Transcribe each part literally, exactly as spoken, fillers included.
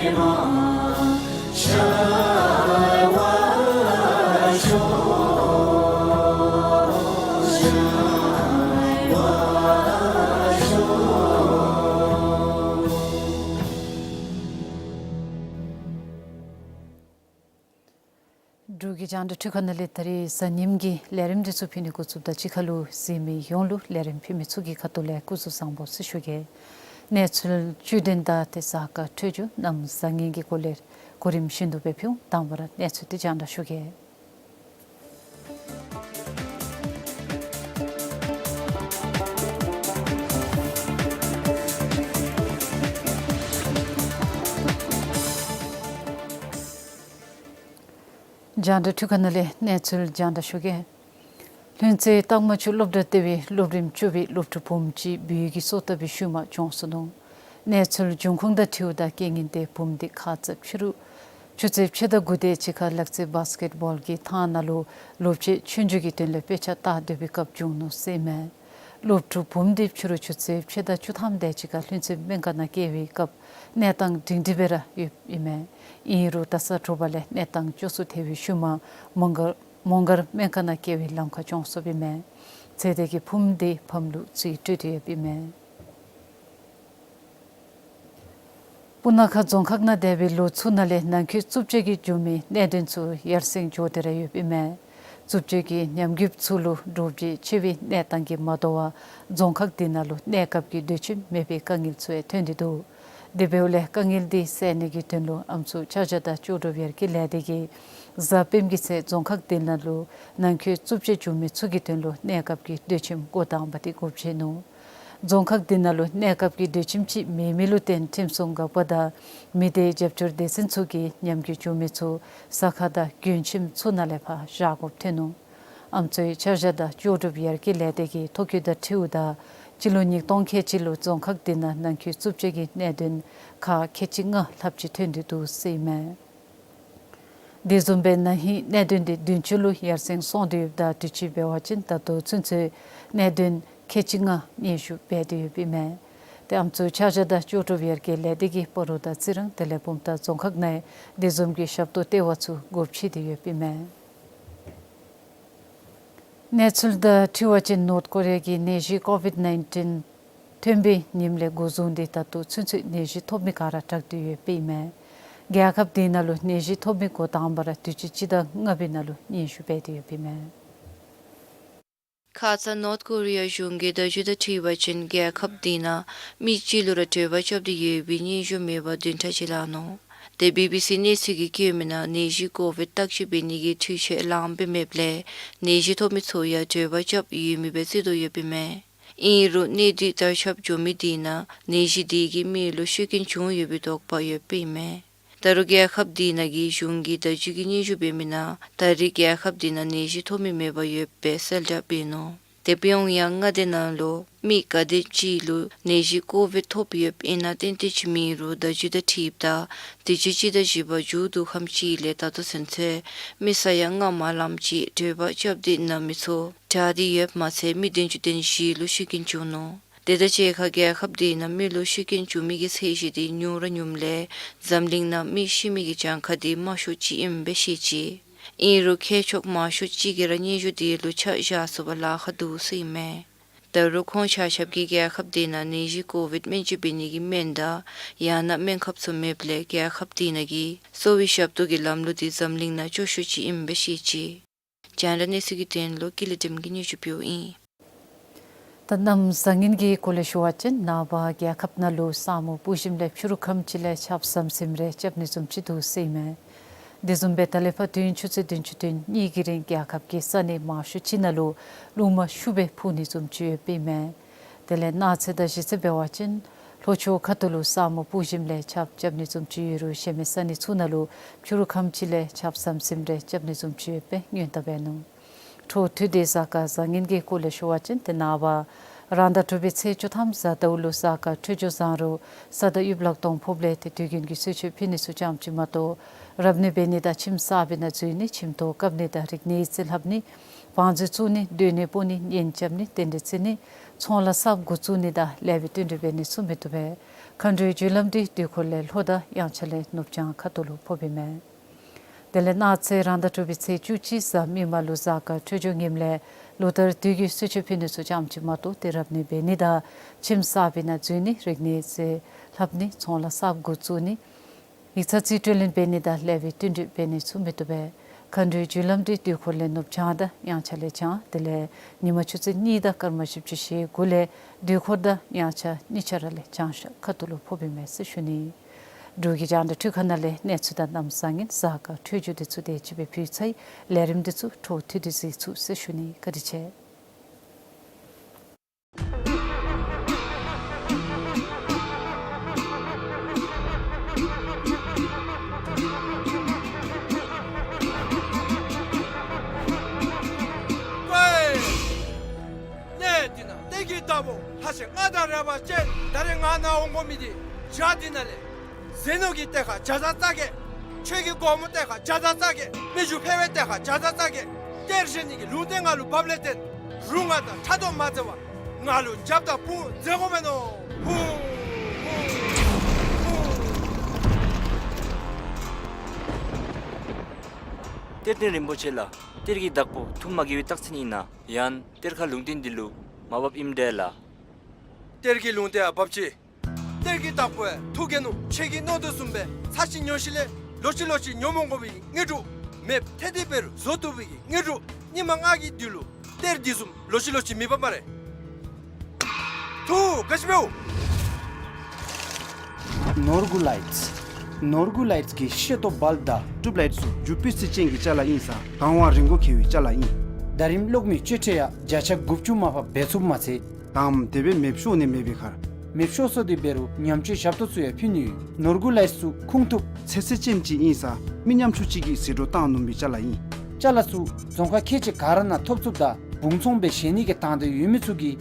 འབྲུག་གི་རྒྱང་བསྒྲགས་འཕྲུལ་ཁང་ནང་ལས་ད་རིས་གཟའ་ཉིམ་གྱི་ལས་རིམ་འདི་ཚུ་ཕུལ་ནི་འགོ་བཙུགསཔ་ད་གཅིག་ཁར་ལུ་གཟིགས་མི་ཡོངས་ལུ་ལས་རིམ་ཕུལ་མི་ཚུ་གི་ཁ་ཐུག་ལས་སྐུ་གཟུགས་བཟང་པོ་ཟེར་ཞུ་གེ། གནས་ཚུལ་བཅུད་དོན་དང་ཏེ་གཟའ་སྐར་འཕྲོད་སྦྱོར་གནམ་བཟང་ངན་གྱི་སྐོར་ལས་གོ་རིམ་བཞིན་དུ་སྦེ་ཕུལ་འོང་། དང་པ་ར་གནས་ཚུལ་འདི་རྒྱང་བསྒྲགས་ཞུ་གེ། རྒྱང་བསྒྲགས་འཕྲུལ་ཁང་ནང་ལས་གནས་ཚུལ་རྒྱང་བསྒྲགས་ཞུ་གེ། ལྷུན་རྩེ་སྟག་མ་ཆུ་སློབ་གྲྭ་ལྟེ་བའི་སློབ་རིམ་བཅུ་པའི་སློབ་ཕྲུག་བུམོ་ཅིག་སྦུལ་གྱིས་སོ་བཏབ་པའི་ཤུལ་མ་གྱོངས་སོ་ནུག། གནས་ཚུལ་འབྱུང་ཁུངས་དང་འཁྲིལཝ་ད་རྐྱེན་ངན་འདི་བུམོ་འདི་ཁ་ཙ་ཕྱི་རུ་ཆུ་ཚོད་ཕྱེད་དང་དགུ་དེ་ཅིག་ཁར་ལག་རྩེད་བཱསི་ཀེཊ་བཱོལ་གྱི་ཐང་ནང་ལུ་ལོ་ཕྱེད་ཆོས་རྒྱུགས་ཀྱི་དོན་ལས་དཔེ་ཆ་ལྟ་སྡོད་པའི་སྐབས་བྱུང་ནུག་ཟེར་ཨིན་མས། སློབ་ཕྲུག་བུམོ་འདི་ཕྱི་རུ་ཆུ་ཚོད་ཕྱེད་དང་བཅུ་ཐམ་དེ་ཅིག་ཁར་ལྷུན་རྩེ་སྨན་ཁང་ནང་བསྐྱལ་བའི་སྐབས་གནས་སྟངས་སྒྲིང་སྒྲིང་སྦེ་ར་ཡོདཔ་ཨིན་མས། ཨིན་རུང་ད་ས་དྲོ་པ་ལས་གནས་སྟངས་སྐྱོ་སུ་ཐལ་བའི་ཤུལ་མ་མོང་སྒར་མོང་སྒར་སྨན་ཁང་ནང་བསྐྱལ་བའི་ལམ་ཁར་གྱོངས་སོཔ་ཨིན་མས། ཚེ་འདས་ཀྱི་བུམོ་འདི་ཕམ་ལུ་རྩིས་སྤྲོད་དེ་ཡོདཔ་ཨིན་མས། སྤུ་ན་ཁ་རྫོང་ཁག་ནང་འདས་པའི་ལོ་ཚུ་ནང་ལས་ནང་འཁོད་རྩུབ་སྤྱོད་ཀྱིས་བྱུང་མི་གནད་དོན་ཚུ་ཡར་སེང་འགྱོ་སྟེ་ར་ཡོདཔ་ཨིན་མས། རྩུབ་སྤྱོད་ཀྱི་ཉམས་རྒུདཔ་ཚུ་ལུ་འདྲོག་བྱེལ་ཆེ་བའི་གནས་སྟངས་ཀྱིས་མ་དོ་བར་རྫོང་ཁག་འདི་ནང་ལུ་གནས་སྐབས་ཀྱི་སྡོད་ཁྱིམ་མེད་པའི་དཀའ་ངལ་ཚུ་ཡང་ཐོན་ཏེ་འདུག། དེ་འབདཝ་ལས་དཀའ་ངལ་འདི་སེལ་ནི་གི་དོན་ལུ་ཨམ་སྲུ་འཆར་བཞག་དང་ལྕོགས་གྲུབ་ཡར་རྒྱས་ལས་སྡེ་གིས་གཟའ་སྤེནམ་གྱི་ཚེ་རྫོང་ཁག་འདི་ནང་ལུ་ནང་འཁོད་རྩུབ་སྤྱོད་བྱུང་མི་ཚུ་གི་དོན་ལུ་གནས་སྐབས་ཀྱི་སྡོད་ཁྱིམ་བགོ་བཏང་པ་འདི་འགོ་བཙུགས་ནུག། རྫོང་ཁག་འདི་ནང་ལུ་གནས་སྐབས་ཀྱི་སྡོད་ཁྱིམ་ཅིག་མེད་མི་ལུ་བརྟེན་ཁྲིམས་སྲུང་འགག་པ་དང་མི་སྡེའི་རྒྱབ་སྐྱོར་སྡེ་ཚན་ཚུ་གིས་ཉམས་རྒུད་བྱུང་མི་ཚུ་ཟ་ཁང་དང་མགྱོན་ཁྱིམ་ཚུ་ནང་ལས་ཕར་བཞག་དགོཔ་ཐོན་ནུག། ཨམ་སྲུའི་འཆར་བཞག་དང་ལྕོགས་གྲུབ་ཡར་རྒྱས་ལས་སྡེ་གི་ཐོ་བཀོད་དང་འཁྲིལཝ་ད་སྤྱི་ལོ་ཉིས་སྟོང་ཁལ་གཅིག་ལུ་རྫོང་ཁག་འདི་ནང་ནང་འཁོད་རྩུབ་སྤྱོད་ཀྱི་གནད་དོན་ཁག་ཁལ་གཅིག་ལྔ་ལྷགཔ་ཅིག་ཐོན་ཏེ་འདུག་ཟེར་ཨིན་མས། དེ་བཟུམ་སྦེ་ན་ཧིང་གནད་དོན་འདི་བདུན་ཅུ་ལུ་ཡར་སེང་སོང་སྟེ་ཡོདཔ་ད་དུས་ཅི་འབད་བ་ཅིན་ད་ལྟོ་ཚུན་ཚོད་གནད་དོན་ཁལ་གཅིག་ལྔ་སྙན་ཞུ་འབད་དེ་ཡོདཔ་ཨིན་མས། ཏེ་ཨམ་སྲུའི་འཆར་བཞག་དང་ལྕོགས་གྲུབ་ཡར་རྒྱས་ལས་སྡེ་གིས་སྤ་རོ་དང་རྩི་རང་དེ་ལས་བུམ་ཐང་རྫོང་ཁག་ནང་དེ་བཟུམ་གྱི་ཞབས་ཏོག་ལྟེ་བ་ཚུ་སྒོ་ཕྱེ་སྟེ་ཡོདཔ་ཨིན་མས། གནས་ཚུལ་དང་འཁྲིལ་བ་ཅིན་ནོརཐ་ཀོ་རི་ཡ་གི་ནད་གཞི་ཀོ་ཝིཌ་ནའིན་ཊིན་ཐོན་པའི་ཉིནམ་ལས་འགོ་བཟུང་སྟེ་ད་ལྟོ་ཚུན་ཚོད་ནད་གཞི་ཐོབ་མི་ག་ར་དྲག་སྟེ་ཡོདཔ་ཨིན་མས། རྒྱལ་ཁབ་འདི་ནང་ལུ་ནད་གཞི་ཐོབ་མི་འགོ་དང་པ་ར་དུས་ཅི་སྤྱི་ཟླ་ལྔ་པའི་ནང་ལུ་སྙན་ཞུ་འབད་དེ་ཡོདཔ་ཨིན་མས། ཁ་ཙ་ནོརཐ་ཀོ་རི་ཡ་གཞུང་གི་བརྡ་བརྒྱུད་དང་འཁྲིལ་བ་ཅིན་རྒྱལ་ཁབ་འདི་ནང་མི་གཅིག་ལུ་ར་དྲོད་འབར་རྐྱབ་སྟེ་ཡོད་པའི་སྙན་ཞུ་མེད་པར་བདུན་ཕྲག་ཅིག་ལང་ནུག། ཏེ་བི་བི་སི་གནས་ཚུལ་གྱིས་བཀོད་མི་ནང་ནད་གཞི་ཀོ་ཝིཌ་བརྟག་དཔྱད་འབད་ནི་གི་འཕྲུལ་ཆས་ལངམ་སྦེ་མེདཔ་ལས་ནད་གཞི་ཐོབ་མི་ཚུ་ཡང་དྲོད་འབར་རྐྱབ་ཡོད་མི་སྦེ་རྩིས་ཏེ་ཡོདཔ་ཨིན་མས། ཨིན་རུང་གནས་སྡུད་དར་ཁྱབ་འགྱོ་མི་འདི་ནང་ནད་གཞི་འདི་གིས་མི་ལུ་ཤི་རྐྱེན་བྱུང་ཡོད་པའི་དོགས་པ་ཡོདཔ་ཨིན་མས། ད་རུང་རྒྱལ་ཁབ་འདི་ནང་གི་གཞུང་གི་བརྡ་བརྒྱུད་ཀྱིས་སྙན་ཞུ་འབད་མི་ནང་ད་རེས་རྒྱལ་ཁབ་འདི་ནང་ནད་གཞི་ཐོབ་མི་མེདཔ་ཡོདཔ་སྦེ་གསལ་བསྒྲགས་འབད་ནུག། ཏེ་པིའུང་ཡཱང་མངའ་སྡེ་ནང་ལུ་མི་ག་དེམ་ཅིག་ལུ་ནད་གཞི་ཀོ་ཝིཌ་ཐོབ་ཡོདཔ་ཨིན་ན་ཏན་ཏན་ཅིག་མེད་རུང་བརྡ་བརྒྱུད་དང་འཁྲིལཝ་ད་དུས་ཅི་སྤྱི་ཟླ་བཞི་པ་མཇུག་བསྡུ་ཁམས་ཅིག་ལས་ད་ལྟོ་ཚུན་ཚོད་མི་ས་ཡ་ལྔ་མ་ལངམ་ཅིག་དྲོད་འབར་རྐྱབ་སྟེ་ན་མི་ཚུ་དྲག་སྟེ་ཡོདཔ་མ་ཚད་མི་བདུན་ཅུ་དོན་བཞི་ལུ་ཤི་རྐྱེན་བྱུང་ནུག། དེ་དང་གཅིག་ཁར་རྒྱལ་ཁབ་འདི་ནང་མི་ལུ་ཤི་རྐྱེན་བྱུང་མི་གི་ཚད་གཞི་འདི་ཉུང་ར་ཉུངམ་ལས་འཛམ་གླིང་ནང་མི་ཤི་མི་གི་གྱངས་ཁ་འདི་མང་ཤོས་ཅིག་ཨིནམ་སྦེ་ཤེས་ཅི། ཨིན་རུང་ཁྱད་ཆོས་མང་ཤོས་ཅིག་གིས་ར་སྙན་ཞུ་འདི་ལུ་ཆ་བཞག་ཚུགས་པར་ལཱ་ཁག་འདུག་ཟེར་ཨིན་མས། ད་རུང་ཁོང་ཆ་ཁྱབ་ཀྱིས་རྒྱལ་ཁབ་འདི་ནང་ནད་གཞི་ཀོ་ཝིཌ་སྨན་བཅོས་འབད་ནི་གི་སྨན་དང་ཡང་ན་སྨན་ཁབ་ཚུ་མེདཔ་ལས་རྒྱལ་ཁབ་འདི་ནང་གི་གསོ་བའི་ཞབས་ཏོག་གི་ལམ་ལུགས་འདི་འཛམ་གླིང་ནང་སྐྱོ་ཤོས་ཅིག་ཨིནམ་སྦེ་ཤེས་ཅི། རྒྱང་བསྒྲགས་གནས་ཚུལ་གྱི་དོན་ལུ་ཀུན་ལེགས་སྒྲོལ་མ་གིས་སྙན་ཞུ་ཕུལཝ་ཨིན། ད་གནམ་བཟང་ངན་གྱི་སྐོར་ལས་ཞུ་བ་ཅིན་ནངས་པ་རྒྱལ་ཁབ་ནང་ལུ་ས་སྨུག་སྤུབས་ཞིནམ་ལས་ཕྱི་རུ་ཁམས་ཅིག་ལས་ཆརཔ་ཟམ་ཟིམ་རེ་རྐྱབ་ནི་བཟུམ་ཅིག་འདུག་ཟེར་ཨིན་མས། དེ་བཟུམ་སྦེ་ད་ལས་ཕར་དུས་ཡུན་ཆུ་ཚོད་བདུན་ཅུ་དོན་གཉིས་ཀྱི་རིང་རྒྱལ་ཁབ་ཀྱི་ས་གནས་མང་ཤོས་ཅིག་ནང་ལུ་རླུང་མ་ཤུགས་སྦེ་འཕུ་ནི་བཟུམ་ཅིག་ཡོདཔ་ཨིན་མས། དེ་ལས་གནངས་ཚེ་དང་གཞེས་ཚེ་འབད་བ་ཅིན་ལྷོ་ཕྱོགས་ཁ་ཐུག་ལུ་ས་སྨུག་སྤུབས་ཞིནམ་ལས་ཆརཔ་རྐྱབ་ནི་བཟུམ་ཅིག་ཡོད་རུང་གཞན་མི་ས་གནས་ཚུ་ནང་ལུ་ཕྱི་རུ་ཁམས་ཅིག་ལས་ཆརཔ་ཟམ་ཟིམ་རེ་རྐྱབ་ནི་བཟུམ་ཅིག་ཡོདཔ་སྦེ་སྔོན་བརྡ་འབད་ནུག། འཕྲོ་མཐུད་དེ་གཟའ་སྐར་བཟང་ངན་གྱི་སྐོར་ལས་ཞུ་བ་ཅིན་ཏེ་ནངས་པ་རང་ཟླ་དྲུག་པའི་ཚེས་བཅུ་ཐམ་གཟའ་ཟླཝ་ལུ་གཟའ་སྐར་འཕྲོད་སྦྱོར་བཟང་རུང་ས་དང་དབྱིབས་ལག་སྟོང་ཕོགཔ་ལས་ཏེ་དུས་རྒྱུན་གྱི་གསོལ་མཆོད་ཕུལ་ནི་ཚུ་ཙམ་ཅིག་མ་གཏོགས་རབ་གནས་འབད་ནི་དང་ཁྱིམ་གསར་པའི་ནང་འཛུལ་ནི་ཁྱིམ་ཐོག་བཀབ་ནི་དང་རིག་གནས་རྩིས་ལྷབ་ནི་བང་མཛོད་བཙུགས་ནི་སྡོད་གནས་སྤོ་ནི་གཉེན་རྐྱབ་ནི་རྟེན་འབྲེལ་བརྩི་ནི་ཚོང་ལཱ་གསརཔ་འགོ་བཙུགས་ནི་དང་ལེགས་པའི་བསྟུན་གྲོས་འབད་ནི་ཚུ་མི་བཏུབ་པས། མཁའ་འགྲོའི་རྒྱུ་ལམ་འདི་དུས་འཁོར་ལས་ལྷོ་དང་དབྱངས་འཆར་ལས་ནུབ་བྱང་ཁ་ཐུག་ལུ་ཕོགཔ་ཨིན་མས། དེ་ལས་གནངས་ཚེ་རང་ཟླ་དྲུག་པའི་ཚེས་བཅུ་གཅིག་གཟའ་མིག་དམར་ལུ་གཟའ་སྐར་འཕྲོད་སྦྱོར་ངནམ་ལས་ལོ་ལྟར་དུས་ཀྱི་གསོལ་མཆོད་ཕུལ་ནི་ཚུ་ཙམ་ཅིག་མ་གཏོགས་ཏེ་རབ་གནས་འབད་ནི་དང་ཁྱིམ་གསརཔ་ནང་འཛུལ་ནི་རིག་གནས་རྩིས་ལྷབ་ནི་ཚོང་ལཱ་གསརཔ་འགོ་བཙུགས་ནི་ཡིག་ཚང་རྩིས་སྤྲོད་ལེན་འབད་ནི་དང་ལེགས་པའི་བསྟུན་གྲོས་འབད་ནི་ཚུ་མི་བཏུབ་པས། མཁའ་འགྲོའི་རྒྱུ་ལམ་འདི་དུས་འཁོར་ལས་ནུབ་བྱང་དང་དབྱངས་འཆར་ལས་བྱང་། དེ་ལས་ཉིན་མ་ཆུ་ཚོད་གཉིས་དང་སྐར་མ་བཞི་བཅུ་ཞེ་དགུ་ལས་དུས་འཁོར་དང་དབྱངས་འཆར་གཉིས་ཆ་ར་ལས་བྱང་ཤར་ཁ་ཐུག་ལུ་ཕོགཔ་ཨིན་མས་ཟེར་ཞུ་ནི། འབྲུག་གི་རྒྱང་བསྒྲགས་འཕྲུལ་ཁང་ནང་ལས་གནས་ཚུལ་དང་གནམ་ས་གི་གཟའ་སྐར་འཕྲོད་སྦྱོར་འདི་ཚུ་དེ་ཅིག་སྦེ་ཕུལ་ཚར་ཡི། ལས་རིམ་འདི་ཚུ་འཕྲོ་མཐུད་དེ་གཟིགས་ཚུགས་ཟེར་ཞུ་ནི། བཀའ་དྲིན་ཆེ། ཀོའི། གནས་འདི་ན་གཏེར་གྱི་བདག་པོ་ལྷ་སྲས་ལྔ་དང་རས་པ་ཅན་ད་རེས་ང་ནཱ་འོང་དགོ་མི་འདི་བྱག་འདི་ན་ལས་ཟས་ནོར་གྱི་གཏེར་ཁ་བརྒྱ་དང་རྩ་བརྒྱད། ཆོས་ཀྱི་སྒོ་མོ་གཏེར་ཁ་བརྒྱ་དང་རྩ་བརྒྱད། མི་རྒྱུ་འཕེལ་བའི་གཏེར་ཁ་བརྒྱ་དང་རྩ་བརྒྱད། གཏེར་བཞེས་ནི་གི་ལུང་བསྟན་ང་ལུ་བབས་ལས་བརྟེན་རུང་ང་དང་ཕྲག་དོག་མ་བརྩེ་བར་ང་ལུ་རྒྱབ་དང་དཔུང་མཛད་དགོ་མས་ནོ། ཧཱུྃ། ཧཱུྃ། ཧཱུྃ། གཏེར་སྟོན་རིན་པོ་ཆེ་ལགས། གཏེར་གྱི་བདག་པོ་ཐུགས་མ་དགྱེས་པའི་རྟགས་མཚན་ཨིན་ན། ཡང་གཏེར་ཁ་ལུང་བསྟན་འདི་ལུ་མ་བབ་ཨིནམ་འདྲས་ལགས། གཏེར་གྱི་ལུང་བསྟན་ཨ་བབ་ཅི། གཏེར་གྱི་བདག་པོ་ཐུགས་དགྱེས་ནུག། ཁྱེད་ཀྱིས་མནོ་དོ་བཟུམ་སྦེ་ཚར་གཅིག་ཉོ་ཞིནམ་ལས་ལོག་ཅི་ལོག་ཅི་ཉོ་མ་དགོ་པའི་དངོས་གྲུབ། མེདཔ་ཐལ་ཏེ་འབད་རུང་བཟོ་བཏུབ་པའི་དངོས་གྲུབ། ཉིན་མ་ལྔ་གི་དུས་ལུ་གཏེར་འདི་བཟུམ་ལོག་ཅི་ལོག་ཅི་མེདཔ་སྨ་རེ། ཐུགས་དགའ་ཞིག་འབདཝ། ནོར་བུ་ལའིཊསི། ནོར་བུ་ལའིཊསི་གིས་ཤེལ་ཏོག་བལྦ་དང་ཊུབ་ལའིཊསི་ཚུ་འཇུ་སྤུས་ཚད་ཅན་གྱི་ཅ་ལ་ཨིན་ས་དང་བ་རིན་གོང་ཁེ་བའི་ཅ་ལ་ཨིན། ཟླ་རིམ་གློག་མེ་གཅོད་འཕྲོ་ཡང་བརྒྱ་ཆ་དགུ་བཅུ་མ་པ་འབད་ཚུགསཔ་མ་ཚད། དང་དེ་སྦེ་མེདཔ་ཤོར་ནི་མེད་པའི་ཁར། མེདཔ་ཤོར་སོང་སྟེ་འབད་རུང་ཉམས་བཅོས་ཞབས་ཏོག་ཚུ་ཡང་ཕུལ་ནི་ཡོད། ནོར་བུ་ལའིཊསི་ཚུ་ཁུངས་ཐུབ་ཚད་ཚད་ཅན་ཅིག་ཨིན་ས་མི་ཉམ་ཆུང་ཅིག་གིས་ཟད་འགྲོ་བཏང་ནུམ་པའི་ཅ་ལ་ཨིན། ཅ་ལ་ཚུ་རྫོང་ཁག་ཁལ་གཅིག་ག་ར་ནང་ཐོབ་ཚུགསཔ་དང་སྦུང་ཚོང་སྦེ་བཞེས་ནི་གི་དང་འདོད་ཡོད་མི་ཚུ་གིས་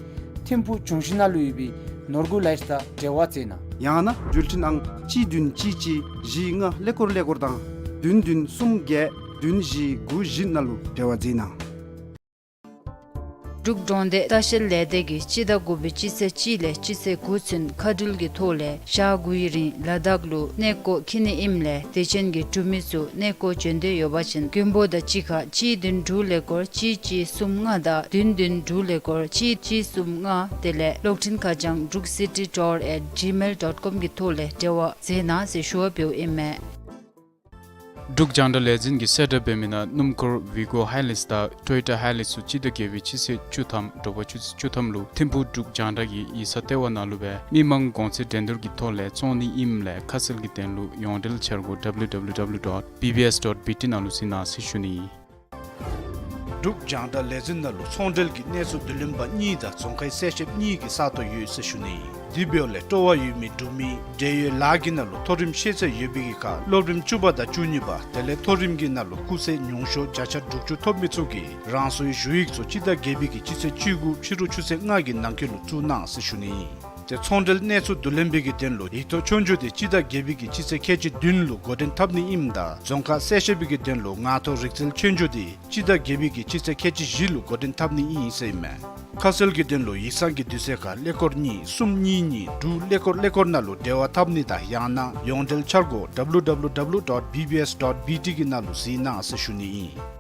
ཐིམ་ཕུག་འབྱུང་བཞི་ནང་ལུ་ཡོད་པའི་ནོར་བུ་ལའིཊསི་དང་འབྲེལ་བ་མཛད་གནང་། ཡང་ན་འགྲུལ་འཕྲིན་ཨང་གཅིག་བདུན་གཅིག་གཅིག་བཞི་ལྔ་ཀླད་ཀོར་ཀླད་ཀོར་དང་བདུན་བདུན་གསུམ་བརྒྱད་བདུན་བཞི་དགུ་བཞི་ནང་ལུ་འབྲེལ་བ་མཛད་གནང་། འབྲུག་གྲོང་སྡེ་ལྟ་བཤལ་ལས་སྡེ་གིས་སྤྱི་ཟླ་དགུ་པའི་སྤྱི་ཚེས་གཅིག་ལས་སྤྱི་ཚེས་དགུ་ཚུན་མཁའ་འགྲུལ་གྱི་ཐོག་ལས་ཞག་དགུའི་རིང་ལ་དྭགས་ལུ་གནས་སྐོར་འཁྱིད་ནི་ཨིནམ་ལས་དད་ཅན་གྱི་འབྲུག་མི་ཚུ་གནས་སྐོར་འབྱོན་འདོད་ཡོད་པ་ཅིན་མགོན་པོ་དང་གཅིག་ཁར་གཅིག་བདུན་དྲུག་ཀླད་ཀོར་གཅིག་གཅིག་གསུམ་ལྔ་དང་བདུན་བདུན་དྲུག་ཀླད་ཀོར་གཅིག་གཅིག་གསུམ་ལྔ། དེ་ལས་གློག་འཕྲིན་ཁ་བྱང་འབྲུག་སི་ཊི་ཊུར་ཨེཊ་ཇི་མེལ་ཌོཊ་ཀོམ་གི་ཐོག་ལས་འབྲེལ་བ་མཛད་གནང་ཟེར་ཞུ་བ་འབདཝ་ཨིན་མས། འབྲུག་རྒྱང་བསྒྲགས་ལས་འཛིན་གྱིས་གསལ་བསྒྲགས་འབད་མི་ནང་སྣུམ་འཁོར་ཝི་ཀོ་ཧའི་ལེགས་དང་ཊོ་ཡོ་ཊ་ཧའི་ལེགས་ཚུ་སྤྱི་ཟླ་བརྒྱད་པའི་སྤྱི་ཚེས་བཅུ་ཐམ་དྲོ་པ་ཆུ་ཚོད་བཅུ་ཐམ་ལུ་ཐིམ་ཕུག་འབྲུག་རྒྱང་བསྒྲགས་ཀྱི་ཡིག་ཚང་ལྟེ་བ་ནང་ལུ་སྦེ་མི་མང་གོང་ཚད་འགྲན་བསྡུར་གྱི་ཐོག་ལས་བཙོང་ནི་ཨིནམ་ལས་ཁ་གསལ་གྱི་དོན་ལུ་ཡོངས་འབྲེལ་འཆར་སྒོ་W W W dot B B S dot B T ནང་ལུ་གཟིགས་གནང་ཟེར་ཞུ་ནི། འབྲུག་རྒྱང་བསྒྲགས་ལས་འཛིན་ནང་ལུ་ཚོང་འབྲེལ་གྱི་གནས་ཚུལ་བསྡུ་ལེན་པ་གཉིས་དང་རྫོང་ཁའི་གསལ་བཤདཔ་གཉིས་ཀྱི་ས་སྟོང་ཡོད་ཟེར་ཞུ་ནི། དེ་འབདཝ་ལས་སྤྲོ་བ་ཡོད་མི་འབྲུག་མི་འབྲེལ་ཡོད་ལཱ་གི་ནང་ལུ་མཐོ་རིམ་ཤེས་ཚད་ཡོད་པའི་གི་ཁར་སློབ་རིམ་བཅུ་པ་དང་བཅུ་གཉིས་པ་དེ་ལས་མཐོ་རིམ་གྱི་ནང་ལུ་སྐུགས་ཚད་ཉུང་ཤོས་བརྒྱ་ཆ་དྲུག་ཅུ་ཐོབ་མི་ཚུ་གིས་རང་སོའི་ཞུ་ཡིག་ཚུ་སྤྱི་ཟླ་བརྒྱད་པའི་གི་སྤྱི་ཚེས་བཅུ་དགུ་ཕྱི་རུ་ཆུ་ཚོད་ལྔ་གི་ནང་འཁོད་ལུ་བཙུགས་གནང་ཟེར་ཞུ་ནི། ཏེ་ཚོང་འབྲེལ་གནས་ཚུལ་བསྡུ་ལེན་པའི་གི་དོན་ལུ་ཡིག་ཐོག་ཆོས་རྒྱུགས་དེ་སྤྱི་ཟླ་བརྒྱད་པའི་གི་སྤྱི་ཚེས་ཁལ་གཅིག་བདུན་ལུ་འགོ་འདྲེན་འཐབ་ནི་ཨིནམ་ད་རྫོང་ཁ་གསལ་བཤད་པའི་གི་དོན་ལུ་ངག་ཐོག་རིག་རྩལ་ཆོས་རྒྱུགས་དེ་སྤྱི་ཟླ་བརྒྱད་པའི་གི་སྤྱི་ཚེས་ཁལ་གཅིག་བཞི་ལུ་འགོ་འདྲེན་འཐབ་ནི་ཨིན་ཟེར་ཨིན་མས། ཁ་གསལ་གྱི་དོན་ལུ་ཡིག་ཚང་གི་དུས་ཚོད་ཁར་ཀླད་ཀོར་གཉིས་གསུམ་གཉིས་གཉིས་དྲུག་ཀླད་ཀོར་ཀླད་ཀོར་ནང་ལུ་འབྲེལ་བ་འཐབ་ནི་དང་ཡང་ན་ཡོངས་འབྲེལ་འཆར་སྒོ་W W W dot B B S dot B T གི་ནང་ལུ་གཟིགས་གནང་ཟེར་ཞུ་ནི་ཨིན།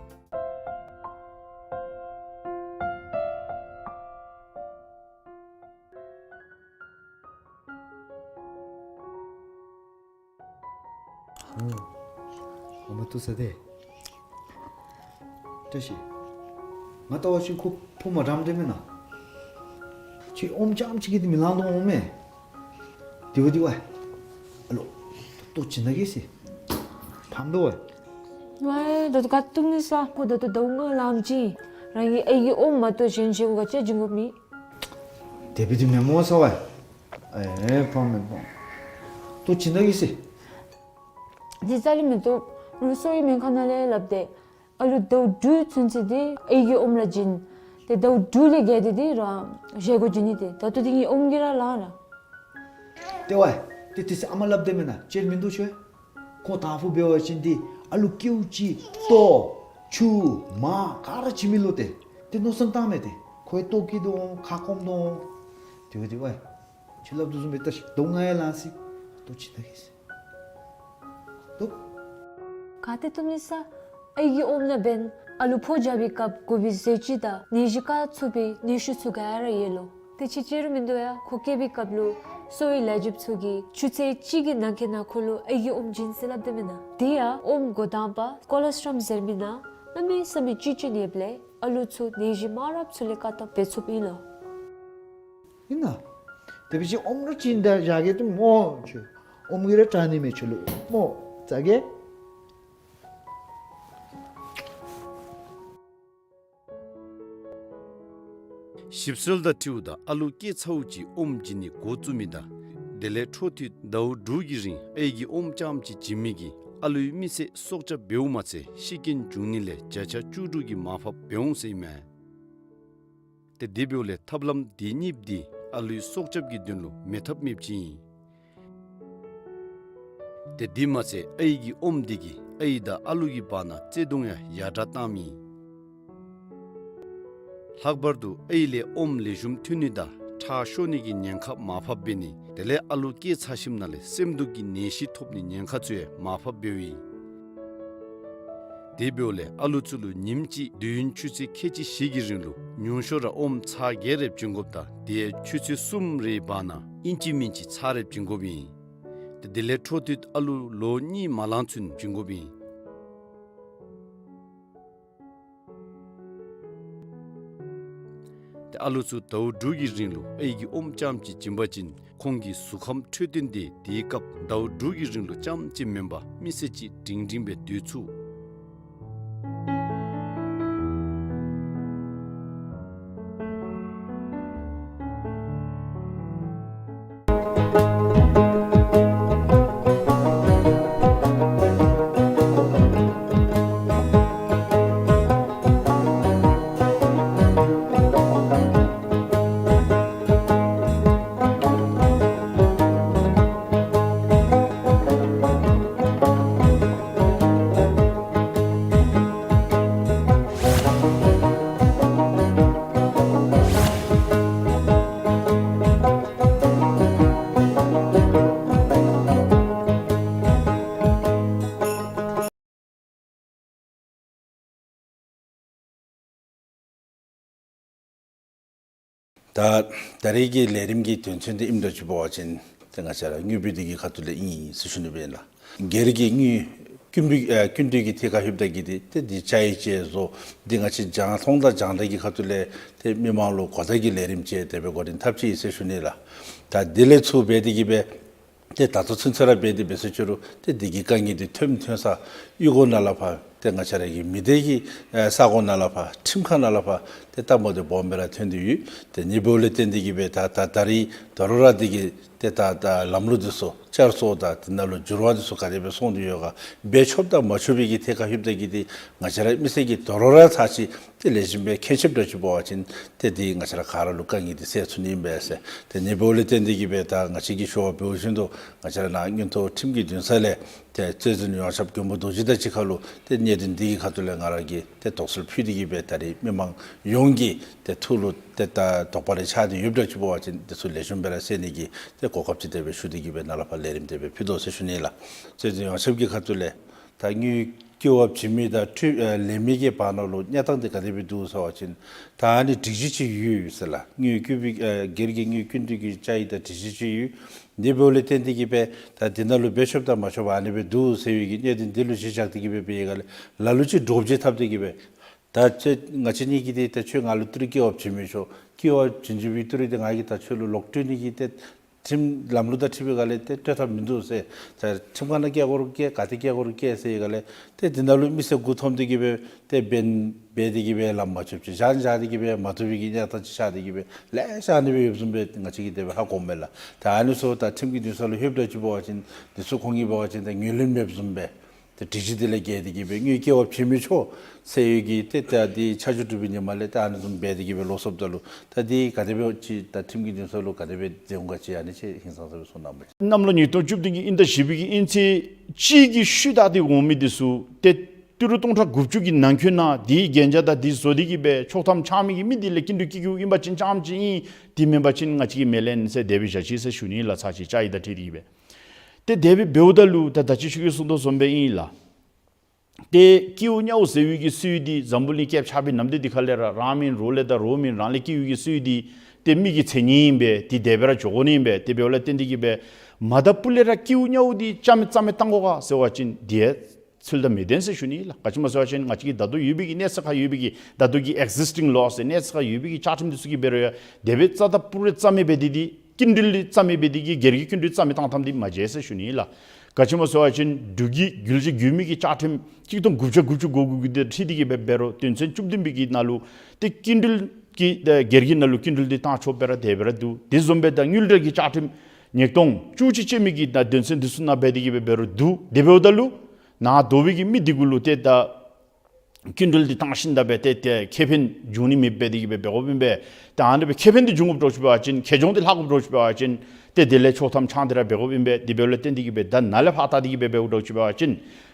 ཨོ། ཨ་མ་ཐུག་ས་ཏེ། བཀྲ་ཤིས། ང་བལྟ་བ་ཅིན་ཁོ་ཕོ་མ་འདྲཝ་འདྲ་མེན་ན། ཁྱོད་ཨོམ་རྐྱངམ་ཅིག་གིས་འདི་མི་ལང་དོ་འོང་མས། དེ་བ་དེ་བ། ཨ་ལོ། ལྟོ་བྱིན་ད་གེ་ཟེར། ཕམ་དོ་བ། ཝའི་ད་ལྟོ་ག་བཏུབ་ནི་ས། ཁོ་ད་ལྟོ་ཟླཝ་ལྔ་ལངམ་ཅིག་ཨིན། རང་གི་ཨའི་གི་ཨོམ་མ་གཏོགས་གཞན་གཞན་གུ་ག་ཅི་བྱིན་དགོཔ་མེད། དེ་བ་དེ་མེན་མོ་ས་བ། ཨེ་ཕམ་མེན་ཕམ། ལྟོ་བྱིན་ད་གེ་ཟེར། དེ་རྩ་ལས་མི་བཏུབ། རུང་སོ་ཡི་སྨན་ཁང་ནང་ལས་སླབ་སྟེ། ཨ་ལུ་ཟླཝ་དྲུག་ཚུན་ཚོད་དེ་ཨའི་གི་ཨོམ་ལ་བྱིན། ཏེ་ཟླཝ་དྲུག་ལས་བརྒལ་ཏེ་དེ་རང་གཞན་གུ་བྱིན་ནི་ཏེ། ད་ལྟོ་དེ་ངེའི་ཨོམ་གྱིས་ར་ལང་ར། ཏེ་ཝའི། ཏེ་དེ་ཚེ་ཨ་མ་སླབ་དེས་མེན་ན། ཅིག་མིན་འདུག་ཤོ། ཁོ་དང་ཕུ་འབད་བ་ཅིན་དེ་ཨ་ལུ་ཀེའུ་ཅིག་ལྟོ་ཆུ་མར་ག་ར་བྱིན་མི་ལོ་ཏེ། ཏེ་མནོ་བསམ་བཏང་མས་ཏེ། ཁོའི་ལྟོ་སྐྱེ་དོ་འོང་ཁ་སྐོམ་དོ་འོང་། དེ་བ་དེ་ཝའི། ཁྱོད་སླབ་དོ་བཟུམ་སྦེ་ད་ཞིག་དོ་ང་ཡང་ལང་སི། དོ་ཅིག་ད་གེ་སི། དོ། ག་ཏེ་བཏུབ་ནི་ས། ཨའི་གི་ཨོམ་ནང་འབདན་ཨ་ལུ་ཕོ་རྒྱབ་པའི་སྐབས་དགོ་པའི་ཟས་བཅུད་དང་ནད་གཞི་བཀག་ཚུགས་པའི་ནད་ཤུགས་ཚུ་ག་ར་ཡོད་ལོ། དེ་ཅིག་ཅིག་ར་མིན་འདུག་ཡ། ཁོ་སྐྱེས་པའི་སྐབས་ལུ་གསོ་བའི་ལས་བྱེདཔ་ཚུ་གིས་ཆུ་ཚོད་གཅིག་གི་ནང་འཁོད་ནང་ཁོ་ལུ་ཨའི་གི་ཨོམ་བྱིན་ཟེར་སླབ་དེ་མེན་ན། དེ་ཡང་ཨོམ་འགོ་དང་པ་ཀོ་ལོ་སི་ཊྲོམ་ཟེར་མི་ནང་གནམ་མེད་ས་མེད་བཅུད་ཅིག་ཡོདཔ་ལས་ཨ་ལུ་ཚུ་ནད་གཞི་མང་རབས་ཚུ་ལས་བཀག་ཐབས་འབད་ཚུགསཔ་ཨིན་ལོ། ཨིན་ན། དེ་འབད་བ་ཅིན་ཨོམ་ར་བྱིན་ད་བཞག་གེ་ཏེ་སྨོ་ཁྱོད། ཨོམ་གྱིས་ར་དྲག་ནི་མས་ཁྱོད་ལུ་སྨོ། ཙ་གེ། ཞིབ་འཚོལ་དང་འཁྲིལཝ་ད་ཨ་ལུ་སྐྱེས་ཚརཝ་ཅིག་ཨོམ་བྱིན་ནི་འགོ་བཙུགས་མི་དང་དེ་ལས་འཕྲོ་མཐུད་ཟླཝ་དྲུག་གི་རིང་ཨའི་གི་ཨོམ་རྐྱངམ་ཅིག་བྱིན་མི་གིས་ཨ་ལུའི་མི་ཚེ་སྲོག་སྐྱབས་འབདཝ་མ་ཚད་ཤི་རྐྱེན་འབྱུང་ནི་ལས་བརྒྱ་ཆ་བཅུ་དྲུག་གི་མར་ཕབ་འབད་འོང་ཟེར་ཨིན་མས། ཏེ་དེ་འབདཝ་ལས་ཐབས་ལམ་དེ་གཉིས་འདི་ཨ་ལུའི་སྲོག་སྐྱབས་ཀྱི་དོན་ལུ་མེད་ཐབས་མེདཔ་ཅིག་ཨིན། ཏེ་དེ་མ་ཚད་ཨའི་གི་ཨོམ་འདི་གིས་ཨའི་དང་ཨ་ལུ་གི་བར་ན་བརྩེ་གདུང་ཡང་ཡར་དྲག་བཏངམ་ཨིན། ལྷག་པར་དུ་ཨའི་ལས་ཨོམ་ལེགས་ཤོམ་ཐོན་ནི་དང་ཁྲག་ཤོར་ནི་གི་ཉེན་ཁ་མར་ཕབ་འབད་ནི་དེ་ལས་ཨ་ལུ་སྐྱེས་ཚར་ཞིནམ་ལས་སེམས་སྡུག་གི་ནད་གཞི་ཐོབ་ནི་ཉེན་ཁ་ཚུ་ཡང་མར་ཕབ་འབདཝ་ཨིན། དེ་འབདཝ་ལས་ཨ་ལུ་ཚུ་ལུ་ཉིནམ་གཅིག་དུས་ཡུན་ཆུ་ཚོད་ཁལ་གཅིག་བཞི་གི་རིང་ལུ་ཉུང་ཤོས་ར་ཨོམ་ཚར་བརྒྱད་རེ་བྱིན་དགོཔ་དང་དེ་ཡང་ཆུ་ཚོད་གསུམ་རེའི་བར་ན་ཨིན་ཅི་མིན་ཅི་ཚར་རེ་བྱིན་དགོཔ་ཨིན། ཏེ་དེ་ལས་འཕྲོ་མཐུད་ཨ་ལུ་ལོ་གཉིས་མ་ལང་ཚུན་བྱིན་དགོཔ་ཨིན། ཏེ་ཨ་ལུ་ཚུ་ཟླཝ་དྲུག་གི་རིང་ལུ་ཨའི་གི་ཨོམ་རྐྱངམ་ཅིག་བྱིན་པ་ཅིན་ཁོང་གི་གཟུགས་ཁམས་འཕྲོད་བསྟེན་དེ་དེའི་སྐབས་ཟླཝ་དྲུག་གི་རིང་ལུ་རྐྱངམ་ཅིག་མེན་པར་མི་ཚེ་གཅིག་སྒྲིང་སྒྲིང་སྦེ་སྡོད་ཚུགས། ད་ད་རེས་ཀྱི་ལས་རིམ་གྱི་དོན་ཚན་འདི་ཨིནམ་འདྲཝ་ཅིག་འབད་བ་ཅིན་ཏེ་ང་བཅས་ར་དངུལ་བུན་འདི་གི་ཁ་ཐུག་ལས་ཨིན་ཟེར་ཞུ་ནི་སྦེ་ཨིན་ལགས། སྒེར་གྱི་དངུལ་སྐྱིན་འགྲུལ་ཨ་སྐྱིན་འགྲུལ་གྱི་ཐད་ཁར་ལྷོདཔ་ད་གི་འདི་ཏེ་འདི་བཅའ་ཡིག་བཅས་བཟོ་འདི་ང་བཅས་རྒྱང་མཐོང་དང་རྒྱང་བསྒྲགས་ཀྱི་ཁ་ཐུག་ལས་ཏེ་མི་མང་ལུ་གོ་བརྡ་གི་ལས་རིམ་ཅིག་དེ་སྦེ་འགོ་འདྲེན་འཐབ་ཅི་ཟེར་ཞུ་ནི་ལགས། ད་འདི་ལས་ཚུར་འབད་དེ་གི་སྦེ་ཏེ་ད་ལྟོ་ཚུན་ཚོད་ར་འབད་དེ་འབད་ཟེར་ཞུ་རུང་ཏེ་འདི་གི་དཀའ་ངལ་འདི་ཐོནམ་ཐོན་ས་གཡུས་སྒོ་ནང་ལས་ཕར་ཏེ་ང་བཅས་ར་གི་མི་སྡེ་གི་ཨེ་ས་གོ་ནང་ལས་ཕར་ཁྲིམས་ཁང་ནང་ལས་ཕར་ཏེ་ལྟ་མ་དེ་སྦོམ་སྦེ་ར་ཐོན་ཏེ་ཡོད། ཏེ་ཨ་ནི་འབདཝ་ལས་བརྟེན་ཏེ་གི་སྦེ་ད་ད་ད་རིས་དོ་རུང་ར་འདི་གི་ཏེ་ད་ད་ལམ་ལུགས་འདི་ཚུ་བསྐྱར་གསོ་དང་དེ་ནང་ལུ་འགྱུར་བ་འདི་ཚུ་ག་དེ་སྦེ་སོང་སྟེ་ཡོད་ག་འབད་ཆོགཔ་དང་མ་ཆོག་པའི་གི་ཐད་ཁར་ལྷོདཔ་ད་གི་འདི་ང་བཅས་ར་མི་སེར་གྱིས་དོ་རུང་ར་ཚར་ཅིག་ཏེ་ལེགས་ཤོམ་སྦེ་མཁྱེན་ཆེབ་འདྲཝ་ཅིག་འབད་བ་ཅིན་ཏེ་འདི་ང་བཅས་ར་ག་ར་ལུ་དཀའ་ངལ་འདི་སེལ་ཚུགས་ནི་ཨིན་པས་ཟེར། ཏེ་ཨ་ནི་འབདཝ་ལས་བརྟེན་ཏེ་གི་སྦེ་ད་ང་བཅས་ཀྱིས་ཞུ་བ་འབད་བ་ཅིན་ཏེ་ང་བཅས་ར་ནཱ་མངོན་མཐོ་ཁྲིམས་ཀྱི་འདུན་ས་ལས་ཏེ་རྩོད་འཛིན་ཡོངས་ཁྱབ་མགོན་པོ་རྡོ་རྗེ་དང་གཅིག་ཁར་ལུ་ཏེ་གནད་དོན་འདི་གི་ཁ་ཐུག་ལས་ང་ར་གིས་ཏེ་དོགས་སེལ་ཕུལ་ཏེ་གི་སྦེ་ད་རིས་མི་མང་ཡོངས་ཀྱི་ཏེ་ཐུགས་ལུ་ཏེ་ད་དོགས་པ་རེ་ཆགས་ཏེ་ཡོདཔ་འདྲཝ་ཅིག་འབད་བ་ཅིན་འདི་ཚུ་ལེགས་ཤོམ་སྦེ་ར་སེལ་ནི་གི་ཏེ་གོ་སྐབས་ཅིག་དེ་སྦེ་ཞུ་སྟེ་གི་སྦེ་ནཱ་ལས་ཕར་ལས་རིམ་དེ་སྦེ་ཕུལ་དོ་ཟེར་ཞུ་ནི་ལགས། རྩོད་འཛིན་ཡོངས་ཁྱབ་ཀྱི་ཁ་ཐུག་ལས་ད་དངུལ་བསྐྱི་བ་བྱིན་མི་དང་ཁྲུ་ཨེ་ལེན་མི་གི་བར་ན་ལུ་གནས་སྟངས་འདི་ག་དེ་སྦེ་འདུག་ཟེར་བ་ཅིན་ད་ཨ་ནི་སྒྲིག་གཞི་ཅིག་ཡོད་ཟེར་ལགས། དངུལ་བསྐྱི་བའི་ཨེ་སྒེར་གྱི་དངུལ་སྐྱིན་འགྲུལ་གྱི་བཅའ་ཡིག་དང་སྒྲིག་གཞི་ཅིག་ཡོད། འདི་འབདཝ་ལས་བརྟེན་ཏེ་གི་སྦེ་ད་འདི་ནང་ལུ་འབད་ཆོགཔ་དང་མ་ཆོགཔ་ཨ་ནི་སྦེ་འདུག་ཟེར་བའི་གི་གནད་དོན་འདི་ལུ་གཞི་བཞག་སྟེ་གི་སྦེ་འབད་བའི་སྒང་ལས་ལ་ལུ་ཅིག་འདྲོག་བྱེལ་འཐབ་སྟེ་གི་སྦེ་ད་ཁྱོད་ང་བཅས་གཉིས་ཀྱིས་འདི་ད་ཁྱོད་ང་ལུ་ཏི་རུ་བསྐྱི་བ་བྱིན་མི་ཆོག། བསྐྱི་བ་བྱིན་བྱིན་པའི་ཏི་རུ་འདི་ང་གིས་ད་ཁྱོད་ལུ་ལོག་སྤྲོད་ནི་གི་ཏེ་ཁྲིམས་ལམ་ལུགས་དང་འཁྲིལ་བའི་སྒང་ལས་ཏེ་སྤྲོད་ཐབས་མིན་འདུག་ཟེར། ད་ཁྲིམས་ཁང་ནང་བསྐྱལ་དགོ་རུང་བསྐྱལ། ག་ཏེ་བསྐྱལ་དགོ་རུང་བསྐྱལ་ཟེར་བའི་སྒང་ལས་ཏེ་འདི་ནང་ལུ་མི་སེར་མགུ་འཐོམས་ཏེ་གི་སྦེ་ཏེ་འབད་འབད་དེ་གི་སྦེ་ལམ་མ་ཆོདཔ་ཅིག་བཞག་བཞག་སྟེ་གི་སྦེ་མ་བཏུབ་པའི་གི་གནས་སྟངས་ཅིག་ཆགས་ཏེ་གི་སྦེ་ལེ་ཤ་ཨ་ནི་སྦེ་ཡོདཔ་བཟུམ་སྦེ་ང་བཅས་ཀྱིས་དེ་སྦེ་ཧ་གོཝ་མས་ལགས། ད་ཨ་ནི་ཚུ་ད་ཁྲིམས་ཀྱི་འདུན་ས་ལུ་ལྷོདཔ་འདྲཝ་ཅིག་འབད་བ་ཅིན་འདི་ཚུ་ཁོང་གིས་འབད་བ་ཅིན་ད་ངོས་ལེན་མེདཔ་བཟུམ་སྦེ་ཏེ་སྒྲིག་གཞི་འདི་ལས་འགལ་ཏེ་གི་སྦེ་དངུལ་བསྐྱི་བ་བྱིན་མི་ཆོག་ཟེར་བའི་གི་ཏེ་ད་འདི་ཆ་འཇོག་གྲུབ་པའི་ཉིནམ་ལས་ད་ཨ་ནི་བཟུམ་འབད་དེ་གི་སྦེ་ལོག་སོངམ་ད་ལུ་ད་འདི་ག་དེ་སྦེ་ཅིག་ད་ཁྲིམས་ཀྱི་འདུན་ས་ལུ་ག་དེ་སྦེ་མཛད་འོང་ག་ཅིག་ཨ་ནི་ཅིག་ཧིང་སངས་ས་སྦེ་གསུང་གནང་། གནམ་ལོ་ཉིས་སྟོང་བཅུ་བདུན་གྱི་དབྱིན་ཟླ་བཞི་པའི་གི་དབྱིན་ཚེས་གཅིག་གི་ཤུལ་ད་འདི་འོང་མི་འདི་ཚུ་ཏེ་ ཏི་རུ་སྟོང་ཕྲག་དགུ་བཅུ་གི་ནང་འཁོད་ནང་དེའི་གན་རྒྱ་དང་དེ་བཟོ་སྟེ་གི་སྦེ་ཆོག་ཐམ་འཆང་མི་གི་མི་དེ་ལས་སྐྱིན་འགྲུལ་བསྐྱི་བསྐྱིཝ་ཨིན་པ་ཅིན་རྐྱངམ་ཅིག་ཨིན། དེ་མེན་པ་ཅིན་ང་བཅས་ཀྱིས་མི་ལེན་ཟེར་དེ་སྦེ་བཞག་ཅི་ཟེར་ཞུ་ནི་ལགས། ཚར་གཅིག་བཅའ་ཡིག་དང་འཁྲིལ་ཏེ་གི་སྦེ། ཏེ་དེ་སྦེ་འབདཝ་ད་ལུ་ད་ད་ཅི་ཞུ་གེ་ཟེར་དོ་བཟུམ་སྦེ་ཨིན་ལགས། ཏེ་སྐྱིཝ་རྙཝ་ཟེར་བའི་གི་སྲོལ་འདི་འཛམ་བུ་གླིང་རྐྱབ་ཆགས་པའི་ནམ་དུས་འདི་ཁ་ལས་ར་རང་མེན་རོགས་ལས་དང་རོགས་མེན་རང་ལས་བསྐྱི་བའི་གི་སྲོལ་འདི་ཏེ་མི་གི་མཚན་ཉིད་ཨིན་པས། ཏེ་དེ་སྦེ་ར་འགྱོ་དགོ་ནི་ཨིན་པས། དེ་འབདཝ་ལས་བརྟེན་ཏེ་གི་སྦེ་མ་དང་པུ་ལས་ར་སྐྱིཝ་རྙཝ་འདི་རྐྱངམ་རྐྱངམ་བཏང་དགོ་ག་ཟེར་བ་ཅིན་དེ་ཚུལ་དང་མི་ལྡན་ཟེར་ཞུ་ནི་ལགས། ག་ཅི་སྨོ་ཟེར་བ་ཅིན་ང་བཅས་ཀྱི་ད་ལྟོ་ཡོད་པའི་གི་གནས་ཚད་ཁར་ཡོད་པའི་གི་ད་ལྟོ་གི་existing laws ཟེར་གནས་ཚད་ཁར་ཡོད་པའི་གི་བཅའ་ཁྲིམས་འདི་ཚུ་གིས་འབད་རུང་ཡང་དེ་སྦེ་རྩ་དང་པུ་རེ་རྩ་མེད་འབད་དེ་འདི་སྐྱིན་འགྲུལ་འདི་རྩ་མེད་འབད་དེ་གི་སྒེར་གྱི་སྐྱིན་འགྲུལ་རྩ་མེད་བཏང་ཐངས་འདི་མ་མཇལ་ཟེར་ཞུ་ནི་ལགས། ག་ཅི་སྨོ་ཟེར་བ་ཅིན་འབྲུག་གི་རྒྱུ་ལྗིད་རྒྱུ་མི་གི་བཅའ་ཁྲིམས་གཅིག་སྟོང་དགུ་བརྒྱ་དགུ་བཅུ་གོ་དགུ་གི་དེ་འཁྲིལ་ཏེ་གི་སྦེ་འབད་རུང་དོན་ཚན་བཅུ་བདུན་པའི་གི་ནང་ལུ་ཏེ་སྐྱིན་འགྲུལ་གྱི་ཨེ་སྒེར་གྱི་ནང་ལུ་སྐྱིན་འགྲུལ་འདི་བཏང་ཆོག་སྦེ་ར་དེ་སྦེ་ར་འདུག། དེ་བཟུམ་སྦེ་ད་དངུལ་འབྲེལ་གྱི་བཅའ་ཁྲིམས་ཉིས་སྟོང་བཅུ་གཅིག་ཅན་མའི་གི་ད་དོན་ཚན་འདི་ཚུ་ནང་འབད་དེ་གི་སྦེ་འབད་རུང་འདུག། དེ་འབདཝ་ད་ལུ་ནཱ་སྡོད་པའི་གི་མི་འདི་གུ་ལུ་ཏེ་ད་སྐྱིན་འགྲུལ་འདི་བཏང་ཞིནམ་ད་སྦེ་ཏེ་ཏེ་ཁེ་ཕན་འབྱུང་ནི་མེདཔ་འབད་དེ་གི་སྦེ་འབད་དགོཔ་ཨིན་པས། ཏེ་ཨ་ནི་སྦེ་ཁེ་ཕན་འདི་འབྱུང་དགོཔ་འདྲཝ་ཅིག་འབད་བ་ཅིན་ཁེ་གྱོང་འདི་ལྷག་དགོཔ་འདྲཝ་ཅིག་འབད་བ་ཅིན་ཏེ་དེ་ལས་ཆོག་ཐམ་འཆང་སྟེ་ར་འབད་དགོཔ་ཨིན་པས། དེ་འབདཝ་ལས་བརྟེན་ཏེ་གི་སྦེ་ད་ནཱ་ལས་ཕར་བལྟ་སྟེ་གི་སྦེ་འབདཝ་འདྲཝ་ཅིག་འབད་བ་ཅིན་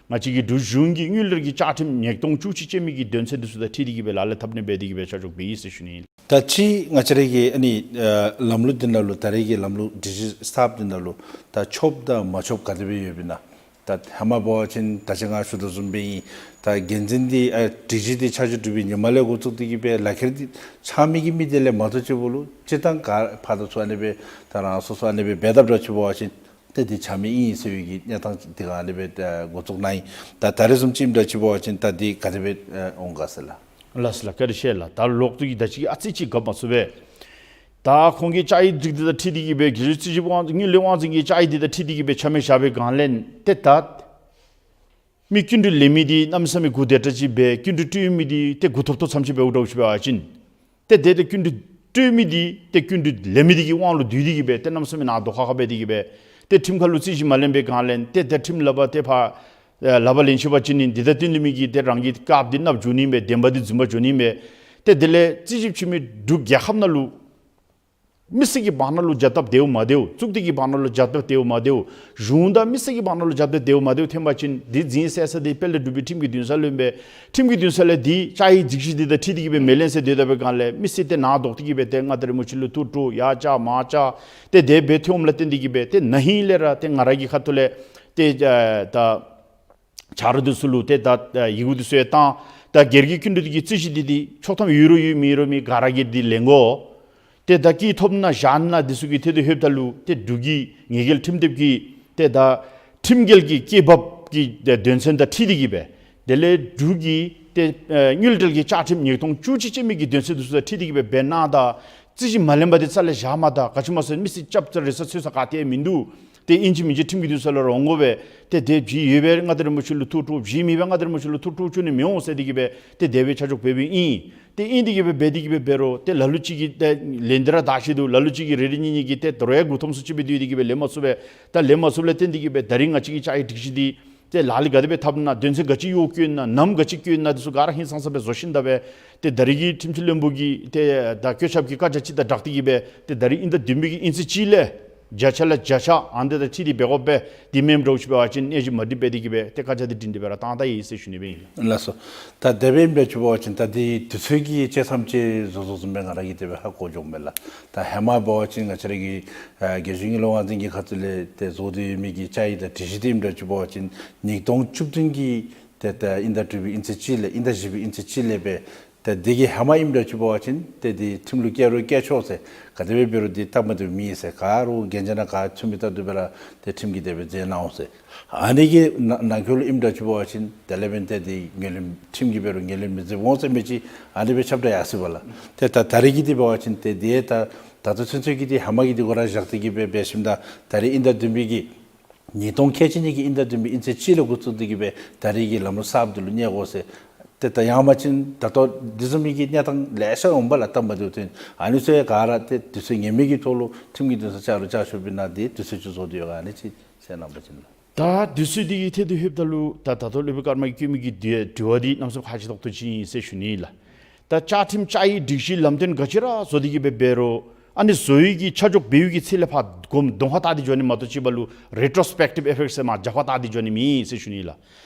ང་བཅས་ཀྱི་འབྲུག་གཞུང་གི་དངུལ་འབྲེལ་གྱི་བཅའ་ཁྲིམས་ཉིས་སྟོང་བཅུ་གཅིག་ཅན་མའི་གི་དོན་ཚན་འདི་ཚུ་དང་འཁྲིལ་ཏེ་གི་སྦེ་ལག་ལེན་འཐབ་ནི་འབད་དེ་གི་སྦེ་ཆ་འཇོག་འབད་ཡི་ཟེར་ཞུ་ནི། ད་ཅི་ང་བཅས་ར་གི་ཨ་ནི་ཨ་ལམ་ལུགས་འདི་ནང་ལུ་ད་རེས་ཀྱི་ལམ་ལུགས་སྒྲིག་གཞི་གསརཔ་འདི་ནང་ལུ་ད་ཆོགཔ་དང་མ་ཆོགཔ་ག་དེ་སྦེ་ཡོདཔ་ཨིན་ན། ད་ཧེ་མ་འབད་བ་ཅིན་ད་ཅི་ང་ཞུ་དོ་བཟུམ་སྦེ་ཨིན། ད་འགན་འཛིན་འདི་ཨ་སྒྲིག་གཞི་འདི་ཆ་འཇོག་གྲུབ་པའི་ཉིནམ་ལས་འགོ་བཙུགས་ཏེ་གི་སྦེ་ལག་ཁྱེར་འདི་འཆང་མི་གི་མི་དེ་ལས་མ་གཏོགས་ཅིག་འབདཝ་ལུ་སྤྱིར་བཏང་ག་ཕར་དང་ཚུར་ཨ་ནི་སྦེ་ད་རང་སོ་སོ་ཨ་ནི་སྦེ་འབད་དཔ་འདྲཝ་ཅིག་འབད་བ་ཅིན་ཏེ་འདི་འཆང་མི་ཨིན་ཟེར་བའི་གི་གནས་སྟངས་འདི་ག་ཨ་ནི་སྦེ་ཨ་འགོ་བཙུགས་གནང་ཡི། ད་ད་རེས་བཟུམ་ཅིག་ཨིནམ་འདྲཝ་ཅིག་འབད་བ་ཅིན་ད་འདི་ག་དེ་སྦེ་ཨ་འོང་ག་ཟེར་ལགས། ལགས་སོ་ལགས། བཀའ་དྲིན་ཆེ་ལགས། ད་ལོག་སྟེ་གི་ད་ཅི་ཨ་ཙི་ཅིག་ག་མ་ཚུགས་པས། ད་ཁོང་གི་བཅའ་ཡིག་སྒྲིག་འདི་དང་འཁྲིལ་ཏེ་གི་སྦེ་རྒྱལ་སྲས་རྩིས་ཞིབ་དབང་དངུལ་ལས་དབང་འཛིན་གྱི་བཅའ་ཡིག་འདི་དང་འཁྲིལ་ཏེ་གི་སྦེ་ཆ་མེད་བཞག་པའི་སྒང་ལས་ཏེ་ད་མི་སྐྱིན་འགྲུལ་ལེན་མི་འདི་གནམ་མེད་ས་མེད་མགུ་བདེ་དྲགས་ཅིག་སྦེ་སྐྱིན་འགྲུལ་སྤྲོད་མི་འདི་ཏེ་མགུ་ཐོབ་ཐོབ་ཙམ་ཅིག་འབདཝ་འདྲཝ་ཅིག་འབད་བ་ཅིན་ཏེ་དེ་ཏེ་སྐྱིན་འགྲུལ་སྤྲོད་མི་འདི་ཏེ་སྐྱིན་འགྲུལ་ལེན་མི་འདི་གི་དབང་ལུ་བསྡུ་སྟེ་གི་སྦེ་ཏེ་གནམ་མེད་ས་མེད་ནང་དོག་ཁ་ཁ་འབད་དེ་གི་སྦེ་ཏེ་ཁྲིམས་ཁང་ལུ་རྩིས་ཞིབ་མ་ལེན་པའི་སྒང་ལས་ཏེ་ཏེ་ཁྲིམས་ལག་པར་ཏེ་ཕར་ཨེ་ལག་པར་ལེན་ཆོག་པ་ཅིན་ཨིན། འདི་དང་བསྟུན་ཏེ་མི་གིས་ཏེ་རང་གི་སྐབས་འདི་ནུབ་འགྱོ་ནི་ཨིན་པས། བདེན་པ་འདི་རྫུན་པ་འགྱོ་ནི་ཨིན་པས། ཏེ་དེ་ལས་རྩིས་ཞིབ་ཞུ་མི་འབྲུག་རྒྱལ་ཁབ་ནང་ལུ་མི་སེར་གྱི་བར་ན་ལུ་འཇགས་ཐབས་བདེཝ་མ་བདེཝ། གཙུག་སྡེ་གི་བར་ན་ལུ་འཇགས་ཐབས་བདེཝ་མ་བདེཝ། གཞུང་དང་མི་སེར་གྱི་བར་ན་ལུ་འཇགས་ཐབས་བདེཝ་མ་བདེཝ་ཐོན་པ་ཅིན་འདི་འཛིན་སེལ་ས་འདི་དཔལ་ལྡན་འབྲུག་པའི་ཁྲིམས་ཀྱི་འདུན་ས་ལུ་ཨིན་པས། ཁྲིམས་ཀྱི་འདུན་ས་ལས་འདི་བཅའ་ཡིག་སྒྲིག་གཞི་འདི་དང་འཁྲིལ་ཏེ་གི་སྦེ་མི་ལེན་ཟེར་སྡོད་ད་པའི་སྒང་ལས་མི་སེར་ཏེ་ནང་དོག་སྟེ་གི་སྦེ་ཏེ་མངའ་བདག་རིན་པོ་ཆེ་ལུ་ཐུགས་སྤྲོ་ཡར་བཅར་མར་བཅར་ཏེ་དེ་སྦེ་ཐོནམ་ལས་བརྟེན་ཏེ་གི་སྦེ་ཏེ་ན་ཧིང་ལས་ར་ཏེ་ང་ར་གི་ཁ་ཐུག་ལས་ཏེ་ཨ་ད་ཆ་རོགས་འདི་ཚུ་ལུ་ཏེ་ད་ཡི་གུ་འདི་ཚུ་ཡང་བཏང་། ད་སྒེར་གྱི་སྐྱིན་འགྲུལ་འདི་གི་རྩིས་ཞིབ་འདི་འདི་ཆོག་ཐམ་ཡོད་རུང་ཡོད་མེད་རུང་མེད་ག་ར་གིས་འདི་ལེན་དགོ། ཏེ་ད་སྐྱིད་ཐོབ་ན་བཞག་ན་འདི་ཚུ་གི་ཐད་དུ་ལྷོདཔ་ད་ལུ་ཏེ་འབྲུག་གི་ཉེས་འགེལ་ཁྲིམས་དེབ་ཀྱི་ཏེ་ད་ཁྲིམས་འགལ་གྱི་སྐྱེད་འབབ་ཀྱི་ཏེ་དོན་ཚན་དང་འཁྲིལ་ཏེ་གི་སྦེ་དེ་ལས་འབྲུག་གི་ཏེ་ཨེ་དངུལ་འབྲེལ་གྱི་བཅའ་ཁྲིམས་ཉིས་སྟོང་བཅུ་གཅིག་ཅན་མའི་གི་དོན་ཚན་འདི་ཚུ་དང་འཁྲིལ་ཏེ་གི་སྦེ་འབད་གནང་ད། རྩིས་ཞིབ་མ་ལེན་པར་འདི་རྩ་ལས་བཞག་མ་ད། ག་ཅི་སྨོ་ཟེར་མི་སེར་སྐྱབས་ཚར་རེ་ས་ཚུད་ས་ག་ཏེ་མིན་འདུག། ཏེ་ཨིན་ཅི་མིན་ཅི་ཁྲིམས་ཀྱི་འདུན་ས་ལུ་ར་འོང་དགོ་པས། ཏེ་དེ་བྱིན་ཡོད་པས་མངའ་བདག་རིན་པོ་ཆེ་ལུ་ཐུགས་སྤྲོ། བྱིན་མེད་པས་མངའ་བདག་རིན་པོ་ཆེ་ལུ་ཐུགས་སྤྲོ་བཅུག་ནི་མི་འོང་ཟེར་ཏེ་གི་སྦེ་ཏེ་དེ་སྦེ་ཆ་འཇོག་འབད་འབདཝ་ཨིན། ཏེ་ཨིན་ཏེ་གི་སྦེ་འབད་དེ་གི་སྦེ་འབད་རུང་ཏེ་ལ་ལུ་ཅིག་གིས་ཏེ་ལེན་ཏེ་ར་བདའ་ཤེས་འདུག། ལ་ལུ་ཅིག་གིས་རེ་རེ་གཉིས་གཉིས་ཀྱིས་ཏེ་དོ་རུང་ཡང་མགུ་འཐོམ་སུ་ཅིག་སྦེ་སྡོད་དེ་གི་སྦེ་ལེན་མ་ཚུགས་པས། ད་ལེན་མ་ཚུགསཔ་ལས་བརྟེན་ཏེ་གི་སྦེ་ད་རིས་ང་བཅས་ཀྱི་བཅའ་ཡིག་སྒྲིག་གཞི་འདི་ཏེ་ལག་ལེན་ག་དེ་སྦེ་འཐབ་ན་དོན་ཚན་ག་ཅི་གཡོག་བཀོད་ན་ནམ་ག་ཅི་བཀོད་ན་འདི་ཚུ་ག་ར་ཧིང་སངས་ས་སྦེ་བཟོ་ཞིནམ་ད་སྦེ་ཏེ་ད་རིས་ཀྱི་ཁྲིམས་སྤྱི་བློན་པོ་གི་ཏེ་ད་བཀོད་ཁྱབ་ཀྱི་བཀའ་རྒྱ་ཅིག་དང་སྦྲགས་ཏེ་གི་སྦེ་ཏེ་ད་རིས་དབྱིན་ཟླ་བདུན་པའི་གི་དབྱིན་ཚེས་གཅིག་ལས་བརྒྱ་ཆ་ལས་བརྒྱ་ཆ་ཨ་ནི་དང་འཁྲིལ་ཏེ་འབད་དགོ་པས། དེ་མེནམ་འདྲཝ་ཅིག་འབད་བ་ཅིན་གནས་གཞི་མ་འགྲིག་པས། དེ་གིས་སྦེ་ཏེ་བཀའ་རྒྱ་འདི་འདི་འདི་སྦེ་ར་བཏང་ད་ཡི་ཟེར་ཞུ་ནི་སྦེ་ཨིན། ལགས་སོ། ད་དེ་སྦེ་ཨིནམ་འདྲཝ་ཅིག་འབད་བ་ཅིན་ད་འདི་དུས་ཚོད་ཀྱི་བཅད་མཚམས་ཅིག་བཟོ་བཟོཝ་བཟུམ་སྦེ་ང་ར་གིས་དེ་སྦེ་ཧ་གོ་འགྱོཝ་མས་ལགས། ད་ཧེ་མ་འབད་བ་ཅིན་ང་བཅས་ར་གི་ཨ་རྒྱལ་གཞུང་དངུལ་ལས་དབང་འཛིན་གྱི་ཁ་ཐུག་ལས་ཏེ་བཟོ་སྟེ་ཡོད་མི་གི་བཅའ་ཡིག་དང་སྒྲིག་གཞི་འདི་ཨིནམ་འདྲཝ་ཅིག་འབད་བ་ཅིན་ཉིས་སྟོང་བཅུ་བདུན་གྱི་ཏེ་ད་དབྱིན་ཟླ་དྲུག་པའི་དབྱིན་ཚེས་གཅིག་ལས་དབྱིན་ཟླ་བཞི་པའི་དབྱིན་ཚེས་གཅིག་ལས་སྦེ་ཏེ་འདི་གི་ཧེ་མ་ཨིནམ་འདྲཝ་ཅིག་འབད་བ་ཅིན་ཏེ་འདི་ཁྲིམས་ལུ་བཀལ་རུང་བཀལ་ཆོག་ཟེར་ག་དེ་སྦེ་འབད་རུང་འདི་སྟབས་མ་བདེཝ་མེད་ཟེར་ག་ར་གན་རྒྱ་ནང་ག་ཚུད་མི་ལྟར་དུ་སྦེ་ར་ཏེ་ཁྲིམས་ཀྱིས་དེ་སྦེ་མཛད་གནང་འོང་ཟེར། ཨ་ནི་གི་ནང་ནང་འཁོད་ལུ་ཨིནམ་འདྲཝ་ཅིག་འབད་བ་ཅིན་དེ་ལས་འབདན་ཏེ་འདི་ངོས་ལེན་ཁྲིམས་ཀྱིས་འབད་རུང་ངོས་ལེན་མི་མཛདཔ་འོང་ཟེར་མི་ཅིག་ཨ་ནི་སྦེ་ཁྱབ་བསྒྲགས་ཡར་སོ་ཡི་པ་ལགས། ཏེ་ད་ད་རིས་ཀྱི་འདི་འབད་བ་ཅིན་ཏེ་འདི་ད་ད་ལྟོ་ཚུན་ཚོད་ཀྱི་འདི་ཧེ་མ་གི་འདི་གུ་ར་བཞག་སྟེ་གི་སྦེ་འབད་ཞིནམ་ད་ད་རིས་དབྱིན་ཟླ་བདུན་པའི་གི་ཉིས་སྟོང་ཁལ་གཅིག་གཉིས་ཀྱི་དབྱིན་ཟླ་བདུན་པའི་དབྱིན་ཚེས་གཅིག་ལས་འགོ་བཙུགས་ཏེ་གི་སྦེ་ད་རིས་ཀྱི་ལམ་ལུགས་གསརཔ་འདི་ལུ་གནས་དགོ་ཟེར། ཏེ་ད་ཡང་མ་ཅིན་ད་ལྟོ་འདི་བཟུམ་མའི་གི་གནས་སྟངས་ལེ་ཤ་འོང་པ་ལགས། སྟབས་མ་བདེཝ་ཐོན། ཨ་ནི་ཚུ་ཡང་ག་ར་ཏེ་དུས་ཚོད་ངེས་མེད་ཀྱི་ཐོག་ལུ་ཁྲིམས་ཀྱི་འདུན་སར་བཅར་རུང་བཅར་ཆོགཔ་ཨིན་ན་འདི་དུས་ཚོད་ཅིག་བཟོ་སྟེ་ཡོད་ག་ཨ་ནི་ཅིག་གསན་གནང་པ་ཅིན་ལགས། ད་དུས་ཚོད་འདི་གི་ཐད་དུ་ལྷོདཔ་ད་ལུ་ད་ད་ལྟོ་སློབ་དཔོན་ཀརྨ་གིས་བཀོད་མི་གི་དྲི་དྲི་བ་འདི་གནམ་མེད་ས་མེད་ཁག་ཆེ་ཏོག་ཏོ་ཅིག་ཨིན་ཟེར་ཞུ་ནི་ལགས། ད་བཅའ་ཁྲིམས་བཅའ་ཡིག་སྒྲིག་གཞི་ལམ་སྟོན་ག་ཅི་ར་བཟོ་སྟེ་གི་སྦེ་འབད་རུང་ཨ་ནི་བཟོ་བའི་གི་ཆ་འཇོག་འབད་བའི་གི་ཚེ་ལས་ཕར་གོམ་གདོང་ཁར་བལྟ་སྟེ་འགྱོ་ནི་མ་གཏོགས་ཅིག་འབདཝ་ལུ་རེ་ཊོ་སི་པེག་ཊིབ་ཨི་ཕེགཊ་ཟེར་མར་རྒྱབ་ཁར་བལྟ་སྟེ་འགྱོ་ནི་མེད་ཟེར་ཞུ་ནི་ལགས།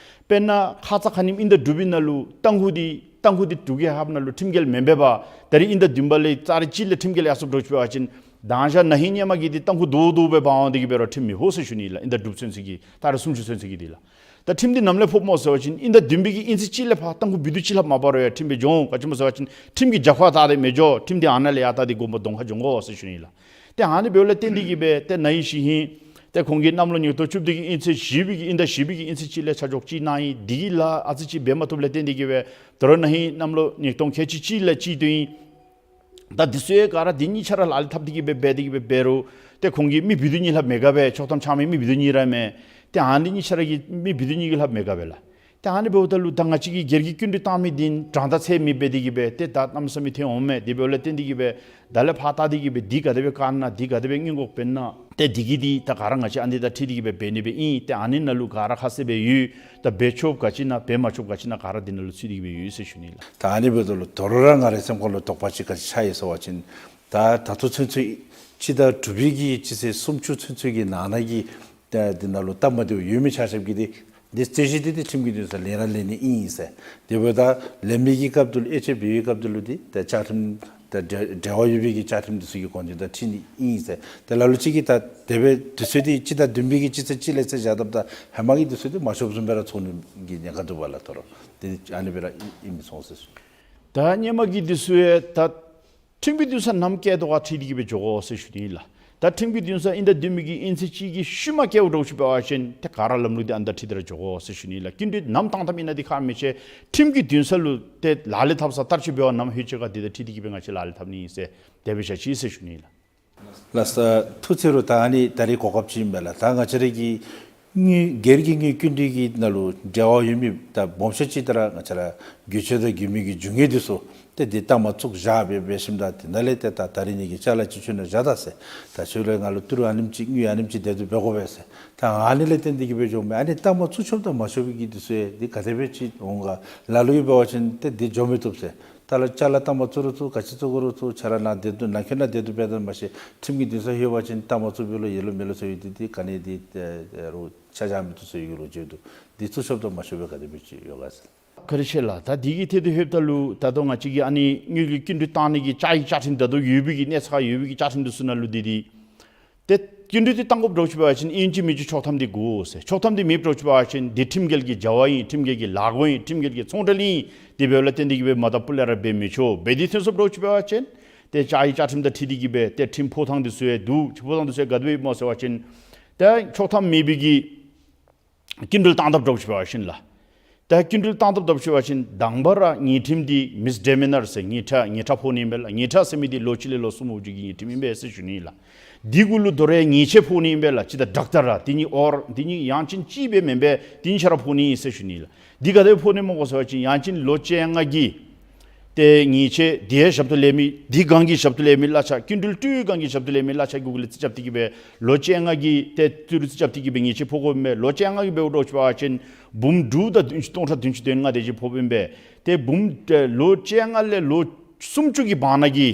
དཔེར་ན་ཁ་ཙ་ཁ་ཉིནམ་དབྱིན་ཟླ་དྲུག་པའི་ནང་ལུ་ཏམ་ཁུ་འདི་ཏམ་ཁུ་འདི་དྲུག་གི་ཧཱཔ་ནང་ལུ་ཁྲིམས་འགལ་མེན་པས་པ། ད་རིས་དབྱིན་ཟླ་བདུན་པ་ལས་ཚར་གཅིག་ལས་ཁྲིམས་འགལ་ཡར་སོངམ་འདྲཝ་ཅིག་འབད་བ་ཅིན་ད་ང་བཅས་ན་ཧིང་ཧེ་མ་གི་འདི་ཏམ་ཁུ་རྡོག་རྡོག་སྦེ་འབག་འོང་སྟེ་གི་འབད་རུང་ཁྲིམས་མི་ཕོག་ཟེར་ཞུ་ནི་ལགས། དབྱིན་ཟླ་དྲུག་ཚུན་ཚོད་ཀྱི་ད་རེས་སུམ་ཅུ་ཚུན་ཚོད་ཀྱི་འདི་ལགས། ད་ཁྲིམས་འདི་ནམ་ལས་ཕོགཔ་སྨོ་ཟེར་བ་ཅིན་དབྱིན་ཟླ་བདུན་པའི་གི་དབྱིན་ཚེས་གཅིག་ལས་ཕར་ཏམ་ཁུ་འབུད་རྡོག་གཅིག་ལྷག་མ་འབག་རུང་ཡང་ཁྲིམས་སྦེ་འགྱོ་འོང་། ག་ཅི་སྨོ་ཟེར་བ་ཅིན་ཁྲིམས་ཀྱི་རྒྱབ་ཁར་བལྟ་སྟེ་མི་འགྱོ། ཁྲིམས་འདི་ཨ་ནཱ་ལས་ཡར་བལྟ་སྟེ་དགོངསམ་གདོང་ཁར་འགྱོ་དགོ་ཟེར་ཞུ་ནི་ལགས། ཏེ་ཨ་ནི་འབདཝ་ལས་བརྟེན་ཏེ་གི་སྦེ་ཏེ་ན་ཧིང་ཤིང་ཧིང་ཏེ་ཁོང་གིས་གནམ་ལོ་ཉིས་སྟོང་བཅུ་བདུན་གྱི་དབྱིན་ཚེས་བཞི་པའི་གི་དབྱིན་ཟླ་བཞི་པའི་གི་དབྱིན་ཚེས་གཅིག་ལས་ཆ་འཇོག་ཅིག་གནང་ཡི། དེ་གི་ལཱ་ཨ་ཙི་ཅིག་འབད་མ་བཏུབ་ལས་བརྟེན་ཏེ་གི་སྦེ་ད་རུང་ན་ཧིང་གནམ་ལོ་ཉིས་སྟོང་ཁལ་གཅིག་གཅིག་ལས་གཅིག་བཏོན་ཡི། ད་འདི་ཚུ་ཡང་ག་ར་འདི་གཉིས་ཆ་ར་ལག་ལེན་འཐབ་སྟེ་གི་སྦེ་འབད་དེ་གི་སྦེ་འབད་རུང་ཏེ་ཁོང་གིས་མི་འབུད་རྡོག་གཉིས་ལྷག་མི་དགའ་བས། ཆོག་ཐམ་འཆང་མི་མི་འབུད་རྡོག་གཉིས་ར་མས། ཏེ་ཨ་ནི་གཉིས་ཆ་ར་གིས་མི་འབུད་རྡོག་གཉིས་ལྷག་མི་དགའ་བས་ལགས། ཏེ་ཨ་ནི་འབདཝ་ད་ལུ་ད་ང་བཅས་ཀྱིས་སྒེར་གྱི་སྐྱིན་འགྲུལ་བཏང་མི་འདི་གྲངས་ཐག་ཚད་མེདཔ་འབད་དེ་གི་སྦེ་ཏེ་ད་གནམ་མེད་ས་མེད་ཐོན་འོང་མས། དེ་འབདཝ་ལས་བརྟེན་ཏེ་གི་སྦེ་ད་ལས་ཕར་བལྟ་སྟེ་གི་སྦེ་འདི་ག་དེ་སྦེ་བཀག་ན་འདི་ག་དེ་སྦེ་སྔོན་འགོག་འབད་ན་ཏེ་འདི་གི་འདི་ད་ག་ར་ང་བཅས་ཨ་ནི་དང་འཁྲིལ་ཏེ་གི་སྦེ་འབད་ནི་སྦེ་ཨིན། ཏེ་ཨ་ནི་ནང་ལུ་ག་ར་ཁ་གསལ་སྦེ་ཡོད། ད་འབད་ཆོགཔ་ག་ཅི་ཨིན་ན་འབད་མ་ཆོགཔ་ག་ཅི་ཨིན་ན་ག་ར་འདི་ནང་ལུ་ཚུད་དེ་གི་སྦེ་ཡོད་ཟེར་ཞུ་ནི་ལགས། ད་ཨ་ནི་འབདཝ་ད་ལུ་དོ་རུང་ར་ང་རའི་སེམས་ཁར་ལུ་དོགས་པ་ཅིག་ག་ཅི་ཆགས་ཡི་ཟེར་བ་ཅིན་ད་ད་ལྟོ་ཚུན་ཚོད་སྤྱི་ཟླ་དྲུག་པའི་གི་སྤྱི་ཚེས་སུམ་ཅུ་ཚུན་ཚོད་ཀྱི་ནང་ན་གི་ད་འདི་ནང་ལུ་སྟབས་མ་བདེཝ་ཡོད་མི་ཆ་ཁྱབ་ཀྱིས་འདི་འདི་རྩོད་གཞི་འདི་འདི་ཁྲིམས་ཀྱི་འདུན་སར་ལེན་ར་ལེན་ནི་ཨིན་ཟེར། དེ་འབདཝ་ད་ལེན་མི་གི་སྐབས་དེ་ལུ་དབྱེ་དཔྱད་འབད་བའི་སྐབས་དེ་ལུ་འདི་ད་བཅའ་ཁྲིམས་ད་འབྲེལ་འབྲེལ་བ་ཡོད་པའི་གི་བཅའ་ཁྲིམས་འདི་ཚུ་གི་སྐོར་འདི་དང་འཁྲིལ་ནི་ཨིན་ཟེར། ད་ལ་ལུ་ཅིག་གིས་ད་དེ་སྦེ་འདི་ཚུ་འདི་སྤྱི་ཟླ་བདུན་པའི་གི་སྤྱི་ཚེས་གཅིག་ལས་རྩོད་བཞག་དཔ་ད་ཧེ་མ་གི་འདི་ཚུ་འདི་མ་ཆོགཔ་བཟུམ་སྦེ་ར་ཚོར་ནི་གི་ཉེན་ཁ་འདུག་པ་ལགས། དོ་རུང་འདི་ཨ་ནི་སྦེ་ར་ཨིན་མི་སོང་ཟེར་ཞུ། ད་ཧེ་མ་གི་འདི་ཚུ་ཡང་ད་ཁྲིམས་ཀྱི་འདུན་ས་ནམ་བཀལ་དོ་ག་འཁྲིལ་ཏེ་གི་སྦེ་འགྱོ་དགོ་ཟེར་ཞུ་ནི་ལགས། ད་ཁྲིམས་ཀྱི་འདུན་ས་དབྱིན་ཟླ་བདུན་པའི་གི་དབྱིན་ཚེས་གཅིག་གི་ཤུལ་མ་བཀལཝ་འདྲཝ་ཅིག་འབད་བ་ཅིན་ཏེ་ག་ར་ལམ་ལུགས་འདི་ཨ་ནི་དང་འཁྲིལ་ཏེ་ར་འགྱོ་དགོ་ཟེར་ཞུ་ནི་ལགས། སྐྱིན་འགྲུལ་ནམ་བཏང་བཏངམ་ཨིན་ན་འདི་ཁག་མི་ཆེ། ཁྲིམས་ཀྱི་འདུན་ས་ལུ་ཏེ་ལག་ལེན་འཐབ་ས་བསྟར་སྤྱོད་འབད་བ་ནམ་ལྷོད་ཅི་ག་འདི་དང་འཁྲིལ་ཏེ་གི་སྦེ་ང་བཅས་ལག་ལེན་འཐབ་ནི་ཨིན་ཟེར་དེ་སྦེ་བཞག་ཅི་ཟེར་ཞུ་ནི་ལགས། ལགས་སོ། ཐུགས་རྗེ་ཆེ། ད་ཨ་ནི་ད་རིས་གོ་སྐབས་ཅིག་ཨིན་པས་ལགས། ད་ང་བཅས་ར་གི་དངུལ་སྒེར་གྱི་དངུལ་སྐྱིན་འགྲུལ་གྱི་ནང་ལུ་འབྲེལ་བ་ཡོད་མི་ད་སྦོམ་ཤོས་ཅིག་ད་ར་ང་བཅས་ར་རྒུད་ཆད་དང་རྒུད་མེད་ཀྱི་རྒྱུ་དངོས་འདི་ཚུ་ཏེ་འདི་ལྟ་མ་བཙུགས་བཞག་སྦེ་འབད་ཞིནམ་ད་དེ་ནང་ལས་ཏེ་ད་ད་རིས་ནི་གི་ཅ་ལ་ཅིག་ཁྱོན་ནས་བཞག་ད་ཟེར། ད་ཁྱོད་ར་ང་ལུ་ཏི་རུ་ཨ་ནེམ་ཅིག་དངུལ་ཨ་ནེམ་ཅིག་དེ་ཚུ་འབད་དགོ་པས་ཟེར། ད་ཨ་ནི་ལས་བརྟེན་ཏེ་གི་སྦེ་འགྱོཝ་མས། ཨ་ནི་ལྟ་མ་བཙུགས་ཆོགཔ་དང་མ་ཆོག་པའི་གི་འདི་ཚུ་ཡང་འདི་ག་དེ་སྦེ་ཅིག་འོང་ག། ལ་ལུ་གིས་འབད་བ་ཅིན་ཏེ་འདི་འགྱོ་མི་བཏུབ་ཟེར། ད་ལ་ཅ་ལ་ལྟ་མ་བཙུགས་རུང་བཙུགས། ག་ཅི་བཙུགས་རུང་བཙུགས། ཁྱོད་ར་ནཱ་སྡོད་དོ་ནཱ་ཁྱོད་ནཱ་སྡོད་དོ་འབད་དོ་མ་ཤེས། ཁྲིམས་ཀྱི་འདུན་ས་ལྷོད་པ་ཅིན་ལྟ་མ་བཙུགས་པའི་ལོ་ཡེ་ལོ་མེ་ལོ་ཟེར་བའི་འདི་འདི་ག་ནི་འདི་ཨེ་རུང་ཆ་བཞག་མི་བཏུབ་ཟེར་བའི་ལོ་རྒྱུས་འདུག། འདི་བཙུགས་ཆོགཔ་དང་མ་ཆོག་པའི་ག་དེ་སྦེ་ཅིག་ཡོད་ག་ཟེར། བཀའ་དྲིན་ཆེ་ལགས། ད་འདི་གི་ཐད་དུ་ལྷོདཔ་ད་ལུ་ད་ལྟོ་ང་བཅས་ཀྱི་ཨ་ནི་དངུལ་གྱི་སྐྱིན་འགྲུལ་བཏང་ནི་གི་བཅའ་ཡིག་བཅའ་ཁྲིམས་ད་ལྟོ་ཡོད་པའི་གི་གནས་ཚད་ཁར་ཡོད་པའི་གི་བཅའ་ཁྲིམས་འདི་ཚུ་ནང་ལུ་འདི་འདི་ཏེ་སྐྱིན་འགྲུལ་འདི་བཏང་དགོཔ་འདྲཝ་ཅིག་འབད་བ་ཅིན་ཨིན་ཅི་མིན་ཅི་ཆོག་ཐམ་འདི་དགོ་ཟེར། ཆོག་ཐམ་འདི་མེདཔ་འདྲཝ་ཅིག་འབད་བ་ཅིན་འདི་ཁྲིམས་འགལ་གྱི་བྱ་བ་ཨིན། ཁྲིམས་འགལ་གྱི་ལཱ་དགོ་ཨིན། ཁྲིམས་འགལ་གྱི་ཚོང་འབྲེལ་ཨིན། དེ་འབདཝ་ལས་བརྟེན་ཏེ་གི་སྦེ་མ་བཏབ་པ་ལས་ར་འབད་མི་ཆོག། འབད་དེ་ཐོན་སོཔ་འདྲཝ་ཅིག་འབད་བ་ཅིན་ཏེ་བཅའ་ཡིག་བཅའ་ཁྲིམས་དང་འཁྲིལ་ཏེ་གི་སྦེ་ཏེ་ཁྲིམས་ཕོག་ཐངས་འདི་ཚུ་ཡང་འདུག། ཕོག་ཐངས་འདི་ཚུ་ཡང་ག་དེ་སྦེ་ཨིནམ་སྨོ་ཟེར་བ་ཅིན་ཏེ་ཆོག་ཐམ་མེད་པའི་གི་སྐྱིན་འགྲུལ་བཏང་དཔ་འདྲཝ་ཅིག་འབད་བ་ཅིན་ལགས། ད་སྐྱིན་འགྲུལ་བཏང་དཔ་འདྲཝ་ཅིག་འབད་བ་ཅིན་དང་པ་ར་ཉེས་ཁྲིམས་འདི་མིསི་ཌི་མི་ནར་ཟེར་ཉེས་ཁྲ་ཉེས་ཁྲ་ཕོག་ནི་ཨིན་པས་ལགས། ཉེས་ཁྲ་ཟེར་མི་འདི་ལོ་གཅིག་ལས་ལོ་གསུམ་འོག་གི་ཉེས་ཁྲིམས་ཨིན་པས་ཟེར་ཞུ་ནི་ལགས། འདི་གུ་ལུ་དོ་རུང་ཉེས་ཆད་ཕོག་ནི་ཨིན་པས་ལགས། ཅིག་ད་དྲག་ད་ར་དེ་གཉིས་ཨོར་དེ་གཉིས་ཡང་ཅིན་ཅིག་སྦེ་མེན་པས། དེ་གཉིས་ཆ་ར་ཕོག་ནི་ཨིན་ཟེར་ཞུ་ནི་ལགས། འདི་ག་དེ་ཕོག་ནི་སྨོ་གོ་ཟེར་བ་ཅིན་ཡང་ཅིན་ལོ་བཅོ་ལྔ་གི་ཏེ་ཉེས་ཆད་དེ་ཞབས་ཏོག་ལེན་མི་དེ་སྒང་གི་ཞབས་ཏོག་ལེན་མི་གླ་ཆ་སྐྱིན་འགྲུལ་སྤྲོད་སྒང་གི་ཞབས་ཏོག་ལེན་མི་གླ་ཆ་གུ་གུ་ལས་རྩིས་རྐྱབ་སྟེ་གི་སྦེ་ལོ་བཅོ་ལྔ་གི་ཏེ་ཏི་རུ་རྩིས་རྐྱབ་སྟེ་གི་སྦེ་ཉེས་ཆད་ཕོག་དགོཔ་མས། ལོ་བཅོ་ལྔ་གི་འབདཝ་འདྲཝ་ཅིག་འབད་བ་ཅིན་འབུམ་དྲུག་དང་བདུན་ཅུ་སྟོང་ཕྲག་བདུན་ཅུ་དོན་ལྔ་དེ་ཅིག་ཕོགཔ་ཨིན་པས། ཏེ་འབུམ་ཏེ་ལོ་བཅོ་ལྔ་ལས་ལོ་སུམ་ཅུ་གི་བར་ན་གི་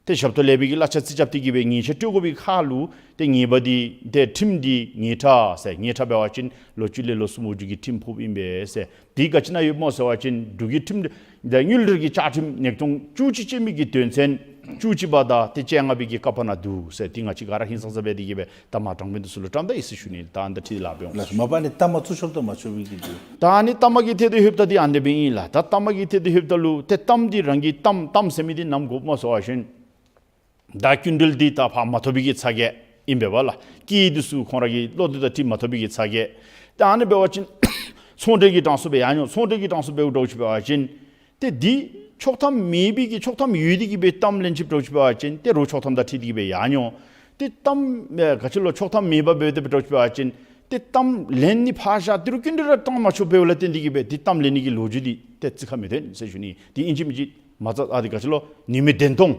ཏེ་ཞབས་ཏོག་ལེན་མི་གི་གླ་ཆ་རྩིས་རྐྱབ་སྟེ་གི་སྦེ་ཉེས་ཆད་སྤྲོད་དགོ་པའི་ཁར་ལུ་ཏེ་ཉེས་པ་འདི་ཏེ་ཁྲིམས་འདི་ཉེས་ཁྲ་ཟེར་ཉེས་ཁྲ་འབད་བ་ཅིན་ལོ་གཅིག་ལས་ལོ་གསུམ་འོག་གི་ཁྲིམས་ཕོགཔ་ཨིན་པས་ཟེར། དེ་ག་ཅི་ནང་ཡོདཔ་སྨོ་ཟེར་བ་ཅིན་འབྲུག་གི་ཁྲིམས་ད་དངུལ་འབྲེལ་གྱི་བཅའ་ཁྲིམས་ཉིས་སྟོང་བཅུ་གཅིག་ཅན་མའི་གི་དོན་ཚན་བཅུ་གཅིག་པ་དང་ཏེ་བཅོ་ལྔ་པའི་གི་ཀ་པ་ནང་འདུག་ཟེར། དེ་ང་བཅས་ག་ར་ཧིང་སངས་ས་སྦེ་དེ་གི་སྦེ་ད་མ་དྲང་དཔོན་འདི་ཚུ་ལུ་བཀྲམ་ད་ཡི་ཟེར་ཞུ་ནི། ད་ཨ་ནི་དང་འཁྲིལ་ལཱ་འབད་འོང་། ལགས་སོ། མ་པ་ནི་ལྟ་མ་བཙུགས་ཆོགཔ་དང་མ་ཆོག་པའི་གི་འདི། ད་ཨ་ནི་ལྟ་མ་གི་ཐད་དུ་ལྷོདཔ་ད་འདི་ཨ་ནི་སྦེ་ཨིན་ལགས། ད་ལྟ་མ་གི་ཐད་དུ་ལྷོདཔ་ད་ལུ་ཏེ་གཏམ་འདི་རང་གི་གཏམ་གཏམ་ཟེར་མི་འདི་ནམ་དགོཔ་སྨོ་ཟེར་བ་ཅིན་ད་སྐྱིན་འགྲུལ་འདི་ད་ཕར་མ་ཐོབ་པའི་གི་ཚ་གྱང་ཨིན་པས་པ་ལགས། སྐྱིད་འདི་ཚུ་ཁོང་ར་གི་བློ་འདི་དང་འཁྲིལ་མ་ཐོབ་པའི་གི་ཚ་གྱང་། ད་ཨ་ནི་འབད་བ་ཅིན་ཚོང་འབྲེལ་གྱི་གྲངས་སུ་སྦེ་ཡར་འགྱོ། ཚོང་འབྲེལ་གྱི་གྲངས་སུ་འབདཝ་འདྲཝ་ཅིག་འབད་བ་ཅིན་ཏེ་འདི་ཆོག་ཐམ་མེད་པའི་གི་ཆོག་ཐམ་ཡོད་དེ་གི་སྦེ་གཏམ་ལེན་ཅིག་འདྲཝ་ཅིག་འབད་བ་ཅིན་ཏེ་རོགས་ཆོག་ཐམ་དང་འཁྲིལ་ཏེ་གི་སྦེ་ཡར་འགྱོ། ཏེ་གཏམ་ཨེ་ག་ཅི་ལོ་ཆོག་ཐམ་མེད་པར་འབད་དེ་འདྲཝ་ཅིག་འབད་བ་ཅིན་ཏེ་གཏམ་ལེན་ནི་ཕར་བཞག། ཏི་རུ་སྐྱིན་འགྲུལ་ར་བཏང་མ་ཆོགཔ་འབདཝ་ལས་བརྟེན་ཏེ་གི་སྦེ་འདི་གཏམ་ལེན་ནི་གི་ལོ་རྒྱུས་འདི་ཏེ་རྩི་ཁར་མི་ཐོན་ཟེར་ཞུ་ནི། འདི་ཨིན་ཅི་མིན་ཅི་མ་རྩ་ཨ་འདི་ག་ཅི་ལོ་ནི་མི་བདེན་སྟོང་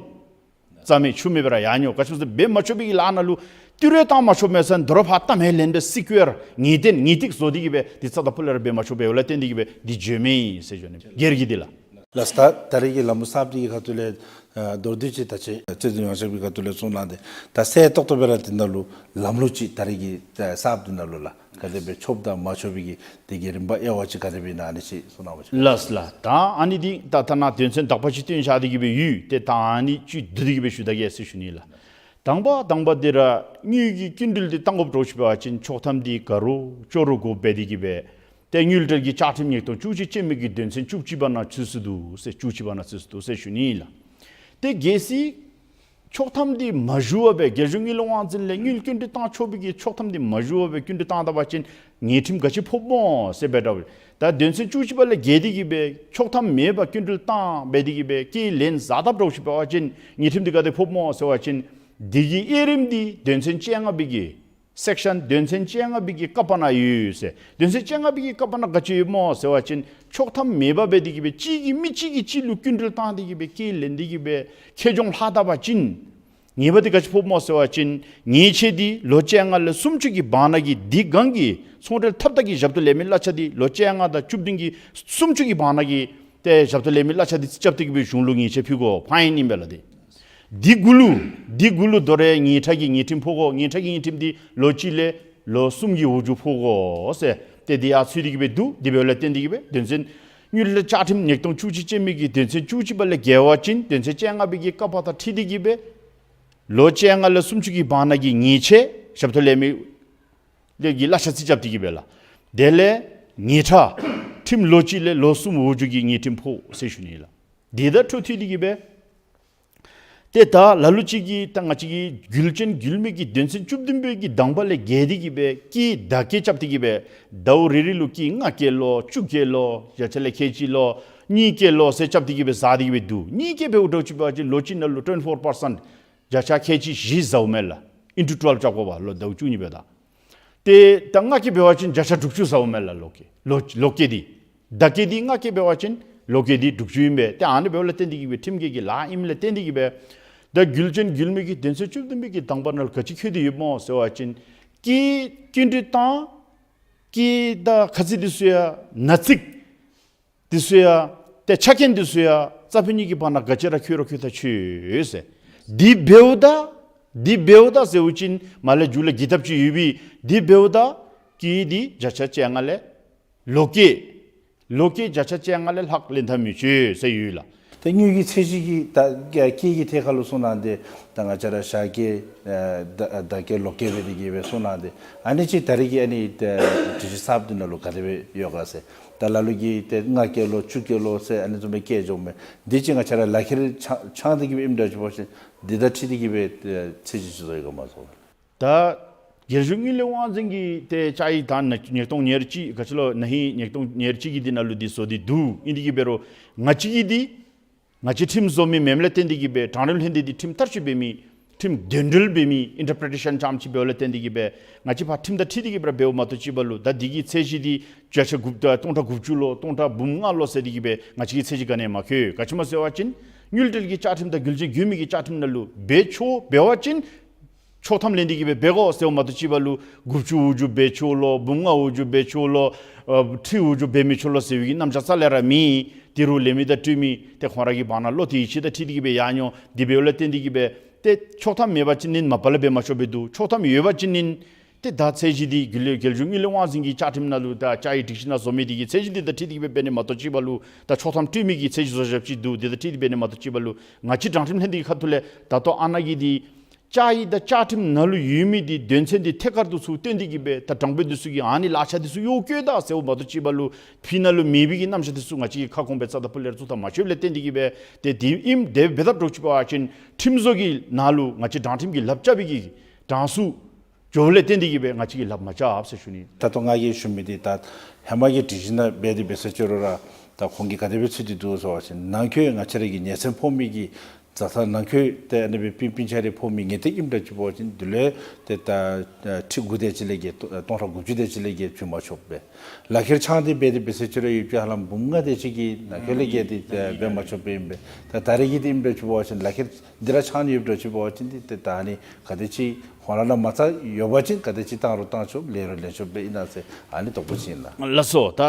རྩ་མེད་ཆུ་མེད་པར་ཡར་འགྱོ། ག་ཅི་སྨོ་ཟེར་འབད་མ་ཆོག་པའི་གི་ལཱ་ནང་ལུ་ཏི་རུ་བཏང་མ་ཆོགཔ་མེན་ཟེར་དོ་རུང་ཕར་གཏམ་ཧེ་ལེན་སྦེ་སི་ཀུ་ཨར་ངེས་གཏན་ངེས་ཏིག་བཟོ་སྟེ་གི་སྦེ་འདི་རྩ་དང་ཕུ་ལས་ར་འབད་མ་ཆོགཔ་འབདཝ་ལས་བརྟེན་ཏེ་གི་སྦེ་འདི་བྱོན་མི་ཨིན་ཟེར་ཞུ་ནི། སྒེར་གྱི་འདི་ལགས། ལགས་སོ། ད་ད་རེས་ཀྱི་ལམ་གསརཔ་འདི་གི་ཁ་ཐུག་ལས་ཨ་མདོར་བསྡུས་ཅིག་ད་ཅི་རྩོད་འཛིན་ཡོངས་ཁྱབ་ཀྱི་ཁ་ཐུག་ལས་གསུངས་གནང་སྟེ་ད་གསལ་ཏོག་ཏོ་སྦེ་ར་འདི་ནང་ལུ་ལམ་ལུགས་ཅིག་ད་རེས་ཀྱི་ད་གསརཔ་འདི་ནང་ལུ་ལགས། ག་དེ་སྦེ་ཆོགཔ་དང་མ་ཆོག་པའི་གི་དེ་གི་རིམ་པ་དབྱེ་བ་ཅིག་ག་དེ་སྦེ་ཨིན་ན་ཨ་ནི་ཅིག་གསུང་གནང་བ་ཅིན། ལགས་ལགས། ད་ཨ་ནི་འདི་ད་ཐ་ན་དོན་ཚན་དག་པ་ཅིག་བཏོན་བཞག་སྟེ་གི་སྦེ་ཡོད། ཏེ་ད་ཨ་ནི་ཅིག་བསྡུ་སྟེ་གི་སྦེ་ཞུ་ད་གེ་ཟེར་ཞུ་ནི་ལགས། དང་པ་དང་པ་འདི་ར་དངུལ་གྱི་སྐྱིན་འགྲུལ་འདི་བཏང་དགོཔ་འདྲཝ་ཅིག་འབད་བ་ཅིན་ཆོག་ཐམ་འདི་དགའ་རུང་སྐྱོ་རུང་དགོ་པས། དེ་གི་སྦེ་ཏེ་དངུལ་འབྲེལ་གྱི་བཅའ་ཁྲིམས་ཉིས་སྟོང་བཅུ་གཅིག་ཅན་མའི་གི་དོན་ཚན་བཅུ་གཅིག་པ་ནང་ཚུད་སུ་འདུག་ཟེར། བཅུ་གཅིག་པ་ནང་ཚུད་སུ་འདུག་ཟེར་ཞུ་ནི་ལགས། ཏེ་གལ་སྲིད་ཆོག་ཐམ་འདི་མ་ཞུ་བར་སྦེ་རྒྱལ་གཞུང་དངུལ་ལས་དབང་འཛིན་ལས་དངུལ་སྐྱིན་འགྲུལ་བཏང་ཆོག་པའི་གི་ཆོག་ཐམ་འདི་མ་ཞུ་བར་སྦེ་སྐྱིན་འགྲུལ་བཏང་ད་པ་ཅིན་ཉེས་ཁྲིམས་ག་ཅི་ཕོགཔ་སྨོ་ཟེར་འབད་དོ། ད་དོན་ཚན་བཅུ་གཅིག་པ་ལས་འགལ་ཏེ་གི་སྦེ་ཆོག་ཐམ་མེད་པར་སྐྱིན་འགྲུལ་བཏང་འབད་དེ་གི་སྦེ་སྐྱེད་ལེན་བཟའ་ད་འདྲཝ་ཅིག་འབད་བ་ཅིན་ཉེས་ཁྲིམས་འདི་ག་དེ་ཕོགཔ་སྨོ་ཟེར་བ་ཅིན་འདི་གི་དབྱེ་རིམ་འདི་དོན་ཚན་བཅོ་ལྔ་པའི་གི་སེཀ་ཤན་དོན་ཚན་བཅོ་ལྔ་པའི་གི་ཀ་པ་ནང་ཡོད་ཟེར། དོན་ཚན་བཅོ་ལྔ་པའི་གི་ཀ་པ་ནང་ག་ཅི་ཡོདཔ་སྨོ་ཟེར་བ་ཅིན་ཆོག་ཐམ་མེད་པར་འབད་དེ་གི་སྦེ་གཅིག་གིས་མི་གཅིག་གིས་གཅིག་ལུ་སྐྱིན་འགྲུལ་བཏང་སྟེ་གི་སྦེ་སྐྱེད་ལེན་ཏེ་གི་སྦེ་ཁེ་གྱོང་ལྷག་ད་པ་ཅིན་ཉེས་པ་འདི་ག་ཅི་ཕོགཔ་སྨོ་ཟེར་བ་ཅིན་ཉེས་ཆད་འདི་ལོ་བཅོ་ལྔ་ལས་སུམ་ཅུ་གི་བར་ན་གི་འདི་སྒང་གི་ཚོང་འབྲེལ་འཐབ་ད་གི་ཞབས་ཏོག་ལེན་མི་གླ་ཆ་འདི་ལོ་བཅོ་ལྔ་དང་བཅུ་བདུན་གྱི་སུམ་ཅུ་གི་བར་ན་གི་ཏེ་ཞབས་ཏོག་ལེན་མི་གླ་ཆ་འདི་རྩིས་རྐྱབ་སྟེ་གི་སྦེ་གཞུང་ལུ་ཉེས་ཆད་ཕུལ་དགོ། ཕའིན་ཨིན་པས་ལགས། ཏེ་འདི་གུ་ལུ་འདི་གུ་ལུ་དོ་རུང་ཉེས་ཁྲ་གི་ཉེས་ཁྲིམས་ཕོག་དགོ། ཉེས་ཁྲ་གི་ཉེས་ཁྲིམས་འདི་ལོ་གཅིག་ལས་ལོ་གསུམ་གྱི་འོག་འཇུག་ཕོག་དགོ་ཟེར། ཏེ་འདི་ཡང་ཚུད་དེ་གི་སྦེ་འདུག། དེ་འབདཝ་ལས་བརྟེན་ཏེ་གི་སྦེ་དོན་ཚན་དངུལ་ལས་བཅའ་ཁྲིམས་ཉིས་སྟོང་བཅུ་གཅིག་ཅན་མའི་གི་དོན་ཚན་བཅུ་གཅིག་པ་ལས་འགལ་བ་ཅིན་དོན་ཚན་བཅོ་ལྔ་པའི་གི་ཀ་པ་དང་འཁྲིལ་ཏེ་གི་སྦེ་ལོ་བཅོ་ལྔ་ལས་སུམ་ཅུ་གི་བར་ན་གི་ཉེས་ཆད་ཞབས་ཏོག་ལེན་མི་ལས་ཀྱི་གླ་ཆ་རྩིས་རྐྱབ་སྟེ་གི་སྦེ་ལགས། དེ་ལས་ཉེས་ཁྲ་ཁྲིམས་ལོ་གཅིག་ལས་ལོ་གསུམ་འོག་འཇུག་གི་ཉེས་ཁྲིམས་ཕོག་ཟེར་ཞུ་ནི་ལགས། དེ་དང་འཕྲོ་མཐུད་དེ་གི་སྦེ་ཏེ་ད་ལ་ལུ་ཅིག་གིས་ད་ང་བཅས་ཀྱི་འགུལ་ཅན་འགུལ་མི་གི་དོན་ཚན་བཅུ་བདུན་པའི་གི་དང་པ་ལས་འགལ་ཏེ་གི་སྦེ་སྐྱེད་བརྡ་སྐྱེད་རྐྱབ་སྟེ་གི་སྦེ་ཟླཝ་རེ་རེ་ལུ་སྐྱེད་ལྔ་སྐྱེད་ལོ་བཅུ་སྐྱེད་ལོ་བརྒྱ་ཆ་ལས་ཁལ་གཅིག་ལོ་གཉིས་སྐྱེད་ལོ་ཟེར་རྐྱབ་སྟེ་གི་སྦེ་བཟའ་སྟེ་གི་སྦེ་འདུག། གཉིས་སྐྱེད་འབདཝ་འདྲཝ་ཅིག་འབད་བ་ཅིན་ལོ་གཅིག་ནང་ལུ་ཊོན་ཊི་ཕོར་པར་སེནཊ་བརྒྱ་ཆ་ཁལ་གཅིག་བཞི་བཟའཝ་མས་ལགས། ཨིན་ཊུ་ཊུ་ཝེལབ་རྐྱབ་དགོ་པས་ལོ་ཟླཝ་བཅུ་གཉིས་འབདཝ་ད། ཏེ་ད་ལྔ་སྐྱེད་འབད་བ་ཅིན་བརྒྱ་ཆ་དྲུག་ཅུ་བཟའཝ་མས་ལགས། ལོ་སྐྱེད་ལོ་ལོ་སྐྱེད་འདི་བརྡ་སྐྱེད་འདི་ལྔ་སྐྱེད་འབད་བ་ཅིན་ལོ་སྐྱེད་འདི་དྲུག་ཅུ་ཨིན་པས། ཏེ་ཨ་ནི་འབདཝ་ལས་བརྟེན་ཏེ་གི་སྦེ་ཁྲིམས་འགལ་གྱི་ལཱ་ཨིནམ་ལས་བརྟེན་ཏེ་གི་སྦེ་ད་འགུལ་ཅན་འགུལ་མི་གི་དོན་ཚན་བཅུ་བདུན་པའི་གི་དང་པ་ནང་ལུ་ག་ཅི་འཁོད་དེ་ཡོདཔ་སྨོ་ཟེར་བ་ཅིན་སྐྱེད་སྐྱིན་འགྲུལ་བཏང་སྐྱེད་དང་ཁ་ཚིག་འདི་ཚུ་ཡང་ན་ཚིག་འདི་ཚུ་ཡང་ཏེ་ཆ་རྐྱེན་འདི་ཚུ་ཡང་རྩ་ཕན་གཉིས་ཀྱི་བར་ན་ག་ཅི་ར་འཁོད་རུང་འཁོད་ད་ཆོག་ཟེར། འདི་འབདཝ་ད་འདི་འབདཝ་ད་ཟེརཝ་ཅིན་མ་ལས་མཇུག་ལས་འགྱིར་ཐབས་ཅིག་ཡོད་པས། འདི་འབདཝ་ད་སྐྱེད་འདི་བརྒྱ་ཆ་བཅོ་ལྔ་ལས་ལོ་སྐྱེད་ལོ་སྐྱེད་བརྒྱ་ཆ་བཅོ་ལྔ་ལས་ལྷག་ལེན་ཐབས་མི་ཆོག་ཟེར་ཡོད་ལགས། ཏེ་དངུལ་གྱི་ཚད་གཞི་གི་ད་སྐྱེད་ཀྱི་ཐད་ཁར་ལུ་སོང་ན་ཏེ་ད་ང་བཅས་ར་ཞག་སྐྱེད་ཨ་ཟླ་ཟླ་སྐྱེད་ལོ་སྐྱེད་འབད་དེ་གི་སྦེ་སོང་ན་ཏེ་ཨ་ནི་ཅིག་ད་རེས་ཀྱི་ཨ་ནི་ཏེ་སྒྲིག་གཞི་གསརཔ་འདི་ནང་ལུ་ག་དེ་སྦེ་ཡོད་ག་ཟེར། ད་ལ་ལུ་གིས་ཏེ་ལྔ་སྐྱེད་ལོ་བཅུ་སྐྱེད་ལོ་ཟེར་ཨ་ནི་བཟུམ་སྦེ་བཀལ་འགྱོཝ་མས། འདི་ཅིག་ང་བཅས་ར་ལག་ཁྱེར་འཆང་འཆང་སྟེ་གི་སྦེ་ཨིནམ་འདྲཝ་ཅིག་འབད་བ་ཅིན་འདི་དང་འཁྲིལ་ཏེ་གི་སྦེ་ཨེ་ཚད་གཞི་ཅིག་བཟོ་ཡི་ག་མ་བཟོ་བས། ད་རྒྱལ་གཞུང་དངུལ་ལས་དབང་འཛིན་གྱིས་ཏེ་བཅའ་ཡིག་ད་ན་ཉིས་སྟོང་ཉེར་གཅིག་ག་ཅི་ལོ་ན་ཧིང་ཉིས་སྟོང་ཉེར་གཅིག་གི་འདི་ནང་ལུ་འདི་བཟོ་སྟེ་འདུག། ཨིན་དེ་གི་འབད་རུང་ང་བཅས་ཀྱིས་འདི་ང་བཅས་ཁྲིམས་བཟོ་མི་མེནམ་ལས་བརྟེན་ཏེ་གི་སྦེ་དྲང་སྙོམས་ལྷན་སྡེ་འདི་ཁྲིམས་བསྟར་སྤྱོད་འབད་མི་ཁྲིམས་དོན་འགྲེལ་འབད་མི་ཨིན་ཊར་པི་རི་ཊེ་ཤན་ཙམ་ཅིག་འབདཝ་ལས་བརྟེན་ཏེ་གི་སྦེ་ང་བཅས་ཕར་ཁྲིམས་དང་འཁྲིལ་ཏེ་གི་སྦེ་ར་འབདཝ་མ་གཏོགས་ཅིག་འབད་ལུ་ད་འདི་གི་ཚད་གཞི་འདི་བརྒྱ་ཆ་དགུ་ཨ་སྟོང་ཕྲག་དགུ་བཅུ་ལོ་སྟོང་ཕྲག་འབུམ་ལྔ་ལོ་ཟེར་ཏེ་གི་སྦེ་ང་བཅས་ཀྱི་ཚད་གཞི་ག་ནི་ཡང་མ་འཁོད། ག་ཅི་སྨོ་ཟེར་བ་ཅིན་དངུལ་འབྲེལ་གྱི་བཅའ་ཁྲིམས་དང་འགུལ་ཅན་འགུལ་མི་གི་བཅའ་ཁྲིམས་ནང་ལུ་འབད་ཆོག་འབད་བ་ཅིན་ཆོག་ཐམ་ལེན་ཏེ་གི་སྦེ་འབད་དགོ་ཟེརཝ་མ་གཏོགས་ཅིག་འབད་ལུ་དགུ་བཅུ་འོག་འཇུག་འབད་ཆོག་ལོ་འབུམ་ལྔ་འོག་འཇུག་འབད་ཆོག་ལོ་ཨ་ཁྲི་འོག་འཇུག་འབད་མི་ཆོག་ལོ་ཟེར་བའི་གི་རྣམ་གཞག་རྩ་ལས་ར་མེད། ཏི་རུ་ལེན་མི་དང་སྤྲོད་མི་ཏེ་ཁོང་ར་གི་བར་ན་བློ་གཏད་ཡིད་ཆེས་དང་འཁྲིལ་ཏེ་གི་སྦེ་ཡར་འགྱོ། དེ་འབདཝ་ལས་བརྟེན་ཏེ་གི་སྦེ་ཏེ་ཆོག་ཐམ་མེད་པ་ཅིན་ནི་མ་པ་ལས་འབད་མ་ཆོགཔ་སྦེ་འདུག། ཆོག་ཐམ་ཡོད་པ་ཅིན་ནི་ཏེ་ད་ཚད་གཞི་འདི་རྒྱལ་རྒྱལ་གཞུང་དངུལ་ལས་དབང་འཛིན་གྱི་བཅའ་ཁྲིམས་ནང་ལུ་ད་བཅའ་ཡིག་སྒྲིག་གཞི་ནང་བཟོ་མི་འདི་གིས་ཚད་གཞི་འདི་དང་འཁྲིལ་ཏེ་གི་སྦེ་འབད་ནི་མ་གཏོགས་ཅིག་འབད་ལུ་ད་ཆོག་ཐམ་སྤྲོད་མི་གི་ཚད་གཞི་བཟོ་བཞགཔ་ཅིག་འདུག། འདི་དང་འཁྲིལ་ཏེ་འབད་ནི་མ་གཏོགས་ཅིག་འབད་ལུ་ང་བཅས་དྲང་ཁྲིམས་ལྷན་སྡེ་གི་ཁ་ཐུག་ལས་ད་ལྟོ་ཨ་ནཱ་གི་འདི་བཅའ་ཡིག་དང་བཅའ་ཁྲིམས་ནང་ལུ་ཡོད་མི་འདི་དོན་ཚན་འདི་ཐད་ཀར་དུ་ཚུར་བཏོན་ཏེ་གི་སྦེ་ད་དྲང་དཔོན་འདི་ཚུ་གིས་ཨ་ནི་ལག་ཆ་འདི་ཚུ་གཡོག་བཀོལ་ད་ཟེརཝ་མ་གཏོགས་ཅིག་འབད་ལུ་ཕི་ནང་ལུ་མེད་པའི་གི་རྣམ་གཞག་འདི་ཚུ་ང་བཅས་ཀྱིས་ཁ་སྐོང་སྦེ་རྩ་དང་ཕུ་ལས་ར་བཙུགས་ད་མ་ཆོགཔ་ལས་བརྟེན་ཏེ་གི་སྦེ་ཏེ་དེ་ཨིནམ་དེ་འབད་ད་འདྲཝ་ཅིག་འབད་བ་ཅིན་ཁྲིམས་བཟོ་གི་ནང་ལུ་ང་བཅས་དྲང་ཁྲིམས་ཀྱི་ལགཔ་རྐྱབ་པའི་གི་གྲངས་སུ་འགྱོཝ་ལས་བརྟེན་ཏེ་གི་སྦེ་ང་བཅས་ཀྱིས་ལགཔ་མ་རྐྱབ་ཟེར་ཞུ་ནི། ད་ལྟོ་ང་གིས་ཞུ་མི་འདི་ད་ཧེ་མ་གི་སྒྲིག་གཞི་ནང་འབད་དེ་འབད་ས་ཅིག་རུང་ར་ད་ཁོང་གིས་ག་དེ་སྦེ་ཚུད་དེ་འདུག་ཟེར་བ་ཅིན་ནང་འཁོད་ང་བཅས་ར་གི་ཉེན་ཚན་ཕོག་མི་གི་བཟའ་ཚང་ནང་འཁོད་ཏེ་ཨ་ནི་སྦེ་སྤུན་སྤུན་ཆ་རེ་ཕོག་མི་ངེས་ཏིག་ཨིནམ་འདྲཝ་ཅིག་འབད་བ་ཅིན་འདི་ལས་ཏེ་ད་ཁྲི་དགུ་དེ་ཅིག་ལས་བརྒལ་སྟོང་ཕྲག་དགུ་བཅུ་དེ་ཅིག་ལས་བརྒལ་བྱིན་མ་ཆོག་པས། ལག་ཁྱེར་འཆང་སྟེ་འབད་དེ་འབད་ས་ཅིག་རུང་ཡོད་ཀྱི་ཧ་ལམ་འབུམ་ལྔ་དེ་ཅིག་གིས་ནང་འཁོད་ལས་བརྒལ་ཏེ་འབད་མ་ཆོགཔ་ཨིན་པས། ད་ད་རེས་ཀྱི་འདི་ཨིནམ་འདྲཝ་ཅིག་འབད་བ་ཅིན་ལག་ཁྱེར་འདི་ར་འཆང་ནི་ཡོདཔ་འདྲཝ་ཅིག་འབད་བ་ཅིན་འདི་ཏེ་ད་ཨ་ནི་ག་དེ་ཅིག་ཁོང་ར་ནང་མ་རྩ་ཡོད་པ་ཅིན་ག་དེ་ཅིག་བཏང་རུང་བཏང་ཆོག་ལེན་རུང་ལེན་ཆོགཔ་སྦེ་ཨིན་ན་ཟེར་ཨ་ནི་དོགས་པ་ཅིག་ཨིན་ལགས། ལགས་སོ། ད་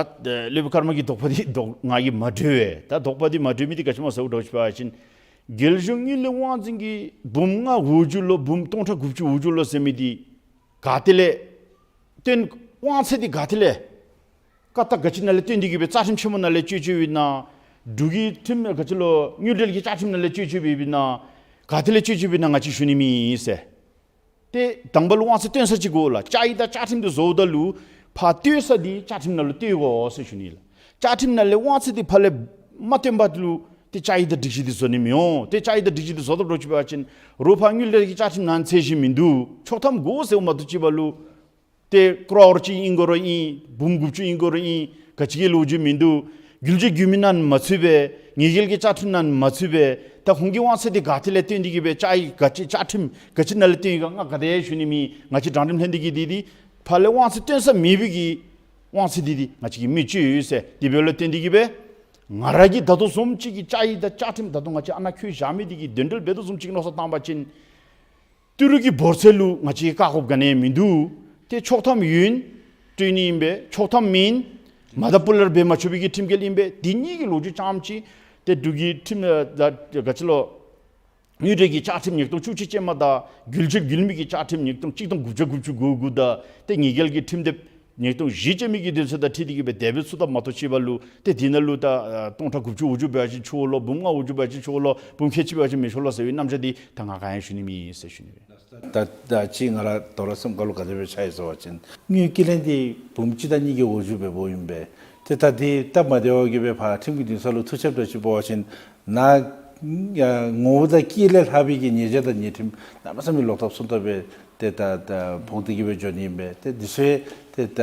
སློབ་དཔོན་ཀརྨ་གི་དོགས་པ་འདི་དོགས་ང་གིས་མ་གྲོལ་བས། ད་དོགས་པ་འདི་མ་གྲོལ་མི་འདི་ག་ཅི་སྨོ་ཟེརཝ་འདྲཝ་ཅིག་འབད་བ་ཅིན་རྒྱལ་གཞུང་དངུལ་ལས་དབང་འཛིན་གྱིས་འབུམ་ལྔ་འོག་འཇུག་ལོ་འབུམ་སྟོང་ཕྲག་དགུ་བཅུ་འོག་འཇུག་ལོ་ཟེར་མི་འདི་ག་ཏེ་ལས་བཏོན་ དབང་ཚད་འདི་ག་ཏེ་ལས་བཀའ་རྟགས་ག་ཅི་ནང་ལས་བཏོན་ཏེ་གི་སྦེ་རྩ་ཁྲིམས་ཆེན་མོ་ནང་ལས་བཅོས་བཅོས་ཡོདཔ་ཨིན་ན། འབྲུག་གི་ཁྲིམས་ག་ཅི་ལོ་དངུལ་འབྲེལ་གྱི་བཅའ་ཁྲིམས་ནང་ལས་བཅོས་བཅོས་ཡོདཔ་ཨིན་ན། ག་ཏེ་ལས་བཅོས་བཅོས་ཡོདཔ་ཨིན་ན་ང་བཅས་ཞུ་ནི་མེད་ཟེར། ཏེ་དང་པ་ལུ་དབང་ཚད་བཏོན་ས་ཅིག་དགོ་ལགས། བཅའ་ཡིག་དང་བཅའ་ཁྲིམས་འདི་བཟོཝ་ད་ལུ་ཕར་བཏོན་ས་འདི་བཅའ་ཁྲིམས་ནང་ལུ་བཏོན་དགོ་ཟེར་ཞུ་ནི་ལགས། བཅའ་ཁྲིམས་ནང་ལས་དབང་ཚད་འདི་ཕར་ལས་མ་བཏོན་པ་ལུ་ཏེ་བཅའ་ཡིག་དང་སྒྲིག་གཞི་འདི་བཟོ་ནི་མི་འོང་། ཏེ་བཅའ་ཡིག་དང་སྒྲིག་གཞི་འདི་བཟོ་དོ་འགྱོ་བ་ཅིན་རོགས་ཕར་དངུལ་འབྲེལ་གྱི་བཅའ་ཁྲིམས་ནང་ཚད་གཞི་མིན་འདུག། ཆོག་ཐམ་དགོ་ཟེརཝ་མ་གཏོགས་ཅིག་པ་ལུ་ཏེ་ཀོར་ཅིག་ཨིན་དགོ་རུང་ཨིན། འབུམ་དགུ་བཅུ་ཨིན་དགོ་རུང་ཨིན། ག་ཅི་གི་ལོ་རྒྱུས་མིན་འདུག། རྒྱུ་ལྗིད་རྒྱུ་མི་ནང་མ་ཚུད་པས། ཉེས་འགེལ་གྱི་བཅའ་ཁྲིམས་ནང་མ་ཚུད་པས། ད་ཁོང་གི་དབང་ཚད་འདི་ག་ཏེ་ལས་བཏོན་ཏེ་གི་སྦེ་བཅའ་ཡིག་ག་ཅི་བཅའ་ཁྲིམས་ག་ཅི་ནང་ལས་བཏོན་ཡི་ག་ང་ག་དེ་ཞུ་ནི་མེད། ང་བཅས་དྲང་ཁྲིམས་ལྷན་སྡེ་གིས་འདི་འདི་ཕར་ལས་དབང་ཚད་བཏོན་ས་མེད་པའི་གི་དབང་ཚད་འདི་འདི་ང་བཅས་ཀྱིས་མི་བཅོས་ཡོད་ཟེར། དེ་འབདཝ་ལས་བརྟེན་ཏེ་གི་སྦེ་ང་ར་གིས་ད་ལྟོ་བཟུམ་ཅིག་གི་བཅའ་ཡིག་དང་བཅའ་ཁྲིམས་ད་ལྟོ་ང་བཅས་ཨ་ནཱ་བཀོད་བཞག་མི་འདི་གི་དོན་འགྲེལ་འབད་དོ་བཟུམ་ཅིག་མནོ་བསམ་བཏང་པ་ཅིན་ཏི་རུ་གི་འབོར་ཚད་ལུ་ང་བཅས་བཀག་དགོཔ་ག་ནི་ཡང་མིན་འདུག། ཏེ་ཆོག་ཐམ་ཡོད་ན་སྤྲོད་ནི་ཨིན་པས། ཆོག་ཐམ་མེད་ན་མ་དང་ཕུ་ལས་ར་འབད་མ་ཆོག་པའི་གི་ཁྲིམས་འགལ་ཨིན་པས། འདི་གཉིས་ཀྱི་ལོ་རྒྱུས་ཙམ་ཅིག་ཏེ་འབྲུག་གི་ཁྲིམས་ཨ་ད་ག་ཅི་ལོ་དངུལ་འབྲེལ་གྱི་བཅའ་ཁྲིམས་ཉིས་སྟོང་བཅུ་གཅིག་ཅན་མ་དང་རྒྱུ་ལྗིད་རྒྱུ་མི་གི་བཅའ་ཁྲིམས་ཉིས་སྟོང་གཅིག་སྟོང་དགུ་བརྒྱ་དགུ་བཅུ་གོ་དགུ་དང་ཏེ་ཉེས་འགེལ་གྱི་ཁྲིམས་དེབ་ཉིས་སྟོང་བཞི་ཅན་མའི་གི་དོན་ཚན་དང་འཁྲིལ་ཏེ་གི་སྦེ་དེ་སྦེ་ཚུ་ད་མ་གཏོགས་ཅིག་པ་ལུ་ཏེ་འདི་ནང་ལུ་ད་ཨ་སྟོང་ཕྲག་དགུ་བཅུ་འོག་འགྱོ་འབད་བ་ཅིན་ཆོག་ལོ། འབུམ་ལྔ་འོག་འགྱོ་འབད་བ་ཅིན་ཆོག་ལོ། འབུམ་ཁལ་གཅིག་འབད་བ་ཅིན་མི་ཆོག་ལོ་ཟེར་བའི་རྣམ་གཞག་འདི་ད་ང་ག་ཡང་ཞུ་ནི་མེད་ཟེར་ཞུ་ནི་ཨིན། ད་ད་ཅི་ང་ར་དོ་རུང་སེམས་ཁ་ལུ་ག་དེ་སྦེ་ཆགས་ཡི་ཟེར་བ་ཅིན་དངུལ་སྐྱིན་ལེན་འདི་འབུམ་གཅིག་དང་གཉིས་ཀྱི་འོག་འགྱོ་འབདཝ་ཨིན་པས། ཏེ་ད་འདི་སྟབས་མ་བདེཝ་གིས་སྦེ་ཕར་ཁྲིམས་ཀྱི་འདུན་ས་ལུ་ཐུག་ཆེ་འདྲཝ་ཅིག་འབད་བ་ཅིན་ནཱ་ངོ་བོ་དང་སྐྱེད་ལས་ལྷག་པའི་གི་ཉེས་བྱ་དང་ཉེས་ཁྲིམས་གནམ་མེད་ས་མེད་ལོག་ཐབས་སོང་ཐབས་སྦེ་ཏེ་ད་ད་ཕོག་སྟེ་གི་སྦེ་འགྱོ་ནི་ཨིན་པས། ཏེ་འདི་ཚུ་ཏེ་ད་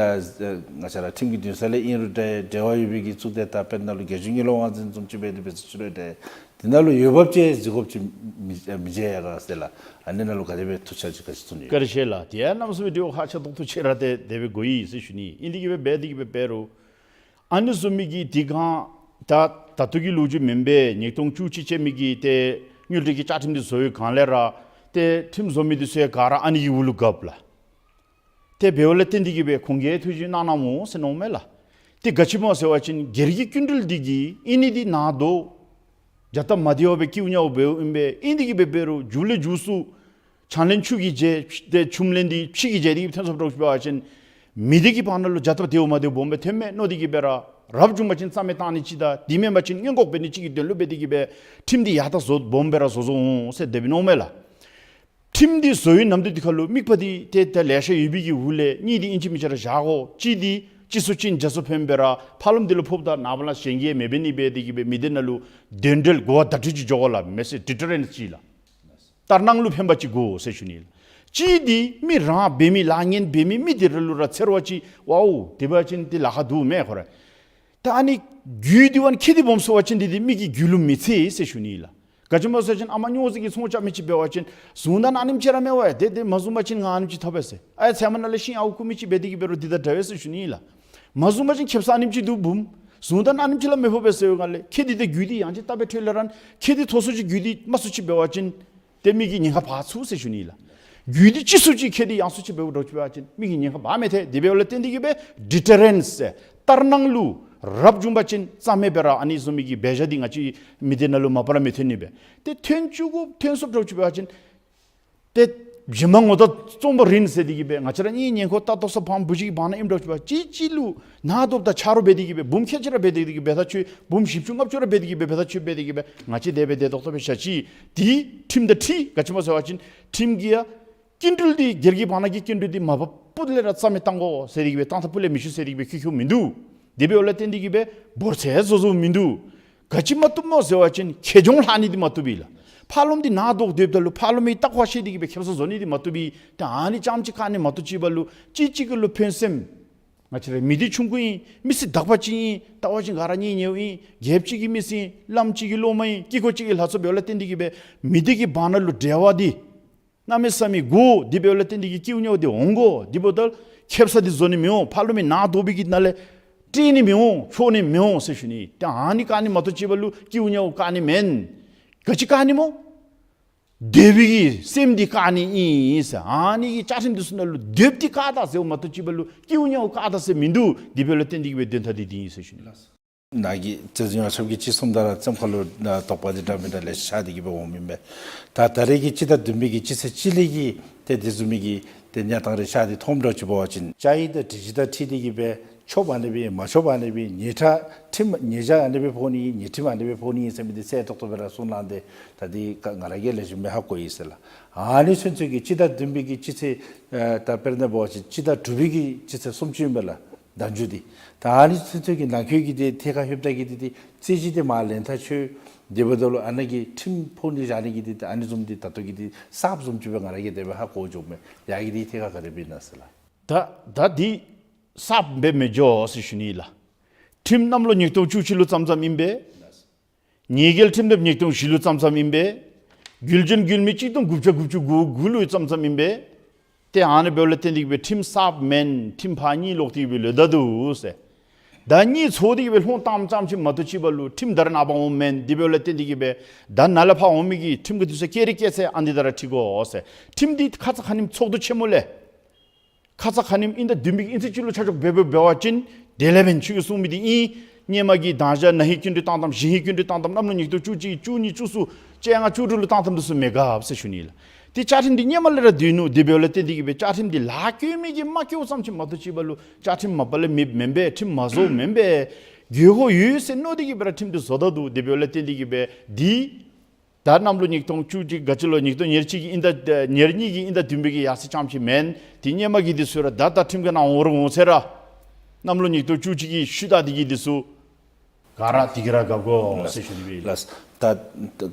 ང་བཅས་ར་ཁྲིམས་ཀྱི་འདུན་ས་ལས་ཨིན་རུང་འདྲ་འབྲེལ་བ་ཡོད་པའི་གི་གཙུག་སྡེ་ད་དཔེར་ན་ལུ་རྒྱལ་གཞུང་དངུལ་ལས་དབང་འཛིན་བཟུམ་ཅིག་འབད་དེ་འབད་ཚུ་ཅིག་རུང་འདྲ་འདི་ནང་ལུ་འོས་འབབ་ཅིག་གཟིགས་དགོཔ་ཅིག་མི་མི་མཇལ་ཡི་ག་ཟེར་ལགས། ཨ་ནི་ནང་ལུ་ག་དེ་སྦེ་ཐུགས་འཆར་ཅིག་ག་ཅི་ཚུད་ནི་ཡོད། བཀའ་དྲིན་ཆེ་ལགས། དེ་ཡང་གནམ་མེད་ས་མེད་འདི་ཧ་ཅང་དོག་ཐུག་ཆེ་ར་ཏེ་དེ་སྦེ་གོ་ཡི་ཟེར་ཞུ་ནི། ཨིན་ཏེ་གི་སྦེ་འབད་དེ་གི་སྦེ་འབད་རུང་ཨ་ནི་བཟུམ་མའི་གི་དེ་སྒང་ད་ད་ལྟོ་གི་ལོ་རྒྱུས་མེན་པས། ཉིས་སྟོང་བཅུ་གཅིག་ཅན་མའི་གི་ཏེ་དངུལ་འབྲེལ་གྱི་བཅའ་ཁྲིམས་འདི་བཟོ་བའི་སྒང་ལས་ར་ཏེ་ཁྲིམས་བཟོ་མི་འདི་ཚུ་ཡང་ག་ར་ཨ་ནི་གི་འོག་ལུ་བཀབ་ལགས། ཏེ་འབདཝ་ལས་བརྟེན་ཏེ་གི་སྦེ་ཁོང་གིས་ཐུགས་བཞེད་གནང་གནངམ་འོང་ཟེར་མནོཝ་མས་ལགས། ཏེ་ག་ཅི་སྨོ་ཟེར་བ་ཅིན་སྒེར་གྱི་སྐྱིན་འགྲུལ་འདི་གིས་ཨིན་ནི་འདི་ནཱ་དོ་བྱ་སྟབས་མ་བདེཝ་སྦེ་སྐྱིད་ཉལཝ་འབདཝ་ཨིན་པས། ཨིན་ཏེ་གི་སྦེ་འབད་རུང་མཇུག་ལས་མཇུག་སུ་ཆང་ལེན་ཆུ་གིས་བརྗེད། ཏེ་ཆུམ་ལེན་འདི་ཕྱེ་གིས་བརྗེད་དེ་གི་ཐོན་སོངམ་འདྲཝ་ཅིག་འབད་བ་ཅིན་མི་སྡེ་གི་བར་ན་ལུ་བྱ་སྟབས་བདེཝ་མ་བདེཝ་སྦོམ་སྦེ་ཐོནམ་མས་མནོ་སྟེ་གི་སྦེ་ར་རབ་བྱུང་པ་ཅིན་རྩ་མེད་བཏང་ནི་ཅིག་དང་དེ་མེན་པ་ཅིན་སྔོན་འགོག་འབད་ནི་ཅིག་གི་དོན་ལུ་འབད་དེ་གི་སྦེ་ཁྲིམས་འདི་ཡར་ད་བཟོ་སྦོམ་སྦེ་ར་བཟོ་བཟོཝ་འོང་ཟེར་དེ་སྦེ་མནོཝ་མས་ལགས། ཁྲིམས་འདི་བཟོ་བའི་ནམ་དུས་འདི་ཁར་ལུ་དམིགས་པ་འདི་ཏེ་ད་ལེ་ཤ་ཡོད་པའི་གི་འོག་ལས་གཉིས་འདི་ཨིན་ཅི་མིན་ཅི་ར་བཞག་དགོ། གཅིག་འདི་གཅིག་སུ་གཅིག་འཇའ་སུ་ཕན་སྦེ་ར་ཕར་ལོགས་འདི་ལུ་ཕོགཔ་ད་ནངས་པ་ལས་གཞན་གྱིས་མི་འབད་ནི་འབད་དེ་གི་སྦེ་མི་སྡེ་ནང་ལུ་དོན་འགྲེལ་གོ་བ་བརྡ་སྤྲོད་ཅིག་འགྱོ་དགོ་ལགས། མེ་སེཇ་ཌི་ཊར་རེནསི་ཅིག་ལགས། ལྟར་སྣང་ལུ་ཕན་པ་ཅིག་དགོ་ཟེར་ཞུ་ནི་ལགས། གཅིག་འདི་མི་རང་འབད་མི་ལཱ་ངན་འབད་མི་མི་འདི་ར་ལུ་ར་འཚེར་བ་ཅིག་ཝའོ་དེ་འབད་བ་ཅིན་འདི་ལཱ་ཁག་འདུག་མེན་ཁོ་ར། ད་ཨ་ནི་རྒྱུ་འདི་བ་ཁྱད་འདི་སྦོམ་སོང་བ་ཅིན་འདི་འདི་མི་གི་རྒྱུད་ལུ་མི་འཚེར་ཟེར་ཞུ་ནི་ལགས། ག་ཅི་སྨོ་ཟེར་བ་ཅིན་ཨ་མ་སྨྱོ་རྫས་ཀྱི་ཚོང་རྐྱབ་མི་ཅིག་འབད་བ་ཅིན་བཟུང་ད་ཨ་ནེམ་ཅིག་ར་མེད་པས། དེ་དེ་མ་བཟུང་པ་ཅིན་ང་ཨ་ནེམ་ཅིག་ཐོབ་པས་ཟེར། ཨའི་ཚལ་མ་ནང་ལས་ཤིང་ཨརཝ་རྐུ་མི་ཅིག་འབད་དེ་གི་འབད་རུང་འདི་དང་འདྲ་བས་ཟེར་ཞུ་ནི་ལགས། མ་བཟུང་པ་ཅིན་ཁེབ་ས་ཨ་ནེམ་ཅིག་འདུག་བུམོ། བཟུང་ད་ཨ་ནེམ་ཅིག་ལས་མི་ཕོག་པས་ཟེར་བའི་སྒང་ལས་ཁྱད་འདི་དང་རྒྱུ་འདི་ཡང་ཅིན་ལྟ་བའི་ཁྲོད་ལས་ར་ཁྱད་འདི་མཐོ་སུ་ཅིག་རྒྱུ་འདི་དམའ་སུ་ཅིག་འབད་བ་ཅིན་ཏེ་མི་གིས་ཉེན་ཁ་འབག་ཚུགས་ཟེར་ཞུ་ནི་ལགས། རྒྱུ་འདི་ལྕི་སུ་ཅིག་ཁྱད་འདི་ཡངས་སུ་ཅིག་འབདཝ་འདྲཝ་ཅིག་འབད་བ་ཅིན་མི་གིས་ཉེན་ཁ་འབག་མི་ཐེག། དེ་འབདཝ་ལས་བརྟེན་ཏེ་གི་སྦེ་ཌི་ཊར་རེནསི་ཟེར་ལྟར་སྣང་ལུ་རབ་བྱུང་པ་ཅིན་རྩ་མེད་སྦེ་ར་ཨ་ནི་བཟུམ་མའི་གི་འབད་བཞག་འདི་ང་བཅས་མི་སྡེ་ནང་ལུ་མ་པ་ར་མི་ཐོན་ནི་སྦེ། ཏེ་ཐོན་བཅུག་དགོ་ཐོན་སོངམ་འདྲཝ་ཅིག་འབད་བ་ཅིན་ཏེ་བྱེ་མ་ངོ་ཚ་གཙང་པོ་རིལ་ཟེར་དེ་གི་སྦེ་ང་བཅས་ར་གཉིས་ཉེན་ཁ་ད་ལྟོ་ས་བང་བུ་གཅིག་གི་བང་ནང་ཨིནམ་འདྲཝ་ཅིག་འབད་བ་ཅིན་གཅིག་གཅིག་ལུ་ནང་དོགཔ་དང་ཆ་རོགས་འབད་དེ་གི་སྦེ་འབུམ་ཁལ་གཅིག་ར་འབད་དེ་གི་སྦེ་ད་ཁྱོད་འབུམ་བཞི་བཅུ་ལྔ་བཅུ་ར་འབད་དེ་གི་སྦེ་འབད་ད་ཁྱོད་འབད་དེ་གི་སྦེ་ང་བཅས་དེ་སྦེ་བདེ་ཏོག་ཏོ་སྦེ་བཞག་ཅི། དེ་ཁྲིམས་དང་འཁྲིལ། ག་ཅི་སྨོ་ཟེར་བ་ཅིན་ཁྲིམས་ཀྱིས་ཡང་སྐྱིན་འགྲུལ་འདི་སྒེར་གྱི་བར་ན་གི་སྐྱིན་འགྲུལ་འདི་མ་འབག་པ་ལས་ར་རྩ་མེད་བཏང་དགོ་ཟེར་དེ་གི་སྦེ་བཏང་ཐག་པུ་ལས་མི་ཞུ་ཟེར་དེ་གི་སྦེ་ཁྱོད་ཁྱོད་མིན་འདུག། དེ་འབདཝ་ལས་བརྟེན་ཏེ་གི་སྦེ་འབོར་ཚད་བཟོ་བཟོཝ་མིན་འདུག། ག་ཅི་མ་བཏུབ་སྨོ་ཟེར་བ་ཅིན་ཁེ་གྱོང་ལྷག་ནི་འདི་མ་བཏུབ་པས་ལགས། ཕར་ལོགས་འདི་ནང་དོག་སྡོདཔ་ད་ལུ་ཕར་ལོགས་མི་ལྟ་ཁོ་ཤེས་ཏེ་གི་སྦེ་ཁེབ་ས་བཟོ་ནི་འདི་མ་བཏུབ་པས། ཏེ་ཨ་ནི་རྐྱངམ་ཅིག་བཀག་ནི་མ་གཏོགས་ཅིག་འབད་རུང་གཅིག་གཅིག་གི་ལུ་ཕན་སེམས། ང་བཅས་ར་མི་སྡེ་ཆུང་ཀུ་ཨིན། མི་སེར་དག་པ་ཅིག་ཨིན། ལྟ་བ་ཅིན་ག་ར་གཉེན་ཉེཝ་ཨིན། རྒྱལཔོ་གཅིག་གི་མི་སེར་ཨིན། བླམ་གཅིག་གི་སློབ་མ་ཨིན། དཀྱིལ་འཁོར་གཅིག་གི་ལྷ་ཚོགས་འབདཝ་ལས་བརྟེན་ཏེ་གི་སྦེ་མི་སྡེ་གི་བར་ན་ལུ་འབྲེལ་བ་འདི་གནམ་མེད་ས་མེད་དགོ། དེ་འབདཝ་ལས་བརྟེན་ཏེ་གི་སྐྱིད་ཉལཝ་འདི་འོང་དགོ། དེ་འབདཝ་ད་ཁེབ་ས་འདི་བཟོ་ནི་མི་འོང་། ཕར་ལོགས་མི་ནང་དོག་པའི་གི་ནང་ལས་བཀྲེས་ནི་མི་འོང་། འཕྱོག་ནི་མི་འོང་ཟེར་ཞུ་ནི། ཏེ་ཨ་ནི་བཀག་ནི་མ་གཏོགས་ཅིག་འབད་རུང་སྐྱིད་ཉལཝ་བཀག་ནི་མེན། ག་ཅི་བཀག་ནི་སྨོ། འདོད་པའི་གི་སེམས་འདི་བཀག་ནི་ཨིན་ཟེར། ཨ་ནི་གི་བཅའ་ཁྲིམས་འདི་ཚུ་ནང་ལུ་འདོད་པ་འདི་བཀག་ད་ཟེརཝ་མ་གཏོགས་ཅིག་འབད་རུང་སྐྱིད་ཉལཝ་བཀག་ད་ཟེར་མིན་འདུག། དེ་འབདཝ་ལས་བརྟེན་ཏེ་གི་སྦེ་དོན་དག་འདི་འདི་ཨིན་ཟེར་ཞུ་ནི་ལགས། ནཱ་གི་རྩ་འཛིན་ཡོངས་ཁྱབ་ཀྱིས་ཅིག་གསུངམ་ད་ར་སེམས་ཁ་ལུ་ནཱ་དོགས་པ་འདི་འདྲ་མི་འདྲ་ལེ་ཤ་འདི་གི་སྦེ་འོང་མི་མས། ད་ད་རེས་ཀྱི་སྤྱི་ཟླ་བདུན་པའི་གི་སྤྱི་ཚེས་གཅིག་ལས་ཀྱི་ཏེ་དེ་བཟུམ་མའི་གི་ ཏེ་གནས་སྟངས་རེ་ཤར་ཏེ་མཐོངམ་འདྲཝ་ཅིག་འབད་བ་ཅིན་བཅའ་ཡིག་དང་སྒྲིག་གཞི་དང་འཁྲིལ་ཏེ་གིས་སྦེ་ཆོགཔ་ཨ་ནི་སྦེ་མ་ཆོགཔ་ཨ་ནི་སྦེ་ཉེས་ཁྲ་ཁྲིམས་ཉེས་བྱ་ཨ་ནི་སྦེ་ཕོག་ནི་ཨིན་ཉེས་ཁྲིམས་ཨ་ནི་སྦེ་ཕོག་ནི་ཨིན་ཟེར་མི་འདི་གསལ་ཏོག་ཏོ་སྦེ་ར་གསུངས་གནང་སྟེ་ད་འདི་ང་ར་གིས་ལེགས་ཤོམ་སྦེ་ཧ་གོ་ཡི་ཟེར་ལགས། ཨ་ནི་ཚུན་ཚོད་ཀྱི་སྤྱི་ཟླ་བདུན་པའི་གི་སྤྱི་ཚེས་ཨེ་ད་དཔེར་ན་འབད་བ་ཅིན་སྤྱི་ཟླ་དྲུག་པའི་གི་སྤྱི་ཚེས་སུམ་ཅུ་ཨིན་པས་ལགས། ཟླ་མཇུག་འདི། ད་ཨ་ནི་ཚུན་ཚོད་ཀྱི་ནང་འཁོད་ཀྱི་འདི་ཐད་ཁར་ལྷོདཔ་ད་གི་འདི་འདི་རྩོད་གཞི་འདི་མར་ལེན་ཐག་ཆོད། དེ་འབདཝ་ད་ལུ་ཨ་ནཱ་གི་ཁྲིམས་ཕོག་ནི་བཞག་ནི་གི་འདི་ད་ཨ་ནི་བཟུམ་འདི་ད་ལྟོ་གི་འདི་གསརཔ་བཟུམ་ཅིག་སྦེ་ང་ར་གིས་དེ་སྦེ་ཧ་གོ་བྱུངམ་མས། ཡ་གི་འདི་ཐད་ཁར་ག་དེ་སྦེ་ཨིན་ན་ཟེར་ལགས། ད་ད་འདི་གསརཔ་སྦེ་མི་འགྱོ་ཟེར་ཞུ་ནི་ལགས། ཁྲིམས་གནམ་ལོ་ཉིས་སྟོང་བཅུ་གཅིག་ལུ་བརྩམས་བརྩམསམ་ཨིན་པས། ཉེས་འགེལ་ཁྲིམས་དེབ་ཉིས་སྟོང་བཞི་ལུ་བརྩམས་བརྩམསམ་ཨིན་པས། བརྒྱུད་འཕྲིན་བརྒྱུད་མི་གཅིག་སྟོང་དགུ་བརྒྱ་དགུ་བཅུ་གོ་དགུ་ལུ་བརྩམས་བརྩམསམ་ཨིན་པས། ཏེ་ཨ་ནི་འབདཝ་ལས་བརྟེན་ཏེ་གིས་སྦེ་ཁྲིམས་གསརཔ་མེན། ཁྲིམས་ཕར་གཉིས་ལོག་སྟེ་གིས་སྦེ་ལུས་ད་འདུག་ཟེར། ད་གཉིས་ཚོགས་ཏེ་གིས་སྦེ་ལྷོང་བཏངམ་ཙམ་ཅིག་མ་གཏོགས་ཅིག་འབད་ལུ་ཁྲིམས་ད་རེས་ནངས་པ་འོངམ་མེན། དེ་འབདཝ་ལས་བརྟེན་ཏེ་གིས་སྦེ་ད་ནཱ་ལས་ཕར་འོང་མི་གི་ཁྲིམས་ཀྱི་དུས་ཚོད་བསྐྱལ་རེ་བསྐྱལ་ཚེ་ཨ་ནི་ད་ར་འཁྲིལ་དགོ་ཟེར། ཁྲིམས་འདི་ཁ་ཙ་ཁ་ཉིནམ་ཚོགས་འདུ་ཆེན་མོ་ལས་ཁ་ཙ་ཁ་ཉིནམ་དབྱིན་ཟླ་བདུན་པའི་གི་དབྱིན་ཚེས་གཅིག་ལུ་ཆ་འཇོག་འབད་འབད་འབད་བ་ཅིན་དེ་ལས་འབདན་ཁྱོད་ཀྱིས་གསུང་མི་འདི་ཨིན། སྔོན་མ་གི་དང་ཞག་ན་ཧིང་སྐྱིན་འགྲུལ་བཏང་བཏངམ་གཞེས་ཧིང་སྐྱིན་འགྲུལ་བཏང་བཏངམ་གནམ་ལོ་ཉིས་སྟོང་བཅུ་གཅིག་བཅུ་གཉིས་བཅུ་གསུམ་བཅོ་ལྔ་བཅུ་དྲུག་ལུ་བཏང་བཏངམ་འདི་ཚུ་མི་དགོཔ་ཟེར་ཞུ་ནི་ལགས། ཏེ་བཅའ་ཁྲིམས་འདི་སྔོན་མ་ལས་ར་སྡོད་ནུག། དེ་འབདཝ་ལས་བརྟེན་ཏེ་གིས་སྦེ་བཅའ་ཁྲིམས་འདི་ལཱ་བཀོད་མི་གིས་མ་བཀོདཔ་ཙམ་ཅིག་མ་གཏོགས་ཅིག་འབད་ལུ་བཅའ་ཁྲིམས་མ་པ་ལས་མེདཔ་མེན་པས། ཁྲིམས་མ་བཟོཝ་མེན་པས། དགོས་མཁོ་ཡོད་ཟེར་མནོ་སྟེ་གིས་སྦེ་ར་ཁྲིམས་འདི་བཟོ་ད་འདུག། དེ་འབདཝ་ལས་བརྟེན་ཏེ་གིས་སྦེ་འདི་ད་གནམ་ལོ་ཉིས་སྟོང་བཅུ་གཅིག་ག་ཅི་ལོ་ཉིས་སྟོང་ཉེར་གཅིག་གི་དབྱིན་ཟླ་ཨེ་ཉེར་གཉིས་ཀྱི་དབྱིན་ཟླ་བདུན་པའི་གི་ཡར་ཚེས་རྐྱངམ་ཅིག་མེན། དེ་སྔོན་མ་གི་འདི་ཚུ་ར་ད་ད་ཁྲིམས་ཀྱི་ནང་འོང་རུང་འོང་ཚེ་ར་གནམ་ལོ་ཉིས་སྟོང་བཅུ་གཅིག་གི་ཤུལ་ད་འདི་གི་འདི་ཚུ་ག་ར་དེ་གིས་ར་དགའ་དགོ་ཟེར་ཞུ་ནི་སྦེ་ལགས། ལགས། ད་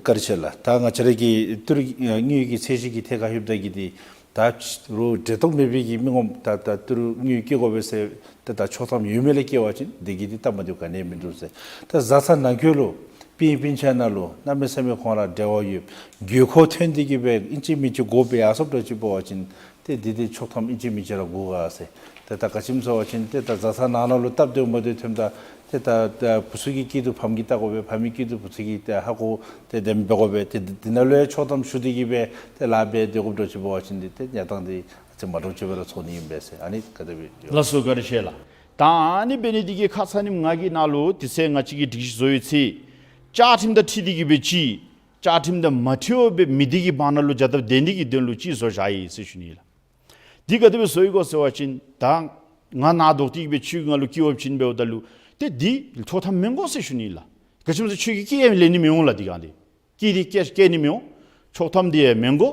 བཀའ་དྲིན་ཆེ་ལགས། ད་ང་བཅས་ར་གི་ཏི་རུ་དངུལ་གྱི་ཚད་གཞི་གི་ཐད་ཁར་ལྷོདཔ་ད་གི་འདི་ད་རུང་འབྲེལ་གཏོགས་མེད་པའི་གི་མི་ངོམ་ད་ད་ཏི་རུ་དངུལ་བསྐྱི་དགོ་པས་ཟེར་ཏེ་ད་ཆོག་ཐམ་ཡོད་མི་ལས་བསྐྱི་བ་ཅིན་འདི་གིས་འདི་སྟབས་མ་བདེཝ་ག་ནི་ཡང་མིན་འདུག་ཟེར། ད་བཟའ་ཚང་ནང་འཁོད་ལུ་སྤུན་སྤུན་ཆ་ནང་ལུ་གནམ་མེད་ས་མེད་ཁོང་ར་འབྲེལ་བ་ཡོད་དགོས་མཁོ་ཐོན་ཏེ་གིས་སྦེ་ཨིན་ཅི་མིན་ཅི་དགོ་པས་ཡར་སོངམ་འདྲཝ་ཅིག་འབད་བ་ཅིན་ཏེ་འདི་འདི་ཆོག་ཐམ་ཨིན་ཅི་མིན་ཅི་ར་དགོ་ག་ཟེར། ཏེ་ད་ག་ཅི་སྨོ་ཟེར་བ་ཅིན་ཏེ་ད་བཟའ་ཚང་ནང་ན་ལུ་སྟབས་བདེཝ་མ་བདེཝ་ཐོནམ་ད་ཏེ་ད་ད་བུ་ཚུ་གིས་བསྐྱིས་འདུག་ཕམ་གིས་བལྟ་དགོ་པས། ཕམ་གིས་བསྐྱིས་འདུག་བུ་ཚུ་གིས་ཏེ་ཧ་གོ་སྟེ་དེམ་འབད་དགོ་པས། ཏེ་འདི་ནང་ལུ་ཡང་ཆོག་ཐམ་ཞུ་སྟེ་གིས་སྦེ་ཏེ་ལཱ་འབད་སྡོད་དགོཔ་འདྲཝ་ཅིག་འབད་བ་ཅིན་འདི་ཏེ་གནས་སྟངས་འདི་ཨ་ཙི་མ་འདྲཝ་ཅིག་སྦེ་ར་ཚོར་ནི་ཨིན་པས་ཟེར། ཨ་ནི་ག་དེ་སྦེ། ལགས་སོ། བཀའ་དྲིན་ཆེ་ལགས། ད་ཨ་ནི་འབད་ནི་འདི་གིས་ཁ་ཙ་ཉིནམ་ང་གིས་ནཱ་ལུ་དེ་ཚེ་ང་བཅས་ཀྱིས་སྒྲིག་གཞི་བཟོ་བའི་ཚེ་བཅའ་ཁྲིམས་དང་འཁྲིལ་ཏེ་གིས་སྦེ་ཅིག་བཅའ་ཁྲིམས་དང་མ་འཁྲིལ་བར་སྦེ་མི་སྡེ་གི་བར་ན་ལུ་བྱ་སྟབས་བདེ་ནི་གི་དོན་ལུ་ཅིག་བཟོ་བཞག་ཡི་ཟེར་ཞུ་ནི་ལགས། འདི་ག་དེ་སྦེ་བཟོ་ཡི་གོ་ཟེར་བ་ཅིན་ད་ང་ནཱ་བཟློག་སྟེ་གིས་སྦེ་ཁྱོད་ཀྱིས་ང་ལུ་བསྐྱི་བ་བྱིན་འབདཝ་ད་ལུ་ཏེ་འདི་ཆོག་ཐམ་མེན་གོ་ཟེར་ཞུ་ནི་ལགས། ག་ཅི་སྨོ་ཟེར་ཁྱོད་ཀྱིས་བསྐྱི་ཡང་ལེན་ནི་མི་འོང་ལགས། འདི་གང་འདི་བསྐྱི་འདི་བསྐྱལ་བསྐྱལ་ནི་མི་འོང་། ཆོག་ཐམ་འདི་ཡང་མེན་གོ།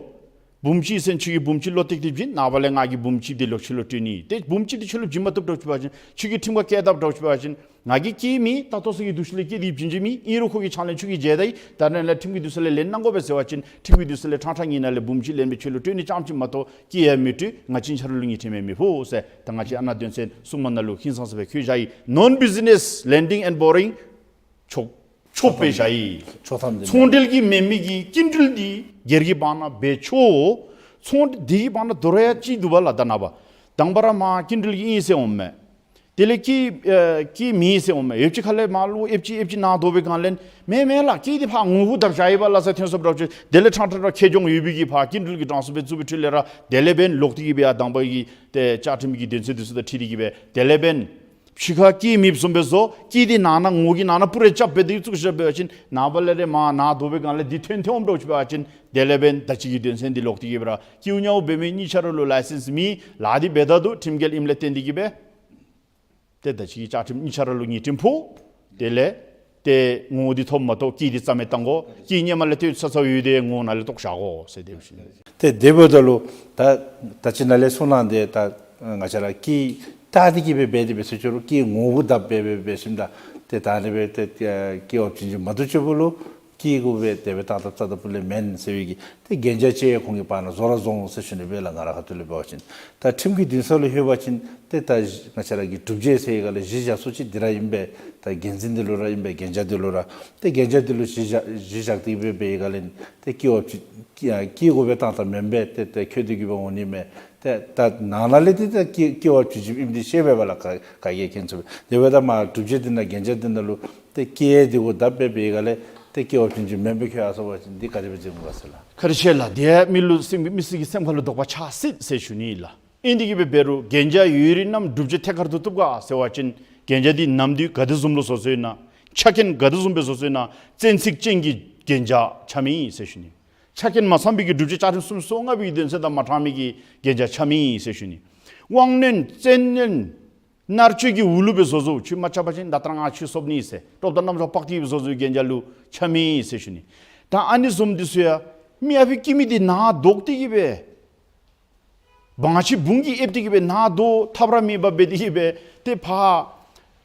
འབུམ་གཅིག་ཟེར་ཁྱོད་ཀྱིས་འབུམ་གཅིག་ལོག་ཏེ་གིས་སྦེ་བྱིན། ནངས་པ་ལས་ང་གིས་འབུམ་གཅིག་འདི་ལོག་ཁྱོད་ལུ་སྤྲོད་ནི། ཏེ་འབུམ་གཅིག་འདི་ཁྱོད་ལུ་བྱིན་མ་བཏུབ་འདྲཝ་ཅིག་འབད་བ་ཅིན་ཁྱོད་ཀྱིས་ཁྲིམས་ཁར་བཀལ་དཔ་འདྲཝ་ཅིག་འབད་བ་ཅིན་ང་གིས་བསྐྱི་མི་ད་ལྟོ་ཚུན་ཚོད་ཀྱི་འདི་ཚུ་ལས་བསྐྱི་སྟེ་བྱིན་བྱིན་མི་ཨིན་རུང་ཁོ་གི་ཕྱག་ལེན་ཁྱོད་ཀྱིས་མཇལ་ད་ཡི། ད་རེས་ནངས་པ་ཁྲིམས་ཀྱི་འདི་ཚུ་ལས་ལེན་གནང་དགོ་པས་ཟེར་བ་ཅིན་ཁྲིམས་ཀྱི་འདི་ཚུ་ལས་ཕྲང་ཕྲང་ངེ་ནང་ལས་འབུམ་གཅིག་ལེན་སྦེ་ཁྱོད་ལུ་སྤྲོད་ནི་རྐྱངམ་ཅིག་མ་གཏོགས་བསྐྱི་ཡང་མི་སྤྲོད། ང་བཅས་གཉིས་ཆ་ར་ལུ་ཉེས་ཁྲིམས་ཡང་མི་ཕོག་ཟེར། ད་ང་བཅས་ཨ་ནཱ་དོན་ཚན་སྲུང་མ་ནང་ལུ་ཧིང་སངས་ས་སྦེ་བཀོད་བཞག་ཡི། Non business lending and borrowing ཆོག་ཆོགཔ་སྦེ་བཞག་ཡི། ཆོག་ཐམ་འདི་ཚོང་འབྲེལ་གྱི་མེན་མི་གི་སྐྱིན་འགྲུལ་འདི་སྒེར་གྱི་བར་ན་འབད་ཆོག། ཚོང་འདི་གི་བར་ན་དོ་རུང་ཡང་ཅིག་འདུག་པ་ལགས། ད་ནངས་པ་དང་པ་ར་མར་སྐྱིན་འགྲུལ་གྱི་ཨིན་ཟེར་འོང་མས། དེ་ལས་བསྐྱི་ཨེ་བསྐྱི་མེད་ཟེར་འོང་མས། ཡོདཔ་ཅིག་ཁ་ལས་མར་ལུ་ཨེབ་ཅིག་ཨེབ་ཅིག་ནཱ་བཟློག་པའི་སྒང་ལས་མེན་མེན་ལགས། བསྐྱི་འདི་ཕར་ངོ་བོ་བརྡབ་བཞག་ཡི་པ་ལགས་ཟེར་ཐོན་སོངམ་འདྲཝ་ཅིག། དེ་ལས་ཕྲང་ཕྲང་ར་ཁེ་གྱོང་ཡོད་པའི་གི་ཕར་སྐྱིན་འགྲུལ་གྱི་གྲངས་སུ་སྦེ་བཙུགས་པའི་འཕྲོ་ལས་ར་དེ་ལས་འབདན་ལོག་སྟེ་གིས་སྦེ་ཡར་དང་པ་གི་ཏེ་བཅའ་ཁྲིམས་ཀྱི་དོན་ཚན་འདི་ཚུ་དང་འཁྲིལ་ཏེ་གིས་སྦེ་དེ་ལས་འབདན་ཕྱི་ཁར་བསྐྱི་མེདཔ་བཟུམ་སྦེ་བཟོ། བསྐྱི་འདི་ནང་ན་ངོ་གི་ནང་ན་པུ་རེ་རྐྱབ་སྦེ་འདི་བཙུགས་བཞག་པ་ཅིན་ནངས་པ་ལས་ར་མར་ནཱ་བཟློག་པའི་སྒང་ལས་འདི་ཐོན་ཐོནམ་འདྲཝ་ཅིག་འབད་བ་ཅིན་དེ་ལས་འབདན་ད་ཅི་གི་དོན་ཚན་འདི་ལོག་སྟེ་གིས་སྦེ་ར་བསྐྱི་ཉོ་འབད་མི་གཉིས་ཆ་ར་ལུ་ལའི་སེནསི་མེད། ལཱ་འདི་འབད་ད་འདུག། ཁྲིམས་འགལ་ཨིནམ་ལས་བརྟེན་ཏེ་གིས་སྦེ་ཏེ་ད་ཅི་གི་བཅའ་ཁྲིམས་གཉིས་ཆ་ར་ལུ་ཉེས་ཁྲིམས་ཕོག། དེ་ལས་ཏེ་ངོ་བོ་འདི་ཐོབ་མ་གཏོགས་བསྐྱི་འདི་རྩ་མེད་བཏང་དགོ། བསྐྱི་སྔོན་མ་ལས་ཏེ་ཚ་ཚ་ཡོད་དེ་ངོ་བོ་ནང་ལས་བཟློག་བཞག་དགོ་ཟེར་དེ་བཞིན། ཏེ་དེ་འབདཝ་ད་ལུ་ད་ད་ཅི་ནཱ་ལས་གསུངས་གནང་སྟེ་ད་ང་བཅས་ར་བསྐྱི་བལྟ་སྟེ་གིས་སྦེ་འབད་དེ་འབད་ཟེར་ཅི་རུང་བསྐྱི་ངོ་བོ་བརྡབ་སྦེ་འབད་འབད་ཞིནམ་ད་ཏེ་ད་ཨ་ནི་སྦེ་ཏེ་ཨེ་བསྐྱི་བ་བྱིན་བྱིན་མ་བཏུབ་ཅིག་འབད་ལུ་བསྐྱི་དགོ་པས། དེ་སྦེ་བཏང་ཐབས་རྩ་ད་པུ་ལས་མེན་ཟེར་བའི་གི་ཏེ་གན་རྒྱ་ཅིག་ཁོང་གི་བར་ན་བཟོ་ར་བཟོ་འོང་ཟེར་ཞུ་ནི་སྦེ་ལགས། ང་རའི་ཁ་ཐུག་ལས་འབད་བ་ཅིན་ད་ཁྲིམས་ཀྱི་འདུན་ས་ལུ་ལྷོད་པ་ཅིན་ཏེ་ད་ང་བཅས་ར་གི་གྲུབ་འབྲས་ཟེར་བའི་སྒང་ལས་གཞི་བཞག་ས་ཅིག་འདི་ར་ཨིན་པས། ད་འགན་འཛིན་འདི་ལུ་ར་ཨིན་པས། གན་རྒྱ་འདི་ལུ་ར། ཏེ་གན་རྒྱ་འདི་ལུ་གཞི་བཞག་གཞི་བཞག་སྟེ་སྦེ་འབད་བའི་སྒང་ལས་ཏེ་བསྐྱི་བ་བྱིན་བསྐྱི་དགོ་པས་བཏང་ཐབས་མེན་པས། ཏེ་ཏེ་ཁྱོད་འདི་གིས་སྦེ་འོང་ནི་མས། ཏེ་ད་ནང་ན་ལས་ཏེ་ཏེ་བསྐྱི་བསྐྱི་བ་བྱིན་བྱིནམ་ཨིནམ་འདི་ཤེས་པས་པ་ལགས། ག་ག་གིས་མཁྱེན་ཚུགས་པས། དེ་འབདཝ་ད་མར་གྲུབ་འབྲས་འདི་ནང་གན་རྒྱ་འདི་ནང་ལུ་ཏེ་བསྐྱི་ཡས་འདི་གུ་བརྡབ་སྦེ་འབད་བའི་སྒང་ལས་ཏེ་བསྐྱི་བ་བྱིན་བྱིན་མེན་པའི་ཁྱོད་ཨ་སོང་པ་ཅིན་འདི་ག་དེ་སྦེ་འཛིན་དགོ་ག་ཟེར་ལགས། བཀའ་དྲིན་ཆེ་ལགས། དེ་མི་ལུ་སེམས་མི་སེར་གྱི་སེམས་ཁ་ལུ་དོགས་པ་ཆགས་སྲིད་ཟེར་ཞུ་ནི་ལགས། ཨིན་དེ་གིས་སྦེ་འབད་རུང་གན་རྒྱ་ཡོད་རིགས་རྣམས་གྲུབ་འབྲས་ཐད་ཀར་དུ་བཏུབ་ག་ཟེར་བ་ཅིན་གན་རྒྱ་འདི་ནམ་དུས་ག་དེ་བཟུམ་ལུ་བཟོ་བཟོཝ་ཨིན་ན། ཆ་རྐྱེན་ག་དེ་བཟུམ་སྦེ་བཟོ་བཟོཝ་ཨིན་ན། བཙན་ཚིག་ཅན་གྱི་གན་རྒྱ་ཆགས་མི་ཨིན་ཟེར་ཞུ་ནི། ཆ་རྐྱེན་མ་ཚང་བའི་གི་བསྒྲུབ་བྱ་བཅའ་ཁྲིམས་སུམ་ཅུ་སོ་ལྔ་པའི་གི་དོན་ཚན་དང་མ་འཁྲིལ་མི་གི་གན་རྒྱ་ཆགས་མི་ཨིན་ཟེར་ཞུ་ནི། དབང་རྣོན་བཙན་གནོན་མནར་གཅོད་ཀྱི་འོག་ལུ་སྦེ་བཟོ་བཟོཝ་ཁྱོད་མ་ཆ་བ་ཅིན་ད་ལྟོ་ར་ང་ཁྱོད་སོབ་ནི་ཟེར་ཀྲོབ་དང་རྣམ་ཅོག་པག་ཏི་སྦེ་བཟོ་བཟོཝ་གི་གན་རྒྱ་ལུ་ཆགས་མི་ཨིན་ཟེར་ཞུ་ནི། ད་ཨ་ནི་བཟུམ་འདི་ཚུ་ཡང་མི་ཨ་ཕི་སྐྱེ་མི་འདི་ནང་དོག་སྟེ་གི་སྦེ་བང་ཆེན་བུང་གིས་ཨེབ་སྟེ་གི་སྦེ་ནང་དོག་ཐབས་ར་མེད་པར་འབད་དེ་གི་སྦེ་ཏེ་ཕར་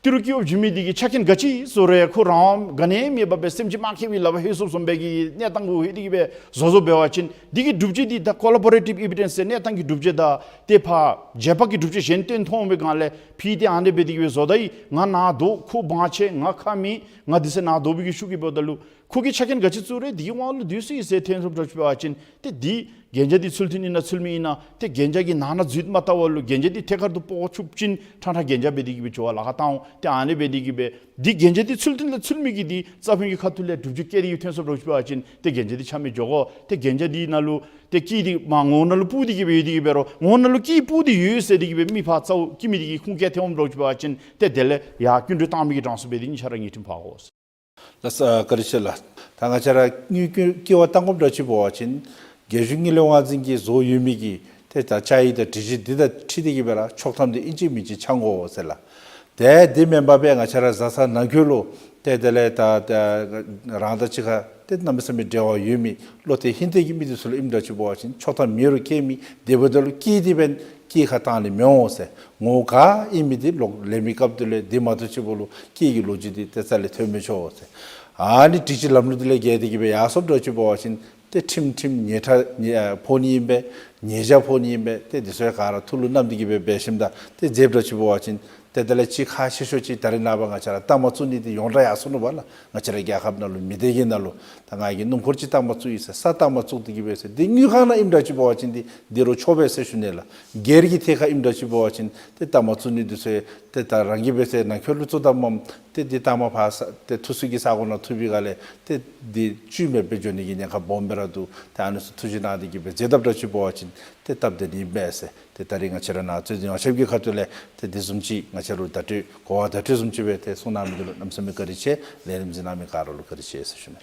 ཏི་རུ་ཀི་ཡོག་བྱིན་མི་འདི་གིས་ཆ་རྐྱེན་ག་ཅི་བཟོ་རུང་ཁོ་རང་དབང་ག་ནི་མེད་པར་སྦེ་སེམས་ཅན་མ་མཁས་པའི་ལག་པར་ལྷོད་སོཔ་བཟུམ་སྦེ་གི་གནས་སྟངས་གུ་ལྷོད་དེ་གི་སྦེ་བཟོ་བཟོཝ་འབད་བ་ཅིན་འདི་གི་བསྒྲུབ་བྱ་འདི་ད་ཀོ་ལ་བོ་རེ་ཊིབ་ཨེ་བི་ཌེནསི་ཟེར་གནས་སྟངས་ཀྱི་བསྒྲུབ་བྱ་དང་ཏེ་ཕར་རྗེས་དཔག་གི་བསྒྲུབ་བྱ་གཞན་བཏོན་ཐོན་པའི་སྒང་ལས་ཕི་ཏེ་ཨ་ནི་སྦེ་དེ་གི་སྦེ་བཟོ་ད་ཡི། ང་ནང་དོག་ཁོ་བང་ཆེན་ང་ཁ་མེད་ང་དེ་ཚུ་ནང་དོག་པའི་གི་ཤུགས་ཀྱིས་འབདཝ་ད་ལུ་ཁོ་གིས་ཆ་རྐྱེན་ག་ཅི་བཙུགས་རུང་དེ་གི་དབང་ལུ་སྡོད་སོ་ཡི་ཟེར་ཐོན་སོཔ་འདྲཝ་ཅིག་འབད་བ་ཅིན་ཏེ་འདི་གན་རྒྱ་འདི་ཚུལ་མཐུན་ཨིན་ན་ཚུལ་མིན་ཨིན་ན་ཏེ་གན་རྒྱ་གི་ནང་ན་འཛུལ་མ་བལྟ་བར་ལུ་གན་རྒྱ་འདི་ཐད་ཀར་དུ་སྤོ་ཆུག་པ་ཅིན་ཕྲང་ཕྲང་གན་རྒྱ་འབད་དེ་གི་སྦེ་འགྱོ་བར་ལཱ་ཁག་བཏང་འོང་། ཏེ་ཨ་ནི་འབད་དེ་གི་སྦེ་འདི་གན་རྒྱ་འདི་ཚུལ་མཐུན་ལས་ཚུལ་མིན་གྱི་འདི་རྩ་ཕན་གྱི་ཁ་ཐུག་ལས་བསྒྲུབ་བྱ་བཀལ་ཏེ་གི་ཐོན་སོཔ་འདྲཝ་ཅིག་འབད་བ་ཅིན་ཏེ་གན་རྒྱ་འདི་ཆ་མེད་འགྱོ་དགོ། ཏེ་གན་རྒྱ་འདི་ནང་ལུ་ཏེ་སྐྱེས་འདི་མར་ངོ་ནང་ལུ་སྤུབ་སྟེ་གི་སྦེ་ཡོད་དེ་གི་འབད་རུང་ངོ་ནང་ལུ་སྐྱེས་སྤུབ་སྟེ་ཡོད་ཟེར་དེ་གི་སྦེ་མི་ཕར་རྩ་བོ་སྐྱེ་མི་འདི་གི་ཁུངས་བཀལ་ཐོན་འོངམ་འདྲཝ་ཅིག་འབད་བ་ཅིན་ཏེ་དེ་ལས་ཡར་སྐྱིན་འགྲུལ་བཏང་མི་གི་གྲངས་སུ་འབད་དེ་ཉིད་ཆ་ར་ངེས་ཅན་ཕར་འོང་ཟེར། ལགས་སོ། བཀའ་དྲིན་ཆེ་ལགས། ད་ང་བཅས་ར་དངུལ་བཀོལ་བཀོལ་བ་བཏང་དགོཔ་འདྲཝ་ཅིག་འབད་བ་ཅིན་རྒྱལ་གཞུང་དངུལ་ལས་དབང་འཛིན་གྱིས་བཟོ་ཡོད་མི་གི་ཏེ་ད་བཅའ་ཡིག་དང་སྒྲིག་གཞི་འདི་དང་འཁྲིལ་ཏེ་གི་སྦེ་ར་ཆོག་ཐམ་འདི་ཨིན་ཅི་མིན་ཅི་ཆགས་དགོ་ཟེར་ལགས། ཏེ་འདི་མེན་པར་སྦེ་ང་བཅས་ར་བཟའ་ཚང་ནང་འཁོད་ལུ་ཏེ་དེ་ལས་ད་ད་རང་དང་གཅིག་ཁར་ཏེ་གནམ་མེད་ས་མེད་འབྲེལ་བ་ཡོད་མི་བློ་གཏད་ཧིང་གཏད་ཀྱི་མི་འདི་ཚུ་ལུ་ཨིནམ་འདྲཝ་ཅིག་འབད་བ་ཅིན་ཆོག་ཐམ་མེད་རུང་བཀལ་མི་དེ་འབདཝ་ད་ལུ་སྐྱེས་འདི་འབདན་སྐྱེས་ཁར་བཏང་ནི་མི་འོང་ཟེར། ངོ་ག་ཨིན་མི་འདི་ལོག་ལེན་མི་སྐབས་དེ་ལས་འདི་མ་བཏུབ་ཅིག་འབདཝ་ལུ་སྐྱེས་ཀྱི་ལོ་རྒྱུས་འདི་ཏེ་རྩ་ལས་ཐོན་མི་ཆོག་ཟེར། ཨ་ནི་སྒྲིག་གཞི་ལམ་ལུགས་འདི་ལས་འགལ་ཏེ་གི་སྦེ་ཡར་སོཔ་འདྲཝ་ཅིག་འབད་བ་ཅིན་ཏེ་ཁྲིམས་ཁྲིམས་ཉེས་ཁྲ་ཉེས་ཕོག་ནི་ཨིན་པས། ཉེས་བྱ་ཕོག་ནི་ཨིན་པས། ཏེ་འདི་ཚུ་ཡང་ག་ར་ཐུགས་ལུ་བསྣམས་ཏེ་གི་སྦེ་འབད་ཞིནམ་ད་ཏེ་མཛདཔ་འདྲཝ་ཅིག་འབད་བ་ཅིན་ཏེ་དེ་ལས་ཅིག་ཁག་ཆེ་ཤོས་ཅིག་ད་རེས་ནངས་པ་ང་བཅས་ར་རྟགས་མ་བཙུགས་ནི་འདི་ཡོངས་གྲགས་ཡར་སོ་ནུག་པ་ལགས། ང་བཅས་ར་རྒྱལ་ཁབ་ནང་ལུ་མི་སྡེ་གི་ནང་ལུ་ད་ང་གིས་སྣུམ་འཁོར་ཅིག་རྟགས་མ་བཙུགས་ཡི་ཟེར་ས་རྟགས་མ་བཙུགས་ཏེ་གི་སྦེ་ཟེར་འདི་དངུལ་ཁང་ནང་ཨིནམ་འདྲཝ་ཅིག་འབད་བ་ཅིན་འདི་འདི་རུང་ཆོག་པས་ཟེར་ཞུ་ནི་ལགས། སྒེར་གྱི་ཐད་ཁར་ཨིནམ་འདྲཝ་ཅིག་འབད་བ་ཅིན་ཏེ་རྟགས་མ་བཙུགས་ནི་འདི་ཚུ་ཏེ་ད་རང་གིས་འབད་ཟེར་ནང་འཁོད་ལུ་བཙུགས་ད་མམ་ཏེ་འདི་རྟགས་མ་ཕར་ས་ཏེ་ཐུགས་སུ་གི་ས་གོ་ནང་ཐུག་པའི་སྒང་ལས་ཏེ་འདི་བཅོས་མེད་པར་འགྱོ་ནི་གི་ཉེན་ཁ་སྦོམ་སྦེ་ར་འདུག། ཏེ་ཨ་ནི་ཚུ་ཐུགས་ཞིབ་གནང་སྟེ་གི་སྦེ་མཛད་དཔ་འདྲཝ་ཅིག་འབད་བ་ཅིན་ཏེ་སྟབས་བདེ་ནི་ཨིན་པས་ཟེར། ཏེ་ད་རིས་ང་བཅས་ར་ནང་རྩོད་འཛིན་ཡོངས་ཁྱབ་ཀྱི་ཁ་ཐུག་ལས་ཏེ་འདི་བཟུམ་ཅིག་ང་བཅས་ལུ་བརྡ་སྤྲོད་གོ་བ་བརྡ་སྤྲོད་བཟུམ་ཅིག་སྦེ་ཏེ་གསུང་གནང་མི་འདི་ལུ་གནམ་མེད་ས་མེད་བཀའ་དྲིན་ཆེ། ལས་རིམ་གཟིགས་གནང་མི་ག་ར་ལུ་བཀའ་དྲིན་ཆེ་ཟེར་ཞུ་ནི།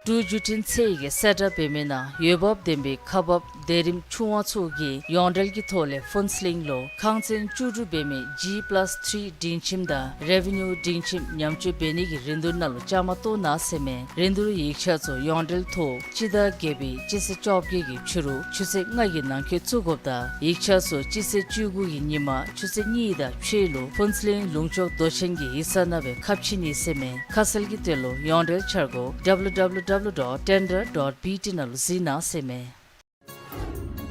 འབྲུག་བརྒྱུད་འཕྲིན་ཚད་ཀྱིས་གསལ་བསྒྲགས་འབད་མི་ནང་འོས་འབབ་ལྡན་པའི་ཁག་འབགཔ་སྡེ་རིམ་ཆུང་བ་ཚུ་གིས་ཡོངས་འབྲེལ་གྱི་ཐོག་ལས་ཕུན་ཚོགས་གླིང་ལུ་ཁང་ཚན་བཅུ་དྲུག་འབད་མི་ཇི་པ་ལཱས་ཐི་རི་སྒྲིང་ཁྱིམ་དང་རེ་བི་ནིའུ་སྒྲིང་ཁྱིམ་ཉམས་བཅོས་འབད་ནི་གི་རིན་བསྡུར་ནང་ལུ་བཅའ་མར་གཏོགས་གནང་ཟེར་མས། རིན་བསྡུར་ཡིག་ཆ་ཚུ་ཡོངས་འབྲེལ་ཐོག་སྤྱི་ཟླ་བརྒྱད་པའི་སྤྱི་ཚེས་བཅོ་བརྒྱད་ཀྱི་ཕྱི་རུ་ཆུ་ཚོད་ལྔ་གི་ནང་འཁོད་བཙུགས་དགོཔ་དང་ཡིག་ཆ་ཚུ་སྤྱི་ཚེས་བཅུ་དགུ་གི་ཉིན་མ་ཆུ་ཚོད་གཉིས་དང་ཕྱེད་ལུ་ཕུན་ཚོགས་གླིང་ལུང་ཕྱོགས་མདོ་ཆེན་གྱི་ཡིག་ཚང་ནང་སྦེ་ཁ་ཕྱེ་ནི་ཟེར་མས། ཁ་གསལ་གྱི་དོན་ལུ་ཡོངས་འབྲེལ་འཆར་སྒོ་W W W dot tender dot B T ནང་ལུ་གཟིགས་གནང་ཟེར་མས།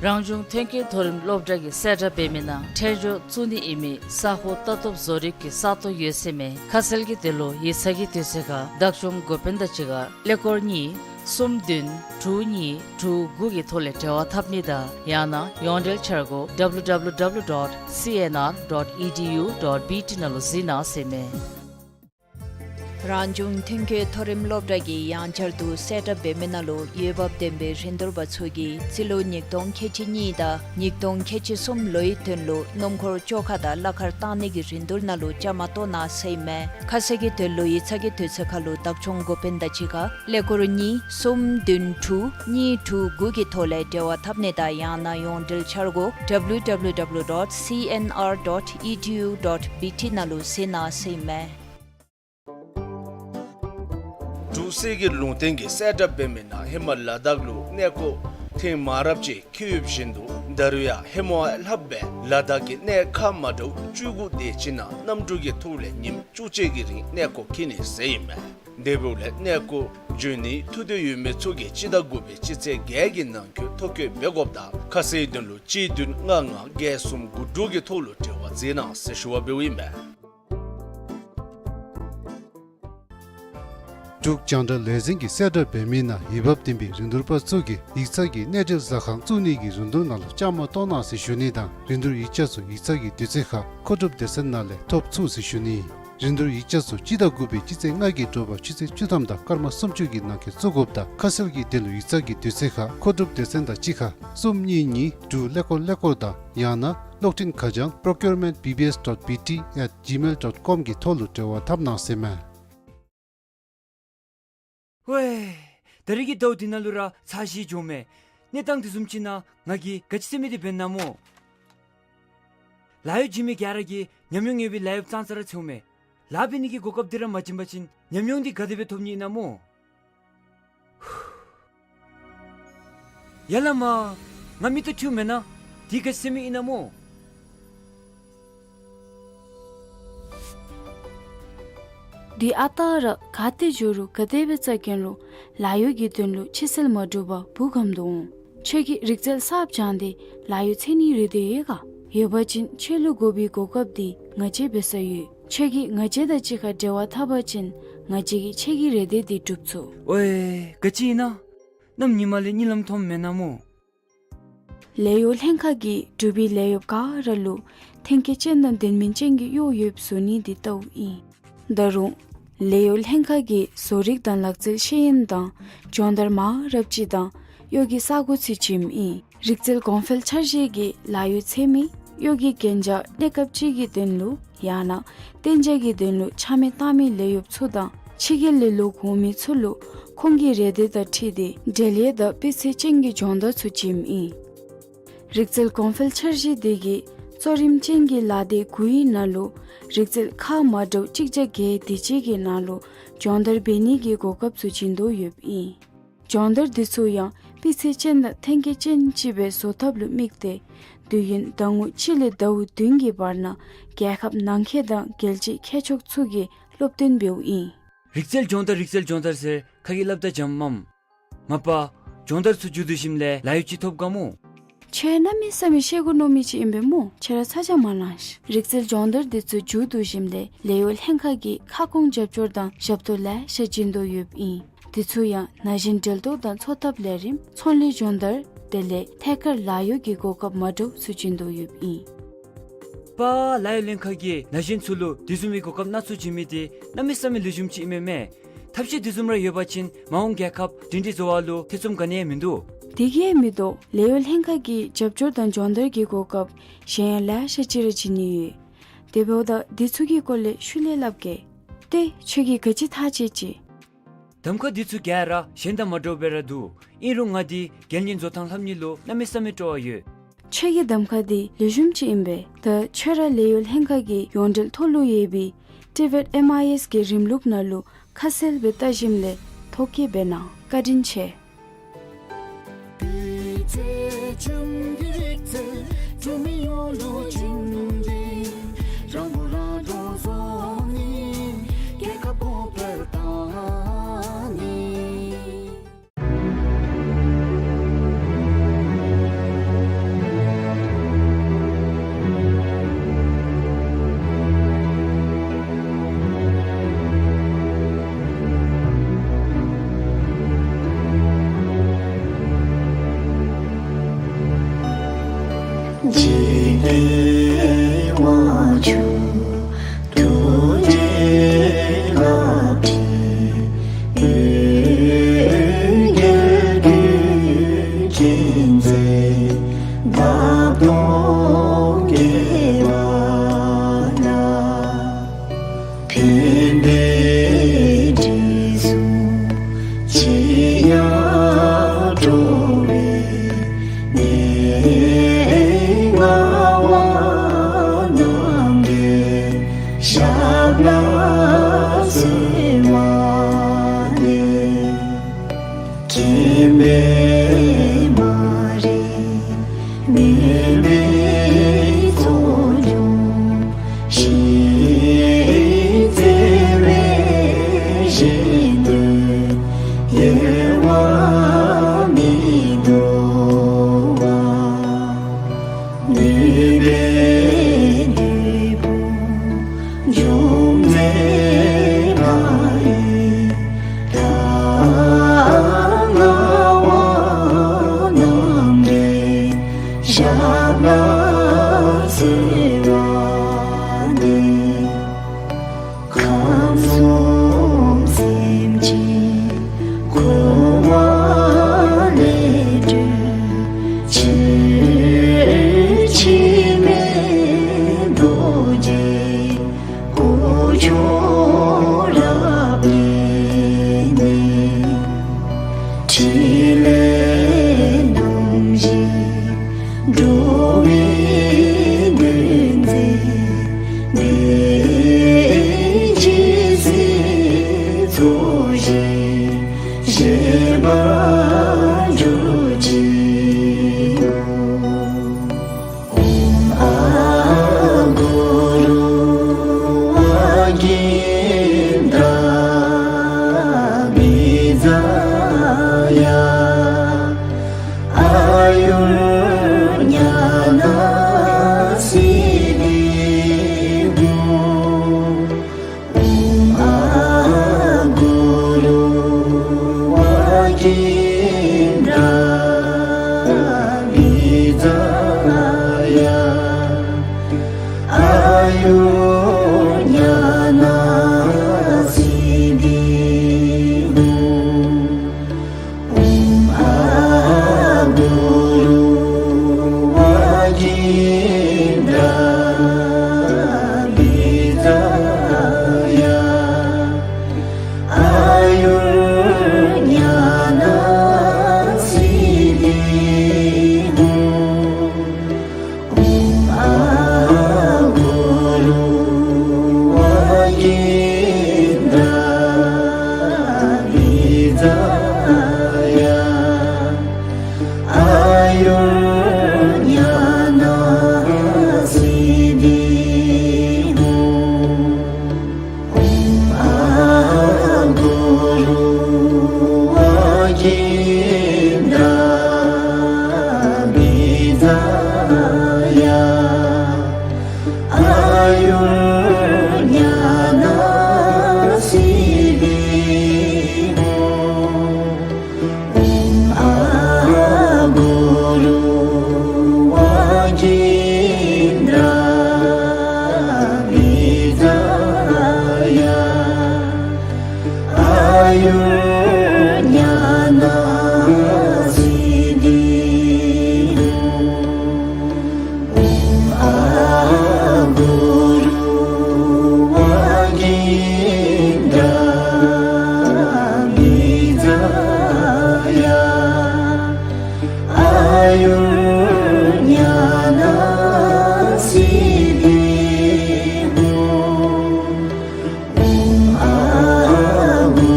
རང་བྱུང་ཐོན་སྐྱེད་མཐོ་རིམ་སློབ་གྲྭ་གིས་གསལ་བསྒྲགས་འབད་མི་ནང་འཕྲལ་སྦྱོར་བཙུགས་ནི་ཨིན་མི་ས་ཧོ་ལྟ་རྟོག་བཟོ་རིག་གི་ས་སྟོང་ཡོད་ཟེར་མས། ཁ་གསལ་གྱི་དོན་ལུ་ཡིག་ཚང་གི་དུས་ཚོད་ཁར་བདག་སྐྱོང་འགོ་དཔོན་དང་གཅིག་ཁར་ཀླད་ཀོར་གཉིས་གསུམ་བདུན་དྲུག་གཉིས་དྲུག་དགུ་གི་ཐོག་ལས་འབྲེལ་བ་འཐབ་ནི་དང་ཡང་ན་ཡོངས་འབྲེལ་འཆར་སྒོ་W W W dot C N R dot E D U dot B T ནང་ལུ་གཟིགས་གནང་ཟེར་མས། རང་བྱུང་ཐོན་སྐྱེད་མཐོ་རིམ་སློབ་གྲྭ་གིས་ཡང་བསྐྱར་དུ་གསལ་བསྒྲགས་འབད་མི་ནང་ལུ་འོས་འབབ་ལྡན་པའི་རིན་བསྡུར་པ་ཚུ་གིས་རྩིས་ལོ་ཉིས་སྟོང་ཁལ་གཅིག་གཉིས་དང་ཉིས་སྟོང་ཁལ་གཅིག་གསུམ་ལོའི་དོན་ལུ་སྣུམ་འཁོར་བཅོ་ཁ་དང་གླ་ཁར་བཏང་ནི་གི་རིན་བསྡུར་ནང་ལུ་བཅའ་མར་གཏོགས་གནང་ཟེར་ཨིན་མས། ཁ་གསལ་གྱི་དོན་ལུ་ཡིག་ཚང་གི་དུས་ཚོད་ཁར་ལུ་བདག་སྐྱོང་འགོ་དཔོན་དང་གཅིག་ཁར་ཀླད་ཀོར་གཉིས་གསུམ་བདུན་དྲུག་གཉིས་དྲུག་དགུ་གི་ཐོག་ལས་འབྲེལ་བ་འཐབ་ནི་དང་ཡང་ན་ཡོངས་འབྲེལ་འཆར་སྒོ་W W W dot C N R dot E D U dot B T ནང་ལུ་གཟིགས་གནང་ཟེར་ཨིན་མས། འབྲུག་གསེར་གྱི་ལུང་བསྟན་གྱིས་གསལ་བསྒྲགས་འབད་མི་ནང་ཧེ་མ་ལ་དྭགས་ལུ་གནས་སྐོར་ཐེངས་མང་རབས་ཅིག་འཁྱིད་ཡོདཔ་བཞིན་དུ་ད་རུང་ཡང་ཧེ་མ་ལྷག་སྦེ་ལ་དྭགས་ཀྱི་གནས་ཁག་མ་འདྲཝ་བཅུ་དགུ་དེ་ཅིག་ནང་གནམ་གྲུ་གི་ཐོག་ལས་ཉིནམ་བཅུ་གཅིག་གི་རིང་གནས་སྐོར་འཁྱིད་ནི་ཟེར་ཨིན་མས། དེ་འབདཝ་ལས་གནས་སྐོར་འབྱོན་ནིའི་ཐུགས་འདོད་ཡོད་མི་ཚུ་གིས་སྤྱི་ཟླ་དགུ་པའི་སྤྱི་ཚེས་བརྒྱད་ཀྱི་ནང་འཁོད་ཐོ་བཀོད་འབད་དགོཔ་དང་ཁ་གསལ་དོན་ལུ་གཅིག་བདུན་ལྔ་ལྔ་བརྒྱད་གསུམ་དགུ་དྲུག་གི་ཐོག་ལུ་འབྲེལ་བ་མཛད་གནང་ཟེར་ཞུ་བ་འབདཝ་ཨིན་པས། འབྲུག་རྒྱང་བསྒྲགས་ལས་འཛིན་གྱིས་གསལ་བསྒྲགས་འབད་མི་ནང་འོས་འབབ་ལྡན་པའི་རིན་བསྡུར་པ་ཚུ་གིས་ཡིག་ཚང་གི་གནས་འབྲེལ་ཟ་ཁང་བཙུགས་ནི་གི་རིན་བསྡུར་ནང་ལུ་བཅའ་མར་གཏོགས་གནང་ཟེར་ཞུ་ནི་དང་རིན་བསྡུར་ཡིག་ཆ་ཚུ་ཡིག་ཚང་གི་དུས་ཚོད་ཁར་མཁོ་སྒྲུབ་སྡེ་ཚན་ནང་ལས་ཐོབ་ཚུགས་ཟེར་ཞུ་ནི། རིན་བསྡུར་ཡིག་ཆ་ཚུ་སྤྱི་ཟླ་དགུ་པའི་སྤྱི་ཚེས་ལྔ་གི་དྲོ་པ་ཆུ་ཚོད་བཅུ་ཐམ་དང་སྐར་མ་སུམ་ཅུ་གི་ནང་འཁོད་བཙུགས་དགོཔ་དང་ཁ་གསལ་གྱི་དོན་ལུ་ཡིག་ཚང་གི་དུས་ཚོད་ཁར་མཁོ་སྒྲུབ་སྡེ་ཚན་དང་གཅིག་ཁར་གསུམ་གཉིས་གཉིས་དྲུག་ཀླད་ཀོར་ཀླད་ཀོར་དང་ཡང་ན་གློག་འཕྲིན་ཁ་བྱང་པྲོ་ཀིའུར་མེནཊ་བི་བི་ཨེསི་ཌོཊ་བི་ཊི་ཨེཊ་ཇི་མེལ་ཌོཊ་ཀོམ་གི་ཐོག་ལུ་འབྲེལ་བ་འཐབ་གནང་ཟེར་མས། ཝེ། ད་རིས་ཀྱི་ཟླཝ་འདི་ནང་ལུ་ར་ཚར་བཞི་འགྱོཝ་མས། གནས་སྟངས་དེ་བཟུམ་ཅིག་ནང་ང་གིས་ག་ཅི་ཟེར་མི་འདི་འབད་ན་སྨོ། ལཱ་གཡོག་བྱིན་མི་ག་ར་གིས་ཉམས་མྱོང་ཡོད་པའི་ལཱ་གཡོགཔ་ཙང་ཙ་ར་འཚོལཝ་མས། ལཱ་འབད་ནི་གི་གོ་སྐབས་འདི་ར་མ་བྱིན་པ་ཅིན་ཉམས་མྱོང་འདི་ག་དེ་སྦེ་ཐོབ་ནི་ཨིན་ན་སྨོ། ཡ་ལ་མ། ང་མིག་ཏོ་འཁྲུལཝ་མེན་ན། འདི་ག་ཅི་ཟེར་མི་ཨིན་ན་སྨོ། འདི་ཨ་རྟག་ར་ག་ཏེ་འགྱོ་རུང་ག་དེ་སྦེ་བཙལ་གེ་རུང་ལཱ་གཡོག་གི་དོན་ལུ་ཕྱི་སེལ་མ་འདྲཝ་བུ་གམ་དུ་འོང་། ཁྱོད་ཀྱིས་རིག་རྩལ་གསརཔ་སྦྱངས་ཏེ་ལཱ་གཡོག་འཚོལ་ནིའི་རེ་འདོད་ཡོད་ག། ཡོད་པ་ཅིན་ཁྱོད་ལུ་དགོ་པའི་གོ་སྐབས་འདི་ང་བཅས་འབད་སར་ཡོད། ཁྱོད་ཀྱིས་ང་བཅས་དང་གཅིག་ཁར་འབྲེལ་བ་འཐབ་པ་ཅིན་ང་བཅས་ཀྱིས་ཁྱོད་ཀྱི་རེ་འདོད་འདི་སྒྲུབ་ཚུགས། ཝེ། ག་ཅི་ཨིན་ན། གནམ་ཉི་མ་ལས་གཉིད་ལམ་མཐོངམ་མེན་ན་སྨོ། ལཱ་གཡོག་ལྷན་ཁག་གིས་འབྲུག་པའི་ལཱ་གཡོགཔ་ག་ར་ལུ་ཐོན་སྐྱེད་ཅན་དང་ལྡན་མིན་ཅན་གྱི་གཡོག་ཡོདཔ་བཟོ་ནི་འདི་ལྟཝ་ཨིན། ད་རུང་ལཱ་གཡོག་ལྷན་ཁག་གིས་བཟོ་རིག་དང་ལག་རྩལ་ཤེས་ཡོན་དང་སྦྱོང་བརྡར་མང་རབས་ཅིག་དང་གཡོག་གི་ས་གོ་ཚུ་བྱིནམ་ཨིན། རིག་རྩལ་གོང་འཕེལ་འཆར་གཞི་གིས་ལཱ་གཡོག་འཚོལ་མི་གཡོག་གི་གན་རྒྱ་གནས་སྐབས་ཅིག་གི་དོན་ལུ་ཡང་ན་གཏན་འཇགས་ཀྱི་དོན་ལུ་ཆ་མེད་བཏང་མི་ལཱ་གཡོགཔ་ཚུ་དང་ཕྱི་རྒྱལ་ལས་ལོག་འོང་མི་ཚུ་ལུ་ཁོང་གི་རེ་འདོད་དང་འཁྲིལ་ཏེ་འབྲེལ་ཡོད་དང་སྤུས་ཚད་ཅན་གྱི་སྦྱོང་བརྡར་ཚུ་བྱིནམ་ཨིན། རིག་རྩལ་གོང་འཕེལ་འཆར་གཞི་འདི་གིས་གཙོ་རིམ་ཅན་གྱི་ལཱ་སྡེ་དགུའི་ནང་ལུ་རིག་རྩལ་ཁག་མ་འདྲཝ་གཅིག་བརྒྱ་བརྒྱད་དེ་ཅིག་གི་ནང་ལུ་སྦྱོང་བརྡར་འབད་ནི་གི་གོ་སྐབས་ཚུ་བྱིན་དོ་ཡོདཔ་ཨིན། སྦྱོང་བརྡར་འདི་ཚུ་ཡང་སྤུས་ཚད་ཅན་དང་ཐོན་སྐྱེད་ཅན་ཅིག་སྦེ་བཟོ་ཐབས་ལུ་དམིགས་ཏེ་དུས་ཡུན་ཟླ་ངོ་གཅིག་ལས་ཟླཝ་བདུན་གྱི་བར་ན་རྒྱལ་ཁབ་ནང་འཁོད་དང་རྒྱལ་སྤྱིའི་མཁས་མཆོག་ཚུ་གིས་སློབ་སྟོན་འབདཝ་ཨིན། རིག་རྩལ་སྦྱོང་བརྡར་རིག་རྩལ་སྦྱོང་བརྡར་ཟེར་ཁ་གིས་སླབ་ད་འཇམ་མས། མ་པ། སྦྱོང་བརྡར་ཚུ་མཇུག་བསྡུ་ཞིནམ་ལས་ལཱ་གཡོག་ཅིག་ཐོབ་ག་སྨོ། ཁྱོད་གནམ་མེད་ས་མེད་ཤེས་དགོ་མནོ་མི་ཅིག་ཨིན་པས་སྨོ། ཁྱོད་ར་ཚ་གྱང་མ་ལང་ཤིག། རིག་རྩལ་སྦྱོང་བརྡར་འདི་ཚུ་མཇུག་བསྡུ་ཞིནམ་ལས་ལཱ་གཡོག་ལྷན་ཁག་གིས་ཁ་སྐོང་རྒྱབ་སྐྱོར་དང་ཞབས་ཏོག་ལེ་ཤ་བྱིན་དོ་ཡོདཔ་ཨིན། འདི་ཚུ་ཡང་ན་གཞོན་འབྲེལ་གཏོགས་དང་འཚོ་ཐབས་ལས་རིམ་ཚོང་ལས་སྦྱོང་བརྡར་དེ་ལས་ཐད་ཀར་ལཱ་གཡོག་གི་གོ་སྐབས་མ་འདྲཝ་ཚུ་བྱིན་དོ་ཡོདཔ་ཨིན། པ། ལཱ་གཡོག་ལྷན་ཁག་གིས་ན་གཞོན་ཚུ་ལུ་དེ་བཟུམ་མའི་གོ་སྐབས་སྣ་ཚོགས་བྱིན་མི་འདི་གནམ་མེད་ས་མེད་ལེགས་ཤོམ་ཅིག་ཨིན་མས་མས། ཐབས་ཤེས་དེ་བཟུམ་ར་ཡོད་པ་ཅིན་མ་འོངས་རྒྱལ་ཁབ་སྒྲིང་སྒྲིང་བཟོ་བ་ལུ་ཐེ་ཚོམ་ག་ནི་ཡང་མིན་འདུག། དེ་གིས་མི་དོ། ལཱ་གཡོག་ལྷན་ཁག་གིས་རྒྱབ་སྐྱོར་དང་སྦྱོང་བརྡར་གྱི་གོ་སྐབས་གཞན་ཡང་ལེ་ཤ་ཅིག་ར་བྱིན་ནི་ཡོད། དེ་འབདཝ་ད་འདི་ཚུ་གི་སྐོར་ལས་ཤུལ་ལས་སླབ་གེ། ཏེ་ཁྱོད་ཀྱིས་ག་ཅི་ཐག་བཅད་ཅི། གདམ་ཁ་འདི་ཚུ་ག་ར་གཞན་དང་མ་འདྲཝ་སྦེ་ར་འདུག། ཨིན་རུང་ང་འདི་རྒྱལ་གཉེར་བཟོ་ཐངས་ལྷབ་ནི་ལུ་གནམ་མེད་ས་མེད་སྤྲོ་བ་ཡོད། ཁྱོད་ཀྱི་གདམ་ཁ་འདི་ལེགས་ཤོམ་ཅིག་ཨིན་པས། ད་ཁྱོད་ར་ལཱ་གཡོག་ལྷན་ཁག་གི་ཡོངས་འབྲེལ་ཐོག་ལུ་ཡོད་པའི་ཊི་བེཊ་ཨེམ་ཨའི་ཨེསི་གི་རིམ་ལུགས་ནང་ལུ་ཁ་གསལ་སྦེ་བལྟ་ཞིནམ་ལས་ཐོ་བཀོད་འབད་གནང་། བཀའ་དྲིན་ཆེ། ཨཱ་ཡུར་ཉ་ན་སིདྡྷི་ཧཱུྃ། ཨོཾ་ཨཱཿ་གུ་རུ་ཝ་གིནྡྲ་བི་ཛ་ཡ། ཨཱ་ཡུར་ཉ་ན་སིདྡྷི་ཧཱུྃ། ཨོཾ་ཨཱཿ་གུ་རུ་ཝ་གིནྡྲ་བི་ཛ་ཡ། ཨཱ་ཡུར་ཉ་ན་སིདྡྷི་ཧཱུྃ། ཨོཾ་ཨཱཿ་གུ་རུ་ཝ་གིནྡྲ་བི་ཛ་ཡ། ཨཱ་ཡུར་ཉ་ན་སིདྡྷི་ཧཱུྃ། ཨོཾ་ཨཱཿ་གུ་རུ་ཝ་གིནྡྲ་བི་ཛ་ཡ། ཨཱ་ཡུར་ཉ་ན་སིདྡྷི་ཧཱུྃ། ཨོཾ་ཨཱཿ་གུ་རུ་ཝ་གིནྡྲ་བི་ཛ་ཡ། ཨཱ་ཡུར་ཉ་ན་སིདྡྷི་ཧཱུྃ། ཨོཾ་ཨཱཿ་གུ་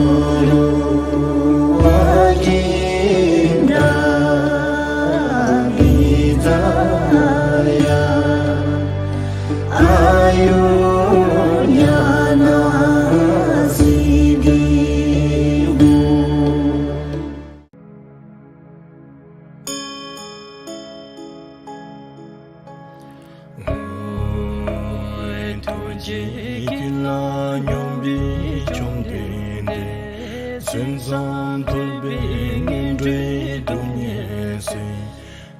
རུ་ཝ་གིནྡྲ་བི་ཛ་ཡ། ཨཱ་ཡུར་ཉ་ན་སིདྡྷི་ཧཱུྃ། ཐུགས་རྗེའི་དཀྱིལ་ལ་སྙོམས་པའི་བཅོམ་ལྡན་འདས། མཚན་བཟང་ཐོབ་པའི་སྙིགས་འདྲེན་སྡུག་བསྔལ་སེལ།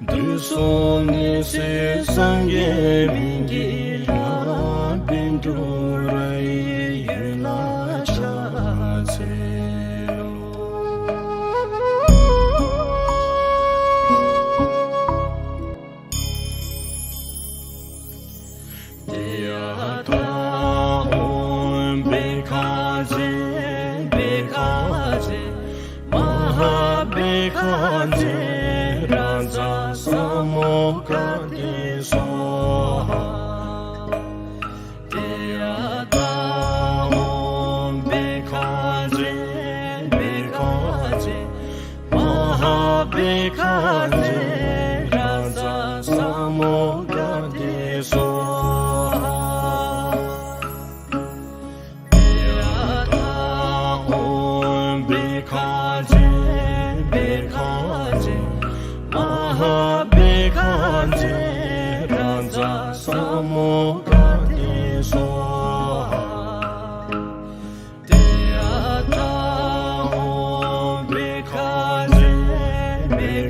དུས་གསུམ་ནད་སེལ་སངས་རྒྱས་སྨན་གྱི་བླ། པཎ་གྲུབ་ར་ཡི་འོད་ལ་ཕྱག་འཚལ་ལོ། ཏདྱ་ཐཱ། ཨོཾ་བྷཻ་ཥ་ཛྱེ་བྷཻ་ཥ་ཛྱེ་མ་ཧཱ་བྷཻ་ཥ་ཛྱེ་རཱ་ཛ་ས་མུདྒ་ཏེ་སྭཱ་ཧཱ། ཏདྱ་ཐཱ། ཨོཾ་བྷཻ་ཥ་ཛྱེ་བྷཻ་ཥ་ཛྱེ་མ་ཧཱ་བྷཻ་ཥ་ཛྱེ་རཱ་ཛ་ས་མུདྒ་ཏེ་སྭཱ་ཧཱ། ཏདྱ་ཐཱ། ཨོཾ་བྷཻ་ཥ་ཛྱེ་བྷཻ་ཥ་ཛྱེ་མ་ཧཱ་བྷཻ་ཥ་ཛྱེ་རཱ་ཛ་ས་མུདྒ་ཏེ་སྭཱ་ཧཱ། ཏདྱ་ཐཱ། ཨོཾ་བྷཻ་ཥ་ཛྱེ་བྷཻ་ཥ་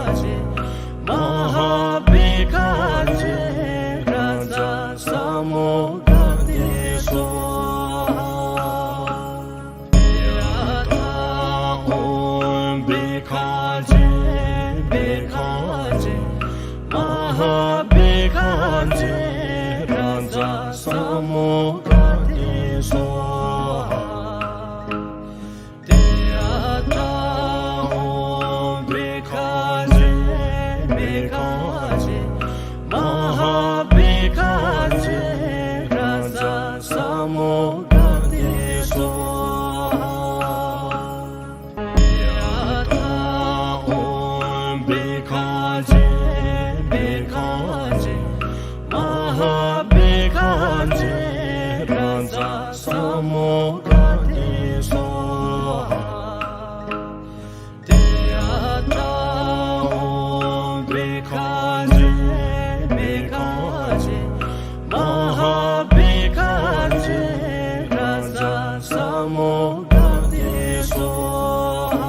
ཛྱེ་མ་ཧཱ་བྷཻ་ཥ་ཛྱེ་རཱ་ཛ་ས་མུདྒ་ཏེ་སྭཱ་ཧཱ། ཏདྱ་ཐཱ། ཨོཾ་བྷཻ་ཥ་ཛྱེ་བྷཻ་ཥ་ཛྱེ་མ་ཧཱ་བྷཻ་ཥ་ཛྱེ་རཱ་ཛ་ས་མུདྒ་ཏེ་སྭཱ་ཧཱ། ཏདྱ་ཐཱ། ཨོཾ་བྷཻ་ཥ་ཛྱེ་བྷཻ་ཥ་ཛྱེ་མ་ཧཱ་བྷཻ་ཥ་ཛྱེ་རཱ་ཛ་ས་མུདྒ་ཏེ་སྭཱ་ཧཱ། ཏདྱ་ཐཱ། ཨོཾ་བྷཻ་ཥ་ཛྱེ་བྷཻ་ཥ་ཛྱེ་མ་ཧཱ་བྷཻ་ཥ་ཛྱེ་རཱ་ཛ་ས་མུདྒ་ཏེ་སྭཱ་ཧཱ། ཏདྱ་ཐཱ། ཨོཾ་བྷཻ་ཥ་ཛྱེ་བྷཻ་ཥ་ཛྱེ་མ་ཧཱ་བྷཻ་ཥ་ཛྱེ་རཱ་ཛ་ས་མུདྒ་ཏེ་སྭཱ་ཧཱ།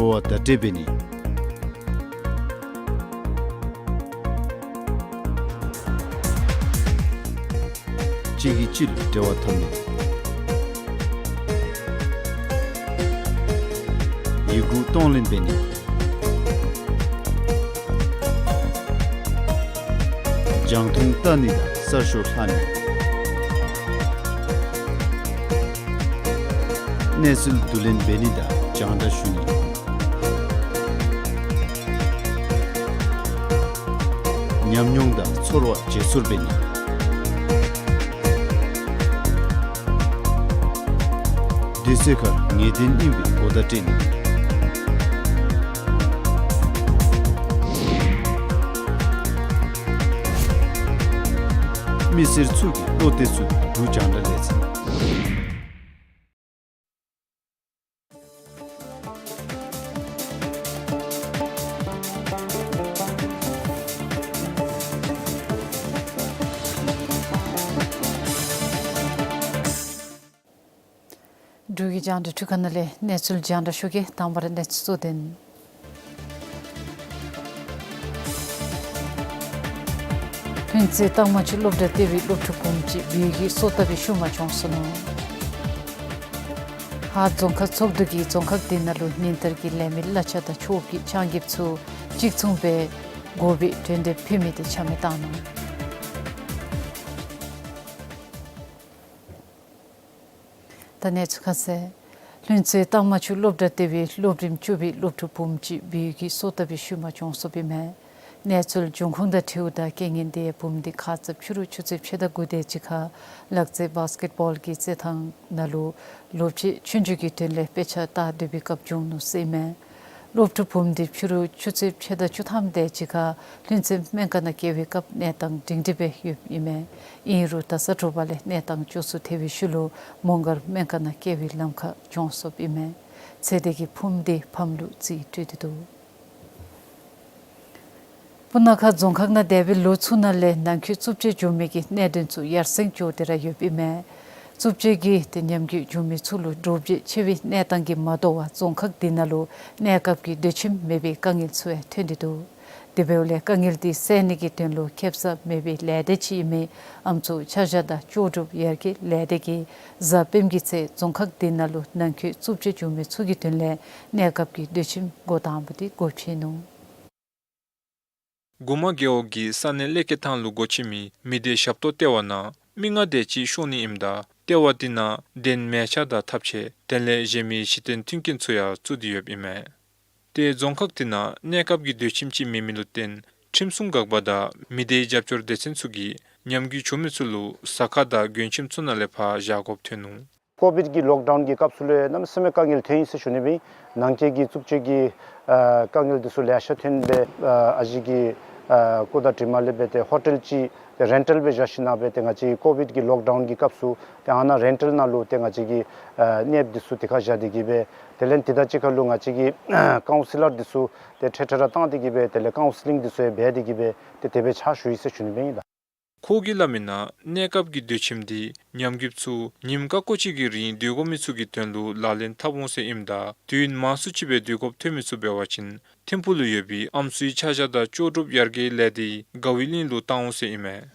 འགྲོ་བ་བརྡ་སྤྲོད་འབད་ནི། གཅིག་གིས་གཅིག་ལུ་འབྲེལ་བ་འཐབ་ནི། ཡི་གུ་གཏོང་ལེན་འབད་ནི། རྒྱང་མཐོང་བལྟ་ནི་དང་གསར་ཤོག་ལྷག་ནི། གནས་ཚུལ་བསྡུ་ལེན་འབད་ནི་དང་རྒྱང་བསྒྲགས་ཞུ་ནི། ཉམས་མྱོང་དང་ཚོར་བ་བརྗེ་སོར་འབད་ནི། དུས་ཚོད་ཁར་ངེས་གཏན་ཨིན་པའི་གོ་བརྡ་སྤྲོད་ནི། མི་སེར་ཚུ་གིས་བློ་གཏད་ཚུགས་པའི་འབྲུག་རྒྱང་བསྒྲགས་ལས་འཛིན། འབྲུག་གི་རྒྱང་བསྒྲགས་འཕྲུལ་ཁང་ནང་ལས་གནས་ཚུལ་རྒྱང་བསྒྲགས་ཞུ་གེ། དང་པ་ར་གནས་ཚུལ་གཙོ་དོན། ལྷུན་རྩེ་རྟགས་མ་ཆོད་སློབ་གྲྭ་ལྟེ་བའི་སློབ་ཕྲུག་འབུམ་གཅིག་བོད་ཡིག་གི་སོ་བཏབ་པའི་ཤུལ་མ་བྱོན་སོ་ནུག། ཧཱ་རྫོང་ཁག་ཚོགས་འདུ་གིས་རྫོང་ཁག་དེ་ནང་ལུ་ཉིན་ལྟར་གྱི་ལས་མི་གླ་ཆ་དང་ཆོས་ཀྱི་ཆ་འགེབས་ཚུ་གཅིག་མཚུངས་སྦེ་དགོ་པའི་གྲོས་འདེབས་ཕུལ་མི་དེ་ཆ་མེད་བཏང་ནུག། ད་གནས་ཚུལ་ཁ་གསལ། ལྷུན་རྩེ་རྟགས་མ་ཆོད་སློབ་གྲྭ་ལྟེ་བའི་སློབ་རིམ་བཅུ་པའི་སློབ་ཕྲུག་འབུམ་གཅིག་བོད་ཡིག་གི་སོ་བཏབ་པའི་ཤུལ་མ་བྱོན་སོཔ་ཨིན་མས། གནས་ཚུལ་འབྱུང་ཁུངས་དང་འཁྲིལཝ་ད་རྐྱེན་ངན་དེ་ཡང་འབུམ་དེ་ཁ་ཙ་ཕྱི་རུ་ཆུ་ཚོད་ཕྱེད་དང་དགུ་དེ་ཅིག་ཁར་ལག་རྩེད་བཱསི་ཀེཊ་བཱོལ་གྱི་རྩེད་ཐང་ནང་ལུ་ལོ་ཕྱེད་ཆོས་རྒྱུགས་ཀྱི་དོན་ལས་དཔེ་ཆ་ལྟ་སྡོད་པའི་སྐབས་བྱུང་ནུག་ཟེར་ཨིན་མས། སློབ་ཕྲུག་འབུམ་དེ་ཕྱི་རུ་ཆུ་ཚོད་ཕྱེད་དང་བཅུ་ཐམ་དེ་ཅིག་ཁར་ལྷུན་རྩེ་སྨན་ཁང་ནང་བསྐྱལ་བའི་སྐབས་གནས་སྟངས་སྒྲིང་སྒྲི་སྦེ་ཡོདཔ་ཨིན་མས། ཨིན་རུང་ད་ས་དྲོ་པ་ལས་གནས་སྟངས་སྐྱོ་སུ་ཐལ་བའི་ཤུལ་ལུ་མོང་སྒར་སྨན་ཁང་ནང་བསྐྱལ་བའི་ལམ་ཁར་བྱོན་སོཔ་ཨིན་མས། ཚེ་འདས་ཀྱི་ཕུངམ་དེ་ཕམ་ལུ་རྩིས་སྤྲོད་དེ་འདུག། སྤུ་ན་ཁ་རྫོང་ཁག་ནང་འདས་པའི་ལོ་ཚུ་ནང་ལས་ནང་འཁོད་རྩུབ་སྤྱོད་བྱུང་མི་གི་གནད་དོན་ཚུ་ཡར་སེང་འགྱོ་སྟེ་ར་ཡོདཔ་ཨིན་མས། རྩུབ་སྤྱོད་ཀྱི་དེ་ཉམས་རྒུད་བྱུང་མི་ཚུ་ལུ་འདྲོག་བྱེལ་ཆེ་བའི་གནས་སྟངས་ཀྱིས་མ་དོ་བར་རྫོང་ཁག་དེ་ནང་ལུ་གནས་སྐབས་ཀྱི་སྡོད་ཁྱིམ་མེད་པའི་དཀའ་ངལ་ཚུ་ཡང་ཐོན་ཏེ་འདུག། དེ་འབདཝ་ལས་དཀའ་ངལ་དེ་སེལ་ནི་གི་དོན་ལུ་ཁེབ་ས་མེད་པའི་ལས་སྡེ་ཅིག་ཨིན་མི་ཨམ་སྲུ་ཆ་བཞག་དང་ལྕོགས་གྲུབ་ཡར་རྒྱས་ལས་སྡེ་གིས་གཟའ་སྤེནམ་གི་ཚེ་རྫོང་ཁག་དེ་ནང་ལུ་ནང་འཁོད་རྩུབ་སྤྱོད་བྱུང་མི་ཚུ་གི་དོན་ལས་གནས་སྐབས་ཀྱི་སྡོད་ཁྱིམ་སྒོ་དང་པ་དེ་སྒོ་ཕྱེ་ནུག། མགུར་མ་རྒེད་འོག་གི་ས་གནས་ཀླད་ཀེ་ཐང་ལུ་སྒོ་ཕྱེ་མི་མི་སྡེ་ཞབས་ཏོག་ལྟེ་བ་ནང་མི་ལྔ་དེ་ཅིག་ཤོར་ནི་ཨིནམ་ད་ལྟེ་བ་དེ་ནང་གདན་མལ་ཆ་དང་ཐབ་ཆས་དེ་ལས་གཞན་མི་གཞི་རྟེན་མཐུན་རྐྱེན་ཚུ་ཡང་བཙུགས་ཏེ་ཡོདཔ་ཨིན་མས། ཏེ་རྫོང་ཁག་དེ་ནང་གནས་སྐབས་ཀྱི་སྡོད་ཁྱིམ་ཅིག་མེད་མི་ལུ་བརྟེན་ཁྲིམས་སྲུང་འགག་པ་དང་མི་སྡེའི་རྒྱབ་སྐྱོར་སྡེ་ཚན་ཚུ་གིས་ཉམས་རྒུད་བྱུང་མི་ཚུ་ལུ་ཟ་ཁང་དང་མགྱོན་ཁྱིམ་ཚུ་ནང་ལས་ཕར་བཞག་དགོཔ་ཐོན་ནུག། ཀོ་བིཌ་ཀྱི་ལོག་ཌའུན་གྱི་སྐབས་སུ་ལུ་གནམ་མེད་ས་མེད་དཀའ་ངལ་ཐོན་ཡི་ཟེར་ཞུ་ནི་སྦེ་ཨིན། ནང་འཁོད་ཀྱི་རྩུབ་སྤྱོད་ཀྱི་ཨ་དཀའ་ངལ་འདི་ཚུ་ལེ་ཤ་ཐོན་སྦེ་ཨ་ཨ་ཞེ་གི་ཨ་སྐུ་དང་གྲིབ་མ་ལས་སྦེ་ཏེ་ཧོ་ཊེལ་ཅིག་ཏེ་རེན་ཊལ་སྦེ་བཞག་ཞིནམ་ལས་སྦེ་ཏེ་ང་བཅས་ཀོ་བིཌ་ཀྱི་ལོག་ཌའུན་གྱི་སྐབས་སུ་ཏེ་ཨ་ནཱ་རེན་ཊལ་ནང་ལུ་ཏེ་ང་བཅས་ཀྱི་ཨ་གནསཔ་འདི་ཚུ་དེ་ཁར་བཞག་སྟེ་གི་སྦེ་དེ་ལས་དེ་དང་གཅིག་ཁར་ལུ་ང་བཅས་ཀྱི་ཨ་ཀའུན་སི་ལར་འདི་ཚུ་ཏེ་འཕྲལ་འཕྲལ་ར་བཏང་སྟེ་གི་སྦེ་དེ་ལས་ཀའུན་སི་ལིང་འདི་ཚུ་ཡང་འབད་དེ་གི་སྦེ་ཏེ་དེ་སྦེ་ཕྱག་ཞུ་ཡི་ཟེར་ཞུ་ནི་སྦེ་ཨིན་ལགས། ཁོ་གིས་སླབ་མི་ནང་གནས་སྐབས་ཀྱི་སྡོད་ཁྱིམ་འདི་ཉམས་རྒུདཔ་ཚུ་ཉིནམ་ཀ་ཀོ་ཅིག་གི་རིང་སྡོད་དགོ་མི་ཚུ་གི་དོན་ལུ་ལག་ལེན་འཐབ་འོང་ཟེར་ཨིནམ་ད་དུས་ཡུན་མང་སུ་ཅིག་སྦེ་སྡོད་དགོཔ་ཐོན་མི་ཚུ་འབད་བ་ཅིན་ཐིམ་ཕུག་ལུ་ཡོད་པའི་ཨམ་སྲུའི་ཆ་བཞག་དང་ལྕོགས་གྲུབ་ཡར་རྒྱས་ལས་སྡེའི་དགའ་བའི་གླིང་ལུ་བཏང་འོང་ཟེར་ཨིན་མས།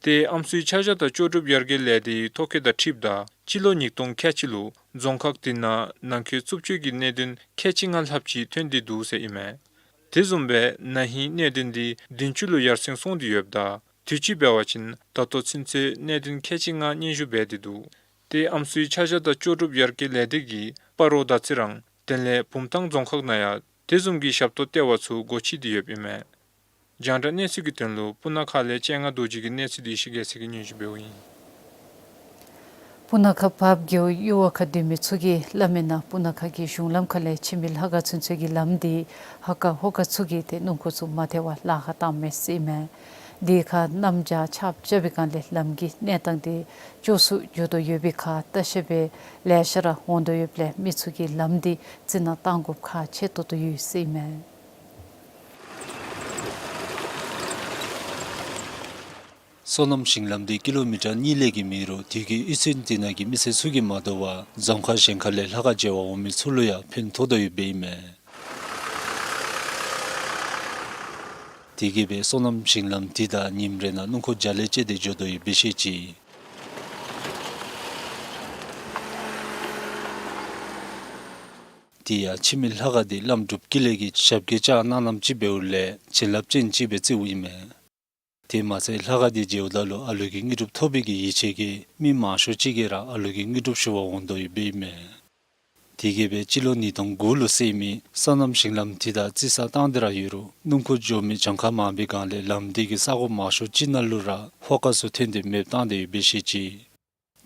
ཏེ་ཨམ་སྲུའི་ཆ་བཞག་དང་ལྕོགས་གྲུབ་ཡར་རྒྱས་ལས་སྡེའི་ཐོ་བཀོད་དང་འཁྲིལཝ་ད་སྤྱི་ལོ་ཉིས་སྟོང་ཁལ་གཅིག་ལུ་རྫོང་ཁག་དེ་ནང་ནང་འཁོད་རྩུབ་སྤྱོད་ཀྱི་གནད་དོན་ཁལ་གཅིག་ལྔ་ལྷགཔ་ཅིག་ཐོན་ཏེ་འདུག་ཟེར་ཨིན་མས། དེ་བཟུམ་སྦེ་ན་ཧིང་གནད་དོན་འདི་བདུན་ཅུ་ལུ་ཡར་སེང་སོང་སྟེ་ཡོདཔ་ད་དུས་ཅི་འབད་བ་ཅིན་ད་ལྟོ་ཚུན་ཚོད་གནད་དོན་ཁལ་གཅིག་ལྔ་སྙན་ཞུ་འབད་དེ་འདུག། ཏེ་ཨམ་སྲུའི་ཆ་བཞག་དང་ལྕོགས་གྲུབ་ཡར་རྒྱས་ལས་སྡེ་གིས་སྤ་རོ་དང་རྩི་རང་དེ་ལས་བུམ་ཐང་རྫོང་ཁག་ནང་ཡང་དེ་བཟུམ་གྱི་ཞབས་ཏོག་ལྟེ་བ་ཚུ་སྒོ་ཕྱེ་སྟེ་ཡོདཔ་ཨིན་མས། རྒྱང་བསྒྲགས་གནས་ཚུལ་གྱི་དོན་ལུ་སྤུ་ན་ཁ་ལས་སྤྱན་སྔ་རྡོ་རྗེ་གི་གནས་ཚུལ་འདི་ཡེ་ཤེས་རྒྱལ་མཚན་གྱིས་སྙན་ཞུ་འབདཝ་ཨིན། སྤུ་ན་ཁ་བརཔ་རྒེད་འོག་གཡུར་བ་ཁ་སྡོད་མི་ཚུ་གིས་སླབ་མི་ནང་སྤུ་ན་ཁ་གི་གཞུང་ལམ་ཁ་ལས་ཕྱི་མི་ལྷ་ཁང་ཚུན་ཚོད་ཀྱི་ལམ་འདི་ཧ་ཁ་ཧོ་ཁ་ཚུ་གིས་ཏེ་སྣུམ་འཁོར་ཚུ་མ་ཐལ་བར་ལཱ་ཁག་བཏངམ་མས་ཟེར་ཨིན་མས། དེ་ཁར་གནམ་བྱཱར་ཆརཔ་རྐྱབ་པའི་སྒང་ལས་ལམ་གྱི་གནས་སྟངས་དེ་སྐྱོ་སུ་འགྱོ་དོ་ཡོད་པའི་ཁར་ལྟ་བཤལ་པ་ལེ་ཤ་ར་འོང་དོ་ཡོདཔ་ལས་མི་ཚུ་གིས་ལམ་འདི་རྩི་ནག་བཏང་དགོཔ་ཁག་ཆེ་ཏོག་ཏོ་ཡོད་ཟེར་ཨིན་མས། སོ་ནམ་ཞིང་ལམ་འདི་ཀི་ལོ་མི་ཊར་གཉིས་ལས་བརྒལ་མེད་རུང་དུས་ཀྱི་གཡུས་ཚན་དེ་ནང་གི་མི་སེར་ཚུ་གིས་མ་དོ་བར་རྫོང་ཁག་གཞན་ཁ་ལས་ལྷ་ཁང་མཇལ་བར་འོང་མི་ཚུ་ལུ་ཡང་ཕན་ཐོགས་དོ་ཡོདཔ་ཨིན་མས། དེ་གིས་སྦེ་སོ་ནམ་ཞིང་ལམ་འདི་དང་ཉིནམ་རེ་ནང་སྣུམ་འཁོར་བརྒྱ་ལས་བཅད་དེ་འགྱོ་དོ་ཡོདཔ་སྦེ་བཤད་ཅི། དེ་ཡང་ཁྱིམ་མི་ལྷ་ཁང་འདི་བླམ་འབྲུག་སྐྱིད་ལེགས་ཀྱིས་ཞབས་སྐྱེལ་བཅར་གནང་གནངམ་ཅིག་འབདཝ་ལས་བྱིན་རླབས་ཅན་ཅིག་སྦེ་བརྩིཝ་ཨིན་མས། དེ་མ་ཚད་ལྷ་ཁང་འདི་མཇལཝ་ད་ལུ་ཨ་ལུ་གི་དངོས་གྲུབ་ཐོབ་པའི་གི་ཡིད་ཆེས་ཀྱིས་མི་མང་ཤོས་ཅིག་གིས་ར་ཨ་ལུ་གི་དངོས་གྲུབ་ཞུ་བར་འོང་དོ་ཡོདཔ་ཨིན་མས། དེ་གིས་སྦེ་སྤྱི་ལོ་ཉིས་སྟོང་དགུ་ལུ་བསལ་མི་སོ་ནམ་ཞིང་ལམ་འདི་དང་རྩིས་གསར་བཏང་སྟེ་ར་ཡོད་རུང་སྣུམ་འཁོར་འགྱོ་མི་གྱངས་ཁ་མང་པའི་སྒང་ལས་ལམ་འདི་གི་ས་གོ་མང་ཤོས་ཅིག་ནང་ལུ་ར་ཧོ་ཀ་ཚུ་ཐོན་ཏེ་མེདཔ་བཏང་སྟེ་ཡོདཔ་སྦེ་བཤད་ཅི།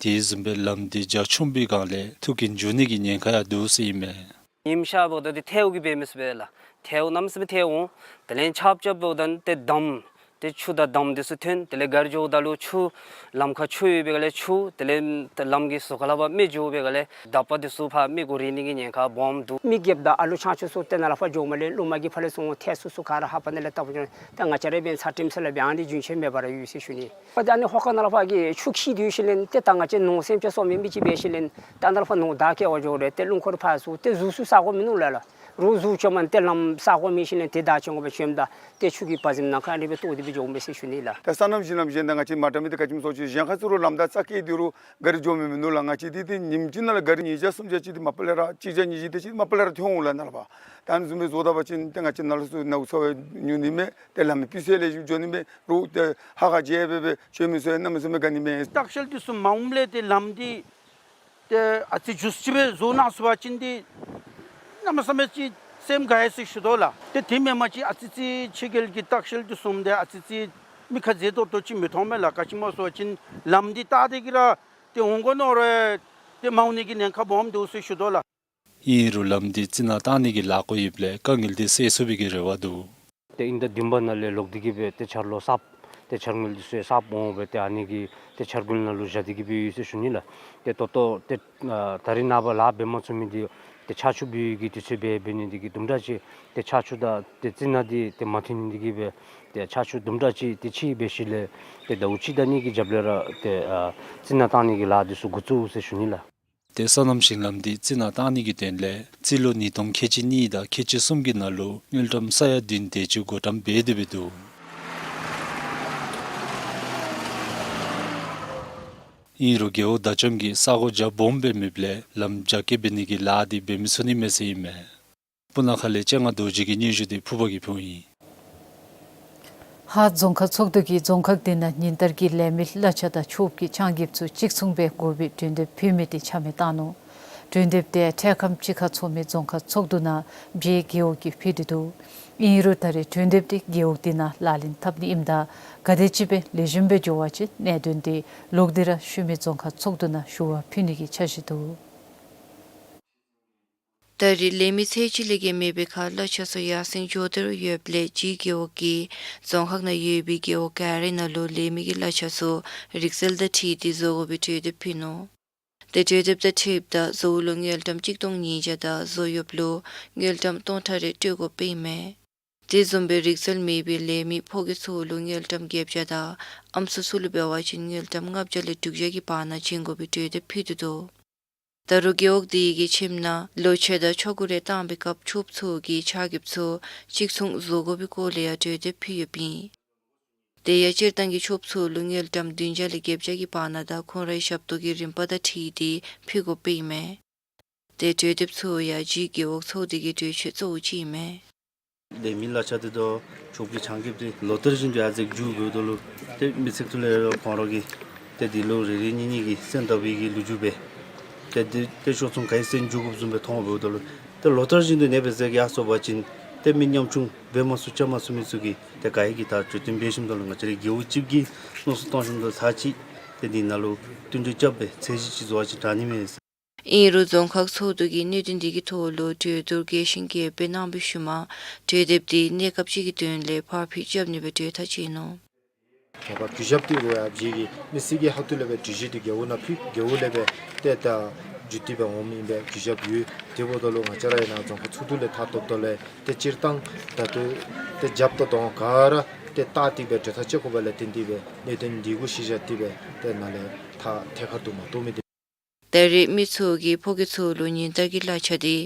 དེ་བཟུམ་སྦེ་ལམ་འདི་རྒྱ་ཆུང་པའི་སྒང་ལས་ཐུག་གིན་འགྱོ་ནི་གི་ཉེན་ཁ་ཡང་འདུག་ཟེར་ཨིན་མས། ཉིམ་ཤར་འབདཝ་ད་ཏེ་ཐལཝ་གིས་འབད་མི་ཚུགས་པས་ལགས། ཐལཝ་གནམ་མེད་ས་མེད་ཐལཝ་འོང་། དེ་ལས་ཆརཔ་རྐྱབ་འབདཝ་ད་ཏེ་འདམ་ཏེ་ཆུ་དང་འདམ་འདི་ཚུ་ཐོན། དེ་ལས་ག་ར་འགྱོཝ་ད་ལུ་ཆུ་ལམ་ཁར་ཆུ་ཡོད་པའི་སྒང་ལས་ཆུ་དེ་ལས་ཏེ་ལམ་གྱི་ཟུར་ཁ་ལས་ཕར་མེ་འགྱོ་བའི་སྒང་ལས་དག་པ་འདི་ཚུ་ཕར་མེ་གུ་རིལ་ནི་གི་ཉེན་ཁ་སྦོམ་འདུག། མི་རྒསཔ་དང་ཨ་ལུ་ཆུང་ཆུང་ཚུ་ཏེ་ནཱ་ལས་ཕར་འགྱོཝ་མ་ལས་རླུང་མ་གིས་ཕར་ལས་ཚུར་འོང་ཐལ་ཚུ་ཚུར་ག་ར་ཧ་པ་ནི་ལས་ལྟ་བུ་འགྱོ་ནི། ད་ང་བཅས་ར་འབདན་ཚ་དྲིམས་ས་ལས་འབདན་ཨ་ནི་རྒྱུན་ཆད་མེད་པར་ཡོད་ཟེར་ཞུ་ནི། ཨ་ད་ཨ་ནི་ཧོ་ཀ་ནང་ལས་ཕར་གྱི་ཆུ་འཁྱིལ་ཏེ་ཡོད་ཞིནམ་ལས་ཏེ་ད་ང་བཅས་ནོར་སེམས་ཅན་གསོ་མི་མི་ཅིག་འབད་ཞིནམ་ལས་ད་ནཱ་ལས་ཕར་ནོར་བདའ་སྐྱེལ་བར་འགྱོ་རུང་ཏེ་རླུང་འཁོར་ཕར་ཚུར་ཏེ་ཟུར་ཚུར་ས་གོ་མིན་ནུག་ལགས་ལགས། རོགས་ཟུར་བཅོ་མ་ཏེ་ལམ་ས་གོ་མེད་ཞིནམ་ལས་ཏེ་བདའ་སྐྱེལ་དགོ་པས། བཅོམ་ད་ཏེ་ཆུ་གི་བ་ཟིམ་ནང་ཁར་ཨ་ནི་སྦེ་གཏོར་ཏེ་སྦེ་འགྱོཝ་མས་ཟེར་ཞུ་ནི་ལགས། ད་སོ་ནམ་ཞིང་ལམ་གཞན་དང་ང་བཅས་མ་འདྲ་མི་འདི་ག་ཅི་སྨོ་ཟེར་བ་ཅིན་གཞན་ཁར་ཚུར་རོགས་ལམ་བདའ་རྩ་བརྐྱབ་སྟེ་རུང་ག་ར་འགྱོ་མི་མིན་ནུག་ལགས། ང་བཅས་འདི་ཏེ་ཉིནམ་གཅིག་ནང་ལས་ག་ར་ཉིས་བརྒྱ་སུམ་བརྒྱ་ཅིག་ཏེ་མ་པ་ལས་ར་གཅིག་བརྒྱ་ཉིས་བརྒྱ་དེ་ཅིག་མ་པ་ལས་ར་ཐོན་འོང་ལགས་ནཱ་ལས་ཕར། ད་ཨ་ནི་བཟུམ་སྦེ་བཟོ་ད་པ་ཅིན་ཏེ་ང་བཅས་ནཱ་ལུ་ཚུ་ནཝ་ཚ་བ་ཉུང་ནི་མས། ཏེ་ལམ་མི་སྤུས་ཚད་ལེགས་ཤོམ་འགྱོ་ནི་མས། རོགས་ཏེ་ཧ་ཁ་འཇལ་སྦེ་སྦེ་བཅོ་མི་ཚུ་ཡང་གནམ་མེད་ས་མེད་དགའ་ནི་མས། ལྟ་བཤལ་འདི་ཚུ་མ་འོངམ་ལས་ཏེ་ལམ་འདི་ཏེ་ཨ་ཙི་ཇུས་ཅིག་སྦེ་བཟོ་གནང་ཚུགས་པ་ཅིན་ཏེ་གནམ་མེད་ས་མེད་ཅིག་སེམས་དགའ་ཡི་ཟེར་ཞུ་དོ་ལགས། ཏེ་དེ་མེན་པ་ཅིན་ཨ་ཙི་ཅིག་ཕྱི་རྒྱལ་གྱི་ལྟ་བཤལ་འདི་ཚུ་འོངམ་ད་ཨ་ཙི་ཅིག་མི་ཁ་མཛེས་ཏོག་ཏོ་ཅིག་མི་མཐོང་མས་ལགས། ག་ཅི་སྨོ་ཟེར་བ་ཅིན་ལམ་འདི་བལྟ་སྟེ་གི་ར་ཏེ་འོང་དགོ་མནོ་རུང་ཏེ་མ་འོང་ནི་གི་ཉེན་ཁ་སྦོམ་འདུག་ཟེར་ཞུ་དོ་ལགས། ཨིན་རུང་ལམ་འདི་རྩི་ནག་བཏང་ནི་གི་ལཱ་འགོ་ཡོདཔ་ལས་དཀའ་ངལ་འདི་སེལ་ཚུགས་པའི་གི་རེ་བ་འདུག། ཏེ་དབྱིན་ཟླ་བདུན་པ་ནང་ལས་ལོག་སྟེ་གི་སྦེ་ཏེ་ཆར་ལོ་གསརཔ་ཏེ་ཆར་དངུལ་འདི་ཚུ་ཡང་གསརཔ་འོང་སྦེ་ཏེ་ཨ་ནི་གི་ཏེ་འཆར་དགུ་ནང་ལུ་བཞག་སྟེ་གི་སྦེ་ཡོད་ཟེར་ཞུ་ནི་ལགས། ཏེ་ད་ལྟོ་ཏེ་ཨ་ད་རིས་ནངས་པ་ལཱ་འབད་མ་ཚུགས་མི་འདི་ཏེ་ཆར་ཆུ་འབབ་པའི་གི་དུས་ཚོད་འབད་འབད་ནི་འདི་གིས་དུམ་གྲ་ཅིག་ཏེ་ཆར་ཆུ་དང་ཏེ་རྩི་ནག་འདི་ཏེ་མ་མཐུན་ནི་འདི་གིས་སྦེ་ཏེ་ཆར་ཆུ་དུམ་གྲ་ཅིག་ཏེ་ཕྱིས་འབད་ཞིནམ་ལས་ཏེ་ཟླཝ་གཅིག་དང་གཉིས་ཀྱི་རྒྱབ་ལས་ར་ཏེ་ཨ་རྩི་ནག་བཏང་ནི་གི་ལཱ་འདི་ཚུ་འགོ་བཙུགས་ཟེར་ཞུ་ནི་ལགས། ཏེ་སོ་ནམ་ཞིང་ལམ་འདི་རྩི་ནག་བཏང་ནི་གི་དོན་ལས་རྩིས་ལོ་ཉིས་སྟོང་ཁལ་གཅིག་གཉིས་དང་ཁལ་གཅིག་གསུམ་གྱི་ནང་ལུ་དངུལ་ཀྲམ་ས་ཡ་བདུན་དེ་ཅིག་བགོ་བཀྲམ་འབད་དེ་སྦེ་འདུག། ཨིན་རུང་རྒེད་འོག་བདག་སྐྱོང་གིས་ས་གོ་རྒྱ་སྦོམ་སྦེ་མེདཔ་ལས་ལམ་རྒྱ་སྐྱེད་འབད་ནི་གི་ལཱ་འདི་འབད་མི་ཚུགས་ནི་མས་ཟེར་ཨིན་མས། སྤུ་ན་ཁ་ལས་སྤྱན་སྔ་རྡོ་རྗེ་གི་སྙན་ཞུ་འདི་ཕུརཔ་གིས་ཕུལཝ་ཨིན། ཧཱ་རྫོང་ཁག་ཚོགས་འདུ་གིས་རྫོང་ཁག་དེ་ནང་ཉིན་ལྟར་གྱི་ལས་མི་གླ་ཆ་དང་ཆོསཔ་གི་ཆང་གིབ་ཚུ་གཅིག་མཚུངས་སྦེ་དགོ་པའི་གྲོས་འདེབས་ཕུལ་མི་འདི་ཆ་མེད་བཏང་ནུག། གྲོས་འདེབས་དེ་འཕྲལ་ཁམས་ཅིག་ཁར་འཚོགས་མི་རྫོང་ཁག་ཚོགས་འདུ་ནང་བཞེས་རྒེད་འོག་གིས་ཕུལ་ཏེ་འདུག། ཨིན་རུང་ད་རེས་གྲོས་འདེབས་དེ་རྒེད་འོག་དེ་ནང་ལག་ལེན་འཐབ་ནི་ཨིནམ་ད་ག་དེ་ཅིག་སྦེ་ལེགས་ཤོམ་སྦེ་འགྱོ་བ་ཅིན་གནད་དོན་དེ་ལོག་སྟེ་ར་ཤུལ་མའི་རྫོང་ཁག་ཚོགས་འདུ་ནང་ཞུ་བ་ཕུལ་ནི་གི་འཆར་གཞི་འདུག། ད་རེས་ལས་མི་ཚད་ཅིག་ལས་བརྒལ་མེད་པའི་ཁར་གླ་ཆ་ཚུ་ཡར་སེང་འགྱོ་སྟེ་ར་ཡོདཔ་ལས་བཞེས་རྒེད་འོག་གིས་རྫོང་ཁག་ནང་ཡོད་པའི་རྒེད་འོག་ག་རའི་ནང་ལུ་ལས་མི་གི་གླ་ཆ་ཚུ་རིག་རྩལ་དང་འཁྲིལ་ཏེ་བཟོ་དགོ་པའི་གྲོས་འདེབས་ཕུལ་ནུག། ཏེ་གྲོས་འདེབས་དང་འཁྲིལཝ་ད་བཟོཝ་ལུ་དངུལ་ཀྲམ་གཅིག་སྟོང་ཉིས་བརྒྱ་དང་བཟོ་ཡོདཔ་ལུ་དངུལ་ཀྲམ་སྟོང་ཕྲག་རེ་སྤྲོད་དགོཔ་ཨིན་མས། དེ་བཟུམ་སྦེ་རིག་རྩལ་མེད་པའི་ལས་མི་ཕོ་སྐྱེས་ཚུ་ལུ་དངུལ་ཀྲམ་བརྒྱད་བརྒྱ་དང་ཨམ་སྲུ་ཚུ་ལུ་འབད་བ་ཅིན་དངུལ་ཀྲམ་ལྔ་བརྒྱ་ལས་དྲུག་བརྒྱ་གི་བར་ན་བྱིན་དགོ་པའི་གྲོས་འདེབས་ཕུལ་ཏེ་འདུག། ད་རུང་རྒེད་འོག་དེ་གི་ཁྱིམ་ནང་ལོ་ཕྱེད་དང་ཆོ་ག་རེ་བཏང་པའི་སྐབས་ཆོསཔ་ཚུ་གི་ཆང་གིབ་ཚུ་གཅིག་མཚུངས་བཟོ་དགོ་པའི་སྐོར་ལས་ཡང་གྲོས་འདེབས་ཕུལ་ཡོདཔ་ཨིན། དེ་ཡང་སྤྱིར་བཏང་གི་ཆོསཔ་ཚུ་ལུ་དངུལ་ཀྲམ་བདུན་བརྒྱ་ལས་བརྒྱད་བརྒྱ་གི་བར་ན་དང་ཁོང་རའི་ཞབས་ཏོག་གི་རིམ་པ་དང་འཁྲིལ་ཏེ་ཕུལ་དགོཔ་ཨིན་མས། ཏེ་གྲོས་འདེབས་ཚུ་ཡང་བཞེས་རྒེད་འོག་ཚོགས་སྡེ་གི་གྲོས་ཆོད་གཙོ་བོ་ཅིག་ཨིན་མས། ལས་མི་གླ་ཆ་དེ་དང་ཆོསཔ་གི་ཆང་གིབ་དེ་ལོ་ལྟར་བཞིན་དུ་ཡར་འཛེགས་འགྱོ་འབདཝ་ད་ལུ་ཏེ་མི་ཚེ་ཐུག་ལས་ར་ཁོང་ར་གིས་ཏེ་འདི་ལུ་རེ་རེ་གཉིས་གཉིས་ཀྱིས་སེམས་དགའ་བའི་གི་ལོ་རྒྱུས་སྦེ་ཏེ་འདི་ཏེ་ཆོས་ཚོང་ག་ཅི་ཟེར་འགྱོ་དགོཔ་བཟུམ་སྦེ་མཐོང་འབདཝ་ད་ལུ་ཏེ་ལོ་ལྟར་བཞིན་དུ་ནེ་སྦེ་འཛེགས་ཡར་སོང་པ་ཅིན་ཏེ་མི་ཉམ་ཆུང་འབད་མ་ཚུགས་རྐྱབ་མ་ཚུགས་མི་ཚུ་གིས་ཏེ་ག་ཡི་གི་ད་གྲོས་བསྟུན་འབད་ཞིནམ་ད་ལུ་ང་བཅས་རའི་རྒེད་འོག་ཅིག་གི་མནོ་བསམ་གཏང་ཞིནམ་ད་ལུ་ཚར་ཅིག་ཏེ་འདི་ནང་ལུ་བསྟུན་གྲོས་རྐྱབ་སྦེ་ཚད་གཞི་ཅིག་བཟོ་བ་ཅིན་དྲག་ནི་མས། ཨིན་རུང་རྫོང་ཁག་ཚོགས་འདུ་གིས་གནད་དོན་འདི་གི་ཐོག་ལུ་གྲོས་བསྡུར་རྒྱས་ཤིང་རྒྱས་པ་གནང་བའི་ཤུལ་མ་གྲོས་འདེབས་འདི་གནས་སྐབས་ཅིག་གི་དོན་ལས་ཕར་འཕུལ་རྐྱབ་ནི་སྦེ་གྲོས་ཐག་བཅད་ནུག། ད་ཕར་གུས་ཞབས་འདི་འབདཝ་ད་བཞེས་རྒེད་མི་སེར་གྱིས་ཧ་ཏུ་ལས་སྦེ་གྲོས་གཞི་འདི་རྒེད་འོག་ནང་ཕུལ། རྒེད་འོག་ལས་སྦེ་ཏེ་ད་བརྒྱུད་དེ་སྦེ་འོང་མི་ཨིན་པས། གུས་ཞབས་ཡོད། དེ་འབདཝ་ད་ལུ་ང་བཅས་ར་ཡང་ནཱ་རྫོང་ཁག་ཚོགས་འདུ་ལས་ཐག་བཏོགཔ་ད་ལས་ཏེ་སྤྱིར་བཏང་ད་ལྟོ་ཏེ་རྒྱབ་དང་གདོང་ག་ར་ཏེ་བལྟ་སྟེ་སྦེ་གྲོས་ཐག་བཅད་དགོཔ་ལས་བརྟེན་ཏེ་སྦེ་གནད་དོན་འདི་གུ་གཞི་བཞག་སྟེ་སྦེ་ཏེ་ནཱ་ལས་ཐག་ཐད་ཀར་དུ་མ་བཏོག་མི་འདི། ད་རེས་མི་ཚུ་གིས་ཕོ་སྐྱེས་ཚུ་ལུ་ཉིན་ལྟར་གྱི་གླ་ཆ་འདི་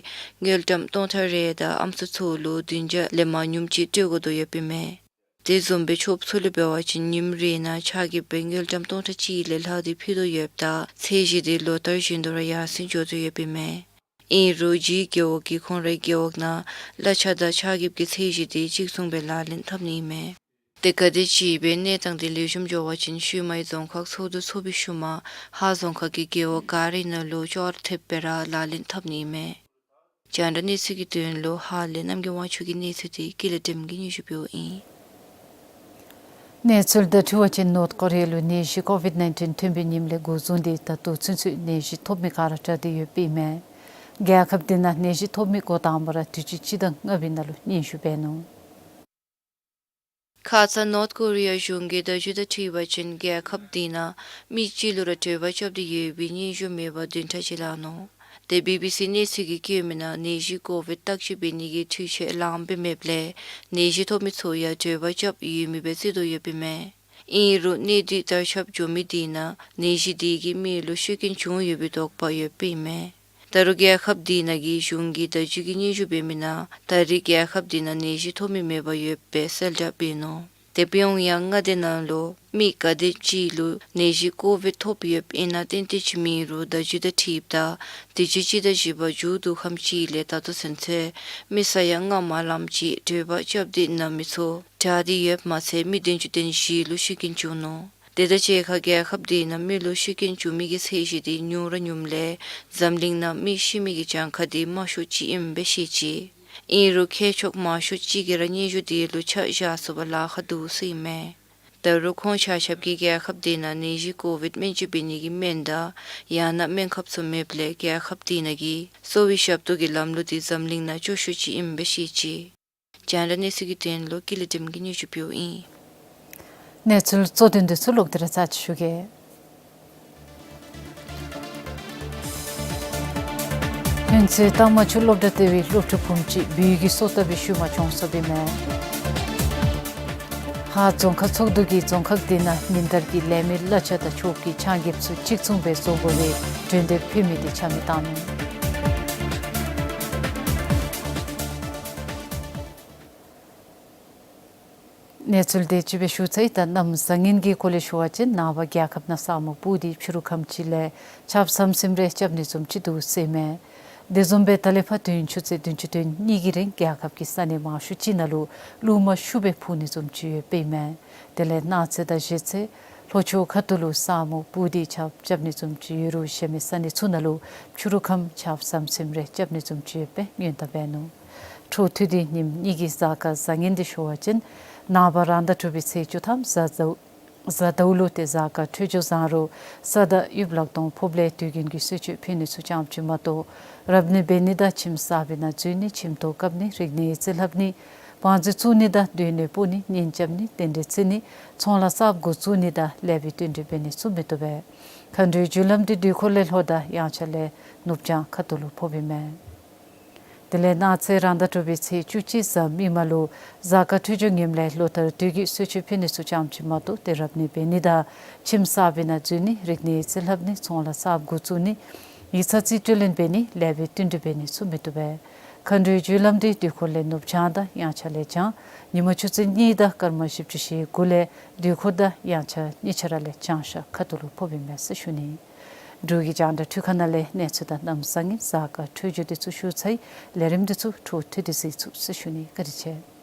དངུལ་ཀྲམ་སྟོང་ཕྲག་རེ་དང་ཨམ་སྲུ་ཚུ་ལུ་བདུན་བརྒྱ་ལས་མ་ཉུངམ་ཅིག་སྤྲོད་དགོ་དོ་ཡོདཔ་ཨིན་མས། དེ་བཟུམ་སྦེ་ཆོབ་ཚུ་ལུ་འབད་བ་ཅིན་ཉིནམ་རེ་ནང་ཆ་རྐྱབ་སྦེ་དངུལ་ཀྲམ་སྟོང་ཕྲག་གཅིག་ལས་ལྷག་སྟེ་ཕུལ་དོ་ཡོདཔ་ད་ཚད་གཞི་དེ་ལོ་ལྟར་བཞིན་དུ་ར་ཡར་སེང་འགྱོ་དོ་ཡོདཔ་ཨིན་མས། ཨིན་རུང་ཕྱིའི་རྒེད་འོག་གིས་ཁོང་རའི་རྒེད་འོག་ནང་གླ་ཆ་དང་ཆ་རྐྱབ་ཀྱི་ཚད་གཞི་དེ་གཅིག་མཚུངས་སྦེ་ལག་ལེན་འཐབ་ནི་ཨིན་མས། དེ་ག་དེམ་ཅིག་སྦེ་གནས་སྟངས་དེ་ལེགས་ཤོམ་འགྱོ་བ་ཅིན་ཤུལ་མའི་རྫོང་ཁག་ཚོགས་འདུ་ཚོགས་པའི་ཤུལ་མ་ཧཱ་རྫོང་ཁག་གི་རྒེད་འོག་ག་ར་ནང་ལུ་ཅོག་འཐདཔ་སྦེ་ར་ལག་ལེན་འཐབ་ནི་ཨིན་མས། རྒྱང་བསྒྲགས་གནས་ཚུལ་གྱི་དོན་ལུ་ཧཱ་ལས་རྣམ་རྒྱལ་དབང་ཕྱུག་གི་གནས་ཚུལ་དེ་ཀུན་ལེགས་སྒྲོལམ་གིས་སྙན་ཞུ་ཕུལཝ་ཨིན། གནས་ཚུལ་དང་འཁྲིལ་བ་ཅིན་ནོརཐ་ཀོ་རི་ཡ་ལུ་ནད་གཞི་ཀོ་ཝིཌ་ནའིན་ཊིན་ཐོན་པའི་ཉིནམ་ལས་འགོ་བཟུང་སྟེ་ད་ལྟོ་ཚུན་ཚོད་ནད་གཞི་ཐོབ་མི་ག་ར་དྲག་སྟེ་ཡོདཔ་ཨིན་མས། རྒྱལ་ཁབ་དེ་ནང་ནད་གཞི་ཐོབ་མི་འགོ་དང་པ་ར་དུས་ཅི་སྤྱི་ཟླ་ལྔ་པའི་ནང་ལུ་སྙན་ཞུ་འབད་ནུག། ཁ་ཙ་ནོརཐ་ཀོ་རི་ཡ་གཞུང་གི་བརྡ་བརྒྱུད་དང་འཁྲིལ་བ་ཅིན་རྒྱལ་ཁབ་དེ་ནང་མི་གཅིག་ལུ་ར་དྲོད་འབར་རྐྱབ་སྟེ་ཡོད་པའི་སྙན་ཞུ་མེད་པར་བདུན་ཕྲག་ཅིག་ལང་ནུག། དེ་བི་བི་སི་གནས་ཚུལ་གྱིས་བཀོད་མི་ནང་ནད་གཞི་ཀོ་ཝིཌ་བརྟག་དཔྱད་འབད་ནི་གི་འཕྲུལ་ཆས་ལངམ་སྦེ་མེདཔ་ལས་ནད་གཞི་ཐོབ་མི་ཚུ་ཡང་དྲོད་འབར་རྐྱབ་ཡོད་མི་སྦེ་བརྩི་དོ་ཡོདཔ་ཨིན་མས། ཨིན་རུང་གནས་སྡུད་དར་ཁྱབ་འགྱོ་མི་དེ་ནང་ནད་གཞི་དེ་གིས་མི་ལུ་ཤི་རྐྱེན་བྱུང་ཡོད་པའི་དོགས་པ་ཡོདཔ་ཨིན་མས། ད་རུང་རྒྱལ་ཁབ་དེ་ནང་གི་གཞུང་གི་བརྡ་བརྒྱུད་ཀྱིས་སྙན་ཞུ་འབད་མི་ནང་ད་རེས་རྒྱལ་ཁབ་དེ་ནང་ནད་གཞི་ཐོབ་མི་མེདཔ་ཡོདཔ་སྦེ་གསལ་བསྒྲགས་འབད་ནུག། དེ་ཕིའུ་ཡང་མངའ་སྡེ་ནང་ལུ་མི་ག་དེམ་ཅིག་ལུ་ནད་གཞི་ཀོ་ཝིཌ་ཐོབ་ཡོདཔ་ཨིན་ན་ཏན་ཏན་ཅིག་མེད་རུང་བརྡ་བརྒྱུད་དང་འཁྲིལཝ་ད་དུས་ཅི་སྤྱི་ཟླ་བཞི་པ་མཇུག་བསྡུ་ཁམས་ཅིག་ལས་ད་ལྟོ་ཚུན་ཚོད་མི་ས་ཡ་ལྔ་མ་ལངམ་ཅིག་དྲོད་འབར་རྐྱབ་སྟེ་ན་མི་ཚུ་དྲག་སྟེ་ཡོདཔ་མ་ཚད་མི་བདུན་ཅུ་དོན་བཞི་ལུ་ཤི་རྐྱེན་བྱུང་ནུག། དེ་དང་གཅིག་ཁར་རྒྱལ་ཁབ་དེ་ནང་མི་ལུ་ཤི་རྐྱེན་བྱུང་མི་གི་ཚད་གཞི་དེ་ཉུང་ར་ཉུངམ་ལས་འཛམ་གླིང་ནང་མི་ཤི་མི་གི་གྱངས་ཁ་དེ་དམའ་ཤོས་ཅིག་ཨིནམ་སྦེ་བཤད་ཅི། ཨིན་རུང་མཁས་མཆོག་མང་ཤོས་ཅིག་གིས་ར་སྙན་ཞུ་དེ་ལུ་ཆ་བཞག་ཚུགས་པར་ལཱ་ཁག་འདུག་ཟེར་ཨིན་མས། ད་རུང་ཁོང་ཆ་ཁྱབ་ཀྱིས་རྒྱལ་ཁབ་དེ་ནང་ནད་གཞི་ཀོ་ཝིཌ་སྨན་བཅོས་འབད་ནི་གི་སྨན་དང་ཡང་ན་སྨན་ཁབ་ཚུ་མེདཔ་ལས་རྒྱལ་ཁབ་དེ་ནང་གི་གསོ་བའི་ཞབས་ཏོག་གི་ལམ་ལུགས་དེ་འཛམ་གླིང་ནང་སྐྱོ་ཤོས་ཅིག་ཨིནམ་སྦེ་བཤད་ཅི། རྒྱང་བསྒྲགས་གནས་ཚུལ་གྱི་དོན་ལུ་ཀུན་ལེགས་སྒྲོལམ་གིས་སྙན་ཞུ་ཕུལཝ་ཨིན། གནས་ཚུལ་གཙོ་དོན་འདི་ཚུ་ལོག་སྟེ་ར་ཚར་ཅིག་ཞུ་གེ། ཐོན་རྩེ་རྟ་དམག་ཆུ་སློབ་གྲྭ་ལྟེ་བའི་སློབ་ཕྲུག་འབུམ་གཅིག་སྦུལ་གྱིས་སོ་བཏབ་པའི་ཤུལ་མ་གྱོངས་སོཔ་ཨིན་མས། ཧཱ་རྫོང་ཁག་ཚོགས་འདུ་གིས་རྫོང་ཁག་དེ་ནང་ཉིན་ལྟར་གྱི་ལས་མི་གླ་ཆ་དང་ཆོག་གི་ཆ་རྐྱབ་ཚུ་གཅིག་མཚུངས་སྦེ་བཟོ་དགོ་པའི་གྲོས་འདེབས་ཕུལ་མི་དེ་ཆ་མེད་བཏང་ནུག། གནས་ཚུལ་དེ་ཅིག་སྦེ་ཞུ་ཚར་ཡི། ད་གནམ་བཟང་ངན་གྱི་སྐོར་ལས་ཞུ་བ་ཅིན་ནངས་པ་རྒྱལ་ཁབ་ནང་ས་སྨུག་སྤུབས་ཏེ་ཕྱི་རུ་ཁམས་ཅིག་ལས་ཆརཔ་ཟམ་ཟིམ་རེ་རྐྱབ་ནི་བཟུམ་ཅིག་འདུག་ཟེར་མས། དེ་བཟུམ་སྦེ་ད་ལས་ཕར་དུས་ཡུན་ཆུ་ཚོད་བདུན་ཅུ་དོན་གཉིས་ཀྱི་རིང་རྒྱལ་ཁབ་ཀྱི་ས་གནས་མང་ཤོས་ཅིག་ནང་ལུ་རླུང་མ་ཤུགས་སྦེ་འཕུ་ནི་བཟུམ་ཅིག་ཡོདཔ་ཨིན་མས། དེ་ལས་གནངས་ཚེ་དང་གཞེས་ཚེ་ལྷོ་ཕྱོགས་ཁ་ཐུག་ལུ་ས་སྨུག་སྤུབས་ཏེ་ཆརཔ་རྐྱབ་ནི་བཟུམ་ཅིག་ཡོད་རུང་གཞན་མི་ས་གནས་ཚུ་ནང་ལུ་ཕྱི་རུ་ཁམས་ཆརཔ་ཟམ་ཟིམ་རེ་རྐྱབ་ནི་བཟུམ་ཅིག་ཡོད་པའི་སྔོན་བརྡ་འབད་ནུག། འཕྲོ་མཐུད་དེ་ཉིནམ་གཉིས་ཀྱི་གཟའ་སྐར་བཟང་ངན་དེ་ཞུ་བ་ཅིན་ནངས་པ་རང་ཟླ་དྲུག་པའི་ཚེས་བཅུ་ཐམ་གཟའ་ཟླ་གཟའ་ཟླཝ་ལུ་ཏེ་གཟའ་སྐར་འཕྲོད་སྦྱོར་བཟང་རུང་ས་དང་གཡུས་ལག་སྟོང་ཕོགཔ་ལས་དུས་རྒྱུན་གྱི་གསོལ་མཆོད་ཕུལ་ནི་ཚུ་ཙམ་ཅིག་མ་གཏོགས་རབ་གནས་འབད་ནི་དང་ཁྱིམ་གསར་པའི་ནང་འཛུལ་ནི་ཁྱིམ་ཐོག་བཀབ་ནི་རིག་གནས་རྩིས་ལྷབ་ནི་བང་མཛོད་བཙུགས་ནི་དང་སྡོད་གནས་སྤོ་ནི་གཉེན་རྐྱབ་ནི་རྟེན་འབྲེལ་བརྩི་ནི་ཚོང་ལཱ་གསརཔ་འགོ་བཙུགས་ནི་དང་ལེགས་པའི་བསྟུན་གྲོས་འབད་ནི་ཚུ་མི་བཏུབ་པས། མཁའ་འགྲོའི་རྒྱུ་ལམ་དེ་དུས་འཁོར་ལས་ལྷོ་དང་དབྱངས་འཆར་ལས་ནུབ་བྱང་ཁ་ཐུག་ལུ་ཕོགཔ་ཨིན་མས། དེ་ལས་གནངས་ཚེ་རང་ཟླ་དྲུག་པའི་ཚེས་བཅུ་གཅིག་གཟའ་མིག་དམར་ལུ་གཟའ་སྐར་འཕྲོད་སྦྱོར་ངནམ་ལས་ལོ་ལྟར་དུས་ཀྱི་གསོལ་མཆོད་ཕུལ་ནི་ཚུ་ཙམ་ཅིག་མ་གཏོགས་ཏེ་རབ་གནས་འབད་ནི་དང་ཁྱིམ་གསར་པའི་ནང་འཛུལ་ནི་རིག་གནས་རྩིས་ལྷབ་ནི་ཚོང་ལཱ་གསརཔ་འགོ་བཙུགས་ནི་ཡིག་ཚང་རྩིས་སྤྲོད་ལེན་འབད་ནི་ལེགས་པའི་བསྟུན་གྲོས་འབད་ནི་ཚུ་མི་བཏུབ་པས། མཁའ་འགྲོའི་རྒྱུ་ལམ་དེ་དུས་འཁོར་ལས་ནུབ་བྱང་དང་དབྱངས་འཆར་ལས་བྱང་ཉིན་མ་ཆུ་ཚོད་གཉིས་དང་སྐར་མ་བཞི་བཅུ་ཞེ་དགུ་ལས་དུས་འཁོར་དང་དབྱངས་འཆར་གཉིས་ཆ་ར་ལས་བྱང་ཤར་ཁ་ཐུག་ལུ་ཕོགཔ་ཨིན་མས་ཟེར་ཞུ་ནི། འབྲུག་གི་རྒྱང་བསྒྲགས་འཕྲུལ་ཁང་ནང་ལས་གནས་ཚུལ་དང་གནམ་བཟང་ངན་གཟའ་སྐར་འཕྲོད་སྦྱོར་དེ་ཚུ་ཞུ་ཚར་ཡི། ལས་རིམ་དེ་ཚུ་འཕྲོ་མཐུད་དེ་གཟིགས་ཚུགས་ཟེར་ཞུ་ནི། བཀའ་དྲིན་ཆེ།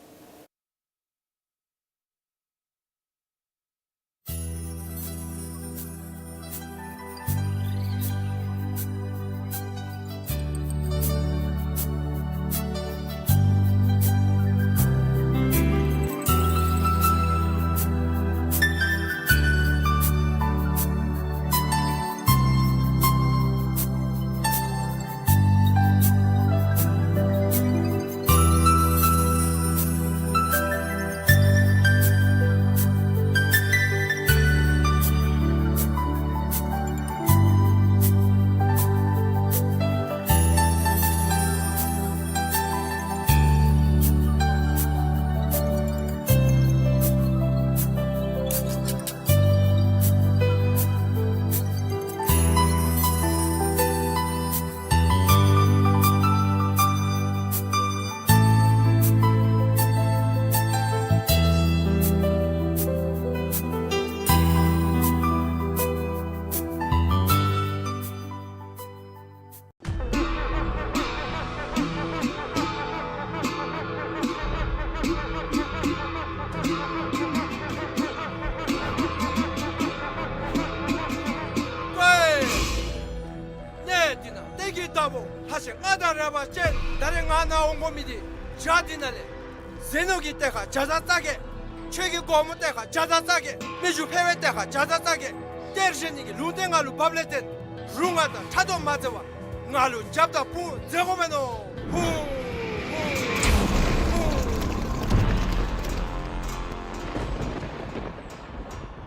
ཀྱི་བདག་པོ་ལྷ་ཆེན་ལྔ་དང་རལ་པ་ཅན་ད་རེས་ང་ནཱ་འོང་དགོ་མི་འདི་བྱག་འདི་ནང་ལས་ཟས་ནོར་གྱི་གཏེར་ཁ་བརྒྱ་རྩ་བརྩེགས། ཆོས་ཀྱི་སྒོ་མོ་གཏེར་ཁ་བརྒྱ་རྩ་བརྩེགས། མི་རྒྱུད་འཕེལ་བའི་གཏེར་ཁ་བརྒྱ་རྩ་བརྩེགས། གཏེར་བཞེས་ནི་གི་ལུང་བསྟན་ང་ལུ་བབས་ལས་བརྟེན་རུང་ང་དང་ཕྲག་དོག་མ་མཛད་པར་ང་ལུ་རྒྱབ་དང་དཔུང་མཛད་དགོ་མས་མནོ། ཧུ། ཧུ། ཧུ།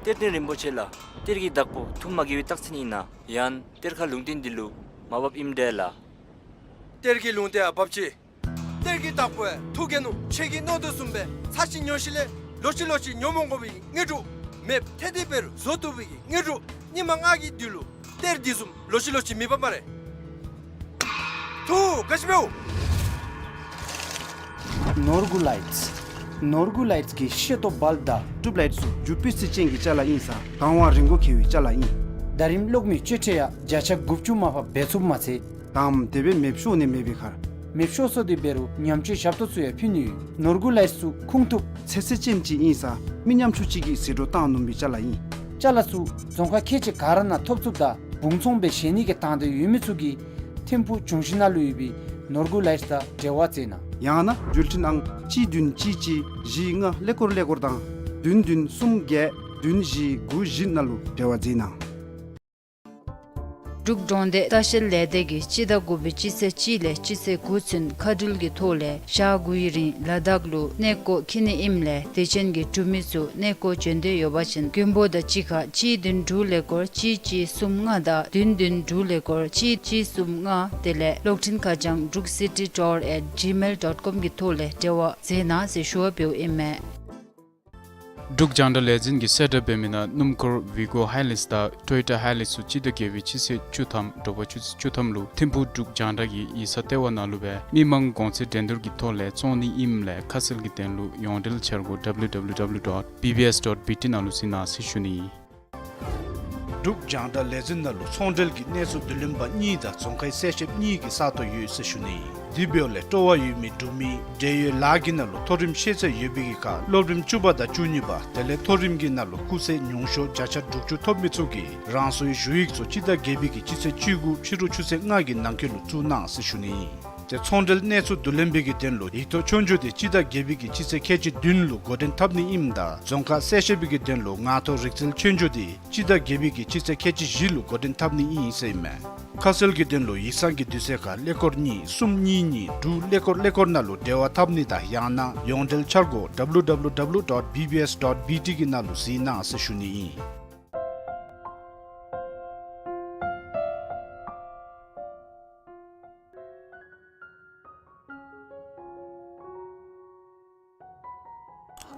གཏེར་སྟོན་རིན་པོ་ཆེ་ལགས། གཏེར་གྱི་བདག་པོ་ཐུགས་མ་དགྱེས་པའི་རྟགས་མཚན་ཨིན་ན། ཡང་གཏེར་ཁ་ལུང་བསྟན་འདི་ལུ་མ་བབ་ཨིནམ་འདྲས་ལགས། གཏེར་གྱི་ལུང་བསྟན་ཨ་བབ་ཅི། གཏེར་གྱི་བདག་པོ་ཐུགས་དགྱེས་ནུག། ཁྱེད་ཀྱིས་མནོ་དོ་བཟུམ་སྦེ་ཚར་གཅིག་ཉོ་ཞིནམ་ལས་ལོག་ཅི་ལོག་ཅི་ཉོ་མ་དགོ་པའི་དངོས་གྲུབ། མེདཔ་ཐལ་ཏེ་འབད་རུང་བཟོ་བཏུབ་པའི་དངོས་གྲུབ། ཉིན་མ་ལྔ་གི་དུས་ལུ་གཏེར་འདི་བཟུམ་ལོག་ཅི་ལོག་ཅི་མེད་པ་སྨ་རེ། ཐུགས་དགའ་བཞི་འབདཝ། ནོར་བུ་ལའིཊས། ནོར་བུ་ལའིཊས་ཀྱི་ཤེལ་ཏོག་བཱལབ་དང་ཊུབ་ལའིཊ་ཚུ་རྒྱུ་སྤུས་ཚད་ཅན་གྱི་ཅ་ལ་ཨིན་ས་གང་བ་རིན་གོང་ཁེ་བའི་ཅ་ལ་ཨིན། ཟླ་རིམ་གློག་མེ་གཅོད་འཕྲོ་ཡང་བརྒྱ་ཆ་དགུ་བཅུ་མར་ཕབ་འབད་ཚུགསཔ་མ་ཚད། དང་དེ་སྦེ་མེདཔ་ཤོར་ནི་མེད་པའི་ཁར། མེདཔ་ཤོར་སོང་སྟེ་འབད་རུང་ཉམས་བཅོས་ཞབས་ཏོག་ཚུ་ཡང་ཕུལ་ནི་ཡོད། ནོར་བུ་ལའིཊས་ཚུ་ཁུངས་ཐུབ་ཚད་ཚད་ཅན་ཅིག་ཨིན་ས་མི་ཉམ་ཆུང་ཅིག་གིས་ཟད་འགྲོ་བཏང་ནུས་པའི་ཅ་ལ་ཨིན། ཅ་ལ་ཚུ་རྫོང་ཁག་ཁལ་གཅིག་ག་ར་ནང་ཐོབ་ཚུགསཔ་ད་སྦུང་ཚོང་སྦེ་བཞེས་ནི་གི་དང་འདོད་ཡོད་མི་ཚུ་གིས་ཐིམ་ཕུག་འབྱུང་བཞི་ནང་ལུ་ཡོད་པའི་ནོར་བུ་ལའིཊས་དང་འབྲེལ་བ་མཛད་གནང་། ཡང་ན་འགྲུལ་འཕྲིན་ཨང་གཅིག་བདུན་གཅིག་གཅིག་བཞི་ལྔ་ཀླད་ཀོར་ཀླད་ཀོར་དང་བདུན་བདུན་གསུམ་བརྒྱད་བདུན་བཞི་དགུ་བཞི་ནང་ལུ་འབྲེལ་བ་མཛད་གནང་། འབྲུག་གྲོང་སྡེ་ལྟ་བཤལ་ལས་སྡེ་གིས་སྤྱི་ཟླ་དགུ་པའི་སྤྱི་ཚེས་གཅིག་ལས་སྤྱི་ཚེས་དགུ་ཚུན་མཁའ་འགྲུལ་གྱི་ཐོག་ལས་ཞག་དགུའི་རིང་ལ་དྭགས་ལུ་གནས་སྐོར་འཁྱིད་ནི་ཨིནམ་ལས་དད་ཅན་གྱི་འབྲུག་མི་ཚུ་གནས་སྐོར་འབྱོན་འདོད་ཡོད་པ་ཅིན་མགོན་པོ་དང་གཅིག་ཁར་གཅིག་བདུན་དྲུག་ཀླད་ཀོར་གཅིག་གཅིག་གསུམ་ལྔ་དང་བདུན་བདུན་དྲུག་ཀླད་ཀོར་གཅིག་གཅིག་གསུམ་ལྔ་དེ་ལས་གློག་འཕྲིན་ཁ་བྱང་druk city tour at gmail dot com གི་ཐོག་ལས་འབྲེལ་བ་མཛད་གནང་ཟེར་ཞུ་བ་འབདཝ་ཨིན་མས། འབྲུག་རྒྱང་བསྒྲགས་ལས་འཛིན་གྱིས་གསལ་བསྒྲགས་འབད་མི་ནང་སྣུམ་འཁོར་ཝི་གོ་ཧའི་ལེགས་དང་ཊོ་ཡོ་ཊ་ཧའི་ལེགས་ཚུ་སྤྱི་ཟླ་བརྒྱད་པའི་སྤྱི་ཚེས་བཅུ་ཐམ་དྲོ་པ་ཆུ་ཚོད་བཅུ་ཐམ་ལུ་ཐིམ་ཕུག་འབྲུག་རྒྱང་བསྒྲགས་ཀྱི་ཡིག་ཚང་ལྟེ་བ་ནང་ལུ་སྦེ་མི་མང་གོང་ཚད་འགྲན་བསྡུར་གྱི་ཐོག་ལས་བཙོང་ནི་ཨིནམ་ལས་ཁ་གསལ་གྱི་དོན་ལུ་ཡོངས་འབྲེལ་འཆར་སྒོ་www dot bbs dot bt ནང་ལུ་གཟིགས་གནང་ཟེར་ཞུ་ནི་ཨིན། འབྲུག་རྒྱང་བསྒྲགས་ལས་འཛིན་ནང་ལུ་ཚོང་འབྲེལ་གྱི་གནས་ཚུལ་བསྡུ་ལེན་པ་གཉིས་དང་རྫོང་ཁའི་གསལ་བཤདཔ་གཉིས་ཀྱི་ས་སྟོང་ཡོད་ཟེར་ཞུ་ནི་ཨིན། དེ་འབདཝ་ལས་སྤྲོ་བ་ཡོད་མི་འབྲུག་མི་འབྲེལ་ཡོད་ལཱ་གི་ནང་ལུ་མཐོ་རིམ་ཤེས་ཚད་ཡོད་པའི་གི་ཁར་སློབ་རིམ་བཅུ་པ་དང་བཅུ་གཉིས་པ་དེ་ལས་མཐོ་རིམ་གྱི་ནང་ལུ་སྐུགས་ཚད་ཉུང་ཤོས་བརྒྱ་ཆ་དྲུག་ཅུ་ཐོབ་མི་ཚུ་གིས་རང་སོའི་ཞུ་ཡིག་ཚུ་སྤྱི་ཟླ་བརྒྱད་པའི་གི་སྤྱི་ཚེས་བཅུ་དགུ་ཕྱི་རུ་ཆུ་ཚོད་ལྔ་གི་ནང་འཁོད་ལུ་བཙུགས་གནང་ཟེར་ཞུ་ནི་ཨིན། ཏེ་ཚོང་འབྲེལ་གནས་ཚུལ་བསྡུ་ལེན་པའི་གི་དོན་ལུ་ཡིག་ཐོག་ཆོས་རྒྱུགས་དེ་སྤྱི་ཟླ་བརྒྱད་པའི་གི་སྤྱི་ཚེས་ཁལ་གཅིག་བདུན་ལུ་འགོ་འདྲེན་འཐབ་ནི་ཨིནམ་ད་རྫོང་ཁ་གསལ་བཤད་པའི་གི་དོན་ལུ་ངག་ཐོག་རིག་རྩལ་ཆོས་རྒྱུགས་དེ་སྤྱི་ཟླ་བརྒྱད་པའི་གི་སྤྱི་ཚེས་ཁལ་གཅིག་བཞི་ལུ་འགོ་འདྲེན་འཐབ་ནི་ཨིན་ཟེར་ཨིན་མས། ཁ་གསལ་གྱི་དོན་ལུ་ཡིག་ཚང་གི་དུས་ཚོད་ཁར་ཀླད་ཀོར་གཉིས་གསུམ་གཉིས་གཉིས་དྲུག་ཀླད་ཀོར་ཀླད་ཀོར་ནང་ལུ་འབྲེལ་བ་འཐབ་ནི་དང་ཡང་ན་ཡོངས་འབྲེལ་འཆར་སྒོ་www dot bbs dot bt གི་ནང་ལུ་གཟིགས་གནང་ཟེར་ཞུ་ནི་ཨིན།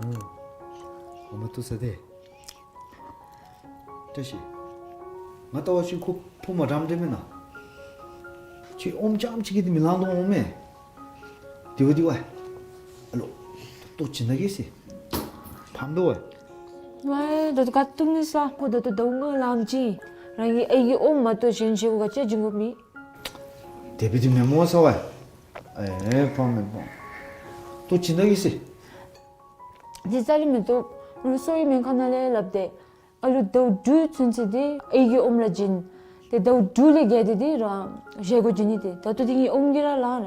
ཨོ། འོ་མ་བཏུབ་ས་དེ། བཀྲ་ཤིས། ང་ལྟ་བ་ཅིན་ཁོ་ཕོ་མ་འདྲཝ་འདྲ་མེན་ན། ཁྱོད་ཨོམ་རྐྱངམ་ཅིག་གིས་འདི་མི་ལང་དོ་འོང་མས། དེ་བ་དེ་བ། ཨ་ལོ། ལྟོ་བྱིན་ད་གེ་ཟེར། ཕམ་དོ་བ། ཝའི་ད་ལྟོ་ག་བཏུབ་ནི་ས། ཁོ་ད་ལྟོ་ཟླཝ་ལྔ་ལངམ་ཅིག་ཨིན། རང་གི་ཨའི་གི་ཨོམ་མ་གཏོགས་གཞན་གཞན་ག་ཅི་བྱིན་དགོཔ་མེད། དེ་སྦེ་འདི་མེན་མོ་ས་བ། ཨེ་ཕམ་མེན་ཕམ། ལྟོ་བྱིན་ད་གེ་ཟེར། འདི་རྩ་ལས་མི་བཏུབ། ང་གསོ་བའི་སྨན་ཁང་ནང་ལས་སླབ་སྟེ། ཨ་ལུ་ཟླཝ་དྲུག་ཚུན་ཚོད་འདི་ཨའི་གི་ཨོམ་ར་བྱིན། ཏེ་ཟླཝ་དྲུག་ལས་བརྒལ་ཏེ་འདི་རང་བཞེས་སྒོ་བྱིན་ནི་ཏེ། ད་ལྟོ་འདི་ངེའི་ཨོམ་གྱིས་ར་ལང་ར།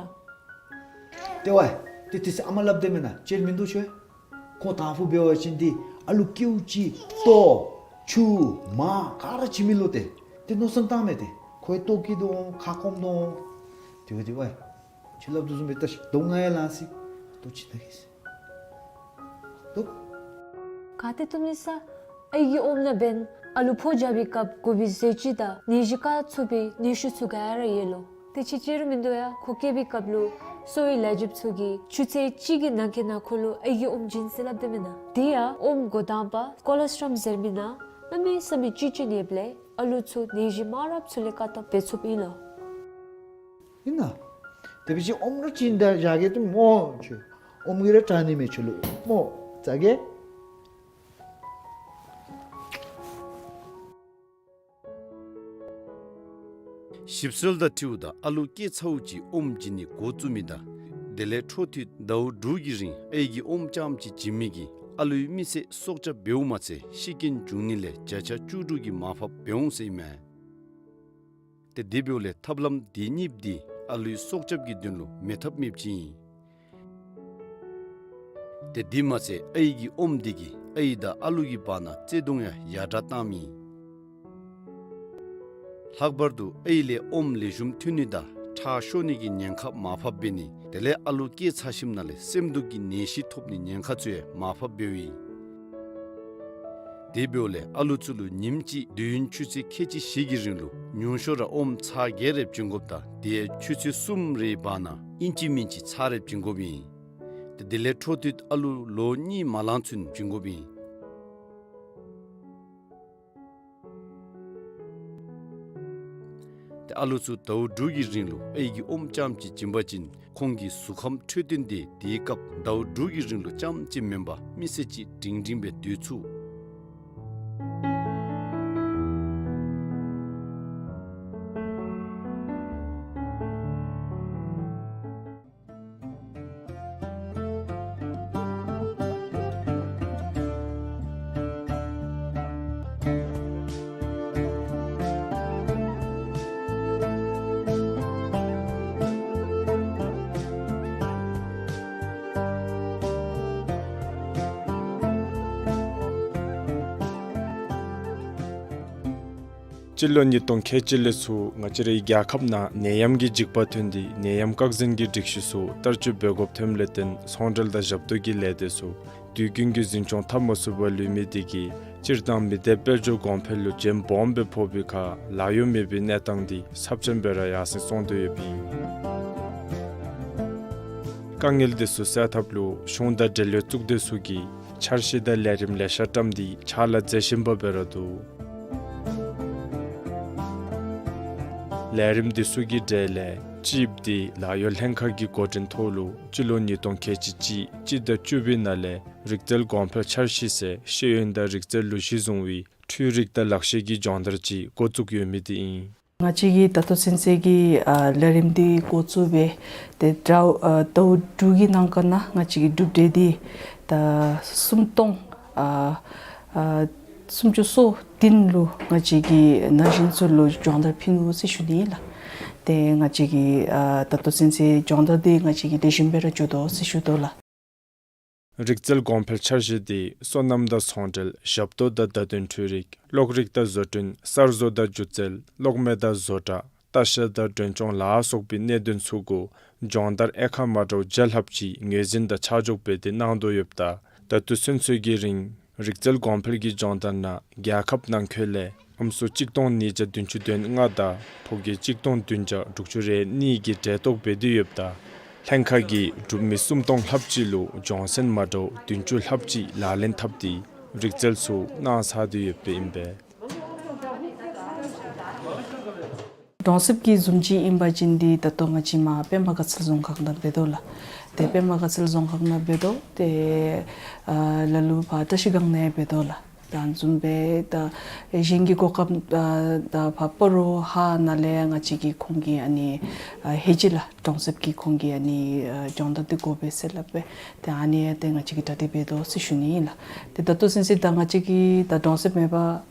ཏེ་ཝའི། ཏེ་དེ་ཚེ་ཨ་མ་སླབ་དེས་མེན་ན། ཅིག་མིན་འདུག་ཤོད། ཁོ་དང་ཕུ་འབད་བ་ཅིན་འདི་ཨ་ལུ་ཀེའུ་ཅིག་ལྟོ་ཆུ་མར་ག་ར་བྱིན་མི་ལོ་ཏེ། ཏེ་མནོ་བསམ་བཏངམ་མས་ཏེ། ཁོ་ཡང་ལྟོ་སྐྱེ་དོ་འོང་ཁ་སྐོམ་དོ་འོང་། དེ་བ་དེ་ཝའི། ཁྱོད་སླབ་དོ་བཟུམ་སྦེ་ལྟ་ཤིག། ཟླཝ་ལྔ་ཡང་ལང་སོ་ཡི། ལྟོ་བྱིན་ད་གེ་ཟེར། ལྟོ། ག་ཏེ་བཏུབ་ནི་ས། ཨའི་གི་ཨོམ་ནང་འབདན་ཨ་ལུ་ཕོ་རྒྱས་པའི་སྐབས་དགོ་པའི་ཟས་བཅུད་དང་ནད་གཞི་བཀག་ཚུགས་པའི་ནད་གཞི་ཚུ་ག་ར་ཡོད་ལོ། ཏེ་ཅིག་ཅིག་ར་མིན་འདུག་ཡ། ཁོ་སྐྱེས་པའི་སྐབས་ལུ་གསོ་བའི་ལས་བྱེདཔ་ཚུ་གིས་ཆུ་ཚོད་གཅིག་གི་ནང་འཁོད་ནང་ཁོ་ལུ་ཨའི་གི་ཨོམ་བྱིན་ཟེར་སླབ་དེས་མེན་ན། དེ་ཡང་ཨོམ་འགོ་དང་པ་ཀོ་ལོ་སི་ཊྲམ་ཟེར་མི་ནང་གནམ་མེད་ས་མེད་བཅུད་ཅན་ཡོདཔ་ལས་ཨ་ལུ་ཚུ་ནད་གཞི་མང་རབས་ཚུ་ལས་བཀག་ཐབས་འབད་ཚུགསཔ་ཨིན་ལོ། ཨིན་ན། དེ་འབད་བ་ཅིན་ཨོམ་ར་བྱིན་ད་བཞག་གེ་ཏེ་སྨོ་ཁྱོད། ཨོམ་གྱིས་ར་དྲག་ནི་མས་ཁྱོད་ལུ་སྨོ། ཟ་གེ། ཞིབ་འཚོལ་དང་འཁྲིལཝ་ད་ཨ་ལུ་སྐྱེས་ཚརཝ་ཅིག་ཨོམ་བྱིན་ནི་འགོ་བཙུགས་མི་དང་དེ་ལས་འཕྲོ་མཐུད་ཟླཝ་དྲུག་གི་རིང་ཨའི་གི་ཨོམ་རྐྱངམ་ཅིག་བྱིན་མི་གིས་ཨ་ལུའི་མི་ཚེ་སྲོག་སྐྱབས་འབདཝ་མ་ཚད་ཤི་རྐྱེན་འབྱུང་ནི་ལས་བརྒྱ་ཆ་བཅུ་དྲུག་གི་མར་ཕབ་འབད་འོང་ཟེར་ཨིན་མས། ཏེ་དེ་འབདཝ་ལས་ཐབས་ལམ་དེ་གཉིས་འདི་ཨ་ལུའི་སྲོག་སྐྱབས་ཀྱི་དོན་ལུ་མེད་ཐབས་མེདཔ་ཅིག་ཨིན། ཏེ་དེ་མ་ཚད་ཨའི་གི་ཨོམ་འདི་གིས་ཨའི་དང་ཨ་ལུ་གི་བར་ན་བརྩེ་གདུང་ཡང་ཡར་དྲག་བཏངམ་ཨིན། ལྷག་པར་དུ་ཨའི་ལས་ཨོམ་ལེགས་ཤོམ་ཐོན་ནི་དང་ཁྲག་ཤོར་ནི་གི་ཉེན་ཁ་མར་ཕབ་འབད་ནི་དེ་ལས་ཨ་ལུ་སྐྱེས་ཚར་ཞིནམ་ལས་སེམས་སྡུག་གི་ནད་གཞི་ཐོབ་ནི་ཉེན་ཁ་ཚུ་ཡང་མར་ཕབ་འབདཝ་ཨིན། དེ་འབདཝ་ལས་ཨ་ལུ་ཚུ་ལུ་ཉིནམ་གཅིག་དུས་ཡུན་ཆུ་ཚོད་ཁལ་གཅིག་བཞི་གི་རིང་ལུ་ཉུང་ཤོས་ར་ཨོམ་ཚར་བརྒྱད་རེ་བྱིན་དགོཔ་དང་དེ་ཡང་ཆུ་ཚོད་གསུམ་རེའི་བར་ན་ཨིན་ཅི་མིན་ཅི་ཚར་རེ་བྱིན་དགོཔ་ཨིན། ཏེ་དེ་ལས་འཕྲོ་མཐུད་ཨ་ལུ་ལོ་གཉིས་མ་ལང་ཚུན་བྱིན་དགོཔ་ཨིན། ཏེ་ཨ་ལུ་ཚུ་ཟླཝ་དྲུག་གི་རིང་ལུ་ཨའི་གི་ཨོམ་རྐྱངམ་གཅིག་བྱིན་པ་ཅིན་ཁོང་གི་གཟུགས་ཁམས་འཕྲོད་བསྟེན་འདི་དེའི་སྐབས་ཟླཝ་དྲུག་གི་རིང་ལུ་རྐྱངམ་གཅིག་མེན་པར་མི་སེར་གཅིག་སྒྲིང་སྒྲིང་སྦེ་སྡོད་ཚུགས། སྤྱི་ལོ་ཉིས་སྟོང་ཁལ་གཅིག་ལས་ཚུར་ང་བཅས་རའི་རྒྱལ་ཁབ་ནང་ནད་ཡམས་ཀྱི་འཇིགས་པ་ཐོན་ཏེ་ནད་ཡམས་བཀག་འཛིན་གྱི་སྒྲིག་གཞི་ཚུ་བསྟར་སྤྱོད་འབད་དགོཔ་ཐོནམ་ལས་བརྟེན་ཚོང་འབྲེལ་དང་ཞབས་ཏོག་གི་ལས་སྡེ་ཚུ་དུས་རྒྱུན་གྱི་འཛིན་སྐྱོང་འཐབ་མ་ཚུགས་པར་ལུས་མི་དེ་གིས་སྤྱིར་བཏང་མི་སྡེ་དཔལ་འབྱོར་གོང་འཕེལ་ལུ་རྗེས་སྦོམ་སྦེ་ཕོག་པའི་ཁར་ལཱ་གཡོག་མེད་པའི་གནས་སྟངས་འདི་ཚབས་ཆེན་སྦེ་ར་ཡར་སེང་སོང་སྡོད་ཡོདཔ་ཨིན། དཀའ་ངལ་དེ་ཚུ་སེལ་ཐབས་ལུ་གཞུང་དང་འབྲེལ་ཡོད་གཙུག་སྡེ་ཚུ་གིས་འཆར་གཞི་དང་ལས་རིམ་ལེ་ཤ་བཀྲམ་སྟེ་ཕྱག་ལཱ་མཛད་བཞིན་པ་སྦེ་ར་འདུག། ལས་རིམ་དེ་ཚུ་གི་གྲས་ལས་གཅིག་འདི་ལཱ་གཡོག་ལྷན་ཁག་གི་འགོ་འདྲེན་ཐོག་ལུ་སྤྱི་ལོ་ཉིས་སྟོང་ཁལ་གཅིག་གཅིག་གཅིག་དང་བཅུ་པའི་ནང་ལས་རིག་རྩལ་གོང་འཕེལ་འཆར་གཞི་ཟེར་ཤེས་ཡོན་དང་རིག་རྩལ་ལུ་གཞི་བཟུང་བའི་འཕྲུལ་རིག་དང་ལག་ཤེས་ཀྱི་སྦྱོང་བརྡར་ཅིག་འགོ་བཙུགས་ཡོད་མི་དེ་ཨིན། ང་བཅས་ཀྱིས་ད་ལྟོ་ཚུན་ཚོད་ཀྱི་ཨ་ལས་རིམ་འདི་འགོ་བཙུགས་སྦེ་ཏེ་ཟླཝ་ཨ་ཟླཝ་དྲུག་གི་ནང་འཁོད་ནང་ང་བཅས་ཀྱི་གྲུབ་འབྲས་འདི་ད་སུམ་སྟོང་ཨ་ཨ་སུམ་ཅུ་སོ་བདུན་ལུ་ང་བཅས་ཀྱིས་ན་གཞོན་ཚུ་ལུ་སྦྱོང་བརྡར་ཕུལ་ནུག་ཟེར་ཞུ་ནི་ཨིན་ལགས། ཏེ་ང་བཅས་ཀྱི་ཨ་ད་ལྟོ་ཚུན་ཚོད་སྦྱོང་བརྡར་འདི་ང་བཅས་ཀྱིས་ལེགས་ཤོམ་སྦེ་ར་འགྱོ་དོ་ཟེར་ཞུ་དོ་ལགས། རིག་རྩལ་གོང་འཕེལ་འཆར་གཞི་འདི་སོ་ནམ་དང་ཚོང་འབྲེལ་ཞབས་ཏོག་དང་བརྡ་དོན་འཕྲུལ་རིག་གློག་རིག་དང་བཟོ་སྐྲུན་གསར་བཟོ་དང་སྒྱུ་རྩལ་གློག་མེ་དང་བཟོ་གྲྭ་ལྟ་བཤལ་དང་མགྲོན་སྐྱོང་ལ་སོགས་པའི་གནད་དོན་ཚུ་གུ་སྦྱོང་བརྡར་དབྱེ་ཁག་མ་འདྲཝ་བརྒྱ་ལྷགཔ་ཅིག་ངོས་འཛིན་དང་ཆ་འཇོག་འབད་དེ་གནང་དོ་ཡོདཔ་ད་ད་ལྟོ་ཚུན་ཚོད་ཀྱི་རིང་རིག་རྩལ་གོང་འཕེལ་གྱི་སྦྱོང་བརྡར་ནང་རྒྱལ་ཁབ་ནང་འཁོད་ལས་ཨམ་སྲུ་གཅིག་སྟོང་ཉིས་བརྒྱ་བདུན་ཅུ་དོན་ལྔ་དང་ཕོ་སྐྱེས་གཅིག་སྟོང་བདུན་བརྒྱ་དྲུག་ཅུ་རེ་གཉིས་ཀྱིས་གྲལ་གཏོགས་འབད་དེ་ཡོདཔ་ད་ལྷན་ཁག་གིས་འབྲུག་མི་སུམ་སྟོང་ལྷགཔ་ཅིག་ལུ་སྦྱོང་ཚན་མ་འདྲཝ་བདུན་ཅུ་ལྷགཔ་ཅིག་ལག་ལེན་འཐབ་སྟེ་རིག་རྩལ་ཚུ་གནང་ཚར་ཏེ་ཡོདཔ་ཨིན་པས། གྲོང་གསེབ་ཀྱི་བཟུམ་ཅིག་ཨིན་པ་ཅིན་འདི་ད་ལྟོ་ང་བཅས་མར་པདྨ་དགའ་ཚལ་རྫོང་ཁག་ནང་འབད་དོ་ལགས། ཏེ་པདྨ་དགའ་ཚལ་རྫོང་ཁག་ནང་འབད་དོ། ཏེ་ཨ་ལ་ལུ་ཕར་བཀྲ་ཤིས་སྒང་ནང་འབད་དོ་ལགས། ད་བཟུམ་སྦེ་ད་གཞན་གྱི་གོ་སྐབས་ད་ད་ཕར་སྤ་རོ་ཧཱ་ནང་ལས་ང་བཅས་ཀྱིས་ཁོང་གི་ཨ་ནི་ཨ་ཧེ་ཅི་ལགས་གྲོང་གསེབ་ཀྱི་ཁོང་གི་ཨ་ནི་ཨ་སྦྱོང་བརྡར་འདི་དགོ་པས་ཟེར་སླབ་སྦེ་ཏེ་ཨ་ནི་ཏེ་ང་བཅས་ཀྱིས་གྲ་སྒྲིག་འབད་དོ་ཟེར་ཞུ་ནི་ཨིན་ལགས། ཏེ་ད་ལྟོ་ཚུན་ཚོད་ད་ང་བཅས་ཀྱི་ད་གྲོང་གསེབ་མེད་པར་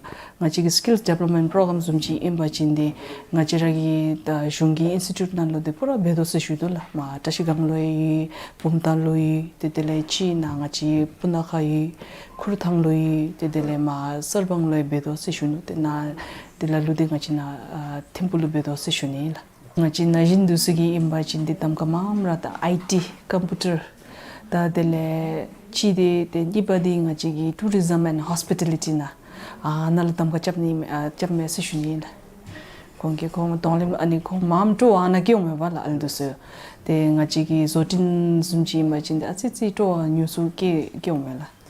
ང་བཅས་ཀྱི་སི་ཀིལསི་ཌི་བེ་ལོབ་མེནཊ་པོ་རོ་གྲམ་བཟུམ་ཅིག་ཨིན་པ་ཅིན་འདི་ང་བཅས་ར་གི་ད་གཞུང་གི་ཨིན་སི་ཊི་ཊུཊ་ནང་ལུ་འདི་ཕུ་ར་འབད་དོ་ཟེར་ཞུ་དོ་ལགས། མར་བཀྲ་ཤིས་སྒང་ལུ་ཡོད། བུམ་ཐང་ལུ་ཡོད། ཏེ་དེ་ལས་ཅིག་ནཱ་ང་བཅས་སྤུ་ན་ཁ་ཡོད། ཁུར་ཐང་ལུ་ཡོད། ཏེ་དེ་ལས་མར་གསར་སྤང་ལུ་ཡང་འབད་དོ་ཟེར་ཞུ་ནུག། ཏེ་ནཱ་ཏེ་ལ་ལུ་འདི་ང་བཅས་ནཱ་ཨ་ཐིམ་ཕུག་ལུ་འབད་དོ་ཟེར་ཞུ་ནི་ཨིན་ལགས། ང་བཅས་ན་གཞོན་འདི་ཚུ་གིས་ཨིན་པ་ཅིན་འདི་གདམ་ཁ་མངམ་ར་ད་ཨའི་ཊི་ཀམ་པིའུ་ཊར་ད་དེ་ལས་ཅིག་འདི་ཏེ་གཉིས་པ་འདི་ང་བཅས་ཀྱི་ཊུ་རི་ཛམ་ཨེནཌ་ཧོསི་པི་ཊ་ལི་ཊི་ནང་ཨ་ནཱ་ལུ་གདམ་ཁ་རྐྱབ་ནི་ཨ་རྐྱབ་མས་ཟེར་ཞུ་ནི་ཨིན་ལགས། ཁོང་གིས་ཁོང་གདོང་ལེན་ཨ་ནི་ཁོང་མངམ་སྤྲོ་བ་ནང་སྐྱེ་འོང་མས་པ་ལགས། ཨ་ལུ་འདི་ཚུ་ཏེ་ང་བཅས་ཀྱི་བཟོ་སྐྲུན་བཟུམ་ཅིག་ཨིན་པ་ཅིན་ཏེ་ཨ་ཙི་ཅིག་སྤྲོ་བ་ཉུང་སུ་སྐྱེ་སྐྱེ་འོང་མས་ལགས།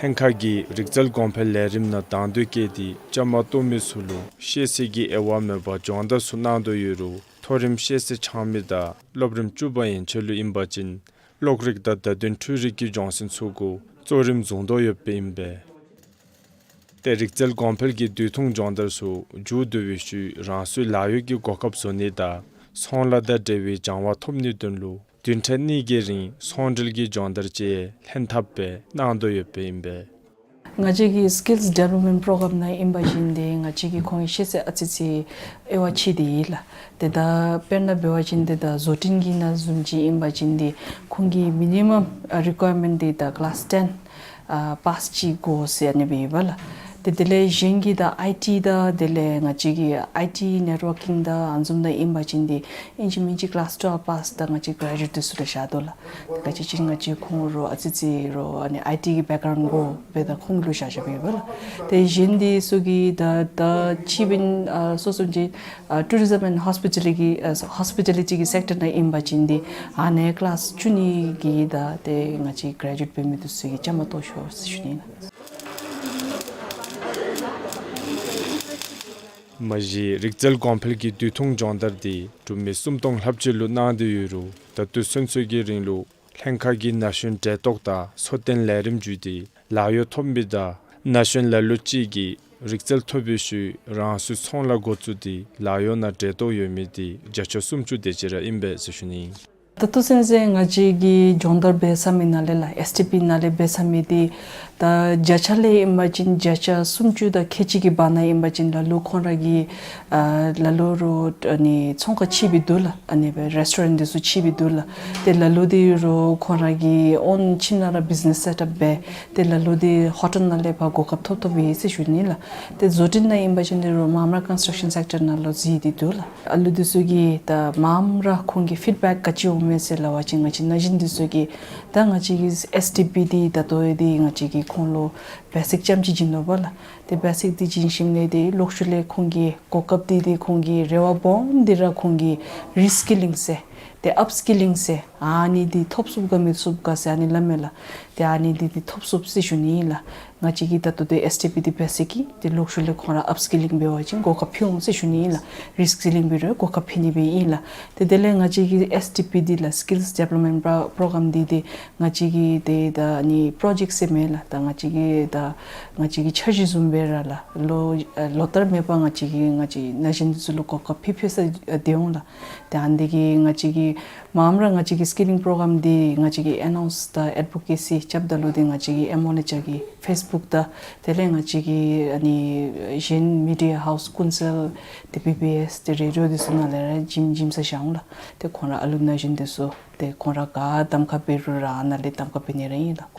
ལྷན་ཁག་གིས་རིག་རྩལ་གོང་འཕེལ་ལས་རིམ་ནང་དང་འདོད་བསྐྱེད་དེ་བཅའ་མར་གཏོགས་མི་ཚུ་ལུ་ཤེས་ཚད་ཀྱི་དབྱེ་བ་མེད་པར་སྦྱོང་བརྡར་ཚུ་གནང་དོ་ཡོད་རུང་མཐོ་རིམ་ཤེས་ཚད་འཆང་མི་དང་སློབ་རིམ་བཅུ་པ་ཡན་ཆད་ལུ་ཨིན་པ་ཅིན་གློག་རིག་དང་བརྡ་དོན་འཕྲུལ་རིག་གི་སྦྱོང་ཚན་ཚུ་གུ་གཙོ་རིམ་བཟུང་དོ་ཡོདཔ་ཨིན་པས། ཏེ་རིག་རྩལ་གོང་འཕེལ་གྱི་དུས་ཐུང་སྦྱོང་བརྡར་ཚུ་མཇུག་བསྡུ་བའི་ཤུལ་རང་སོའི་ལཱ་གཡོག་གི་གོ་སྐབས་བཟོ་ནི་དང་ཚོང་ལཱ་དང་འབྲེལ་བའི་སྦྱང་བ་ཐོབ་ནིའི་དོན་ལུ་ བདུན་ཕྲག་གཉིས་ཀྱི་རིང་ཚོང་འབྲེལ་གྱི་སྦྱོང་བརྡར་ཅིག་ལྷན་ཐབས་སྦེ་གནང་དོ་ཡོདཔ་ཨིན་པས། ང་བཅས་ཀྱི་སི་ཀིལསི་ཌི་བེ་ལོབ་མེནཊ་པོ་རོ་གརམ་ནང་ཨིན་པ་ཅིན་ཏེ་ང་བཅས་ཀྱིས་ཁོང་ཤེས་ཚད་ཨ་ཙི་ཅིག་དབྱེ་བ་ཕྱེ་སྟེ་ཡོད་ལགས། ཏེ་ད་དཔེར་ན་འབད་བ་ཅིན་ཏེ་ད་བཟོ་སྐྲུན་གྱི་ནང་བཟུམ་ཅིག་ཨིན་པ་ཅིན་ཏེ་ཁོང་གི་མི་ནི་མམ་རི་ཀོ་ཡར་མེནཊ་འདི་ད་ཀི་ལཱསི་ཊེན་ཨ་པཱསི་ཅིག་དགོ་ཟེར་ཨ་ནི་སྦེ་ཡོདཔ་ལགས། ཏེ་དེ་ལས་གཞན་གྱི་ད་ཨའི་ཊི་དང་དེ་ལས་ང་བཅས་ཀྱི་ཨའི་ཊི་ནེཊ་ཝར་ཀིང་དང་ཨ་ནི་བཟུམ་ད་ཨིན་པ་ཅིན་ཏེ་ཨིན་ཅི་མིན་ཅི་ཀི་ལཱསི་ཊུ་ཝེལ་པཱསི་ད་ང་བཅས་གྲེ་ཇུ་ཨེཊ་འདི་ཚུ་ལུ་བཞག་དོ་ལགས། ཏེ་ག་ཅི་ཅིག་ང་བཅས་ཁོང་ར་ཨ་ཙི་ཅིག་ར་ཨ་ནི་ཨའི་ཊི་གི་བེཀ་གརའུནཌ་དགོ་པས་ད་ཁོང་ལུ་བཞག་བཞགཔ་ཨིན་པས་ལགས། ཏེ་གཞན་འདི་ཚུ་གི་ད་ད་ཕྱི་འབད་ཨ་སོ་སོ་ཅིག་ཨ་ཊུ་རི་ཛམ་ཨེནཌ་ཧོསི་པི་ཊ་ལི་ཊི་གི་ཨ་ཧོསི་པི་ཊ་ལི་ཊི་གི་སེཀ་ཊར་ནང་ཨིན་པ་ཅིན་ཏེ་ཨ་ནི་ཀི་ལཱསི་བཅུ་གཉིས་ཀྱི་ད་ཏེ་ང་བཅས་གྲེ་ཇུ་ཨེཊ་འབད་མི་འདི་ཚུ་གིས་བཅའ་མར་གཏོགས་ཤོག་ཟེར་ཞུ་ནི་ཨིན་ལགས། མ་གཞི་རིག་རྩལ་གོང་འཕེལ་གྱི་དུས་ཐུང་སྦྱོང་བརྡར་འདི་འབྲུག་མི་སུམ་སྟོང་ལྷགཔ་ཅིག་ལུ་གནང་སྟེ་ཡོད་རུང་ད་ལྟོ་ཚུན་ཚོད་ཀྱི་རིང་ལུ་ལྷན་ཁག་གིས་ན་གཞོན་གྲལ་གཏོགས་དང་འཚོ་རྟེན་ལས་རིམ་བརྒྱུད་དེ་ལཱ་གཡོག་ཐོབ་མི་དང་ན་གཞོན་ལ་ལུ་ཅིག་གིས་རིག་རྩལ་ཐོབ་པའི་ཤུལ་རང་སོའི་ཚོང་ལཱ་འགོ་བཙུགས་ཏེ་ལཱ་གཡོག་ནང་གྲལ་གཏོགས་ཡོད་མི་འདི་བརྒྱ་ཆ་སུམ་ཅུ་དེ་ཅིག་ར་ཨིན་པས་ཟེར་ཞུ་ནི་ཨིན། ད་ལྟོ་ཚུན་ཚོད་ང་བཅས་ཀྱིས་སྦྱོང་བརྡར་འབད་ཚར་མི་ནང་ལས་ལགས་ཨེསི་ཊི་པི་ནང་ལས་འབད་ཚར་མི་འདི་ད་བརྒྱ་ཆ་ལས་ཨིན་པ་ཅིན་བརྒྱ་ཆ་སུམ་ཅུ་དང་ཁལ་གཅིག་གི་བར་ན་ཨིན་པ་ཅིན་ལ་ལུ་ཁོང་ར་གིས་ཨ་ལ་ལུ་ར་ཨ་ནི་ཚོང་ཁང་ཕྱེ་སྦེ་འདུག་ལགས། ཨ་ནི་སྦེ་རེསི་ཊོ་རེནཊ་འདི་ཚུ་ཕྱེ་སྦེ་འདུག་ལགས། ཏེ་ལ་ལུ་འདི་ར་ཁོང་ར་གིས་ཨོན་ཁྱིམ་ནང་ར་བིཛི་ནེསི་སེཊ་ཨཔ་འབད། ཏེ་ལ་ལུ་འདི་ཧོ་ཊེལ་ནང་ལས་ཕར་གོ་སྐབས་ཐོབ་ཐོབ་ཡོད་ཟེར་ཞུ་ནི་ལགས། ཏེ་བཟོ་སྐྲུན་ནང་ཨིན་པ་ཅིན་འདི་ར་མངམ་ར་ཀོན་སི་ཊྲག་ཤཱན་སེཀ་ཊར་ནང་ལུ་འཛུལ་ཏེ་འདུག་ལགས། ཨ་ལུ་འདི་ཚུ་གིས་ད་མངམ་ར་ཁོང་གི་ཕིཌ་བེཀ་ག་ཅི་འོང་མས་ཟེར་སླབ་པ་ཅིན་ང་བཅས་ན་གཞོན་འདི་ཚུ་གིས་ད་ང་བཅས་ཀྱི་ཨེསི་ཊི་པི་འདི་ད་ལྟོ་འདི་ང་བཅས་ཀྱིས་ཁོང་ལུ་བེ་སིཀ་རྐྱངམ་ཅིག་བྱིན་དོ་པས་ལགས། ཏེ་བེ་སིཀ་འདི་བྱིན་ཞིནམ་ལས་ཏེ་ལོག་ཤུལ་ལས་ཁོང་གི་གོ་སྐབས་འདི་ཏེ་ཁོང་གི་རེ་བ་སྦོམ་འདི་ར་ཁོང་གིས་རི་སི་ཀི་ལིང་ཟེར་ཏེ་ཨཔ་སི་ཀི་ལིང་ཟེར་ཨ་ནི་འདི་ཐོབ་ཚུགས་ག་མི་ཚུགས་ག་ཟེར་ཨ་ནི་སླབ་མས་ལགས། ཏེ་ཨ་ནི་འདི་ཏེ་ཐོབ་ཚུགས་ཟེར་ཞུ་ནི་ཨིན་ལགས། ང་བཅས་ཀྱིས་ད་ལྟོ་ཏེ་ཨེསི་ཊི་པི་འདི་བེ་སིཀ་གི་ཏེ་ལོག་ཤུལ་ལས་ཁོང་ར་ཨཔ་སི་ཀི་ལིང་འབད་བ་ཅིན་གོ་སྐབས་ཕུལ་འོང་ཟེར་ཞུ་ནི་ཨིན་ལགས། རི་སི་ཀི་ལིང་འབད་རུང་གོ་སྐབས་ཕུལ་ནི་སྦེ་ཨིན་ལགས། ཏེ་དེ་ལས་ང་བཅས་ཀྱི་ཨེསི་ཊི་པི་འདི་ལགས་སི་ཀིལསི་ཌི་བེ་ལོབ་མེནཊ་པོ་རོ་གརམ་འདི་ཏེ་ང་བཅས་ཀྱི་ཏེ་ད་ཨ་ནི་པོ་རོ་ཇེཀཊ་ཟེར་མས་ལགས། ད་ང་བཅས་ཀྱི་ད་ང་བཅས་ཀྱི་འཆར་གཞི་བཟུམ་སྦེ་ར་ལགས་ལོ་ཨ་ལོ་ལྟར་མེད་པར་ང་བཅས་ཀྱིས་ང་བཅས་ན་གཞོན་འདི་ཚུ་ལུ་གོ་སྐབས་ཕུལ་ཕུལ་ས་ཨ་སྡོད་འོང་ལགས། ཏེ་ཨ་ནི་འདི་གིས་ང་བཅས་ཀྱིས་མངམ་ར་ང་བཅས་ཀྱི་སི་ཀི་ལིང་པོ་རོ་གརམ་འདི་ང་བཅས་ཀྱིས་ཨེ་ནའུནསི་དང་ཨེཌ་བོ་ཀེ་སི་རྐྱབ་ད་ལུ་ཏེ་ང་བཅས་ཀྱི་ཨེམ་ཨོ་ཨེན་ཨེཆ་ཨར་གི་ཕེསི་བུཀ་དང་དེ་ལས་ང་བཅས་ཀྱི་ཨ་ནི་གཞན་མི་ཌི་ཡ་ཧའུསི་ཀུན་གསལ་ཏེ་བི་བི་ཨེསི་ཏེ་རེ་ཌི་ཡོ་འདི་ཚུ་ནང་ལས་ར་བྱིན་བྱིནམ་ས་བཞག་འོང་ལགས། ཏེ་ཁོང་ར་ཨ་ལུ་ན་གཞོན་འདི་ཚུ་ཏེ་ཁོང་ར་ག་གདམ་ཁ་འབད་རུང་ར་ཨ་ནཱ་ལས་གདམ་ཁ་འབད་ནི་ར་ཨིན་ལགས།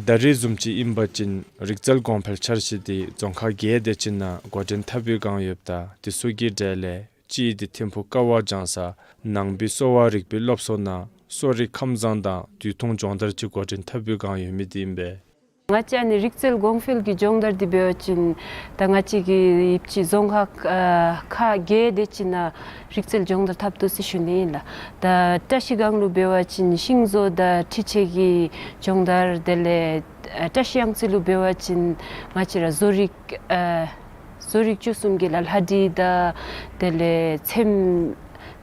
ད་རེས་བཟུམ་ཅིག་ཨིན་པ་ཅིན་རིག་རྩལ་གོང་འཕེལ་འཆར་གཞི་འདི་རྫོང་ཁག་བརྒྱད་དེ་ཅིག་ནང་འགོ་འདྲེན་འཐབ་པའི་བསྒང་ཡོདཔ་ད་དེ་ཚུ་གི་གྲས་ལས་གཅིག་འདི་ཐིམ་ཕུག་ཀ་བ་ལྗང་ས་ནང་པའི་གསོ་བ་རིག་པའི་སློབ་གསོ་ནང་གསོ་རིག་ཁམས་བཟང་དང་དུས་ཐུང་སྦྱོང་བརྡར་ཅིག་འགོ་འདྲེན་འཐབ་པའི་བསྒང་ཡོད་མི་འདི་ཨིན་པས། ང་བཅས་ཨ་ནི་རིག་རྩལ་གོང་འཕེལ་གྱི་སྦྱོང་བརྡར་འདི་འབད་བ་ཅིན་ད་ང་བཅས་ཀྱི་ཡིབ་ཅི་རྫོང་ཁག་ཨ་ཁག་བརྒྱད་དེ་ཅིག་ནང་རིག་རྩལ་སྦྱོང་བརྡར་འཐབ་དོ་ཟེར་ཞུ་ནི་ཨིན་ལགས། ད་བཀྲ་ཤིས་སྒང་ལུ་འབད་བ་ཅིན་ཤིང་བཟོ་དང་འཕྲུལ་ཆས་ཀྱི་སྦྱོང་བརྡར་དེ་ལས་ཨ་བཀྲ་ཤིས་གཡང་རྩེ་ལུ་འབད་བ་ཅིན་ང་བཅས་ར་བཟོ་རིག་ཨ་བཟོ་རིག་བཅུ་གསུམ་གྱི་ལགས་ལྷ་འབྲི་དང་དེ་ལས་ཚེམ་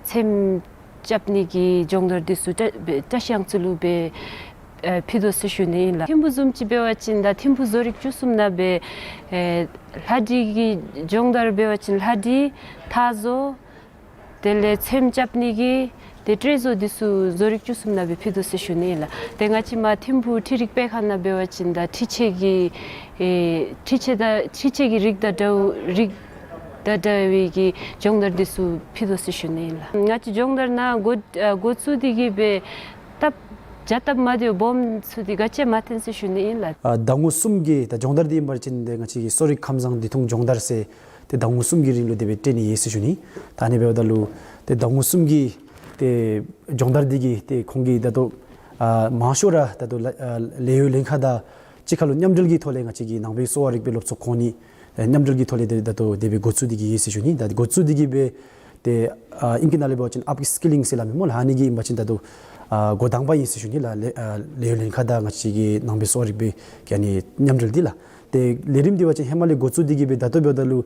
ཚེམ་རྐྱབ་ནི་གི་སྦྱོང་བརྡར་འདི་ཚུ་བཀྲ་བཀྲ་ཤིས་གཡང་རྩེ་ལུ་སྦེ་ཨེ་ཕུལ་དོ་ཟེར་ཞུ་ནི་ཨིན་ལགས། ཐིམ་ཕུག་བཟུམ་ཅིག་འབད་བ་ཅིན་ད་ཐིམ་ཕུག་བཟོ་རིག་བཅུ་གསུམ་ནང་སྦེ་ཨེ་ལྷ་འབྲི་གི་སྦྱོང་བརྡར་འབད་བ་ཅིན་ལྷ་འབྲི་ཐག་བཟོ་དེ་ལས་ཚེམ་རྐྱབ་ནི་གི་ཏེ་སྤྲེལ་བཟོ་འདི་ཚུ་བཟོ་རིག་བཅུ་གསུམ་ནང་སྦེ་ཕུལ་དོ་ཟེར་ཞུ་ནི་ཨིན་ལགས། ཏེ་ང་བཅས་མར་ཐིམ་ཕུག་འཕྲུལ་རིག་སྤེལ་ཁང་ནང་འབད་བ་ཅིན་ད་འཕྲུལ་ཆས་ཀྱི་ཨེ་འཕྲུལ་ཆས་དང་འཕྲུལ་ཆས་ཀྱི་རིགས་དང་འདྲཝ་རིགས་དང་འདྲ་བའི་གི་སྦྱོང་བརྡར་འདི་ཚུ་ཕུལ་དོ་ཟེར་ཞུ་ནི་ཨིན་ལགས། ང་བཅས་སྦྱོང་བརྡར་ནང་འགོ་ཨ་འགོ་བཙུགས་ཏེ་གི་སྦེ་སྟབས་བྱ་སྟབས་མ་བདེཝ་སྦོམ་ཚུ་འདི་ག་ཅི་ཡང་མ་ཐོན་ཟེར་ཞུ་ནི་ཨིན་ལགས། ཨ་ཟླ་ངོ་གསུམ་གྱི་ད་སྦྱོང་བརྡར་འདི་ཨིན་པ་ཅིན་ཏེ་ང་བཅས་ཀྱི་གསོ་རིག་ཁམས་བཟང་དུས་ཐུང་སྦྱོང་བརྡར་ཟེར་ཏེ་ཟླ་ངོ་གསུམ་གྱི་རིང་ལུ་དེ་སྦེ་སྤྲོད་ནི་ཡོད་ཟེར་ཞུ་ནི། ད་ཨ་ནི་འབདཝ་ད་ལུ་ཏེ་ཟླ་ངོ་གསུམ་གྱི་ཏེ་སྦྱོང་བརྡར་འདི་གིས་ཏེ་ཁོང་གིས་ད་ལྟོ་ཨ་མང་ཤོས་ར་ད་ལྟོ་ལ་ཨ་ལས་གཡོག་ལྷན་ཁག་དང་གཅིག་ཁར་ལུ་མཉམ་འབྲེལ་གྱི་ཐོག་ལས་ང་བཅས་ཀྱི་ནང་པའི་གསོ་བ་རིག་པའི་སློབ་གསོ་གོང་ནི་ཨེ་མཉམ་འབྲེལ་གྱི་ཐོག་ལས་ཏེ་ད་ལྟོ་དེ་སྦེ་འགོ་བཙུགས་ཏེ་གི་ཡོད་ཟེར་ཞུ་ནི། ད་འགོ་བཙུགས་ཏེ་གི་སྦེ་ཏེ་ཨ་ཨིང་སྐད་ནང་ལས་འབད་བ་ཅིན་ཨཔ་སི་ཀི་ལིང་ཟེར་སླབ་མས་སྨོ་ལགས། ཨ་ནི་གི་ཨིན་པ་ཅིན་ད་ལྟོ་ཨ་འགོ་དང་པ་ཨིན་ཟེར་ཞུ་ནི་ལགས། ལས་ཨ་ལས་གཡོག་ལྷན་ཁག་དང་ང་བཅས་ཀྱི་ནང་པའི་གསོ་བ་རིག་པའི་གི་ཨ་ནི་མཉམ་འབྲེལ་འདི་ལགས། ཏེ་ལས་རིམ་འདི་འབད་བ་ཅིན་ཧེ་མ་ལས་འགོ་བཙུགས་ཏེ་གི་སྦེ་ད་ལྟོ་འབདཝ་ད་ལུ་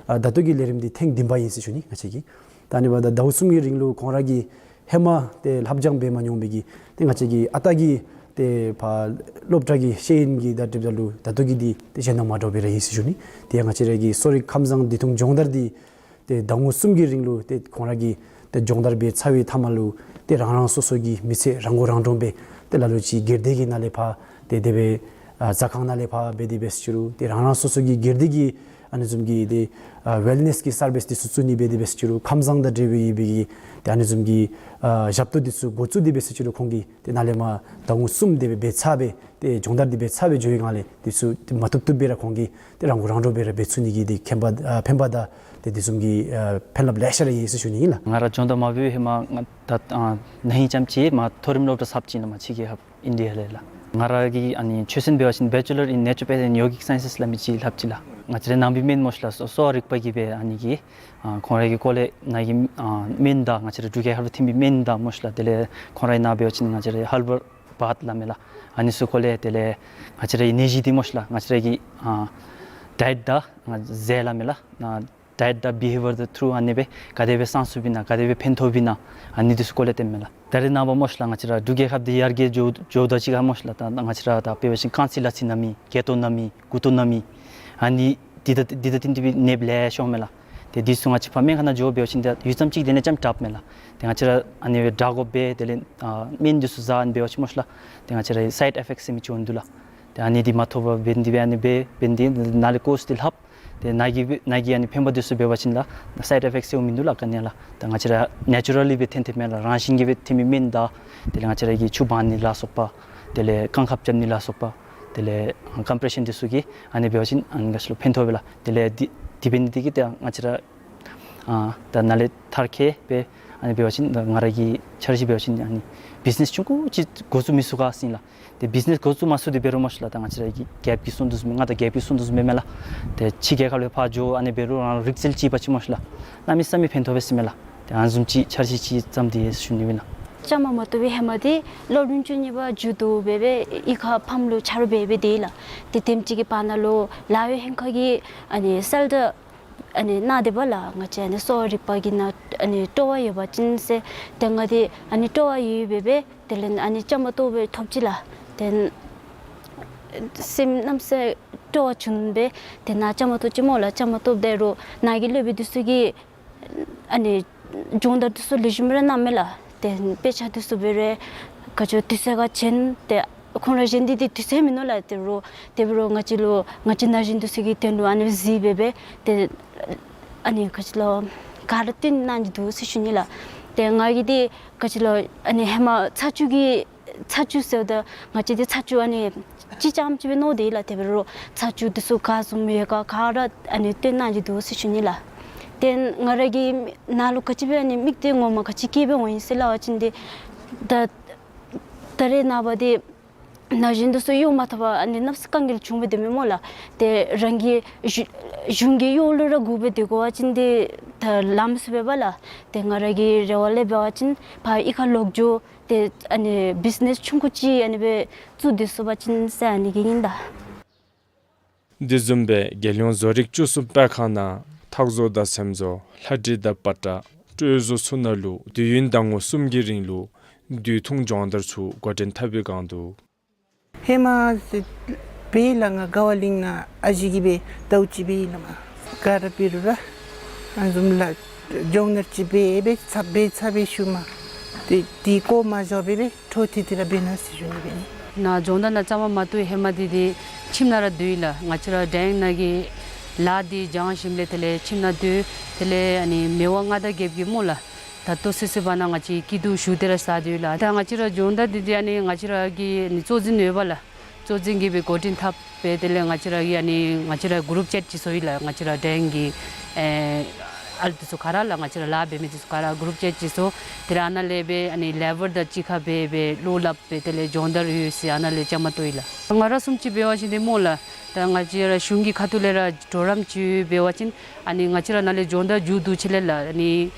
ཨ་ད་ལྟོ་གི་ལས་རིམ་འདི་ཐེངས་བདུན་པ་ཨིན་ཟེར་ཞུ་ནི་ང་བཅས་ཀྱི། ད་ཨ་ནི་འབདཝ་ད་ཟླཝ་གསུམ་གྱི་རིང་ལུ་ཁོང་ར་གིས་ཧེ་མ་ཏེ་ལྷབ་སྦྱང་འབད་མ་མྱོང་པའི་གི་ཏེ་ང་བཅས་ཀྱི་ཨ་རྟག་གི་ཏེ་ཕར་སློབ་གྲྭ་གི་ཤེས་ཡོན་གྱི་ད་འགྲུབ་ད་ལུ་ད་ལྟོ་གི་འདི་ཏེ་གཞན་དང་མ་འདྲཝ་སྦེ་ར་ཨིན་ཟེར་ཞུ་ནི། ཏེ་ཡང་ང་བཅས་ར་གི་གསོ་རིག་ཁམས་བཟང་དུས་ཐུང་སྦྱོང་བརྡར་འདི་ཏེ་ཟླ་ངོ་གསུམ་གྱི་རིང་ལུ་ཏེ་ཁོང་ར་གིས་ ཏེ་སྦྱོང་བརྡར་འབད་ཚར་བའི་མཐའ་མ་ལུ་ཏེ་རང་རང་སོ་སོ་གི་མི་ཚེ་རང་མགོ་རང་འདྲོངས་སྦེ་ཏེ་ལ་ལུ་ཅིག་སྒེར་སྡེ་གི་ནང་ལས་ཕར་ཏེ་དེ་སྦེ་ཨ་ཟ་ཁང་ནང་ལས་ཕར་འབད་དེ་འབད་ཟེར་ཅི་རུང་ཏེ་རང་རང་སོ་སོ་གི་སྒེར་སྡེ་གི་ཨ་ནི་བཟུམ་གྱི་ཏེ་ཨ་ཝེལ་ནེསི་གི་སར་བིསི་འདི་ཚུ་བཙུགས་ནི་འབད་དེ་འབད་ཟེར་ཅི་རུང་ཁམས་བཟང་དང་འབྲེལ་བའི་ཡོད་པའི་གི་ཏེ་ཨ་ནི་བཟུམ་གྱི་ཨ་ཞབས་ཏོག་འདི་ཚུ་འགོ་བཙུགས་ཏེ་འབད་ཟེར་ཅི་རུང་ཁོང་གིས་ཏེ་ནཱ་ལས་མར་ཟླ་ངོ་གསུམ་དེ་སྦེ་འབད་ཚར་སྦེ་ཏེ་སྦྱོང་བརྡར་འདི་འབད་ཚར་སྦེ་འགྱོ་བའི་སྒང་ལས་འདི་ཚུ་ཏེ་མ་བཏུབ་བཏུབ་སྦེ་ར་ཁོང་གིས་ཏེ་རང་མགོ་རང་འདྲོངས་སྦེ་ར་འབད་ཚུགས་ནི་གི་ཏེ་ཁེ་ཕན་ཨ་ཕན་པ་དང་ཏེ་འདི་བཟུམ་གྱི་ཨ་ཕན་རླབས་ལེ་ཤ་ར་ཡོད་ཟེར་ཞུ་ནི་ཨིན་ལགས། ང་ར་སྦྱོང་བརྡར་མ་འབད་བའི་ཧེ་མ་ང་ད་ཨ་ན་ཧིང་ཙམ་ཅིག་མར་མཐོ་རིམ་སློབ་གྲྭ་ཚར་ཅི་ཨིན་ལགས། མར་ཕྱི་རྒྱལ་ཁབ་ཨིན་ཌི་ཡ་ལས་ལགས། ང་ར་གི་ཨ་ནི་ཆོས་ཚན་འབད་བ་ཅིན་Bachelor in Naturopathy and Yogic Sciences སླབ་མི་ཅིག་ལྷབ་ཅི་ལགས། ང་བཅས་རའི་ནང་པའི་སྨན་སྨོ་ཤ་ལགས། གསོ་གསོ་བ་རིག་པ་གི་སྦེ་ཨ་ནི་གི་ཨ་ཁོང་རའི་གི་སྐོར་ལས་ནཱ་གི་ཨ་སྨན་དང་ང་བཅས་རའི་འབྲུག་རྒྱལ་ཁབ་ལུ་ཐོན་པའི་སྨན་དང་སྨོ་ཤ་ལགས། དེ་ལས་ཁོང་རའི་ནང་འབད་བ་ཅིན་ང་བཅས་རའི་herbal bath སླབ་མས་ལགས། ཨ་ནི་ཚུ་སྐོར་ལས་དེ་ལས་ང་བཅས་རའི་ནད་གཞི་འདི་སྨོ་ཤ་ལགས། ང་བཅས་རའི་གི་ཨ་ཌའེཊ་དང་ང་ཟས་སླབ་མས་ལགས། ཨ་ཌའེཊ་དང་བི་ཧེ་བི་ཡར་དང་ཐུརུ་ཨ་ནི་སྦེ་ག་དེ་སྦེ་སངས་ཚུགས་པས་ན་ག་དེ་སྦེ་ཕན་ཐོགས་པས་ན་ཨ་ནི་འདི་ཚུ་སྐོར་ལས་སྟོནམ་མས་ལགས། ད་རེས་ནངས་པ་སྨོ་ཤ་ལགས་ང་བཅས་ར་འབྲུག་རྒྱལ་ཁབ་འདི་ཡར་རྒྱས་འགྱོ་འགྱོཝ་ད་ཅིག་ཁར་སྨོ་ཤ་ལགས། ད་ང་བཅས་ར་ད་འབད་བ་ཅིན་རྐང་རྩེད་ལག་རྩེད་ན་མི་སྐེ་ཏོ་ན་མི་མགུ་ཏོ་ན་མི་ཨ་ནི་འདི་ད་འདི་ད་ཏན་ཏན་སྦེ་ནདཔ་ལེ་ཤ་འོང་མས་ལགས། ཏེ་འདི་ཚུ་ང་བཅས་ཕར་སྨན་ཁང་ནང་འགྱོ་འབད་བ་ཅིན་ཏེ་ཡུད་ཙམ་ཅིག་དེ་ལས་ཙམ་དྲགཔ་མས་ལགས། ཏེ་ང་བཅས་ར་ཨ་ནི་སྦེ་དྲག་དགོ་པས། དེ་ལས་ཨ་སྨན་འདི་ཚུ་ཟ་ཨ་ནི་འབད་བ་ཅིན་སྨོ་ཤ་ལགས། ཏེ་ང་བཅས་ར་སའིཌ་ཨི་ཕེཀཊ་ཟེར་མི་ཅིག་འོང་དོ་ལགས། ཏེ་ཨ་ནི་འདི་མ་ཐོབ་པར་འབད་ནི་འདི་སྦེ་ཨ་ནི་སྦེ་འབད་ནི་འདི་ནཱ་ལས་ཀོརསི་འདི་ལྷབ། ཏེ་ནཱ་གི་ནཱ་གི་ཨ་ནི་ཕན་པ་འདི་ཚུ་འབད་བ་ཅིན་ལགས་སའིཌ་ཨི་ཕེཀཊ་ཟེར་མིན་འདུག་ལགས་ག་ནི་ཡང་ལགས། ཏེ་ང་བཅས་ར་ནེ་ཅུ་ར་ལི་སྦེ་ཐོན་ཐོནམ་མས་ལགས། རང་བཞིན་གྱིས་སྦེ་ཐོན་མི་སྨན་དང་དེ་ལས་ང་བཅས་ར་གི་ཆུ་འབག་ནི་ལ་སོགས་པ་དེ་ལས་རྐང་ཁབ་རྐྱབ་ནི་ལ་སོགས་པ་དེ་ལས་ཀམ་པི་རེ་ཤཱན་འདི་ཚུ་གིས་ཨ་ནི་འབད་བ་ཅིན་ཨ་ནི་ག་ཅི་ལོ་ཕན་ཐོགས་པས་ལགས། དེ་ལས་འདི་འདི་འབད་ནི་འདི་གིས་ཏེ་ང་བཅས་ར་ཨ་ད་ནཱ་ལས་མཐར་འཁྱོལ་སྦེ་ཨ་ནི་འབད་བ་ཅིན་ད་ང་ར་གི་འཆར་གཞི་འབད་བ་ཅིན་ཨ་ནི་བིཛ་ནེསི་ཆུང་ཀུ་ཅིག་འགོ་བཙུགས་མི་ཚུགས་ག་ཟེར་ཨིན་ལགས། ཏེ་བིཛ་ནེསི་འགོ་བཙུགས་མ་ཚུགས་ཏེ་འབད་རུང་སྨོ་ཤ་ལགས་ད་ང་བཅས་ར་གི་རྒྱལཔོ་གིས་གསུངས་དོ་བཟུམ་སྦེ་ང་དང་རྒྱལཔོ་གིས་གསུངས་དོ་བཟུམ་སྦེ་མས་ལགས། ཏེ་ཕྱི་རྒྱལ་ཁབ་ལས་ཕར་འགྱོ་ཨ་ནི་འབད་རུང་རང་རིསྐ་ཅིག་ལུ་ཅིག་ཕར་ཅིག་སྨོ་ཤ་ལགས། གནམ་མེད་ས་མེད་ཕན་ཐོགས་པས་ཟེར་མས་ལགས། ཏེ་ཨ་ནི་བཟུམ་ཅིག་འཆར་གཞི་ཅིག་བརྩམས་ཏེ་ཡོད་ཟེར་ཞུ་ནི་ཨིན་ལགས། བཅའ་མར་མ་གཏོགས་པའི་ཧེ་མ་འདི་སློབ་རིམ་བཅུ་གཉིས་པ་མཇུག་བསྡུ་སྦེ་སྦེ་གཡུས་ཁར་ཕམ་ལུ་ཆ་རོགས་འབད་སྦེ་སྡོད་ཡི་ལགས། ཏེ་དེམ་ཅིག་གི་བར་ན་ལུ་ལཱ་གཡོག་ལྷན་ཁག་གིས་ཨ་ནི་གསལ་བསྒྲགས་ཨ་ནི་གནང་སྟེ་འབདཝ་ལས་ང་བཅས་ཨ་ནི་གསོ་བ་རིག་པ་གི་ནང་ཨ་ནི་སྤྲོ་བ་ཡོད་པ་ཅིན་ཟེར་ཏེ་ང་འདི་ཨ་ནི་སྤྲོ་བ་ཡོད་ཡོདཔ་སྦེ་སྦེ་དེ་ལས་ཨ་ནི་བཅའ་མར་གཏོགས་སྦེ་ཐོབ་ཅི་ལགས། ཏེ་སེམས་གནམ་མེད་ས་མེད་སྤྲོ་བ་བྱུང་སྦེ་ཏེ་ནཱ་བཅའ་མར་གཏོགས་ཅི་སྨོ་ལགས། བཅའ་མར་གཏོགསཔ་ད་རུང་ནཱ་གི་སློབ་དཔོན་འདི་ཚུ་གིས་ཨ་ནི་སྦྱོང་བརྡར་འདི་ཚུ་ལེགས་ཤོམ་ར་གནངམ་མས་ལགས། ཏེ་དཔེ་ཆ་འདི་ཚུ་འབད་རུང་ག་ཅི་དུས་ཚོད་ཁར་བྱིན་ཏེ་ཁོང་ར་གཞན་འདི་ཏེ་དུས་ཚོད་མིན་ནུག་ལགས། དེ་རུང་དེ་འབད་རུང་ང་བཅས་ལུ་ང་བཅས་ན་གཞོན་འདི་ཚུ་གི་དོན་ལུ་ཨ་ནི་གཟིགས་སྦེ་སྦེ་ཏེ་ཨ་ནི་ག་ཅི་ལོ་ག་ར་སྟོན་གནང་གི་འདུག་ཟེར་ཞུ་ནི་ལགས། ཏེ་ང་གིས་འདི་ག་ཅི་ལོ་ཨ་ནི་ཧེ་མ་ཚར་བཅུ་གི་ཚར་བཅུ་ཟེརཝ་ད་ང་བཅས་འདི་ཚར་བཅུ་ཨ་ནི་གཅིག་རྐྱངམ་ཅིག་སྦེ་མནོ་སྟེ་ལགས། དེ་འབད་རུང་ཚར་བཅུ་འདི་ཚུ་ག་བཟུམ་ཡོད་ག་ག་ར་ཨ་ནི་སྟོན་གནང་གི་འདུག་ཟེར་ཞུ་ནི་ལགས། ཏེ་ང་ར་གི་ནང་ལུ་ག་ཅི་སྦེ་ཨ་ནི་དམིགས་གཏད་ངོ་མ་ག་ཅི་བསྐྱེད་སྦེ་འོང་ཡི་ཟེར་སླབ་པ་ཅིན་འདི་ད་ད་རེས་ནངས་པ་འདི་ན་གཞོན་འདི་ཚུ་གཡོག་མ་ཐོབ་པར་ཨ་ནི་གནམ་མེད་ས་མེད་དཀའ་ངལ་བྱུང་སྦེ་སྡོདཔ་མས་སྨོ་ལགས། ཏེ་རང་གི་གཞུང་གཞུང་གི་གཡོག་ལུ་ར་བསྒུགས་སྦེ་སྡོད་དགོ་པ་ཅིན་འདི་ད་ལམ་སུ་འབད་བ་ལགས། ཏེ་ང་ར་གི་རེ་བ་ལས་འབད་བ་ཅིན་ཕར་གཡུས་ཁར་ལོག་འགྱོ་སྟེ་ཨ་ནི་བིཛ་ནེསི་ཆུང་ཀུ་ཅིག་ཨ་ནི་སྦེ་བཙུགས་སྡོད་ཚུགས་པ་ཅིན་ཟེར་ཨ་ནི་གི་ཨིན་ད། དེ་བཟུམ་སྦེ་རྒྱལ་ཡོངས་བཟོ་རིག་བཅུ་གསུམ་པའི་ཁར་ནང་ཐགས་བཟོ་དང་སེམས་བཟོ་ལྷ་བྲིས་དང་པ་ཏྲ་སྤྲོས་བཟོ་ཚུ་ནང་ལུ་དུས་ཡུན་ཟླ་ངོ་གསུམ་གྱི་རིང་ལུ་དུས་ཐུང་སྦྱོང་བརྡར་ཚུ་འགོ་འདྲེན་འཐབ་པའི་སྒང་དུ། ཧེ་མ་འབད་ལགས། ང་དགའ་བ་གླིང་ནང་ཨ་ཞེ་གི་སྦེ་ཟླཝ་གཅིག་འབད་ཡི་ལགས། མ་ག་ར་འབད་རུང་ར་ཨ་ནི་བཟུམ་ལགས་སྦྱོང་བརྡར་ཅིག་འབད་འབད་ཚར་འབད་ཚར་བའི་ཤུལ་མ་ཏེ་དེ་གོ་མ་འགྱོ་བར་སྦེ་འཕྲོ་མཐུད་དེ་ར་འབད་གནང་ཟེར་ཞུ་ནི་འབད་ནི། ནཱ་སྦྱོང་བརྡར་ནང་བཅའ་མར་མ་གཏོགས་ཧེ་མ་འདི་འདི་ཁྱིམ་ནང་ར་སྡོད་ཡི་ལགས། ང་བཅས་ར་འགྲན་ནང་གི་ལཱ་འདི་བྱང་ཞིནམ་ལས་དེ་ལས་ཁྱིམ་ནང་སྡོད། དེ་ལས་ཨ་ནི་མི་དབང་མངའ་བདག་རྒྱལཔོ་གིས་སྨོ་ལགས། ད་ལྟོ་སི་སི་བ་ན་ང་བཅས་སྐྱིད་སྡུག་ཞུ་སྟེ་ར་ཟ་སྡོད་ཡི་ལགས། ད་ང་བཅས་ར་སྦྱོང་བརྡར་འདི་འདི་ཨ་ནི་ང་བཅས་ར་གི་ཨ་ནི་གཙོ་འཛིན་ཡོདཔ་ལགས། གཙོ་འཛིན་གྱིས་སྦེ་འགོ་འདྲེན་འཐབ་སྦེ་དེ་ལས་ང་བཅས་ར་གི་ཨ་ནི་ང་བཅས་ར་གུ་རུབ་ཅེཊ་ཅིག་བཟོ་ཡི་ལགས། ང་བཅས་ར་འགྲན་གྱི་ཨེ་ཨ་ལུ་འདི་ཚུ་ག་ར་ལགས། ང་བཅས་ར་ལཱ་འབད་མི་འདི་ཚུ་ག་ར་གུ་རུབ་ཅེཊ་ཅིག་བཟོ། དེ་ལས་ཨ་ནཱ་ལས་སྦེ་ཨ་ནི་ལེ་བར་དང་གཅིག་ཁར་སྦེ་སྦེ་བློ་སླབ་སྦེ་དེ་ལས་སྦྱོང་བརྡར་ཡོད་ཟེར་ཨ་ནཱ་ལས་བཅའ་མར་གཏོགས་ཡི་ལགས། ང་ར་བཟུམ་ཅིག་འབད་བ་ཅིན་འདི་སྨོ་ལགས། ད་ང་བཅས་ར་གཞུང་གི་ཁ་ཐུག་ལས་ར་གྲོགས་རམ་ཅིག་འབད་བ་ཅིན་ཨ་ནི་ང་བཅས་ར་ནཱ་ལས་སྦྱོང་བརྡར་མཇུག་བསྡུ་ཞིནམ་ལས་ལགས། ཨ་ནི་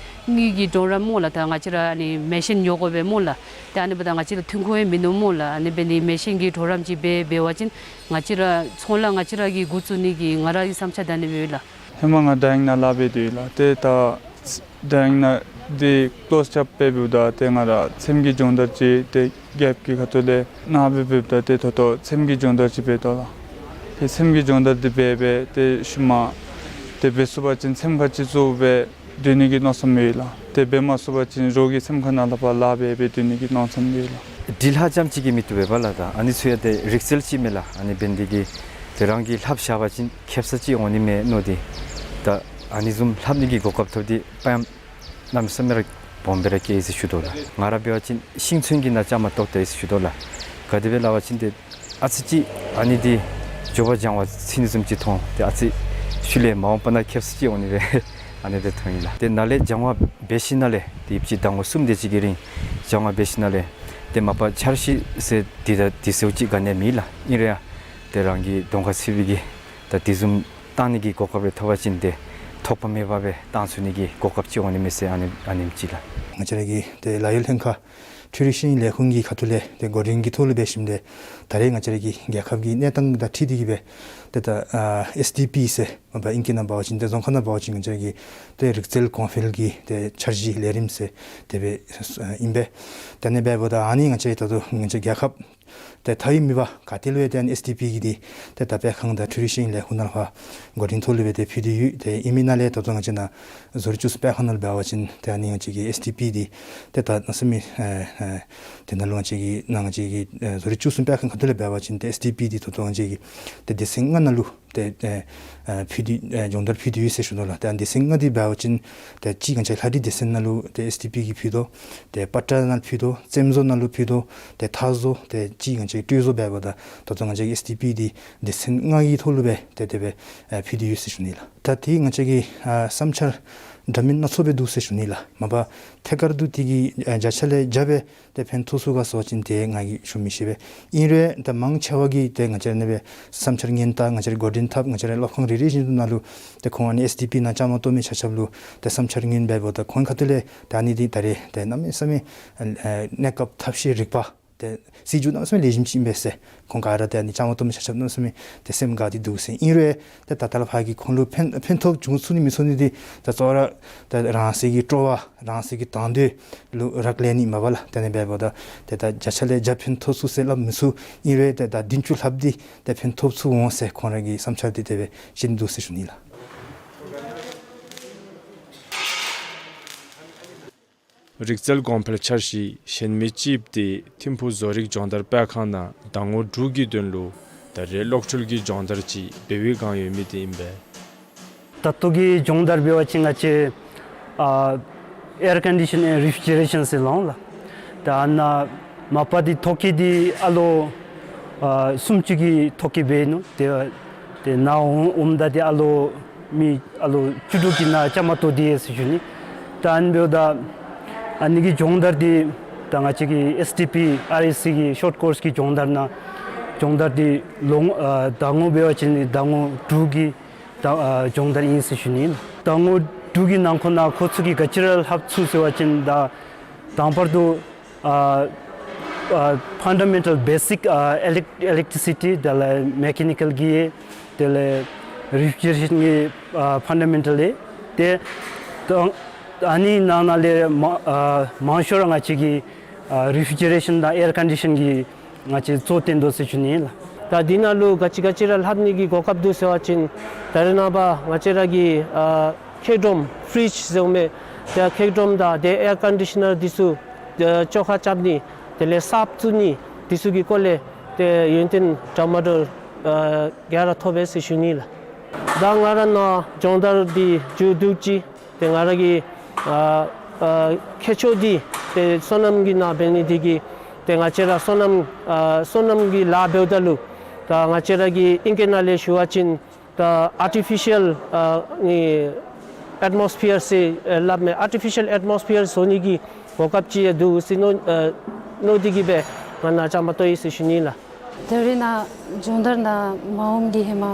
དངུལ་གྱི་གྲོགས་རམ་སྨོ་ལགས། ད་ང་བཅས་ར་ཨ་ནི་མེ་ཤིན་ཉོ་དགོ་པས་སྨོ་ལགས། ཏེ་ཨ་ནི་འབདཝ་ད་ང་བཅས་ར་ཐོན་ཁུངས་ཡང་མིན་ནུག་སྨོ་ལགས། ཨ་ནི་འབད་ནི་མེ་ཤིན་གྱི་གྲོགས་རམ་ཅིག་འབད་འབད་བ་ཅིན་ང་བཅས་ར་ཚོང་ལཱ་ང་བཅས་ར་གིས་འགོ་བཙུགས་ནི་གི་ང་ར་གི་བསམ་འཆར་ད་ཨ་ནི་སྦེ་ཡོད་ལགས། ཧེ་མ་ང་འགྲན་ནང་ལཱ་འབད་དོ་ཡོད་ལགས། ཏེ་ད་འགྲན་ནང་འདི་ཀློས་ཆགས་སྦེ་འབདཝ་ད་ཏེ་ང་ར་ཚེམ་གྱི་སྦྱོང་བརྡར་ཅིག་ཏེ་རྒྱལཔོ་གི་ཁ་ཐུག་ལས་གནང་སྦེ་འབདཝ་ད་ཏེ་ད་ལྟོ་ཚེམ་གྱི་སྦྱོང་བརྡར་ཅིག་འབད་དོ་ལགས། ཏེ་ཚེམ་གྱི་སྦྱོང་བརྡར་འདི་འབད་འབད་ཏེ་ཤུལ་མ་ཏེ་འབད་ཚུགས་པ་ཅིན་ཚེམ་ཁང་ཅིག་བཙུགས་སྦེ་སྡོད་ནི་གི་མནོ་བསམ་ཡོད་ལགས། དེ་འབད་མ་ཚུགས་པ་ཅིན་རོགས་ཀྱི་སེམས་ཁ་ནང་ལུ་ཕར་ལཱ་འབད་འབད་སྡོད་ནི་གི་མནོ་བསམ་ཡོད་ལགས། དྲི་ལྷག་ཙམ་ཅིག་གིས་མི་བཏུབ་པས་ལགས། ད་ཨ་ནི་ཚུ་ཡང་ཏེ་རིག་རྩལ་ཅིག་མས་ལགས། ཨ་ནི་འབད་ནི་དེ་གིས་ཏེ་རང་གིས་ལྷབ་བཞག་པ་ཅིན་ཁེབ་ས་ཅིག་འོང་ནི་མས་མནོ་སྟེ། ད་ཨ་ནི་བཟུམ་ལྷབ་ནི་གི་གོ་སྐབས་ཐོབ་སྟེ་པ་ཡམ་གནམ་མེད་ས་མེད་ར་སྦོམ་སྦེ་ར་སྐྱེས་ཡི་ཟེར་ཞུ་དོ་ལགས། ང་ར་འབད་བ་ཅིན་ཤིང་ཚོན་གྱི་ནང་བཅའ་མར་གཏོགས་ད་ཡི་ཟེར་ཞུ་དོ་ལགས། ག་དེ་སྦེ་སླབ་པ་ཅིན་ཏེ་ཨ་ཙི་ཅིག་ཨ་ནི་འདི་མགྱོགས་པ་སྦྱང་བ་ཚུད་ནི་བཟུམ་ཅིག་མཐོང་། ཏེ་ཨ་ཙི་ཤུལ་ལས་མ་འོངས་པ་ནང་ཁེབ་ས་ཅིག་འོང་ནི་སྦེ་ཨ་ནི་སྦེ་མཐོང་ཡི་ལགས། ཏེ་ནཱ་ལས་སྦྱང་བ་འབད་ཞིནམ་ལས་ཏེ་ཡུདཔ་ཅིག་ཟླ་ངོ་གསུམ་དེ་ཅིག་གི་རིང་སྦྱང་བ་འབད་ཞིནམ་ལས་ཏེ་མ་པ་འཆར་གཞི་ཟེར་འདི་དང་འདི་ཟེརཝ་ཅིག་ག་ནི་ཡང་མེད་ལགས། ཨིན་རུང་ཡང་ཏེ་རང་གི་གདོང་ཁར་འཚིག་པའི་གི་ད་དེ་བཟུམ་བཏང་ནི་གི་གོ་སྐབས་རེ་ཐོབ་པ་ཅིན་ཏེ་ཐོགས་པ་མེད་པར་སྦེ་བཏང་ཚུགས་ནི་གི་གོ་སྐབས་ཅིག་འོང་ནི་མས་ཟེར་ཨ་ནེམ་ཨ་ནེམ་ཅིག་ལགས། ང་བཅས་ར་གི་ཏེ་ལཱ་གཡོག་ལྷན་ཁག་འཕྲུལ་རིག་ཤེས་ཡོན་ལས་ཁུངས་ཀྱི་ཁ་ཐུག་ལས་ཏེ་འགོ་འདྲེན་གྱི་ཐོག་ལུ་འབད་ཞིནམ་ཏེ་ད་རེས་ང་བཅས་ར་གི་རྒྱལ་ཁབ་ཀྱི་གནས་སྟངས་དང་འཁྲིལ་ཏེ་གིས་སྦེ་ཏེ་ད་ཨ་ཨེསི་ཌི་པི་ཟེར་མ་པ་ཨིང་སྐད་ནང་འབད་བ་ཅིན་ཏེ་རྫོང་ཁ་ནང་འབད་བ་ཅིན་ང་བཅས་ར་གི་ཏེ་རིག་རྩལ་གོང་འཕེལ་གྱི་ཏེ་འཆར་གཞི་ལས་རིམ་ཟེར་དེ་སྦེ་ཨིན་པས། ཏེ་ཨ་ནི་འབདཝ་ད་ཨ་ནི་ང་བཅས་ད་ལྟོ་ང་བཅས་རྒྱལ་ཁབ་ཏེ་མཐའ་དབུས་མེད་པར་ག་ཏེ་ལུ་ཡང་ཏེ་ཨ་ནི་ཨེསི་ཌི་པི་གི་འདི་ཏེ་ད་སྤེལ་ཁང་དང་འཕྲུལ་རིག་ཤེས་ཡོན་ལས་ཁུངས་ནང་ཕར་འགོ་འདྲེན་ཐོག་ལུ་སྦེ་ཏེ་ཕུལ་ཏེ་ཡོད། ཏེ་ཨིན་མི་ནང་ལས་ད་ལྟོ་ང་བཅས་ནཱ་བཟོ་རིག་བཙུགས་ས་སྤེལ་ཁང་ནང་ལུ་འབད་བ་ཅིན་ཏེ་ཨ་ནི་ང་བཅས་ཀྱི་ཨེསི་ཌི་པི་འདི་ཏེ་ད་གནམ་མེད་ས་མེད་ཨེ་ཨེ་ཏེ་ནཱ་ལུ་ང་བཅས་ཀྱི་ནཱ་ང་བཅས་ཀྱི་ཨེ་བཟོ་རིག་བཙུགས་ས་སྤེལ་ཁང་ཁ་ཐུག་ལས་འབད་བ་ཅིན་ཏེ་ཨེསི་ཌི་པི་འདི་ད་ལྟོ་ང་བཅས་ཀྱི་ཏེ་སྡེ་ཚན་ལྔ་ནང་ལུ་ཏེ་ཨེ་ཨེ་ཕུལ་ཏེ་ཨེ་སྦྱོང་བརྡར་ཕུལ་ཏེ་ཡོད་ཟེར་ཞུ་ནི་ལགས། ཏེ་ཨ་ནི་སྡེ་ཚན་ལྔ་འདི་འབད་བ་ཅིན་ཏེ་གཅིག་ང་བཅས་ལྷ་བྲིས་སྡེ་ཚན་ནང་ལུ་ཏེ་ཨེསི་ཌི་པི་གིས་ཕུལ་དོ། ཏེ་པ་ཏྲ་ནང་ཕུལ་དོ། རྩེདམོ་བཟོ་ནང་ལུ་ཕུལ་དོ། ཏེ་ཐགས་བཟོ་ཏེ་གཅིག་ང་བཅས་སྤྲོས་བཟོ་འབདཝ་ད་ད་ལྟོ་ང་བཅས་ཀྱི་ཨེསི་ཌི་པི་འདི་སྡེ་ཚན་ལྔ་གི་ཐོག་ལུ་སྦེ་ཏེ་དེ་སྦེ་ཨེ་ཕུལ་ཏེ་ཡོད་ཟེར་ཞུ་ནི་ལགས། ད་ཏེ་ང་བཅས་ཀྱི་ཨ་བསམ་འཆར་འདྲ་མིན་སྣ་ཚོགས་སྦེ་འདུག་ཟེར་ཞུ་ནི་ལགས། མ་པ་ཐད་ཀར་དུ་དེ་གིས་ཨ་བརྒྱ་ཆ་ལས་བརྒྱ་སྦེ་ཏེ་ཕན་ཐོགས་ཚུགས་ག་ཟེར་བ་ཅིན་ཏེ་ང་གིས་ཞུ་མི་ཤེས་པས། ཨིན་རུང་ད་མང་ཆེ་བ་གིས་ཏེ་ང་བཅས་ར་ཨ་ནི་སྦེ་བསམ་འཆར་སྙན་ཐག་ང་བཅས་ར་འགོ་འདྲེན་འཐབ་ང་བཅས་ར་སློབ་ཁང་རེ་རེ་བཞིན་དུ་ནང་ལུ་ཏེ་ཁོང་ཨ་ནི་ཨེསི་ཌི་པི་ནང་བཅའ་མར་གཏོགས་མི་ཆ་ཁྱབ་ལུ་ཏེ་བསམ་འཆར་སྙན་འབདཝ་ད་ཁོང་ཁ་ཐུག་ལས་ད་ཨ་ནི་འདི་ད་རེས་ཏེ་གནམ་མེད་ས་མེད་ཨ་གནས་སྐབས་ཐབས་ཤེས་རིག་པ་ཏེ་སྲིད་བྱུས་གནམ་མེད་ས་མེད་ལེགས་ཤོམ་ཅིག་ཨིན་པས་ཟེར། ཁོང་ག་ར་ཏེ་ཨ་ནི་བཅའ་མར་གཏོགས་མི་ཆ་ཁྱབ་གནམ་མེད་ས་མེད་ཏེ་སེམས་དགའ་སྟེ་འདུག་ཟེར། ཨིན་རུང་ཏེ་ད་ལྟོ་ལྷག་པར་གྱི་ཁོང་ལུ་ཕན་ཕན་ཐོགས་བྱུང་ཚུགས་ནི་མི་ཚུགས་ནི་འདི་ད་གཙོ་བོ་ར་ད་རང་སོའི་གི་སྤྲོ་བ་རང་སོའི་གི་དང་འདོད་ལུ་རག་ལས་ནི་མས་པ་ལགས། ཏེ་ཨ་ནི་འབདཝ་ད་ཏེ་ད་བརྒྱ་ཆ་ལས་བརྒྱ་ཕན་ཐོགས་ཚུགས་ཟེར་སླབ་མི་ཚུགས། ཨིན་རུང་ཏེ་ད་བདུན་ཅུ་ལྷགཔ་འདི་ཏེ་ཕན་ཐོགས་ཚུགས་འོང་ཟེར་ཁོང་ར་གི་བསམ་འཆར་འདི་དེ་སྦེ་བཤད་ནི་འདུག་ཟེར་ཞུ་ནི་ལགས། རིག་རྩལ་གོང་འཕེལ་འཆར་གཞི་གཞན་མི་ཅིག་ཏེ་ཐིམ་ཕུག་བཟོ་རིག་སྦྱོང་བརྡར་སྤེལ་ཁང་ནང་ཟླ་ངོ་དྲུག་གི་དོན་ལུ་ད་རེས་གློག་འཕྲུལ་གྱི་སྦྱོང་བརྡར་ཅིག་འབད་བའི་བསྒང་ཡོད་མི་འདི་ཨིན་པས། ད་ལྟོ་གི་སྦྱོང་བརྡར་འབད་བ་ཅིན་ང་བཅས་ཨ་air condition and refrigeration ཟེར་སླབ་འོང་ལགས། ད་ཨ་ནཱ་མ་པ་འདི་ཐོག་ཁང་འདི་ཨ་ལོ་ཨ་སུམ་ཅུ་གི་ཐོག་ཁང་འབད་ནུག། ཏེ་ཏེ་ནཱ་འོང་འོངམ་ད་འདི་ཨ་ལོ་མི་ཨ་ལོ་བཅུ་དྲུག་གི་ནང་བཅའ་མར་གཏོགས་ཏེ་ཡོད་ཟེར་ཞུ་ནི། ད་ཨ་ནི་འབདཝ་ད་ཨ་ནི་གི་སྦྱོང་བརྡར་འདི་ད་ང་བཅས་ཀྱི་ཨེསི་ཌི་པི་ཨར་ཨེསི་སི་གི་ཤོཊ་ཀོརསི་གི་སྦྱོང་བརྡར་ནང་སྦྱོང་བརྡར་འདི་ལོ་ངོ་ཨ་ཟླ་ངོ་འབད་བ་ཅིན་ཟླ་ངོ་དྲུག་གི་ད་ཨ་སྦྱོང་བརྡར་ཨིན་ཟེར་ཞུ་ནི། ཟླ་ངོ་དྲུག་གི་ནང་འཁོད་ནང་ཁོ་ཚུ་གིས་ག་ཅི་ར་ལྷབ་ཚུགས་ཟེར་བ་ཅིན་ད་དང་པར་དུ་ཨ་ཨ་ཕན་ཌ་མེན་ཊལ་བེ་སིཀ་ཨ་ཨི་ལེཀ་ཨི་ལེཀ་ཊི་སི་ཊི་དེ་ལས་མེ་ཀེ་ནི་ཀཱལ་གྱི་དེ་ལས་རེ་ཕི་ཇི་རེ་ཤཱན་གྱི་ཨ་ཕན་ཌ་མེན་ཊལ་ཨིན། ཏེ་ད་ཨ་ནི་ནང་ན་ལས་མ་ཨ་མང་ཤོས་ར་ང་བཅས་ཀྱིས་ཨ་རེ་ཕི་ཇི་རེ་ཤཱན་དང་ཨེར་ཀོན་ཌི་ཤཱན་གྱི་ང་བཅས་གཙོ་བཏོན་དོ་ཟེར་ཞུ་ནི་ལགས། ད་འདི་ནང་ལུ་ག་ཅི་ག་ཅི་ར་ལྷབ་ནི་གི་གོ་སྐབས་འདུག་ཟེར་བ་ཅིན་ད་རེས་ནངས་པ་ང་བཅས་ར་གི་ཨ་ཁེག་སྒྲོམ་ཕི་རིཇ་ཟེར་མི་ཏེ་ཁེག་སྒྲོམ་དང་ཏེ་ཨེར་ཀོན་ཌི་ཤཱ་ནར་འདི་ཚུ་ཨ་བཅོ་ཁ་རྐྱབ་ནི་དེ་ལས་གསརཔ་བཙུགས་ནི་འདི་ཚུ་གི་སྐོར་ལས་ཏེ་ཡོན་ཏན་འདྲ་མ་འདྲཝ་ཨ་ག་ར་ཐོབ་པས་ཟེར་ཞུ་ནི་ལགས། ད་ང་ར་ནཱ་སྦྱོང་བརྡར་འདི་མཇུག་བསྡུ་ཅི། ཏེ་ང་ར་གི་ཨ་ཨ་ཁྱད་ཆོས་འདི་ཏེ་སོ་ནམ་གྱི་ནང་འབད་ནི་འདི་གིས་ཏེ་ང་བཅས་ར་སོ་ནམ་ཨ་སོ་ནམ་གྱི་ལཱ་འབདཝ་ད་ལུ་ད་ང་བཅས་ར་གི་ཨིང་སྐད་ནང་ལས་ཞུ་བ་ཅིན་ད་ཨར་ཊི་ཕི་ཤཱལ་ཨ་ནི་ཨེཊ་མོ་སི་ཕི་ཡར་ཟེར་ཨེ་སླབ་མས། ཨར་ཊི་ཕི་ཤཱལ་ཨེཊ་མོ་སི་ཕི་ཡར་བཟོ་ནི་གི་གོ་སྐབས་ཅིག་ཡང་འདུག་ཟེར་མནོ་ཨ་མནོ་སྟེ་གིས་སྦེ་ང་ནཱ་བཅའ་མར་གཏོགས་ཡི་ཟེར་ཞུ་ནི་ལགས། ད་རེས་ནཱ་སྦྱོང་བརྡར་ནང་མ་འོངམ་གྱི་ཧེ་མ་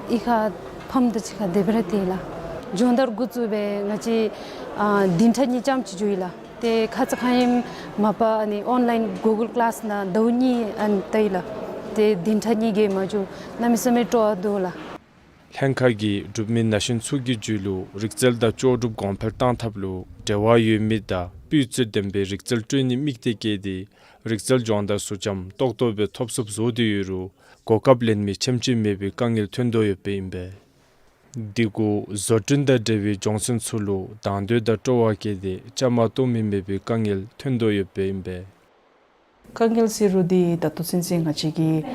གཡུས་ཁར་ཕམ་དང་གཅིག་ཁར་སྡོད་པར་སྡོད་ལགས། སྦྱོང་བརྡར་འགོ་བཙུགས་སྦེ་ང་བཅས་ཨ་བདུན་ཕྲག་གཉིས་ཙམ་ཅིག་འགྱོ་ཡི་ལགས། ཏེ་ཁ་ཙ་ཁ་ཉིནམ་མ་པ་ཨ་ནི་ཨོན་ལའིན་གུ་གཱལ་ཀི་ལཱསི་ནང་ཟླཝ་གཉིས་ཨ་ནི་ལྟ་ཡི་ལགས། ཏེ་བདུན་ཕྲག་གཉིས་ཀྱི་མ་འགྱོ་གནམ་མེད་ས་མེད་སྤྲོ་བ་འདུག་ལགས། ལྷན་ཁག་གིས་འབྲུག་མི་ན་གཞོན་ཚུ་གི་རྒྱུད་ལུ་རིག་རྩལ་དང་ལྕོགས་གྲུབ་གོང་འཕེལ་གཏང་ཐབས་ལུ་འབྲེལ་བ་ཡོད་མི་དང་སྤུས་ཚད་ལྡན་པའི་རིག་རྩལ་སྤྲོད་ནི་དམིགས་གཏད་བསྐྱེད་དེ་རིག་རྩལ་སྦྱོང་བརྡར་ཚུ་འཇམ་ཏོག་ཏོ་སྦེ་ཐོབ་ཚུགསཔ་བཟོ་སྟེ་ཡོད་རུང་གོ་སྐབས་ལེན་མི་ཁྱིམ་གཅིག་མེད་པའི་དཀའ་ངལ་ཐོན་དོ་ཡོདཔ་ཨིན་པས། འདི་གུ་བཟོ་སྐྲུན་དང་འབྲེལ་བའི་སྦྱོང་ཚན་ཚུ་ལུ་དང་འདོད་དང་སྤྲོ་བ་བསྐྱེད་དེ་བཅའ་མར་གཏོགས་མི་མེད་པའི་དཀའ་ངལ་ཐོན་དོ་ཡོདཔ་ཨིན་པས། དཀའ་ངལ་ཟེར་རུང་འདི་ད་ལྟོ་ཚུན་ཚོད་ང་བཅས་ཀྱི་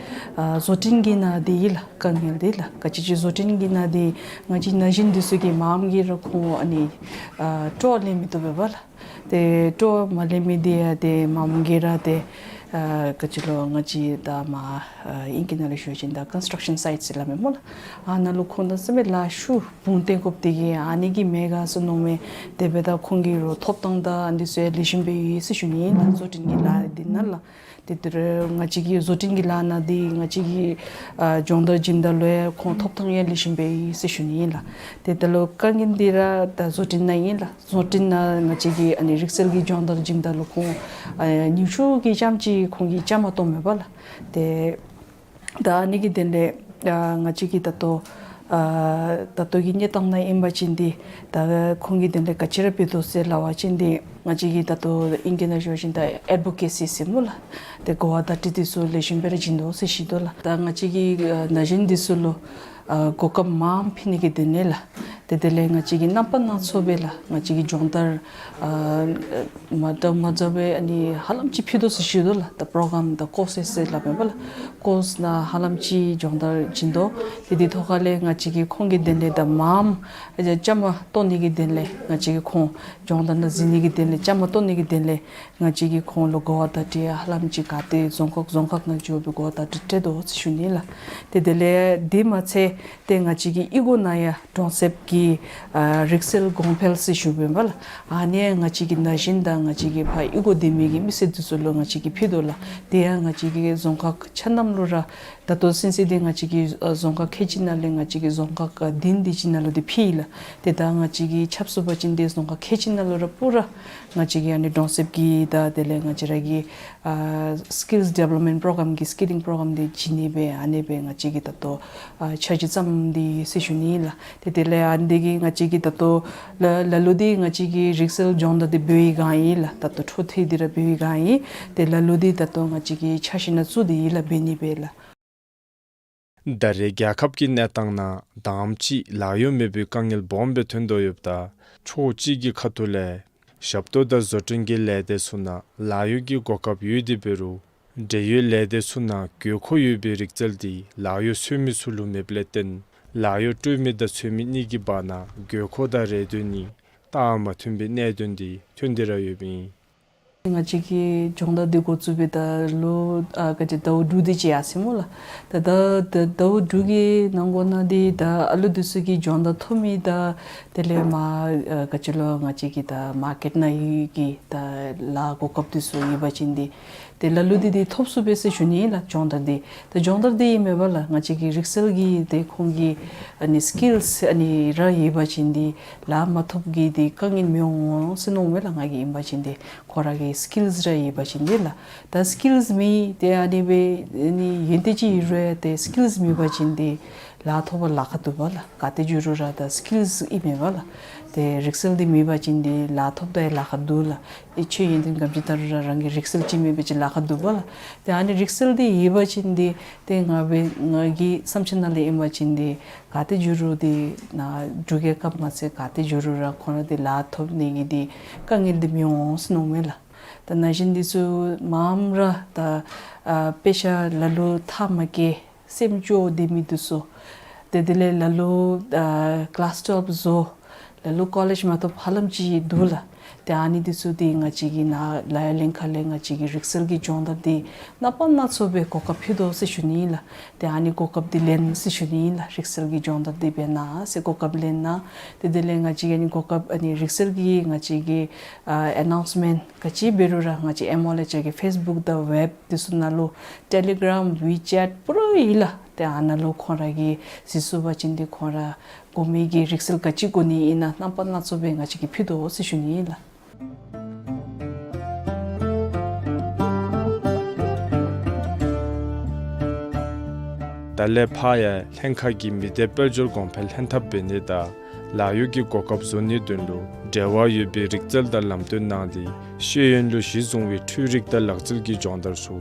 ཨ་བཟོ་སྐྲུན་གྱི་ནང་འདི་ཨིན་ལགས། དཀའ་ངལ་འདི་ལགས། ག་ཅི་ཅིག་བཟོ་སྐྲུན་གྱི་ནང་འདི་ང་བཅས་ན་གཞོན་འདི་ཚུ་གིས་མངམ་གིས་ར་ཁོང་ཨ་ནི་ཨ་སྤྲོ་བ་ལེན་མི་བཏུབ་པས་ལགས། ཏེ་སྤྲོ་བ་མ་ལེན་མི་འདི་ཡང་ཏེ་མངམ་གིས་ར་ཏེ་ཨ་ག་ཅི་ལོ་ང་བཅས་ད་མ་ཨ་ཨིང་སྐད་ནང་ལུ་ཞུ་བ་ཅིན་ད་ཀོན་སི་ཊྲག་ཤཱན་སའིཊ་ཟེར་སླབ་མས་སྨོ་ལགས། ཨ་ནཱ་ལུ་ཁོང་དང་ཟེར་མི་ལཱ་ཤུགས་བུན་བཏོན་དགོཔ་འདི་གིས་ཨ་ནི་གིས་མེན་ག་ཟེར་མནོཝ་མས། དེ་འབདཝ་ད་ཁོང་གི་རོགས་ཐོབ་ཐང་དང་ཨ་ནི་ཚུ་ཡང་ལེགས་ཤོམ་སྦེ་ཡོད་ཟེར་ཞུ་ནི་ཨིན་ལགས། བཟོ་སྐྲུན་གྱི་ལཱ་འདི་ནང་ལགས། ཏེ་དེ་རུང་ང་བཅས་ཀྱི་བཟོ་སྐྲུན་གྱི་ལཱ་ནང་འདི་ང་བཅས་ཀྱིས་ཨ་སྦྱོང་བརྡར་བྱིནམ་ད་ལུ་ཡང་ཁོང་ཐོབ་ཐང་ཡང་ལེགས་ཤོམ་སྦེ་ཡོད་ཟེར་ཞུ་ནི་ཨིན་ལགས། ཏེ་ད་ལྟོ་དཀའ་ངལ་འདི་ར་ད་བཟོ་སྐྲུན་ནང་ཨིན་ལགས། བཟོ་སྐྲུན་ནང་ང་བཅས་ཀྱིས་ཨ་ནི་རིག་རྩལ་གྱི་སྦྱོང་བརྡར་བྱིནམ་ད་ལུ་ཁོང་ཨ་ཉུང་ཤོས་ཀྱི་རྐྱངམ་ཅིག་ཁོང་གིས་བཅའ་མར་གཏོགས་མས་པ་ལགས། ཏེ་ད་ཨ་ནི་གི་དོན་ལས་ཨ་ང་བཅས་ཀྱིས་ད་ལྟོ་ཨ་ད་ལྟོ་གི་གནས་སྟངས་ནང་ཨིན་པ་ཅིན་འདི་ད་ཁོང་གི་དོན་ལས་ག་ཅི་ར་འབད་དོ་ཟེར་སླབ་པ་ཅིན་འདི་ང་བཅས་ཀྱིས་ད་ལྟོ་ཨིང་སྐད་ནང་ཞུ་བ་ཅིན་ད་ཨེཌ་བོ་ཀེ་སི་ཟེར་སྨོ་ལགས། ཏེ་གོ་བ་བརྡ་སྤྲོད་འདི་ཚུ་ལེགས་ཤོམ་སྦེ་ར་བྱིན་དོ་ཟེར་ཞུ་དོ་ལགས། ད་ང་བཅས་ཀྱིས་ཨ་ན་གཞོན་འདི་ཚུ་ལུ་ཨ་གོ་སྐབས་མངམ་ཕུལ་ནི་གི་དོན་ལས་ལགས། ཏེ་དེ་ལས་ང་བཅས་ཀྱིས་རྣམ་པ་སྣ་ཚོགས་སྦེ་ལགས་ང་བཅས་ཀྱིས་སྦྱོང་བརྡར་ཨ་མ་འདྲཝ་མ་འདྲཝ་སྦེ་ཨ་ནི་ཧ་ལམ་ཅིག་ཕུལ་དོ་ཟེར་ཞུ་དོ་ལགས། ད་པྲོ་གྲམ་དང་ཀོར་སེས་ཟེར་སླབ་མས་པ་ལགས། ཀོརསི་ནང་ཧ་ལམ་ཅིག་སྦྱོང་བརྡར་བྱིན་དོ། ཏེ་དེ་ཐོག་ཁ་ལས་ང་བཅས་ཀྱིས་ཁོང་གི་དོན་ལས་ད་མངམ་ཨ་བཅའ་མར་གཏོགས་ནི་གི་དོན་ལས་ང་བཅས་ཀྱིས་ཁོང་སྦྱོང་བརྡར་ནང་འཛུལ་ནི་གི་དོན་ལས་བཅའ་མར་གཏོགས་ནི་གི་དོན་ལས་ང་བཅས་ཀྱིས་ཁོང་ལུ་གོ་བ་བརྡ་སྤྲོད་ཧ་ལམ་ཅིག་ག་ཏེ་རྫོང་ཁག་རྫོང་ཁག་ནང་འགྱོ་སྦེ་གོ་བ་བརྡ་སྤྲོད་སྤྲོད་དོ་ཟེར་ཞུ་ནི་ལགས། ཏེ་དེ་ལས་དེ་མ་ཚད་ཏེ་ང་བཅས་ཀྱི་གཡུས་སྒོ་ནང་ཡང་གྲོང་གསེབ་ཀྱི་ཨ་རིག་རྩལ་གོང་འཕེལ་ཟེར་ཞུཝ་ཨིན་པ་ལགས། ཨ་ནི་ང་བཅས་ཀྱི་ན་གཞོན་དང་ང་བཅས་ཀྱི་ཕར་གཡུས་སྒོ་སྡོད་མི་གི་མི་སེར་འདི་ཚུ་ལུ་ང་བཅས་ཀྱིས་ཕུལ་དོ་ལགས། དེ་ཡང་ང་བཅས་ཀྱི་རྫོང་ཁག་ཆ་མཉམ་ལུ་ར་ད་ལྟོ་ཚུན་ཚོད་འདི་ང་བཅས་ཀྱི་ཨ་རྫོང་ཁག་ཁལ་གཅིག་ནང་ལས་ང་བཅས་ཀྱི་རྫོང་ཁག་ཨ་བདུན་དེ་ཅིག་ནང་ལུ་འདི་ཕུལ་ཡི་ལགས། ཏེ་ད་ང་བཅས་ཀྱིས་ཆབ་གསུམ་པ་ཅིན་འདི་རྫོང་ཁག་ཁལ་གཅིག་ནང་ལུ་ར་པུ་ར་ང་བཅས་ཀྱི་ཨ་ནི་གྲོང་གསེབ་ཀྱི་ད་དེ་ལས་ང་བཅས་ར་གི་ཨ་སི་ཀིལསི་ཌི་ཝེ་ལོབ་མེནཊ་པྲོ་གྲམ་གི་སི་ཀིལ་ལིང་པྲོ་གྲམ་འདི་བྱིན་ནི་སྦེ་ཨ་ནི་སྦེ་ང་བཅས་ཀྱིས་ད་ལྟོ་ཨ་འཆར་གཞི་བརྩམས་ཏེ་ཟེར་ཞུ་ནི་ཨིན་ལགས། ཏེ་དེ་ལས་ཨ་ནི་འདི་གིས་ང་བཅས་ཀྱིས་ད་ལྟོ་ལ་ལ་ལུ་འདི་ང་བཅས་ཀྱི་རིག་རྩལ་སྦྱོང་བརྡར་འདི་འབད་བའི་སྒང་ཨིན་ལགས། ད་ལྟོ་འཕྲོ་མཐུད་དེ་ར་འབད་བའི་སྒང་ཨིན། ཏེ་ལ་ལུ་འདི་ད་ལྟོ་ང་བཅས་ཀྱིས་འཆར་གཞི་ནང་བཙུགས་ཏེ་ཨིན་ལགས། འབད་ནི་སྦེ་ལགས། ད་རེས་རྒྱལ་ཁབ་ཀྱི་གནས་སྟངས་ནང་དང་པ་ཅིག་ལཱ་གཡོག་མེད་པའི་དཀའ་ངལ་སྦོམ་སྦེ་ཐོན་དོ་ཡོདཔ་ད་ཕྱོགས་གཅིག་གི་ཁ་ཐུག་ལས་ཞབས་ཏོག་དང་བཟོ་སྐྲུན་གྱི་ལས་སྡེ་ཚུ་ནང་ལཱ་གཡོག་གི་གོ་སྐབས་ཡོད་དེ་འབད་རུང་འབྲེལ་ཡོད་ལས་སྡེ་ཚུ་ནང་དགོས་མཁོ་ཡོད་པའི་རིག་རྩལ་འདི་ལཱ་གཡོག་འཚོལ་མི་ཚུ་ལུ་མེདཔ་ལས་བརྟེན་ལཱ་གཡོག་སྤྲོད་མི་དང་འཚོལ་མི་གཉིས་ཀྱི་བར་ན་དགོས་མཁོ་དང་རེ་འདུན་གཉིས་སྟབས་མ་མཐུན་པའི་གནད་དོན་འདི་ཐོན་ཏེ་ར་ཡོདཔ་ཨིན། ང་བཅས་ཀྱིས་སྦྱོང་བརྡར་འདི་འགོ་བཙུགས་སྦེ་ད་ལོ་ཨ་ག་ཅི་ཟླཝ་དྲུག་དེ་ཅིག་ཡར་སོ་ཡི་སྨོ་ལགས། ད་ད་ད་ཟླཝ་དྲུག་གི་ནང་འཁོད་ནང་འདི་ད་ཨ་ལུ་འདི་ཚུ་གིས་སྦྱོང་བརྡར་ཐོབ་མི་དང་དེ་ལས་མར་ཨ་ག་ཅི་ལོ་ང་བཅས་ཀྱི་ད་མར་ཀེཊ་ནང་ཡོད་མི་གི་ད་ལཱ་གོ་སྐབས་འདི་ཚུ་ཡོད་པ་ཅིན་འདི་ཏེ་ལ་ལུ་འདི་འདི་ཐོབ་ཚུགས་པས་ཟེར་ཞུ་ནི་ཨིན་ལགས། སྦྱོང་བརྡར་འདི་ད་སྦྱོང་བརྡར་འདི་ཨིན་མས་པ་ལགས། ང་བཅས་ཀྱི་རིག་རྩལ་གྱི་ཏེ་ཁོང་གི་ཨ་ནི་སི་ཀིལསི་ཨ་ནི་ར་ཡོད་པ་ཅིན་འདི་ལཱ་མ་ཐོབ་ཀྱི་འདི་དཀའ་ངལ་མི་འོང་ཟེར་མནོཝ་མས་ལགས། ང་གིས་ཨིན་པ་ཅིན་འདི་ཁོང་ར་གི་སི་ཀིལསི་ར་ཡོད་པ་ཅིན་འདི་ལགས། ད་སི་ཀིལསི་མེད་ཏེ་ཨ་ནི་སྦེ་ཨ་ནི་ཡོན་ཏན་ཅིག་ཡོད་རུང་ཏེ་སི་ཀིལསི་མེད་པ་ཅིན་འདི་ལཱ་ཐོབ་པར་ལཱ་ཁག་འདུག་པ་ལགས། ག་ཏེ་འགྱོ་རུང་ར་ད་སི་ཀིལསི་ཨིན་མས་པ་ལགས། ཏེ་རིག་རྩལ་འདི་མེད་པ་ཅིན་འདི་ལཱ་ཐོབ་ད་ཡང་ལཱ་ཁག་འདུག་ལགས། ཨེ་ཁྱོད་ཡོན་ཏན་ག་དེམ་ཅིག་དར་རུང་ར་རང་གི་རིག་རྩལ་ཅིག་མེད་པ་ཅིན་ལཱ་ཁག་འདུག་པ་ལགས། ཏེ་ཨ་ནི་རིག་རྩལ་འདི་ཡོད་པ་ཅིན་འདི་ཏེ་ང་སྦེ་ང་གི་བསམ་འཆར་ནང་ལས་ཨིན་པ་ཅིན་འདི་ག་ཏེ་འགྱོ་རུང་འདི་ནཱ་འབྲུག་རྒྱལ་ཁབ་མ་ཚད་ག་ཏེ་འགྱོ་རུང་ར་ཁོང་ར་འདི་ལཱ་ཐོབ་ནི་གི་འདི་དཀའ་ངལ་འདི་མི་འོང་ཟེར་མནོཝ་མས་ལགས། ད་ན་གཞོན་འདི་ཚུ་མངམ་ར་ད་ཨ་དཔེ་ཆ་ལ་ལུ་མཐའ་མ་བཀལ་སེམས་སྐྱོ་སྡོད་མི་འདི་ཚུ་ཏེ་དེ་ལས་ལ་ལུ་ཨ་ཀི་ལཱསི་ཊུ་ཝེལབ་བཟོ་ལ་ལུ་ཀོ་ལེཇ་མ་ཐོབ་ཧ་ལམ་ཅིག་འདུག་ལགས། ཏེ་ཨ་ནི་འདི་ཚུ་འདི་ང་བཅས་ཀྱིས་ནཱ་ལཱ་གཡོག་ལེན་ཁ་ལས་ང་བཅས་ཀྱིས་རིག་རྩལ་གྱི་སྦྱོང་བརྡར་འདི་རྣམ་པ་སྣ་ཚོགས་སྦེ་གོ་སྐབས་ཕུལ་དོ་ཟེར་ཞུ་ནི་ཨིན་ལགས། ཏེ་ཨ་ནི་གོ་སྐབས་འདི་ལེན་ཟེར་ཞུ་ནི་ཨིན་ལགས། རིག་རྩལ་གྱི་སྦྱོང་བརྡར་འདི་འབད་གནང་ཟེར་གོ་སྐབས་ལེན་གནང་། ཏེ་དེ་ལས་ང་བཅས་ཀྱིས་ཨ་ནི་གོ་སྐབས་ཨ་ནི་རིག་རྩལ་གྱི་ང་བཅས་ཀྱི་ཨ་ཨེ་ནའུནསི་མེནཊ་ག་ཅི་འབད་རུང་ར་ང་བཅས་ཨེམ་ཨོ་ལེགས་མཇལ་གྱི་ཕེསི་བུཀ་དང་ཝེབ་འདི་ཚུ་ནང་ལུ་ཊེ་ལི་གརམ་ཝི་ཅེཊ་པུ་ར་ཡོད་ལགས། ཏེ་ཨ་ནཱ་ལུ་ཁོང་ར་གིས་གཟིགས་ཚུགས་པ་ཅིན་འདི་ཁོང་ར་དགོ་མི་གི་རིག་རྩལ་ག་ཅི་དགོ་ནི་ཨིན་ན་རྣམ་པ་སྣ་ཚོགས་སྦེ་ང་བཅས་ཀྱིས་ཕུལ་དོ་ཟེར་ཞུ་ནི་ཨིན་ལགས། ད་ལས་ཕར་ཡང་ལྷན་ཁག་གིས་མི་སྡེ་དཔལ་འབྱོར་གོང་འཕེལ་ལྷན་ཐབས་འབད་ནི་དང་ལཱ་གཡོག་གི་གོ་སྐབས་བཟོ་ནིའི་དོན་ལུ་འབྲེལ་བ་ཡོད་པའི་རིག་རྩལ་དང་ལམ་སྟོན་གནང་སྟེ་ཤེས་ཡོན་ལུ་གཞི་བཟུང་བའི་འཕྲུལ་རིག་དང་ལག་རྩལ་གྱི་སྦྱོང་བརྡར་ཚུ་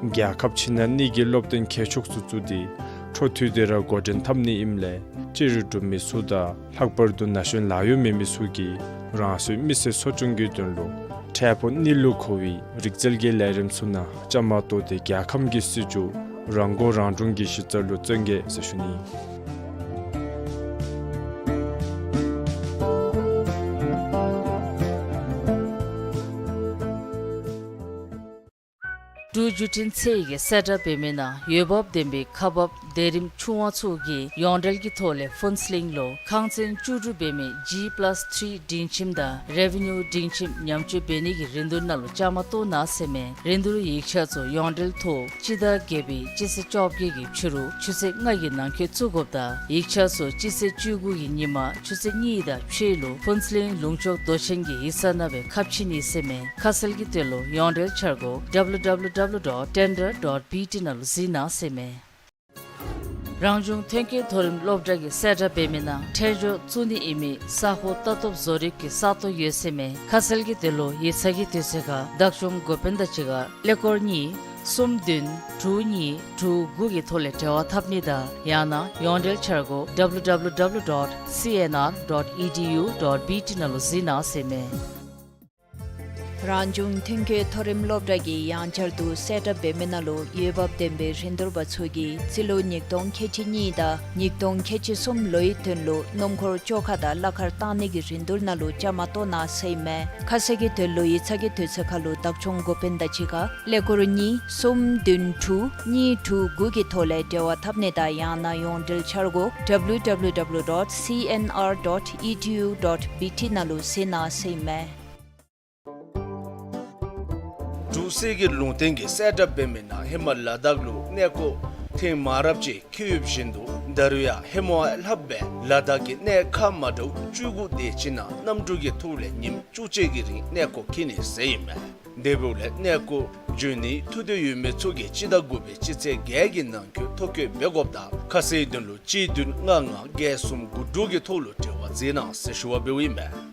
རྒྱལ་ཁབ་ཕྱི་ནང་གཉིས་ཀྱི་སློབ་སྟོན་ཁྱད་ཆོས་ཚུ་བཙུགས་ཏེ་འཕྲོ་མཐུད་དེ་ར་འགོ་འདྲེན་འཐབ་ནི་ཨིནམ་ལས་ ཅི་རིགས་གྲུབ་མི་ཚུ་དང་ལྷག་པར་དུ་ན་གཞོན་ལཱ་གཡོག་མེད་མི་ཚུ་གིས་རང་སོའི་མི་ཚེ་འཚོ་སྐྱོང་གི་དོན་ལུ་འཕྲལ་ཕུགས་གནས་ལུགས་མཁོ་བའི་རིག་རྩལ་གྱི་ལས་རིམ་ཚུ་ནང་བཅའ་མར་གཏོགས་ཏེ་རྒྱལ་ཁམས་ཀྱི་སྲིད་བྱུས་རང་མགོ་རང་འདྲོངས་ཀྱི་གཞི་རྩ་ལུ་བརྩོན་གེ་ཟེར་ཞུ་ནི། འབྲུག་བརྒྱུད་འཕྲིན་ཚད་ཀྱིས་གསལ་བསྒྲགས་འབད་མི་ནང་འོས་འབབ་ལྡན་པའི་ཁག་འབགཔ་སྡེ་རིམ་ཆུང་བ་ཚུ་གིས་ཡོངས་འབྲེལ་གྱི་ཐོག་ལས་ཕུན་ཚོགས་གླིང་ལུ་ཁང་ཚན་བཅུ་དྲུག་འབད་མི་ཇི་པ་ལཱསི་ཐི་རི་སྒྲིང་ཁྱིམ་དང་རེ་ཝི་ནིའུ་སྒྲིང་ཁྱིམ་ཉམས་བཅོས་འབད་ནི་གི་རིན་བསྡུར་ནང་ལུ་བཅའ་མར་གཏོགས་གནང་ཟེར་མས། རིན་བསྡུར་ཡིག་ཆ་ཚུ་ཡོངས་འབྲེལ་ཐོག་སྤྱི་ཟླ་བརྒྱད་པའི་སྤྱི་ཚེས་བཅོ་བརྒྱད་ཀྱི་ཕྱི་རུ་ཆུ་ཚོད་ལྔ་གི་ནང་འཁོད་བཙུགས་དགོཔ་དང་ཡིག་ཆ་ཚུ་སྤྱི་ཚེས་བཅུ་དགུ་གི་ཉིན་མ་ཆུ་ཚོད་གཉིས་དང་ཕྱེད་ལུ་ཕུན་ཚོགས་གླིང་ལུང་ཕྱོགས་མདོ་ཆེན་གྱི་ཡིག་ཚང་ནང་སྦེ་ཁ་ཕྱེ་ནི་ཟེར་མས། ཁ་གསལ་གྱི་དོན་ལུ་ཡོངས་འབྲེལ་འཆར་སྒོ་W W W dot tender dot B T ནང་ལུ་གཟིགས་གནང་ཟེར་མས། རང་བྱུང་ཐོན་སྐྱེད་མཐོ་རིམ་སློབ་གྲྭ་གིས་གསལ་བསྒྲགས་འབད་མི་ནང་འཕྲལ་སྦྱོར་བཙུགས་ནི་ཨིན་མི་ས་ཧོ་ལྟ་རྟོག་བཟོ་རིག་གི་ས་སྟོང་ཡོད་ཟེར་མས། ཁ་གསལ་གྱི་དོན་ལུ་ཡིག་ཚང་གི་དུས་ཚོད་ཁར་བདག་སྐྱོང་འགོ་དཔོན་དང་གཅིག་ཁར་ཀླད་ཀོར་གཉིས་གསུམ་བདུན་དྲུག་གཉིས་དྲུག་དགུ་གི་ཐོག་ལས་འབྲེལ་བ་འཐབ་ནི་དང་ཡང་ན་ཡོངས་འབྲེལ་འཆར་སྒོ་W W W dot C N R dot E D U dot B T ནང་ལུ་གཟིགས་གནང་ཟེར་མས། རང་བྱུང་ཐོན་སྐྱེད་མཐོ་རིམ་སློབ་གྲྭ་གིས་ཡང་བསྐྱར་དུ་གསལ་བསྒྲགས་འབད་མི་ནང་ལུ་འོས་འབབ་ལྡན་པའི་རིན་བསྡུར་པ་ཚུ་གིས་རྩིས་ལོ་ཉིས་སྟོང་ཁལ་གཅིག་གཉིས་དང་ཉིས་སྟོང་ཁལ་གཅིག་གསུམ་ལོའི་དོན་ལུ་སྣུམ་འཁོར་བཅོ་ཁ་དང་གླ་ཁར་བཏང་ནི་གི་རིན་བསྡུར་ནང་ལུ་བཅའ་མར་གཏོགས་གནང་ཟེར་ཨིན་མས། ཁ་གསལ་གྱི་དོན་ལུ་ཡིག་ཚང་གི་དུས་ཚོད་ཁར་ལུ་བདག་སྐྱོང་འགོ་དཔོན་དང་གཅིག་ཁར་ཀླད་ཀོར་གཉིས་གསུམ་བདུན་དྲུག་གཉིས་དྲུག་དགུ་གི་ཐོག་ལས་འབྲེལ་བ་འཐབ་ནི་དང་ཡང་ན་ཡོངས་འབྲེལ་འཆར་སྒོ་W W W dot C N R dot E D U dot B T ནང་ལུ་གཟིགས་གནང་ཟེར་ཨིན་མས། འབྲུག་གསེར་གྱི་ལུང་བསྟན་གྱིས་གསལ་བསྒྲགས་འབད་མི་ནང་ཧེ་མ་ལ་དྭགས་ལུ་གནས་སྐོར་ཐེངས་མང་རབས་ཅིག་འཁྱིད་ཡོདཔ་བཞིན་དུ་ད་རུང་ཡང་ཧེ་མ་ལྷགཔ་སྦེ་ལ་དྭགས་ཀྱི་གནས་ཁག་མ་འདྲཝ་བཅུ་དགུ་དེ་ཅིག་ནང་གནམ་གྲུ་གི་ཐོག་ལས་ཉིནམ་བཅུ་གཅིག་གི་རིང་གནས་སྐོར་འཁྱིད་ནི་ཟེར་ཨིན་མས། དེ་འབདཝ་ལས་གནས་སྐོར་འབྱོན་ནི་ཐུགས་འདོད་ཡོད་མི་ཚུ་གིས་སྤྱི་ཟླ་དགུ་པའི་སྤྱི་ཚེས་བརྒྱད་ཀྱི་ནང་འཁོད་ཐོ་བཀོད་འབད་དགོཔ་དང་ཁ་གསལ་དོན་ལུ་གཅིག་བདུན་ལྔ་ལྔ་བརྒྱད་གསུམ་དགུ་དྲུག་གི་ཐོག་ལུ་འབྲེལ་བ་མཛད་གནང་ཟེར་ཞུ་བ་འབདཝ་ཨིན་མས།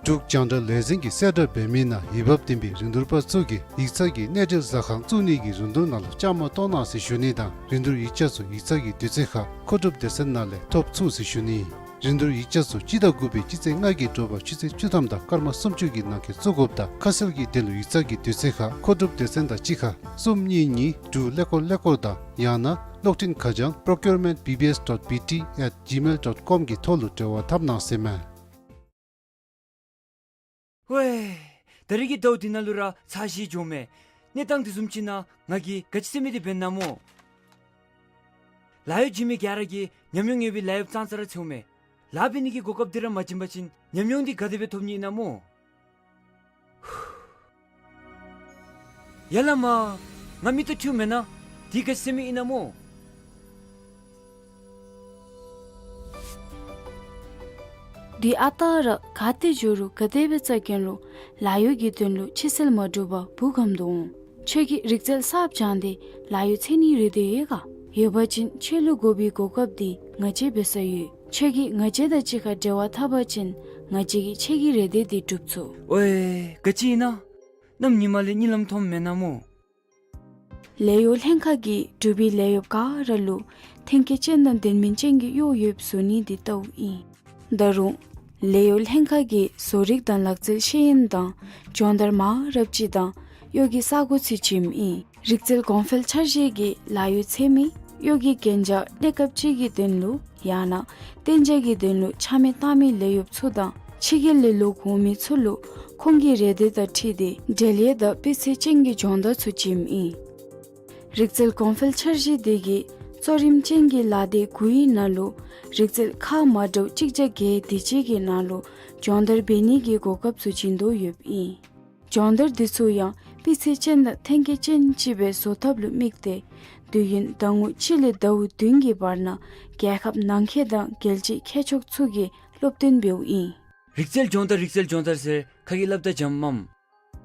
འབྲུག་རྒྱང་བསྒྲགས་ལས་འཛིན་གྱིས་གསལ་བསྒྲགས་འབད་མི་ནང་འོས་འབབ་ལྡན་པའི་རིན་བསྡུར་པ་ཚུ་གིས་ཡིག་ཚང་གི་གནས་འབྲེལ་ཟ་ཁང་བཙུགས་ནི་གི་རིན་བསྡུར་ནང་ལུ་བཅའ་མར་གཏོགས་གནང་ཟེར་ཞུ་ནི་དང་རིན་བསྡུར་ཡིག་ཆ་ཚུ་ཡིག་ཚང་གི་དུས་ཚོད་ཁར་མཁོ་སྒྲུབ་སྡེ་ཚན་ནང་ལས་ཐོབ་ཚུགས་ཟེར་ཞུ་ནི། རིན་བསྡུར་ཡིག་ཆ་ཚུ་སྤྱི་ཟླ་དགུ་པའི་སྤྱི་ཚེས་ལྔ་གི་དྲོ་པ་ཆུ་ཚོད་བཅུ་ཐམ་དང་སྐར་མ་སུམ་ཅུ་གི་ནང་འཁོད་བཙུགས་དགོཔ་དང་ཁ་གསལ་གྱི་དོན་ལུ་ཡིག་ཚང་གི་དུས་ཚོད་ཁར་མཁོ་སྒྲུབ་སྡེ་ཚན་དང་གཅིག་ཁར་གསུམ་གཉིས་གཉིས་དྲུག་ཀླད་ཀོར་ཀླད་ཀོར་དང་ཡང་ན་གློག་འཕྲིན་ཁ་བྱང་procurement B B S dot B T at gmail dot com གི་ཐོག་ལུ་འབྲེལ་བ་འཐབ་གནང་ཟེར་མས། ཝེ། ད་རིས་ཀྱི་ཟླཝ་འདི་ནང་ལུ་ར་ཚ་ཞིང་འཇམ་མས། གནས་སྟངས་འདི་བཟུམ་ཅིག་ནང་ང་གིས་ག་ཅི་ཟེར་མི་འདི་འབད་ན་སྨོ། ལཱ་གཡོག་བྱིན་མི་ག་ར་གིས་ཉམས་མྱོང་ཡོད་པའི་ལཱ་གཡོགཔ་ཙང་ཙ་ར་འཚོལཝ་མས། ལཱ་འབད་ནི་གི་གོ་སྐབས་འདི་ར་མ་བྱིན་པ་ཅིན་ཉམས་མྱོང་འདི་ག་དེ་སྦེ་ཐོབ་ནི་ཨིན་ན་སྨོ། ཡ་ལ་མ། ང་མིག་ཏོ་འཁྲུལཝ་མེན་ན། འདི་ག་ཅི་ཟེར་མི་ཨིན་ན་སྨོ། འདི་ཨ་རྟག་ར་ག་ཏེ་འགྱོ་རུང་ག་དེ་སྦེ་བཙལ་གེ་རུང་ལཱ་གཡོག་གི་དོན་ལུ་ཕྱི་སེལ་མ་གྲུབ་པར་བུ་གམ་དུ་འོང་། ཁྱོད་ཀྱིས་རིག་རྩལ་གསརཔ་སྦྱངས་ཏེ་ལཱ་གཡོག་འཚོལ་ནིའི་རེ་འདོད་ཡོད་ག། ཡོད་པ་ཅིན་ཁྱོད་ལུ་དགོ་པའི་གོ་སྐབས་འདི་ང་བཅས་འབད་ས་ཡོད། ཁྱོད་ཀྱིས་ང་བཅས་དང་གཅིག་ཁར་འབྲེལ་བ་འཐབ་པ་ཅིན་ང་བཅས་ཀྱིས་ཁྱོད་ཀྱི་རེ་འདོད་འདི་སྒྲུབ་ཚུགས། ཝེ། ག་ཅི་ཨིན་ན། གནམ་ཉི་མ་ལས་གཉིད་ལམ་མཐོངམ་མེན་ན་སྨོ། ལཱ་གཡོག་ལྷན་ཁག་གིས་འབྲུག་པའི་ལཱ་གཡོགཔ་ག་ར་ལུ་ཐོན་སྐྱེད་ཅན་དང་ལྡན་མིན་ཅན་གྱི་གཡོག་ཡོདཔ་བཟོ་ནི་འདི་ལྟཝ་ཨིན། ད་རུང་ལཱ་གཡོག་ལྷན་ཁག་གིས་བཟོ་རིག་དང་ལག་རྩལ་ཤེས་ཡོན་དང་སྦྱོང་བརྡར་མང་རབས་ཅིག་དང་གཡོག་གི་ས་གོ་ཚུ་བྱིནམ་ཨིན། རིག་རྩལ་གོང་འཕེལ་འཆར་གཞི་གིས་ལཱ་གཡོག་འཚོལ་མི་གཡོག་གི་གན་རྒྱ་གནས་སྐབས་ཅིག་གི་དོན་ལུ་ཡང་ན་གཏན་འཇགས་ཀྱི་དོན་ལུ་ཆ་མེད་བཏང་མི་ལཱ་གཡོགཔ་ཚུ་དང་ཕྱི་རྒྱལ་ལས་ལོག་འོང་མི་ཚུ་ལུ་ཁོང་གི་རེ་འདོད་དང་འཁྲིལ་ཏེ་འབྲེལ་ཡོད་དང་སྤུས་ཚད་ཅན་གྱི་སྦྱོང་བརྡར་ཚུ་བྱིནམ་ཨིན། རིག་རྩལ་གོང་འཕེལ་འཆར་གཞི་དེ་གིས་གཙོ་རིམ་ཅན་གྱི་ལཱ་སྡེ་དགུའི་ནང་ལུ་རིག་རྩལ་ཁག་མ་འདྲཝ་གཅིག་བརྒྱ་བརྒྱད་དེ་ཅིག་གི་ནང་ལུ་སྦྱོང་བརྡར་འབད་ནི་གི་གོ་སྐབས་ཚུ་བྱིན་དོ་ཡོདཔ་ཨིན། སྦྱོང་བརྡར་འདི་ཚུ་ཡང་སྤུས་ཚད་ཅན་དང་ཐོན་སྐྱེད་ཅན་ཅིག་སྦེ་བཟོ་ཐབས་ལུ་དམིགས་ཏེ་དུས་ཡུན་ཟླ་ངོ་གཅིག་ལས་ཟླཝ་བདུན་གྱི་བར་ན་རྒྱལ་ཁབ་ནང་འཁོད་དང་རྒྱལ་སྤྱིའི་མཁས་མཆོག་ཚུ་གིས་སློབ་སྟོན་འབདཝ་ཨིན། རིག་རྩལ་སྦྱོང་བརྡར་རིག་རྩལ་སྦྱོང་བརྡར་ཟེར་ཁ་གིས་སླབ་ད་འཇམ་མས།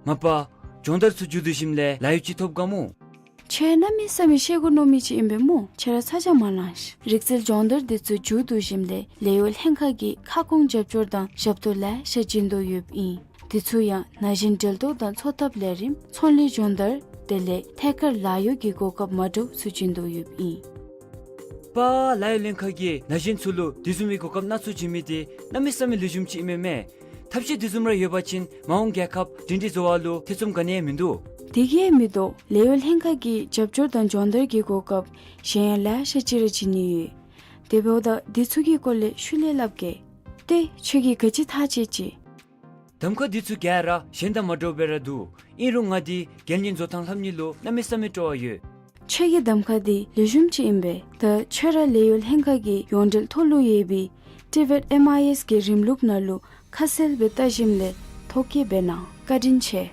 མ་པ་སྦྱོང་བརྡར་ཚུ་མཇུག་བསྡུ་ཞིནམ་ལས་ལཱ་གཡོག་ཅིག་ཐོབ་ག་སྨོ། ཁྱོད་གནམ་མེད་ས་མེད་ཤེས་དགོ་མནོ་མི་ཅིག་ཨིན་པས་སྨོ། ཁྱོད་ར་ཚ་གྱང་མ་ལང་ཤིག། རིག་རྩལ་སྦྱོང་བརྡར་འདི་ཚུ་མཇུག་བསྡུ་ཞིནམ་ལས་ལཱ་གཡོག་ལྷན་ཁག་གིས་ཁ་སྐོང་རྒྱབ་སྐྱོར་དང་ཞབས་ཏོག་ལེ་ཤ་བྱིན་དོ་ཡོདཔ་ཨིན། དེ་ཚུ་ཡང་ན་གཞོན་འབྲེལ་གཏོགས་དང་འཚོ་ཐབས་ལས་རིམ་ཚོང་ལས་སྦྱོང་བརྡར་ དེ་ལས་ཐད་ཀར་ལཱ་གཡོག་གི་གོ་སྐབས་མ་འདྲཝ་ཚུ་བྱིན་དོ་ཡོདཔ་ཨིན། པ་ལཱ་གཡོག་ལྷན་ཁག་གིས་ན་གཞོན་ཚུ་ལུ་དེ་བཟུམ་མའི་གོ་སྐབས་སྣ་ཚོགས་བྱིན་མི་དེ་གནམ་མེད་ས་མེད་ལེགས་ཤོམ་ཅིག་ཨིན་མས་མས། ཐབས་ཤེས་དེ་བཟུམ་ར་ཡོད་པ་ཅིན་མ་འོངས་རྒྱལ་ཁབ་སྒྲིང་སྒྲི་བཟོ་བ་ལུ་ཐེ་ཚོམ་ག་ནི་ཡང་མིན་འདུག། དེ་གིས་མི་དོ་ལཱ་གཡོག་ལྷན་ཁག་གི་རྒྱབ་སྐྱོར་དང་སྦྱོང་བརྡར་གྱི་གོ་སྐབས་གཞན་ཡང་ལེ་ཤ་ཅིག་ར་བྱིན་ནི་ཡོད། དེ་འབདཝ་ད་དེ་ཚུ་གི་སྐོར་ལས་ཤུལ་ལས་སླབ་གེ། ཏེ་ཁྱོད་ཀྱིས་ག་ཅི་ཐག་བཅད་ཅི། གདམ་ཁ་དེ་ཚུ་ག་ར་གཞན་དང་མ་འདྲཝ་སྦེ་ར་འདུག། ཨིན་རུང་ང་འདི་རྒྱལ་གཉེར་བཟོ་ཐངས་ལྷབ་ནི་ལུ་གནམ་མེད་ས་མེད་སྤྲོ་བ་ཡོད། ཁྱོད་ཀྱི་གདམ་ཁ་འདི་ལེགས་ཤོམ་ཅིག་ཨིན་པས། ད་ཁྱོད་ར་ལཱ་གཡོག་ལྷན་ཁག་གི་ཡོངས་འབྲེལ་ཐོག་ལུ་ཡོད་པའི་ཊི་བེཊ་ཨེམ་ཨའི་ཨེསི་གི་རིམ་ལུགས་ནང་ལུ་ཁ་གསལ་སྦེ་བལྟ་ཞིནམ་ལས་ཐོ་བཀོད་འབད་གནང་། བཀའ་དྲིན་ཆེ།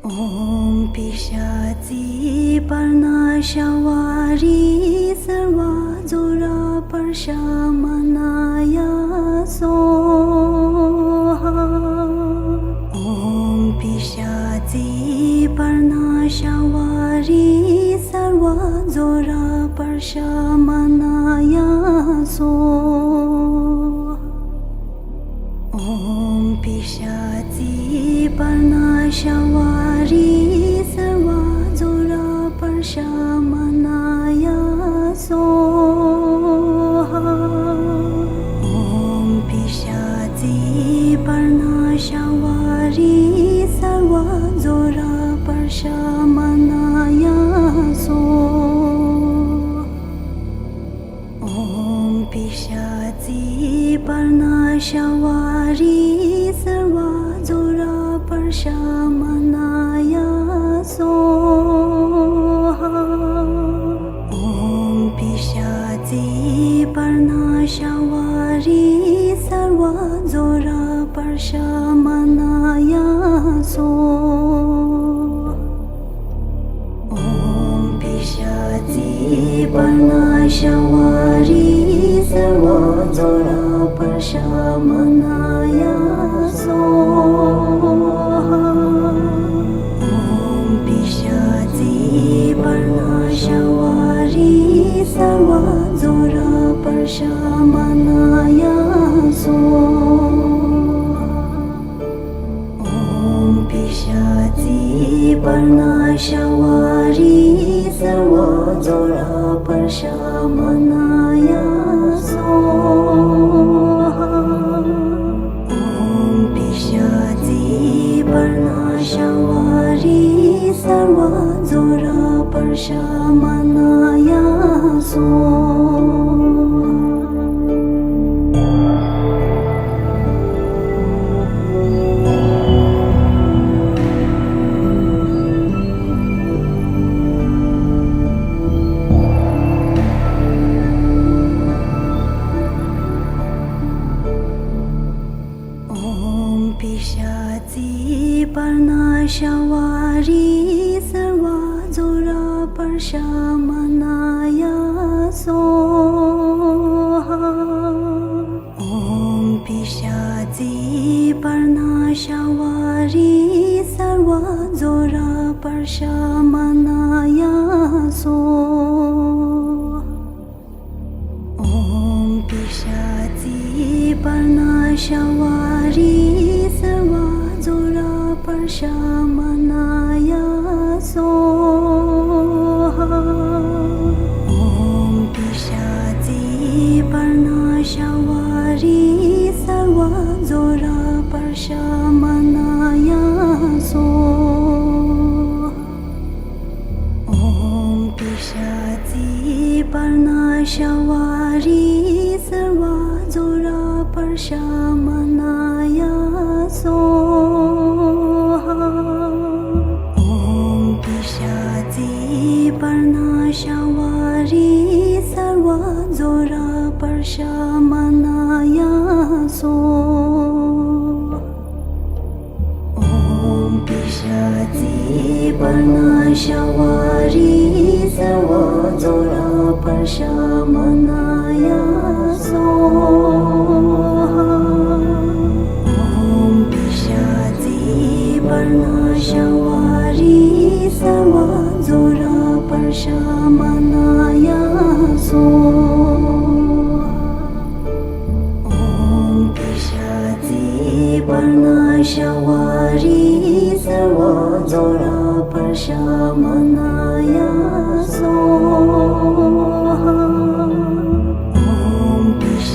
ཨོམ་བི་ཤ་ཙི་པར་ཎ་ཤ་བ་རི་སརྦ་ཛྭ་ར་པྲ་ཤ་མ་ཎཱ་ཡ་སྭཱ་ཧཱ། ཨོམ་བི་ཤ་ཙི་པར་ཎ་ཤ་བ་རི་སརྦ་ཛྭ་ར་པྲ་ཤ་མ་ཎཱ་ཡ་སྭཱ་ཧཱ། ཨོམ་བི་ཤ་ཙི་པར་ཎ་ཤ་བ་རི་སརྦ་ཛྭ་ར་པྲ་ཤ་མ་ཎཱ་ཡ་སྭཱ་ཧཱ། ཨོམ་བི་ཤ་ཙི་པར་ཎ་ཤ་བ་རི་སརྦ་ཛྭ་ར་པྲ་ཤ་མ་ཎཱ་ཡ་སྭཱ་ཧཱ། ཨོམ་བི་ཤ་ཙི་པར་ཎ་ཤ་བ་རི་སརྦ་ཛྭ་ར་པྲ་ཤ་མ་ཎཱ་ཡ་སྭཱ་ཧཱ། ཨོམ་བི་ཤ་ཙི་པར་ཎ་ཤ་བ་རི་སརྦ་ཛྭ་ར་པྲ་ཤ་མ་ཎཱ་ཡ་སྭཱ་ཧཱ། ཨོམ་བི་ཤ་ཙི་པར་ཎ་ཤ་བ་རི་སརྦ་ཛྭ་ར་པྲ་ཤ་མ་ཎཱ་ཡ་སྭཱ་ཧཱ། ཨོམ་བི་ཤ་ཙི་པར་ཎ་ཤ་བ་རི་སརྦ་ཛྭ་ར་པྲ་ཤ་མ་ཎཱ་ཡ་སྭཱ་ཧཱ། ཨོམ་བི་ཤ་ཙི་པར་ཎ་ཤ་བ་རི་སརྦ་ཛྭ་ར་པྲ་ཤ་མ་ཎཱ་ཡ་སྭཱ་ཧཱ། ཨོམ་བི་ཤ་ཙི་པར་ཎ་ཤ་བ་རི་སརྦ་ཛྭ་ར་པྲ་ཤ་མ་ཎཱ་ཡ་སྭཱ་ཧཱ། ཨོམ་བི་ཤ་ཙི་པར་ཎ་ཤ་བ་རི་སརྦ་ཛྭ་ར་པྲ་ཤ་མ་ཎཱ་ཡ་སྭཱ་ཧཱ། ཨོམ་བི་ཤ་ཙི་པར་ཎ་ཤ་བ་རི་སརྦ་ཛྭ་ར་པྲ་ཤ་མ་ཎཱ་ཡ་སྭཱ་ཧཱ། ཨོམ་བི་ཤ་ཙི་པར་ཎ་ཤ་བ་རི་སརྦ་ཛྭ་ར་པྲ་ཤ་མ་ཎཱ་ཡ་སྭཱ་ཧཱ། ཨོམ་བི་ཤ་ཙི་པར་ཎ་ཤ་བ་རི་སརྦ་ཛྭ་ར་པྲ་ཤ་མ་ཎཱ་ཡ་སྭཱ་ཧཱ། ཨོམ་བི་ཤ་ཙི་པར་ཎ་ཤ་བ་རི་སརྦ་ཛྭ་ར་པྲ་ཤ་མ་ཎཱ་ཡ་སྭཱ་ཧཱ། པར་ན་ཤ་བ་རི་ས་བ་ཛོ་ར་པར་ཤ་མ་ན་ཡ་སྭཱ་ཧཱ། ཨོཾ་པི་ཤ་ཙི་པར་ན་ཤ་བ་རི་ས་བ་ཛོ་ར་པར་ཤ་མ་ན་ཡ་སྭཱ་ཧཱ། ཨོཾ་པི་ཤ་ཙི་པར་ན་ཤ་བ་རི་ས་བ་ཛོ་ར་པར་ཤ་མ་ན་ཡ་སྭཱ་ཧཱ། ཨོཾ་པི་ཤ་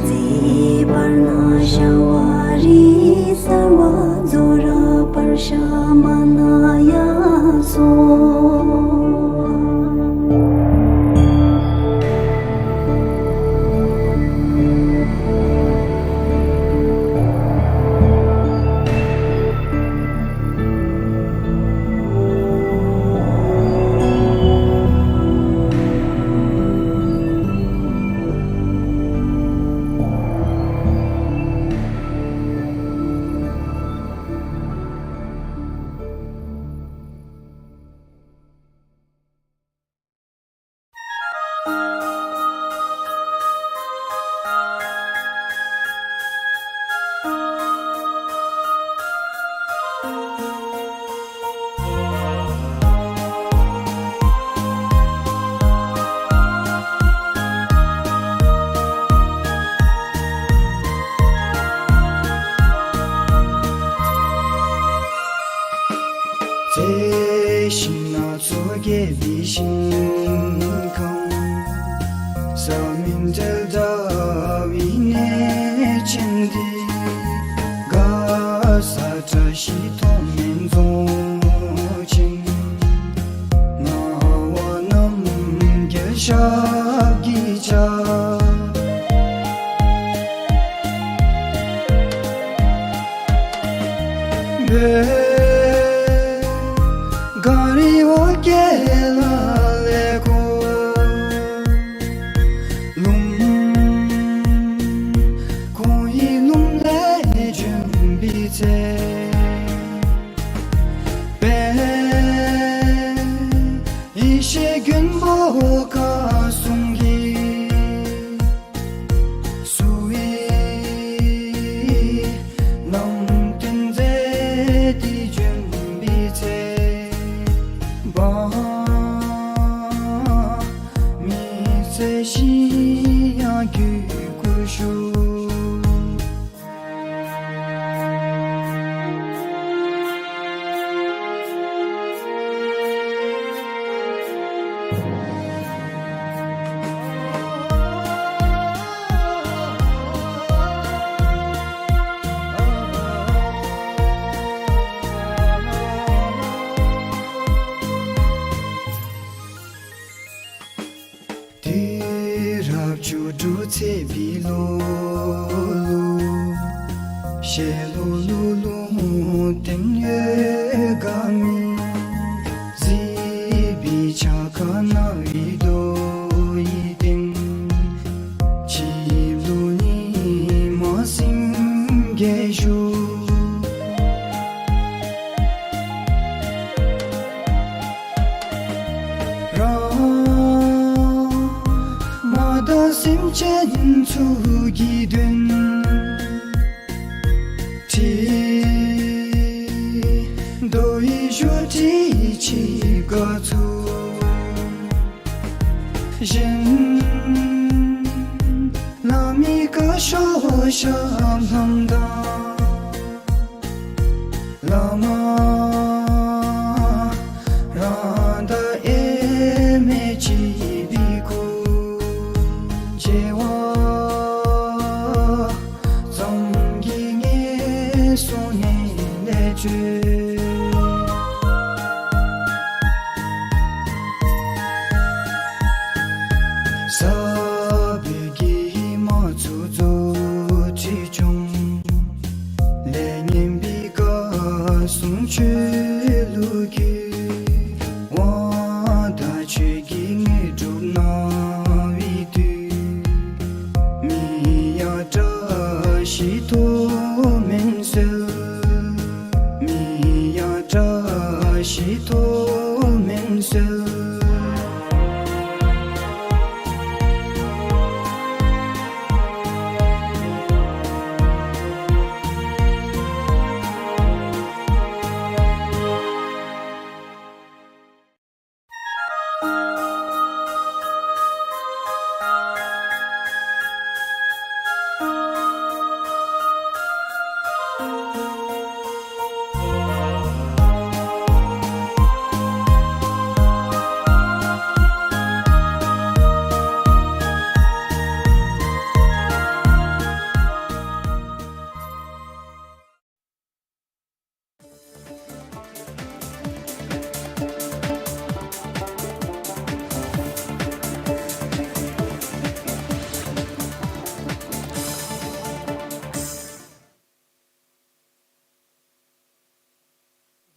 ཙི་པར་ན་ཤ་བ་རི་ས་བ་ཛོ་ར་པར་ཤ་མ་ན་ཡ་སྭཱ་ཧཱ། ཚེ་ཤིང་སྣ་ཚོགས་རྒྱས་པའི་ཞིང་ཁམས། ས་མིན་བྲལ་ཟླ་བའི་གནས་ཆེན་འདི། དགའ་ས་བཀྲ་ཤིས་མཐོང་སྨོན་རྫོགས་ཆེན། ངག་དབང་རྣམ་རྒྱལ་ཞབས་ཀྱི་བཅགས། བོད་གངས་རི་བོ་དཀར་ལ་ལེགས་བསྐོར། ལུང་ཁོ་ཡི་ལུང་ལས་བྱོན་པའི་ཚེ། དཔལ་ཡེ་ཤེས་མགོན་པོ་བཀའ་སྲུང་གིས། བསུ་བའི་ལམ་སྟོན་མཛད་དེ་བྱོན་པའི་ཚེ། འབངས་མི་ཚེ་ཞིང་ཡང་གུས་བཀུར་ཞུ། དུས་རབས་བཅུ་དྲུག་ཚེས་པའི་ལོ་ལུ། ཞལ་ལུ་ལུ་ལུང་བསྟན་འོལ་ག་མི། གཟིགས་པའི་ཕྱག་ཁར་རྣ་བའི་རྡོ་ཡི་སྟེང་། ཆིབས་ལུ་ཉི་མ་སེང་གེ་བཞུགས། ར་མ་དང་སེམས་ཅན་ཚུ་གི་དོན། ཁྲི་རྡོ་ཡི་བཞུགས་ཁྲི་ཆིབས་ཁ་ཚུ། བཞེངས་བླ་མའི་བཀའ་ཤོག་ཞབས་ལྷམ་དང་། བླ་མ་རང་དང་དབྱེར་མེད་གཅིག་པའི་སྐུ། བྱེ་བ་ཙམ་གྱིས་ངན་སོང་ནད་ལས་གྲོལ། ས་བོན་གྱི་ཧེ་མ་ཚུ་རྫོགས་ཁྲི་བཅོམ། ལས་ངན་པའི་བཀའ་སྲུང་ཆོས་ལུགས་ཀྱི། དབང་དང་ཆོས་ཀྱི་དངོས་གྲུབ་གནང་བའི་དུས། མི་ཡང་བཀྲ་ཤིས་མཐོང་སྨོན་གསོལ། མི་ཡང་བཀྲ་ཤིས་མཐོང་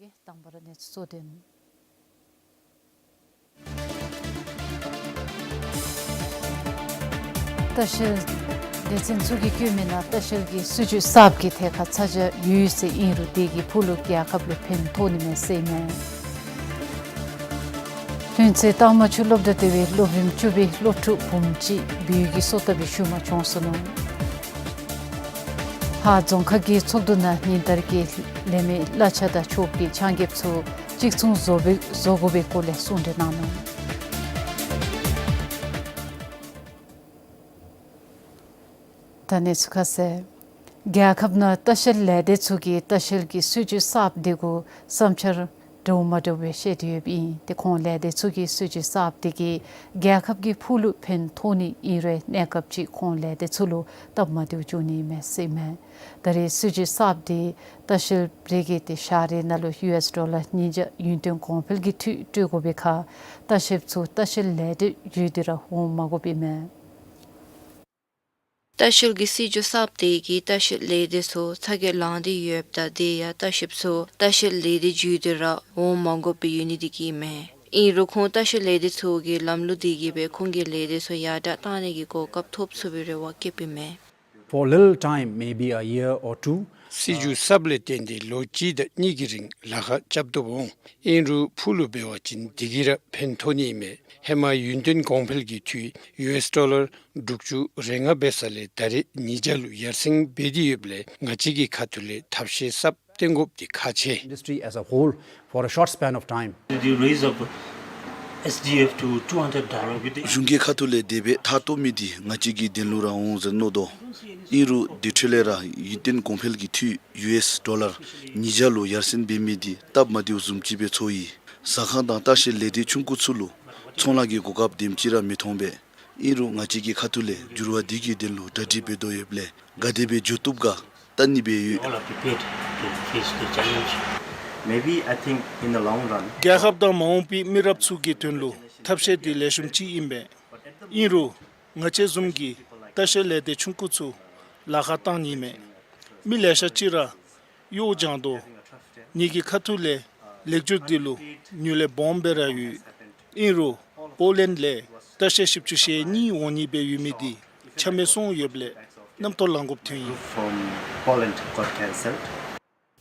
དང་པ་ར་གནས་ཚུལ་གཙོ་དོན། ལྟ་བཤལ་སྡེ་ཚན་ཚུ་གིས་བཀོད་མི་ནང་ལྟ་བཤལ་གྱི་སྲིད་བྱུས་གསརཔ་གི་ཐད་ཁར་ཚ་གྱང་ཡོད་ཟེར་ཨིན་རུང་དེ་གིས་ཕུགས་ལུ་རྒྱལ་ཁབ་ལུ་ཕན་ཐོགས་ནི་མས་ཟེར་ཨིན་མས། ལྷུན་རྩེ་སྟག་མ་ཆུ་སློབ་གྲྭ་དེ་བའི་སློབ་རིམ་བཅུ་པའི་སློབ་ཕྲུག་འབུམ་གཅིག་བོད་ཡིག་གི་སོ་བཏབ་པའི་ཤུལ་མ་བྱོན་སོ་ནུག། ཧཱ་རྫོང་ཁག་གི་ཚོགས་འདུ་ནང་ཉིན་ལྟར་གྱི་ལས་མི་གླ་ཆ་དང་ཆོག་པའི་ཆ་རྐྱེན་ཚུ་གཅིག་མཚུངས་བཟོ་བའི་བཟོ་དགོ་པའི་སྐོར་ལས་གསུང་གྲོས་གནང་ནུག། ད་གནས་ཚུལ་ཁ་གསལ། རྒྱལ་ཁབ་ནང་ལྟ་བཤལ་ལས་སྡེ་ཚུ་གིས་ལྟ་བཤལ་གྱི་སྲིད་བྱུས་གསརཔ་དེ་གུ་བསམ་འཆར་འདྲཝ་མ་འདྲཝ་སྦེ་བཤད་དེ་ཡོདཔ་ཨིན། ཏེ་ཁོང་ལས་སྡེ་ཚུ་གིས་སྲིད་བྱུས་གསརཔ་དེ་གིས་རྒྱལ་ཁབ་ཀྱི་ཕུགས་ལུ་ཕན་ཐོགས་ནི་ཨིན་རུང་གནས་སྐབས་ཅིག་ཁོང་ལས་སྡེ་ཚུ་ལུ་སྟབས་མ་བདེཝ་འབྱུང་ནི་མས་ཟེར་ཨིན་མས། ད་རེས་སྲིད་བྱུས་གསརཔ་དེ་ལྟ་བཤལ་པ་རེ་གིས་ཏེ་ཞག་རེ་ནང་ལུ་ཡུ་ཨེསི་ཌོ་ལར་ཉིས་བརྒྱ་ཡུན་བརྟན་གོང་འཕེལ་གྱི་འཐུས་སྤྲོད་དགོ་པའི་ཁར་ལྟ་བཤལཔ་ཚུ་ལྟ་བཤལ་ལས་སྡེ་བརྒྱུད་དེ་ར་འོང་མ་དགོཔ་ཨིན་མས། ལྟ་བཤལ་གྱི་སྲིད་བྱུས་གསརཔ་དེ་གིས་ལྟ་བཤལ་ལས་སྡེ་ཚུ་ཚ་གྱང་ལང་སྟེ་ཡོདཔ་ད་དེ་ཡང་ལྟ་བཤལཔ་ཚུ་ལྟ་བཤལ་ལས་སྡེ་བརྒྱུད་དེ་ར་འོང་མ་དགོཔ་སྦེ་ཡོད་ནི་དེ་གིས་ཨིན་མས། ཨིན་རུང་ཁོང་ལྟ་བཤལ་ལས་སྡེ་ཚུ་གིས་ལམ་ལུགས་དེ་གིས་སྦེ་ཁོང་གི་ལས་སྡེ་ཚུ་ཡར་དྲག་གཏང་ནི་གི་གོ་སྐབས་ཐོབ་ཚུགས་པའི་རེ་བ་བསྐྱེདཔ་ཨིན་མས། For a little time, maybe a year or two, སྲིད་བྱུས་གསརཔ་ལས་བརྟེན་ཏེ་ལོ་གཅིག་དང་གཉིས་ཀྱི་རིང་ལཱ་ཁག་རྐྱབ་དོ་འོང་། ཨིན་རུང་ཕུགས་ལུ་འབད་བ་ཅིན་དེ་གིས་ར་ཕན་ཐོགས་ནི་ཨིན་མས། ཧེ་མ་ཡུན་བརྟན་གོང་འཕེལ་གྱི་འཐུས་ཡུ་ཨེསི་ཌོ་ལར་དྲུག་ཅུ་རེ་ལྔ་འབད་ས་ལས་ད་རེས་ཉིས་བརྒྱ་ལུ་ཡར་སེང་འབད་དེ་ཡོདཔ་ལས་ང་བཅས་ཀྱི་ཁ་ཐུག་ལས་ཐབས་ཤེས་གསརཔ་བཏོན་དགོཔ་དེ་ཁག་ཆེ། Industry as a whole for a short span of time. The raise of S D F to two hundred dollar with the གཞུང་གི་ཁ་ཐུག་ལས་དེ་སྦེ་ཐག་བཏོག་མི་འདི་ང་བཅས་ཀྱི་དོན་ལུ་ར་འོང་ཟེར་མནོ་དོ། ཨིན་རུང་དེ་འཕྲོ་ལས་ར་ཡུན་བརྟན་གོང་འཕེལ་གྱི་འཐུས་ཡུ་ཨེསི་ཌོ་ལར་ཉིས་བརྒྱ་ལུ་ཡར་སེང་འབད་མི་འདི་སྟབས་མ་བདེཝ་བཟུམ་ཅིག་སྦེ་ཚོར་ཡི། ཟ་ཁང་དང་ལྟ་བཤལ་ལས་སྡེ་ཆུང་ཀུ་ཚུ་ལུ་ཚོང་ལཱ་གི་གོ་སྐབས་དེམ་ཅིག་ར་མི་མཐོང་པས། ཨིན་རུང་ང་བཅས་ཀྱི་ཁ་ཐུག་ལས་འགྱུར་བ་འདི་གི་དོན་ལུ་གྲ་སྒྲིག་འབད་དོ་ཡོདཔ་ལས་ག་དེ་སྦེ་འགྱོ་བཏུབ་ག་བལྟ་ནི་སྦེ་ཡོད། All are prepared to face the challenge. Maybe I think in the long run, རྒྱལ་ཁབ་དང་མ་འོངས་པའི་མི་རབས་ཚུ་གི་དོན་ལུ་ཐབས་ཤེས་འདི་ལེགས་ཤོམ་ཅིག་ཨིན་པས། ཨིན་རུང་ང་བཅས་བཟུམ་གྱི་ལྟ་བཤལ་ལས་སྡེ་ཆུང་ཀུ་ཚུ་ལཱ་ཁག་གཏང་ནི་མས། མི་ལེ་ཤ་ཅིག་ར་གཡོག་བྱང་དོ། ངེ་གི་ཁ་ཐུག་ལས་ལེགས་སྒྱུར་འདི་ལུ་ཉུ་ལས་སྦོམ་སྦེ་ར་ཡོད། ཨིན་རུང་པོ་ལེནཌ་ལས་ལྟ་བཤལཔ་བཞི་བཅུ་ཞེ་གཉིས་འོང་ནི་སྦེ་ཡོད་མི་འདི་ཆ་མེད་སོང་ཡོདཔ་ལས་རྣམ་རྟོག་ལང་དགོཔ་ཐོན་ཡི། Group from Poland got cancelled.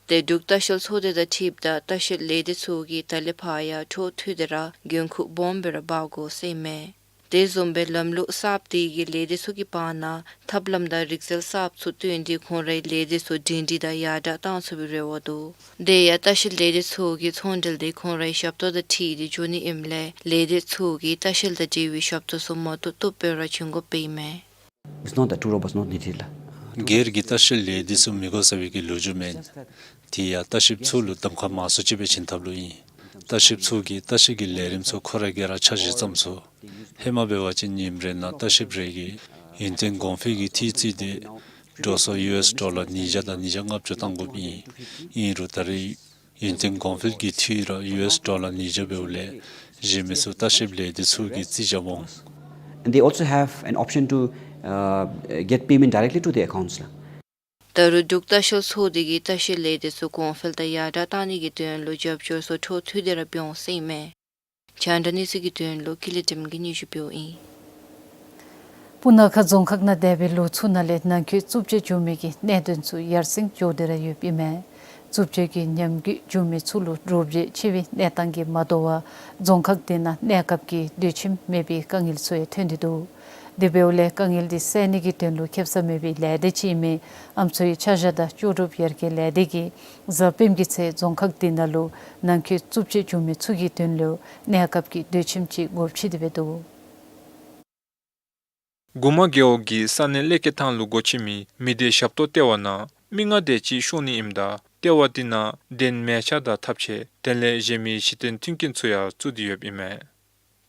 ཏེ་འབྲུག་ལྟ་བཤལ་ཚོགས་སྡེ་དང་འཁྲིལཝ་ད་ལྟ་བཤལ་ལས་སྡེ་ཚུ་གིས་ད་ལས་ཕར་ཡང་འཕྲོ་མཐུད་དེ་ར་འགན་ཁུར་སྦོམ་སྦེ་ར་འབག་དགོ་ཟེར་ཨིན་མས། དེ་བཟུམ་སྦེ་ལམ་ལུགས་གསརཔ་དེ་གིས་ལས་སྡེ་ཚུ་གི་བར་ན་ཐབས་ལམ་དང་རིག་རྩལ་གསརཔ་ཚུ་བཏོན་ཏེ་ཁོང་རའི་ལས་སྡེ་ཚུ་སྒྲིང་སྒྲི་དང་ཡར་དྲག་གཏང་ཚུགས་པའི་རེ་བ་འདུག། དེ་ཡང་ལྟ་བཤལ་ལས་སྡེ་ཚུ་གི་ཚོང་འབྲེལ་དེ་ཁོང་རའི་ཞབས་ཏོག་དང་འཁྲིལ་ཏེ་འགྱོ་ནི་ཨིནམ་ལས་ལས་སྡེ་ཚུ་གིས་ལྟ་བཤལ་དང་འབྲེལ་བའི་ཞབས་ཏོག་ཚུ་མ་བཏུབ་བཏུབ་སྦེ་ར་བྱིན་དགོཔ་ཨིན་མས། It's not that two robots not needed ལགས། སྒེར་གྱི་ལྟ་བཤལ་ལས་སྡེ་ཚུ་མི་དགོ་ཟེར་བའི་གི་ལོ་རྒྱུས་མེན། དེ་ཡང་ལྟ་བཤལཔ་ཚུ་ལུ་གདམ་ཁ་མང་སུ་ཅིག་སྦེ་བྱིན་ཐབས་ལུ་ཨིན། ལྟ་བཤལཔ་ཚུ་གིས་ལྟ་བཤལ་གྱི་ལས་རིམ་ཚུ་ཁོ་ར་གིས་ར་འཆར་གཞི་བརྩམ་ཚུགས། ཧེ་མ་འབད་བ་ཅིན་ཉིནམ་རེ་ནང་ལྟ་བཤལཔ་རེ་གིས་ཡུན་བརྟན་གོང་འཕེལ་གྱི་འཐུས་བརྩིས་ཏེ་འགྲོ་སོང་ཡུ་ཨེསི་ཌོ་ལར་ཉིས་བརྒྱ་དང་ཉིས་བརྒྱ་ལྔ་བཅུ་བཏང་དགོཔ་ཨིན། ཨིན་རུང་ད་རེས་ཡུན་བརྟན་གོང་འཕེལ་གྱི་འཐུས་ར་ཡུ་ཨེསི་ཌོ་ལར་ཉིས་བརྒྱ་འབདཝ་ལས་གཞན་མི་ཚུ་ལྟ་བཤལ་ལས་སྡེ་ཚུ་གིས་རྩིས་རྐྱབ་འོང་། And they also have an option to, uh, get payment directly to their accounts ལགས། ད་རུང་འབྲུག་ལྟ་བཤལ་ཚོགས་སྡེ་གིས་ལྟ་བཤལ་ལས་སྡེ་ཚུ་གོང་འཕེལ་དང་ཡར་དྲག་གཏང་ནི་གི་དོན་ལུ་རྒྱབ་སྐྱོར་ཚུ་འཕྲོ་མཐུད་དེ་ར་འབད་འོང་ཟེར་ཨིན་མས། རྒྱང་བསྒྲགས་གནས་ཚུལ་གྱི་དོན་ལུ་ཀུན་ལེགས་སྒྲོལམ་གྱིས་སྙན་ཞུ་འབདཝ་ཨིན། སྤུ་ན་ཁ་རྫོང་ཁག་ནང་འདས་པའི་ལོ་ཚུ་ནང་ལས་ནང་འཁོད་རྩུབ་སྤྱོད་བྱུང་མི་གི་གནད་དོན་ཚུ་ཡར་སེང་འགྱོ་སྟེ་ར་ཡོདཔ་ཨིན་མས། རྩུབ་སྤྱོད་ཀྱི་ཉམས་རྒུད་བྱུང་མི་ཚུ་ལུ་རོགས་རེས་ཆེ་བའི་གནས་སྟངས་ཀྱིས་མ་དོ་བར་རྫོང་ཁག་དེ་ནང་གནས་སྐབས་ཀྱི་སྡོད་ཁྱིམ་མེད་པའི་དཀའ་ངལ་ཚུ་ཡང་ཐོན་ཏེ་འདུག། དེ་འབདཝ་ལས་དཀའ་ངལ་དེ་སེལ་ནི་གི་དོན་ལུ་ཁེ་སང་མེད་པའི་ལས་སྡེ་ཅིག་ཨིན་མི་ཨམ་སྲུའི་ཆ་བཞག་དང་ལྕོགས་གྲུབ་ཡར་རྒྱས་ལས་སྡེ་གིས་གཟའ་སྤེནམ་གྱི་ཚེ་རྫོང་ཁག་དེ་ནང་ལུ་ནང་འཁོད་རྩུབ་སྤྱོད་བྱུང་མི་ཚུ་གི་དོན་ལུ་གནས་སྐབས་ཀྱི་སྡོད་ཁྱིམ་ཅིག་སྒོ་ཕྱེ་སྟེ་འབད་འདུག། གུ་མ་རྒེད་འོག་གི་ས་གནས་ཀླེ་ཀེ་ཐང་ལུ་སྒོ་ཕྱེ་མི་མི་སྡེའི་ཞབས་ཏོག་ལྟེ་བ་ནང་མི་ལྔ་དེ་ཅིག་ཤོར་ནི་ཨིནམ་ད་ལྟེ་བ་དེ་ནང་གདན་མལ་ཆ་དང་ཐབ་ཆས་དེ་ལས་གཞན་མི་གཞི་རྟེན་མཐུན་རྐྱེན་ཚུ་ཡང་བཙུགས་ཏེ་ཡོདཔ་ཨིན་མས།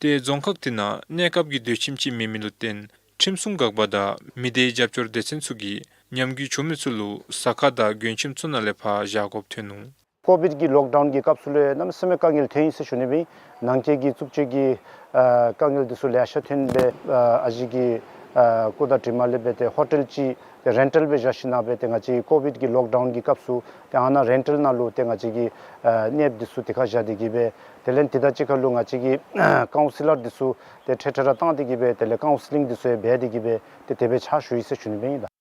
ཏེ་རྫོང་ཁག་དེ་ནང་གནས་སྐབས་ཀྱི་སྡོད་ཁྱིམ་ཅིག་མེད་མི་ལུ་བརྟེན་ཁྲིམས་སྲུང་འགག་པ་དང་མི་སྡེའི་རྒྱབ་སྐྱོར་སྡེ་ཚན་ཚུ་གིས་ཉམས་རྒུད་བྱུང་མི་ཚུ་ལུ་ཟ་ཁང་དང་མགྱོན་ཁྱིམ་ཚུ་ནང་ལས་ཕར་བཞག་དགོཔ་ཐོན་ནུག། ཀོ་བིཌ་ཀྱི་ལོག་ཌའུན་གྱི་སྐབས་སུ་ལུ་གནམ་མེད་ས་མེད་དཀའ་ངལ་ཐོན་ཡི་ཟེར་ཞུ་ནི་སྦེ་ནང་འཁོད་ཀྱི་རྩུབ་སྤྱོད་ཀྱི་ཨ་དཀའ་ངལ་འདི་ཚུ་ལེ་ཤ་ཐོན་སྦེ་ཨ་ཨ་ཞེ་གི་ ཨ་སྐུ་དང་གྲིབ་མ་ལས་སྦེ་ཏེ་ཧོ་ཊེལ་ཅིག་ཏེ་རེན་ཊལ་སྦེ་བཞག་ཞིནམ་ལས་སྦེ་ཏེ་ང་བཅས་ཀྱི་ཀོ་བིཌ་ཀྱི་ལོག་ཌའུན་གྱི་སྐབས་སུ་ཏེ་ཨ་ནཱ་རེན་ཊལ་ནང་ལུ་ཏེ་ང་བཅས་ཀྱི་ཨ་གནསཔ་འདི་ཚུ་དེ་ཁར་བཞག་སྟེ་གི་སྦེ་དེ་ལས་དེ་དང་གཅིག་ཁར་ལུ་ང་བཅས་ཀྱི་ཨ་ཀའུན་སི་ལར་འདི་ཚུ་ཏེ་འཕྲལ་འཕྲལ་ར་བཏང་སྟེ་གི་སྦེ་དེ་ལས་ཀའུན་སི་ལིང་འདི་ཚུ་ཡང་འབད་དེ་གི་སྦེ་ཏེ་དེ་སྦེ་ཕྱག་ཞུ་ཡི་ཟེར་ཞུ་ནི་སྦེ་ཨིན་ལགས།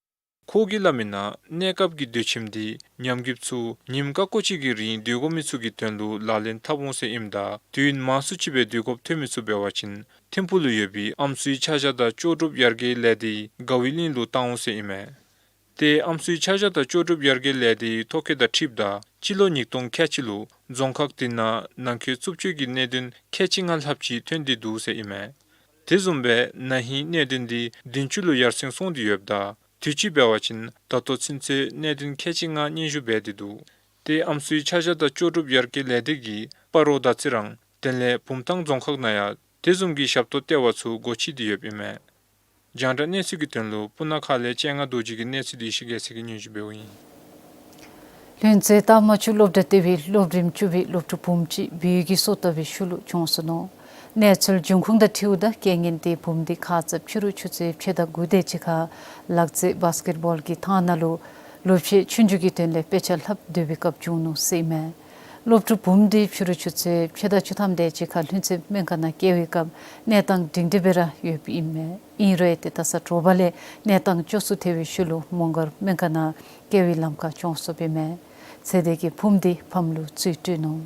ཁོ་གིས་སླབ་མི་ནང་གནས་སྐབས་ཀྱི་སྡོད་ཁྱིམ་འདི་ཉམས་རྒུདཔ་ཚུ་ཉིནམ་ཀ་ཀོ་ཅིག་གི་རིང་སྡོད་དགོ་མི་ཚུ་གི་དོན་ལུ་ལག་ལེན་འཐབ་འོང་ཟེར་ཨིནམ་ད་དུས་ཡུན་མང་སུ་ཅིག་སྦེ་སྡོད་དགོཔ་ཐོན་མི་ཚུ་འབད་བ་ཅིན་ཐིམ་ཕུག་ལུ་ཡོད་པའི་ཨམ་སྲུའི་ཆ་བཞག་དང་ལྕོགས་གྲུབ་ཡར་རྒྱས་ལས་སྡེའི་དགའ་བའི་གླིང་ལུ་བཏང་འོང་ཟེར་ཨིན་མས། ཏེ་ཨམ་སྲུའི་ཆ་བཞག་དང་ལྕོགས་གྲུབ་ཡར་རྒྱས་ལས་སྡེའི་ཐོ་བཀོད་དང་འཁྲིལཝ་ད་སྤྱི་ལོ་ཉིས་སྟོང་ཁལ་གཅིག་ལུ་རྫོང་ཁག་དེ་ནང་ནང་འཁོད་རྩུབ་སྤྱོད་ཀྱི་གནད་དོན་ཁལ་གཅིག་ལྔ་ལྷགཔ་ཅིག་ཐོན་ཏེ་འདུག་ཟེར་ཨིན་མས། དེ་བཟུམ་སྦེ་ན་ཧིང་གནད་དོན་འདི་བདུན་ཅུ་ལུ་ཡར་སེང་སོང་སྟེ་ཡོདཔ་ད་དུས་ཅི་འབད་བ་ཅིན་ད་ལྟོ་ཚུན་ཚོད་གནད་དོན་ཁལ་གཅིག་ལྔ་སྙན་ཞུ་འབད་དེ་འདུག། ཏེ་ཨམ་སྲུའི་ཆ་བཞག་དང་ལྕོགས་གྲུབ་ཡར་རྒྱས་ལས་སྡེ་གིས་སྤ་རོ་དང་རྩི་རང་དེ་ལས་བུམ་ཐང་རྫོང་ཁག་ནང་ཡང་དེ་བཟུམ་གྱི་ཞབས་ཏོག་ལྟེ་བ་ཚུ་སྒོ་ཕྱེ་སྟེ་ཡོདཔ་ཨིན་མས། རྒྱང་བསྒྲགས་གནས་ཚུལ་གྱི་དོན་ལུ་སྤུ་ན་ཁ་ལས་སྤྱན་སྔ་རྡོ་རྗེ་གི་གནས་ཚུལ་འདི་ཡེ་ཤེས་རྒྱལ་མཚན་གྱིས་སྙན་ཞུ་འབདཝ་ཨིན། ལྷུན་རྩེ་རྟ་མ་ཆུ་སློབ་གྲྭ་ལྟེ་བའི་སློབ་རིམ་བཅུ་པའི་སློབ་ཕྲུག་བུམོ་ཅིག་བོད་ཀྱི་སོ་བཏབ་པའི་ཤུལ་ལུ་གྱོངས་སོ་ནུག། གནས་ཚུལ་འབྱུང་ཁུངས་དང་འཁྲིལཝ་ད་རྐྱེན་ངན་དེ་བུམོ་དེ་ཁ་ཙ་ཕྱི་རུ་ཆུ་ཚོད་ཕྱེད་དང་དགུ་དེ་ཅིག་ཁར་ལག་རྩེད་བཱསི་ཀེཊ་བཱོལ་གྱི་ཐང་ནང་ལུ་ལུས་ཤེད་ཆུང་འཇུག་གི་དོན་ལས་དཔེ་ཆ་ལྷབ་སྡོད་པའི་སྐབས་བྱུང་ནུག་ཟེར་ཨིན་མས། སློབ་ཕྲུག་བུམོ་དེ་ཕྱི་རུ་ཆུ་ཚོད་ཕྱེད་དང་བཅུ་ཐམ་དེ་ཅིག་ཁར་ལྷུན་རྩེ་སྨན་ཁང་ནང་བསྐྱལ་བའི་སྐབས་གནས་སྟངས་སྒྲིང་སྒྲི་སྦེ་ར་ཡོདཔ་ཨིན་མས། ཨིན་རུང་ཏེ་ད་ས་དྲོ་པ་ལས་གནས་སྟངས་སྐྱོ་སུ་ཐལ་བའི་ཤུལ་ལུ་མོང་སྒར་སྨན་ཁང་ནང་བསྐྱལ་བའི་ལམ་ཁར་གྱོངས་སོཔ་ཨིན་མས། ཚེ་འདས་ཀྱི་བུམོ་དེ་ཕམ་ལུ་རྩིས་སྤྲོད་ནུག།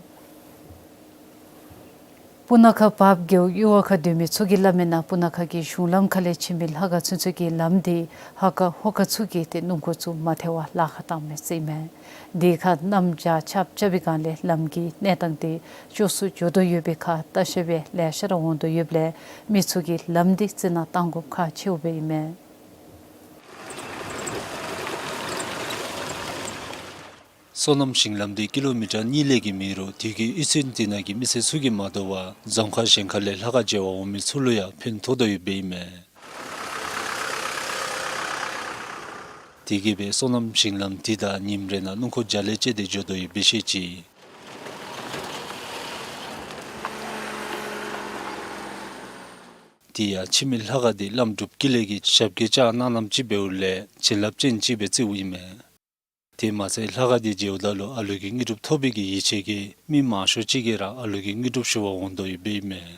སྤུ་ན་ཁ་བརཔ་རྒེད་འོག་གཡུ་བ་ཁ་སྡོད་མི་ཚུ་གིས་སླབ་མི་ནང་སྤུ་ན་ཁ་གི་གཞུང་ལམ་ཁ་ལས་ཕྱི་མི་ལྷ་ཁང་ཚུན་ཚོད་ཀྱི་ལམ་དེ་ཧ་ཀ་ཧོ་ཀ་ཚུ་གིས་ཏེ་སྣུམ་འཁོར་ཚུ་མ་ཐལ་བར་ལཱ་ཁག་བཏངམ་མས་ཟེར་ཨིན་མས། དེ་ཁར་གནམ་བྱཱར་ཆརཔ་རྐྱབ་པའི་སྒང་ལས་ལམ་གྱི་གནས་སྟངས་དེ་སྐྱོ་སུ་འགྱོ་དོ་ཡོད་པའི་ཁར་ལྟ་བཤལ་པ་ལེ་ཤ་ར་འོང་དོ་ཡོདཔ་ལས་མི་ཚུ་གིས་ལམ་དེ་རྩི་ནག་བཏང་དགོཔ་ཁག་ཆེཝ་སྦེ་ཨིན་མས། སོ་ནམ་ཞིང་ལམ་དེ་ཀི་ལོ་མི་ཊར་གཉིས་ལས་ཀྱི་མེད་རུང་དེ་གི་གཡུས་ཚན་དེ་ནང་གི་མི་སེར་ཚུ་གིས་མ་དོ་བར་རྫོང་ཁག་གཞན་ཁ་ལས་ལྷ་ཁང་མཇལ་བར་འོང་མི་ཚུ་ལུ་ཡང་ཕན་ཐོགས་དོ་ཡོདཔ་ཨིན་མས། དེ་གིས་སྦེ་སོ་ནམ་ཞིང་ལམ་དེ་ད་ཉིནམ་རེ་ནང་སྣུམ་འཁོར་བརྒྱ་ལས་བཅད་དེ་འགྱོ་དོ་ཡོདཔ་སྦེ་ཤེས་ཅི། དེ་ཡང་ཕྱི་མི་ལྷ་ཁང་དེ་བླམ་སྒྲུབ་དཀྱིལ་ལས་ཀྱིས་ཞབས་སྐྱེལ་བཅར་གནང་གནངམ་ཅིག་འབདཝ་ལས་བྱིན་རླབས་ཅན་ཅིག་སྦེ་བརྩིཝ་ཨིན་མས། དེ་མ་ཚད་ལྷ་ཁང་དེ་མཇལཝ་ད་ལུ་ཨ་ལུ་གིས་དངོས་གྲུབ་ཐོབ་པའི་གི་ཡིད་ཆེས་ཀྱིས་མི་མང་ཤོས་ཅིག་གིས་ར་ཨ་ལུ་གིས་དངོས་གྲུབ་ཞུ་བར་འོང་དོ་ཡོདཔ་ཨིན་མས།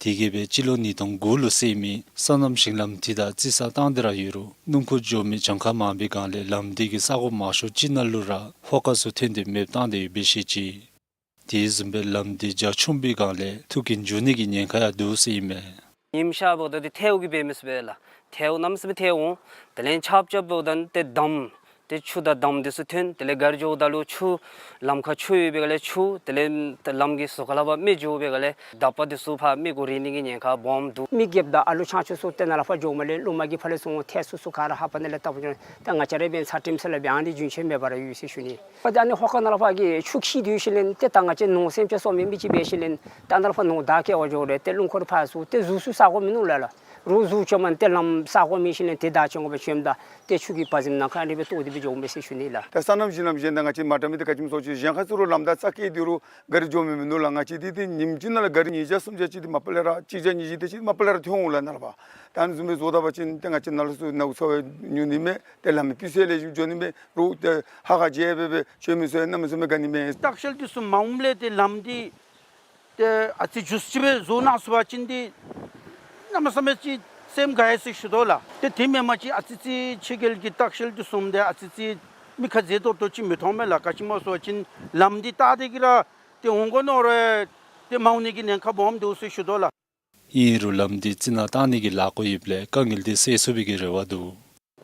དེ་གིས་སྦེ་སྤྱི་ལོ་ཉིས་སྟོང་དགུ་ལུ་བསལ་མི་སོ་ནམ་ཞིང་ལམ་དེ་ད་རྩི་ས་བཏང་སྟེ་ར་ཡོད་རུང་སྣུམ་འཁོར་འགྱོ་མི་གྱངས་ཁ་མང་པའི་སྒང་ལས་ལམ་དེ་གི་ས་གོ་མང་ཤོས་ཅིག་ནང་ལུ་ར་ཧོ་ཀ་ཚུ་ཐོན་ཏེ་མེདཔ་བཏང་སྟེ་ཡོདཔ་སྦེ་ཤེས་ཅི། དེ་བཟུམ་སྦེ་ལམ་དེ་རྒྱ་ཆུང་པའི་སྒང་ལས་ཐུག་གིས་འགྱོ་ནི་གི་ཉེན་ཁ་ཡང་འདུག་ཟེར་ཨིན་མས། ཉིམ་ཤར་འབདཝ་ད་དེ་ཐལཝ་གིས་འབད་མི་ཚུགས་པས་ལགས། ཐལཝ་གནམ་མེད་ས་མེད་ཐལཝ་འོང་། དེ་ལས་ཆརཔ་རྐྱབ་འབདཝ་ད་ཏེ་འདམ་ཏེ་ཆུ་དང་འདམ་འདི་ཚུ་ཐོན། དེ་ལས་ག་ར་འགྱོཝ་ད་ལུ་ཆུ་ལམ་ཁར་ཆུ་ཡོད་པའི་སྒང་ལས་ཆུ་དེ་ལས་ཏེ་ལམ་གྱི་ཟུར་ཁ་ལས་ཕར་མི་འགྱོ་བའི་སྒང་ལས་དག་པ་འདི་ཚུ་ཕར་མི་གུ་རེག་ནི་གི་ཉེན་ཁ་སྦོམ་འདུག། མི་རྒསཔ་དང་ཨ་ལུ་ཆུང་ཆུང་ཚུ་ཏེ་ནཱ་ལས་ཕར་འགྱོཝ་མ་ལས་རླུང་མ་གིས་ཕར་ལས་ཚུར་འོང་ཐལ་ཚུ་ཚུར་ག་ར་ཧ་པ་ནི་ལས་ལྟ་བུ་འགྱོ་ནི། ད་ང་བཅས་ར་འབདན་ཚར་ཊེམ་ཚུ་ལས་འབདན་ཨ་ནི་རྒྱུན་ཆད་མེད་པར་ཡོད་ཟེར་ཞུ་ནི། ད་ཨ་ནི་ཧོ་ཀ་ནང་ལས་ཕར་གྱི་ཆུ་འཁྱིལ་སྡོད་ཞིནམ་ལས་ཏེ་ད་ང་བཅས་ནོར་སེམས་ཅན་གསོ་མི་མི་ཅིག་འབད་ཞིནམ་ལས་ད་ནཱ་ལས་ཕར་ནོར་བདའ་བཀལ་བར་འགྱོ་རུང་ཏེ་རླུང་འཁོར་ཕར་ཚུར་ཏེ་ཟུར་ཚུ་ས་གོ་མིན་ནུག་ལགས་ལགས། རོགས་ཟུར་ཅིག་མ་ཏེ་ལམ་ས་གོ་མེད་ཞིནམ་ལས་ཏེ་བདའ་བྱོན་དགོ་པས། བྱོནམ་ད་ཏེ་ཆུ་གི་བ་ཟིམ་ནང་ཁར་ཨ་ནི་སྦེ་གཏོར་ཏེ་སྦེ་འགྱོཝ་མས་ཟེར་ཞུ་ནི་ལགས། ད་སོ་ནམ་ཞིང་ལམ་གཞན་དང་ང་བཅས་མ་འདྲ་མི་འདི་ག་ཅི་སྨོ་ཟེར་བ་ཅིན་གཞན་ཁར་ཚུ་རོགས་ལམ་བདའ་རྩ་བཀལ་ཏེ་རུང་ག་ར་འགྱོ་མི་མིན་ནུག་ལགས། ང་བཅས་འདི་ཏེ་ཉིནམ་གཅིག་ནང་ལས་ག་ར་ཉིས་བརྒྱ་སུམ་བརྒྱ་ཅིག་འདི་མ་པ་ལས་ར་གཅིག་བརྒྱ་ཉིས་བརྒྱ་དེ་ཅིག་མ་པ་ལས་ར་ཐོན་འོང་ལགས་ནཱ་ལས་ཕར། ད་ཨ་ནི་བཟུམ་སྦེ་བཟོ་ད་པ་ཅིན་ཏེ་ང་བཅས་ནཱ་ལུ་ཚུ་ནཝ་ཚཝ་ཉོ་ནི་མས། ཏེ་ལམ་སྤུས་ཚད་ལེགས་ཤོམ་འགྱོ་ནི་མས། རོགས་ཏེ་ཧ་ཀ་མཇལ་སྦེ་སྦེ་བྱོན་མི་ཚུ་ཡང་གནམ་མེད་ས་མེད་དགའ་ནི་མས། ལྟ་བཤལ་འདི་ཚུ་མ་འོངམ་ལས་ཏེ་ལམ་འདི་ཏེ་ཨ་ཙི་ཇུས་ཅིག་སྦེ་བཟོ་གནང་ཚུགས་པ་ཅིན་འདི་གནམ་མེད་ས་མེད་ཅིག་སེམས་དགའ་ཡི་ཟེར་ཞུ་དོ་ལགས། ཏེ་དེ་མེན་པ་ཅིན་ཨ་ཙི་ཅིག་ཕྱི་རྒྱལ་གྱི་ལྟ་བཤལ་འདི་བཟུམ་འདི་ཨ་ཙི་ཅིག་མི་ཁ་མཛེས་ཏོག་ཏོ་ཅིག་མི་མཐོང་མས་ལགས། ག་ཅི་སྨོ་ཟེར་བ་ཅིན་ལམ་འདི་བལྟ་སྟེ་གི་ར་ཏེ་འོང་དགོ་མནོ་རུང་ཏེ་མ་འོང་ནི་གི་ཉེན་ཁ་སྦོམ་འདུག་ཟེར་ཞུ་དོ་ལགས། ཨིན་རུང་ལམ་འདི་རྩི་ནག་བཏང་ནི་གི་ལཱ་འགོ་ཡོདཔ་ལས་དཀའ་ངལ་འདི་སེལ་ཚུགས་པའི་གི་རེ་བ་འདུག།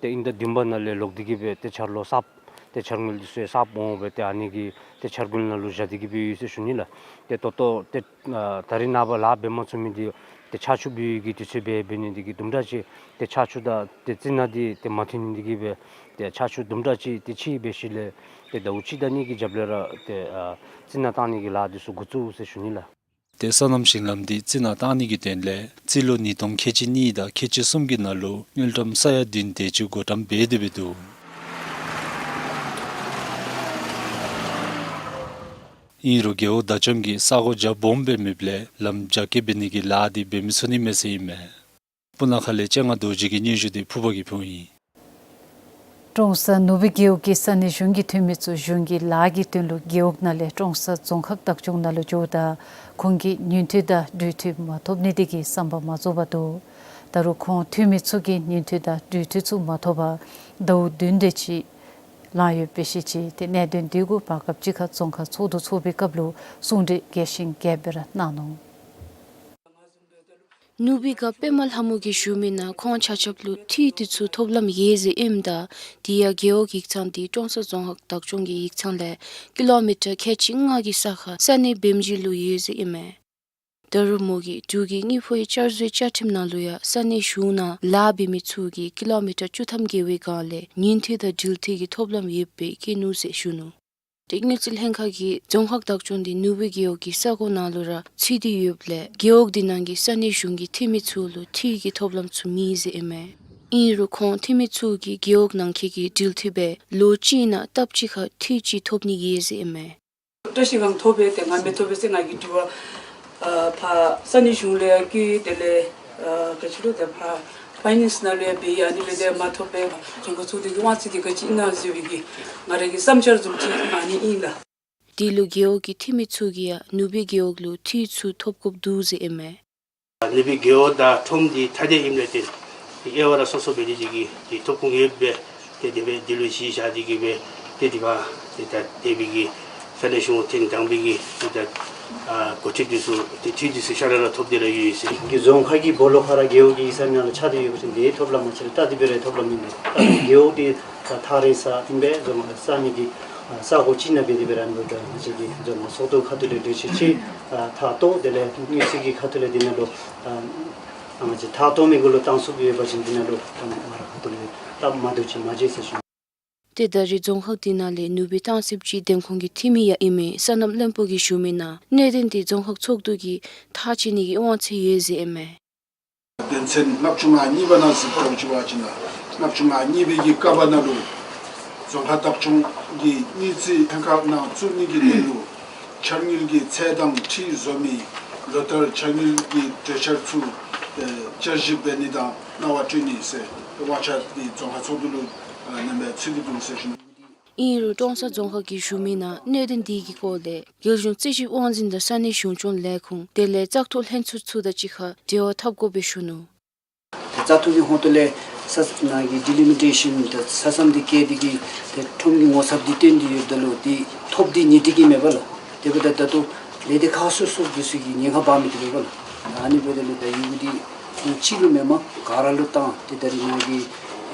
ཏེ་དབྱིན་ཟླ་བདུན་པ་ནང་ལས་ལོག་སྟེ་གི་སྦེ་ཏེ་འཆར་ལོ་གསརཔ་ཏེ་འཆར་དངུལ་འདི་ཚུ་ཡང་གསརཔ་འོང་སྦེ་ཏེ་ཨ་ནི་གི་ཏེ་འཆར་དངུལ་ནང་ལུ་བཞག་སྟེ་གི་སྦེ་ཡོད་ཟེར་ཞུ་ནི་ལགས། ཏེ་ད་ལྟོ་ཏེ་ཨ་ད་རིས་ནངས་པ་ལཱ་འབད་མ་ཚུགས་མི་འདི་ཏེ་ཆར་ཆུ་འབབ་པའི་གི་དུས་ཚོད་འབད་འབད་ནི་འདི་གིས་དུམ་གྲ་ཅིག་ཏེ་ཆར་ཆུ་དང་ཏེ་རྩི་ནག་འདི་ཏེ་མ་ཐོན་ནི་འདི་གིས་སྦེ་ཏེ་ཆར་ཆུ་དུམ་གྲ་ཅིག་ཏེ་ཆད་འབད་ཞིནམ་ལས་ཏེ་ཟླཝ་གཅིག་དང་གཉིས་ཀྱི་རྒྱབ་ལས་ར་ཏེ་ཨ་རྩི་ནག་བཏང་ནི་གི་ལཱ་འདི་ཚུ་འགོ་བཙུགས་ཟེར་ཞུ་ནི་ལགས། ཏེ་སོ་ནམ་ཞིང་ལམ་འདི་རྩི་ནག་བཏང་ནི་གི་དོན་ལས་རྩིས་ལོ་ཉིས་སྟོང་ཁལ་གཅིག་གཉིས་དང་ཁལ་གཅིག་གསུམ་གྱི་ནང་ལུ་དངུལ་ཀྲམ་ས་ཡ་བདུན་དེ་ཅིག་བགོ་བཀྲམ་འབད་དེ་སྦེ་འདུག། ཨིན་རུང་རྒེད་འོག་བདག་སྐྱོང་གིས་ས་གོ་རྒྱ་སྦོམ་སྦེ་མེདཔ་ལས་ལམ་རྒྱ་བསྐྱེད་འབད་ནི་གི་ལཱ་འདི་འབད་མི་ཚུགས་ནི་མས་ཟེར་ཨིན་མས། སྤུ་ན་ཁ་ལས་སྤྱན་སྔ་རྡོ་རྗེ་གི་སྙན་ཞུ་དེ་ཕུར་པ་གིས་ཕུལཝ་ཨིན། ཀྲོང་གསར་ནུ་སྦིས་རྒེད་འོག་གི་ས་གནས་གཞུང་གི་འཐུས་མི་ཚུ་གཞུང་གི་ལཱ་གི་དོན་ལུ་རྒེད་འོག་ནང་ལས་ཀྲོང་གསར་རྫོང་ཁག་བདག་སྐྱོང་ནང་ལུ་འགྱོཝ་ད་ཁོང་གིས་ཉིན་ཐོ་དང་གྲོས་ཐོ་མ་ཐོབ་ནི་དེ་གིས་བསམ་པ་མ་རྫོགས་པར་འདུག། ད་རུང་ཁོང་འཐུས་མི་ཚུ་གིས་ཉིན་ཐོ་དང་གྲོས་ཐོ་ཚུ་མ་ཐོབ་པར་ཟླཝ་བདུན་དེ་ཅིག་ལང་ཡོདཔ་སྦེ་བཤད་ཅི། ཏེ་གནད་དོན་དེ་གུ་བར་སྐབས་ཅིག་ཁར་རྫོང་ཁག་ཚོགས་འདུ་ཚོགས་པའི་སྐབས་ལུ་གསུང་གྲོས་རྒྱས་ཤིང་རྒྱསཔ་སྦེ་ར་གནང་ནུག། ནུ་སྦིས་སྒར་པདྨ་ལྷ་མོ་གིས་ཞུ་མི་ནང་ཁོང་ཆ་ཁྱབ་ལུ་འཐུས་དེ་ཚུ་ཐོབ་ལམ་ཡོད་ཟེར་ཨིནམ་ད་དེ་ཡང་རྒེད་འོག་ཡིག་ཚང་དེ་ཀྲོང་གསར་རྫོང་ཁག་བདག་སྐྱོང་གི་ཡིག་ཚང་ལས་ཀི་ལོ་མི་ཊར་ཁལ་གཅིག་ལྔ་གི་ས་ཁར་ས་གནས་བེམ་ཇི་ལུ་ཡོད་ཟེར་ཨིན་མས། ད་རུང་མོ་གིས་འབྲུག་གི་དངུལ་ཕོགས་བསྐྱར་བཟོའི་བཅའ་ཁྲིམས་ནང་ལུ་ཡང་ས་གནས་གཞུང་ནང་ལཱ་འབད་མི་ཚུ་གིས་ཀི་ལོ་མི་ཊར་བཅུ་ཐམ་བརྒལ་བའི་སྒང་ལས་ཉིན་ཐོ་དང་གྲོས་ཐོ་གི་ཐོབ་ལམ་ཡོདཔ་སྦེ་བཀོད་ནུག་ཟེར་ཞུ་ནུག། ཏེ་དངུལ་རྩིས་ལྷན་ཁག་གིས་རྫོང་ཁག་བདག་སྐྱོང་དེ་ནུ་སྦིས་རྒེད་འོག་གི་ས་གོ་ནང་ལུ་ར་ཚུད་དེ་ཡོདཔ་ལས་རྒེད་འོག་དེ་ནང་གི་ས་གནས་གཞུང་གི་འཐུས་མི་ཚུ་ལུ་འཐུས་ཀྱི་ཐོབ་ལམ་ཚུ་མེད་ཟེར་ཨིན་མས། ཨིན་རུང་ཁོང་འཐུས་མི་ཚུ་གིས་རྒེད་འོག་ནང་འཁོད་ཀྱི་འབྲེལ་མཐུད་སྦེ་ལོ་གཅིག་ནང་སྟབས་གཅིག་ཁར་འཐུས་གཅིག་ཐོབ་ནི་ཡོད་ཟེར་ཨིན་མས། བཀྲ་ཤིས་སྒང་ཐོབ་པས། ཏེ་ང་མི་ཐོབ་པས་ཟེར་ང་གིས་དྲི་བ་ཨ་ཕར་ས་གནས་གཞུང་ལུ་ཡང་བཀོད། དེ་ལས་ཨ་ག་ཅི་ལོ་ཏེ་ཕར་ཕའི་ནེནསི་ནང་ལུ་ཡང་འབད་ཡི། ཨ་ནི་ལས་ཏེ་མ་ཐོབ་པས། རྫོང་ཁག་ཚོགས་འདུ་གི་དབང་ཚད་དེ་ག་ཅི་ཨིན་ན་ཟེར་བའི་གི་ང་ར་གི་བསམ་འཆར་བཟུམ་ཅིག་ཨ་ནི་ཨིན་ལགས། དེ་ལུ་རྒེད་འོག་གི་འཐུས་མི་ཚུ་གིས་ཡང་ནུ་སྦིས་རྒེད་འོག་ལུ་འཐུས་ཚུ་ཐོབ་དགོཔ་འདུག་ཟེར་ཨིན་མས། ནུ་སྦིས་རྒེད་འོག་དང་ཁྲོམ་འདི་ཐ་དད་ཨིནམ་ལས་ཏེ་དབྱེ་བ་ར་སོ་སོ་འབད་དེ་ཅིག་གིས་ཏེ་ཐོབ་ཁུངས་ཡོདཔ་སྦེ་ཏེ་དེ་སྦེ་འདི་ལུ་གཞི་བཞག་སྟེ་གིས་སྦེ་ཏེ་དེ་ཁར་ཏེ་ད་དེ་སྦེ་གི་ས་གནས་གཞུང་ཐེངས་དང་པའི་གི་ཏེ་ད་ཨ་འགོ་ཁྲིདཔ་འདི་ཚུ་ཏེ་འཐུས་འདི་ཚུ་ཤ་ར་ལ་ཐོབ་སྟེ་ར་ཡོད་ཟེར། གི་རྫོང་ཁག་གི་སྦོ་ལོགས་ཁར་ར་རྒེད་འོག་གི་ས་གནས་ལུ་ཆགས་ཏེ་ཡོད་པ་ཅིན་དེ་ཐོབ་ལམ་མ་ཆད་ལྟ་སྟེ་སྦེ་ར་ཐོབ་ལམ་ཨིན་མས། ད་རྒེད་འོག་དེ་ད་ཐག་རིང་ས་ཨིན་པས། རྫོང་ས་གནས་ཀྱི་ས་གོ་ཅིག་ནང་འབད་དེ་སྦེ་ར་ཨིན་པས། ད་ང་བཅས་ཀྱི་རྫོང་ཁག་ཚོགས་འདུ་ཁ་ཐུག་ལས་འགྲེལ་བཤད་ཅིག་ཨ་ཐག་བཏོག། དེ་ལས་དངུལ་རྩིས་ཀྱི་ཁ་ཐུག་ལས་འདི་ནང་ལུ་ཨ་ང་བཅས་ཐག་བཏོག་མི་གུ་ལུ་གཏང་ཚུགསཔ་ཡོད་པ་ཅིན་འདི་ནང་ལུ་ད་ང་ར་ཁ་ཐུག་ལས་སྟབས་མ་བདེཝ་ཅིག་མ་མཇལ་ཟེར་ཞུ། ཏེ་ད་རེས་རྫོང་ཁག་འདི་ནང་ལས་ནུ་སྦིས་གཏམ་ཚན་སྤྱིའི་འདེམས་ཁོངས་ཀྱི་འཐུས་མི་ཡང་ཨིན་མི་སོ་ནམ་བློན་པོ་གིས་ཞུ་མི་ནང་གནད་དོན་འདི་རྫོང་ཁག་ཚོགས་འདུ་གིས་ཐག་བཅད་ནི་གི་དབང་ཚད་ཡོད་ཟེར་ཨིན་མས། དོན་ཚན་ལྔ་བཅུ་ང་གཉིས་པ་ནང་གཟིགས་པར་འོང་ཅི་བ་ཅིན་ལྔ་བཅུ་ང་གཉིས་པའི་གི་ཀ་པ་ནང་ལུ་རྫོང་ཁག་བདག་སྐྱོང་གི་དངུལ་རྩིས་ལྷན་ཁག་ནང་བཙུགས་ནི་གི་དོན་ལུ་འཆར་དངུལ་གྱི་ཚད་དང་འཁྲིལ་བཟོ་མི་ལོ་ལྟར་འཆར་དངུལ་གྱི་གྲོས་འཆར་ཚུ་ཨེ་བསྐྱར་ཞིབ་འབད་ནི་དང་གནང་བ་སྤྲོད་ནི་ཟེར་དབང་ཆ་འདི་རྫོང་ཁག་ཚོགས་འདུ་ལུ་ཨ་ནེམ་སྦེ་ཚུད་དེ་འདུག་ཟེར་ཞུ་ནི། ཨིན་རུང་ཀྲོང་གསར་རྫོང་ཁག་གིས་ཞུ་མི་ནང་གནད་དོན་འདི་གི་སྐོར་ལས་རྒྱལ་གཞུང་རྩིས་ཞིབ་དབང་འཛིན་དང་ས་གནས་གཞུང་སྐྱོང་ལས་ཁུངས་དེ་ལས་བཙག་འཐུ་ལྷན་ཚོགས་ཚུ་དང་གཅིག་ཁར་འབྲེལ་བ་འཐབ་དགོ་པའི་ཞུ་ནུག། ཏེ་བཙག་འཐུ་གི་ཧོང་ཏོ་ལས་ས་ནང་གི་ཌི་ལི་མི་ཊེ་ཤཱན་ཏེ་ས་མཚམས་འདི་བཀལ་ཏེ་གིས་ཏེ་ཁྲོམ་གྱི་ངོ་ཚབ་འདི་བཏོན་ཏེ་ཡོདཔ་ད་ལུ་འདི་ཐོབ་འདི་ཉིན་ཐོ་གི་མེད་པས་ལགས། དེ་འབདཝ་ད་ད་ལྟོ་ལས་སྡེ་ཁག་སོ་སོ་འདི་ཚུ་གིས་ཉེན་ཁ་འབག་མི་འདི་མེད་པས་ལགས། ཨ་ནི་འབདཝ་ད་ལུ་ད་ཡུ་གུ་འདི་ཁོང་གཅིག་ལུ་མེན་པར་ག་ར་ལུ་བཏང་སྟེ་ད་རིས་ནཱ་གི་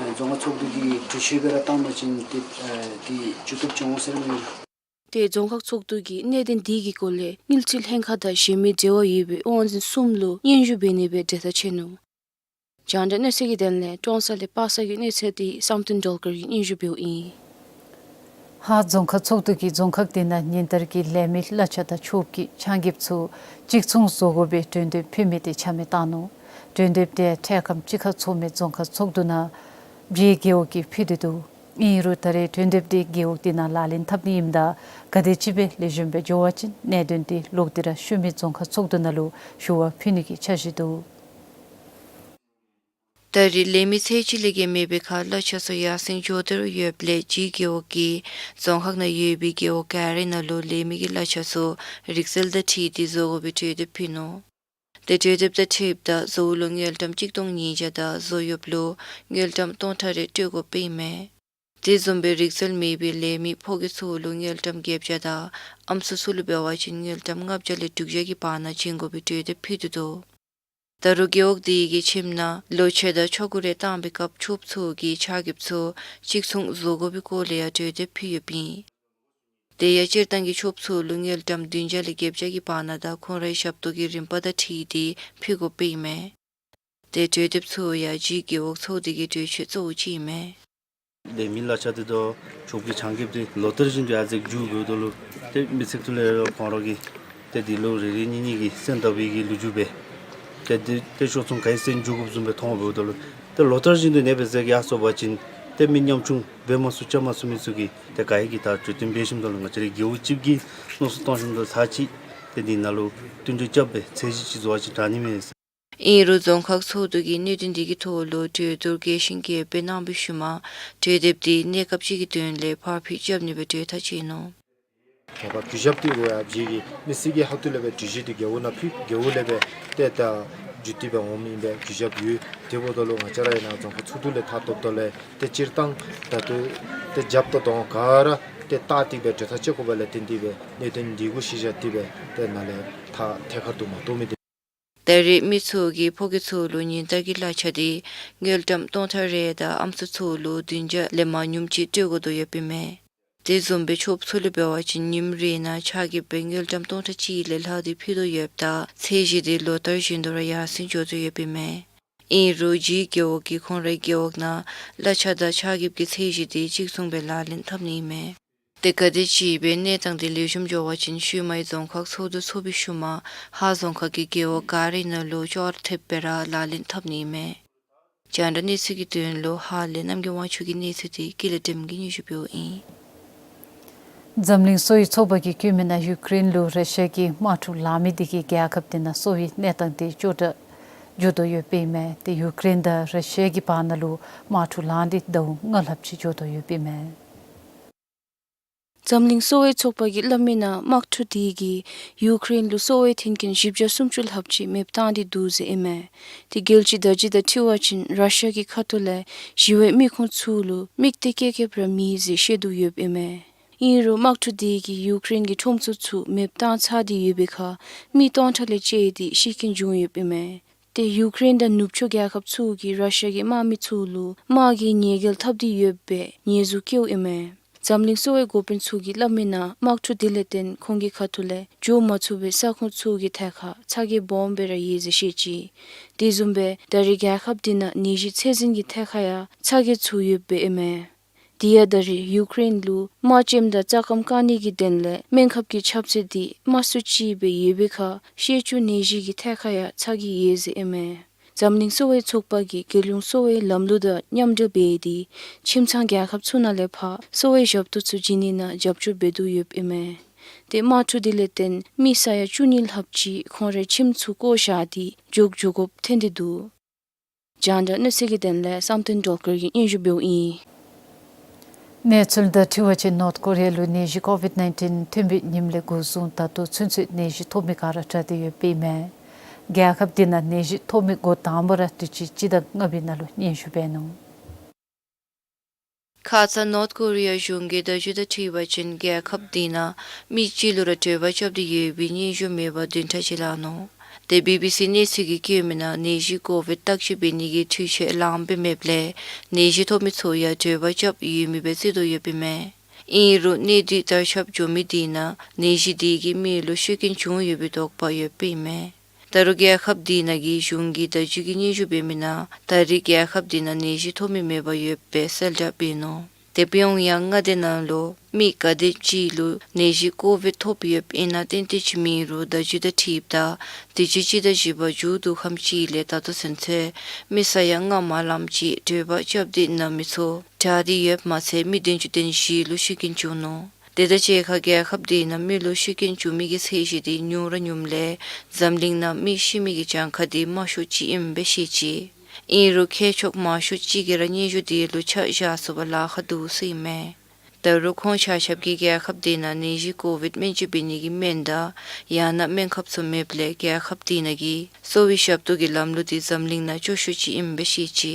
ཨེ་རྫོང་ཁག་ཚོགས་འདུ་གིས་གྲོས་ཆོད་སྦེ་ར་བཏང་པ་ཅིན་ཏེ་ཨེ་འདི་འགྱོ་བཏུབ་འོང་ཟེར་མི། ཏེ་རྫོང་ཁག་ཚོགས་འདུ་གིས་གནད་དོན་འདི་གི་སྐོར་ལས་དངུལ་རྩིས་ལྷན་ཁག་དང་གཞན་མི་འབྲེལ་བ་ཡོད་པའི་དབང་འཛིན་གསུམ་ལུ་སྙན་ཞུ་འབད་ནི་སྦེ་གྲོས་ཐག་བཅད་ནུག། རྒྱང་བསྒྲགས་གནས་ཚུལ་གྱི་དོན་ལས་ཀྲོང་གསར་ལས་པ་སངས་ཀྱི་གནས་ཚུལ་འདི་བསམ་གཏན་སྒྲོལ་དཀར་གྱིས་སྙན་ཞུ་འབདཝ་ཨིན། ཧཱ་རྫོང་ཁག་ཚོགས་འདུ་གིས་རྫོང་ཁག་འདི་ནང་ཉིན་ལྟར་གྱི་ལས་མི་གླ་ཆ་དང་ཆོས་ཀྱི་ཆང་འགེབས་ཚུ་གཅིག་མཚུངས་བཟོ་དགོ་པའི་གྲོས་འདེབས་ཕུལ་མི་དེ་ཆ་མེད་བཏང་ནུག། གྲོས་འདེབས་དེ་འཕྲལ་ཁམས་ཅིག་ཁར་ཚོགས་མི་རྫོང་ཁག་ཚོགས་འདུ་ནང་སྦིས་རྒེད་འོག་གིས་ཕུལ་ཏེ་འདུག། ཨིན་རུང་ད་རེས་གྲོས་འདེབས་དེ་རྒེད་འོག་འདི་ནང་ལག་ལེན་འཐབ་ནི་ཨིནམ་ད་ག་དེ་ཅིག་སྦེ་ལེགས་ཤོམ་སྦེ་འགྱོ་བ་ཅིན་གནད་དོན་དེ་ལོག་སྟེ་ར་ཤུལ་མའི་རྫོང་ཁག་ཚོགས་འདུ་ནང་ལུ་ཞུ་བ་ཕུལ་ནི་གི་འཆར་གཞི་འདུག། ད་རེས་ལས་མི་ཚད་གཅིག་ལས་བརྒལ་མེད་པའི་ཁར་གླ་ཆ་ཚུ་ཡར་སེང་འགྱོ་སྟེ་ར་ཡོདཔ་ལས་སྦིས་རྒེད་འོག་གིས་རྫོང་ཁག་ནང་ཡོད་པའི་རྒེད་འོག་ག་རའི་ནང་ལུ་ལས་མི་གི་གླ་ཆ་ཚུ་རིག་རྩལ་དང་འཁྲིལ་ཏེ་བཟོ་དགོ་པའི་གྲོས་འདེབས་ཕུལ་ནུག། ཏེ་གྲོས་འདེབས་དང་འཁྲིལཝ་ད་བཟོཝ་ལུ་དངུལ་ཀྲམ་གཅིག་སྟོང་ཉིས་བརྒྱ་དང་བཟོ་གཡོགཔ་ལུ་དངུལ་ཀྲམ་སྟོང་ཕྲག་རེ་སྤྲོད་དགོཔ་ཨིན་མས། དེ་བཟུམ་སྦེ་རིག་རྩལ་མེད་པའི་ལས་མི་ཕོ་སྐྱེས་ཚུ་ལུ་དངུལ་ཀྲམ་བརྒྱད་བརྒྱ་དང་ཨམ་སྲུ་ཚུ་ལུ་འབད་བ་ཅིན་དངུལ་ཀྲམ་ལྔ་བརྒྱ་ལས་དྲུག་བརྒྱ་གི་བར་ན་བྱིན་དགོ་པའི་གྲོས་འདེབས་ཕུལ་ཏེ་འདུག། ད་རུང་རྒེད་འོག་དེ་གི་ཁྱིམ་ནང་ལོ་མཆོད་དང་ཆོ་ག་རེ་བཏང་པའི་སྐབས་ཆོསཔ་ཚུ་གི་ཆང་འགེབས་ཚུ་གཅིག་མཚུངས་བཟོ་དགོ་པའི་སྐོར་ལས་ཡང་གྲོས་འདེབས་ཕུལ་ཡོདཔ་ཨིན། དེ་ཡང་སྤྱིར་བཏང་གི་ཆོསཔ་ཚུ་ལུ་དངུལ་ཀྲམ་བདུན་བརྒྱ་ལས་བརྒྱད་བརྒྱ་གི་བར་ན་དང་ཁོང་རའི་ཞབས་ཏོག་གི་རིམ་པ་དང་འཁྲིལ་ཏེ་ཕུལ་དགོཔ་ཨིན་མས། དེ་གྲོས་འདེབས་ཚུ་ཡང་སྦིས་རྒེད་འོག་ཚོགས་སྡེ་གི་གྲོས་ཆོད་གཙོ་བོ་ཅིག་ཨིན་མས། ལས་མི་གླ་ཆ་དེ་དང་ཆོས་ཀྱི་ཆང་འགེབས་དེ་ལོ་ལྟར་བཞིན་དུ་ཡར་འཛེགས་འགྱོ་དགོཔ་ད་ལུ་ཏེ་མི་ཚེ་ཐུག་ལས་ར་ཁོང་ར་གིས་ཏེ་འདི་ལུ་རེ་རེ་གཉིས་གཉིས་ཀྱིས་སེམས་དགའ་བའི་གི་ལོ་རྒྱུས་སྦེ་ཏེ་འདི་ཏེ་ཤོག་ཚོང་ག་ཡི་སེང་འགྱོ་དགོཔ་བཟུམ་སྦེ་མཐོང་དགོཔ་ད་ལུ་ཏེ་ལོ་ལྟར་བཞིན་དུ་ཨ་ནེ་སྦེ་འཛེགས་ཡར་སོང་པ་ཅིན་ཏེ་མི་ཉམ་ཆུང་འབད་མ་ཚུགས་རྐྱབ་མ་ཚུགས་མི་ཚུ་གིས་ཏེ་ག་ཡི་གིས་ད་གྲོས་བསྟུན་འབད་ཞིནམ་ད་ལུ་ང་བཅས་རའི་རྒེད་འོག་གཅིག་གི་མནོ་བསམ་གཏང་ཞིནམ་ད་ལུ་ཚར་གཅིག་ཏེ་འདི་ནང་ལུ་བསྟུན་གྲོས་རྐྱབ་སྦེ་ཚད་གཞི་ཅིག་བཟོ་བ་ཅིན་དྲག་ནི་མས། ཨིན་རུང་རྫོང་ཁག་ཚོགས་འདུ་གིས་གནད་དོན་འདི་གི་ཐོག་ལུ་གྲོས་བསྡུར་རྒྱས་ཤིང་རྒྱསཔ་སྦེ་གནང་བའི་ཤུལ་མ་གྲོས་འདེབས་འདི་གནས་སྐབས་ཅིག་གི་དོན་ལས་ཕར་འགྱངས་རྐྱབ་ནི་སྦེ་གྲོས་ཐག་བཅད་ནུག། ཁྱད་པར་གུས་ཞབས་འདི་རུང་ཡང་ཅིག་གིས་མི་སེར་གྱི་ཁ་ཐུག་ལས་སྦེ་གྲོས་གཞི་འདི་རྒེད་འོག་ནང་ཕུལ། རྒེད་འོག་ལས་སྦེ་ཏེ་ད་བསྒྱུར་ཏེ་སྦེ་འོངམ་ཨིན་པས། གུས་ཞབས་ཡོད། དེ་འབདཝ་ད་ལུ་ང་བཅས་ར་ཨིན་ན་རྫོང་ཁག་ཚོགས་འདུ་ལས་ཐག་བཏོགཔ་ད་ལས་ཏེ་སྤྱིར་བཏང་ད་ལྟོ་ཏེ་རྒྱབ་ཏོ་དོང་ག་ར་ཏེ་བལྟ་སྟེ་སྦེ་གྲོས་ཐག་བཅད་དགོཔ་ལས་བརྟེན་ཏེ་སྦེ་གནད་དོན་འདི་གུ་ཤེས་བཞག་སྟེ་སྦེ་ཏེ་ནཱ་ལས་ཐག་ཐད་ཀར་དུ་མ་བཏོག་མི་འདི། ད་རེས་མི་ཚུ་གིས་ཕོ་སྐྱེས་ཚུ་ལུ་ཉིན་ལྟར་གྱི་གླ་ཆ་འདི་དངུལ་ཀྲམ་སྟོང་ཕྲག་རེ་དང་ཨམ་སྲུ་ཚུ་ལུ་བདུན་བརྒྱ་ལས་མ་ཉུངམ་ཅིག་སྤྲོད་དགོ་དོ་ཡོདཔ་ཨིན་མས། དེ་བཟུམ་སྦེ་ཆོསཔ་ཚུ་ལུ་འབད་བ་ཅིན་ཉིནམ་རེ་ནང་ཕྱག་འགྱེདཔ་སྦེ་དངུལ་ཀྲམ་སྟོང་ཕྲག་གཅིག་ལས་ལྷག་སྟེ་ཕུལ་དོ་ཡོདཔ་ད་ཚད་གཞི་འདི་ལོ་ལྟར་བཞིན་དུ་ར་ཡར་སེང་འགྱོ་དོ་ཡོདཔ་ཨིན་མས། ཨིན་རུང་ཇུས་རྒེད་འོག་གིས་ཁོང་རའི་རྒེད་འོག་ནང་གླ་ཆ་དང་ཕྱག་འགྱེདཔ་གི་ཚད་གཞི་འདི་གཅིག་མཚུངས་སྦེ་ལག་ལེན་འཐབ་ནི་ཨིན་མས། ཏེ་ག་དེམ་ཅིག་སྦེ་གནས་སྟངས་འདི་ལེགས་ཤོམ་འགྱོ་བ་ཅིན་ཤུལ་མའི་རྫོང་ཁག་ཚོགས་འདུ་ཚོགས་པའི་ཤུལ་མ་ཧཱ་རྫོང་ཁག་གི་རྒེད་འོག་ག་ར་ནང་ལུ་ཅོག་ར་འཐདཔ་སྦེ་ར་ལག་ལེན་འཐབ་ནི་ཨིན་མས། རྒྱང་བསྒྲགས་གནས་ཚུལ་གྱི་དོན་ལུ་ཧཱ་ལས་རྣམ་རྒྱལ་དབང་ཕྱུག་གི་གནས་ཚུལ་འདི་ཀུན་ལེགས་སྒྲོལམ་གིས་སྙན་ཞུ་འབདཝ་ཨིན། འཛམ་གླིང་གསོ་བའི་ཚོགས་པ་གིས་བཀོད་མི་ནང་ཡུ་ཀེ་རེན་ལུ་ར་ཤི་ཡ་གིས་དམག་འཁྲུག་ལང་མི་འདི་གིས་རྒྱལ་ཁབ་འདི་ནང་གསོ་བའི་གནས་སྟངས་འདི་སྐྱོ་དྲགས་འགྱོ་དོ་ཡོདཔ་ཨིན་མས། ཏེ་ཡུ་ཀེ་རེན་དང་ར་ཤི་ཡ་གི་བར་ན་ལུ་དམག་འཁྲུག་ལང་སྟེ་ཟླཝ་ལྔ་ལྷགཔ་ཅིག་འགྱོ་དོ་ཡོདཔ་ཨིན་མས། འཛམ་གླིང་གསོ་བའི་ཚོགས་པ་གིས་སླབ་མི་ནང་དམག་འཁྲུག་འདི་གིས་ཡུ་ཀེ་རེན་ལུ་གསོ་བའི་མཐུན་རྐྱེན་བཞི་བརྒྱ་སུམ་ཅུ་ལྷགཔ་ཅིག་མེདཔ་བཏང་སྟེ་འདུག་ཟེར་ཨིན་མས། ཏེ་རྒྱལ་སྤྱིའི་བརྡ་བརྒྱུད་དང་འཁྲིལ་བ་ཅིན་ར་ཤི་ཡ་གི་ཁ་ཐུག་ལས་ཞི་བའི་མི་ཁོང་ཚུ་ལུ་མིག་ཏོ་བཀལ་བཀལཝ་ར་མེད་ཟེར་བཤད་དོ་ཡོདཔ་ཨིན་མས། ཨིན་རུང་དམག་འཁྲུག་འདི་གིས་ཡུ་ཀེ་རེན་གྱི་ཁྲོམ་ཚུ་ཚུ་མེདཔ་བཏང་ཚར་ཏེ་ཡོད་པའི་ཁར་མི་སྟོང་ཕྲག་ལས་བཅད་དེ་ཤི་རྐྱེན་བྱུང་ཡོདཔ་ཨིན་མས། ཏེ་ཡུ་ཀེ་རེན་དང་ནུབ་ཕྱོགས་རྒྱལ་ཁབ་ཚུ་གིས་ར་ཤི་ཡ་གི་དམག་མི་ཚུ་ལུ་དམག་གི་ཉེས་འགེལ་འཐབ་སྟེ་ཡོད་པའི་ཉེས་འཛུགས་བཀལཝ་ཨིན་མས། འཛམ་གླིང་གསོ་བའི་འགོ་དཔོན་ཚུ་གིས་སླབ་མི་ནང་དམག་འཁྲུག་འདི་ལས་བརྟེན་ཁོང་གི་ཁ་ཐུག་ལས་འགྱོ་མ་ཚུགས་པའི་ས་ཁོངས་ཚུ་གི་ཐད་ཁར་ཚ་གྱང་སྦོམ་སྦེ་ར་ཡོད་ཟེར་བཤད་ཅི། དེ་བཟུམ་སྦེ་ད་རེས་རྒྱལ་ཁབ་འདི་ནང་ནད་གཞི་ཚད་འཛིན་གྱི་ཐད་ཁར་ཡང་ཚ་གྱང་ཚུ་ཡོདཔ་ཨིན་མས། དེ་ཡང་ད་རེས་ཡུ་ཀེ་རེན་ལུ་དམག་ཆེནམ་དང་རྩ་སྐམ་བཀག་ནི་གི་དོན་ལས་སྨན་ཁབ་ཀྱི་ཁྱབ་ཚད་འདི་དམའ་སུ་ཅིག་སྦེ་ཡོད་པའི་ཁར་གཤིན་སྐྱེ་ནད་གཞི་གི་ཐད་ཁར་ཡང་ཚ་གྱང་ཡོད་ཟེར་ཨིན་མས། འཛམ་གླིང་གསོ་བའི་ཚོགས་པ་གིས་རྒྱལ་ཡོངས་གསོ་བའི་ལམ་ལུགས་དང་མཉམ་འབྲེལ་འབད་དེ་ཁྱིམ་ཚང་རྒྱལ་ཁབ་ཚུ་ནང་ལས་ཕར་གསོ་བའི་ཞབས་ཏོག་ཚུ་བྱིན་ནི་ནང་རྒྱབ་སྐྱོར་འབད་དོ་ཡོདཔ་ཨིན་མས། ཏེ་དམག་འཁྲུག་འདི་ལས་བརྟེན་མི་ས་ཡ་བཅུ་གཉིས་ལྷགཔ་ཅིག་ཁོང་རའི་ཁྱིམ་ཚུ་བཀོ་བཞག་སྟེ་འགྱོ་འགྱོ་དགོཔ་ཐོན་ཏེ་འདུག། རྒྱང་བསྒྲགས་གནས་ཚུལ་གྱི་དོན་ལས་བསམ་གཏན་སྒྲོལ་དཀར་གྱིས་སྙན་ཞུ་འབདཝ་ཨིན། གནས་ཚུལ་དང་འཁྲིལ་བ་ཅིན་ནོརཐ་ཀོ་རི་ཡ་ལུ་ནད་གཞི་ཀོ་ཝིཌ་ནའིན་ཊིན་ཐོན་པའི་ཉིནམ་ལས་འགོ་བཟུང་ད་ལྟོ་ཚུན་ཚོད་ནད་གཞི་ཐོབ་མི་ག་ར་དྲག་སྟེ་ཡོདཔ་ཨིན་མས། རྒྱལ་ཁབ་འདི་ནང་ནད་གཞི་ཐོབ་མི་འགོ་དང་པ་ར་དུས་ཅི་སྤྱི་ཟླ་ལྔ་པའི་ནང་ལུ་སྙན་ཞུ་འབད་ནུག། ཁ་ཙ་ནོརཐ་ཀོ་རི་ཡ་གཞུང་གི་བརྡ་བརྒྱུད་དང་འཁྲིལ་བ་ཅིན་རྒྱལ་ཁབ་འདི་ནང་མི་གཅིག་ལུ་ར་དྲོད་འབར་རྐྱབ་སྟེ་ཡོད་པའི་སྙན་ཞུ་མེད་པར་བདུན་ཕྲག་ཅིག་ལང་ནུག། ཏེ་བི་བི་སི་གནས་ཚུལ་གྱིས་བཀོད་མི་ནང་ནད་གཞི་ཀོ་ཝིཌ་བརྟག་དཔྱད་འབད་ནི་གི་འཕྲུལ་ཆས་ལངམ་སྦེ་མེདཔ་ལས་ནད་གཞི་ཐོབ་མི་ཚུ་ཡང་དྲོད་འབར་རྐྱབ་ཡོད་མི་སྦེ་བརྩི་དོ་ཡོདཔ་ཨིན་མས། ཨིན་རུང་གནས་སྡུད་དར་ཁྱབ་འགྱོ་མི་འདི་ནང་ནད་གཞི་འདི་གིས་མི་ལུ་ཤི་རྐྱེན་བྱུང་ཡོད་པའི་དོགས་པ་ཡོདཔ་ཨིན་མས། ད་རུང་རྒྱལ་ཁབ་འདི་ནང་གི་གཞུང་གི་བརྡ་བརྒྱུད་ཀྱིས་སྙན་ཞུ་འབད་མི་ནང་ད་རེས་རྒྱལ་ཁབ་འདི་ནང་ནད་གཞི་ཐོབ་མི་མེད་པར་ཡོདཔ་སྦེ་གསལ་བསྒྲགས་འབད་ནུག། ཏེ་པིའུང་ཡཱང་མངའ་སྡེ་ནང་ལུ་མི་ག་དེམ་ཅིག་ལུ་ནད་གཞི་ཀོ་ཝིཌ་ཐོབ་ཡོདཔ་ཨིན་ན་ཏན་ཏན་ཅིག་མེད་རུང་བརྡ་བརྒྱུད་དང་འཁྲིལཝ་ད་དུས་ཅི་སྤྱི་ཟླ་བཞི་པ་མཇུག་བསྡུ་ཁམས་ཅིག་ལས་ད་ལྟོ་ཚུན་ཚོད་མི་ས་ཡ་ལྔ་མ་ལངམ་ཅིག་དྲོད་འབར་རྐྱབ་སྟེ་ན་མི་ཚུ་དྲག་སྟེ་ཡོདཔ་མ་ཚད་མི་བདུན་ཅུ་དོན་བཞི་ལུ་ཤི་རྐྱེན་བྱུང་ནུག། དེ་དང་གཅིག་ཁར་རྒྱལ་ཁབ་འདི་ནང་མི་ལུ་ཤི་རྐྱེན་བྱུང་མི་གི་ཚད་གཞི་འདི་ཉུང་ར་ཉུངམ་ལས་འཛམ་གླིང་ནང་མི་ཤི་མི་གི་གྱངས་ཁ་འདི་དམའ་ཤོས་ཅིག་ཨིནམ་སྦེ་བཤད་ཅི། ཨིན་རུང་མཁས་མཆོག་མང་ཤོས་ཅིག་གིས་ར་སྙན་ཞུ་འདི་ལུ་ཆ་བཞག་ཚུགས་པར་ལཱ་ཁག་འདུག་ཟེར་ཨིན་མས། ད་རུང་ཁོང་ཆ་ཁྱབ་ཀྱིས་རྒྱལ་ཁབ་འདི་ནང་ནད་གཞི་ཀོ་ཝིཌ་སྨན་བཅོས་འབད་ནི་གི་སྨན་དང་ཡང་ན་སྨན་ཁབ་ཚུ་མེདཔ་ལས་རྒྱལ་ཁབ་འདི་ནང་གི་གསོ་བའི་ཞབས་ཏོག་གི་ལམ་ལུགས་འདི་འཛམ་གླིང་ནང་སྐྱོ་ཤོས་ཅིག་ཨིནམ་སྦེ་བཤད་ཅི།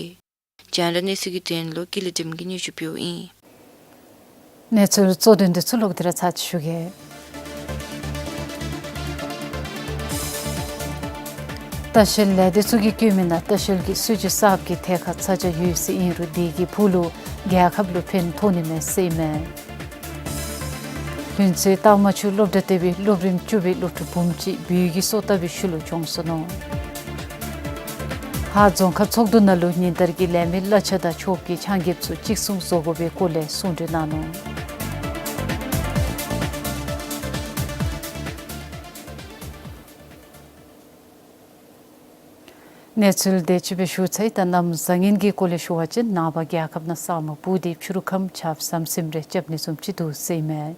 རྒྱང་བསྒྲགས་གནས་ཚུལ་གྱི་དོན་ལུ་ཀུན་ལེགས་སྒྲོལམ་གིས་སྙན་ཞུ་འབདཝ་ཨིན། གནས་ཚུལ་གཙོ་དོན་འདི་ཚུ་ལོག་སྟེ་ར་ཚར་ཅིག་ཞུ་གེ། ལྟ་བཤལ་ལས་སྡེ་ཚུ་གིས་བཀོད་མི་ནང་ལྟ་བཤལ་གྱི་སྲིད་བྱུས་གསརཔ་གི་ཐད་ཁར་ཚ་གྱང་ཡོད་ཟེར་ཨིན་རུང་དེ་གི་ཕུགས་ལུ་རྒྱལ་ཁབ་ལུ་ཕན་ཐོགས་ནི་མས་ཟེར་ཨིན་མས། ལྷུན་རྩེ་སྟག་མ་ཆུ་སློབ་གྲྭ་ལྟེ་བའི་སློབ་རིམ་བཅུ་པའི་སློབ་ཕྲུག་འབུམ་གཅིག་སྦུལ་གྱིས་སོ་བཏབ་པའི་ཤུལ་ལུ་གྱོངས་སོ་ནུག། ཧཱ་རྫོང་ཁག་ཚོགས་འདུ་ནང་ལུ་ཉིན་ལྟར་གྱི་ལས་མི་གླ་ཆ་དང་ཆོག་གི་ཕྱག་འགྱེདཔ་ཚུ་གཅིག་མཚུངས་བཟོ་དགོ་པའི་སྐོར་ལས་གསུང་གྲོས་གནང་ནུག། གནས་ཚུལ་དེ་ཅིག་སྦེ་ཞུ་ཚར་ཡི། ད་གནམ་བཟང་ངན་གྱི་སྐོར་ལས་ཞུ་བ་ཅིན་ནངས་པ་རྒྱལ་ཁབ་ནང་ས་མུ་སྦུག་སྟེ་ཕྱི་རུ་ཁམས་ཆརཔ་ཟམ་ཟིམ་རེ་རྐྱབ་ནི་བཟུམ་ཅིག་འདུག་ཟེར་ཨིན་མས།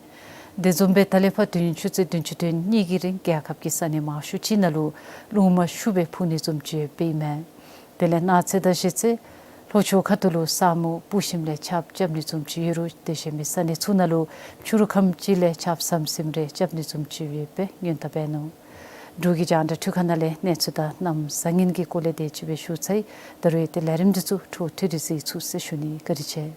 དེ་བཟུམ་སྦེ་ད་ལས་ཕར་དུས་ཡུན་ཆུ་ཚོད་བདུན་ཅུ་དོན་གཉིས་ཀྱི་རིང་རྒྱལ་ཁབ་ཀྱི་ས་གནས་མང་ཤོས་ཅིག་ནང་ལུ་རླུང་མ་ཤུགས་སྦེ་འཕུ་ནི་བཟུམ་ཅིག་ཡོདཔ་ཨིན་མས། དེ་ལས་གནངས་ཚེ་དང་གཞེས་ཚེ་ལྷོ་ཕྱོགས་ཁ་ཐུག་ལུ་ས་སྨུག་སྤུབས་ཞིནམ་ལས་ཆརཔ་རྐྱབ་ནི་བཟུམ་ཅིག་ཡོད་རུང་དེ་གཞན་མི་ས་གནས་ཚུ་ནང་ལུ་ཕྱི་རུ་ཁམས་ཅིག་ལས་ཆརཔ་ཟམ་ཟིམ་རེ་རྐྱབ་ནི་བཟུམ་ཅིག་ཡོདཔ་སྦེ་སྔོན་བརྡ་འབད་ནུག། འབྲུག་གི་རྒྱང་བསྒྲགས་འཕྲུལ་ཁང་ནང་ལས་གནས་ཚུལ་དང་གནམ་བཟང་ངན་གྱི་སྐོར་ལས་དེ་ཅིག་སྦེ་ཞུ་ཚར་ཡི། ད་རུང་ཏེ་ལས་རིམ་འདི་ཚུ་འཕྲོ་མཐུད་དེ་གཟིགས་ཚུགས་ཟེར་ཞུ་ནི། བཀའ་དྲིན་ཆེ།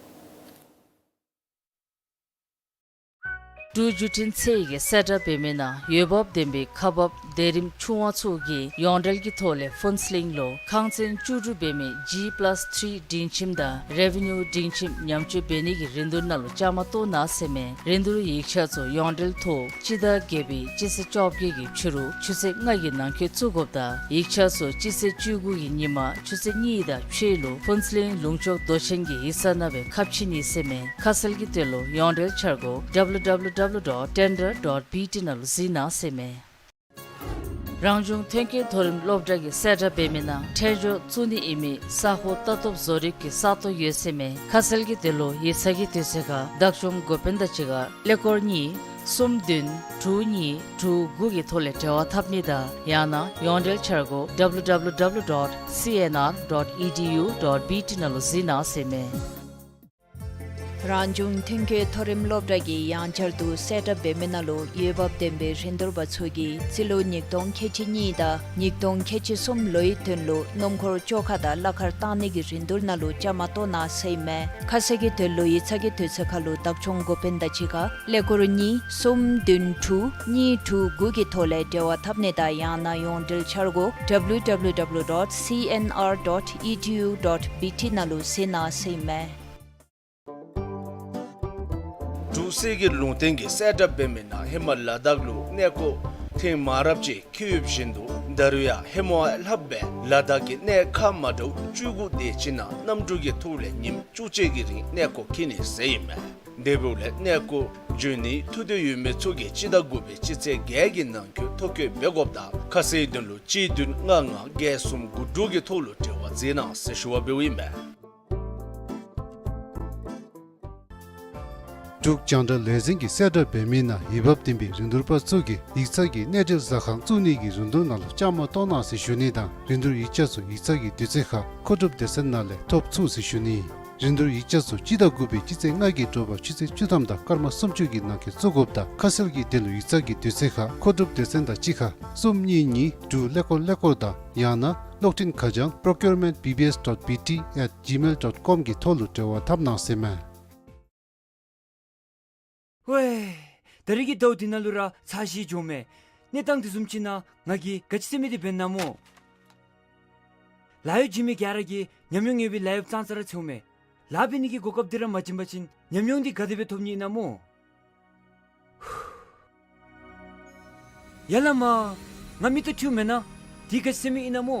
འབྲུག་བརྒྱུད་འཕྲིན་ཚད་ཀྱིས་གསལ་བསྒྲགས་འབད་མི་ནང་འོས་འབབ་ལྡན་པའི་ཁག་འབགཔ་དེ་རིམ་ཆུང་བ་ཚུ་གིས་ཡོངས་འབྲེལ་གྱི་ཐོག་ལས་ཕུན་ཚོགས་གླིང་ལུ་ཁང་ཚན་བཅུ་དྲུག་འབད་མི་ཇི་པ་ལཱསི་ཐི་རི་སྒྲིང་ཁྱིམ་དང་རེ་བི་ནིའུ་སྒྲིང་ཁྱིམ་ཉམས་བཅོས་འབད་ནི་གི་རིན་བསྡུར་ནང་ལུ་བཅའ་མར་གཏོགས་གནང་ཟེར་མས། རིན་བསྡུར་ཡིག་ཆ་ཚུ་ཡོངས་འབྲེལ་ཐོག་སྤྱི་ཟླ་བརྒྱད་པའི་སྤྱི་ཚེས་བཅོ་བརྒྱད་ཀྱི་ཕྱི་རུ་ཆུ་ཚོད་ལྔ་གི་ནང་འཁོད་བཙུགས་དགོཔ་དང་ཡིག་ཆ་ཚུ་སྤྱི་ཚེས་བཅུ་དགུ་གི་ཉིན་མ་ཆུ་ཚོད་གཉིས་དང་ཕྱེད་ལུ་ཕུན་ཚོགས་གླིང་ལུང་ཕྱོགས་མདོ་ཆེན་གྱི་ཡིག་ཚང་ནང་སྦེ་ཁ་ཕྱེ་ནི་ཟེར་མས། ཁ་གསལ་གྱི་དོན་ལུ་ཡོངས་འབྲེལ་འཆར་སྒོ་www dot tender dot bt ནང་ལུ་གཟིགས་གནང་ཟེར་མས། རང་བྱུང་ཐོན་སྐྱེད་མཐོ་རིམ་སློབ་གྲྭ་གིས་གསལ་བསྒྲགས་འབད་མི་ནང་འཕྲལ་སྦྱོར་བཙུགས་ནི་ཨིན་མི་ས་ཧོ་ལྟ་རྟོག་བཟོ་རིག་གི་ས་སྟོང་ཡོད་ཟེར་མས། ཁ་གསལ་གྱི་དོན་ལུ་ཡིག་ཚང་གི་དུས་ཚོད་ཁར་བདག་སྐྱོང་འགོ་དཔོན་དང་གཅིག་ཁར་ཀླད་ཀོར་གཉིས་གསུམ་བདུན་དྲུག་གཉིས་དྲུག་དགུ་གི་ཐོག་ལས་འབྲེལ་བ་འཐབ་ནི་དང་ཡང་ན་ཡོངས་འབྲེལ་འཆར་སྒོ www dot cnr dot edu dot bt ནང་ལུ་གཟིགས་གནང་ཟེར་མས། རང་བྱུང་ཐོན་སྐྱེད་མཐོ་རིམ་སློབ་གྲྭ་གིས་ཡང་བསྐྱར་དུ་གསལ་བསྒྲགས་འབད་མི་ནང་ལུ་འོས་འབབ་ལྡན་པའི་རིན་བསྡུར་པ་ཚུ་གིས་རྩིས་ལོ་ཉིས་སྟོང་ཁལ་གཅིག་གཉིས་དང་ཉིས་སྟོང་ཁལ་གཅིག་གསུམ་ལོའི་དོན་ལུ་སྣུམ་འཁོར་བཅོ་ཁ་དང་གླ་ཁར་བཏང་ནི་གི་རིན་བསྡུར་ནང་ལུ་བཅའ་མར་གཏོགས་གནང་ཟེར་ཨིན་མས། ཁ་གསལ་གྱི་དོན་ལུ་ཡིག་ཚང་གི་དུས་ཚོད་ཁར་ལུ་བདག་སྐྱོང་འགོ་དཔོན་དང་གཅིག་ཁར་ཀླད་ཀོར་གཉིས་གསུམ་བདུན་དྲུག་གཉིས་དྲུག་དགུ་གི་ཐོག་ལས་འབྲེལ་བ་འཐབ་ནི་དང་ཡང་ན་ཡོངས་འབྲེལ་འཆར་སྒོ www dot cnr dot edu dot bt ནང་ལུ་གཟིགས་གནང་ཟེར་ཨིན་མས། འབྲུག་གསེར་གྱི་ལུང་བསྟན་གྱིས་གསལ་བསྒྲགས་འབད་མི་ནང་ཧེ་མ་ལ་དྭགས་ལུ་གནས་སྐོར་ཐེངས་མང་རབས་ཅིག་འཁྱིད་ཡོདཔ་བཞིན་དུ་ད་རུང་ཡང་ཧེ་མ་ལྷགཔ་སྦེ་ལ་དྭགས་ཀྱི་གནས་ཁག་མ་འདྲཝ་བཅུ་དགུ་དེ་ཅིག་ནང་གནམ་གྲུ་གི་ཐོག་ལས་ཉིནམ་བཅུ་གཅིག་གི་རིང་གནས་སྐོར་འཁྱིད་ནི་ཟེར་ཨིན་མས། དེ་འབདཝ་ལས་གནས་སྐོར་འབྱོན་ནིའི་ཐུགས་འདོད་ཡོད་མི་ཚུ་གིས་སྤྱི་ཟླ་དགུ་པའི་སྤྱི་ཚེས་བརྒྱད་ཀྱི་ནང་འཁོད་ཐོ་བཀོད་འབད་དགོཔ་དང་ཁ་གསལ་དོན་ལུ་གཅིག་བདུན་ལྔ་ལྔ་བརྒྱད་གསུམ་དགུ་དྲུག་གི་ཐོག་ལུ་འབྲེལ་བ་མཛད་གནང་ཟེར་ཞུ་བ་འབདཝ་ཨིན་མས། འབྲུག་རྒྱང་བསྒྲགས་ལས་འཛིན་གྱིས་གསལ་བསྒྲགས་འབད་མི་ནང་འོས་འབབ་ལྡན་པའི་རིན་བསྡུར་པ་ཚུ་གིས་ཡིག་ཚང་གི་གནས་འབྲེལ་ཟ་ཁང་བཙུགས་ནི་གི་རིན་བསྡུར་ནང་ལུ་བཅའ་མར་གཏོགས་གནང་ཟེར་ཞུ་ནི་དང་རིན་བསྡུར་ཡིག་ཆ་ཚུ་ཡིག་ཚང་གི་དུས་ཚོད་ཁར་མཁོ་སྒྲུབ་སྡེ་ཚན་ནང་ལས་ཐོབ་ཚུགས་ཟེར་ཞུ་ནི། རིན་བསྡུར་ཡིག་ཆ་ཚུ་སྤྱི་ཟླ་དགུ་པའི་སྤྱི་ཚེས་ལྔ་གི་དྲོ་པ་ཆུ་ཚོད་བཅུ་ཐམ་དང་སྐར་མ་སུམ་ཅུ་གི་ནང་འཁོད་བཙུགས་དགོཔ་དང་ཁ་གསལ་གྱི་དོན་ལུ་ཡིག་ཚང་གི་དུས་ཚོད་ཁར་མཁོ་སྒྲུབ་སྡེ་ཚན་དང་གཅིག་ཁར་གསུམ་གཉིས་གཉིས་དྲུག་ཀླད་ཀོར་ཀླད་ཀོར་དང་ཡང་ན་གློག་འཕྲིན་ཁ་བྱང་procurement B B S dot B T at gmail dot com གི་ཐོག་ལུ་འབྲེལ་བ་འཐབ་གནང་ཟེར་མས། ཝའེ། ད་རིས་ཀྱི་ཟླཝ་འདི་ནང་ལུ་ར་ཚ་ཞིང་འཇམ་མས། གནས་སྟངས་དེ་བཟུམ་ཅིག་ནང་ང་གིས་ག་ཅི་ཟེར་མི་འདི་འབད་ན་སྨོ། ལཱ་གཡོག་བྱིན་མི་ག་ར་གིས་ཉམས་མྱོང་ཡོད་པའི་ལཱ་གཡོགཔ་ཙང་ཙ་ར་འཚོལཝ་མས། ལཱ་འབད་ནི་གི་གོ་སྐབས་འདི་ར་མ་བྱིན་པ་ཅིན་ཉམས་མྱོང་འདི་ག་དེ་སྦེ་ཐོབ་ནི་ཨིན་ན་སྨོ། ཡ་ལ་མ། ང་མིག་ཏོ་འཁྲུལཝ་མེན་ན། འདི་ག་ཅི་ཟེར་མི་ཨིན་ན་སྨོ།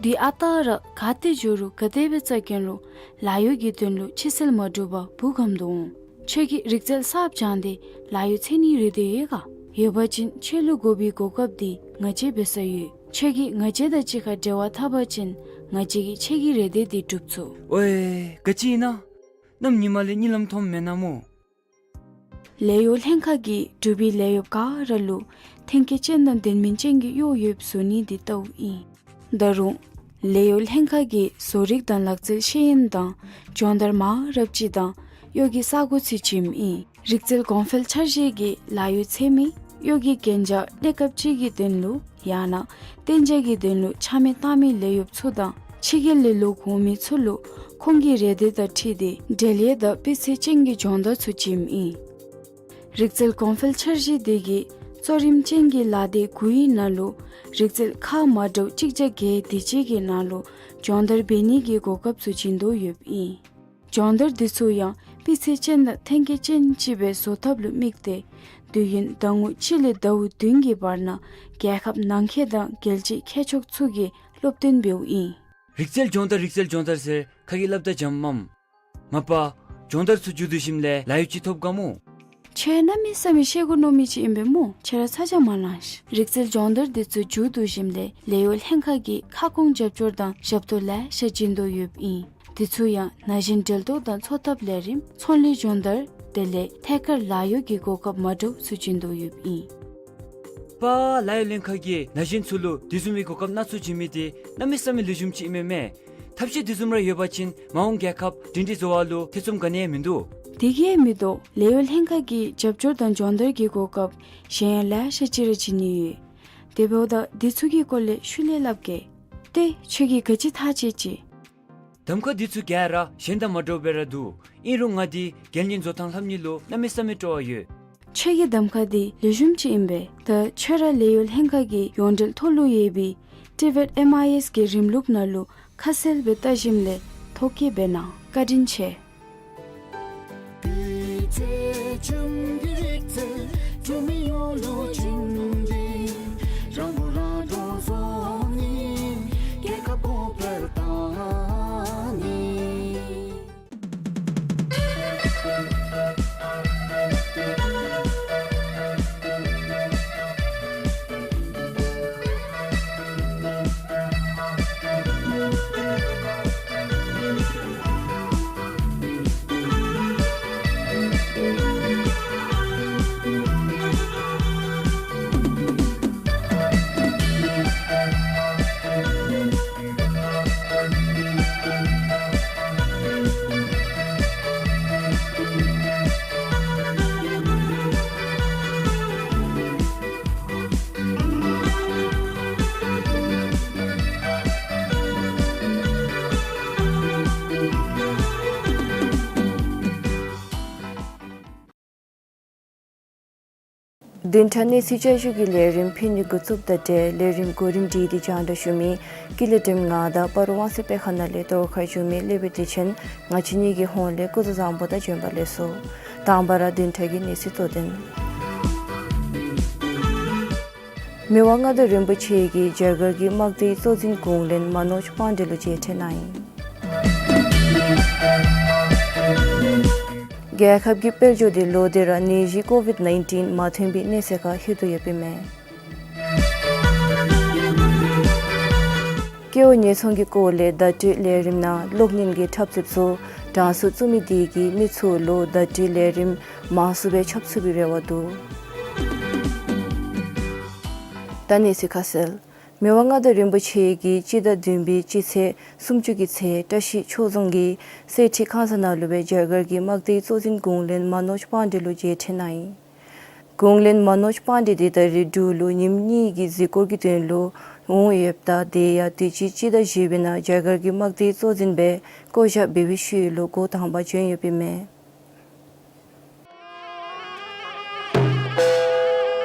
འདི་ཨ་རྟག་ར་ག་ཏེ་འགྱོ་རུང་ག་དེ་སྦེ་བཙལ་གེ་རུང་ལཱ་གཡོག་གི་དོན་ལུ་ཕྱི་སེལ་མ་གྲུབ་པར་བུ་གམ་དུ་འོང་། ཁྱོད་ཀྱིས་རིག་རྩལ་གསརཔ་སྦྱངས་ཏེ་ལཱ་གཡོག་འཚོལ་ནིའི་རེ་འདོད་ཡོད་ག། ཡོད་པ་ཅིན་ཁྱོད་ལུ་དགོ་པའི་གོ་སྐབས་འདི་ང་བཅས་འབད་སར་ཡོད། ཁྱོད་ཀྱིས་ང་བཅས་དང་གཅིག་ཁར་འབྲེལ་བ་འཐབ་པ་ཅིན་ང་བཅས་ཀྱིས་ཁྱོད་ཀྱི་རེ་འདོད་འདི་སྒྲུབ་ཚུགས། ཝའེ། ག་ཅི་ཨིན་ན། གནམ་ཉིནམ་ལས་གཉིད་ལམ་མཐོངམ་མེན་ན་སྨོ། ལས་གཡོག་ལྷན་ཁག་གིས་འབྲུག་པའི་ལས་གཡོགཔ་ག་ར་ལུ་ཐོན་སྐྱེད་ཅན་དང་ལྡན་མིན་ཅན་གྱི་གཡོག་ཡོདཔ་བཟོ་ནི་འདི་ལྟཝ་ཨིན། ད་རུང་ལས་གཡོག་ལྷན་ཁག་གིས་བཟོ་རིག་དང་ལག་རྩལ་ཤེས་ཡོན་དང་སྦྱོང་བརྡར་མང་རབས་ཅིག་དང་གཡོག་གི་ས་གོ་ཚུ་བྱིནམ་ཨིན། རིག་རྩལ་གོང་འཕེལ་འཆར་གཞི་གིས་ལཱ་གཡོག་འཚོལ་མི་གཡོག་གི་གན་རྒྱ་གནས་སྐབས་ཅིག་གི་དོན་ལུ་ཡང་ན་གཏན་འཇགས་ཀྱི་དོན་ལུ་ཆ་མེད་བཏང་མི་ལས་གཡོགཔ་ཚུ་དང་ཕྱི་རྒྱལ་ལས་ལུ་གོ་མི་ཚུ་ལུ་ཁོང་གི་རེ་འདོད་དང་འཁྲིལ་ཏེ་འབྲེལ་ཡོད་དང་སྤུས་ཚད་ཅན་གྱི་སྦྱོང་བརྡར་ཚུ་བྱིནམ་ཨིན། རིག་རྩལ་གོང་འཕེལ་འཆར་གཞི་དེ་གིས་གཙོ་རིམ་ཅན་གྱི་ལཱ་སྡེ་དགུའི་ནང་ལུ་རིག་རྩལ་ཁག་མ་འདྲཝ་གཅིག་བརྒྱ་བརྒྱད་དེ་ཅིག་གི་ནང་ལུ་སྦྱོང་བརྡར་འབད་ནི་གི་གོ་སྐབས་ཚུ་བྱིན་དོ་ཡོདཔ་ཨིན། སྦྱོང་བརྡར་འདི་ཚུ་ཡང་སྤུས་ཚད་ཅན་དང་ཐོན་སྐྱེད་ཅན་ཅིག་སྦེ་བཟོ་ཐབས་ལུ་དམིགས་ཏེ་དུས་ཡུན་ཟླ་ངོ་གཅིག་ལས་ཟླཝ་བདུན་གྱི་བར་ན་རྒྱལ་ཁབ་ནང་འཁོད་དང་རྒྱལ་སྤྱིའི་མཁས་མཆོག་ཚུ་གིས་སློབ་སྟོན་འབདཝ་ཨིན། རིག་རྩལ་སྦྱོང་བརྡར་རིག་རྩལ་སྦྱོང་བརྡར་ཟེར་ཁ་གིས་སླབ་ད་འཇམ་མས། མ་པ། སྦྱོང་བརྡར་ཚུ་མཇུག་བསྡུ་ཞིནམ་ལས་ལཱ་གཡོག་ཅིག་ཐོབ་ག་སྨོ། ཁྱོད་གནམ་མེད་ས་མེད་ཤེས་དགོ་མནོ་མི་ཅིག་ཨིན་པས་སྨོ། ཁྱོད་ར་ཚ་གྱང་མ་ལང་ཤིག། རིག་རྩལ་སྦྱོང་བརྡར་འདི་ཚུ་མཇུག་བསྡུ་ཞིནམ་ལས་ལས་གཡོག་ལྷན་ཁག་གིས་ཁ་སྐོང་རྒྱབ་སྐྱོར་དང་ཞབས་ཏོག་ལེ་ཤ་བྱིན་དོ་ཡོདཔ་ཨིན། དེ་ཚུ་ཡང་ན་གཞོན་འབྲེལ་གཏོགས་དང་འཚོ་ཐབས་ལས་རིམ་ཚོང་ལས་སྦྱོང་བརྡར་དེ་ལས་ཐད་ཀར་ལཱ་གཡོག་གི་གོ་སྐབས་མ་འདྲཝ་ཚུ་བྱིན་དོ་ཡོདཔ་ཨིན། པ་ལཱ་གཡོག་ལྷན་ཁག་གིས་ན་གཞོན་ཚུ་ལུ་དེ་བཟུམ་མའི་གོ་སྐབས་སྣ་ཚོགས་བྱིན་མི་དེ་གནམ་མེད་ས་མེད་ལེགས་ཤོམ་ཅིག་ཨིན་མས་མས། ཐབས་ཤེས་དེ་བཟུམ་ར་ཡོད་པ་ཅིན་མ་འོངས་རྒྱལ་ཁབ་སྒྲིང་སྒྲི་བཟོ་བ་ལུ་ཐེ་ཚོམ་ག་ནི་ཡང་མིན་འདུག། དེ་གིས་མི་དོ་ལཱ་གཡོག་ལྷན་ཁག་གི་རྒྱབ་སྐྱོར་དང་སྦྱོང་བརྡར་གྱི་གོ་སྐབས་གཞན་ཡང་ལེ་ཤ་ཅིག་ར་བྱིན་ནི་ཡོད། དེ་འབདཝ་ད་དེ་ཚུ་གི་སྐོར་ལས་ཤུལ་ལས་སླབ་གེ། ཏེ་ཁྱོད་ཀྱིས་ག་ཅི་ཐག་བཅད་ཅི། གདམ་ཁ་འདི་ཚུ་ག་ར་གཞན་དང་མ་འདྲཝ་སྦེ་ར་འདུག། ཨིན་རུང་ང་འདི་རྒྱལ་གཉེར་བཟོ་ཐངས་ལྷབ་ནི་ལུ་གནམ་མེད་ས་མེད་སྤྲོ་བ་ཡོད། ཁྱོད་ཀྱི་གདམ་ཁ་འདི་ལེགས་ཤོམ་ཅིག་ཨིན་པས། ད་ཁྱོད་ར་ལཱ་གཡོག་ལྷན་ཁག་གི་ཡོངས་འབྲེལ་ཐོག་ལུ་ཡོད་པའི་ཊི་བེཊ་ཨེམ་ཨའི་ཨེསི་གི་རིམ་ལུགས་ནང་ལུ་ཁ་གསལ་སྦེ་བལྟ་ཞིནམ་ལས་ཐོ་བཀོད་འབད་གནང་། བཀའ་དྲིན་ཆེ། བདུན་ཕྲག་གནས་ཚུལ་བསྐྱར་ཞུ་གི་ལས་རིམ་ཕུལ་ནི་འགོ་བཙུགསཔ་དང་འབྲེལ་ལས་རིམ་གོ་རིམ་སྒྲིག་སྟེ་སྙན་ཞུ་མི་ཀུན་ལེགས་སྒྲོལམ་ང་དང་སྤ་རོ་དབང་འཛིན་སྤེལ་ཁང་ནང་ལས་གཏོར་ཁ་ཞུ་མི་ལེགས་པའི་དུས་ཆེན་ང་བཅས་གཉིས་ཀྱི་ཧོངས་ལས་སྐུ་གཟུགས་བཟང་པོ་དང་བྱོན་པ་ལེགས་སོ། དང་པ་ར་བདུན་ཕྲག་གི་གནས་ཚུལ་གཙོ་དོན། མི་དབང་མངའ་བདག་རིན་པོ་ཆེ་གིས་རྒྱ་གར་གྱི་དམག་སྡེའི་གཙོ་འཛིན་འགོ་འདྲེན་མ་ནོཇ་པཱན་ཌེ་ལུ་མཇལ་འཕྲད་གནང་ཡི། རྒྱལ་ཁབ་ཀྱི་དཔལ་འབྱོར་འདི་ལོ་དེ་ར་ནད་གཞི་ཀོ་ཝིཌ་ནའིན་ཊིན་མ་ཐོན་པའི་གནས་ཚད་ཁར་ལྷོད་དོ་ཡོདཔ་ཨིན་མས། སྐྱེ་བོ་ཉེན་སྲུང་གི་སྐོར་ལས་བརྡ་སྤྲོད་ལས་རིམ་ནང་གློག་བརྙན་གྱི་འཁྲབ་རྩེདཔ་ཚུ་གྲངས་སུ་བཙུགས་མི་དེ་གིས་མི་ཚུ་ལུ་བརྡ་སྤྲོད་ལས་རིམ་མང་སུ་སྦེ་ཁྱབ་ཚུགས་པའི་རེ་བ་འདུག། ད་གནས་ཚུལ་ཁ་གསལ། མི་དབང་མངའ་བདག་རིན་པོ་ཆེ་གིས་སྤྱི་ཟླ་བདུན་པའི་སྤྱི་ཚེས་སུམ་ཅུ་གི་ཚེ་བཀྲ་ཤིས་ཆོས་རྫོང་གི་གསེར་ཁྲི་ཁང་གསར་ནང་ལུ་སྦེ་རྒྱ་གར་གྱི་དམག་སྡེའི་གཙོ་འཛིན་འགོ་འདྲེན་མ་ནོཇ་པཱན་ཌེ་ལུ་མཇལ་འཕྲད་གནང་ཡི། འགོ་འདྲེན་མ་ནོཇ་པཱན་ཌེ་འདི་ད་རེས་འབྲུག་ལུ་ཉིནམ་གཉིས་ཀྱི་གཟིགས་སྐོར་གྱི་དོན་ལུ་འོང་ཡོདཔ་ད་དེ་ཡང་དུས་ཅི་སྤྱི་ཟླ་བཞི་པའི་ནང་རྒྱ་གར་གྱི་དམག་སྡེའི་གཙོ་འཛིན་སྦེ་བསྐོ་བཞག་འབད་བའི་ཤུལ་ལུ་འགོ་དང་པ་བྱོན་ཡོདཔ་ཨིན་མས།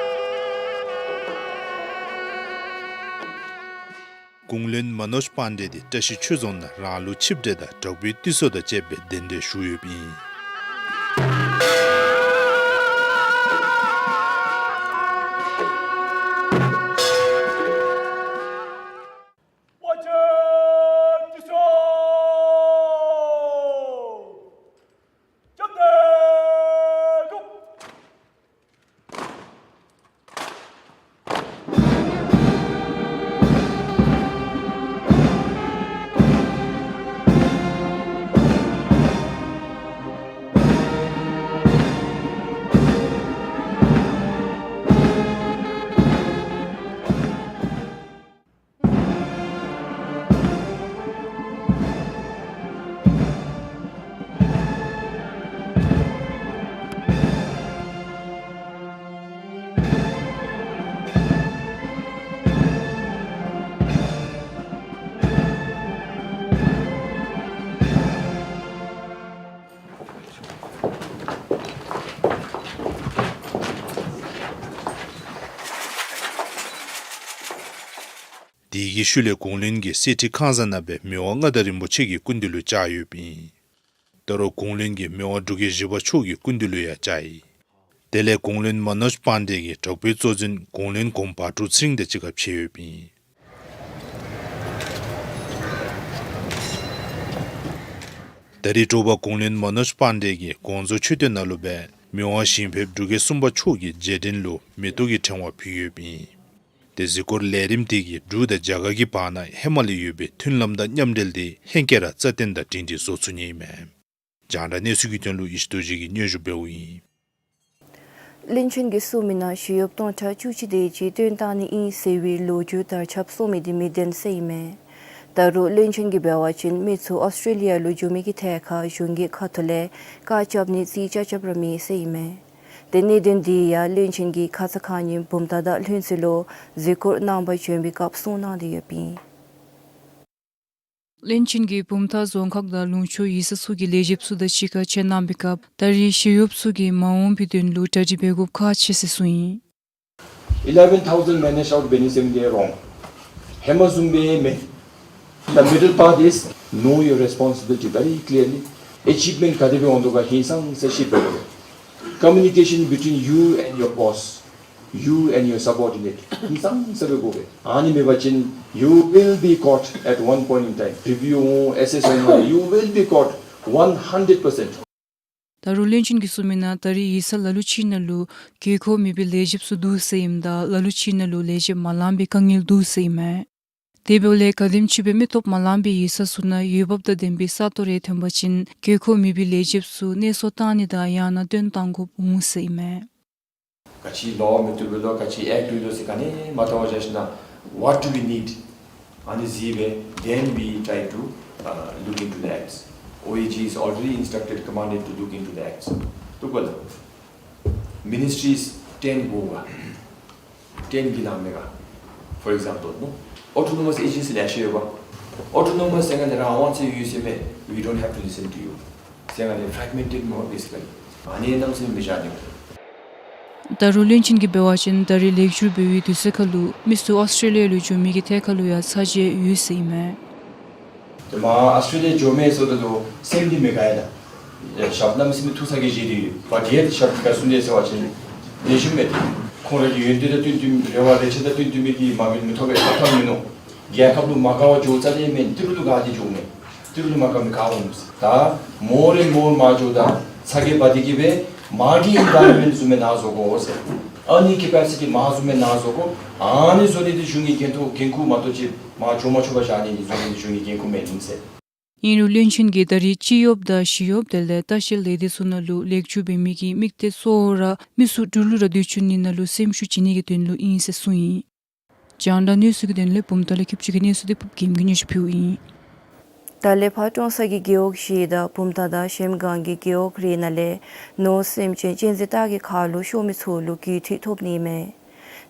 འགོ་འདྲེན་མ་ནོཇ་པཱན་ཌེ་འདི་བཀྲ་ཤིས་ཆོས་རྫོང་ནང་རང་ལུགས་ཆིབས་གྲལ་དང་དྲག་པོའི་ཏི་སེ་དང་བཅས་པའི་གདན་འདྲེན་ཞུ་ཡོདཔ་ཨིན། དེ་གི་ཤུལ་ལས་འགོ་འདྲེན་གྱིས་གསེར་ཁྲི་ཁང་གསར་ནང་སྦེ་མི་དབང་མངའ་བདག་རིན་པོ་ཆེ་གི་སྐུ་མདུན་ལུ་བཅར་ཡོདཔ་ཨིན། ད་རུང་འགོ་འདྲེན་གྱིས་མི་དབང་འབྲུག་རྒྱལ་བཞི་པ་མཆོག་གི་སྐུ་མདུན་ལུ་ཡང་བཅར་ཡི། དེ་ལས་འགོ་འདྲེན་མ་ནོཇ་པཱན་ཌེ་གིས་དྲག་པོའི་གཙོ་འཛིན་འགོ་འདྲེན་གོང་བ་ཀྲུ་ཚེ་རིང་དང་གཅིག་ཁར་ཕྱད་ཡོདཔ་ཨིན། ད་རེས་དྲོ་པ་འགོ་འདྲེན་མ་ནོཇ་པཱན་ཌེ་གིས་དགོངས་རྫོགས་མཆོད་རྟེན་ནང་ལུ་སྦེ་མི་དབང་ཞིང་ཕེབས་འབྲུག་རྒྱལ་གསུམ་པ་མཆོག་གི་རྗེས་དྲན་ལུ་མེ་ཏོག་གི་ཕྲེང་བ་ཕུལ་ཡོདཔ་ཨིན། ཏེ་གཟིགས་སྐོར་ལས་རིམ་དེ་གིས་འབྲུག་དང་རྒྱ་གར་གྱི་བར་ན་ཧེ་མ་ལས་ཡོད་པའི་མཐུན་ལམ་དང་མཉམ་འབྲེལ་དེ་ཧེང་སྐལ་ར་རྩ་བརྟན་དང་སྒྲིང་སྒྲིང་བཟོ་ཚུགས་ནི་ཨིན་མས། རྒྱང་བསྒྲགས་གནས་ཚུལ་གྱི་དོན་ལུ་ཡེ་ཤེས་རྡོ་རྗེ་གིས་སྙན་ཞུ་འབདཝ་ཨིན། བློན་ཆེན་གྱིས་གསུངས་མི་ནང་ཞི་གཡོགཔ་སྟོང་ཕྲག་བཅུ་གཅིག་དེ་ཅིག་བཏོན་བཏང་ནི་ཨིན་ཟེར་བའི་ལོ་རྒྱུས་དར་ཁྱབ་སོང་མི་དེ་མི་བདེན་ཟེར་ཨིན་མས། ད་རུང་བློན་ཆེན་གྱིས་འབད་བ་ཅིན་མི་ཚུ་ཨོསི་ཊྲེ་ལི་ཡ་ལུ་འགྱོ་མི་གི་ཐད་ཁར་གཞུང་གི་ཁ་ཐུག་ལས་བཀག་རྐྱབ་ནི་རྩིས་རྐྱབ་རྐྱབ་ར་མེད་ཟེར་ཨིན་མས། ཏེ་གནད་དོན་དེ་ཡང་བློན་ཆེན་གྱིས་ཁ་ཙ་ཁ་ཉིནམ་བུམ་ཐང་དང་ལྷུན་རྩེ་ལུ་གཟིགས་སྐོར་གནང་པར་བྱོན་པའི་སྐབས་གསུངས་གནང་སྟེ་ཡོདཔ་ཨིན། བློན་ཆེན་གྱིས་བུམ་ཐང་རྫོང་ཁག་དང་ལུང་ཕྱོགས་ཡུལ་ས་ཚུ་གི་ལས་བྱེདཔ་ཚུ་དང་གཅིག་ཁར་མཇལ་གནང་པའི་སྐབས་ད་རེས་ཞི་གཡོགཔ་ཚུ་གིས་མ་འོངས་པའི་དོན་ལུ་གྲ་སྒྲིག་འབད་དགོཔ་ཁག་ཆེ་ཟེར་གསུངས་ཡི། Eleven thousand managed out beneficiary wrong. ཧེ་མ་བཟུམ་སྦེ་མེན། The middle part is know your responsibility very clearly. Achievement ག་དེ་སྦེ་འོང་དོ་ག་ཧིང་སངས་ས་ཤེས་པ་དགོ། Communication between you and your boss, you and your subordinate ཧིང་སངས་ས་སྦེ་དགོ་པས། ཨ་ནི་མེད་པ་ཅིན་you will be caught at one point in time. Review འོང་, assess འོང་, you will be caught one hundred percent. ད་རུང་བློན་ཆེན་གྱིས་གསུངས་མི་ནང་ད་རེས་ཡུལ་ས་ལ་ལུ་ཅིག་ནང་ལུ་དགོས་མཁོ་མེད་པའི་ལས་བྱེདཔ་ཚུ་འདུག་ཟེར་ཨིནམ་ད་ལ་ལུ་ཅིག་ནང་ལུ་ལས་བྱེདཔ་མ་ལང་པའི་དཀའ་ངལ་འདུག་ཟེར་ཨིན་མས། དེ་འབདཝ་ལས་ག་དེམ་ཅིག་སྦེ་མི་སྟོབས་མ་ལང་པའི་ཡུལ་ས་ཚུ་ནང་འོས་འབབ་དང་ལྡན་པའི་ས་སྟོང་རེ་ཐོན་པ་ཅིན་དགོས་མཁོ་མེད་པའི་ལས་བྱེདཔ་ཚུ་གནས་གསོ་བཏང་ནི་དང་ཡང་ན་བཏོན་བཏང་དགོཔ་འོང་ཟེར་ཨིན་མས། ག་ཅི་ལོ་མི་བཏུབ་པས་ལོ་ག་ཅི་ཨེཀཊ་ལུ་ཟེར་ག་ནི་མ་བལྟ་བར་བཞག་ཞིན་ན་what do we need? ཨ་ནི་གཟིགས་སྦེ་then we try to, uh, look into the acts. O A G is already instructed, commanded to look into the acts. བཏུབ་པས་ལོ། Ministries ten དགོ་ག། ten གི་ནང་མེད་ག། For example, no? Autonomous agency ལེ་ཤ་ཡོད་པ། Autonomous ཟེར་ག་ནི་རང་དབང་ཚད་ཡོད་ཟེར་མས། We don't have to listen to you ཟེར་ག་ནི་fragmented མས་པ་basically། ཨ་ནི་གནམ་མེད་ས་མེད་མི་བཞག་ནི། ད་རུང་བློན་ཆེན་གྱིས་འབད་བ་ཅིན་ད་རེས་ལེགས་བསྒྱུར་འབད་བའི་དུས་ཚོད་ཁར་ལུ་མི་ཚུ་ཨོསི་ཊྲེ་ལི་ཡ་ལུ་འགྱོ་མི་གི་ཐད་ཁར་ལུ་ཡང་ཚ་གྱང་ཡོད་ཟེར་ཨིན་མས། ཏེ་མར་ཨོསི་ཊྲེ་ལི་ཡ་འགྱོ་མི་ཚུ་ད་ལུ་སེམས་འདི་མི་དགའ་ཡ་ད། ཡ་ཞབས་གནམ་མེད་ས་མེད་ཐུག་ཚ་གྱང་བཞེས་ཏེ་ཡོད། བ་དེ་ཡང་ཞབས་འདི་ག་སོང་ཡི་ཟེར་བ་ཅིན་ལེགས་ཤོམ་མས་ཏེ། ཁོང་ར་གི་ཡོན་ཏན་དང་བསྟུན་བསྟུན་རེ་བ་རེ་ཆེ་དང་བསྟུན་བསྟུན་མི་གི་མ་དངུལ་མི་ཐོབ་པའི་ཐབས་ཐབས་མིན་ནུག། རྒྱལ་ཁབ་ལུ་མ་དགའ་བར་འགྱོ་རྩ་ལས་མེན། ཏི་རུ་ལུ་དགའ་སྟེ་འགྱོཝ་མས། ཏི་རུ་ལུ་མ་དགའ་མི་ག་འོང་ཟེར། ད་more and more མར་འགྱོཝ་ད་ཚ་གྱང་འབག་སྟེ་གི་སྦེ་མར་གྱི་ཨིན་བཱ་རོན་མེནཊ་བཟུམ་སྦེ་ནཱ་བཟོ་དགོ་ཟེར། ཨ་ནི་ཀེ་པེ་སི་ཊི་མར་བཟུམ་སྦེ་ནཱ་བཟོ་དགོ། ཨ་ནི་བཟོ་ནི་འདི་གཞུང་གི་འགན་ཐུག་འགན་ཁུར་མ་གཏོགས་ཅིག་མར་འགྱོ་མ་ཆོག་པར་བཞག་ནི་འདི་བཟོ་ནི་འདི་གཞུང་གི་འགན་ཁུར་མེན་ཟེར། ཨིན་རུང་བློན་ཆེན་གྱིས་ད་རེས་སྤྱི་གཡོགཔ་དང་ཞི་གཡོགཔ་དེ་ལས་ལྟ་བཤལ་ལས་སྡེ་ཚུ་ནང་ལུ་ལེགས་བསྒྱུར་འབད་མི་གི་དམིགས་གཏད་གཙོ་བོ་ར་མི་ཚུ་འབྲུག་ལུ་ར་སྡོད་བཅུག་ནི་ནང་ལུ་སེམས་ཤུགས་བྱིན་ནི་གི་དོན་ལུ་ཨིན་ཟེར་གསུངས་ཡི། རྒྱང་བསྒྲགས་གནས་ཚུལ་གྱི་དོན་ལས་བུམ་ཐང་ལས་ཁྱབ་བསྒྲགས་ཀྱི་གནས་ཚུལ་དེ་ཕུབ་རྒྱལམོ་གིས་སྙན་ཞུ་ཕུལཝ་ཨིན། ད་ལས་ཕར་ཀྲོང་གསར་གྱི་རྒེད་འོག་བཞི་དང་བུམ་ཐང་དང་གཞལམ་སྒང་གི་རྒེད་འོག་རེ་ནང་ལས་ནོར་སེམས་ཅན་གཅན་གཟན་སྟག་གི་ཁ་ལུ་ཤོར་མི་ཚུ་ལུ་རྒུད་འཐུས་ཐོབ་ནི་མས།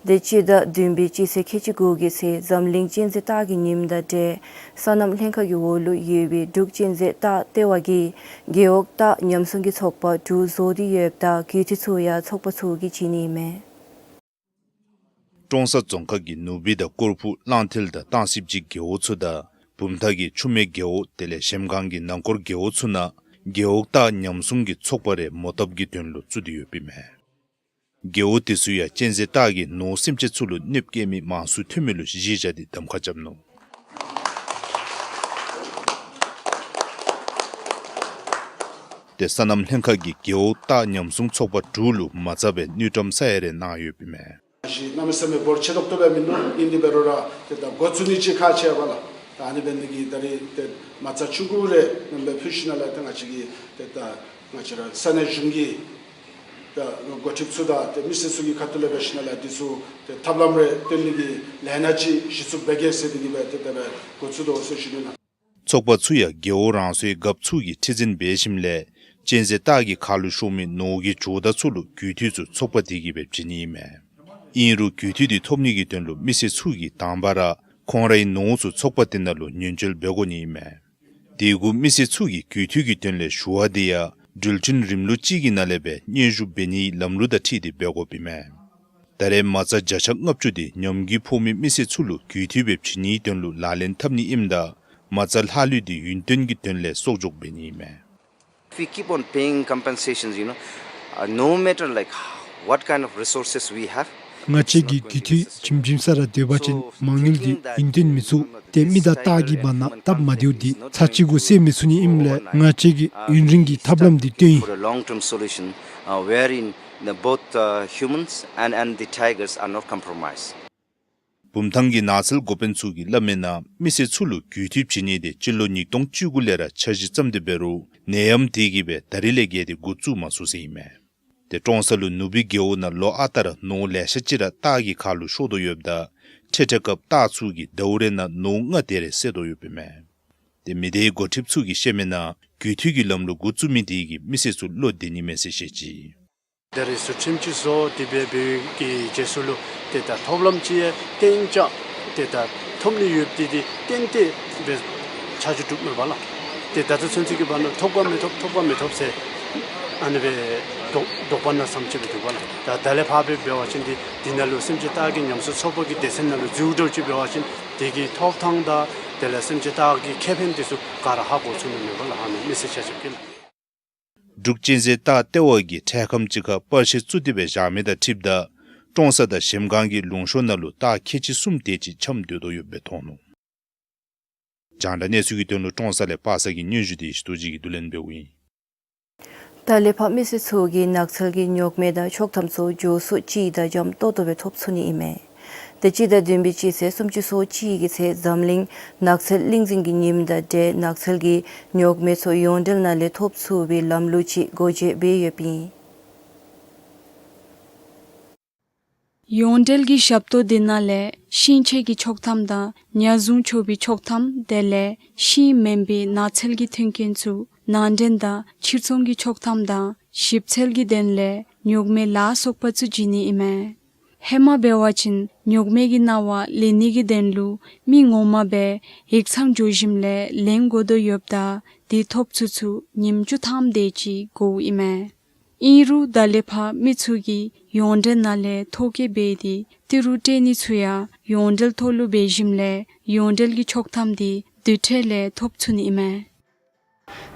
དེ་སྤྱི་ཟླ་བདུན་པའི་སྤྱི་ཚེས་ཁལ་གཅིག་དགུ་གི་ཚེ་འཛམ་གླིང་གཅན་གཟན་སྟག་གི་ཉིནམ་དང་འབྲེལ་སོ་ནམ་ལྷན་ཁག་གི་འོག་ལུ་ཡོད་པའི་འབྲུག་གཅན་གཟན་སྟག་ལྟེ་བ་གིས་རྒེད་འོག་སྟག་ཉམས་སྲུང་གི་ཚོགས་པ་དྲུག་བཟོ་སྟེ་ཡོདཔ་ད་རྒུད་འཐུས་ཚུ་ཡང་ཚོགས་པ་ཚུ་གིས་བྱིན་ནི་མས། ཀྲོང་གསར་རྫོང་ཁག་གི་ནུབ་སྦིས་དང་སྐོར་ཕུ་གླང་མཐིལ་དང་སྟང་སིབ་ཅིག་རྒེད་འོག་ཚུ་དང་བུམ་ཐང་གི་ཆུ་སྨད་རྒེད་འོག་དེ་ལས་གཞལམ་སྒང་གི་ནང་སྐོར་རྒེད་འོག་ཚུ་ནང་རྒེད་འོག་སྟག་ཉམས་སྲུང་གི་ཚོགས་པ་རེ་མོ་བཏབ་ཀྱི་དོན་ལུ་བཙུགས་ཏེ་ཡོདཔ་ཨིན་མས། རྒེད་འོག་དེ་ཚུ་ཡང་གཅན་གཟན་སྟག་གིས་ནོར་སེམས་ཅན་ཚུ་ལུ་གནོདཔ་བཀལ་མི་མང་སུ་ཐོན་མི་ལུ་གཞི་བཞག་སྟེ་གདམ་ཁ་རྐྱབ་ནུག། ཏེ་སོ་ནམ་ལྷན་ཁག་གིས་རྒེད་འོག་སྟག་ཉམས་སྲུང་ཚོགས་པ་དྲུག་ལུ་མ་རྩ་སྦེ་དངུལ་ཀྲམ་ས་ཡ་རེ་གནང་ཡོདཔ་ཨིན་མས། གཞི་གནམ་མེད་ས་མེད་འབོར་ཆེ་ཏོག་ཏོ་སྦེ་མིན་འདུག། ཨིན་དེ་འབད་རུང་ར་ཏེ་ད་འགོ་བཙུགས་ནི་ཅིག་ཁག་ཆེ་བས་ལགས། ད་ཨ་ནི་འབད་ནི་གིས་ད་རེས་ཏེ་མ་རྩ་ཆུང་ཀུ་རེ་ནང་སྦེ་ཕུལ་ཞིནམ་ལས་ཏེ་ང་བཅས་ཀྱི་ཏེ་ད་ང་བཅས་ར་ས་གནས་གཞུང་གི་ད་འགོ་ཁྲིདཔ་ཚུ་དང་ཏེ་མི་སེར་ཚུ་གི་ཁ་ཐུག་ལས་འབད་ཞིནམ་ལས་འདི་ཚུ་ཏེ་ཐབས་ལམ་རེ་སྟོན་ནི་གི་ལས་སྣ་ཅིག་གཞི་བཙུགས་འབད་གེ་ཟེར་དེ་གིས་སྦེ་ཏེ་ད་འབད་འགོ་བཙུགས་དོ་ཟེར་ཞུ་ནི་ལགས། ཚོགས་པ་ཚུ་ཡང་རྒེད་འོག་རང་སོའི་རྒཔོ་ཚུ་གིས་ཁྲི་འཛིན་འབད་ཞིནམ་ལས་གཅན་གཟན་སྟག་གི་ཁ་ལུ་ཤོར་མི་ནོར་གྱི་ཇོ་བདག་ཚུ་ལུ་རྒུད་འཐུས་ཚུ་ཚོགས་པ་དེ་གིས་སྦེ་བྱིན་ནི་ཨིན་མས། ཨིན་རུང་རྒུད་འཐུས་དེ་ཐོབ་ནི་གི་དོན་ལུ་མི་སེར་ཚུ་གིས་དང་པ་ར་ཁོང་རའི་ནོར་ཚུ་ཚོགས་པ་དེ་ནང་ལུ་ཉེན་བཅོལ་འབད་དགོ་ནི་ཨིན་མས། དེ་གུ་མི་སེར་ཚུ་གིས་རྒུད་འཐུས་ཀྱི་དོན་ལས་ཞུ་བ་དེ་ཡང་འགྲུལ་འཕྲིན་རིམ་ལུགས་ཅིག་གི་ནང་ལས་སྦེ་སྙན་ཞུ་འབད་ནིའི་ལམ་ལུགས་དང་འཁྲིལ་ཏེ་འབད་དགོཔ་ཨིན་མས། ད་རེས་མ་རྩ་བརྒྱ་ཆ་ལྔ་བཅུ་དེ་ཉམས་རྒུད་ཕོག་མི་མི་སེར་ཚུ་ལུ་རྒུད་འཐུས་སྦེ་བྱིན་ནིའི་དོན་ལུ་ལག་ལེན་འཐབ་ནི་ཨིནམ་ད་མ་རྩ་ལྷག་ལུས་དེ་ཡུན་བརྟན་གྱི་དོན་ལས་གསོག་འཇོག་འབད་ནི་ཨིན་མས། If we keep on paying compensations, you know, uh, no matter, like, what kind of resources we have, ང་བཅས་ཀྱིས་རྒུད་འཐུས་བྱིནམ་བྱིནམ་ས་ར་སྡོད་པ་ཅིན་མ་དངུལ་འདི་ཡུན་བརྟན་མི་ཚུགས། ཏེ་མི་དང་སྟག་གི་བར་ན་སྟབས་མ་བདེཝ་འདི་ཚར་གཅིག་གུ་སེལ་མི་ཚུགས་ནི་ཨིནམ་ལས་ང་བཅས་ཀྱིས་ཡུན་རིང་གི་ཐབས་ལམ་འདི་བཏོན་ཡི། For a long-term solution, uh, wherein the both, uh, humans and, and the tigers are not compromised. བུམ་ཐང་གི་ནགས་ཚལ་འགོ་དཔོན་ཚུ་གིས་སླབ་མིའི་ནང་མི་སེར་ཚུ་ལུ་གུས་བཏུད་བྱིན་ནི་དེ་སྤྱི་ལོ་ཉིས་སྟོང་བཅུ་དགུ་ལས་ར་འཆར་གཞི་བརྩམས་ཏེ་འབད་རུང་ནད་ཡམས་དེ་གིས་སྦེ་ད་རིས་ལས་བརྒལ་ཏེ་འགོ་བཙུགས་མ་ཚུགས་ཟེར་ཨིན་མས། ཏེ་ཀྲོང་གསར་ལུ་ནུབ་སྦིས་རྒེད་འོག་ནང་ལོ་ཨ་རྟག་ར་ནོར་ལེ་ཤ་ཅིག་ར་སྟག་གི་ཁ་ལུ་ཤོར་དོ་ཡོདཔ་ད་འཕྲལ་འཕྲལ་སྐབས་སྟག་ཚུ་གིས་ཟླཝ་རེ་ནང་ནོར་ལྔ་དེ་རེ་བསད་དོ་ཡོདཔ་ཨིན་མས། ཏེ་མི་སྡེའི་འགོ་ཁྲིདཔ་ཚུ་གིས་བཤད་མིའི་ནང་གུས་བཏུད་ཀྱི་ལམ་ལུགས་འགོ་བཙུགས་མི་དེ་གིས་མི་སེར་ཚུ་བློ་བདེ་ནི་མས་ཟེར་བཤད་ཅི། ད་རེས་ཚུ་ཁྲིམས་ཀྱི་བཟོ་དེ་སྦེ་འབད་བའི་གི་རྗེས་སུ་ལུ་ཏེ་ད་ཐོབ་ལམ་ཅིག་ཡང་གཏན་འཇགས་ཏེ་ད་ཐོབ་ནི་ཡོདཔ་དེ་དེ་ཏན་ཏན་སྦེ་ཆ་འཇོག་གྲུབ་མས་པ་ལགས། ཏེ་ད་ལྟོ་ཚུན་ཚོད་ཀྱི་བར་ན་ཐོབ་ག་མི་ཐོབ་ཐོབ་ག་མི་ཐོབ་ཟེར་ཨ་ནི་སྦེ་དོགས་དོགས་པ་ནང་ཙམ་ཅིག་སྦེ་འདུག་པ་ལགས། ད་ད་ལས་ཕར་སྦེ་འབད་བ་ཅིན་དེ་དེ་ནང་ལུ་སེམས་ཅན་སྟག་གི་ཉམས་གསོ་ཚོགས་པ་གི་སྡེ་ཚན་ནང་ལུ་འཛུལ་འགྱོ་ཅིག་འབད་བ་ཅིན་དེ་གི་ཐོབ་ཐང་དང་དེ་ལས་སེམས་ཅན་སྟག་གི་ཁེ་ཕན་དེ་ཚུ་ག་ར་ཧ་གོ་ཚུགས་ནི་མས་པ་ལགས། ཨ་ནི་མི་སེར་ཆ་ཁྱབ་ཀྱིས་ལགས། འབྲུག་གཅན་གཟན་སྟག་ལྟེ་བ་གིས་འཕྲལ་ཁམས་ཅིག་ཁར་པར་ཤིང་བཙུགས་ཏེ་སྦེ་བཞག་མི་དང་འཁྲིལཝ་ད་ཀྲོང་གསར་དང་གཞལམ་སྒང་གི་ལུང་ཤོར་ནང་ལུ་སྟག་ཁལ་གཅིག་གསུམ་དེ་ཅིག་འཁྱམས་སྡོད་དོ་ཡོདཔ་སྦེ་མཐོང་ནུག། རྒྱང་བསྒྲགས་གནས་ཚུལ་གྱི་དོན་ལུ་ཀྲོང་གསར་ལས་པ་སངས་ཀྱི་སྙན་ཞུ་དེ་ཞུ་དོ་ཅིག་གིས་བསྡུ་ལེན་འབདཝ་ཨིན། ད་ལས་ཕར་མི་སེར་ཚུ་གིས་ནགས་ཚལ་གྱི་རྙོག་མེ་དང་ཆོག་ཐམ་ཚུ་མགྱོགས་སུ་ལྕི་དང་འཇམ་ཏོག་ཏོ་སྦེ་ཐོབ་ཚུགས་ནི་ཨིན་མས། ཏེ་སྤྱི་ཟླ་བདུན་པའི་སྤྱི་ཚེས་སུམ་ཅུ་སོ་གཅིག་གི་ཚེ་འཛམ་གླིང་ནགས་ཚལ་གླིང་འཛིན་གྱི་ཉིནམ་དང་འབྲེལ་ནགས་ཚལ་གྱི་རྙོག་མེ་ཚུ་ཡོངས་འབྲེལ་ནང་ལས་ཐོབ་ཚུགས་པའི་ལམ་ལུགས་ཅིག་སྒོ་འབྱེད་འབད་ཡོདཔ་ཨིན། ཡོངས་འབྲེལ་གྱི་ཞབས་ཏོག་དེ་ནང་ལས་ཤིང་ཆས་ཀྱི་ཆོག་ཐམ་དང་ཉ་བཟུང་ཆོག་པའི་ཆོག་ཐམ་དེ་ལས་ཤིང་མེན་པའི་ནགས་ཚལ་གྱི་མཐུན་རྐྱེན་ཚུ་ནང་འདྲེན་དང་ཕྱིར་ཚོང་གི་ཆོག་ཐམ་དང་ཞིབ་འཚོལ་གྱི་དོན་ལས་རྙོག་མེ་ལ་སོགས་པ་ཚུ་བྱིན་ནི་ཨིན་མས། ཧེ་མ་འབད་བ་ཅིན་རྙོག་མེ་གི་གནང་བ་ལེན་ནི་གི་དོན་ལུ་མི་ངོ་མ་སྦེ་ཡིག་ཚང་འགྱོ་ཞིནམ་ལས་ལེན་དགོ་དོ་ཡོདཔ་ད་དེ་ཐོབ་ཚུགས་ཚུགས་ཉིནམ་བཅུ་ཐམ་དེ་ཅིག་འགོརཝ་ཨིན་མས། ཨིན་རུང་ད་ལས་ཕར་མི་ཚུ་གིས་ཡོངས་འབྲེལ་ནང་ལས་ཐོ་བཀོད་འབད་དེ་ཏི་རུ་སྤྲོད་ནི་ཚུ་ཡང་ཡོངས་འབྲེལ་ཐོག་ལུ་འབད་ཞིནམ་ལས་ཡོངས་འབྲེལ་གྱི་ཆོག་ཐམ་དེ་དེ་འཕྲལ་ལས་ཐོབ་ཚུགས་ནི་ཨིན་མས།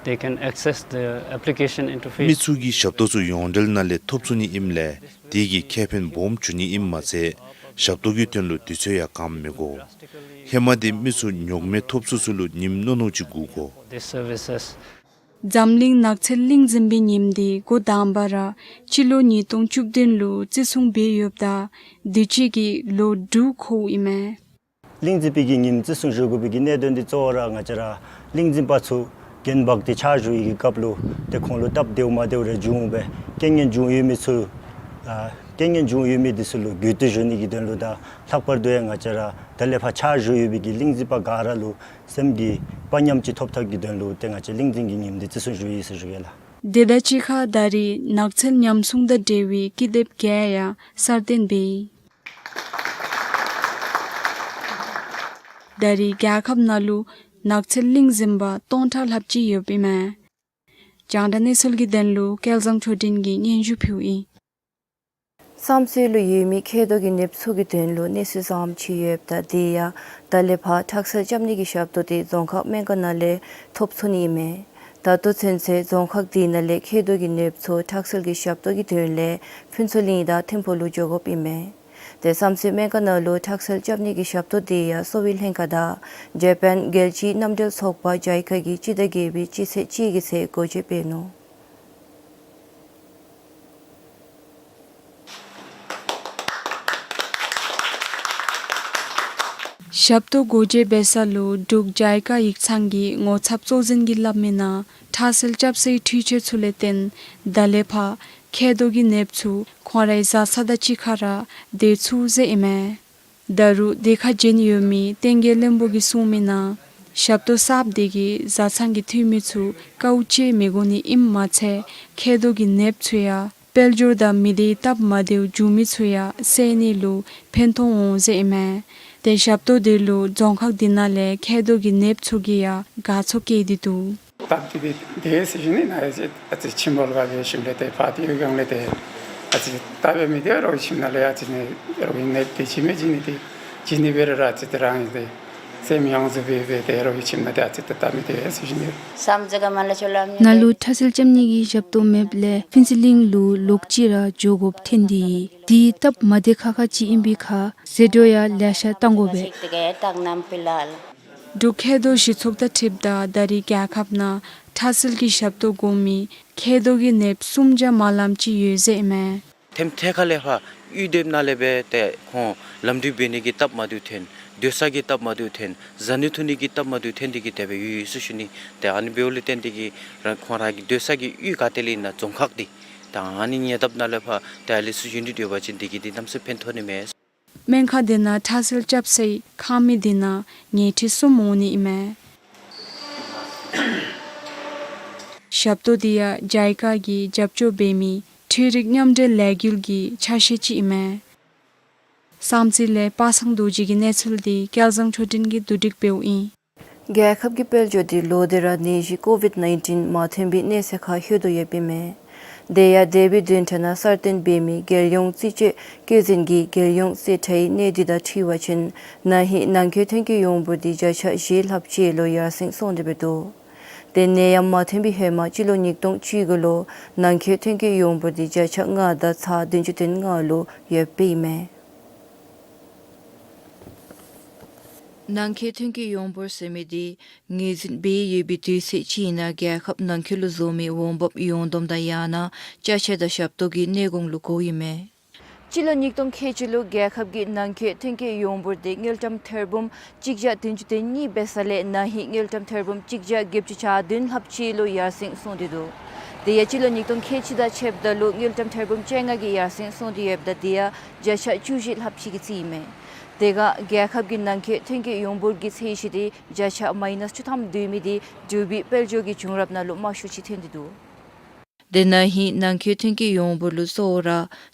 They can access the application interface. མི་ཚུ་གིས་ཞབས་ཏོག་ཚུ་ཡོངས་འབྲེལ་ནང་ལས་ཐོབ་ཚུགས་ནི་ཨིནམ་ལས་དེ་གིས་ཁེ་ཕན་སྦོམ་འབྱུང་ནི་ཨིནམ་མ་ཚད་ཞབས་ཏོག་གི་དོན་ལུ་དུས་ཚོད་ཡང་གང་མི་འགོར། ཧེ་མ་དེ་མི་ཚུ་རྙོག་མེ་ཐོབ་ཚུགས་ཚུགས་ལུ་ཉིནམ་རྣོ་རྣོ་ཅིག་སྒུག་དགོ། These services འཛམ་གླིང་ནགས་ཚལ་གླིང་འཛིན་པའི་ཉིནམ་དེ་འགོ་དང་པ་ར་སྤྱི་ལོ་ཉིས་སྟོང་བཅུ་བདུན་ལུ་བརྩི་སྲུང་འབད་ཡོདཔ་ད་དུས་ཅི་གིས་ལོ་དྲུག་འཁོརཝ་ཨིན་མས། གླིང་འཛིན་པའི་གི་ཉིནམ་བརྩི་སྲུང་ཞུ་དགོ་པའི་གི་གནད་དོན་དེ་གཙོ་བོ་ར་ང་བཅས་ར་གླིང་འཛིན་པ་ཚུ་རྒྱན་འབག་སྟེ་ཕྱག་ཞུ་ཡི་གི་སྐབས་ལུ་ཏེ་ཁོང་ལུ་སྟབས་བདེཝ་མ་བདེཝ་རེ་འབྱུང་སྦེ་རྐྱེན་ངན་བྱུང་ཡོད་མི་ཚུ་ཨ་རྐྱེན་ངན་བྱུང་ཡོད་མི་དེ་ཚུ་ལུ་གུས་བཏུད་ཞུ་ནི་གི་དོན་ལུ་དང་ལྷག་པར་དུ་ཡང་ང་བཅས་ར་ད་ལས་ཕར་ཕྱག་ཞུ་ཡོད་པའི་གི་གླིང་འཛིན་པ་ག་ར་ལུ་སེམས་ཀྱི་དཔའ་ཉམས་ཅིག་ཐོབ་ཐབས་ཀྱི་དོན་ལུ་ཏེ་ང་བཅས་གླིང་འཛིན་གྱི་ཉིནམ་དེ་བརྩི་སྲུང་ཞུ་ཡི་ཟེར་ཞུ་གེ་ལགས། དེ་དང་གཅིག་ཁར་ད་རེས་ནགས་ཚལ་ཉམས་སྲུང་དང་འབྲེལ་བའི་ཀི་དེབ་བརྒྱད་ཡང་གསར་བཏོན་འབད་ཡི། ད་རེས་རྒྱལ་ཁབ་ནང་ལུ་ནགས་ཚལ་གླིང་འཛིན་པ་སྟོང་ཕྲག་ལྷགཔ་ཅིག་ཡོདཔ་ཨིན་མས། རྒྱང་བསྒྲགས་གནས་ཚུལ་གྱི་དོན་ལུ་སྐལ་བཟང་ཆོས་སྒྲོན་གྱིས་སྙན་ཞུ་ཕུལཝ་ཨིན། བསམ་སོ་ལུ་ཡོད་མི་མཁལ་རྡོག་གི་ནདཔ་ཚུ་གི་དོན་ལུ་གནས་ཚུལ་བཟངམ་ཅིག་ཡོདཔ་ད་དེ་ཡང་ད་ལས་ཕར་ཁྲག་སེལ་རྐྱབ་ནི་གི་ཞབས་ཏོག་དེ་རྫོང་ཁག་སྨན་ཁང་ནང་ལས་ཐོབ་ཚུགས་ནི་ཨིན་མས། ད་ལྟོ་ཚུན་ཚོད་རྫོང་ཁག་དེ་ནང་ལས་མཁལ་རྡོག་གི་ནདཔ་ཚུ་ཁྲག་སེལ་གྱི་ཞབས་ཏོག་གི་དོན་ལས་ཕུན་ཚོགས་གླིང་དང་ཐིམ་ཕུག་ལུ་འགྱོ་དགོཔ་ཨིན་མས། ཏེ་བསམ་སོ་སྨན་ཁང་ནང་ལུ་ཁྲག་སེལ་རྐྱབ་ནི་གི་ཞབས་ཏོག་དེ་ཡང་གསོ་བའི་ལྷན་ཁག་དང་ཇ་པཱན་རྒྱལ་སྤྱིའི་མནའམ་འབྲེལ་ཚོགས་པ་ཇའི་ཀ་གིས་སྤྱི་ཟླ་བརྒྱད་པའི་སྤྱི་ཚེས་གཅིག་གི་ཚེ་སྒོ་འབྱེད་འབད་ནུག། ཞབས་ཏོག་སྒོ་འབྱེད་འབད་ས་ལུ་འབྲུག་ཇའི་ཀ་ཡིག་ཚང་གི་ངོ་ཚབ་གཙོ་འཛིན་གྱིས་སླབ་མིའི་ནང་ཁྲག་སེལ་རྐྱབ་སའི་འཕྲུལ་ཆས་ཚུ་ལས་བརྟེན་ད་ལས་ཕར་མཁལ་རྡོག་གི་ནདཔ་ཚུ་ཁོང་རའི་བཟའ་ཚང་དང་གཅིག་ཁར་ར་སྡོད་ཚུགས་ཟེར་ཨིན་མས། ད་རུང་དེ་ཁར་བྱོན་ཡོད་མི་བསྟན་རྒྱས་བློན་པོ་གིས་གསུང་མིའི་ནང་ཞབས་ཏོག་གསརཔ་དེ་གིས་བཟའ་ཚང་གི་འཐུས་མི་ཚུ་དཀའཝ་སྤྱད་མི་དགོ་ནི་ཨིནམ་མ་ཚད་མཁལ་རྡོག་གི་ནདཔ་ཚུ་ཡང་དཔལ་འབྱོར་དང་མི་སྡེའི་སྟབས་མ་བདེཝ་བྱུང་མི་ཚུ་ཡང་སེལ་ནི་ལུ་ཕན་ཐོགས་འོང་ཟེར་ཨིན་མས། ཏེ་ཞབས་ཏོག་དེ་ལུ་རྫོང་ཁག་དེ་ནང་ལས་མཁལ་རྡོག་གི་ནདཔ་ཚུ་གིས་ཡང་དགའ་ཚོར་བསྐྱེད་དེ་འདུག། སྟབས་བདེ་སྟེ་ཟེར་ཞུ་ནི་ཨིན་ན། ཨ་ཙི་ཨ་ཙི་ཁྱིམ་པ་ལུ་ག་ལས་ཞིནམ་ལས་ཏེ་ཕར་ཏེ་ཡུལ་སྒང་ལས་ཏེ་ཨ་ཙི་སྟབས་མི་བདེ་རོགས་ཁྱིམ་ནང་ལས་ཨ་ཙི་ནི་རོགས་ནི་ཏེ་ཅིག་མེད་ཅིག་ནི་ཏེ་ཅིག་ནི་འབད་རུང་ར་ཨ་ཙི་ཏེ་རང་ཨིན་ཏེ་སེམས་ཡོངས་སུ་སྦེ་སྦེ་ཏེ་རོགས་ཁྱིམ་ནང་ཏེ་ཨ་ཙི་ཏེ་སྟབས་མི་བདེ་ཟེར་ཞུ་ནི། ནཱ་ལུ་ཁྲག་སེལ་རྐྱབ་ནི་གི་ཞབས་ཏོག་མེདཔ་ལས་ཕུན་ཚོགས་གླིང་ལུ་ལོགས་ཅིག་ར་འགྱོ་དགོཔ་ཐོན་ཏེ་ཡོད། དེ་སྟབས་མ་བདེ་ཁག་ཁ་ཅིག་ཨིན་པའི་ཁར་ཟད་འགྲོ་ཡང་ལེ་ཤ་བཏང་དགོ་པས། འབྲུག་མཁལ་རྡོག་གཞི་ཚོགས་དང་འཁྲིལཝ་ད་ད་རེས་རྒྱལ་ཁབ་ནང་ཁྲག་སེལ་གྱི་ཞབས་ཏོག་དགོ་མི་མཁལ་རྡོག་གི་ནདཔ་སུམ་བརྒྱ་མ་ལངམ་ཅིག་ཡོད་ཟེར་ཨིན་མས། ཐེམ་ཐད་ཁ་ལས་ཕར་གཡུས་སྡོདཔ་ནང་ལས་སྦེ་ཏེ་ཁོང་ལམ་འགྲུལ་འབད་ནི་གི་སྟབས་མ་བདེཝ་ཐོན། སྡོད་ས་གི་སྟབས་མ་བདེཝ་ཐོན། བཟའ་ནི་འཐུང་ནི་གི་སྟབས་མ་བདེཝ་ཐོན་ཏེ་གིས་དེ་སྦེ་ཡོད་ཡོད་ཟེར་ཞུ་ནི། ཏེ་ཨ་ནི་འབདཝ་ལས་བརྟེན་ཏེ་གིས་ར་ཁོང་ར་གི་སྡོད་ས་གི་གཡུས་ག་ཏེ་ལས་ཨིན་ན་རྫོང་ཁག་འདི་ད་ཨ་ནི་ཉེ་འདབས་ནང་ལས་ཕར་ཏེ་ཨ་ལེ་ཚུ་ཡུན་རིང་སྡོད་པ་ཅིན་དེ་གིས་འདི་གནམ་མེད་ས་མེད་ཕན་ཐོགས་ནི་མས། སྨན་ཁང་འདི་ནང་ཁྲག་སེལ་རྐྱབ་སའི་ཁང་མིག་འདི་ནང་ཉལ་ཁྲི་གསུམ་འོང་ནི་ཨིན་མས། ཞབས་ཏོག་འདི་ཡང་ཇཱི་ཀ་གིས་རྒྱབ་སྐྱོར་འབད་མི་འཕྲུལ་རིག་མཉམ་འབྲེལ་ལས་འགུལ་གྱི་ཆ་ཤས་ཅིག་ཨིན་མས། བསམ་རྩེ་ལས་པ་སངས་རྡོ་རྗེ་གི་གནས་ཚུལ་འདི་སྐལ་བཟང་ཆོས་སྒྲོན་གྱིས་བསྡུ་སྒྲིག་འབདཝ་ཨིན། རྒྱལ་ཁབ་ཀྱི་དཔལ་འབྱོར་འདི་ལོག་སྟེ་ར་ནད་གཞི་ཀོ་ཝིཌ་ནའིན་ཊིན་མ་ཐོན་པའི་གནས་ཚད་ཁར་ལྷོད་དོ་ཡོདཔ་ཨིན་མས། དེ་ཡང་འདས་པའི་བདུན་ཕྲག་ནང་གསར་བཏོན་འབད་མི་རྒྱལ་ཡོངས་རྩིས་དཔྱད་བཀོད་འཛིན་གྱི་རྒྱལ་ཡོངས་རྩིས་ཁྲའི་གནས་སྟངས་དང་འཁྲིལ་བ་ཅིན་ན་ཧིང་ནང་འཁོད་ཐོན་སྐྱེད་ཡོངས་འབོར་འདི་བརྒྱ་ཆ་བཞི་ལྷགཔ་ཅིག་ལུ་ཡར་སེང་སོང་སྟེ་འབད་དོ། དེ་ནད་ཡམས་མ་ཐོན་པའི་ཧེ་མ་སྤྱི་ལོ་ཉིས་སྟོང་བཅུ་དགུ་ལུ་ནང་འཁོད་ཐོན་སྐྱེད་ཡོངས་འབོར་འདི་བརྒྱ་ཆ་ལྔ་དང་ཚག་བདུན་ཅུ་དོན་ལྔ་ལུ་ཡོདཔ་ཨིན་མས། ནང་འཁོད་ཐོན་སྐྱེད་ཡོངས་འབོར་ཟེར་མི་འདི་ངོས་འཛིན་འབད་ཡོད་པའི་དུས་ཚོད་ཅིག་ནང་རྒྱལ་ཁབ་ནང་འཁོད་ལུ་བཟོ་མི་འོང་འབབ་ཡོངས་བསྡོམས་དང་ཡང་ན་ཅ་ཆས་དང་ཞབས་ཏོག་གི་གནས་གོང་ལུ་གོཝ་ཨིན་མས། སྤྱི་ལོ་ཉིས་སྟོང་ཁལ་གཅིག་ལུ་རྒྱལ་ཁབ་ཀྱི་ནང་འཁོད་ཐོན་སྐྱེད་ཡོངས་འབོར་འདི་དངུལ་ཀྲམ་ཐེར་འབུམ་གཅིག་བརྒྱ་བདུན་ཅུ་དོན་གཉིས་འབད་ས་ལས་ན་ཧིང་དངུལ་ཀྲམ་ཐེར་འབུམ་གཅིག་བརྒྱ་བརྒྱད་ཅུ་གྱ་བདུན་ལྷགཔ་ཅིག་ལུ་ཡར་སེང་སོང་སྟེ་འདུག། དེ་ཡང་སྤྱི་ལོ་ཉིས་སྟོང་ཁལ་གཅིག་དང་ཕྱདཔ་ད་ལུ་དངུལ་ཀྲམ་ཐེར་འབུམ་བཅོ་ལྔ་གི་ཡར་སེང་སོང་སྟེ་ཡོདཔ་ད་དེ་ཡང་བརྒྱ་ཆ་བཅུ་བཞི་ལྷགཔ་ཅིག་གི་རྩིས་ཨིན་མས། དེ་སྒང་རྒྱལ་ཁབ་ཀྱི་ནང་འཁོད་ཐོན་སྐྱེད་ཡོངས་འབོར་གྱི་ཚད་གཞི་འདི་བརྒྱ་ཆ་མའི་ནཱས་བཅུ་ཐམ་སྡོད་མི་འདི་འབྲུག་པའི་དཔལ་འབྱོར་གྱི་བྱུང་རབས་ནང་ལུ་དམའ་ཤོས་ཅིག་ཐོན་ཏེ་འདུག། དེ་ན་ཧིང་ནང་འཁོད་ཐོན་སྐྱེད་ཡོངས་འབོར་ལུ་གཙོ་བོ་ར་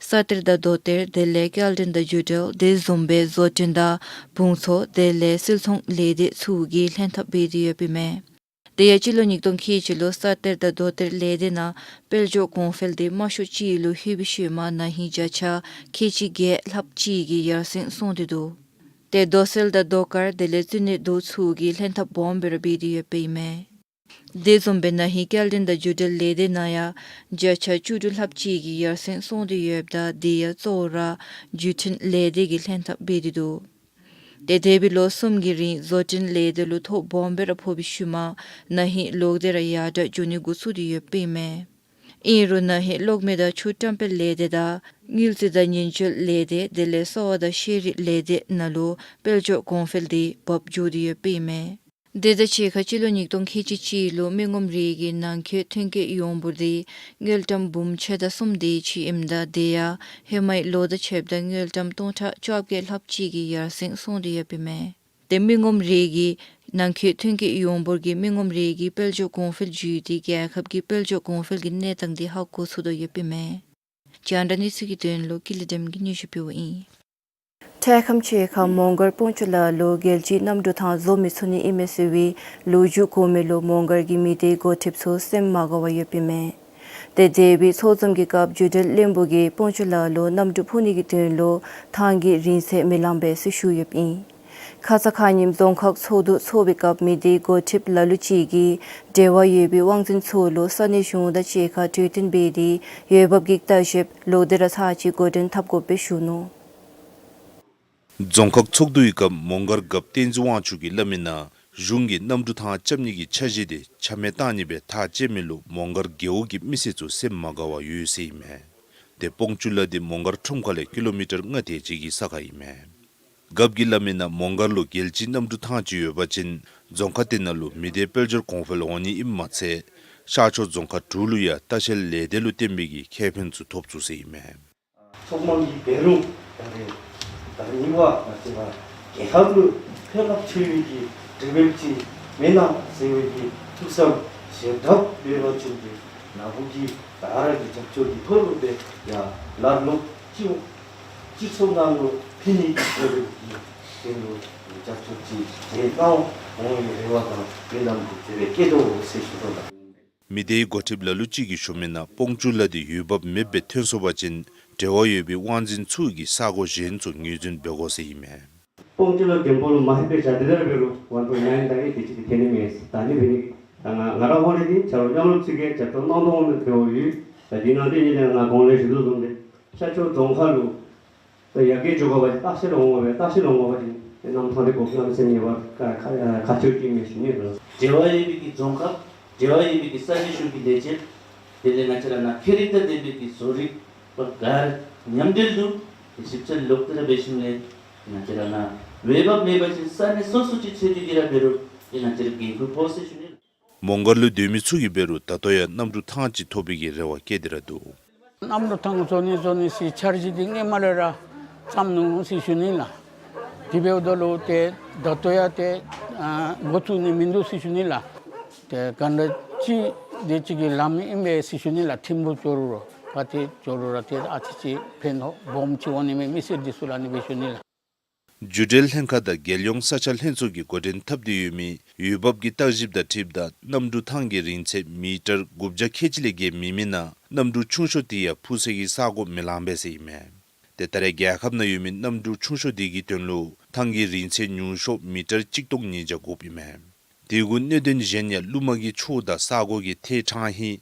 ས་གཏེར་དང་རྡོ་གཏེར་དེ་ལས་སྐྱེལ་འདྲེན་དང་བརྒྱུད་འབྲེལ་དེ་བཟུམ་སྦེ་བཟོ་སྐྲུན་དང་བང་མཛོད་དེ་ལས་སིལ་ཚོང་ལས་སྡེ་ཚུ་གིས་ལྷན་ཐབས་འབད་དེ་ཡོདཔ་ཨིན་མས། དེ་ཡང་སྤྱི་ལོ་ཉིས་སྟོང་ཁལ་གཅིག་ལུ་ས་གཏེར་དང་རྡོ་གཏེར་ལས་སྡེ་ནང་དཔལ་འབྱོར་གོང་འཕེལ་དེ་དམའ་ཤོས་ཅིག་ལུ་ལྷོད་པའི་ཤུལ་མ་ན་ཧིང་བརྒྱ་ཆ་ཁལ་གཅིག་བརྒྱད་ལྷགཔ་ཅིག་གི་ཡར་སེང་སོང་སྟེ་འདུག། དེ་རྡོ་སིལ་དང་རྡོ་དཀར་དེ་ལས་རྩིས་ནོར་རྡོ་ཚུ་གིས་ལྷན་ཐབས་སྦོམ་སྦེ་ར་འབད་དེ་ཡོདཔ་ཨིན་མས། དེ་བཟུམ་སྦེ་ན་ཧིང་སྐྱེལ་འདྲེན་དང་བརྒྱུད་འབྲེལ་ལས་སྡེ་ནང་ཡང་བརྒྱ་ཆ་བཅུ་དྲུག་ལྷགཔ་ཅིག་གི་ཡར་སེང་སོང་སྟེ་ཡོདཔ་ད་དེ་ཡང་གཙོ་བོ་ར་བརྒྱུད་འཕྲིན་ལས་སྡེ་གིས་ལྷན་ཐབས་འབད་དེ་འདུག། དེ་འདས་པའི་ལོ་གསུམ་གྱི་རིང་བཟོ་སྐྲུན་ལས་སྡེ་ལུ་ཐོ་སྦོམ་སྦེ་ར་ཕོག་པའི་ཤུལ་མ་ན་ཧིང་ལོག་སྟེ་ར་ཡར་དྲག་འགྱོ་ནི་འགོ་བཙུགས་ཏེ་ཡོདཔ་ཨིན་མས། ཨིན་རུང་ན་ཧིང་གློག་མེ་དང་ཆུ་བཀྲམ་སྤེལ་ལས་སྡེ་དང་དངུལ་རྩིས་དང་ཉེན་བཅོལ་ལས་སྡེ་དེ་ལས་གསོ་བ་དང་ཤེས་རིག་ལས་སྡེ་ནང་ལུ་དཔལ་འབྱོར་གོང་འཕེལ་དེ་བབས་འགྱོ་སྟེ་ཡོདཔ་ཨིན་མས། དེ་དང་གཅིག་ཁར་སྤྱི་ལོ་ཉིས་སྟོང་ཁལ་གཅིག་གཅིག་ལུ་མི་ངོམ་རིགས་ཀྱི་ནང་འཁོད་ཐོན་སྐྱེད་ཡོངས་འབོར་དེ་དངུལ་ཀྲམ་འབུམ་ཕྱེད་དང་གསུམ་དེ་ཅིག་ཨིནམ་ད་དེ་ཡང་ཧེ་མའི་ལོ་དང་ཕྱདཔ་ད་དངུལ་ཀྲམ་སྟོང་ཕྲག་བཅོ་བརྒྱད་ལྷགཔ་ཅིག་གི་ཡར་སེང་སོང་སྟེ་ཡོདཔ་ཨིན་མས། དེ་མི་ངོམ་རིགས་ཀྱི་ནང་འཁོད་ཐོན་སྐྱེད་ཡོངས་འབོར་གྱིས་མི་ངོམ་རིགས་ཀྱི་དཔལ་འབྱོར་གོང་འཕེལ་བརྒྱུད་དེ་རྒྱལ་ཁབ་ཀྱི་དཔལ་འབྱོར་གོང་འཕེལ་གྱི་གནས་སྟངས་དེ་ཧ་གོ་ཚུགས་དོ་ཡོདཔ་ཨིན་མས། རྒྱང་བསྒྲགས་གནས་ཚུལ་གྱི་དོན་ལུ་ཀུན་ལེགས་བདེམ་གིས་སྙན་ཞུ་ཕུལཝ་ཨིན། འཕྲལ་ཁམས་ཅིག་ཁར་མོང་སྒར་སྤོང་ཆུ་ལ་ལུ་རྒྱལ་སྤྱིའི་གནམ་གྲུ་ཐང་བཟོ་མི་ཚུགས་ནི་ཨིན་མས་ཟེར་བའི་ལོ་རྒྱུས་གོ་མི་ལུ་མོང་སྒར་གྱི་མི་སྡེའི་འགོ་ཁྲིདཔ་ཚུ་སེམས་མ་དགའ་བར་ཡོདཔ་ཨིན་མས། དེ་འདས་པའི་ཚོགས་འཛོམས་ཀྱི་སྐབས་རྒྱུན་གྲོན་བློན་པོ་གིས་སྤོང་ཆུ་ལ་ལུ་གནམ་གྲུ་འཕུར་ནི་གི་དོན་ལུ་ཐང་གི་རིང་ཚད་མི་ལང་པས་ཟེར་ཞུ་ཡོདཔ་ཨིན། ཁ་ཙ་ཁ་ཉིནམ་རྫོང་ཁག་ཚོགས་འདུ་ཚོགས་པའི་སྐབས་མི་སྡེའི་འགོ་ཁྲིདཔ་ལ་ལུ་ཅིག་གིས་འབྲེལ་བ་ཡོད་པའི་དབང་འཛིན་ཚུ་ལུ་ས་གནས་གཞུང་དང་གཅིག་ཁར་གྲོས་བསྟུན་འབད་དེ་འོས་འབབ་ཀྱི་ལྟ་བཤལཔ་ལོག་སྟེ་ར་ཚར་གཅིག་འགོ་འདྲེན་འཐབ་དགོཔ་སྦེ་ཞུ་ནུག། རྫོང་ཁག་ཚོགས་འདུའི་སྐབས་མོང་སྒར་རྒཔོ་བསྟན་འཛིན་དབང་ཕྱུག་གིས་སླབ་མི་ནང་གཞུང་གིས་གནམ་གྲུ་ཐང་རྐྱབ་ནི་གི་འཆར་གཞི་དེ་ཆ་མེད་བཏང་ནི་སྦེ་ཐག་བཅད་མི་ལུ་མོང་སྒར་རྒེད་འོག་གི་མི་སེར་ཚུ་སེམས་མ་དགའ་བར་ཡོད་ཟེར་ཨིན་མས། དེ་སྤོང་ཆུ་ལ་དེ་མོང་སྒར་ཁྲོམ་ཁ་ལས་ཀི་ལོ་མི་ཊར་ལྔ་དེ་ཅིག་གི་ས་ཁར་ཨིན་མས། རྒཔོ་གིས་སླབ་མི་ནང་མོང་སྒར་ལུ་རྒྱལ་སྤྱིའི་གནམ་གྲུ་ཐང་ཅིག་ཡོད་པ་ཅིན་རྫོང་ཁག་དེ་ནང་ལུ་མི་སྡེའི་དཔལ་འབྱོར་གོང་འཕེལ་འོང་ནི་ཨིནམ་མ་ཚད་ཤར་ཕྱོགས་རྫོང་ཁག་དྲུག་ལུ་ཡང་ལྟ་བཤལ་ལས་སྡེ་ལུ་བརྟེན་པའི་གི་ཁེ་ཕན་ཚུ་ཐོབ་ཚུགས་ཟེར་ཨིན་མས། ཚོགས་མང་གི་འབད་རུང་ད་རེས་ད་རེས་ནངས་པ་ང་བཅས་ར་རྒྱལ་ཁབ་ལུ་ཕན་རླབས་ཆེ་བའི་གི་དྲི་བ་ཅིག་མེན་ན་ཟེར་བའི་གི་ཐུགས་བསམ་བཞེས་གྲབས་འབད་བ་ཅིན་དེ་ནཱ་བུ་གི་ད་ར་གི་རྒྱབ་སྐྱོར་གྱི་ཐོག་ལུ་སྦེ་ཡང་ལར་ལོག་སྤྱི་སྤྱི་ཚོགས་ནང་ལུ་ཕན་ནི་གི་དོན་ལུ་རྒྱབ་སྐྱོར་ཅིག་བྱེད་གནང་འོང་བའི་རེ་བ་དང་སྨོན་ལམ་དེ་སྦེ་བསྐྱེད་དོ་ཟེར་ཞུ་དོ་ལགས། མི་སྡེའི་འགོ་ཁྲིདཔ་ལ་ལུ་ཅིག་གིས་ཞུ་མི་ནང་སྤོང་ཆུ་ལ་དེ་འོས་འབབ་མེདཔ་སྦེ་ཐོན་སོང་པ་ཅིན་འབྲེལ་བ་ཡོད་པའི་དབང་འཛིན་ཚུ་གིས་ས་གོ་གཞན་ཚུ་ངོས་འཛིན་འབད་དགོ་ཟེར་ཨིན་མས། སྤོང་ཆུ་ལ་རྒན་པོ་ལུ་མ་ཧེ་པེ་བྱ་དེ་ལས་འབད་རུང་ཝན་པོའི་ནའིན་དང་ཨེཊ་དེ་ཅིག་གིས་ཐོན་ནི་མས། ད་ནི་འབད་ནི་ད་ང་ང་ར་ཧོ་ནི་འདི་བྱ་རུང་མཉམ་རུབ་ཅིག་གིས་བྱ་ཐོ་གནང་དོ་འོང་མི་འབདཝ་ཡོད། ད་འདི་ནང་འདི་ཉིད་ལས་ང་གོང་ལས་ཞུ་དོ་བཟུམ་སྦེ་ཤར་ཕྱོགས་རྫོང་ཁག་ལུ་ད་ཡར་རྒྱས་འགྱོ་དགོ་པ་ཅིན་ལྟ་བཤལ་འོང་དགོ་པས། ལྟ་བཤལ་འོང་དགོ་པ་ཅིན་གནམ་ཐང་འདི་གོ་གནམ་མེད་ས་མེད་ཁག་ཁག་ཁག་ཆེཝ་ཅིག་ཨིན་མས་ཞུ་ནི་ལགས། འབྲེལ་བ་ཡོད་པའི་གི་རྫོང་ཁག་འབྲེལ་བ་ཡོད་པའི་གི་ས་གནས་གཞུང་གི་ལས་བྱེདཔ་དེ་ལས་ང་བཅས་ར་ནཱ་ཁྱད་རིག་དང་ལྡན་པའི་གི་བཟོ་རིག་པ་ག་ར་ མཉམ་འབྲེལ་དུ་ཞིབ་དཔྱད་ལོག་སྟེ་ར་འབད་ཞིནམ་ལས་ང་བཅས་ར་ནཱ་འོས་འབབ་མེད་པ་ཅིན་ས་གནས་སོ་སོ་ཅིག་འཚོལ་ཏེ་གི་ར་འབད་རུང་ང་བཅས་ར་འགན་ཁུར་ཕོག་ཟེར་ཞུ་ནི་ལགས། མོང་སྒར་ལུ་སྡོད་མི་ཚུ་གིས་འབད་རུང་ད་ལྟོ་ཡང་གནམ་གྲུ་ཐང་ཅིག་ཐོབ་པའི་གི་རེ་བ་བསྐྱེད་དེ་ར་འདུག། གནམ་གྲུ་ཐང་བཟོ་ནི་བཟོ་ནི་ཟེར་འཆར་གཞི་འདི་སྔོན་མ་ལས་ར་བརྩམས་ནུག་ཟེར་ཞུ་ནི་ལགས། དེ་འབདཝ་ད་ལུ་ཏེ་ད་ལྟོ་ཡང་ཏེ་ཨ་འགོ་བཙུགས་ནི་མིན་འདུག་ཟེར་ཞུ་ནི་ལགས། ཏེ་ག་འདྲ་ཅིག་དེ་ཅིག་གི་ལམ་ཨིན་པས་ཟེར་ཞུ་ནི་ལགས། ཐིམ་ཕུག་ལྕོགས་རུ་ར་ག་ཏེ་ལྕོགས་རུ་ར་ཏེ་ཨ་ཙི་ཅིག་ཕན་ཐོགས་སྦོམ་ཅིག་འོང་ནི་མས་མི་སེར་འདི་ཚུ་ལུ་ཨ་ནི་སྦེ་ཞུ་ནི་ལགས། རྒྱུན་འབྲེལ་ལྷན་ཁག་དང་རྒྱལ་ཡོངས་ས་ཆ་ལྷན་ཚོགས་ཀྱིས་འགོ་འདྲེན་འཐབ་སྟེ་ཡོད་མི་འོས་འབབ་ཀྱི་བརྟག་ཞིབ་དང་འཁྲིལཝ་ད་གནམ་གྲུ་ཐང་གི་རིང་ཚད་མི་ཊར་དགུ་བརྒྱ་ཁལ་གཅིག་ལས་བརྒལ་མེད་མི་ནང་གནམ་གྲུ་ཆུང་ཤོས་དེ་ཡང་འཕུར་སའི་གི་ས་གོ་མི་ལང་པས་ཟེར་ཨིན་མས། ཏེ་ད་རེས་རྒྱལ་ཁབ་ནང་ཡོད་མི་གནམ་གྲུ་ཆུང་ཤོས་དེ་གི་དོན་ལུ་ཐང་གི་རིང་ཚད་ཉུང་ཤོས་མི་ཊར་གཅིག་སྟོང་ཉིས་བརྒྱ་དགུ་ཨིན་མས། དེ་གུ་གནད་དོན་གཞན་ཡང་ཀླུ་མ་གི་ཆུ་དང་ས་གོ་གི་ཐལ་དྲགས་ནི་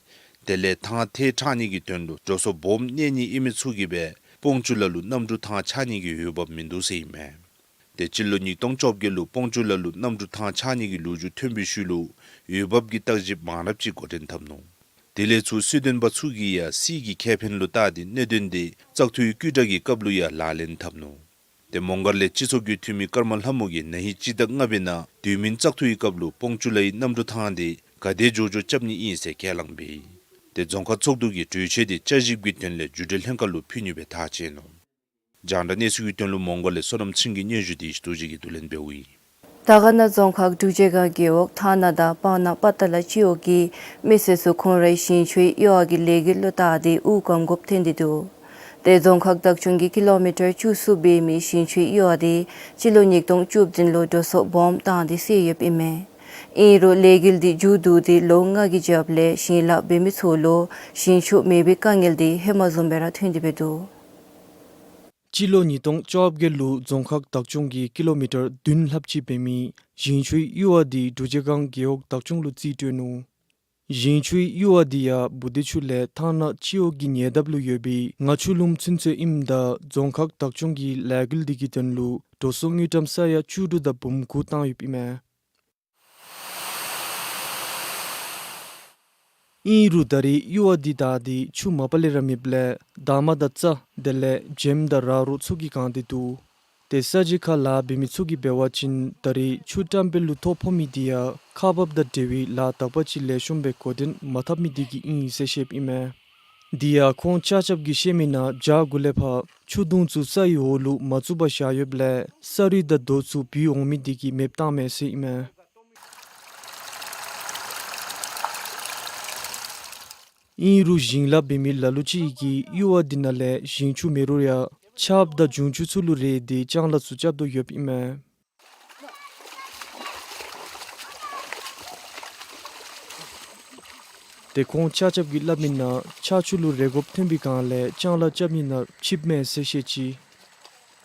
དེ་ལས་ཐང་ཐལ་དྲགས་ནི་གི་དོན་ལུ་འགྲོ་སོང་སྦོམ་གནས་ནི་ཨིན་མི་ཚུ་གིས་སྦེ་སྤོང་ཆུ་ལ་ལུ་གནམ་གྲུ་ཐང་ཆགས་ནི་གི་འོས་འབབ་མིན་འདུག་ཟེར་ཨིན་མས། ཏེ་སྤྱི་ལོ་ཉིས་སྟོང་བཅོ་བརྒྱད་ལུ་སྤོང་ཆུ་ལ་ལུ་གནམ་གྲུ་ཐང་ཆགས་ནི་གི་ལོ་རྒྱུས་ཐོན་པའི་ཤུལ་ལུ་འོས་འབབ་ཀྱི་བརྟག་ཞིབ་མང་རབས་ཅིག་འགོ་འདྲེན་འཐབ་ནུག། དེ་ལས་ཚུར་སྲོལ་གཏོད་པ་ཚུ་གིས་ཡང་སྲིད་ཀྱི་ཁེ་ཕན་ལུ་བལྟ་སྟེ་གནད་དོན་དེ་བཙག་འཐུའི་བསྐུལ་བསྒྲགས་ཀྱི་སྐབས་ལུ་ཡང་ལག་ལེན་འཐབ་ནུག། ཏེ་མོང་སྒར་ལས་སྤྱི་ཚོགས་ཀྱི་འཐུས་མི་ཀརྨ་ལྷ་མོ་གིས་ན་ཧིང་སྤྱི་ཟླ་ལྔ་པའི་ནང་དུས་མིན་བཙག་འཐུའི་སྐབས་ལུ་སྤོང་ཆུ་ལའི་གནམ་གྲུ་ཐང་དེ་ག་དེ་མགྱོགས་མགྱོགས་རྐྱབ་ནི་ཨིན་ཟེར་ཁས་བླངས་པས། ཏེ་རྫོང་ཁག་ཚོགས་འདུ་གིས་གྲོས་ཆོད་དེ་བསྐྱར་ཞིབ་ཀྱི་དོན་ལས་རྒྱུན་འབྲེལ་ལྷན་ཁག་ལུ་ཕུལ་ནི་སྦེ་ཐག་བཅད་ནུག། རྒྱང་བསྒྲགས་གནས་ཚུལ་གྱི་དོན་ལུ་མོང་སྒར་ལས་བསོད་ནམས་ཚེ་རིང་གི་སྙན་ཞུ་དེ་ཡེ་ཤེས་རྡོ་རྗེ་གིས་བསྡུ་ལེན་འབདཝ་ཨིན། དར་དཀར་ན་རྫོང་ཁག་འབྲུག་རྗེ་སྒང་རྒེད་འོག་ཐང་ན་དང་སྤང་ན་པ་ཏ་ལ་སྤྱི་འོག་གི་མི་སེར་ཚུ་ཁོང་རའི་ཞིང་ཆུའི་གཡུར་བ་གི་ལས་འགུལ་ལུ་བལྟ་སྟེ་དབུགས་སྐམ་དགོཔ་ཐོན་ཏེ་འདུག། ཏེ་རྫོང་ཁག་བདག་སྐྱོང་གིས་ཀི་ལོ་མི་ཊར་བཅུ་གསུམ་འབད་མི་ཞིང་ཆུའི་གཡུར་བ་དེ་སྤྱི་ལོ་ཉིས་སྟོང་བཅུ་བདུན་ལུ་འགྲོ་སོང་སྦོམ་བཏང་སྟེ་བསལ་ཡོདཔ་ཨིན་མས། ཨིན་རུང་ལས་འགུལ་དེ་མཇུག་བསྡུ་སྟེ་ལོ་ལྔ་གི་རྒྱབ་ལས་ཞིང་ལཱ་འབད་མི་ཚུ་ལུ་ཞིང་ཆུ་མེད་པའི་དཀའ་ངལ་དེ་ཧེ་མ་བཟུམ་སྦེ་ར་ཐོན་ཏེ་འབད་འདུག། སྤྱི་ལོ་ཉིས་སྟོང་བཅོ་བརྒྱད་ལུ་རྫོང་ཁག་བདག་སྐྱོང་གིས་ཀི་ལོ་མི་ཊར་བདུན་ལྷགཔ་ཅིག་འབད་མི་ཞིང་ཆུའི་གཡུར་བ་དེ་འབྲུག་རྗེ་སྒང་རྒེད་འོག་བདག་སྐྱོང་ལུ་རྩིས་སྤྲོད་ནུག། ཞིང་ཆུའི་གཡུར་བ་དེ་ཡང་བུ་དྷི་ཆུ་ལས་ཐང་ན་སྤྱི་འོག་གི་ཉེ་འདབས་ལུ་ཡོད་པའི་རྔ་ཆུ་ལུང་ཚུན་ཚོད་ཨིནམ་ད་རྫོང་ཁག་བདག་སྐྱོང་གི་ལས་འགུལ་དེ་གི་དོན་ལུ་འགྲོ་སོང་དངུལ་ཀྲམ་ས་ཡ་བཅུ་དྲུག་དང་འབུམ་དགུ་བཏང་ཡོདཔ་ཨིན་མས། ཨིན་རུང་ད་རེས་གཡུར་བ་དེ་བདའ་སྟེ་ཆུ་མ་པ་ལས་ར་མེདཔ་ལས་འདབ་མ་དང་རྩྭ་དེ་ལས་བྱེམ་དང་ར་རོ་ཚུ་གིས་གང་སྟེ་འདུག། ཏེ་ས་གཞི་ཁར་ལཱ་འབད་མི་ཚུ་གིས་འབད་བ་ཅིན་ད་རེས་ཆུ་བཀྲམ་སྤེལ་ལུ་ཐོ་ཕོག་མི་དེ་ཡང་ཁག་འབགཔ་དང་འབྲེལ་བའི་ལཱ་དག་པ་ཅིག་ལེགས་ཤོམ་སྦེ་འགོ་འདྲེན་མ་འཐབ་མི་དེ་གིས་ཨིན་ཟེར་བཤདཔ་ཨིན་མས། དེ་ཡང་ཁོང་ཆ་ཁྱབ་ཀྱིས་བཤད་མི་ནང་བྱཱར་གུ་ལས་ཕར་ཆུ་དུང་ཚུ་སའི་འོག་ལུ་མ་བཙུགས་པར་བཞག་ཡོདཔ་ལས་ས་རུད་དང་རྡོ་ཚུ་བུད་འོང་མི་དེ་གིས་མེདཔ་བཏངམ་མས་ཟེར་ཨིན་མས། ཨིན་རུང་ཞིང་ལཱ་འབད་མི་ལ་ལུ་ཅིག་གིས་གཡུར་བ་དེ་ནང་ལས་ཞིང་ཆུ་མེད་རུང་ཡང་ཆརཔ་དང་འབྱུང་ཆུ་ཚུ་ལུ་རེག་སྟེ་ལྕང་ལཱ་ཚུ་རྐྱབ་དོ་ཡོདཔ་ཨིན་མས། ཏེ་ཁོང་ཆ་ཁྱབ་ཀྱིས་སླབ་མི་ནང་ཆར་ཆུ་ལུ་རེག་དགོཔ་ཐོན་པའི་སྒང་ལས་ལྕང་ལཱ་རྐྱབ་ནི་ནང་ཕྱིསཔ་མས་ཟེར་བཤད་ཅི།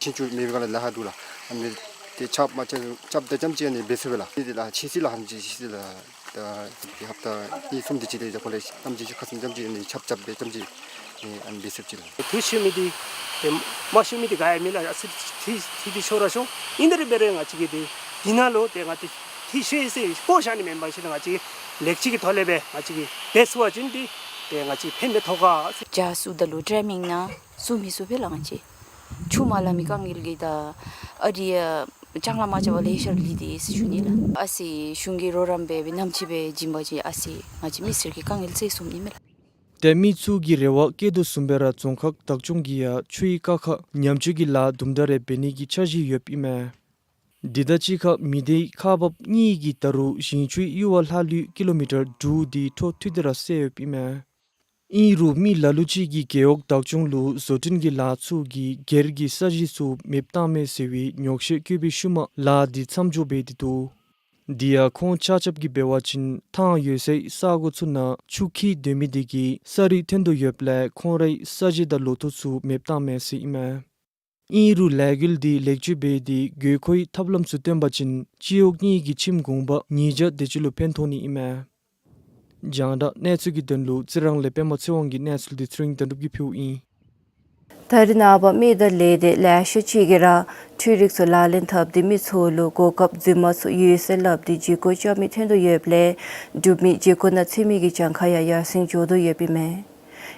ཞིང་ཆུ་མེད་པའི་སྒང་ལས་ལཱ་ཁག་འདུག་ལགས། ཨ་ནི་ཏེ་ཆརཔ་མ་རྐྱབ་རྐྱབ་ད་རྐྱངམ་ཅིག་ཨ་ནི་འབད་ཚུགས་པས་ལགས། ཨ་ནི་ཏེ་ལགས་ཆད་སོ་ཡི་ལགས། ཨ་ནི་ཅིག་ཆད་སོ་ཡི་ལགས། ད་ཧབ་ཏ་གཉིས་གསུམ་དེ་ཅིག་ལས་ད་ཁོ་ལས་རྐྱངམ་ཅིག་ཁ་ཙ་རྐྱངམ་ཅིག་ཨ་ནི་ཆརཔ་རྐྱབ་འབད་རྐྱངམ་ཅིག་ཨ་ནི་ཨ་ནི་འབད་ཚུགསཔ་ཅིག་ལགས། དུས་ཤོར་མི་དེ་ཏེ་མ་ཤོར་མི་དེ་ག་ཡང་མེད་ལགས། ཨ་ཙི་ཅིག་ཏེ་ཏེ་ཤོར་ར་ཤོར། ཨིན་ཏེ་ར་འབད་རུང་ང་བཅས་ཀྱིས་ཏེ་དེ་ནང་ལུ་ཏེ་ང་བཅས་ཏེ་ཤོར་ཡི་ཟེར་བཀོ་བཞག་ནི་མེན་པར་ཞིནམ་ལས་ང་བཅས་ལེགས་བཅོས་ཀྱི་ཐོག་ལས་སྦེ་ང་བཅས་ཀྱིས་འབད་ཚུགས་པ་ཅིན་ཏེ་ཏེ་ང་བཅས་ཕན་མི་ཐོགས་ག་ཟེར། བྱཱར་བཙུགས་ད་ལུ་ཊའི་མིང་ནང་བཙུགས་མི་ཚུགས་པས་ལགས། ང་བཅས་ཆུ་མ་ལང་མི་དཀའ་ངལ་གྱིས་ད་ཨ་རི་ཡ་ལྕང་ལཱ་མ་རྐྱབ་པར་ལེ་ཤ་ལུས་ཏེ་ཟེར་ཞུ་ནི་ལགས། ཨ་ཙི་གཞུང་གིས་རོགས་རམ་འབད་བའི་ནམ་འཆི་སྦེ་བྱིན་པ་ཅིན་ཨ་ཙི་ང་བཅས་མི་སེར་གྱི་དཀའ་ངལ་སེལ་ཚུགས་ནི་མས་ལགས། ཏེ་མི་ཚུ་གིས་རེ་བ་བསྐྱེད་དོ་བཟུམ་སྦེ་ར་རྫོང་ཁག་བདག་སྐྱོང་གིས་ཡང་ཆུའི་དཀའ་ཁག་ཉམས་བཅོས་ཀྱི་ལཱ་དུམ་གྲ་རེ་འབད་ནི་གི་འཆར་གཞི་ཡོདཔ་ཨིན་མས། དེ་དང་གཅིག་ཁར་མི་སྡེའི་ཁག་འབགཔ་གཉིས་ཀྱིས་ད་རུང་ཞིང་ཆུའི་གཡུར་བ་ལྷག་ལུས་ཀི་ལོ་མི་ཊར་དྲུག་དེ་འཕྲོ་མཐུད་དེ་ར་སེལ་ཡོདཔ་ཨིན་མས། ཨིན་རུང་མི་ལ་ལུ་ཅིག་གིས་རྒེད་འོག་བདག་སྐྱོང་ལུ་བཟོ་སྐྲུན་གྱི་ལཱ་ཚུ་གིས་སྒེར་གྱི་ས་གཞི་ཚུ་མེདཔ་བཏངམ་མས་ཟེར་བའི་ཉོགས་བཤད་བཀོད་པའི་ཤུལ་མ་ལཱ་དེ་མཚམས་འཇོག་འབད་དེ་འདུག། དེ་ཡང་ཁོང་ཆ་ཁྱབ་ཀྱིས་འབད་བ་ཅིན་ཐང་ཡོད་སའི་ས་གོ་ཚུ་ནང་ཆུ་འཁྱིལ་སྡོད་མི་དེ་གིས་ས་རུད་ཐོན་དོ་ཡོདཔ་ལས་ཁོང་རའི་ས་གཞི་དང་ལོ་ཐོག་ཚུ་མེདཔ་བཏངམ་མས་ཟེར་ཨིན་མས། ཨིན་རུང་ལས་འགུལ་དེ་ལེགས་བཅོས་འབད་དེ་དགོས་མཁོའི་ཐབས་ལམ་ཚུ་བཏོན་པ་ཅིན་སྤྱི་འོག་གཉིས་ཀྱི་ཁྱིམ་གུང་པ་ཉིས་བརྒྱ་དེ་ཅིག་ལུ་ཕན་ཐོགས་ནི་ཨིན་མས། རྒྱང་བསྒྲགས་གནས་ཚུལ་གྱི་དོན་ལུ་རྩི་རང་ལས་པདྨ་ཚེ་དབང་གི་གནས་ཚུལ་དེ་ཚེ་རིང་དོན་གྲུབ་ཀྱིས་ཕུལཝ་ཨིན། ད་རེས་ནངས་པ་མི་དང་ལས་སྡེ་ལེ་ཤ་ཅིག་གིས་ར་འཕྲུལ་རིག་ཚུ་ལག་ལེན་འཐབ་སྟེ་མི་ཚུ་ལུ་གོ་སྐབས་རྫུན་མ་ཚུ་ཡོད་ཟེར་སླབ་སྟེ་བརྗེ་བཀོད་རྐྱབ་མི་ཐོན་དོ་ཡོདཔ་ལས་འབྲུག་མི་བརྗེ་བཀོད་ནང་ཚུད་མི་གི་གྱངས་ཁ་ཡང་ཡར་སེང་འགྱོ་དོ་ཡོདཔ་ཨིན་མས།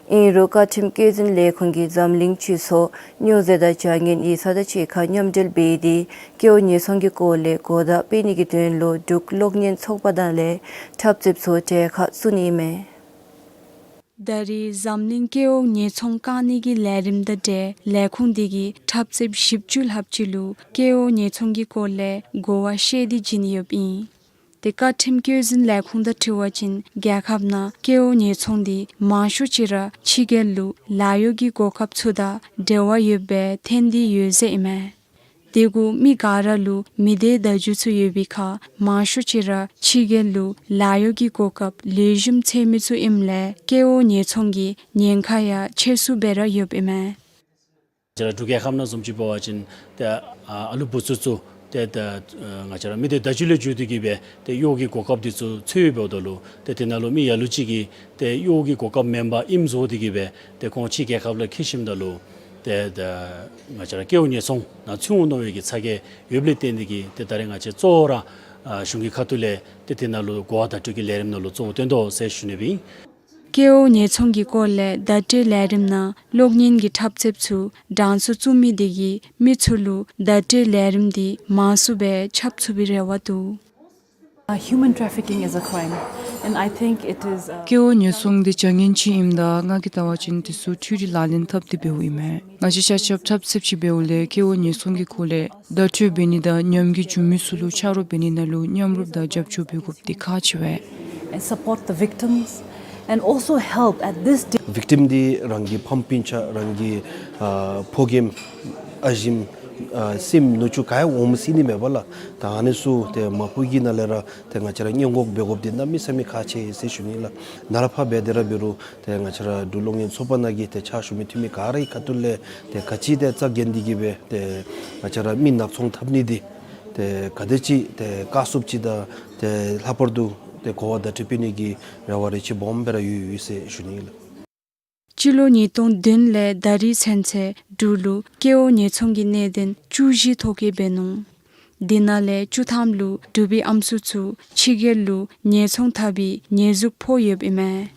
ཨིན་རུང་བཀའ་ཁྲིམས་བཀོད་འཛིན་ལས་ཁུངས་ཀྱིས་འཛམ་གླིང་སྤྱི་ཚོགས་སྨྱོ་རྫས་དང་བྱ་ངན་ཡིག་ཚང་དང་གཅིག་ཁར་མཉམ་འབྲེལ་འབད་དེ་སྐྱེ་བོ་ཉེས་སྲུང་གི་སྐོར་ལས་གོ་བརྡ་སྤེལ་ནི་གི་དོན་ལུ་འབྲུག་གློག་བརྙན་ཚོགས་པ་དང་ལས་འཁྲབ་རྩེདཔ་ཚུ་གྲལ་ཁར་བཙུགས་ནི་ཨིན་མས། ད་རེས་འཛམ་གླིང་སྐྱེ་བོ་ཉེས་སྲུང་བཀག་ནི་གི་ལས་རིམ་དང་འབྲེལ་ལས་ཁུངས་འདི་གིས་འཁྲབ་རྩེདཔ་བཞི་བཅུ་ལྷགཔ་ཅིག་ལུ་སྐྱེ་བོ་ཉེས་སྲུང་གི་སྐོར་ལས་གོ་བ་བཤད་དེ་བྱིན་ཡོདཔ་ཨིན། ཏེ་བཀའ་ཁྲིམས་བཀོད་འཛིན་ལས་ཁུངས་དང་འཁྲིལ་བ་ཅིན་རྒྱལ་ཁབ་ནང་སྐྱེ་བོ་ཉེས་སྲུང་འདི་མང་ཤོས་ཅིག་ར་ཕྱི་རྒྱལ་ལུ་ལཱ་གཡོག་གི་གོ་སྐབས་ཚུ་དང་འབྲེལ་བ་ཡོདཔ་སྦེ་ཐོན་ཏེ་ཡོད་ཟེར་ཨིན་མས། དེ་གུ་མི་ག་ར་ལུ་མི་སྡེ་བརྡ་བརྒྱུད་ཚུ་ཡོད་པའི་ཁར་མང་ཤོས་ཅིག་ར་ཕྱི་རྒྱལ་ལུ་ལཱ་གཡོག་གི་གོ་སྐབས་ལེགས་ཤོམ་འཚོལ་མི་ཚུ་ཨིནམ་ལས་སྐྱེ་བོ་ཉེས་སྲུང་གི་ཉེན་ཁ་ཡང་ཆེ་སུ་སྦེ་ར་ཡོདཔ་ཨིན་མས། ང་བཅས་ར་འབྲུག་རྒྱལ་ཁབ་ནང་བཟུམ་ཅིག་འབད་བ་ཅིན་ཏེ་ཨ་ཨ་ལུ་བུ་ཚུ་ཚུ་ཏེ་ཏེ་ཨ་ང་བཅས་ར་མི་སྡེ་བརྡ་བརྒྱུད་ལས་བརྒྱུད་དེ་གིས་སྦེ་ཏེ་གཡོག་གི་གོ་སྐབས་འདི་ཚུ་འཚོལ་འབདཝ་ད་ལུ་ཏེ་དེ་ནང་ལུ་མི་ལ་ལུ་ཅིག་གིས་ཏེ་གཡོག་གི་གོ་སྐབས་མེན་པར་ཨིནམ་བཟོ་སྟེ་གིས་སྦེ་ཏེ་ཁོང་ཕྱི་རྒྱལ་ཁབ་ལུ་འཁྱིད་ཞིནམ་ད་ལུ་ཏེ་ཏེ་ང་བཅས་ར་སྐྱེ་བོ་ཉེས་སྲུང་ནང་ཚུད་འོང་མནོ་བའི་གི་ཚ་གྱང་ཡོདཔ་ལས་བརྟེན་ཏེ་གིས་ཏེ་ད་རེས་ང་བཅས་གཙོ་བོ་ར་ཨ་གཞུང་གི་ཁ་ཐུག་ལས་ཏེ་དེ་ནང་ལུ་གོ་བ་བརྡ་སྤྲོད་ཀྱི་ལས་རིམ་ནང་ལུ་གཙོ་བོ་བཏོན་དོ་ཟེར་ཞུ་ནི་སྦེ་ཨིན། སྐྱེ་བོ་ཉེས་སྲུང་གི་སྐོར་ལས་བརྡ་སྤྲོད་ལས་རིམ་ནང་གློག་བརྙན་གྱི་འཁྲབ་རྩེདཔ་ཚུ་གྲངས་སུ་བཙུགས་མི་དེ་གིས་མི་ཚུ་ལུ་བརྡ་སྤྲོད་ལས་རིམ་འདི་མང་སུ་སྦེ་ཁྱབ་ཚུགས་པའི་རེ་བ་འདུག། Uh, human trafficking is a crime, and I think it is, uh, སྐྱེ་བོ་ཉེས་སྲུང་འདི་བྱ་ངན་ཅིག་ཨིནམ་ད་ང་གིས་བལྟ་བ་ཅིན་དེ་ཚུ་འཕྲུལ་རིག་ལག་ལེན་འཐབ་སྟེ་འབདཝ་ཨིན་མས། ང་བཅས་ཆ་ཁྱབ་འཁྲབ་རྩེདཔ་ཅིག་འབདཝ་ལས་སྐྱེ་བོ་ཉེས་སྲུང་གི་སྐོར་ལས་བརྡ་སྤྲོད་འབད་ནི་དང་ཉམས་རྒུད་བྱུང་མི་ཚུ་ལུ་ཆ་རོགས་འབད་ནི་ནང་ལུ་མཉམ་རུབ་དང་རྒྱབ་སྐྱོར་འབད་དགོཔ་འདི་ཁག་ཆེ་བས། And support the victims and also help at this day. ཝིཀ་ཊིམ་འདི་རང་གི་ཕམ་སྤུན་ཆ་རང་གི་ཨ་ཕོ་རྒནམ་ཨ་ཞེམ་ཨ་སྲིངམ་ནུ་གཅུང་ག་ཡང་འོང་མི་སྲིད་ནི་མས་པ་ལགས། ད་ཨ་ནི་ཚུ་ཏེ་མ་ཕུད་ཀྱི་ནང་ལས་ར་ཏེ་ང་བཅས་ར་སྔོན་འགོག་འབད་དགོཔ་འདི་གནམ་མེད་ས་མེད་ཁག་ཆེ་ཟེར་ཞུ་ནི་ལགས། ནཱ་ལས་ཕར་འབད་དེ་ར་འབད་རུང་ཏེ་ང་བཅས་ར་འབྲུག་གློག་བརྙན་ཚོགས་པ་ནང་གི་ཏེ་ཕྱག་ཞུ་མི་འཐུས་མི་ག་ར་གི་ཁ་ཐུག་ལས་ཏེ་ག་ཅི་ཏེ་རྩ་འགེངས་ཏེ་གིས་སྦེ་ཏེ་ང་བཅས་ར་མི་ནག་ཚོང་འཐབ་ནི་འདི་ཏེ་ག་དེ་ཅིག་ཏེ་དཀའ་སུ་ཅིག་དང་ཏེ་ལྷག་པར་དུ་ཏེ་གོ་བ་བརྡ་སྤྲོད་འབད་ནི་གི་རེ་བ་རེ་ཆེ་སྦོམ་སྦེ་ར་ཡོད་ཡོད་ཟེར་ཞུ་ནི་ལགས། སྤྱི་ལོ་ཉིས་སྟོང་བདུན་ལས་ད་རེས་ཚུན་ཚོད་འབྲུག་ལུ་སྐྱེ་བོ་ཉེས་སྲུང་གི་གནད་དོན་བཅུ་བཞི་ཐོ་བཀོད་འབད་ནུག། དེ་ནང་ལས་བཅུ་ཐམ་ལུ་འབྲུག་པའི་ཨམ་སྲུ་ཚུ་ཕྱི་རྒྱལ་ལུ་ཉེས་སྲུང་འཐབ་པའི་ཉེས་འཛུགས་ཕོག་ཡོདཔ་ཨིན་མས།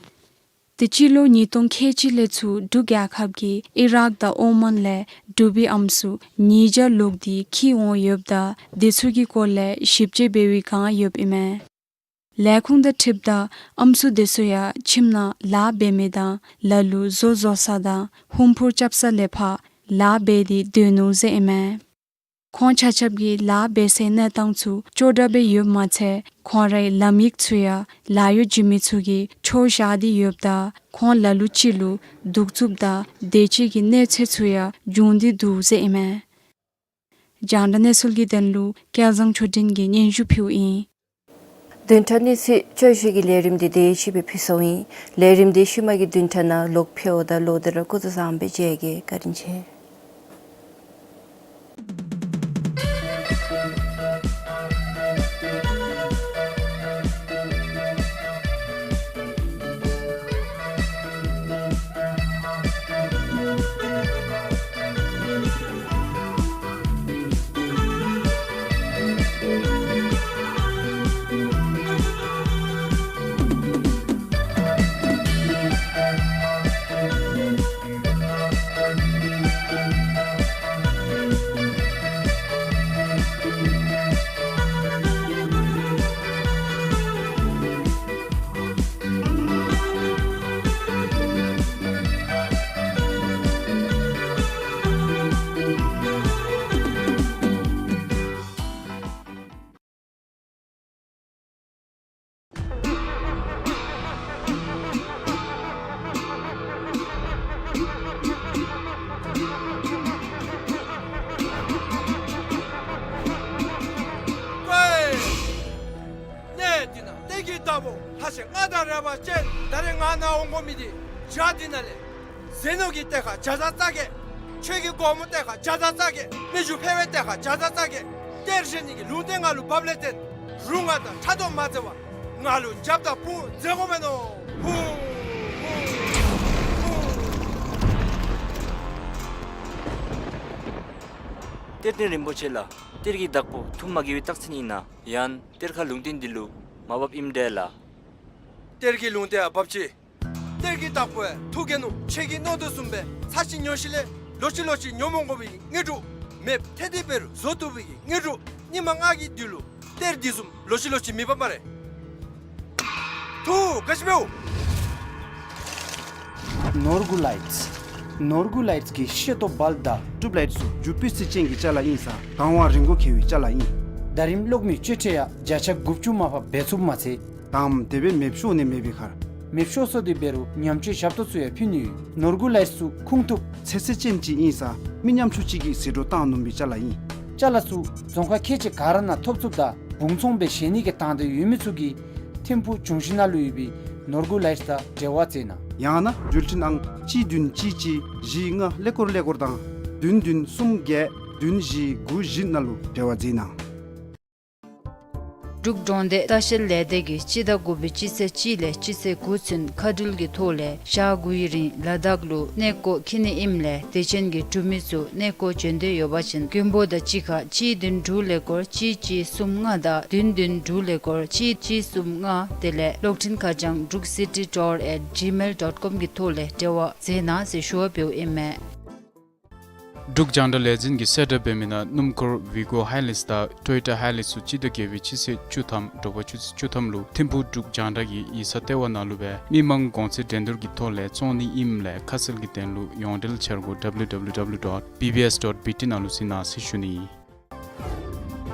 ཏེ་སྤྱི་ལོ་ཉིས་སྟོང་ཁལ་གཅིག་ལས་ཚུར་འབྲུག་རྒྱལ་ཁབ་ཀྱིས་ཨི་རཱག་དང་ཨོ་མཱན་ལས་འབྲུག་པའི་ཨམ་སྲུ་ཉིས་བརྒྱ་ལོག་སྟེ་འཁྱིད་འོང་ཡོདཔ་ད་དེ་ཚུ་གི་སྐོར་ལས་ཞིབ་དཔྱད་འབད་བའི་བསྒང་ཡོདཔ་ཨིན་མས། ལས་ཁུངས་དང་འཁྲིལཝ་ད་ཨམ་སྲུ་དེ་ཚུ་ཡང་ཁྱིམ་ནང་ལཱ་འབད་མི་དང་ལ་ལུ་བཟོ་བཟོ་ས་དང་ཧུམ་ཕུར་རྐྱབ་ས་ལས་ཕར་ལཱ་འབད་དེ་སྡོད་ནུག་ཟེར་ཨིན་མས། ཁོང་ཆ་ཁྱབ་ཀྱི་ལཱ་འབད་སའི་གནས་སྟངས་ཚུ་ཅོག་འཐདཔ་སྦེ་ཡོདཔ་མ་ཚད་ཁོང་རའི་ལམ་ཡིག་ཚུ་ཡང་ལཱ་གཡོག་བྱིན་མི་ཚུ་གིས་འཕྲོག་བཞག་སྟེ་ཡོདཔ་ད་ཁོང་ལ་ལུ་ཅིག་ལུ་གདུག་རྩུབ་དང་བདེ་སྐྱིད་ཀྱི་གནོད་འཚེ་ཚུ་ཡང་འབྱུང་སྟེ་འདུག་ཟེར་ཨིན་མས། རྒྱང་བསྒྲགས་གནས་ཚུལ་གྱི་དོན་ལུ་སྐལ་བཟང་ཆོས་སྒྲོན་གྱིས་སྙན་ཞུ་ཕུལཝ་ཨིན། བདུན་ཕྲག་གནས་ཚུལ་བསྐྱར་ཞུའི་ལས་རིམ་འདི་དེ་ཅིག་སྦེ་ཕུལ་སོང་ཡི། ལས་རིམ་འདི་ཤུལ་མ་གི་བདུན་ཕྲག་ནང་ལོག་ཕུལཝ་ད་ལུ་དེ་ར་སྐུ་གཟུགས་བཟང་པོ་སྦེ་མཇལ་གེ། བཀའ་དྲིན་ཆེ། ཀོའི། གནས་འདི་ན་གཏན་གྱི་བདག་པོ་ལྷ་སྲས་ང་དང་རས་པ་ཅན་ད་རེས་ང་ནཱ་འོང་དགོ་མི་འདི་བྱག་འདི་ནང་ལས་ཟས་ནོར་གྱི་གཏེར་ཁ་བརྒྱ་རྩ་བརྒྱད། ཆོས་ཀྱི་སྒོ་མོ་གཏེར་ཁ་བརྒྱ་རྩ་བརྒྱད། མི་རྒྱུ་འཕེལ་བའི་གཏེར་ཁ་བརྒྱ་རྩ་བརྒྱད། གཏེར་བཞེས་ནི་གི་ལུང་བསྟན་ང་ལུ་བབས་ལས་བརྟེན་རུང་ང་དང་ཕྲག་དོག་མ་མཛད་པར་ང་ལུ་རྒྱབ་དང་དཔུང་མཛད་དགོ་པས་མནོ། ཧུ། ཧུ། ཧུ། གཏེར་སྟོན་རིན་པོ་ཆེ་ལགས། གཏེར་གྱི་བདག་པོ་ཐུགས་མ་དགྱེས་པའི་རྟགས་མཚན་ཨིན་ན། ཡང་གཏེར་ཁ་ལུང་བསྟན་འདི་ལུ་མ་བབས་ཨིནམ་འདྲས་ལགས། གཏེར་གྱི་ལུང་བསྟན་ཨ་བབས་ཅི། གཏེར་གྱི་བདག་པོ་ཡང་ཐུགས་དགྱེས་ནུག། ཁྱེད་ཀྱིས་མནོ་དོ་བཟུམ་སྦེ་ཚར་གཅིག་ཉོ་ཞིནམ་ལས་ལོག་ཅི་ལོག་ཅི་ཉོ་མ་དགོ་པའི་དངོས་གྲུབ་མེདཔ་ཐེ་ཐེ་འབད་རུང་བཟོ་བཏུབ་པའི་དངོས་གྲུབ་ཉི་མ་ལྔ་གི་དུས་ལུ་གཏེར་འདི་བཟུམ་ལོག་ཅི་ལོག་ཅི་མེད་པ་སྨ་རེ། ཐུགས་དགའ་ཞིག་འབདཝ། ནོར་བུ་ལའིཊསི། ནོར་བུ་ལའིཊསི་གི་ཤེལ་ཏོག་བཱལབ་དང་ཊུབ་ལའིཊསི་ཚུ་འཇུ་སྤུས་ཚད་ཅན་གྱི་ཅ་ལ་ཨིན་ཟེར་དང་བ་རིན་གོང་ཁེ་བའི་ཅ་ལ་ཨིན། ཟླ་རིམ་གློག་མེ་གཅོད་འཕྲི་ཡང་བརྒྱ་ཆ་དགུ་བཅུ་མར་ཕབ་འབད་ཚུགསཔ་མ་ཚད། དང་དེ་སྦེ་མེདཔ་ཤོར་ནི་མེད་པའི་ཁར། མེདཔ་ཤོར་སོང་སྟེ་འབད་རུང་ཉམས་བཅོས་ཞབས་ཏོག་ཚུ་ཡང་ཕུལ་ནི་ཡོད། ནོར་བུ་ལའིཊསི་ཚུ་ཁུངས་ཐུབ་ཚད་ཚད་ཅན་ཅིག་ཨིན་ཟེར་མི་ཉམ་ཆུང་ཅིག་གིས་ཟད་འགྲོ་བཏང་ནུམ་པའི་ཅ་ལ་ཨིན། ཅ་ལ་ཚུ་རྫོང་ཁག་ཁལ་གཅིག་ག་ར་ནང་ཐོབ་ཚུགསཔ་ད་སྦུང་ཚོང་སྦེ་བཞེས་ནི་གི་དང་འདོད་ཡོད་མི་ཚུ་གིས་ཐིམ་ཕུག་འབྱུང་བཞི་ནང་ལུ་ཡོད་པའི་ནོར་བུ་ལའིཊསི་དང་འབྲེལ་བ་མཛད་གནང་། ཡང་ན་འགྲུལ་འཕྲིན་ཨང་གཅིག་བདུན་གཅིག་གཅིག་བཞི་ལྔ་ཀླད་ཀོར་ཀླད་ཀོར་དང་བདུན་བདུན་གསུམ་བརྒྱད་བདུན་བཞི་དགུ་བཞི་ནང་ལུ་འབྲེལ་བ་མཛད་གནང་། འབྲུག་གྲོང་སྡེ་ལྟ་བཤལ་ལས་སྡེ་གིས་སྤྱི་ཟླ་དགུ་པའི་སྤྱི་ཚེས་གཅིག་ལས་སྤྱི་ཚེས་དགུ་ཚུན་མཁའ་འགྲུལ་གྱི་ཐོག་ལས་ཞག་དགུའི་རིང་ལ་དྭགས་ལུ་གནས་སྐོར་འཁྱིད་ནི་ཨིནམ་ལས་དད་ཅན་གྱི་འབྲུག་མི་ཚུ་གནས་སྐོར་འབྱོན་འདོད་ཡོད་པ་ཅིན་མགོན་པོ་དང་གཅིག་ཁར་གཅིག་བདུན་དྲུག་ཀླད་ཀོར་གཅིག་གཅིག་གསུམ་ལྔ་དང་བདུན་བདུན་དྲུག་ཀླད་ཀོར་གཅིག་གཅིག་གསུམ་ལྔ། དེ་ལས་གློག་འཕྲིན་ཁ་བྱང་འབྲུག་སི་ཊི་ཊོར་ཨེཊ་ཇི་མེལ་ཌོཊ་ཀོམ་གི་ཐོག་ལས་འབྲེལ་བ་མཛད་གནང་ཟེར་ཞུ་བ་འབདཝ་ཨིན་མས། འབྲུག་རྒྱང་བསྒྲགས་ལས་འཛིན་གྱིས་གསལ་བསྒྲགས་འབད་མི་ནང་སྣུམ་འཁོར་ཝི་གོ་ཧའི་ལེགས་དང་ཊོ་ཡོ་ཊ་ཧའི་ལེགས་ཚུ་སྤྱི་ཟླ་བརྒྱད་པའི་སྤྱི་ཚེས་བཅུ་ཐམ་དྲོ་པ་ཆུ་ཚོད་བཅུ་ཐམ་ལུ་ཐིམ་ཕུག་འབྲུག་རྒྱང་བསྒྲགས་ཀྱི་ཡིག་ཚང་ལྟེ་བ་ནང་ལུ་སྦེ་མི་མང་གོང་ཚད་འགྲན་བསྡུར་གྱི་ཐོག་ལས་བཙོང་ནི་ཨིནམ་ལས་ཁ་གསལ་གྱི་དོན་ལུ་ཡོངས་འབྲེལ་འཆར་སྒོ་ཌབ་ལིའུ་ཌབ་ལིའུ་ཌབ་ལིའུ་ཌོཊ་བི་བི་ཨེསི་ཌོཊ་བི་ཊི་ནང་ལུ་གཟིགས་གནང་ཟེར་ཞུ་ནི་ཨིན།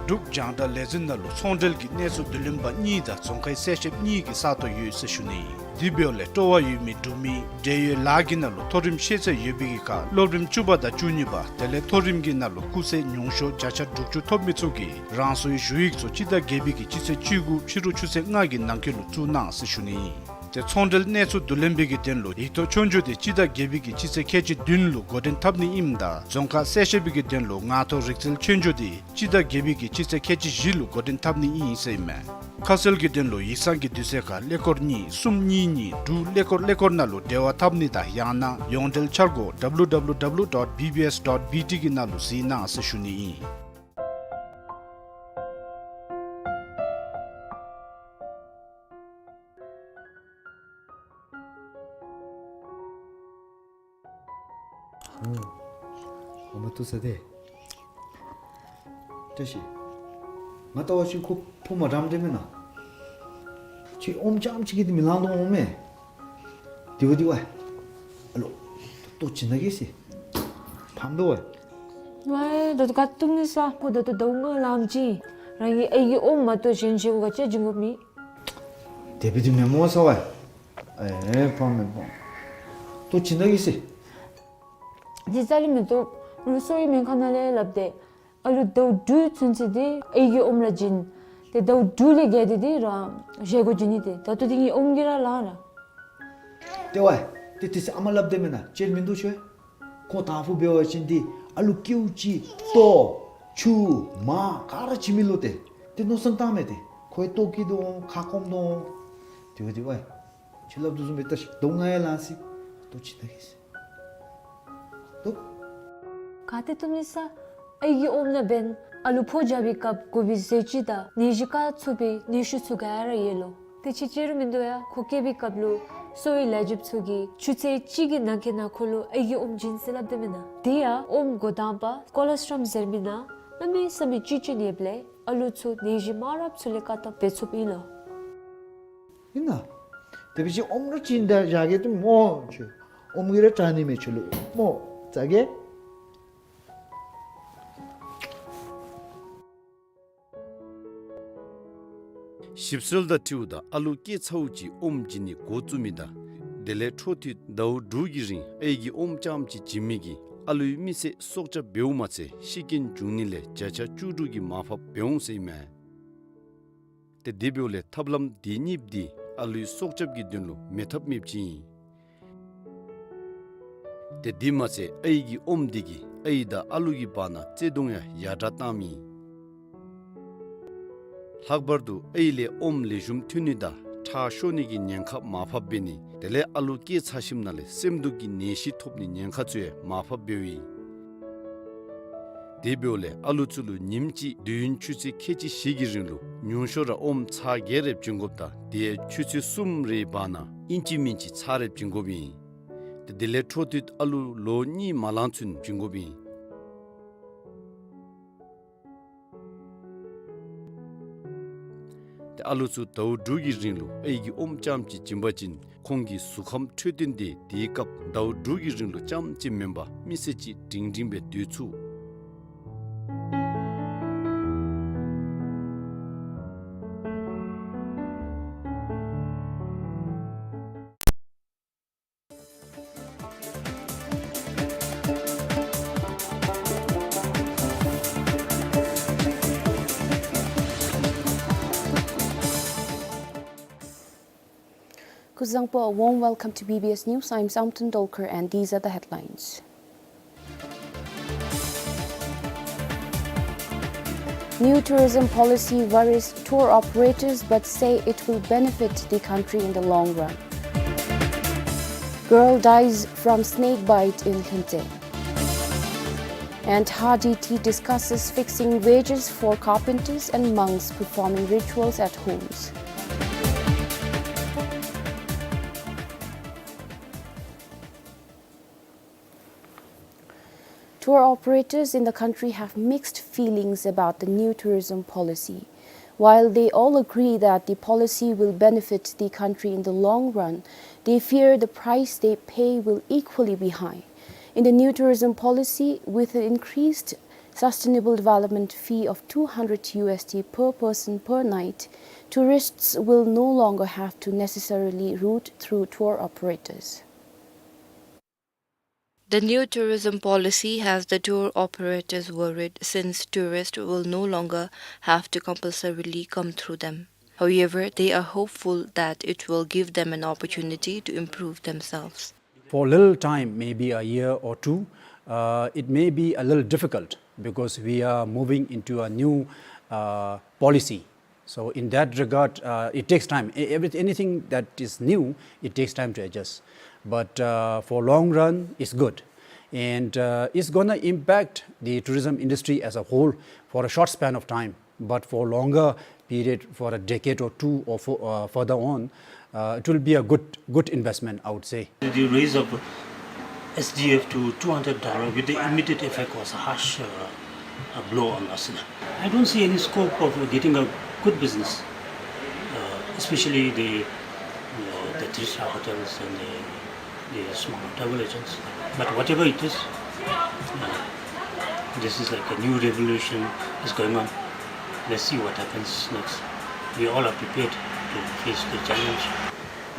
འབྲུག་རྒྱང་བསྒྲགས་ལས་འཛིན་ནང་ལུ་ཚོང་འབྲེལ་གྱི་གནས་ཚུལ་བསྡུ་ལེན་པ་གཉིས་དང་རྫོང་ཁའི་གསལ་བཤདཔ་གཉིས་ཀྱི་ས་སྟོང་ཡོད་ཟེར་ཞུ་ནི་ཨིན། དེ་འབདཝ་ལས་སྤྲོ་བ་ཡོད་མི་འབྲུག་མི་འབྲེལ་ཡོད་ལཱ་གི་ནང་ལུ་མཐོ་རིམ་ཤེས་ཚད་ཡོད་པའི་གི་ཁར་སློབ་རིམ་བཅུ་པ་དང་བཅུ་གཉིས་པ་དེ་ལས་མཐོ་རིམ་གྱི་ནང་ལུ་སྐུགས་ཚད་ཉུང་ཤོས་བརྒྱ་ཆ་དྲུག་ཅུ་ཐོབ་མི་ཚུ་གིས་རང་སོའི་ཞུ་ཡིག་ཚུ་སྤྱི་ཟླ་བརྒྱད་པའི་གི་སྤྱི་ཚེས་བཅུ་དགུ་ཕྱི་རུ་ཆུ་ཚོད་ལྔ་གི་ནང་འཁོད་ལུ་བཙུགས་གནང་ཟེར་ཞུ་ནི་ཨིན། ཏེ་ཚོང་འབྲེལ་གནས་ཚུལ་བསྡུ་ལེན་པའི་གི་དོན་ལུ་ཡིག་ཐོག་ཆོས་རྒྱུགས་དེ་སྤྱི་ཟླ་བརྒྱད་པའི་གི་སྤྱི་ཚེས་ཁལ་གཅིག་བདུན་ལུ་འགོ་འདྲེན་འཐབ་ནི་ཨིནམ་ད་རྫོང་ཁ་གསལ་བཤད་པའི་གི་དོན་ལུ་ངག་ཐོག་རིག་རྩལ་ཆོས་རྒྱུགས་དེ་སྤྱི་ཟླ་བརྒྱད་པའི་གི་སྤྱི་ཚེས་ཁལ་གཅིག་བཞི་ལུ་འགོ་འདྲེན་འཐབ་ནི་ཨིན་ཟེར་ཨིན་མས། ཁ་གསལ་གྱི་དོན་ལུ་ཡིག་ཚང་གི་དུས་ཚོད་ཁར་ཀླད་ཀོར་གཉིས་གསུམ་གཉིས་གཉིས་དྲུག་ཀླད་ཀོར་ཀླད་ཀོར་ནང་ལུ་འབྲེལ་བ་འཐབ་ནི་དང་ཡང་ན་ཡོངས་འབྲེལ་འཆར་སྒོ་ཌབ་ལིའུ་ཌབ་ལིའུ་ཌབ་ལིའུ་ཌོཊ་བི་བི་ཨེསི་ཌོཊ་བི་ཊི་གི་ནང་ལུ་གཟིགས་གནང་ཟེར་ཞུ་ནི་ཨིན། ཨ་མ་ཐུག་ས་ཏེ། བཀྲ་ཤིས། ང་བལྟ་བ་ཅིན་ཁོ་ཕོ་མ་འདྲཝ་འདྲ་མེན་ན། ཁྱོད་ཨོམ་རྐྱངམ་ཅིག་གིས་འདི་མི་ལང་དོ་འོང་མས། དེ་བ་དེ་བ། ཨ་ལོ། ལྟོ་བྱིན་ད་གེ་ཟེར། ཕམ་དོ་བ། ཝའི་ད་ལྟོ་ག་བཏུབ་ནི་ས། ཁོ་ད་ལྟོ་ཟླཝ་ལྔ་ལངམ་ཅིག་རང་གི་ཨའི་གི་ཨོམ་མ་གཏོགས་གཞན་ཅིག་གུ་ག་ཅི་བྱིན་དགོཔ་མེད། དེ་སྦེ་འདི་མེན་སྨོ་ཟེར་བ། ཨེ་ཕམ་མེན་ཕམ། ལྟོ་བྱིན་ད་གེ་ཟེར། དེ་རྩ་ལས་མི་བཏུབ། རུང་གསོ་བའི་སྨན་ཁང་ནང་ལས་སླབ་སྟེ། ཨ་ལུ་ཟླཝ་དྲུག་ཚུན་ཚོད་འདི་ཨའི་གི་ཨོམ་ར་བྱིན། ཏེ་ཟླཝ་དྲུག་ལས་བརྒལ་ཏེ་འདི་རང་བཞེས་སྒོ་བྱིན་ནི་ཏེ། ད་ལྟོ་འདི་ངེའི་ཨོམ་གྱིས་ར་ལང་ར། ཏེ་ཝའི། ཏེ་དེ་ཚེ་ཨ་མ་སླབ་དེས་མེན་ན། ཅིག་མིན་འདུག་ཤོས། ཁོ་དང་ཕུ་འབད་བ་ཅིན་འདི་ཨ་ལུ་ཀེའུ་ཅིག་ལྟོ་ཆུ་མར་ག་ར་བྱིན་མི་ལོ་ཏེ། ཏེ་མནོ་བསམ་བཏངམ་མས་ཏེ། ཁོ་ཡང་ལྟོ་བཀྱེས་དོ་འོང་ཁ་སྐོམ་དོ་འོང་། དེ་བ་དེ་བ། ཁྱོད་སླབ་དོ་བཟུམ་སྦེ་བལྟ་ཤིག། ཟླཝ་ལྔ་ཡང་ལང་སོ་ཡི། ལྟོ་བྱིན་ད་གེ་ཟེར། ལྟོ། ག་ཏེ་བཏུབ་ནི་ས། ཨའི་གི་ཨོམ་ནང་འབདན་ཨ་ལུ་ཕོ་རྒྱབ་པའི་སྐབས་དགོ་པའི་ཟས་བཅུད་དང་ནད་གཞི་བཀག་ཚུགས་པའི་ནུས་ཤུགས་ཚུ་ག་ར་ཡོད་ལོ། ཏེ་ཅིག་ཅིག་རུང་མིན་འདུག་ཡ། ཁོ་སྐྱེས་པའི་སྐབས་ལུ་གསོ་བའི་ལས་བྱེདཔ་ཚུ་གིས་ཆུ་ཚོད་གཅིག་གི་ནང་འཁོད་ནང་ཁོ་ལུ་ཨའི་གི་ཨོམ་བྱིན་ཟེར་སླབ་དེས་མེན་ན། དེ་ཡང་ཨོམ་འགོ་དང་པ་ཀོ་ལོ་སི་ཊྲོམ་ཟེར་མི་ནང་གནམ་མེད་ས་མེད་བཅུད་ཅན་ཡོདཔ་ལས་ཨ་ལུ་ཚུ་ནད་གཞི་མང་རབས་ཚུ་ལས་བཀག་ཐབས་འབད་ཚུགསཔ་ཨིན་ལོ། ཨིན་ན། དེ་སྦེ་ཅིག་ཨོམ་ར་བྱིན་ད་བཞག་གེ་ཏེ་སྨོ་ཁྱོད། ཨོམ་གྱིས་ར་དྲག་ནི་མས་ཁྱོད་ལུ་སྨོ། ཙ་གེ། ཞིབ་འཚོལ་དང་འཁྲིལཝ་ད་ཨ་ལུ་སྐྱེས་ཚརཝ་ཅིག་ཨོམ་བྱིན་ནི་འགོ་བཙུགས་མི་དང་དེ་ལས་འཕྲོ་མཐུད་ཟླཝ་དྲུག་གི་རིང་ཨའི་གི་ཨོམ་རྐྱངམ་ཅིག་བྱིན་མི་གིས་ཨ་ལུའི་མི་ཚེ་སྲོག་སྐྱབས་འབདཝ་མ་ཚད་ཤི་རྐྱེན་འབྱུང་ནི་ལས་བརྒྱ་ཆ་བཅུ་དྲུག་གི་མར་ཕབ་འབད་འོང་ཟེར་ཨིན་མས། ཏེ་དེ་འབདཝ་ལས་ཐབས་ལམ་དེ་གཉིས་འདི་ཨ་ལུའི་སྲོག་སྐྱབས་ཀྱི་དོན་ལུ་མེད་ཐབས་མེདཔ་ཅིག་ཨིན། ཏེ་དེ་མ་ཚད་ཨའི་གི་ཨོམ་འདི་གིས་ཨའི་དང་ཨ་ལུ་གི་བར་ན་བརྩེ་གདུང་ཡང་ཡར་དྲག་བཏངམ་ཨིན། ལྷག་པར་དུ་ཨའི་ལས་ཨོམ་ལེགས་ཤོམ་ཐོན་ནི་དང་ཁྲག་ཤོར་ནི་གི་ཉེན་ཁ་མར་ཕབ་འབད་ནི་དེ་ལས་ཨ་ལུ་སྐྱེས་ཚར་ཞིནམ་ལས་སེམས་སྡུག་གི་ནད་གཞི་ཐོབ་ནི་ཉེན་ཁ་ཚུ་ཡང་མར་ཕབ་འབདཝ་ཨིན། དེ་འབདཝ་ལས་ཨ་ལུ་ཚུ་ལུ་ཉིནམ་གཅིག་དུས་ཡུན་ཆུ་ཚོད་ཁལ་གཅིག་བཞི་གི་རིང་ལུ་ཉུང་ཤོས་ར་ཨོམ་ཚར་བརྒྱད་རེ་བྱིན་དགོཔ་དང་དེ་ཡང་ཆུ་ཚོད་གསུམ་རེའི་བར་ན་ ཨིན་ཅི་མིན་ཅི་ཚར་རེ་བྱིན་དགོཔ་ཨིན། ཏེ་དེ་ལས་འཕྲོ་མཐུད་ཨ་ལུ་ལོ་གཉིས་མ་ལང་ཚུན་བྱིན་དགོཔ་ཨིན། ཏེ་ཨ་ལུ་ཚུ་ཟླཝ་དྲུག་གི་རིང་ལུ་ཨའི་གིས་ཨོམ་རྐྱངམ་ཅིག་བྱིན་པ་ཅིན་ཁོང་གི་གཟུགས་ཁམས་འཕྲོད་བསྟེན་དེ་དེའི་སྐབས་ཟླཝ་དྲུག་གི་རིང་ལུ་རྐྱངམ་ཅིག་མེན་པར་མི་སེར་ཅིག་སྒྲིང་སྒྲིང་སྦེ་སྡོད་ཚུགས། Kuzuzangpo, a warm welcome to B B S News. I'm Samten Dolkar, and these are the headlines. New tourism policy worries tour operators but say it will benefit the country in the long run. Girl dies from snake bite in Lhinte. And Hadi Tea discusses fixing wages for carpenters and monks performing rituals at homes. Tour operators in the country have mixed feelings about the new tourism policy. While they all agree that the policy will benefit the country in the long run, they fear the price they pay will equally be high. In the new tourism policy, with an increased sustainable development fee of two hundred U S D per person per night, tourists will no longer have to necessarily route through tour operators. The new tourism policy has the tour operators worried, since tourists will no longer have to compulsorily come through them. However, they are hopeful that it will give them an opportunity to improve themselves. For a little time, maybe a year or two, uh, it may be a little difficult because we are moving into a new, uh, policy. So in that regard, uh, it takes time. E-, every-, anything that is new, it takes time to adjust. But, uh, for long run, it's good. And, uh, it's gonna impact the tourism industry as a whole for a short span of time. But for longer period, for a decade or two or for, uh, further on, uh, it will be a good, good investment, I would say. The raise of S D F to two hundred dirham with the immediate effect was a harsh, uh, a blow on us. I don't see any scope of getting a good business, uh, especially the, uh, the three-star hotels and the, the small travel agents. But whatever it is, uh, this is like a new revolution is going on. Let's see what happens next. We all are prepared to face the challenge.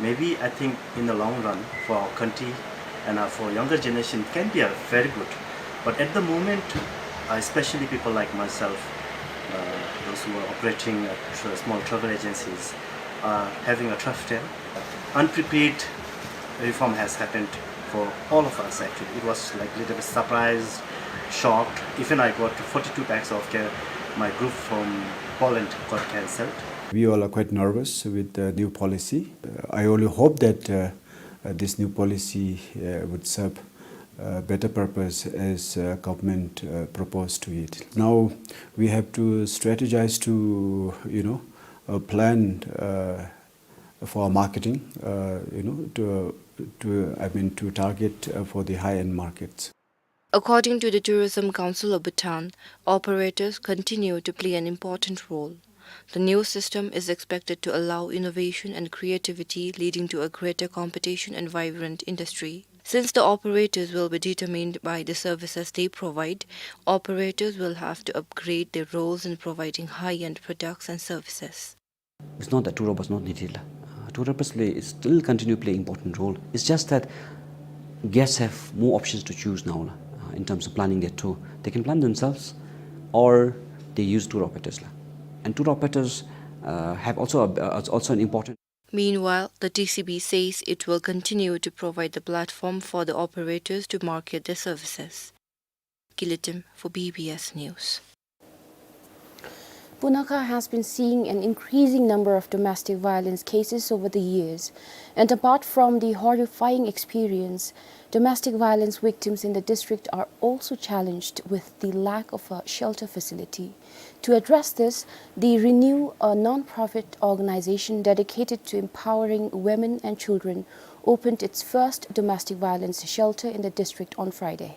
Maybe, I think, in the long run, for our country and, uh, for younger generation, it can be a very good. But at the moment, uh, especially people like myself, uh, those who are operating, uh, tr-, small travel agencies, are having a tough time. Unprepared reform has happened for all of us, actually. It was, like, little bit surprise, shocked. Even I got forty-two packs of care. My group from Poland got cancelled. We all are quite nervous with the new policy. Uh, I only hope that, uh, uh, this new policy, uh, would serve, uh, better purpose as, uh, government, uh, proposed to it. Now we have to strategize to, you know, uh, plan, uh, for marketing, uh, you know, to, to, I mean, to target, uh, for the high-end markets. According to the Tourism Council of Bhutan, operators continue to play an important role. The new system is expected to allow innovation and creativity, leading to a greater competition and vibrant industry. Since the operators will be determined by the services they provide, operators will have to upgrade their roles in providing high-end products and services. It's not that tour operators not needed la. Uh, tour operators play, still continue play important role. It's just that guests have more options to choose now la, uh, in terms of planning their tour. They can plan themselves, or they use tour operators la. And tour operators, uh, have also a, uh, also an important. Meanwhile, the T C B says it will continue to provide the platform for the operators to market their services. Kilitim for B B S News. Punakha has been seeing an increasing number of domestic violence cases over the years, and apart from the horrifying experience, domestic violence victims in the district are also challenged with the lack of a shelter facility. To address this, the Renew, a non-profit organization dedicated to empowering women and children, opened its first domestic violence shelter in the district on Friday.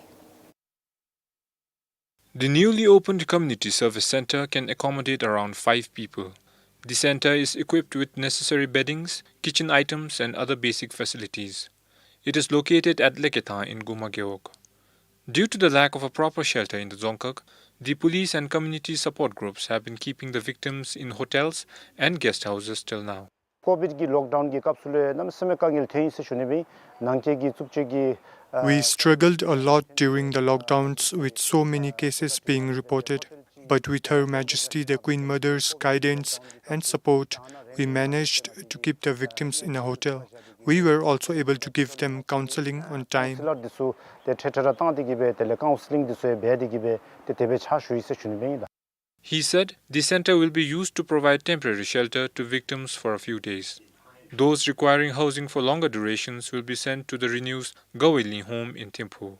The newly opened community service center can accommodate around five people. The center is equipped with necessary beddings, kitchen items, and other basic facilities. It is located at Leketang in Guma Gewog. Due to the lack of a proper shelter in the Dzongkhag, the police and community support groups have been keeping the victims in hotels and guest houses till now. ཀོ་བིཌ་ཀྱི་ལོག་ཌའུན་གྱི་སྐབས་སུ་ལུ་གནམ་མེད་ས་མེད་དཀའ་ངལ་ཐོན་ཡི་ཟེར་ཞུ་ནི་སྦེ་ཨིན། ནང་འཁོད་ཀྱི་རྩུབ་སྤྱོད་ཀྱི་ཨ། We struggled a lot during the lockdowns with so many cases being reported, but with Her Majesty the Queen Mother's guidance and support, we managed to keep the victims in a hotel. We were also able to give them counseling on time. སི་ལར་འདི་ཚུ་ཏེ་འཕྲལ་འཕྲལ་ར་བཏང་སྟེ་གི་སྦེ་དེ་ལས་ཀའུན་སི་ལིང་འདི་ཚུ་ཡང་འབད་དེ་གི་སྦེ་ཏེ་དེ་སྦེ་ཕྱག་ཞུ་ཡི་ཟེར་ཞུ་ནི་སྦེ་ཨིན་ལགས། He said the center will be used to provide temporary shelter to victims for a few days. Those requiring housing for longer durations will be sent to the Renew's Gawili home in Thimphu.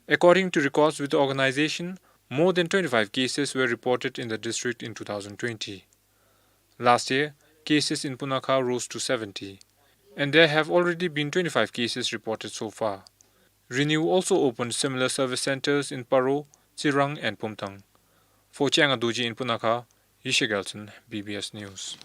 According to records with the organization, more than twenty-five cases were reported in the district in two thousand twenty. Last year, cases in Punakha rose to seventy, and there have already been twenty-five cases reported so far. Renew also opened similar service centers in Paro, Tsirang, and Pumtang. For Chianga Dorji in Punakha, Yeshe Gelson, B B S News.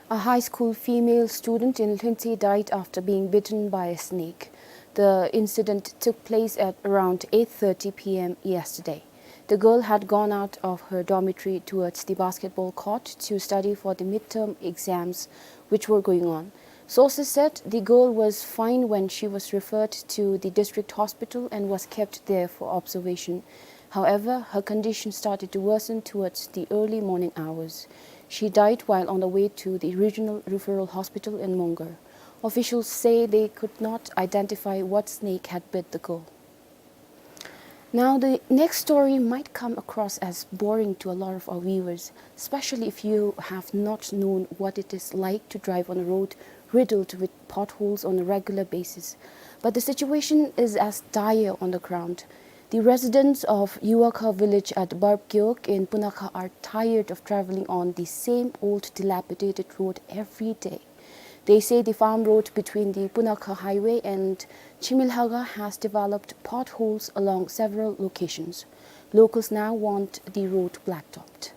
A high school female student in Lhuentse died after being bitten by a snake. The incident took place at around eight thirty p m yesterday. The girl had gone out of her dormitory towards the basketball court to study for the midterm exams which were going on. Sources said the girl was fine when she was referred to the district hospital and was kept there for observation. However, her condition started to worsen towards the early morning hours. She died while on the way to the regional referral hospital in Mongar. Officials say they could not identify what snake had bit the girl. Now, the next story might come across as boring to a lot of our viewers, especially if you have not known what it is like to drive on a road riddled with potholes on a regular basis. But the situation is as dire on the ground. The residents of Yuwakha village at Barp Gewog in Punakha are tired of traveling on the same old dilapidated road every day. They say the farm road between the Punakha Highway and Chimilhaga has developed potholes along several locations. Locals now want the road blacktopped.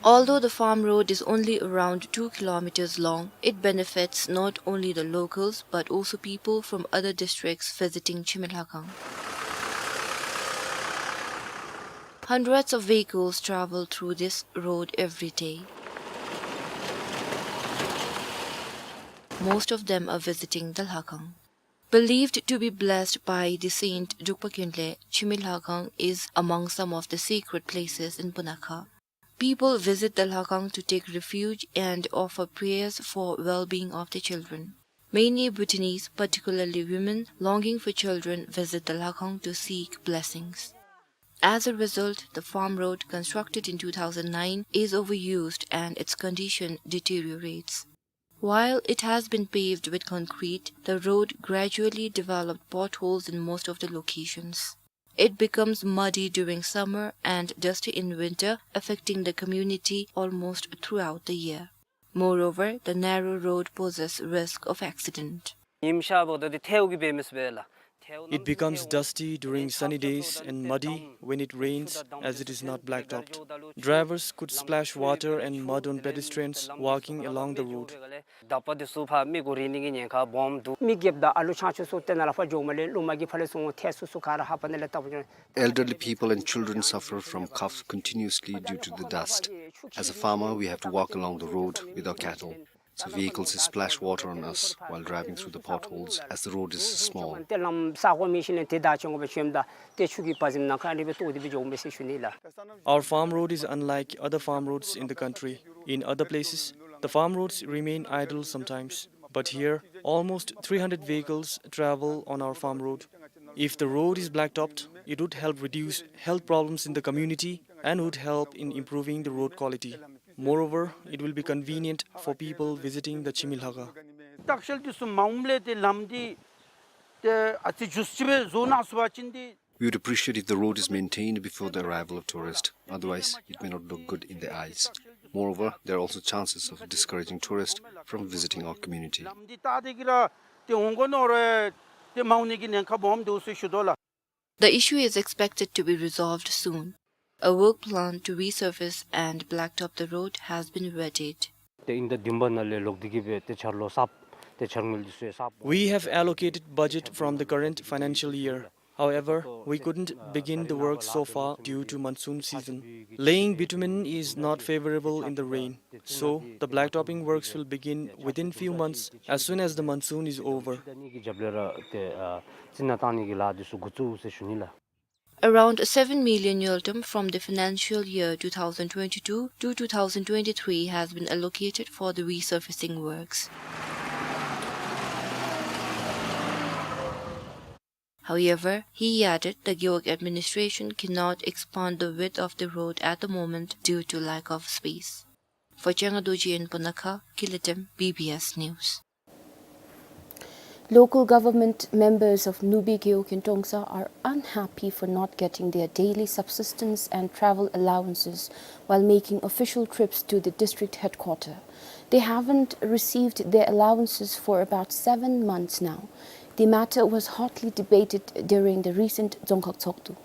Although the farm road is only around two kilometers long, it benefits not only the locals but also people from other districts visiting Chimilhagang. Hundreds of vehicles travel through this road every day. Most of them are visiting Dalhagang. Believed to be blessed by the saint Drukpa Kyinle, Chimilhagang is among some of the sacred places in Punakha. People visit Dalhagang to take refuge and offer prayers for well-being of their children. Many Bhutanese, particularly women longing for children, visit Dalhagang to seek blessings. As a result, the farm road constructed in two thousand nine is overused and its condition deteriorates. While it has been paved with concrete, the road gradually developed potholes in most of the locations. It becomes muddy during summer and dusty in winter, affecting the community almost throughout the year. Moreover, the narrow road poses risk of accident. ཉིམ་ཤར་འབདཝ་ད་འདི་ཐལཝ་གིས་འབད་མི་ཚུགས་པས་ལགས། It becomes dusty during sunny days and muddy when it rains, as it is not blacktopped. Drivers could splash water and mud on pedestrians walking along the road. དག་པ་འདི་ཚུ་ཕར་མི་གུ་རིལ་ནི་གི་ཉེན་ཁ་སྦོམ་འདུག། མི་རྒསཔ་དང་ཨ་ལུ་ཆང་འཐུང་ས་དེ་ནང་ལས་ཕར་འགྱོཝ་མ་ལས་རླུང་མ་གིས་ཕར་ལས་ཚུར་འཐེན་ཚུགས་ཚུགས་ག་ར་ཧ་པ་ནི་ལས་ལྟ་བུ་ཅིག། Elderly people and children suffer from coughs continuously due to the dust. As a farmer, we have to walk along the road with our cattle, so vehicles splash water on us while driving through the potholes, as the road is small. ཏེ་ལམ་ས་གོ་མེད་ཞིནམ་ལས་ཏེ་ད་ཆུ་ངོ་སྦེ་ཆུ་ཡོདཔ་ད་ཏེ་ཆུ་གི་བ་ཟིམ་ནང་ཁར་ཨ་ནི་སྦེ་གཏོར་ཏེ་སྦེ་འགྱོཝ་མས་ཟེར་ཞུ་ནི་ལགས། Our farm road is unlike other farm roads in the country. In other places, the farm roads remain idle sometimes, but here, almost three hundred vehicles travel on our farm road. If the road is blacktopped, it would help reduce health problems in the community and would help in improving the road quality. Moreover, it will be convenient for people visiting the Chimilhaka. ཏག་ཤལ་འདི་ཚུ་མ་འོངམ་ལས་ཏེ་ལམ་འདི་ཏེ་ཨ་ཙི་ཇུས་ཅིག་སྦེ་བཟོ་གནང་ཚུགས་པ་ཅིན་ཏེ། We would appreciate if the road is maintained before the arrival of tourists. Otherwise, it may not look good in their eyes. Moreover, there are also chances of discouraging tourists from visiting our community. ལམ་འདི་ཏག་ཏག་གི་ར་ཏེ་འོང་དགོ་ནོ་ར་ཏེ་མ་འོང་ནི་གི་ཉེན་ཁ་སྦོམ་འདུག་ཟེར་ཞུ་དོ་ལགས། The issue is expected to be resolved soon. A work plan to resurface and blacktop the road has been readied. ཏེ་ཨིན་ད་བདུན་པ་ནང་ལས་ལོག་སྟེ་གི་སྦེ་ཏེ་འཆར་ལོ་གསརཔ་ཏེ་འཆར་དངུལ་འདི་ཚུ་ཡང་གསརཔ། We have allocated budget from the current financial year. However, we couldn't begin the work so far due to monsoon season. Laying bitumen is not favorable in the rain, so the blacktopping works will begin within few months as soon as the monsoon is over. Around seven million ngultrum from the financial year two thousand twenty-two to two thousand twenty-three has been allocated for the resurfacing works. However, he added the Gewog administration cannot expand the width of the road at the moment due to lack of space. For Changa Dorji and Punakha, Kilitem, B B S News. Local government members of Nubi Gewog in Trongsa are unhappy for not getting their daily subsistence and travel allowances while making official trips to the district headquarter. They haven't received their allowances for about seven months now. The matter was hotly debated during the recent Dzongkhag Tshogdu.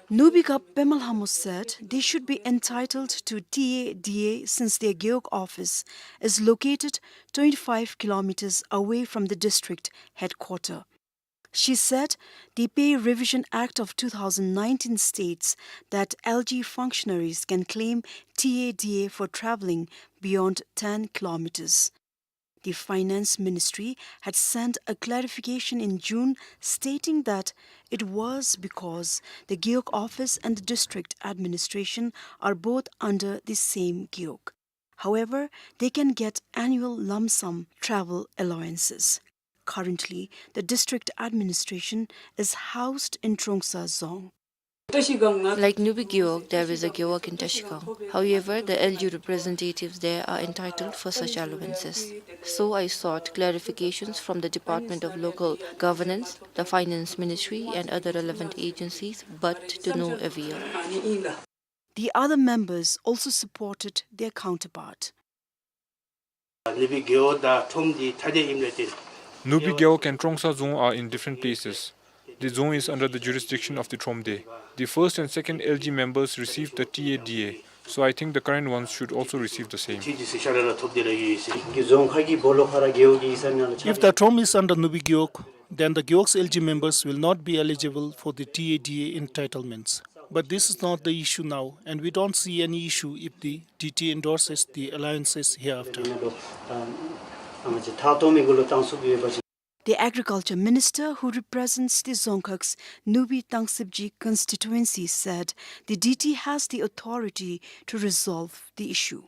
Nubi Gap Pema Lhamo said they should be entitled to T A D A since their Gewog office is located twenty-five kilometers away from the district headquarter. She said the Pay Revision Act of two thousand nineteen states that L G functionaries can claim T A D A for traveling beyond ten kilometers. The Finance Ministry had sent a clarification in June stating that it was because the Gewog office and the district administration are both under the same Gewog. However, they can get annual lump sum travel allowances. Currently, the district administration is housed in Trongsa Dzong. Like Nubi Gewog, there is a Gewog in Trashigang. However, the L G representatives there are entitled for such allowances. So I sought clarifications from the Department of Local Governance, the Finance Ministry, and other relevant agencies, but to no avail. The other members also supported their counterpart. Nubi Gewog དང་ཁྲོམ་འདི་ཐ་དད་ཨིནམ་ལས་བརྟེན། Nubi Gewog and Trongsa Dzong are in different places. The Dzong is under the jurisdiction of the Thromde. The first and second L G members received the T A D A, so I think the current ones should also receive the same. If the Thromde is under Nubi Gewog, then the Gewog's L G members will not be eligible for the T A D A entitlements. But this is not the issue now, and we don't see any issue if the D T endorses the allowances hereafter. The Agriculture Minister who represents the Dzongkhag's Nubi Tangsibji constituency said the D T has the authority to resolve the issue.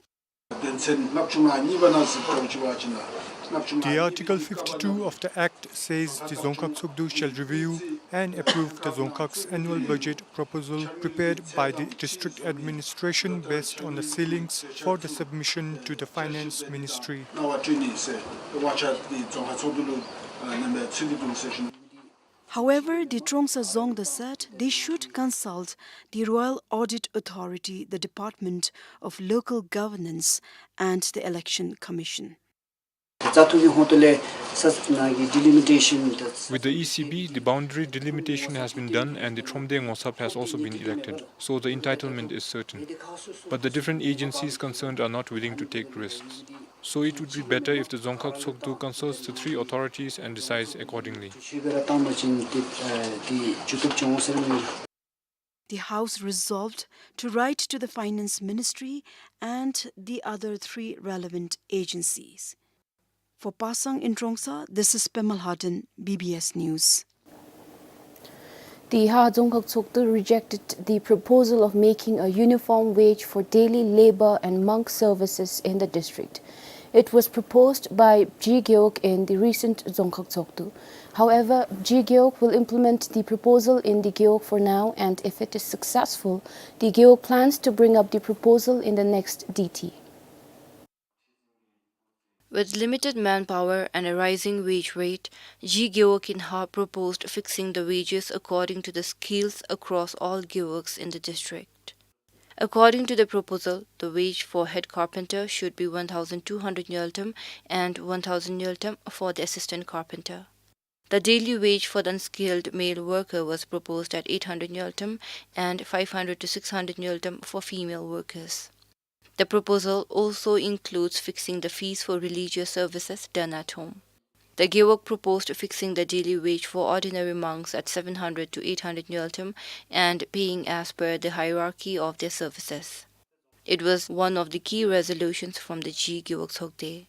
The Article fifty-two of the Act says the Dzongkhag Tshogdu shall review and approve the Dzongkhag's annual budget proposal prepared by the district administration based on the ceilings for the submission to the Finance Ministry. However, the Trongsa Dzongda said they should consult the Royal Audit Authority, the Department of Local Governance, and the Election Commission. With the E C B, the boundary delimitation has been done and the Thromde Ngosap has also been elected, so the entitlement is certain. But the different agencies concerned are not willing to take risks. So it would be better if the Dzongkhag Tshogdu consults the three authorities and decides accordingly. The House resolved to write to the Finance Ministry and the other three relevant agencies. For Pasang in Trongsa, this is Pema Lhaden, B B S News. The Hha Dzongkhag Tshogdu rejected the proposal of making a uniform wage for daily labor and monk services in the district. It was proposed by G Gewog in the recent Dzongkhag Tshogdu. However, G Gewog will implement the proposal in the Gewog for now, and if it is successful, the Gewog plans to bring up the proposal in the next D T. With limited manpower and a rising wage rate, G Gewog in Ha proposed fixing the wages according to the skills across all Gewogs in the district. According to the proposal, the wage for head carpenter should be one thousand two hundred ngultrum and one thousand ngultrum for the assistant carpenter. The daily wage for the unskilled male worker was proposed at eight hundred ngultrum and five hundred to six hundred ngultrum for female workers. The proposal also includes fixing the fees for religious services done at home. The Gewog proposed fixing the daily wage for ordinary monks at seven hundred to eight hundred ngultrum and paying as per the hierarchy of their services. It was one of the key resolutions from the G Gewog Tshogdu.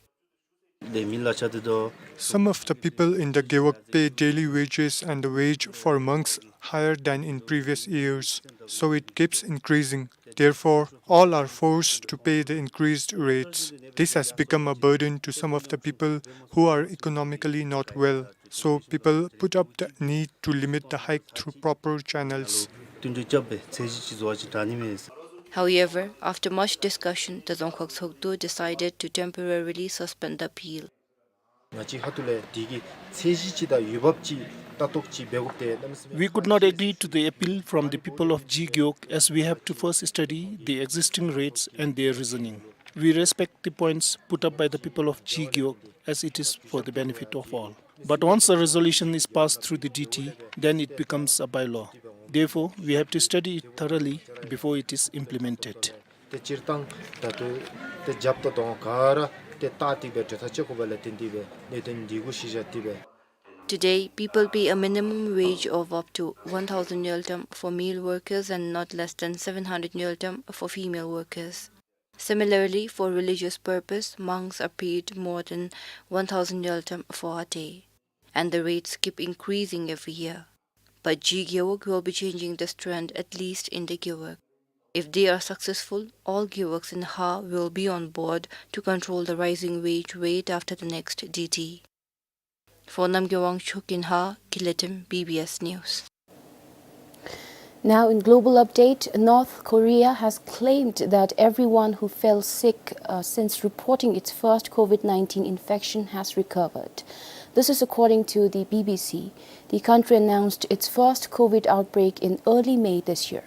Some of the people in the Gewog pay daily wages and the wage for monks higher than in previous years, so it keeps increasing. Therefore, all are forced to pay the increased rates. This has become a burden to some of the people who are economically not well. So people put up the need to limit the hike through proper channels. However, after much discussion, the Dzongkhag Tshogdu decided to temporarily suspend the appeal. We could not agree to the appeal from the people of G Gewog, as we have to first study the existing rates and their reasoning. We respect the points put up by the people of G Gewog, as it is for the benefit of all. But once a resolution is passed through the D T, then it becomes a bylaw. Therefore, we have to study it thoroughly before it is implemented. ཏེ་སྤྱིར་བཏང་ད་ལྟོ་ཏེ་རྒྱབ་ཏུ་གཏོང་ག་ར་ཏེ་ལྟ་སྟེ་སྦེ་གྲོས་ཐག་བཅད་དགོ་པ་ལས་བརྟེན་ཏེ་སྦེ་གནད་དོན་འདི་གུ་གཞི་བཞག་སྟེ་སྦེ། Today, people pay a minimum wage of up to one thousand ngultrum for male workers and not less than seven hundred ngultrum for female workers. Similarly, for religious purpose, monks are paid more than one thousand ngultrum for a day, and the rates keep increasing every year. But G Gewog will be changing this trend, at least in the Gewog. If they are successful, all Gewogs in Ha will be on board to control the rising wage rate after the next D T. For Namgay Wangchuk in Ha, Kiletim, B B S News. Now in global update, North Korea has claimed that everyone who fell sick, uh, since reporting its first COVID nineteen infection has recovered. This is according to the B B C. The country announced its first COVID outbreak in early May this year.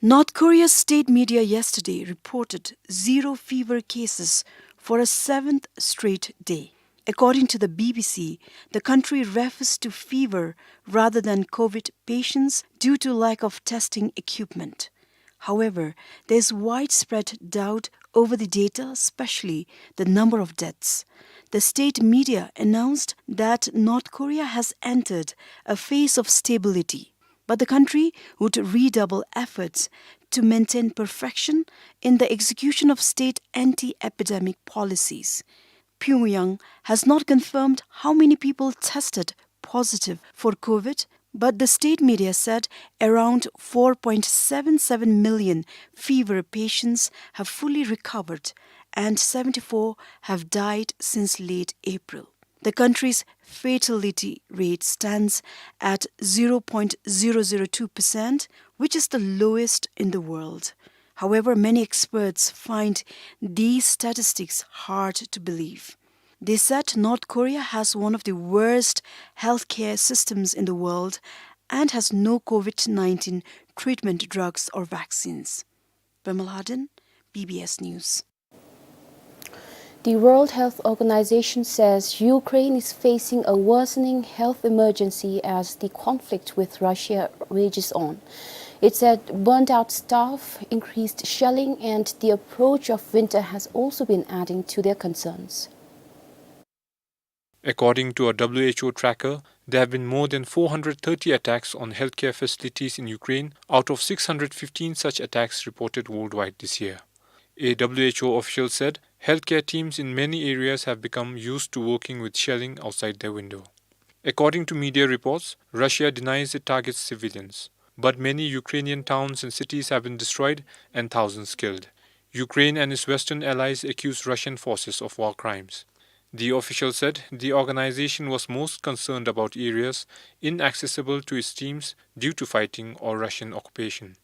North Korea's state media yesterday reported zero fever cases for a seventh straight day. According to the B B C, the country refers to fever rather than COVID patients due to lack of testing equipment. However, there is widespread doubt over the data, especially the number of deaths. The state media announced that North Korea has entered a phase of stability, but the country would redouble efforts to maintain perfection in the execution of state anti-epidemic policies. Pyongyang has not confirmed how many people tested positive for COVID, but the state media said around four point seven seven million fever patients have fully recovered and seventy-four have died since late April. The country's fatality rate stands at zero point zero zero two percent, which is the lowest in the world. However, many experts find these statistics hard to believe. They said North Korea has one of the worst healthcare systems in the world and has no COVID nineteen treatment drugs or vaccines. Pema Ladin, B B S News. The World Health Organization says Ukraine is facing a worsening health emergency as the conflict with Russia rages on. It said burnt out staff, increased shelling, and the approach of winter has also been adding to their concerns. According to a W H O tracker, there have been more than four hundred thirty attacks on healthcare facilities in Ukraine, out of six hundred fifteen such attacks reported worldwide this year. A W H O official said healthcare teams in many areas have become used to working with shelling outside their window. According to media reports, Russia denies it targets civilians, but many Ukrainian towns and cities have been destroyed and thousands killed. Ukraine and its Western allies accuse Russian forces of war crimes. The official said the organization was most concerned about areas inaccessible to its teams due to fighting or Russian occupation.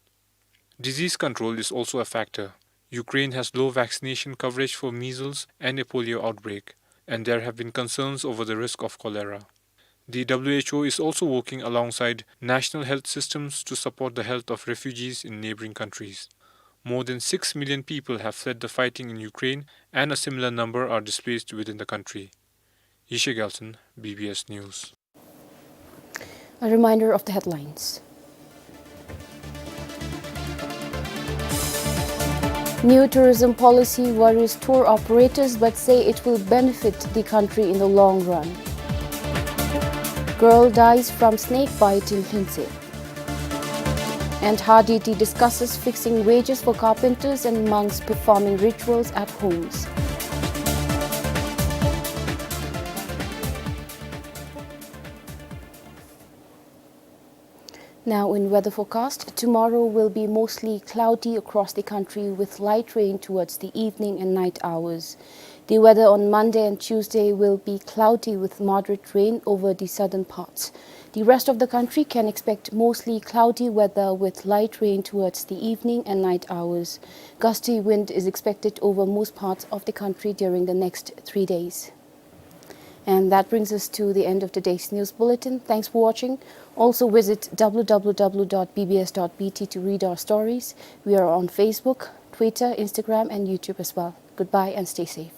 Disease control is also a factor. Ukraine has low vaccination coverage for measles and a polio outbreak, and there have been concerns over the risk of cholera. The W H O is also working alongside national health systems to support the health of refugees in neighboring countries. More than six million people have fled the fighting in Ukraine, and a similar number are displaced within the country. Yishai Gyaltshen, B B S News. A reminder of the headlines. New tourism policy worries tour operators but say it will benefit the country in the long run. Girl dies from snake bite in Lhintse. And Haditi discusses fixing wages for carpenters and monks performing rituals at homes. Now in weather forecast, tomorrow will be mostly cloudy across the country with light rain towards the evening and night hours. The weather on Monday and Tuesday will be cloudy with moderate rain over the southern parts. The rest of the country can expect mostly cloudy weather with light rain towards the evening and night hours. Gusty wind is expected over most parts of the country during the next three days. And that brings us to the end of today's news bulletin. Thanks for watching. Also visit W W W dot B B S dot B T to read our stories. We are on Facebook, Twitter, Instagram, and YouTube as well. Goodbye and stay safe.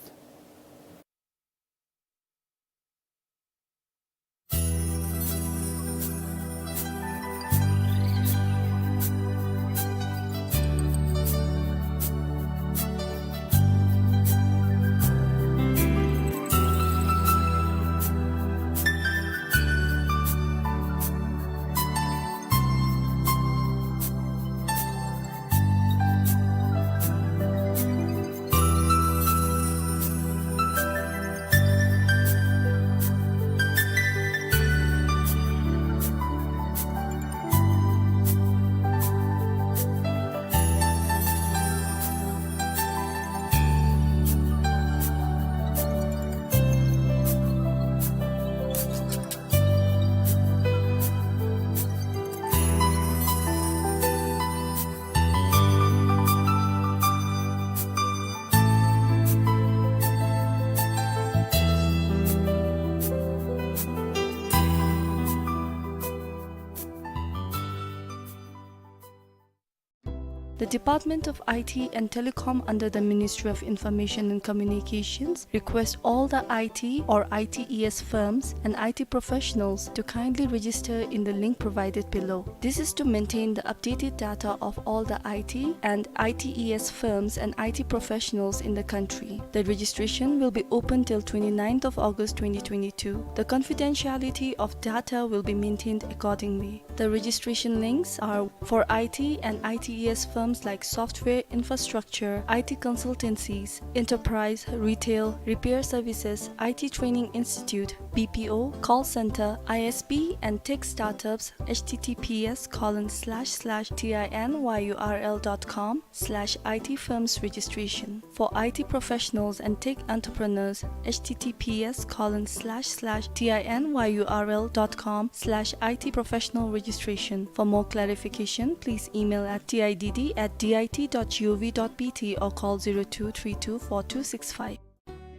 The Department of I T and Telecom under the Ministry of Information and Communications requests all the I T or I T E S firms and I T professionals to kindly register in the link provided below. This is to maintain the updated data of all the I T and I T E S firms and I T professionals in the country. The registration will be open till twenty-ninth of August twenty twenty-two. The confidentiality of data will be maintained accordingly. The registration links are for I T and I T E S firms like software infrastructure, I T consultancies, enterprise, retail, repair services, I T training institute, B P O, call center, I S P, and tech startups, H T T P S colon slash slash T I N Y U R L dot com slash I T firms registration. For I T professionals and tech entrepreneurs, H T T P S colon slash slash T I N Y U R L dot com slash I T professional registration. For more clarification, please email at T I D D at D I T dot G O V dot B T or call zero two three two four two six five.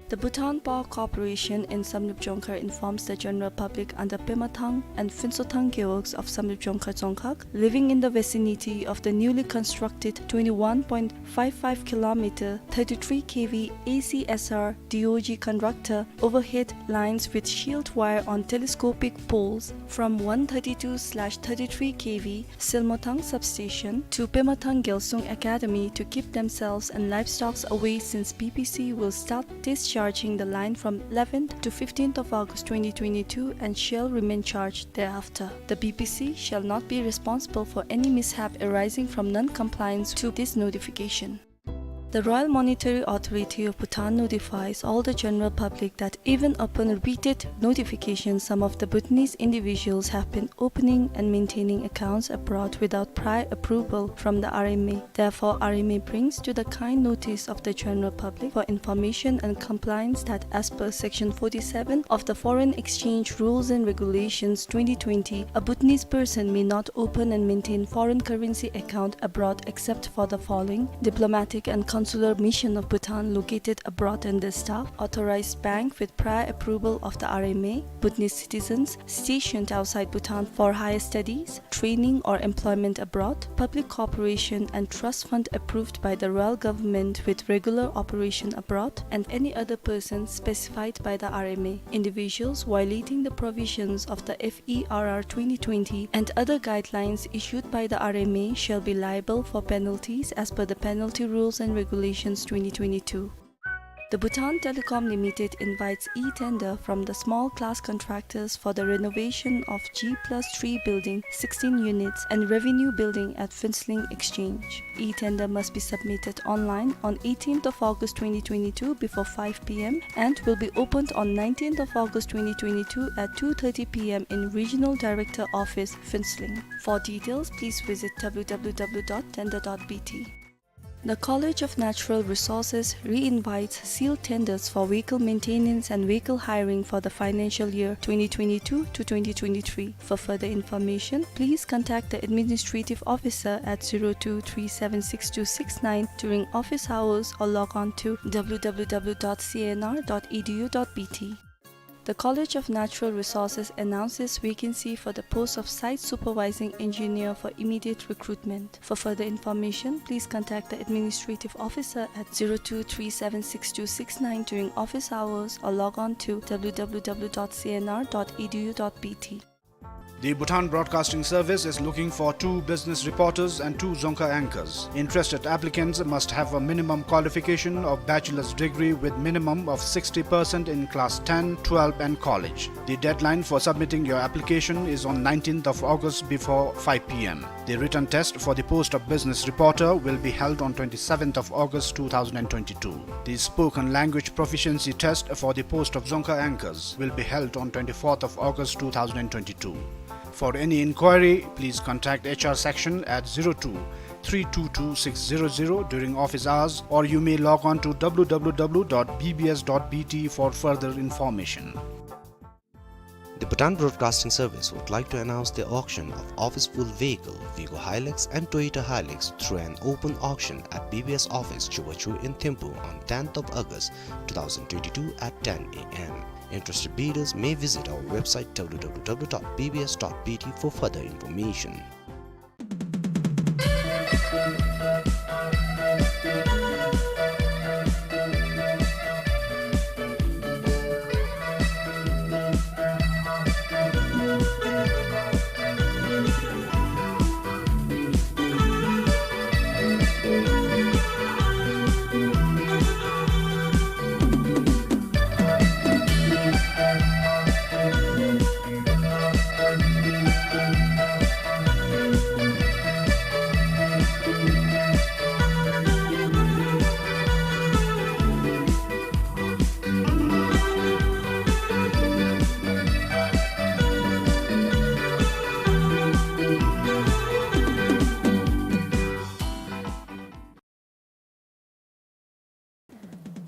The Bhutan Power Corporation in Samdrup Jongkhar informs the general public under Pemathang and Phuentshothang gewogs of Samdrup Jongkhar Dzongkhag, living in the vicinity of the newly constructed twenty-one point five five kilometer, thirty-three K V A C S R D O G conductor overhead lines with shield wire on telescopic poles from one thirty-two slash thirty-three K V Selmothang substation to Pemathang Gyalsung Academy to keep themselves and livestock away, since B P C will start discharging the line from eleventh to fifteenth of August twenty twenty-two and shall remain charged thereafter. The B P C shall not be responsible for any mishap arising from non-compliance to this notification. The Royal Monetary Authority of Bhutan notifies all the general public that even upon repeated notification, some of the Bhutanese individuals have been opening and maintaining accounts abroad without prior approval from the R M A. Therefore, R M A brings to the kind notice of the general public for information and compliance that as per Section forty-seven of the Foreign Exchange Rules and Regulations twenty twenty, a Bhutanese person may not open and maintain foreign currency account abroad except for the following: diplomatic and consular mission of Bhutan located abroad and their staff, authorized bank with prior approval of the R M A, Bhutanese citizens stationed outside Bhutan for higher studies, training or employment abroad, public corporation and trust fund approved by the royal government with regular operation abroad, and any other person specified by the R M A. Individuals violating the provisions of the F E R R twenty twenty and other guidelines issued by the R M A shall be liable for penalties as per the Penalty Rules and Regulations twenty twenty-two. The Bhutan Telecom Limited invites e-tender from the small class contractors for the renovation of G plus three building, sixteen units, and revenue building at Phuentsholing Exchange. E-tender must be submitted online on eighteenth of August twenty twenty-two before five P M and will be opened on nineteenth of August twenty twenty-two at two thirty P M in Regional Director Office, Phuentsholing. For details, please visit W W W dot tender dot B T. The College of Natural Resources re-invites sealed tenders for vehicle maintenance and vehicle hiring for the financial year twenty twenty-two to twenty twenty-three. For further information, please contact the administrative officer at zero two three seven six two six nine during office hours or log on to W W W dot C N R dot E D U dot B T. The College of Natural Resources announces vacancy for the post of Site Supervising Engineer for immediate recruitment. For further information, please contact the administrative officer at zero two three seven six two six nine during office hours or log on to W W W dot C N R dot E D U dot B T. The Bhutan Broadcasting Service is looking for two business reporters and two Dzongkha anchors. Interested applicants must have a minimum qualification of bachelor's degree with minimum of sixty percent in class ten, twelve and college. The deadline for submitting your application is on nineteenth of August before five P M. The written test for the post of business reporter will be held on twenty-seventh of August two thousand and twenty-two. The spoken language proficiency test for the post of Dzongkha anchors will be held on twenty-fourth of August two thousand and twenty-two. For any inquiry, please contact H R section at zero two three two two six zero zero during office hours, or you may log on to W W W dot B B S dot B T for further information. The Bhutan Broadcasting Service would like to announce the auction of office pool vehicle, Vigo Hilux and Toyota Hilux, through an open auction at B B S office, Chubachu in Thimphu on tenth of August two thousand twenty-two at ten A M. Interested bidders may visit our website W W W dot B B S dot B T for further information.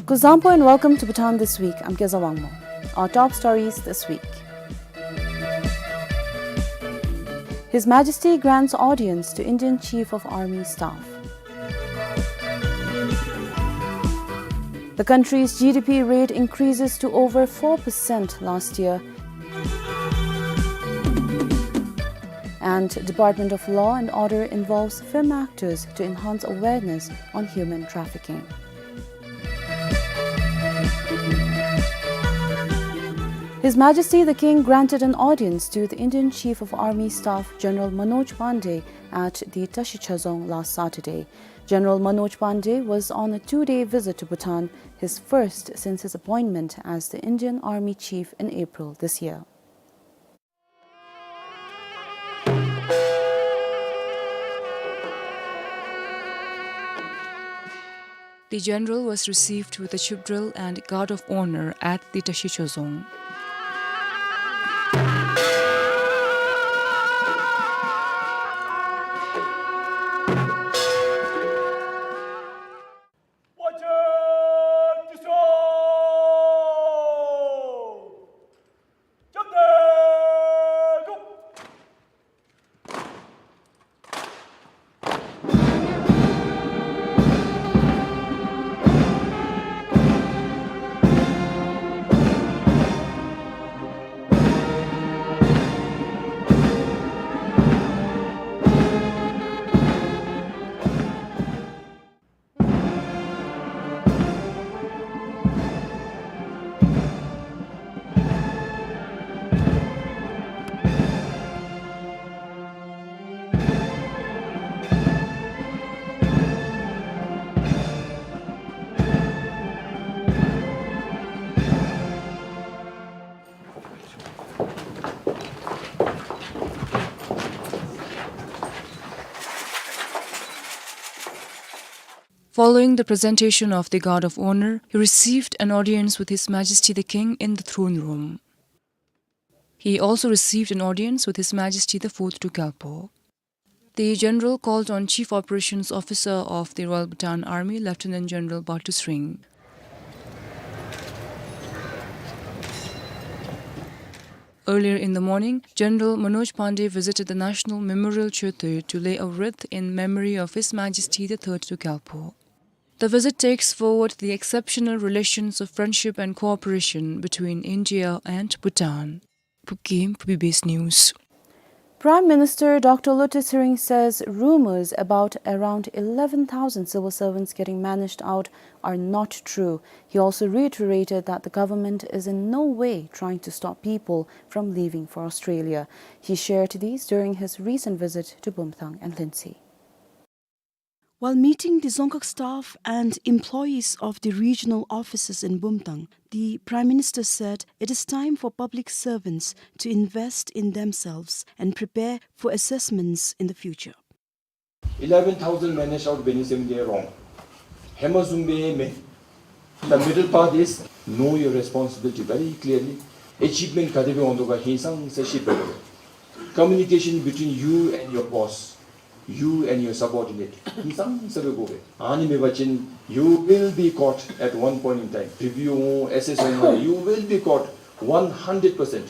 Kuzuzangpo and welcome to Bhutan This Week. I'm Keza Wangmo. Our top stories this week. His Majesty grants audience to Indian Chief of Army Staff. The country's G D P rate increases to over four percent last year. And Department of Law and Order involves film actors to enhance awareness on human trafficking. His Majesty the King granted an audience to the Indian Chief of Army Staff, General Manoj Pandey, at the Tashi Chazong last Saturday. General Manoj Pandey was on a two-day visit to Bhutan, his first since his appointment as the Indian Army Chief in April this year. The general was received with a chip drill and guard of honor at the Tashi Chozong. Following the presentation of the Guard of Honor, he received an audience with His Majesty the King in the throne room. He also received an audience with His Majesty the Fourth Druk Gyalpo. The General called on Chief Operations Officer of the Royal Bhutan Army, Lieutenant General Batu Sring. Earlier in the morning, General Manoj Pandey visited the National Memorial Chötö to lay a wreath in memory of His Majesty the Third Druk Gyalpo. The visit takes forward the exceptional relations of friendship and cooperation between India and Bhutan. Bukkim, B B S News. Prime Minister Doctor Lotay Tshering says rumors about around eleven thousand civil servants getting managed out are not true. He also reiterated that the government is in no way trying to stop people from leaving for Australia. He shared these during his recent visit to Bumthang and Lynsey. While meeting the Dzongkhag staff and employees of the regional offices in Bumthang, the Prime Minister said it is time for public servants to invest in themselves and prepare for assessments in the future. Eleven thousand managed out beni sem de wrong. Hema zumbe me. The middle part is know your responsibility very clearly. Achievement ག་དེ་སྦེ་འོང་དོ་ག་ཧིང་སངས་ས་ཤེས་དགོ། Communication between you and your boss, you and your subordinate, ཧིང་སངས་ས་སྦེ་དགོ་པས། ཨ་ནི་མེད་པ་ཅིན་you will be caught at one point in time. Review འོང་, assess འོང་། You will be caught one hundred percent.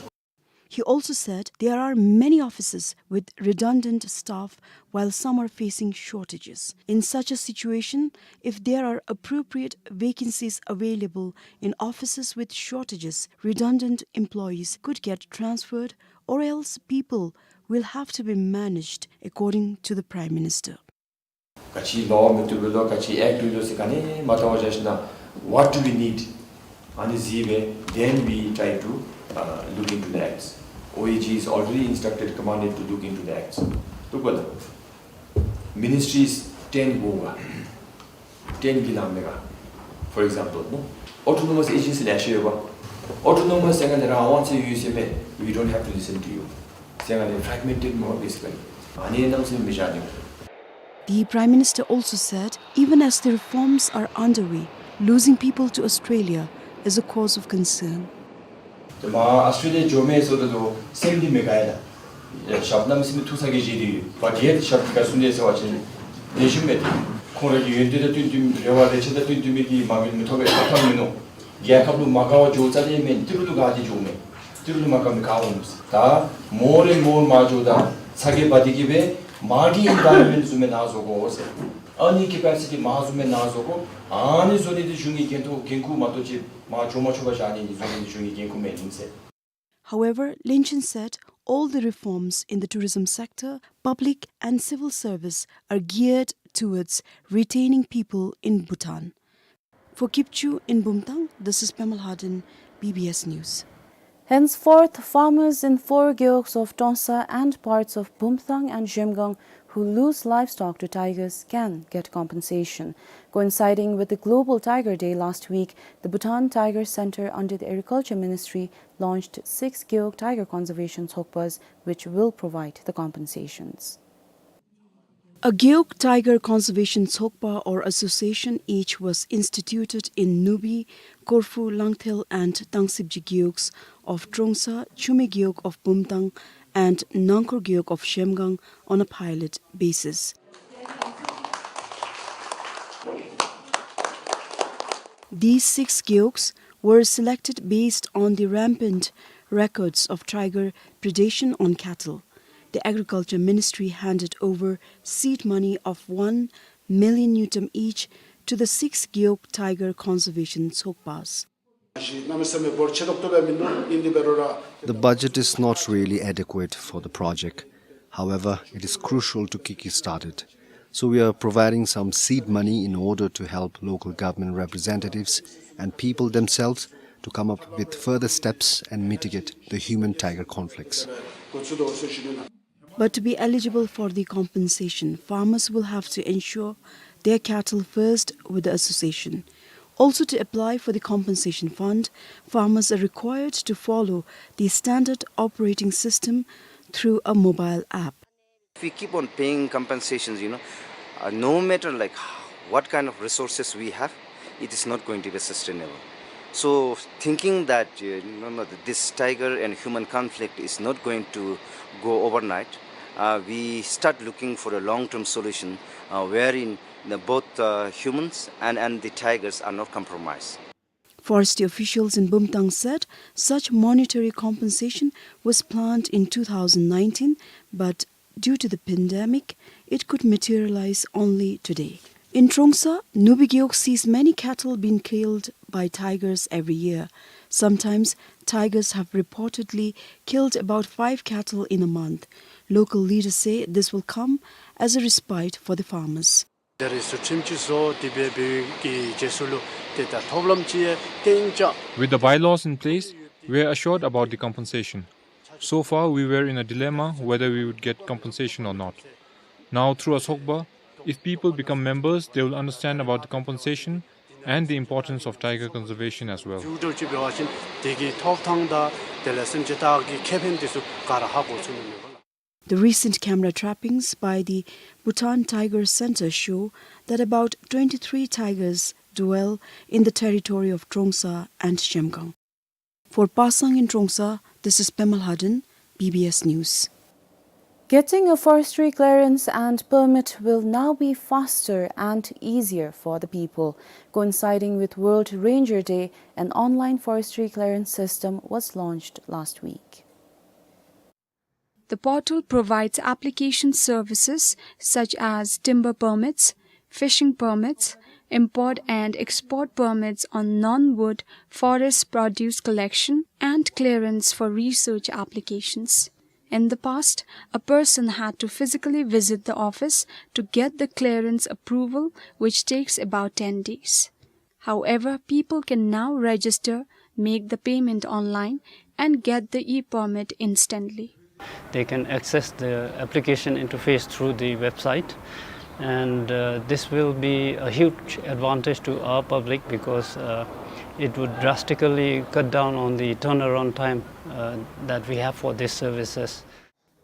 He also said there are many offices with redundant staff, while some are facing shortages. In such a situation, if there are appropriate vacancies available in offices with shortages, redundant employees could get transferred, or else people will have to be managed, according to the Prime Minister. ག་ཅི་ལོ་མི་བཏུབ་ལོ་ག་ཅི་ཨེཀཊ་ལུ་ཟེར་ག་ནི་མ་བལྟ་བར་བཞག་ཞིནམ་ལས་what do we need? ཨ་ནི་གཟིགས་སྦེ་then we try to, uh, look into the acts. O A G is already instructed, commanded to look into the acts. བཏུབ་པ་ལགས། Ministries ten དགོ་ག། ten གི་ལང་མེ་ག། For example, no? Autonomous agency ལེ་ཤ་ཡོད་པ། Autonomous ཟེར་ག་ནི་རང་དབང་ཅིག་ཡོད་ཟེར་མས། We don't have to listen to you. ཟེར་ག་ནི་fragmented མོ་བེ་སི་ཀ་ལི། ཨ་ནི་གནམ་མེད་ས་མེད་མི་བཞག་ནི། The Prime Minister also said, even as the reforms are underway, losing people to Australia is a cause of concern. ཏེ་མར་ཨོསི་ཊྲེ་ལི་ཡ་འགྱོ་མི་ཚུ་ད་ལྟོ་སེམས་འདི་མི་དགའ་ཡ་ད། ཡ་ཞབས་གནམ་མེད་ས་མེད་ཐུག་ས་གི་བཞེས་ཏེ་ཡོད། བཊ་ཡེཊ་ཞབས་འདི་ག་སོང་དེས་ཟེར་བ་ཅིན་ལེགས་ཤོམ་མས་ཏེ། ཁོང་ར་གི་ཡོན་ཏན་དང་བསྟུན་བསྟུན་རེ་བ་རེ་ཆེ་དང་བསྟུན་བསྟུན་མི་གི་མ་གི་མི་ཐོབ་པའི་ཐབས་ཐབས་མིན་ནུག། རྒྱལ་ཁབ་ལུ་མ་དགའ་བར་འགྱོ་རྩ་ལས་མེན། ཏི་རུ་ལུ་དགའ་སྟེ་འགྱོཝ་མས། ཏི་རུ་ལུ་མ་དགའ་མི་ག་འོང་ནུག། ད་more and more མར་འགྱོཝ་ད་ཚ་གྱང་འབག་སྟེ་གི་སྦེ་མར་གྱི་ཨིན་བཱ་རོན་མེནཊ་བཟུམ་སྦེ་ནཱ་བཟོ་དགོ་ཟེར། ཨ་ནི་ཀེ་པེ་སི་ཊི་མར་བཟུམ་སྦེ་ནཱ་བཟོ་དགོ། ཨ་ནི་བཟོ་ནི་འདི་གཞུང་གི་འགན་ཐོག་འགན་ཁུར་མ་གཏོགས་ཅིག་མར་འགྱོ་མ་ཆོག་པར་བཞག་ནི་འདི་བཟོ་ནི་འདི་གཞུང་གི་འགན་ཁུར་མེན་ཟེར། However, Lin Chin said all the reforms in the tourism sector, public and civil service, are geared towards retaining people in Bhutan. For Kipchu in Bumthang, this is Pema Lhaden, B B S News. Henceforth, farmers in four gewogs of Tongsa and parts of Bumthang and Zhemgang who lose livestock to tigers can get compensation. Coinciding with the Global Tiger Day last week, the Bhutan Tiger Center under the Agriculture Ministry launched six gewog tiger conservation tsokpas, which will provide the compensations. A Gewog Tiger Conservation Tsokpa or association each was instituted in Nubi, Korfu, Langthel and Tangsibji Gewogs of Trongsa, Chumi Gewog of Bumthang and Nangkhor Gewog of Zhemgang on a pilot basis. These six gewogs were selected based on the rampant records of tiger predation on cattle. The Agriculture Ministry handed over seed money of one million ngultrum each to the six Gewog Tiger Conservation Tsokpas. The budget is not really adequate for the project. However, it is crucial to kick-start it. So we are providing some seed money in order to help local government representatives and people themselves to come up with further steps and mitigate the human-tiger conflicts. But to be eligible for the compensation, farmers will have to insure their cattle first with the association. Also, to apply for the compensation fund, farmers are required to follow the standard operating system through a mobile app. If we keep on paying compensations, you know, uh, no matter, like, what kind of resources we have, it is not going to be sustainable. So thinking that, uh, no, no, this tiger and human conflict is not going to go overnight, uh, we start looking for a long-term solution, uh, wherein the, both, uh, humans and, and the tigers are not compromised. Forestry officials in Bumthang said such monetary compensation was planned in two thousand nineteen, but due to the pandemic, it could materialize only today. In Trongsa, Nubi Gewog sees many cattle being killed by tigers every year. Sometimes, tigers have reportedly killed about five cattle in a month. Local leaders say this will come as a respite for the farmers. There is a team to so the baby ki jesulu te ta problem chi ten cha. With the bylaws in place, we are assured about the compensation. So far, we were in a dilemma whether we would get compensation or not. Now, through a tsokpa, if people become members, they will understand about the compensation and the importance of tiger conservation as well. Ju do chi be wa chin te ki thop thang da, te le sem che ta ki khe phen te su ka ra ha ko chu ni me ba la. The recent camera trappings by the Bhutan Tiger Center show that about twenty-three tigers dwell in the territory of Trongsa and Zhemgang. For Pasang in Trongsa, this is Pema Lhaden, B B S News. Getting a forestry clearance and permit will now be faster and easier for the people. Coinciding with World Ranger Day, an online forestry clearance system was launched last week. The portal provides application services such as timber permits, fishing permits, import and export permits on non-wood forest produce collection, and clearance for research applications. In the past, a person had to physically visit the office to get the clearance approval, which takes about ten days. However, people can now register, make the payment online, and get the e-permit instantly. They can access the application interface through the website, and, uh, this will be a huge advantage to our public because, uh, it would drastically cut down on the turnaround time, uh, that we have for these services.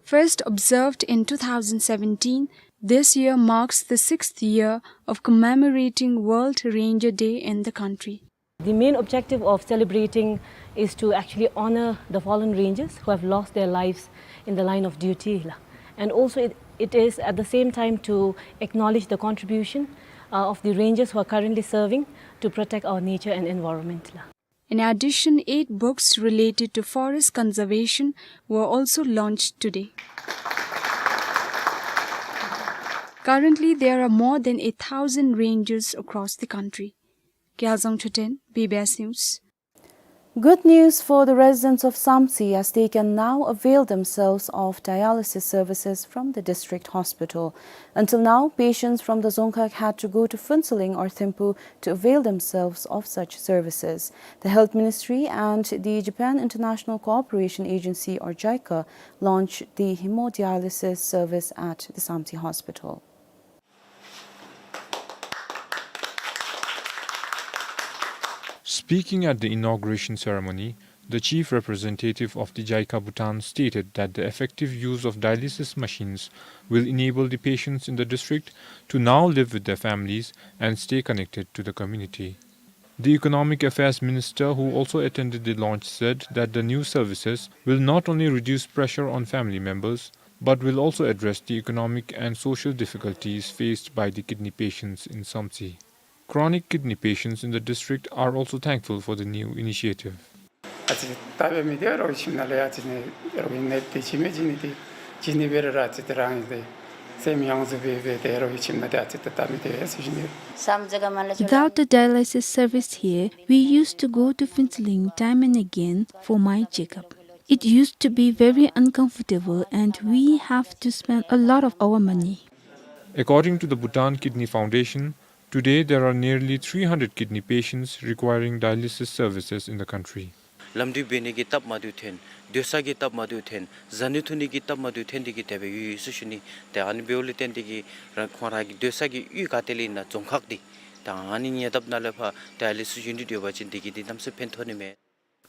First observed in two thousand seventeen, this year marks the sixth year of commemorating World Ranger Day in the country. The main objective of celebrating is to actually honor the fallen rangers who have lost their lives in the line of duty, la. And also it, it is at the same time to acknowledge the contribution, uh, of the rangers who are currently serving to protect our nature and environment, la. In addition, eight books related to forest conservation were also launched today. Currently, there are more than a thousand rangers across the country. Gyalzang Choten, B B S News. Good news for the residents of Samtse, as they can now avail themselves of dialysis services from the district hospital. Until now, patients from the Dzongkhag had to go to Phuentsholing or Thimphu to avail themselves of such services. The Health Ministry and the Japan International Cooperation Agency, or JICA, launched the hemodialysis service at the Samtse Hospital. Speaking at the inauguration ceremony, The chief representative of the JICA Bhutan stated that the effective use of dialysis machines will enable the patients in the district to now live with their families and stay connected to the community. The Economic Affairs Minister, who also attended the launch, said that the new services will not only reduce pressure on family members, but will also address the economic and social difficulties faced by the kidney patients in Samtse. Chronic kidney patients in the district are also thankful for the new initiative. ཨ་ཙི་ད་འབད་མི་དེ་རོགས་ཁྱིམ་ནང་ལས་ཨ་ཙི་ནི་རོགས་ནད་དེ་ཅིག་མེད་ཅི་ནི་དེ་ཅི་ནི་འབད་ར་ཨ་ཙི་དེ་རང་ཨིན་ཏེ་སེམས་ཡང་ཟུག་འབད་འབད་དེ་རོགས་ཁྱིམ་ནང་དེ་ཨ་ཙི་ད་ད་མི་དེ་ཨེ་ཟེར་ཞུ་ནི། Without the dialysis service here, we used to go to Phuentsholing time and again for my checkup. It used to be very uncomfortable and we have to spend a lot of our money. According to the Bhutan Kidney Foundation, today there are nearly three hundred kidney patients requiring dialysis services in the country. ལམ་འགྲུལ་འབད་ནི་གི་སྟབས་མ་བདེཝ་འཐོན། སྡོད་ས་གི་སྟབས་མ་བདེཝ་འཐོན། བཟའ་ནི་འཐུང་ནི་གི་སྟབས་མ་བདེཝ་འཐོན་ཏེ་གི་དེ་སྦེ་ཡོད་ཡོད་ཟེར་ཞུ་ནི། ཏེ་ཨ་ནི་འབདཝ་ལས་བརྟེན་ཏེ་གི་རང་ཁོང་ར་གི་སྡོད་ས་གི་གཡུས་ག་ཏེ་ལས་ཨིན་ན་རྫོང་ཁག་འདི་ད་ཨ་ནི་ཉེ་འདབས་ནང་ལས་ཕར་dialysis unit ཡོད་པ་ཅིན་དེ་གིས་དེ་གནམ་མེད་ས་མེད་ཕན་ཐོགས་ནི་མས།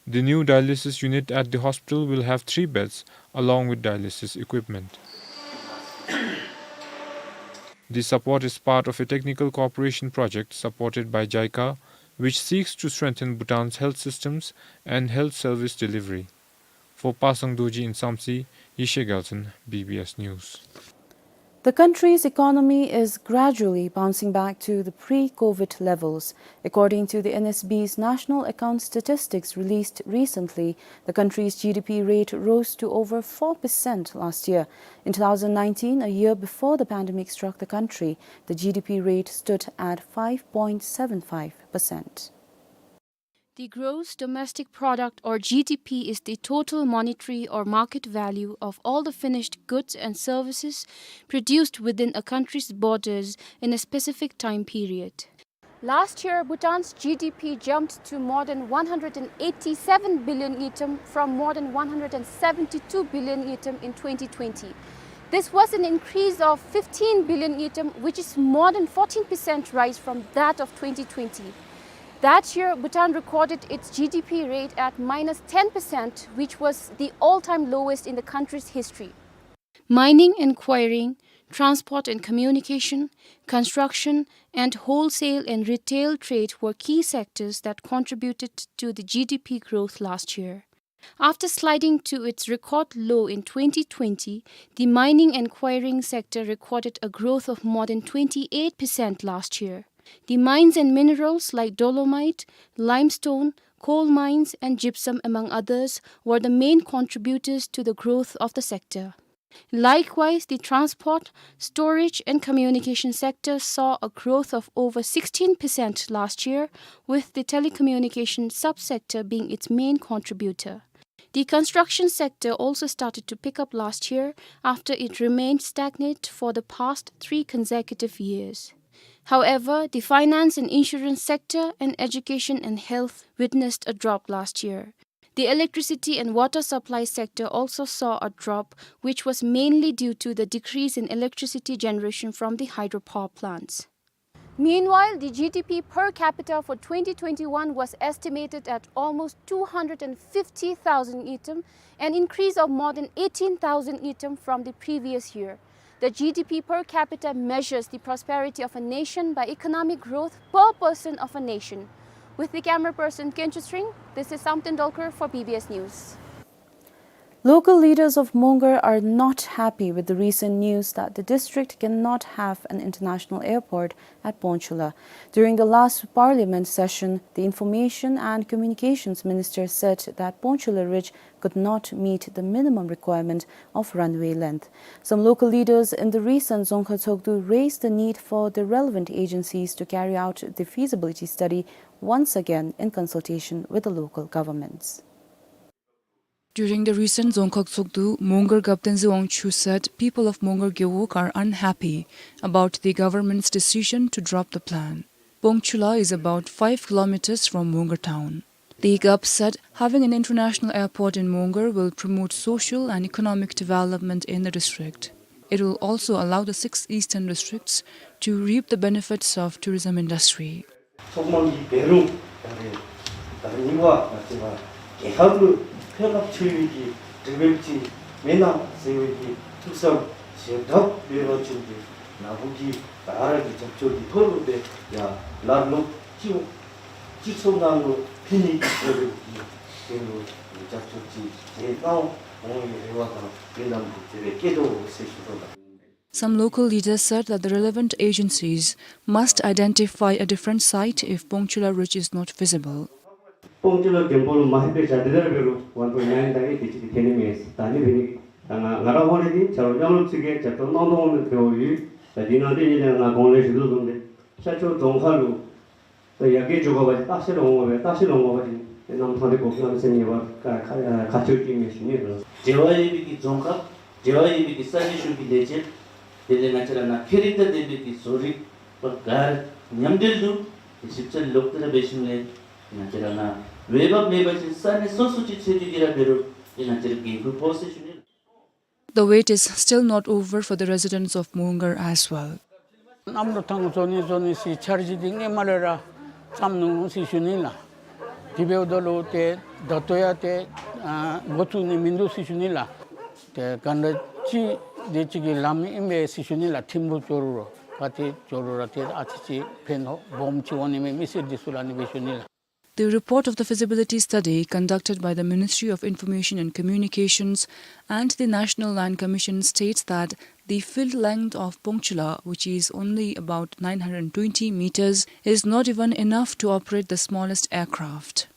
The new dialysis unit at the hospital will have three beds along with dialysis equipment. The support is part of a technical cooperation project supported by JICA, which seeks to strengthen Bhutan's health systems and health service delivery. For Pasang Dorji in Samtse, Yeshe Gyaltshen, B B S News. The country's economy is gradually bouncing back to the pre-COVID levels. According to the N S B's National Account Statistics released recently, the country's G D P rate rose to over four percent last year. In two thousand nineteen, a year before the pandemic struck the country, the G D P rate stood at five point seven five percent. The gross domestic product, or G D P, is the total monetary or market value of all the finished goods and services produced within a country's borders in a specific time period. Last year, Bhutan's G D P jumped to more than one hundred and eighty-seven billion ngultrum from more than one hundred and seventy-two billion ngultrum in twenty twenty. This was an increase of fifteen billion ngultrum, which is more than fourteen percent rise from that of twenty twenty. That year, Bhutan recorded its G D P rate at minus ten percent, which was the all-time lowest in the country's history. Mining and quarrying, transport and communication, construction, and wholesale and retail trade were key sectors that contributed to the G D P growth last year. After sliding to its record low in twenty twenty, the mining and quarrying sector recorded a growth of more than twenty-eight percent last year. The mines and minerals like dolomite, limestone, coal mines, and gypsum, among others, were the main contributors to the growth of the sector. Likewise, the transport, storage, and communication sector saw a growth of over sixteen percent last year, with the telecommunication subsector being its main contributor. The construction sector also started to pick up last year after it remained stagnant for the past three consecutive years. However, the finance and insurance sector and education and health witnessed a drop last year. The electricity and water supply sector also saw a drop, which was mainly due to the decrease in electricity generation from the hydropower plants. Meanwhile, the G D P per capita for twenty twenty-one was estimated at almost two hundred and fifty thousand ngultrum, an increase of more than eighteen thousand ngultrum from the previous year. The G D P per capita measures the prosperity of a nation by economic growth per person of a nation. With the camera person Kencho Sring, this is Samten Dolkar for B B S News. Local leaders of Mongar are not happy with the recent news that the district cannot have an international airport at Pongchula. During the last parliament session, the Information and Communications Minister said that Pongchula Ridge could not meet the minimum requirement of runway length. Some local leaders in the recent Dzongkhag Tshogdu raised the need for the relevant agencies to carry out the feasibility study once again in consultation with the local governments. During the recent Dzongkhag Tshogdu, Mongar Gap Tenzin Wangchuk said people of Mongar Gewog are unhappy about the government's decision to drop the plan. Pongchula is about five kilometers from Mongar town. The Gap said having an international airport in Mongar will promote social and economic development in the district. It will also allow the six eastern districts to reap the benefits of tourism industry. ཚོགས་མང་གིས་འབད་རུང་ད་རེས་ད་རེས་ཉིན་མ་ང་བཅས་ལ་ རྒྱལ་ཁབ་ལུ་ཕན་རླབས་ཆེ་བའི་གི་དྲིལ་བུ་ཅིག་མེན་ན་ཟེར་བའི་གི་ཐུགས་བསམ་བཞེས་གྲབས་འབད་བ་ཅིན་གྱི་ནཱ་བུ་གི་ག་ར་གི་རྒྱབ་སྐྱོར་གྱི་ཐོག་ལུ་སྦེ་ཡང་ལ་ལུ་སྤྱི་སྤྱི་ཚོགས་ནང་ལུ་ཕན་ནི་གི་ཐོག་ལུ་གི་དེ་ལུ་རྒྱབ་སྐྱོར་ཅིག་བྱེད་གནང་འོང་བའི་རེ་བ་དང་སྨོན་ལམ་འདི་དེ་སྦེ་བསྐྱེད་དོ་ཟེར་ཞུ་དོ་ལགས། Some local leaders said that the relevant agencies must identify a different site if Pongchula Ridge is not visible. སྤོང་ཆུ་ལ་རྒན་པོ་ལུ་མ་ཧེ་པེ་བྱ་དེ་ལྟར་འབད་རུང་ཝན་པོ་ནའིན་དང་ཨེ་དེ་ཅིག་གི་ཐད་ནི་མེད། ད་ནི་འབད་ནི་ད་ང་ང་ར་ཧོ་ལེ་འདི་ཆ་རོགས་མཉམ་རུབ་ཚུ་གིས་རྒྱབ་སྐྱོར་གནང་དོ་འོང་ནི་འབདཝ་ཡོད། ད་འདི་ནང་འདི་ཨིན་ན་ང་གོང་ལས་ཞུ་དོ་བཟུམ་སྦེ་ཤར་ཕྱོགས་རྫོང་ཁག་ལུ་ད་ཡར་རྒྱས་འགྱོ་དགོ་པ་ཅིན་ལྟ་བཤལ་འོང་དགོ་པས། ལྟ་བཤལ་འོང་དགོ་པ་ཅིན་ཏེ་གནམ་ཐང་འདི་གོ་གནམ་མེད་ས་མེད་ཉེ་བ་ཁག་ཁག་ཁག་ཆེཝ་ཅིག་མས་ཞུ་ནི་ལགས། འབྲེལ་བ་ཡོད་པའི་གི་རྫོང་ཁག་འབྲེལ་བ་ཡོད་པའི་གི་ས་གནས་གཞུང་གི་ལས་བྱེད་དེ་ལས་ང་བཅས་ར་ནཱ་ཁེ་རིང་དང་ལྡན་པའི་གི་བཟོ་རིག་པ་ག་ར་མཉམ་འབྲེལ་དུ་ཞིབ་འཚོལ་ལོག་སྟེ་ར་འབད་ཞིནམ་ལས་ང་བཅས་ར་ནཱ་འོས་འབབ་མེད་པ་ཅིན་ས་གནས་སོ་སོ་ཅིག་འཚོལ་ཏེ་གི་ར་འབད་རུང་ཏེ་ང་བཅས་ར་འགན་ཁུར་ཕོག་ཟེར་ཞུ་ནི། The wait is still not over for the residents of Mongar as well. གནམ་ལོ་ཐང་བཟོ་ནི་བཟོ་ནི་ཟེར་འཆར་གཞི་འདི་སྔོན་མ་ལས་ར་བརྩམས་ནུག་ཟེར་ཞུ་ནི་ལགས། དེ་འབདཝ་ད་ལུ་ཏེ་ད་ལྟོ་ཡང་ཏེ་ཨ་འགོ་བཙུགས་ནི་མིན་འདུག་ཟེར་ཞུ་ནི་ལགས། ཏེ་ག་འདྲ་ཅིག་དེ་ཅིག་གི་ལམ་ཨིན་པས་ཟེར་ཞུ་ནི་ལགས། ཐིམ་ཕུག་འགྱོ་རུང་ར་ག་ཏེ་འགྱོ་རུང་ར་ཏེ་ཨ་ཙི་ཅིག་ཕན་ཐོགས་སྦོམ་ཅིག་འོང་ནི་མས་མི་སེར་འདི་ཚུ་ལུ་ཨ་ནི་སྦེ་ཞུ་ནི་ལགས། The report of the feasibility study conducted by the Ministry of Information and Communications and the National Land Commission states that the field length of Pongchula, which is only about nine hundred twenty meters, is not even enough to operate the smallest aircraft.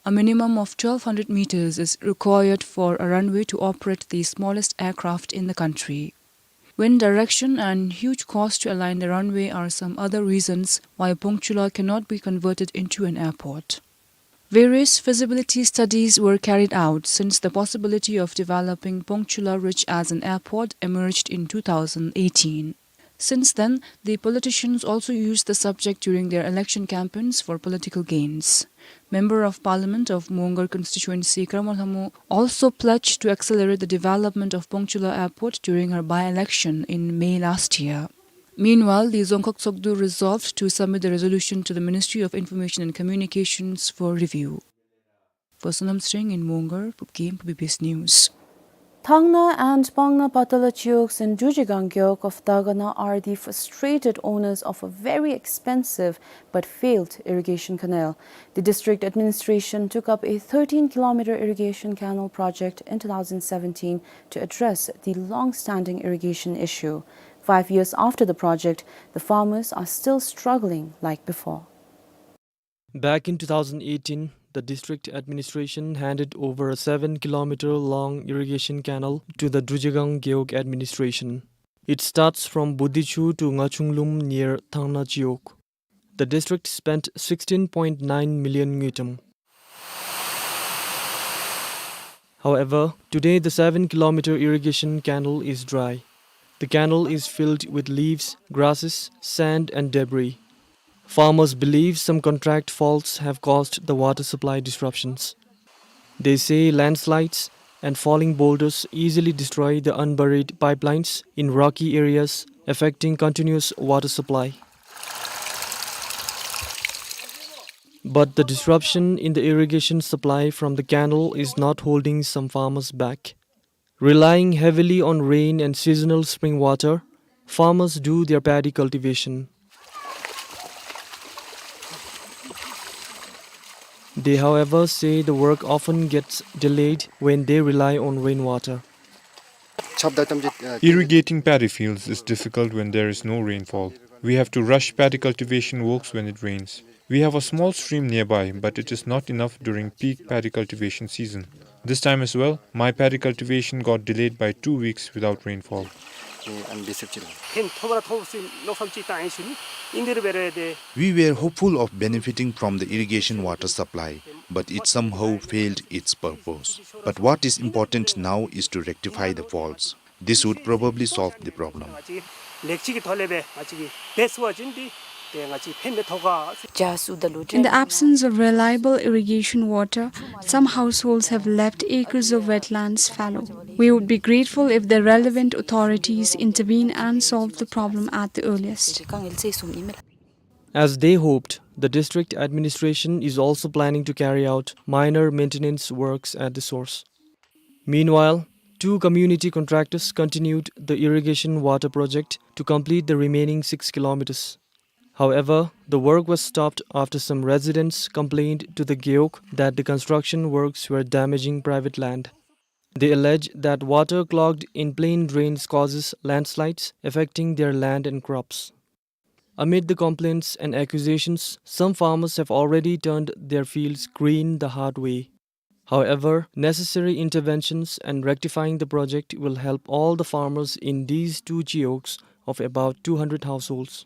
A minimum of twelve hundred meters is required for a runway to operate the smallest aircraft in the country. Wind direction and huge cost to align the runway are some other reasons why Pongchula cannot be converted into an airport. Various feasibility studies were carried out since the possibility of developing Pongchula Ridge as an airport emerged in two thousand eighteen. Since then, the politicians also used the subject during their election campaigns for political gains. Member of Parliament of Mongar constituency, Karamo Lhamo, also pledged to accelerate the development of Pongchula Airport during her by-election in May last year. Meanwhile, the Dzongkhag Tshogdu resolved to submit the resolution to the Ministry of Information and Communications for review. For Sonam Sring in Mongar, Pupkim, P B S News. Thangna and Pangna Patala Cheoks in Dujigang Gewog of Dagana are the frustrated owners of a very expensive but failed irrigation canal. The district administration took up a thirteen kilometer irrigation canal project in two thousand seventeen to address the long-standing irrigation issue. Five years after the project, the farmers are still struggling like before. Back in two thousand eighteen, the district administration handed over a seven kilometer long irrigation canal to the Dujigang Gewog administration. It starts from Budichu to Ngachunglum near Thangna Cheok. The district spent sixteen point nine million ngultrum. However, today the seven kilometer irrigation canal is dry. The canal is filled with leaves, grasses, sand and debris. Farmers believe some contract faults have caused the water supply disruptions. They say landslides and falling boulders easily destroy the unburied pipelines in rocky areas, affecting continuous water supply. But the disruption in the irrigation supply from the canal is not holding some farmers back. Relying heavily on rain and seasonal spring water, farmers do their paddy cultivation. They, however, say the work often gets delayed when they rely on rainwater. Irrigating paddy fields is difficult when there is no rainfall. We have to rush paddy cultivation works when it rains. We have a small stream nearby, but it is not enough during peak paddy cultivation season. This time as well, my paddy cultivation got delayed by two weeks without rainfall. We were hopeful of benefiting from the irrigation water supply, but it somehow failed its purpose. But what is important now is to rectify the faults. This would probably solve the problem. In the absence of reliable irrigation water, some households have left acres of wetlands fallow. We would be grateful if the relevant authorities intervene and solve the problem at the earliest. As they hoped, the district administration is also planning to carry out minor maintenance works at the source. Meanwhile, two community contractors continued the irrigation water project to complete the remaining six kilometers. However, the work was stopped after some residents complained to the Gewog that the construction works were damaging private land. They allege that water clogged in plain drains causes landslides, affecting their land and crops. Amid the complaints and accusations, some farmers have already turned their fields green the hard way. However, necessary interventions and rectifying the project will help all the farmers in these two Geogs of about two hundred households.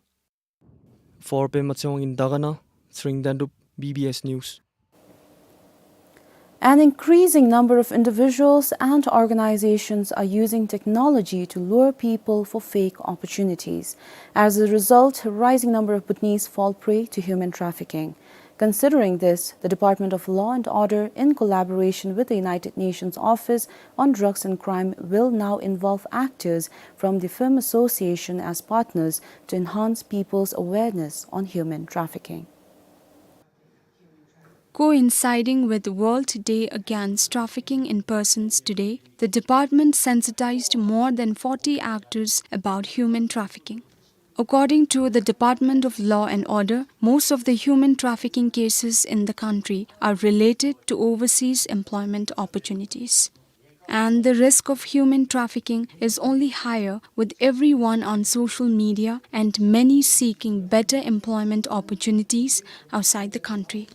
For Pema Tshewang in Dagana, Tshering Dendup, B B S News. An increasing number of individuals and organizations are using technology to lure people for fake opportunities. As a result, a rising number of Bhutanese fall prey to human trafficking. Considering this, the Department of Law and Order, in collaboration with the United Nations Office on Drugs and Crime, will now involve actors from the film association as partners to enhance people's awareness on human trafficking. Coinciding with World Day Against Trafficking in Persons today, the department sensitized more than forty actors about human trafficking. According to the Department of Law and Order, most of the human trafficking cases in the country are related to overseas employment opportunities. And the risk of human trafficking is only higher, with everyone on social media and many seeking better employment opportunities outside the country.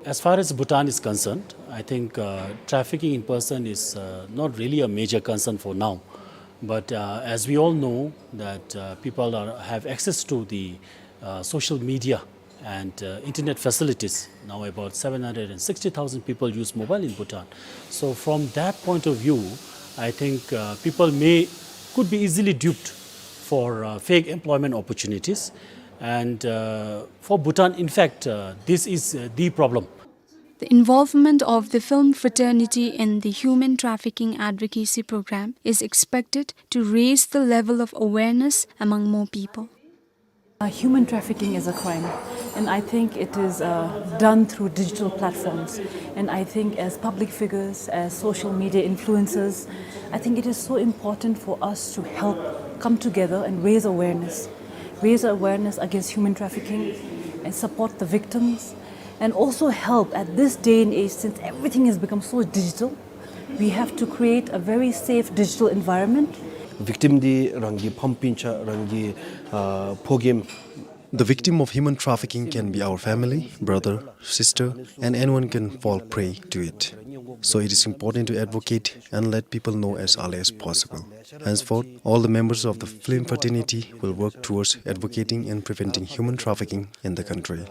As far as Bhutan is concerned, I think, uh, trafficking in person is, uh, not really a major concern for now. But, uh, as we all know that, uh, people are, have access to the, uh, social media and, uh, internet facilities. Now about seven hundred and sixty thousand people use mobile in Bhutan. So from that point of view, I think, uh, people may, could be easily duped for, uh, fake employment opportunities. And, uh, for Bhutan, in fact, uh, this is, uh, the problem. The involvement of the film fraternity in the human trafficking advocacy program is expected to raise the level of awareness among more people. Uh, human trafficking is a crime, and I think it is, uh, done through digital platforms. And I think as public figures, as social media influencers, I think it is so important for us to help come together and raise awareness. Raise awareness against human trafficking and support the victims, and also help at this day and age, since everything has become so digital, we have to create a very safe digital environment. Victim འདི་རང་གི་ཕམ་སྤུན་ཆ་རང་གི་ཨ་ཕོ་རྒནམ། The victim of human trafficking can be our family, brother, sister, and anyone can fall prey to it. So it is important to advocate and let people know as early as possible. Henceforth, all the members of the film fraternity will work towards advocating and preventing human trafficking in the country.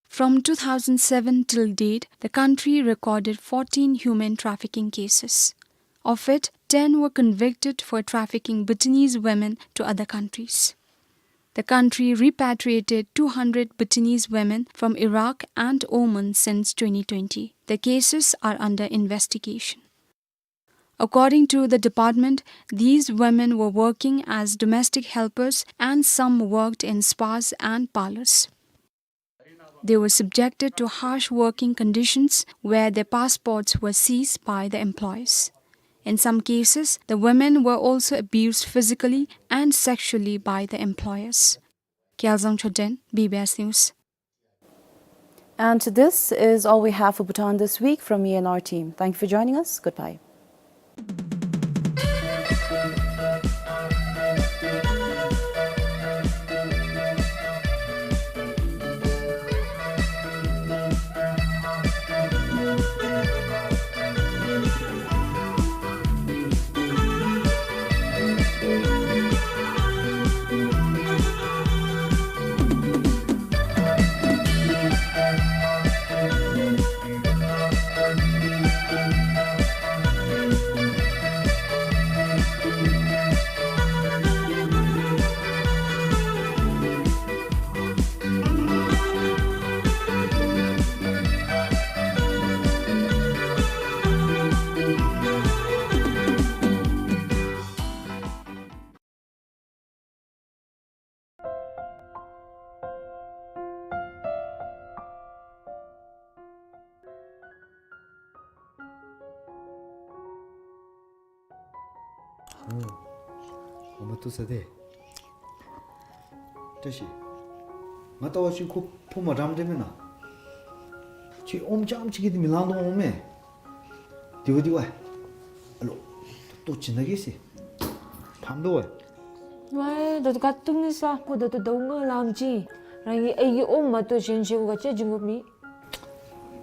From two thousand seven till date, the country recorded fourteen human trafficking cases. Of it, ten were convicted for trafficking Bhutanese women to other countries. The country repatriated two hundred Bhutanese women from Iraq and Oman since twenty twenty. The cases are under investigation. According to the department, these women were working as domestic helpers and some worked in spas and parlors. They were subjected to harsh working conditions where their passports were seized by the employers. In some cases, the women were also abused physically and sexually by the employers. Gyalzang Choden, B B S News. And this is all we have for Bhutan This Week from me and our team. Thank you for joining us. Goodbye. ཨོ། ཨོ་མ་བཏུབ་ས་དེ། བཀྲ་ཤིས། ང་ལྟ་བ་ཅིན་ཁོ་ཕོ་མ་འདྲཝ་འདྲཝ་མེན་ན། ཁྱོད་ཨོམ་རྐྱངམ་ཅིག་གིས་འདི་མི་ལང་དོ་འོང་མས། དེ་བ་དེ་བ། ཨ་ལོ། ལྟོ་བྱིན་ན་གེ་ཟེར། ཕམ་དོ་བ། ཝའི་ད་ལྟོ་ག་ཏུམ་ནི་ས་ཁོ་ད་ལྟོ་ཟླཝ་ལྔ་ལངམ་ཅིག་རང་གི་ཨའི་གི་ཨོམ་མ་གཏོགས་གཞན་གཞན་ག་ཅི་བྱིན་དགོཔ་མེད།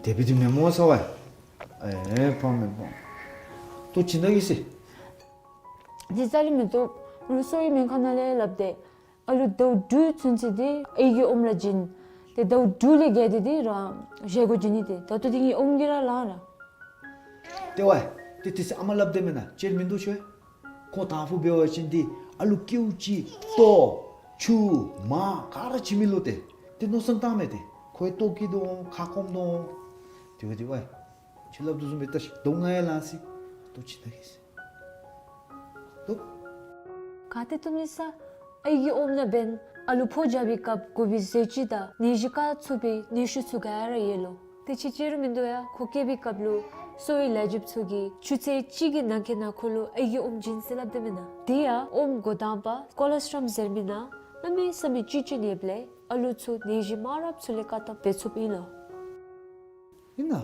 དེ་བ་དེ་མེན་མོ་ས་བ། ཨེ་ཕམ་མེན་ཕམ། ལྟོ་བྱིན་ན་གེ་ཟེར། ཇི་ཙམ་ལས་མི་ཚུགས་རུ་སོ་ཡི་མེན་ཁ་ན་ལས་སླབ་སྟེ། ཨ་ལུ་ཟླཝ་དྲུག་ཚུན་ཚོད་དེ་ཨའི་གི་ཨོམ་ར་བྱིན། ཏེ་ཟླཝ་དྲུག་ལས་བརྒལ་ཏེ་དེ་རང་བཞེས་སྒོ་བྱིན་ནི་དེ། ད་ལྟོ་དེ་ངེའི་ཨོམ་གྱིས་ར་ལང་ར། ཏེ་ཝའི། ཏེ་དེ་ཚེ་ཨ་མ་སླབ་དེ་མེན་ན་ཅིག་མིན་འདུག་ཤོ། ཁོ་དང་ཕུ་འབད་བ་ཅིན་དེ་ཨ་ལུ་ཀེའུ་ཅིག་ལྟོ་ཆུ་མར་ག་ར་བྱིན་མི་ལུ་ཏེ། དེ་མནོ་བསམ་བཏངམ་མས་ཏེ། ཁོ་ཡང་ལྟོ་སྐྱེ་དོ་འོང་ཁ་སྐོམ་དོ་འོང་། དེ་བ་དེ་ཝའི། ཁྱོད་སླབ་དོ་བཟུམ་སྦེ་ལྟ་ཤིག་ཟླཝ་ལྔ་ཡང་ལང་སོ་ཡི། ལྟོ་བྱིན་ན་གེ་ཟེར། ལྟོ། ག་ཏེ་ལྟོ་མི་ས། ཨའི་གི་ཨོམ་ནང་འབདན་ཨ་ལུ་ཕོ་རྒྱབ་པའི་སྐབས་དགོ་པའི་ཟས་བཅུད་དང་ནད་གཞི་བཀག་ཚུགས་པའི་ནད་ཤུགས་ཚུ་ག་ར་ཡོད་ལོ། ཏེ་ཕྱི་ཅི་རུང་མིན་འདུག་ཡ། ཁོ་སྐྱེ་བའི་སྐབས་ལུ་གསོ་བའི་ལས་བྱེདཔ་ཚུ་གིས་ཆུ་ཚོད་གཅིག་གི་ནང་འཁོད་ནང་ཁོ་ལུ་ཨའི་གི་ཨོམ་བྱིན་ཟེར་སླབ་དེ་མེན་ན། དེ་ཡང་ཨོམ་འགོ་དང་པ་ཀོ་ལོ་སི་ཊོམ་ཟེར་མི་ནང་གནམ་མེད་ས་མེད་བཅུད་ཅིག་ཡོདཔ་ལས་ཨ་ལུ་ཚུ་ནད་གཞི་མང་རབས་ཚུ་ལས་བཀག་ཐབས་འབད་ཚུགསཔ་ཨིན་ལོ། ཨིན་ན།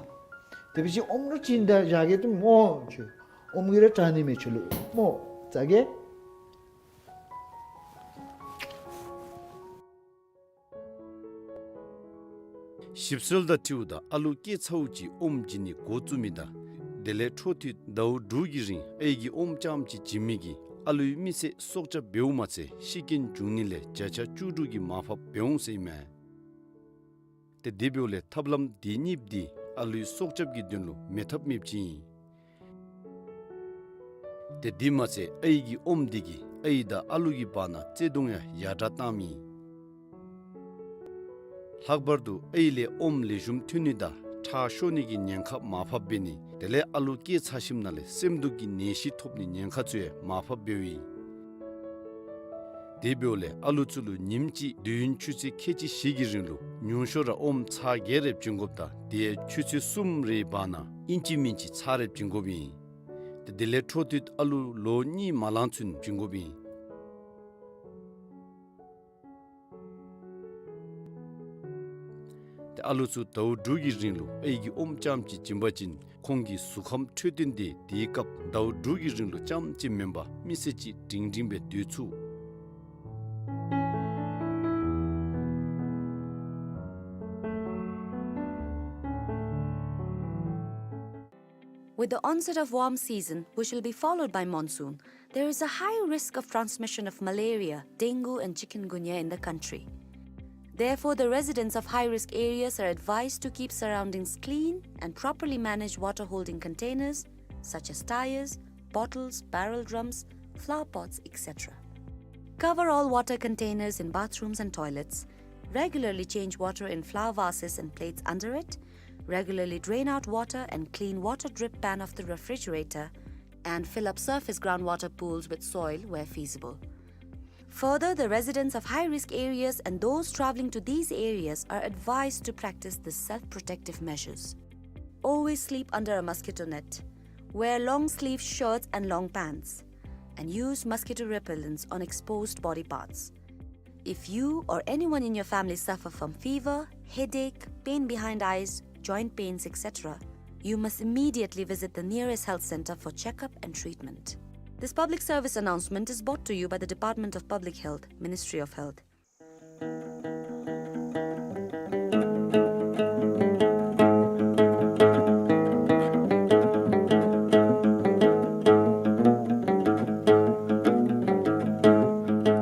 དེ་བ་ཅིན་ཨོམ་ར་བྱིན་ད་བཞག་གེ་ཏེ་མོ་ཁྱོད། ཨོམ་གྱིས་ར་དྲག་ནི་མས་ཁྱོད་ལུ་མོ། ཟ་གེ། ཞིབ་འཚོལ་དང་འཁྲིལཝ་ད་ཨ་ལུ་སྐྱེ་ཚརཝ་ཅིག་ཨོམ་བྱིན་ནི་འགོ་བཙུགས་མི་དང་དེ་ལས་འཕྲོ་མཐུད་ཟླཝ་དྲུག་གི་རིང་ཨའི་གི་ཨོམ་རྐྱངམ་ཅིག་བྱིན་མི་གིས་ཨ་ལུའི་མི་ཚེ་སྲོག་སྐྱབས་འབདཝ་མ་ཚད་ཤི་རྐྱེན་འབྱུང་ནི་ལས་བརྒྱ་ཆ་བཅུ་དྲུག་གི་མར་ཕབ་འབད་འོང་ཟེར་ཨིན་མས། ཏེ་དེ་འབདཝ་ལས་ཐབས་ལམ་དེ་གཉིས་པོ་འདི་ཨ་ལུའི་སྲོག་སྐྱབས་ཀྱི་དོན་ལུ་མེད་ཐབས་མེདཔ་ཅིག་ཨིན། ཏེ་དེ་མ་ཚད་ཨའི་གི་ཨོམ་འདི་གིས་ཨའི་དང་ཨ་ལུ་གི་བར་ན་བརྩེ་གདུང་ཡང་ཡར་དྲག་བཏངམ་ཨིན། ལྷག་པར་དུ་ཨའི་ལས་ཨོམ་ལེགས་ཤོམ་ཐོན་ནི་དང་ཁྲག་ཤོར་ནི་གི་ཉེན་ཁ་མར་ཕབ་འབད་ནི་དེ་ལས་ཨ་ལུ་སྐྱེ་ཚར་ཞིནམ་ལས་སེམས་སྡུག་གི་ནད་གཞི་ཐོབ་ནི་ཉེན་ཁ་ཚུ་ཡང་མར་ཕབ་འབདཝ་ཨིན། དེ་འབདཝ་ལས་ཨ་ལུ་ཚུ་ལུ་ཉིནམ་གཅིག་དུས་ཡུན་ཆུ་ཚོད་ཁལ་གཅིག་བཞི་གི་རིང་ལུ་ཉུང་ཤོས་ར་ཨོམ་ཚར་བརྒྱད་རེ་བྱིན་དགོཔ་དང་དེ་ཡང་ཆུ་ཚོད་གསུམ་རེའི་བར་ན་ཨིན་ཅི་མིན་ཅི་ཚར་རེ་བྱིན་དགོཔ་ཨིན། ཏེ་དེ་ལས་འཕྲོ་མཐུད་ཨ་ལུ་ལོ་གཉིས་མ་ལང་ཚུན་བྱིན་དགོཔ་ཨིན། ཏེ་ཨ་ལུ་ཚུ་ཟླཝ་དྲུག་གི་རིང་ལུ་ཨའི་གི་ཨོམ་རྐྱངམ་ཅིག་བྱིན་པ་ཅིན་ཁོང་གི་གཟུགས་ཁམས་འཕྲོད་བསྟེན་དེ་དེའི་སྐབས་ཟླཝ་དྲུག་གི་རིང་ལུ་རྐྱངམ་ཅིག་མེན་པར་མི་ཚེ་གཅིག་སྒྲིང་སྒྲིང་སྦེ་སྡོད་ཚུགས། With the onset of warm season, which will be followed by monsoon, there is a high risk of transmission of malaria, dengue and chikungunya in the country. Therefore, the residents of high-risk areas are advised to keep surroundings clean and properly manage water-holding containers such as tyres, bottles, barrel drums, flower pots, et cetera. Cover all water containers in bathrooms and toilets. Regularly change water in flower vases and plates under it. Regularly drain out water and clean water drip pan of the refrigerator, and fill up surface groundwater pools with soil where feasible. Further, the residents of high-risk areas and those travelling to these areas are advised to practice the self-protective measures. Always sleep under a mosquito net. Wear long-sleeved shirts and long pants. And use mosquito repellents on exposed body parts. If you or anyone in your family suffer from fever, headache, pain behind eyes, joint pains, et cetera, you must immediately visit the nearest health center for checkup and treatment. This public service announcement is brought to you by the Department of Public Health, Ministry of Health.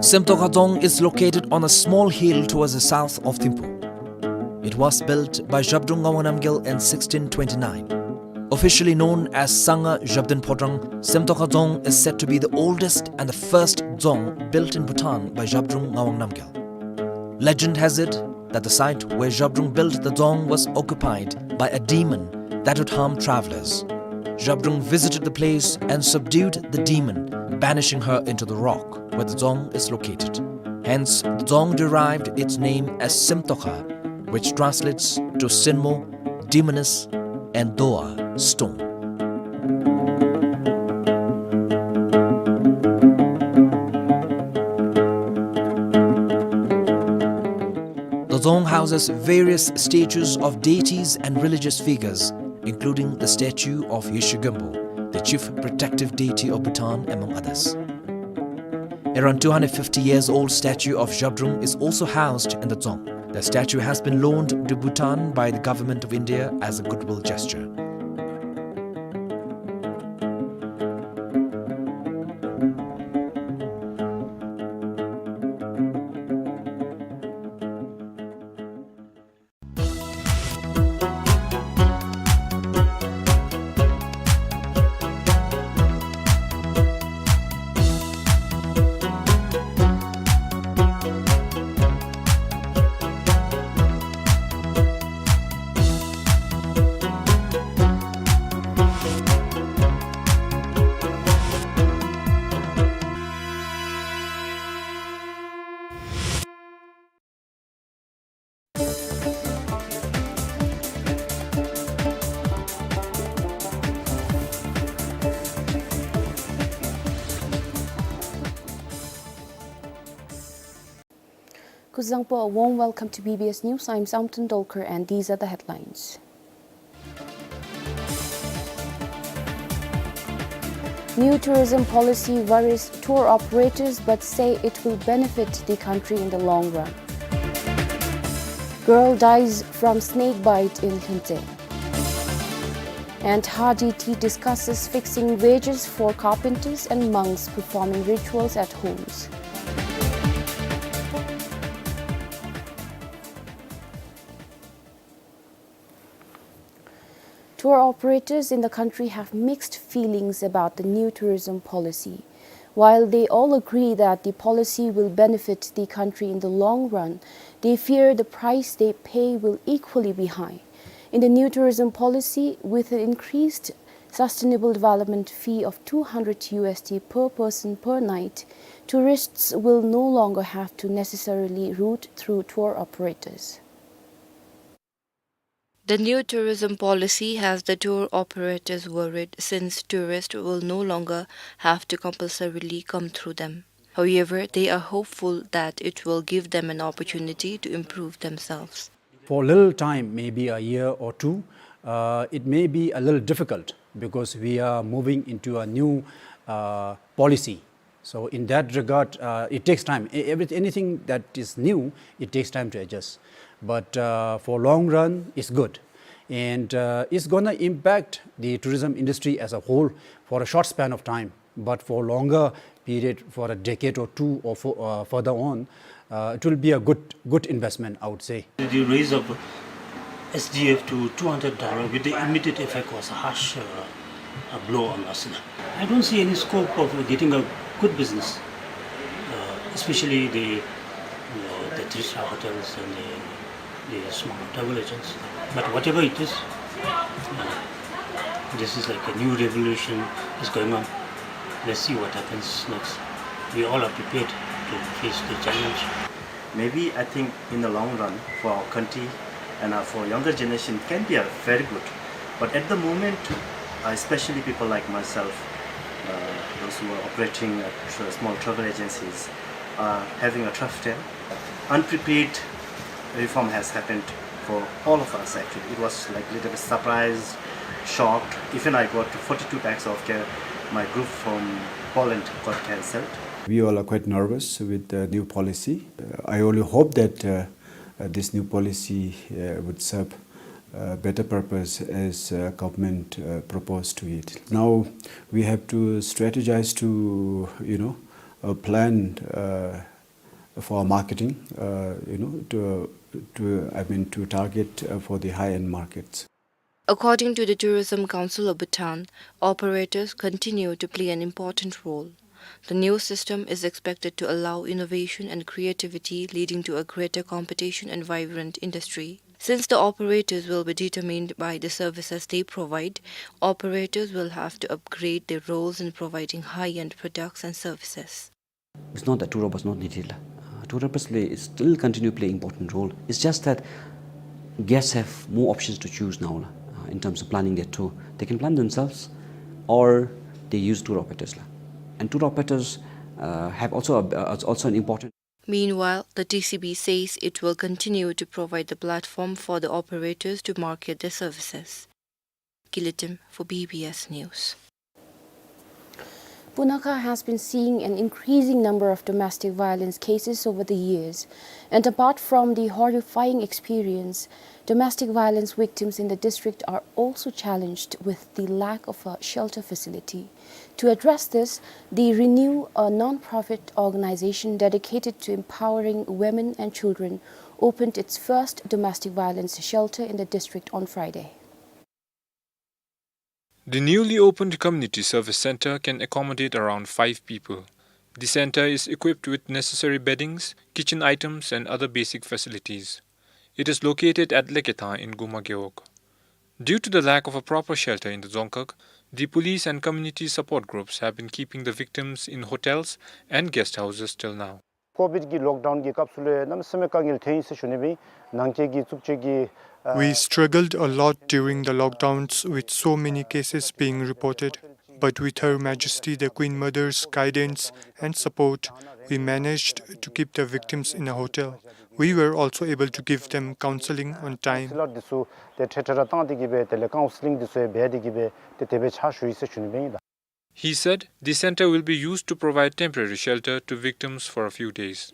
Semtoka Dzong is located on a small hill towards the south of Thimphu. It was built by Zhabdrung Ngawang Namgyal in sixteen twenty-nine. Officially known as Sangha Zhabdrung Phodrang, Semtoka Dzong is said to be the oldest and the first dzong built in Bhutan by Zhabdrung Ngawang Namgyal. Legend has it that the site where Zhabdrung built the dzong was occupied by a demon that would harm travelers. Zhabdrung visited the place and subdued the demon, banishing her into the rock where the dzong is located. Hence, the dzong derived its name as Semtoka, which translates to Sinmo, demoness, and Doa, stone. houses various statues of deities and religious figures, including the statue of Yeshe Gempo, the chief protective deity of Bhutan, among others. Around two hundred fifty years old statue of Zhabdrung is also housed in the dzong. The statue has been loaned to Bhutan by the government of India as a goodwill gesture. Kuzuzangpo, a warm welcome to B B S News. I'm Samten Dolkar, and these are the headlines. New tourism policy worries tour operators but say it will benefit the country in the long run. Girl dies from snake bite in Lhintse. And Hadi Tea discusses fixing wages for carpenters and monks performing rituals at homes. Tour operators in the country have mixed feelings about the new tourism policy. While they all agree that the policy will benefit the country in the long run, they fear the price they pay will equally be high. In the new tourism policy, with an increased sustainable development fee of two hundred U S D per person per night, tourists will no longer have to necessarily route through tour operators. The new tourism policy has the tour operators worried, since tourists will no longer have to compulsorily come through them. However, they are hopeful that it will give them an opportunity to improve themselves. For a little time, maybe a year or two, uh, it may be a little difficult because we are moving into a new, uh, policy. So in that regard, uh, it takes time. E-, every-, anything that is new, it takes time to adjust. But, uh, for long run, it's good. And, uh, it's gonna impact the tourism industry as a whole for a short span of time. But for longer period, for a decade or two or for, uh, further on, uh, it will be a good, good investment, I would say. The raise of S D F to two hundred dollar with the immediate effect was a harsh, uh, a blow on us. I don't see any scope of getting a good business, uh, especially the, uh, the three-star hotels and the, the small travel agents. But whatever it is, uh, this is like a new revolution is going on. Let's see what happens next. We all are prepared to face the challenge. Maybe I think in the long run for our country and, uh, for younger generation can be a very good. But at the moment, uh, especially people like myself, uh, those who are operating, uh, tra-, small travel agencies, are having a tough time. Unprepared reform has happened for all of us actually. It was like a little bit surprise, shocked. Even I got forty-two packs of care. My group from Poland got cancelled. We all are quite nervous with the new policy. Uh, I only hope that, uh, uh, this new policy, uh, would serve, uh, better purpose as, uh, government, uh, proposed to it. Now we have to strategize to, you know, uh, plan, uh, for marketing, uh, you know, to, to, I mean, to target, uh, for the high-end markets. According to the Tourism Council of Bhutan, operators continue to play an important role. The new system is expected to allow innovation and creativity, leading to a greater competition and vibrant industry. Since the operators will be determined by the services they provide, operators will have to upgrade their roles in providing high-end products and services. It's not that tour operators not needed la. Uh, tour operators play, still continue play important role. It's just that guests have more options to choose now la, uh, in terms of planning their tour. They can plan themselves or they use tour operators la. And tour operators, uh, have also a, uh, also an important Meanwhile, the T C B says it will continue to provide the platform for the operators to market their services. Kilitim for B B S News. Punakha has been seeing an increasing number of domestic violence cases over the years, and apart from the horrifying experience, domestic violence victims in the district are also challenged with the lack of a shelter facility. To address this, the Renew, a non-profit organization dedicated to empowering women and children, opened its first domestic violence shelter in the district on Friday. The newly opened community service center can accommodate around five people. The center is equipped with necessary beddings, kitchen items, and other basic facilities. It is located at Leketang in Guma Gewog. Due to the lack of a proper shelter in the Dzongkhag, the police and community support groups have been keeping the victims in hotels and guest houses till now. ཀོ་བིཌ་ཀྱི་ལོག་ཌའུན་གྱི་སྐབས་སུ་ལས་གནམ་མེད་ས་མེད་དཀའ་ངལ་ཐོན་ཡི་ཟེར་ཞུ་ནི་སྦེ་ཨིན། ནང་འཁོད་ཀྱི་བཙུགས་བཅོས་ཀྱི་ཨ། We struggled a lot during the lockdowns with so many cases being reported. But with Her Majesty the Queen Mother's guidance and support, we managed to keep the victims in a hotel. We were also able to give them counseling on time. སི་ལར་འདི་ཚུ་ཏེ་འཕྲལ་འཕྲལ་ར་བཏང་སྟེ་གི་སྦེ་དེ་ལས་ཀའུན་སི་ལིང་འདི་ཚུ་ཡང་འབད་དེ་གི་སྦེ་ཏེ་དེ་སྦེ་ཕྱག་ཞུ་ཡི་ཟེར་ཞུ་ནི་སྦེ་ཨིན་ལགས། He said the center will be used to provide temporary shelter to victims for a few days.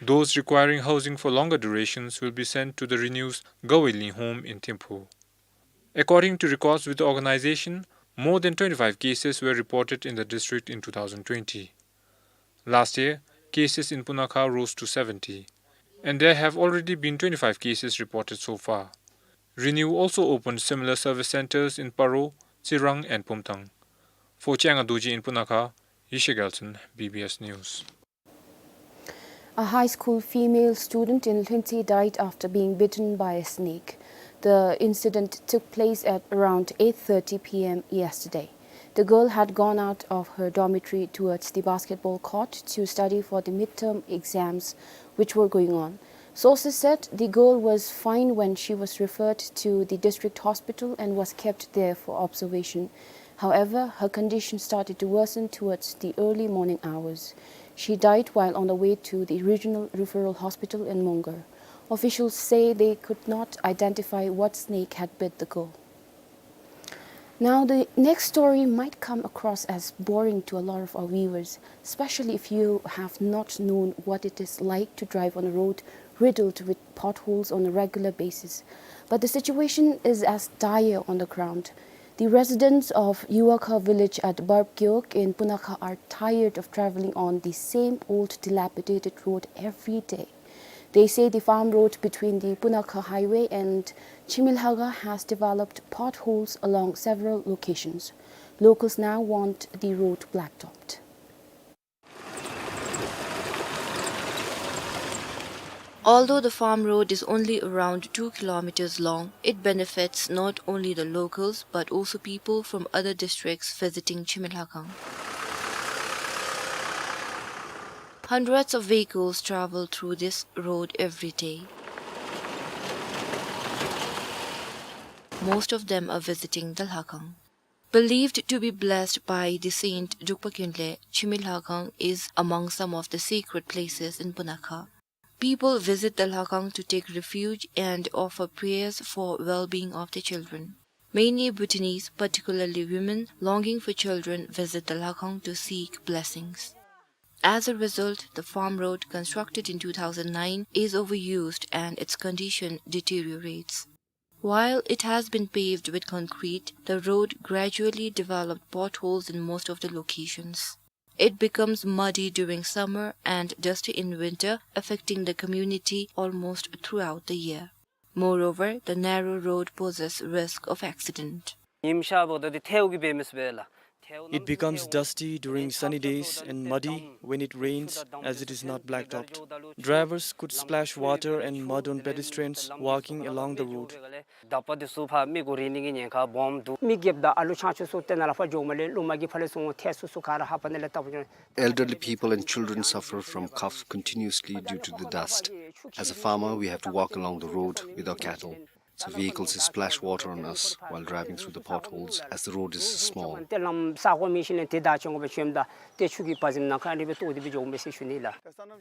Those requiring housing for longer durations will be sent to the Renew's Gawili home in Thimphu. According to records with the organization, more than twenty-five cases were reported in the district in two thousand twenty. Last year, cases in Punakha rose to seventy, and there have already been twenty-five cases reported so far. Renew also opened similar service centers in Paro, Tsirang, and Pumtang. For Chianga Dorji in Punakha, Yeshe Gelson, B B S News. A high school female student in Lhuentse died after being bitten by a snake. The incident took place at around eight thirty p m yesterday. The girl had gone out of her dormitory towards the basketball court to study for the midterm exams which were going on. Sources said the girl was fine when she was referred to the district hospital and was kept there for observation. However, her condition started to worsen towards the early morning hours. She died while on the way to the regional referral hospital in Mongar. Officials say they could not identify what snake had bit the girl. Now, the next story might come across as boring to a lot of our viewers, especially if you have not known what it is like to drive on a road riddled with potholes on a regular basis. But the situation is as dire on the ground. The residents of Yuwakha village at Barbgeok in Punakha are tired of traveling on the same old dilapidated road every day. They say the farm road between the Punakha highway and Chimilhaga has developed potholes along several locations. Locals now want the road blacktopped. Although the farm road is only around two kilometers long, it benefits not only the locals but also people from other districts visiting Chimilhagang. Hundreds of vehicles travel through this road every day. Most of them are visiting the Lhagang. Believed to be blessed by the saint Drukpa Khyinley, Chimilhagang is among some of the sacred places in Punakha. People visit the Lhagang to take refuge and offer prayers for well-being of their children. Many Bhutanese, particularly women longing for children, visit the Lhagang to seek blessings. As a result, the farm road constructed in two thousand nine is overused and its condition deteriorates. While it has been paved with concrete, the road gradually developed potholes in most of the locations. It becomes muddy during summer and dusty in winter, affecting the community almost throughout the year. Moreover, the narrow road poses risk of accident. ཉིམ་ཤར་བ་དང་དེ་ཐལཝ་གིས་འབད་མི་ཚུགས་པས་ལགས། It becomes dusty during sunny days and muddy when it rains, as it is not blacktopped. Drivers could splash water and mud on pedestrians walking along the road. དག་པ་དེ་ཚུ་ཕར་མི་གུ་རིལ་ནི་གི་ཉེན་ཁ་སྦོམ་འདུག། མི་རྒསཔ་དང་ཨ་ལུ་ཆུང་ཆུང་ཚུ་དེ་ནང་ལས་ཕར་འགྱོཝ་མ་ལས་རླུང་མ་གིས་ཕར་ལས་ཚུར་འོང་ཐལ་སུ་སུ་ག་ར་ཧ་པ་ནི་ལས་ལྟ་བུ་འགྱོ། Elderly people and children suffer from cough continuously due to the dust. As a farmer, we have to walk along the road with our cattle. So vehicles splash water on us while driving through the potholes as the road is small.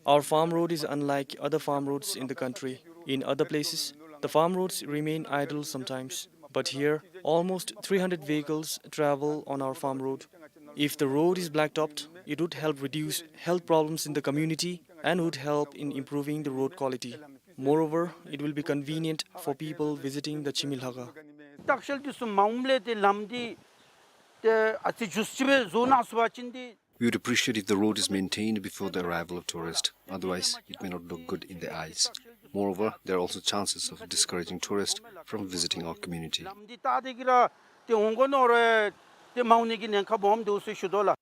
Our farm road is unlike other farm roads in the country. In other places, the farm roads remain idle sometimes, but here, almost three hundred vehicles travel on our farm road. If the road is blacktopped, it would help reduce health problems in the community and would help in improving the road quality. Moreover, it will be convenient for people visiting the Chimilhaga. ཏག་ཤལ་འདི་ཚུ་མ་འོངམ་ལས་ཏེ་ལམ་འདི་ཏེ་ཨ་ཙི་ཇུས་ཅིག་སྦེ་བཟོ་གནང་ཚུགས་པ་ཅིན་ཏེ། We would appreciate if the road is maintained before the arrival of tourists. Otherwise, it may not look good in their eyes. Moreover, there are also chances of discouraging tourists from visiting our community. ལམ་འདི་ཏག་ཏག་གི་ར་ཏེ་འོང་དགོ་མནོ་རུང་ཏེ་མ་འོང་ནི་གི་ཉེན་ཁ་སྦོམ་འདུག་ཟེར་ཞུ་དོ་ལགས།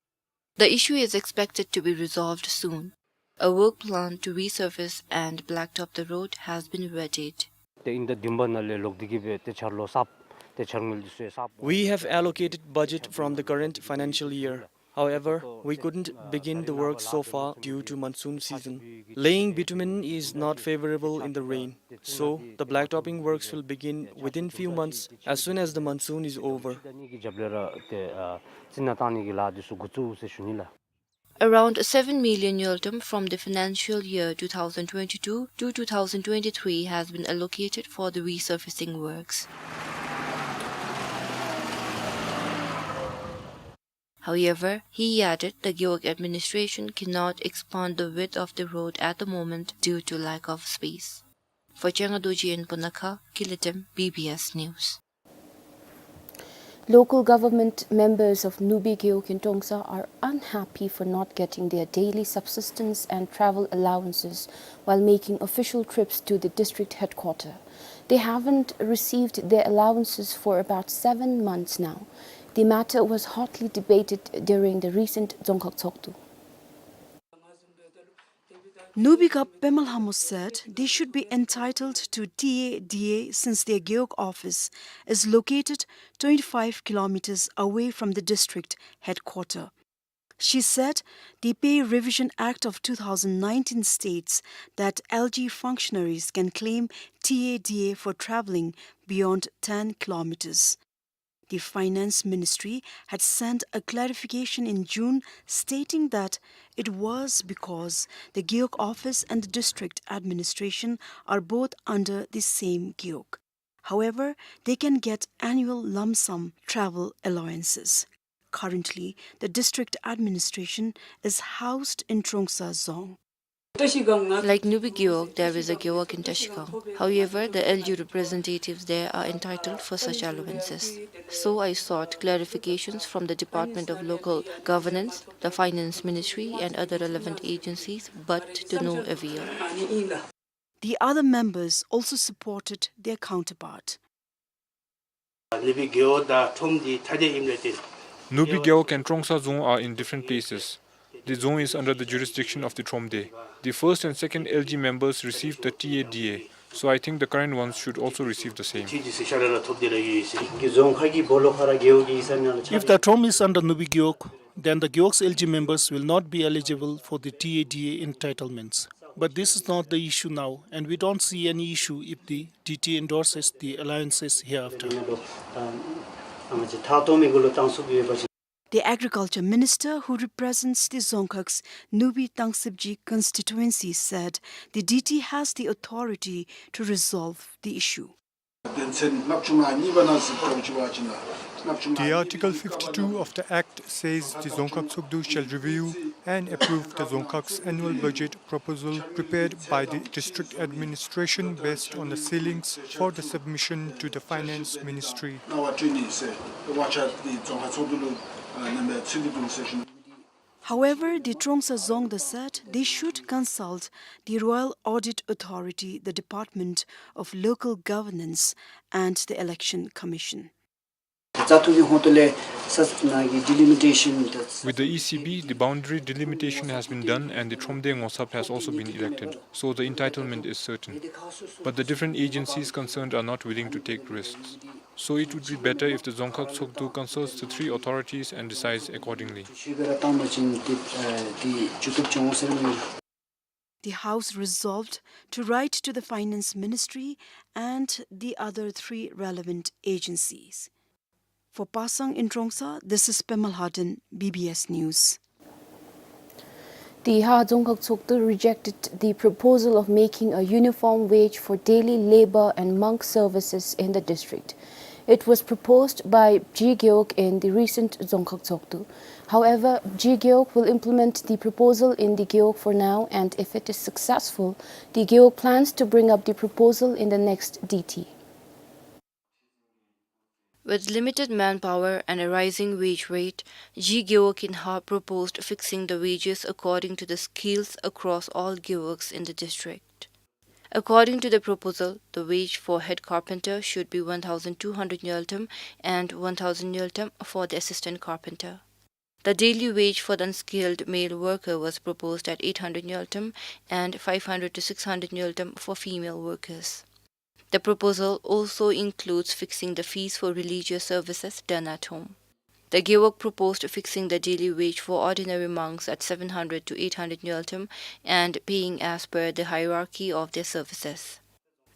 The issue is expected to be resolved soon. A work plan to resurface and blacktop the road has been vetted. ཏེ་ཨིན་ད་བདུན་པ་ནང་ལས་ལོག་སྟེ་གི་སྦེ་ཏེ་ཆར་ལོ་གསརཔ་ཏེ་ཆར་དངུལ་འདི་ཚུ་ཡང་གསརཔ། We have allocated budget from the current financial year. However, we couldn't begin the work so far due to monsoon season. Laying bitumen is not favorable in the rain, so the blacktopping works will begin within few months as soon as the monsoon is over. Around seven million ngultrum from the financial year two thousand twenty-two to two thousand twenty-three has been allocated for the resurfacing works. However, he added the Gewog administration cannot expand the width of the road at the moment due to lack of space. For Changa Dorji in Punakha, Kilitem, B B S News. Local government members of Nubi Gewog in Trongsa are unhappy for not getting their daily subsistence and travel allowances while making official trips to the district headquarter. They haven't received their allowances for about seven months now. The matter was hotly debated during the recent Dzongkhag Tshogdu. Nubi Gap Pema Lammo said they should be entitled to T A D A since their Gewog office is located twenty-five kilometers away from the district headquarter. She said the Pay Revision Act of two thousand nineteen states that L G functionaries can claim T A D A for traveling beyond ten kilometers. The Finance Ministry had sent a clarification in June stating that it was because the Gewog office and the district administration are both under the same Gewog. However, they can get annual lump sum travel allowances. Currently, the district administration is housed in Trongsa Dzong. Like Nubi Gewog, there is a Gewog in Trashigang. However, the L G representatives there are entitled for such allowances. So I sought clarifications from the Department of Local Governance, the Finance Ministry, and other relevant agencies, but to no avail. The other members also supported their counterpart. ནུབ་སྦིས་རྒེད་འོག་དང་ཁྲོམ་འདི་ཐ་དད་ཨིནམ་ལས་བརྟེན། Nubi Gewog and Trongsa Dzong are in different places. The Dzong is under the jurisdiction of the Thromde. The first and second L G members received the T A D A, so I think the current ones should also receive the same. If the Throm is under Nubi Gewog, then the Gewog's L G members will not be eligible for the T A D A entitlements. But this is not the issue now, and we don't see any issue if the D T endorses the alliances hereafter. The agriculture minister who represents the Dzongkhag's Nubi Tangsibji constituency said the D T has the authority to resolve the issue. The Article fifty-two of the Act says the Dzongkhag Tshogdu shall review and approve the Dzongkhag's annual budget proposal prepared by the district administration based on the ceilings for the submission to the finance ministry. However, the Trongsa Dzongda said they should consult the Royal Audit Authority, the Department of Local Governance, and the Election Commission. With the E C B, the boundary delimitation has been done and the Thromde Ngosap has also been erected, so the entitlement is certain. But the different agencies concerned are not willing to take risks. So it would be better if the Dzongkhag Tshogdu consults the three authorities and decides accordingly. The House resolved to write to the Finance Ministry and the other three relevant agencies. For Pasang in Trongsa, this is Pema Lhaden, B B S News. The Hakha Dzongkhag Tshogdu rejected the proposal of making a uniform wage for daily labor and monk services in the district. It was proposed by G Gewog in the recent Dzongkhag Tshogdu. However, G Gewog will implement the proposal in the Gewog for now, and if it is successful, the Gewog plans to bring up the proposal in the next D T. With limited manpower and a rising wage rate, G Gewog in Hakha proposed fixing the wages according to the skills across all Gewogs in the district. According to the proposal, the wage for head carpenter should be one thousand two hundred ngultrum and one thousand ngultrum for the assistant carpenter. The daily wage for the unskilled male worker was proposed at eight hundred ngultrum and five hundred to six hundred ngultrum for female workers. The proposal also includes fixing the fees for religious services done at home. The Gewog proposed fixing the daily wage for ordinary monks at seven hundred to eight hundred ngultrum and paying as per the hierarchy of their services.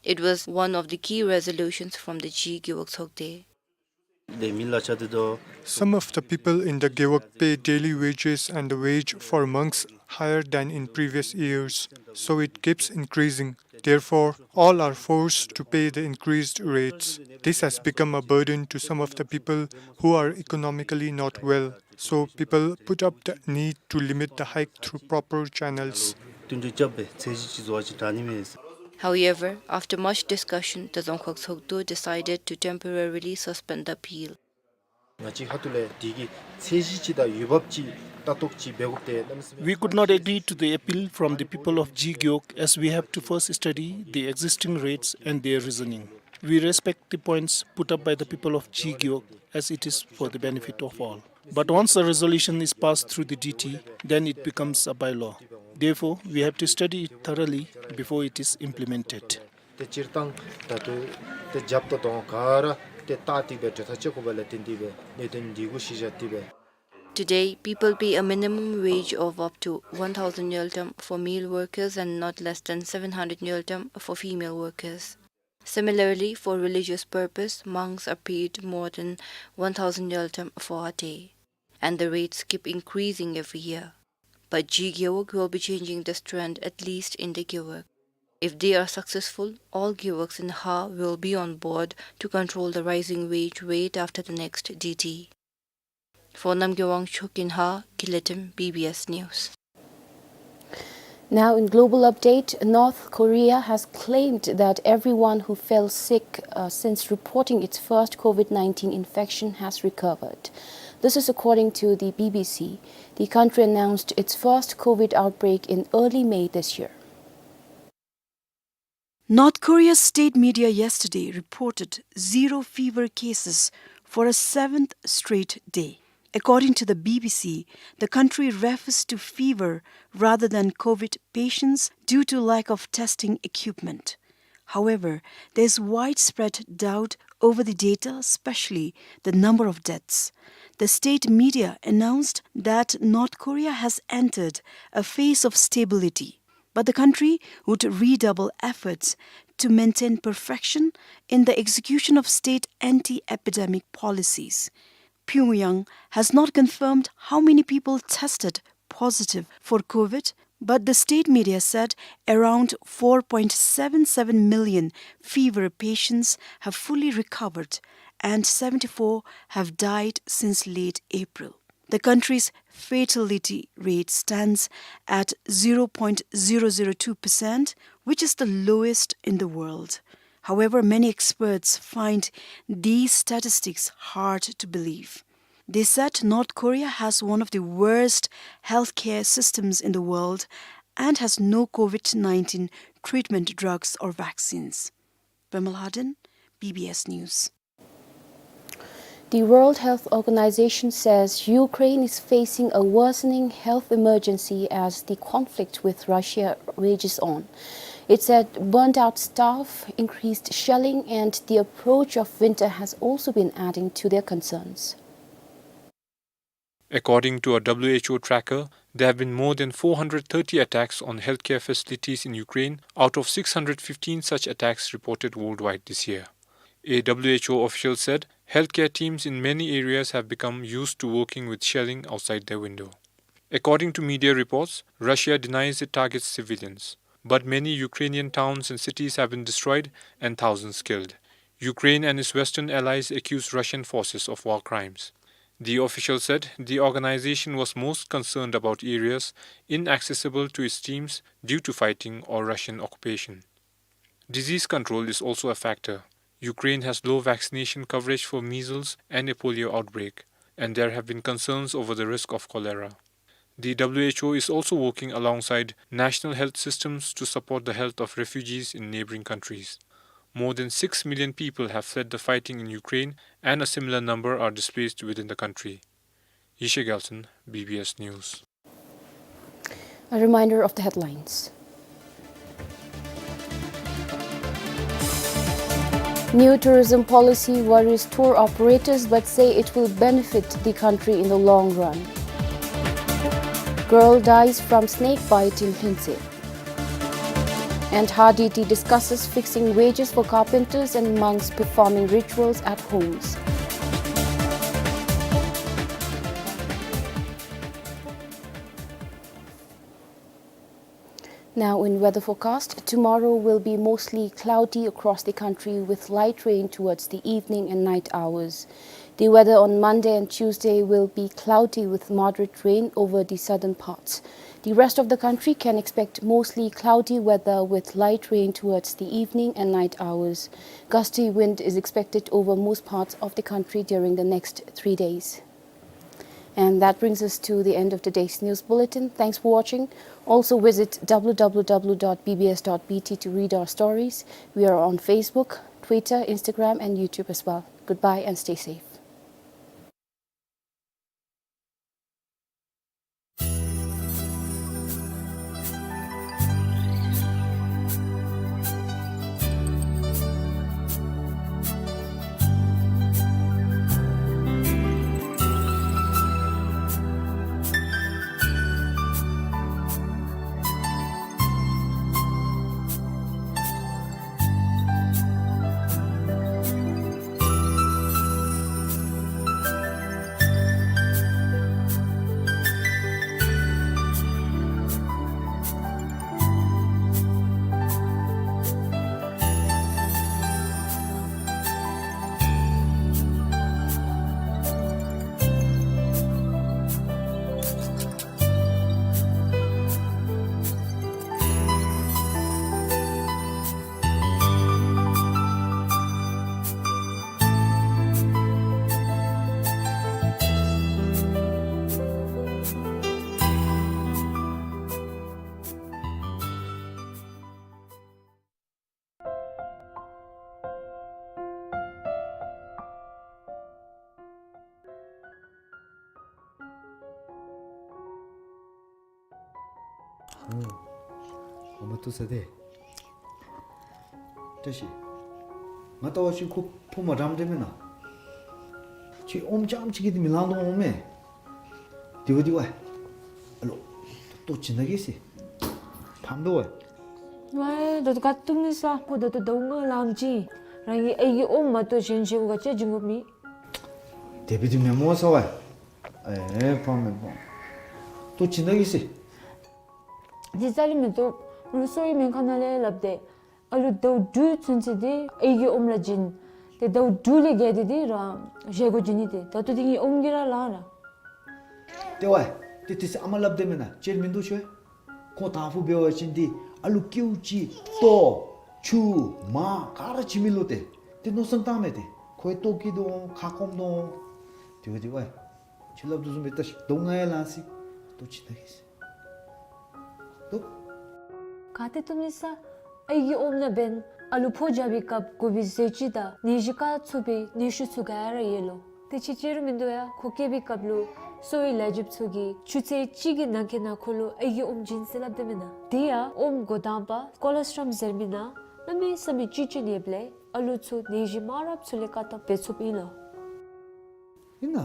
It was one of the key resolutions from the G Gewog Tshogdu. Some of the people in the Gewog pay daily wages and the wage for monks higher than in previous years, so it keeps increasing. Therefore, all are forced to pay the increased rates. This has become a burden to some of the people who are economically not well, so people put up the need to limit the hike through proper channels. However, after much discussion, the Dzongkhag Tshogdu decided to temporarily suspend the appeal. ང་བཅས་ཁ་ཐུག་ལས་དེ་གི་ཚད་གཞི་ཅིག་དང་འོས་འབབ་ཅིག་ལྟ་རྟོག་ཅིག་འབད་དགོཔ་དེ་གནམ་མེད་ས་མེད། We could not agree to the appeal from the people of G Gewog, as we have to first study the existing rates and their reasoning. We respect the points put up by the people of G Gewog, as it is for the benefit of all. But once a resolution is passed through the D T, then it becomes a bylaw. Therefore, we have to study it thoroughly before it is implemented. ཏེ་སྤྱིར་བཏང་ད་ལྟོ་ཏེ་རྒྱབ་ཏུ་གཏོང་ག་ར་ཏེ་ལྟ་སྟེ་སྦེ་གྲོས་ཐག་བཅད་དགོཔ་ལས་བརྟེན་ཏེ་སྦེ་གནད་དོན་འདི་གུ་གཞི་བཞག་སྟེ་སྦེ། Today, people pay a minimum wage of up to one thousand ngultrum for male workers and not less than seven hundred ngultrum for female workers. Similarly, for religious purpose, monks are paid more than one thousand ngultrum for a day, and the rates keep increasing every year. But G Gewog will be changing this trend, at least in the Gewog. If they are successful, all Gewogs in Hakha will be on board to control the rising wage rate after the next D T. For Namgay Wangchuk in Hakha, Kiletim, B B S News. Now in global update, North Korea has claimed that everyone who fell sick, uh, since reporting its first COVID nineteen infection has recovered. This is according to the B B C. The country announced its first COVID outbreak in early May this year. North Korea's state media yesterday reported zero fever cases for a seventh straight day. According to the B B C, the country refers to fever rather than COVID patients due to lack of testing equipment. However, there is widespread doubt over the data, especially the number of deaths. The state media announced that North Korea has entered a phase of stability, but the country would redouble efforts to maintain perfection in the execution of state anti-epidemic policies. Pyongyang has not confirmed how many people tested positive for COVID, but the state media said around four point seven seven million fever patients have fully recovered and seventy-four have died since late April. The country's fatality rate stands at zero point zero zero two percent, which is the lowest in the world. However, many experts find these statistics hard to believe. They said North Korea has one of the worst healthcare systems in the world and has no COVID nineteen treatment drugs or vaccines. Pema Lhaden, B B S News. The World Health Organization says Ukraine is facing a worsening health emergency as the conflict with Russia rages on. It said burnt out staff, increased shelling, and the approach of winter has also been adding to their concerns. According to a W H O tracker, there have been more than four hundred thirty attacks on healthcare facilities in Ukraine out of six hundred fifteen such attacks reported worldwide this year. A W H O official said healthcare teams in many areas have become used to working with shelling outside their window. According to media reports, Russia denies it targets civilians, but many Ukrainian towns and cities have been destroyed and thousands killed. Ukraine and its Western allies accuse Russian forces of war crimes. The official said the organization was most concerned about areas inaccessible to its teams due to fighting or Russian occupation. Disease control is also a factor. Ukraine has low vaccination coverage for measles and a polio outbreak, and there have been concerns over the risk of cholera. The W H O is also working alongside national health systems to support the health of refugees in neighboring countries. More than six million people have fled the fighting in Ukraine, and a similar number are displaced within the country. Yishe Gyaltshen, B B S News. A reminder of the headlines. New tourism policy worries tour operators but say it will benefit the country in the long run. Girl dies from snake bite in Lhuntshe. And H A D T discusses fixing wages for carpenters and monks performing rituals at homes. Now in weather forecast, tomorrow will be mostly cloudy across the country with light rain towards the evening and night hours. The weather on Monday and Tuesday will be cloudy with moderate rain over the southern parts. The rest of the country can expect mostly cloudy weather with light rain towards the evening and night hours. Gusty wind is expected over most parts of the country during the next three days. And that brings us to the end of today's news bulletin. Thanks for watching. Also visit W W W dot B B S dot B T to read our stories. We are on Facebook, Twitter, Instagram, and YouTube as well. Goodbye and stay safe. ཨོ། ཨ་མ་ཐུག་ས་ཏེ། བཀྲ་ཤིས། ང་ལྟ་བ་ཅིན་ཁོ་ཕོ་མ་འགྲམ་འདྲ་མེན་ན། ཁྱོད་ཨོམ་རྐྱངམ་ཅིག་གིས་འདི་མི་ལང་དོ་འོང་མས། དེ་བ་དེ་བ། ཨ་ལོ། ལྟོ་ཅིག་ནང་གི་ཟེར། ཕམ་དོ་བ། ཝའི་ད་ལྟོ་ག་བཏུབ་ནི་ས། ཁོ་ད་ལྟོ་ཟླཝ་ལྔ་ལང་ཅི། རང་གི་ཨའི་གི་ཨོམ་མ་གཏོགས་གཞན་བཞེས་སྒོ་ག་ཅི་བྱིན་དགོཔ་མེད། དེ་བ་དེ་མེན་མོ་ས་བ། ཨེ་ཕམ་མེན་ཕམ། ལྟོ་ཅིག་ནང་གི་ཟེར། དེ་རྩ་ལས་མི་བཏུབ། ང་གསོ་བའི་སྨན་ཁང་ནང་ལས་སླབ་སྟེ། ཨ་ལུ་ཟླཝ་དྲུག་ཚུན་ཚོད་དེ་ཨའི་གི་ཨོམ་ལ་བྱིན། ཏེ་ཟླཝ་དྲུག་ལས་བརྒལ་ཏེ་དེ་རང་བཞེས་སྒོ་བྱིན་ནི་ཏེ། ད་ལྟོ་དེ་ངེའི་ཨོམ་གྱིས་ར་ལང་ར། ཏེ་ཝའི། ཏེ་དེ་ཚེ་ཨ་མ་སླབ་དེ་མེན་ན་ཅིག་མིན་འདུག་ཤོ། ཁོ་དང་ཕུ་འབད་བ་ཅིན་དེ་ཨ་ལུ་ཀེའུ་ཅིག་ལྟོ་ཆུ་མར་ག་ར་བྱིན་མི་ལུ་ཏེ། དེ་མནོ་བསམ་བཏངམ་མས་ཏེ། ཁོའི་ལྟོ་སྐྱེ་དོ་འོང་ཁ་སྐོམ་དོ་འོང་། དེ་བ་དེ་ཝའི། ཁྱོད་སླབ་དོ་བཟུམ་སྦེ་ལྟ་ཤིག། ཟླཝ་ལྔ་ཡང་ལང་སི། ལྟོ་ཅིག་ནང་གི་ཟེར། ལྟོ། ག་ཏེ་བཏུབ་ནི་ས། ཨའི་གི་ཨོམ་ནང་འབདན་ཨ་ལུ་ཕོ་རྒྱབ་པའི་སྐབས་དགོ་པའི་ཟས་བཅུད་དང་ནད་གཞི་བཀག་ཚུགས་པའི་ནད་ཤུགས་ཚུ་ག་ར་ཡོད་ལོ། དེ་ཅིག་ཅིག་རུང་མིན་འདུག་ཡ། ཁོ་སྐྱེ་བའི་སྐབས་ལུ་གསོ་བའི་ལས་བྱེདཔ་ཚུ་གིས་ཆུ་ཚོད་གཅིག་གི་ནང་འཁོད་ནང་ཁོ་ལུ་ཨའི་གི་ཨོམ་བྱིན་ཟེར་སླབ་དེ་མེན་ན། དེ་ཡང་ཨོམ་འགོ་དང་པ་ཀོ་ལོ་སི་ཊྲོམ་ཟེར་མི་ནང་གནམ་མེད་ས་མེད་བཅུད་ཅན་ཡོདཔ་ལས་ཨ་ལུ་ཚུ་ནད་གཞི་མང་རབས་ཚུ་ལས་བཀག་ཐབས་འབད་ཚུགསཔ་ཨིན་ལོ། ཨིན་ན།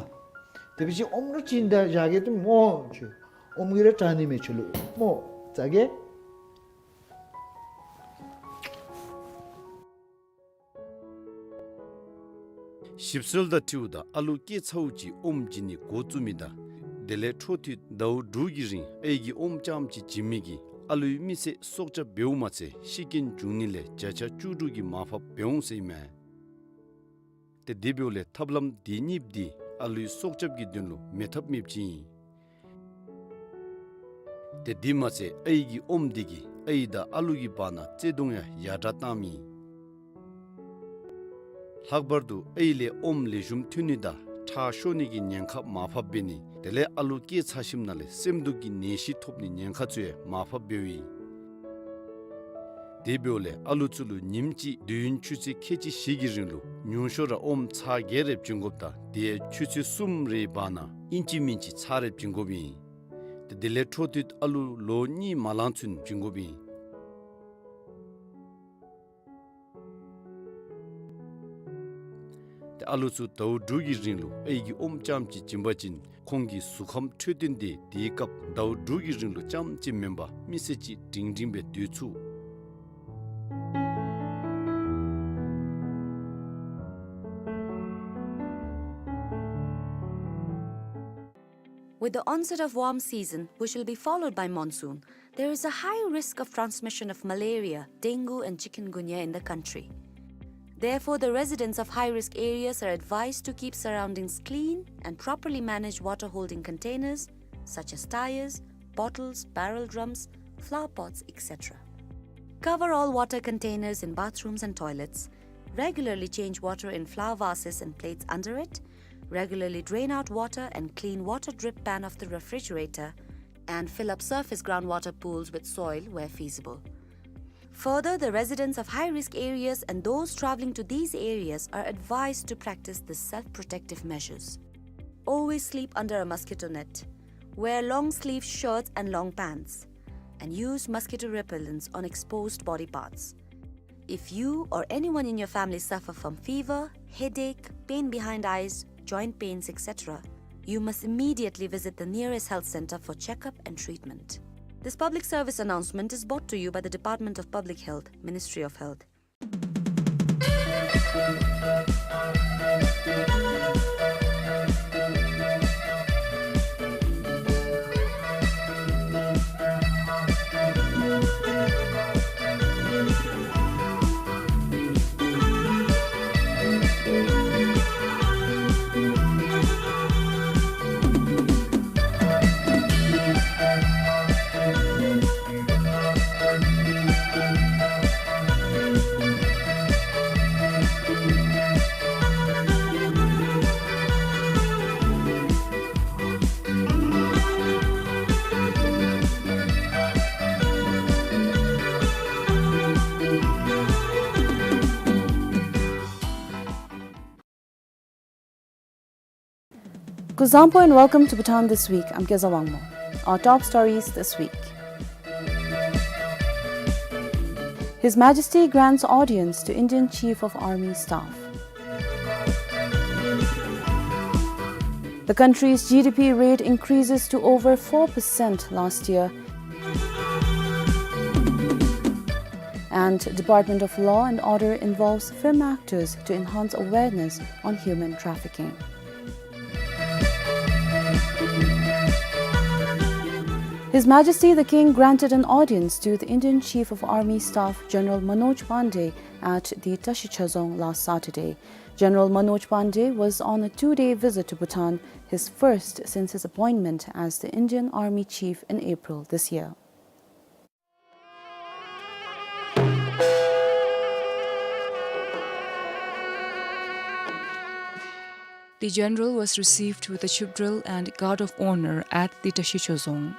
དེ་འབད་བ་ཅིན་ཨོམ་ར་བྱིན་ད་བཞག་གེ་ཏེ་སྨོ་ཁྱོད། ཨོམ་གྱིས་ར་དྲག་ནི་མས་ཁྱོད་ལུ་སྨོ། བཙག་གེ། ཞིབ་འཚོལ་དང་འཁྲིལཝ་ད་ཨ་ལུ་སྐྱེས་ཚརཝ་ཅིག་ཨོམ་བྱིན་ནི་འགོ་བཙུགས་མི་དང་དེ་ལས་འཕྲོ་མཐུད་ཟླཝ་དྲུག་གི་རིང་ཨའི་གིས་ཨོམ་རྐྱངམ་ཅིག་བྱིན་མི་གིས་ཨ་ལུའི་མི་ཚེ་སྲོག་སྐྱབས་འབདཝ་མ་ཚད་ཤི་རྐྱེན་འབྱུང་ནི་ལས་བརྒྱ་ཆ་བཅུ་དྲུག་གི་མར་ཕབ་འབད་འོང་ཟེར་ཨིན་མས། ཏེ་དེ་འབདཝ་ལས་ཐབས་ལམ་དེ་གཉིས་འདི་ཨ་ལུའི་སྲོག་སྐྱབས་ཀྱི་དོན་ལུ་མེད་ཐབས་མེདཔ་ཅིག་ཨིན། ཏེ་དེ་མ་ཚད་ཨའི་གི་ཨོམ་འདི་གིས་ཨའི་དང་ཨ་ལུ་གི་བར་ན་བརྩེ་གདུང་ཡང་ཡར་དྲག་བཏངམ་ཨིན། ལྷག་པར་དུ་ཨའི་ལས་ཨོམ་ལེགས་ཤོམ་ཐོན་ནི་དང་ཁྲག་ཤོར་ནི་གི་ཉེན་ཁ་མར་ཕབ་འབད་ནི་དེ་ལས་ཨ་ལུ་སྐྱེས་ཚར་ཞིནམ་ལས་སེམས་སྡུག་གི་ནད་གཞི་ཐོབ་ནི་ཉེན་ཁ་ཚུ་ཡང་མར་ཕབ་འབདཝ་ཨིན། དེ་འབདཝ་ལས་ཨ་ལུ་ཚུ་ལུ་ཉིནམ་གཅིག་དུས་ཡུན་ཆུ་ཚོད་ཁལ་གཅིག་བཞི་གི་རིང་ལུ་ཉུང་ཤོས་ར་ཨོམ་ཚར་བརྒྱད་རེ་བྱིན་དགོཔ་དང་དེ་ཡང་ཆུ་ཚོད་གསུམ་རེའི་བར་ན་ཨིན་ཅི་མིན་ཅི་ཚར་རེ་བྱིན་དགོཔ་ཨིན། ཏེ་དེ་ལས་འཕྲོ་མཐུད་ཨ་ལུ་ལོ་གཉིས་མ་ལང་ཚུན་བྱིན་དགོཔ་ཨིན། ཏེ་ཨ་ལུ་ཚུ་ཟླཝ་དྲུག་གི་རིང་ལུ་ཨའི་གིས་ཨོམ་རྐྱངམ་ཅིག་བྱིན་པ་ཅིན་ཁོང་གི་གཟུགས་ཁམས་འཕྲོད་བསྟེན་དེ་དེའི་སྐབས་ཟླཝ་དྲུག་གི་རིང་ལུ་རྐྱངམ་ཅིག་མེན་པར་མི་ཚེ་གཅིག་སྒྲིང་སྒྲིང་སྦེ་སྡོད་ཚུགས། With the onset of warm season, which will be followed by monsoon, there is a high risk of transmission of malaria, dengue, and chikungunya in the country. Therefore, the residents of high-risk areas are advised to keep surroundings clean and properly manage water-holding containers, such as tires, bottles, barrel drums, flower pots, et cetera. Cover all water containers in bathrooms and toilets. Regularly change water in flower vases and plates under it. Regularly drain out water and clean water drip pan of the refrigerator, and fill up surface groundwater pools with soil where feasible. Further, the residents of high-risk areas and those traveling to these areas are advised to practice the self-protective measures. Always sleep under a mosquito net. Wear long-sleeved shirts and long pants. And use mosquito repellents on exposed body parts. If you or anyone in your family suffer from fever, headache, pain behind eyes, joint pains, et cetera, you must immediately visit the nearest health center for checkup and treatment. This public service announcement is brought to you by the Department of Public Health, Ministry of Health. Kuzuzangpo and welcome to Bhutan This Week. I'm Keza Wangmo. Our top stories this week. His Majesty grants audience to Indian Chief of Army Staff. The country's G D P rate increases to over four percent last year. And Department of Law and Order involves film actors to enhance awareness on human trafficking. His Majesty the King granted an audience to the Indian Chief of Army Staff General Manoj Pandey at the Tashi Chazong last Saturday. General Manoj Pandey was on a two-day visit to Bhutan, his first since his appointment as the Indian Army Chief in April this year. The general was received with a ship drill and guard of honor at the Tashi Chozong.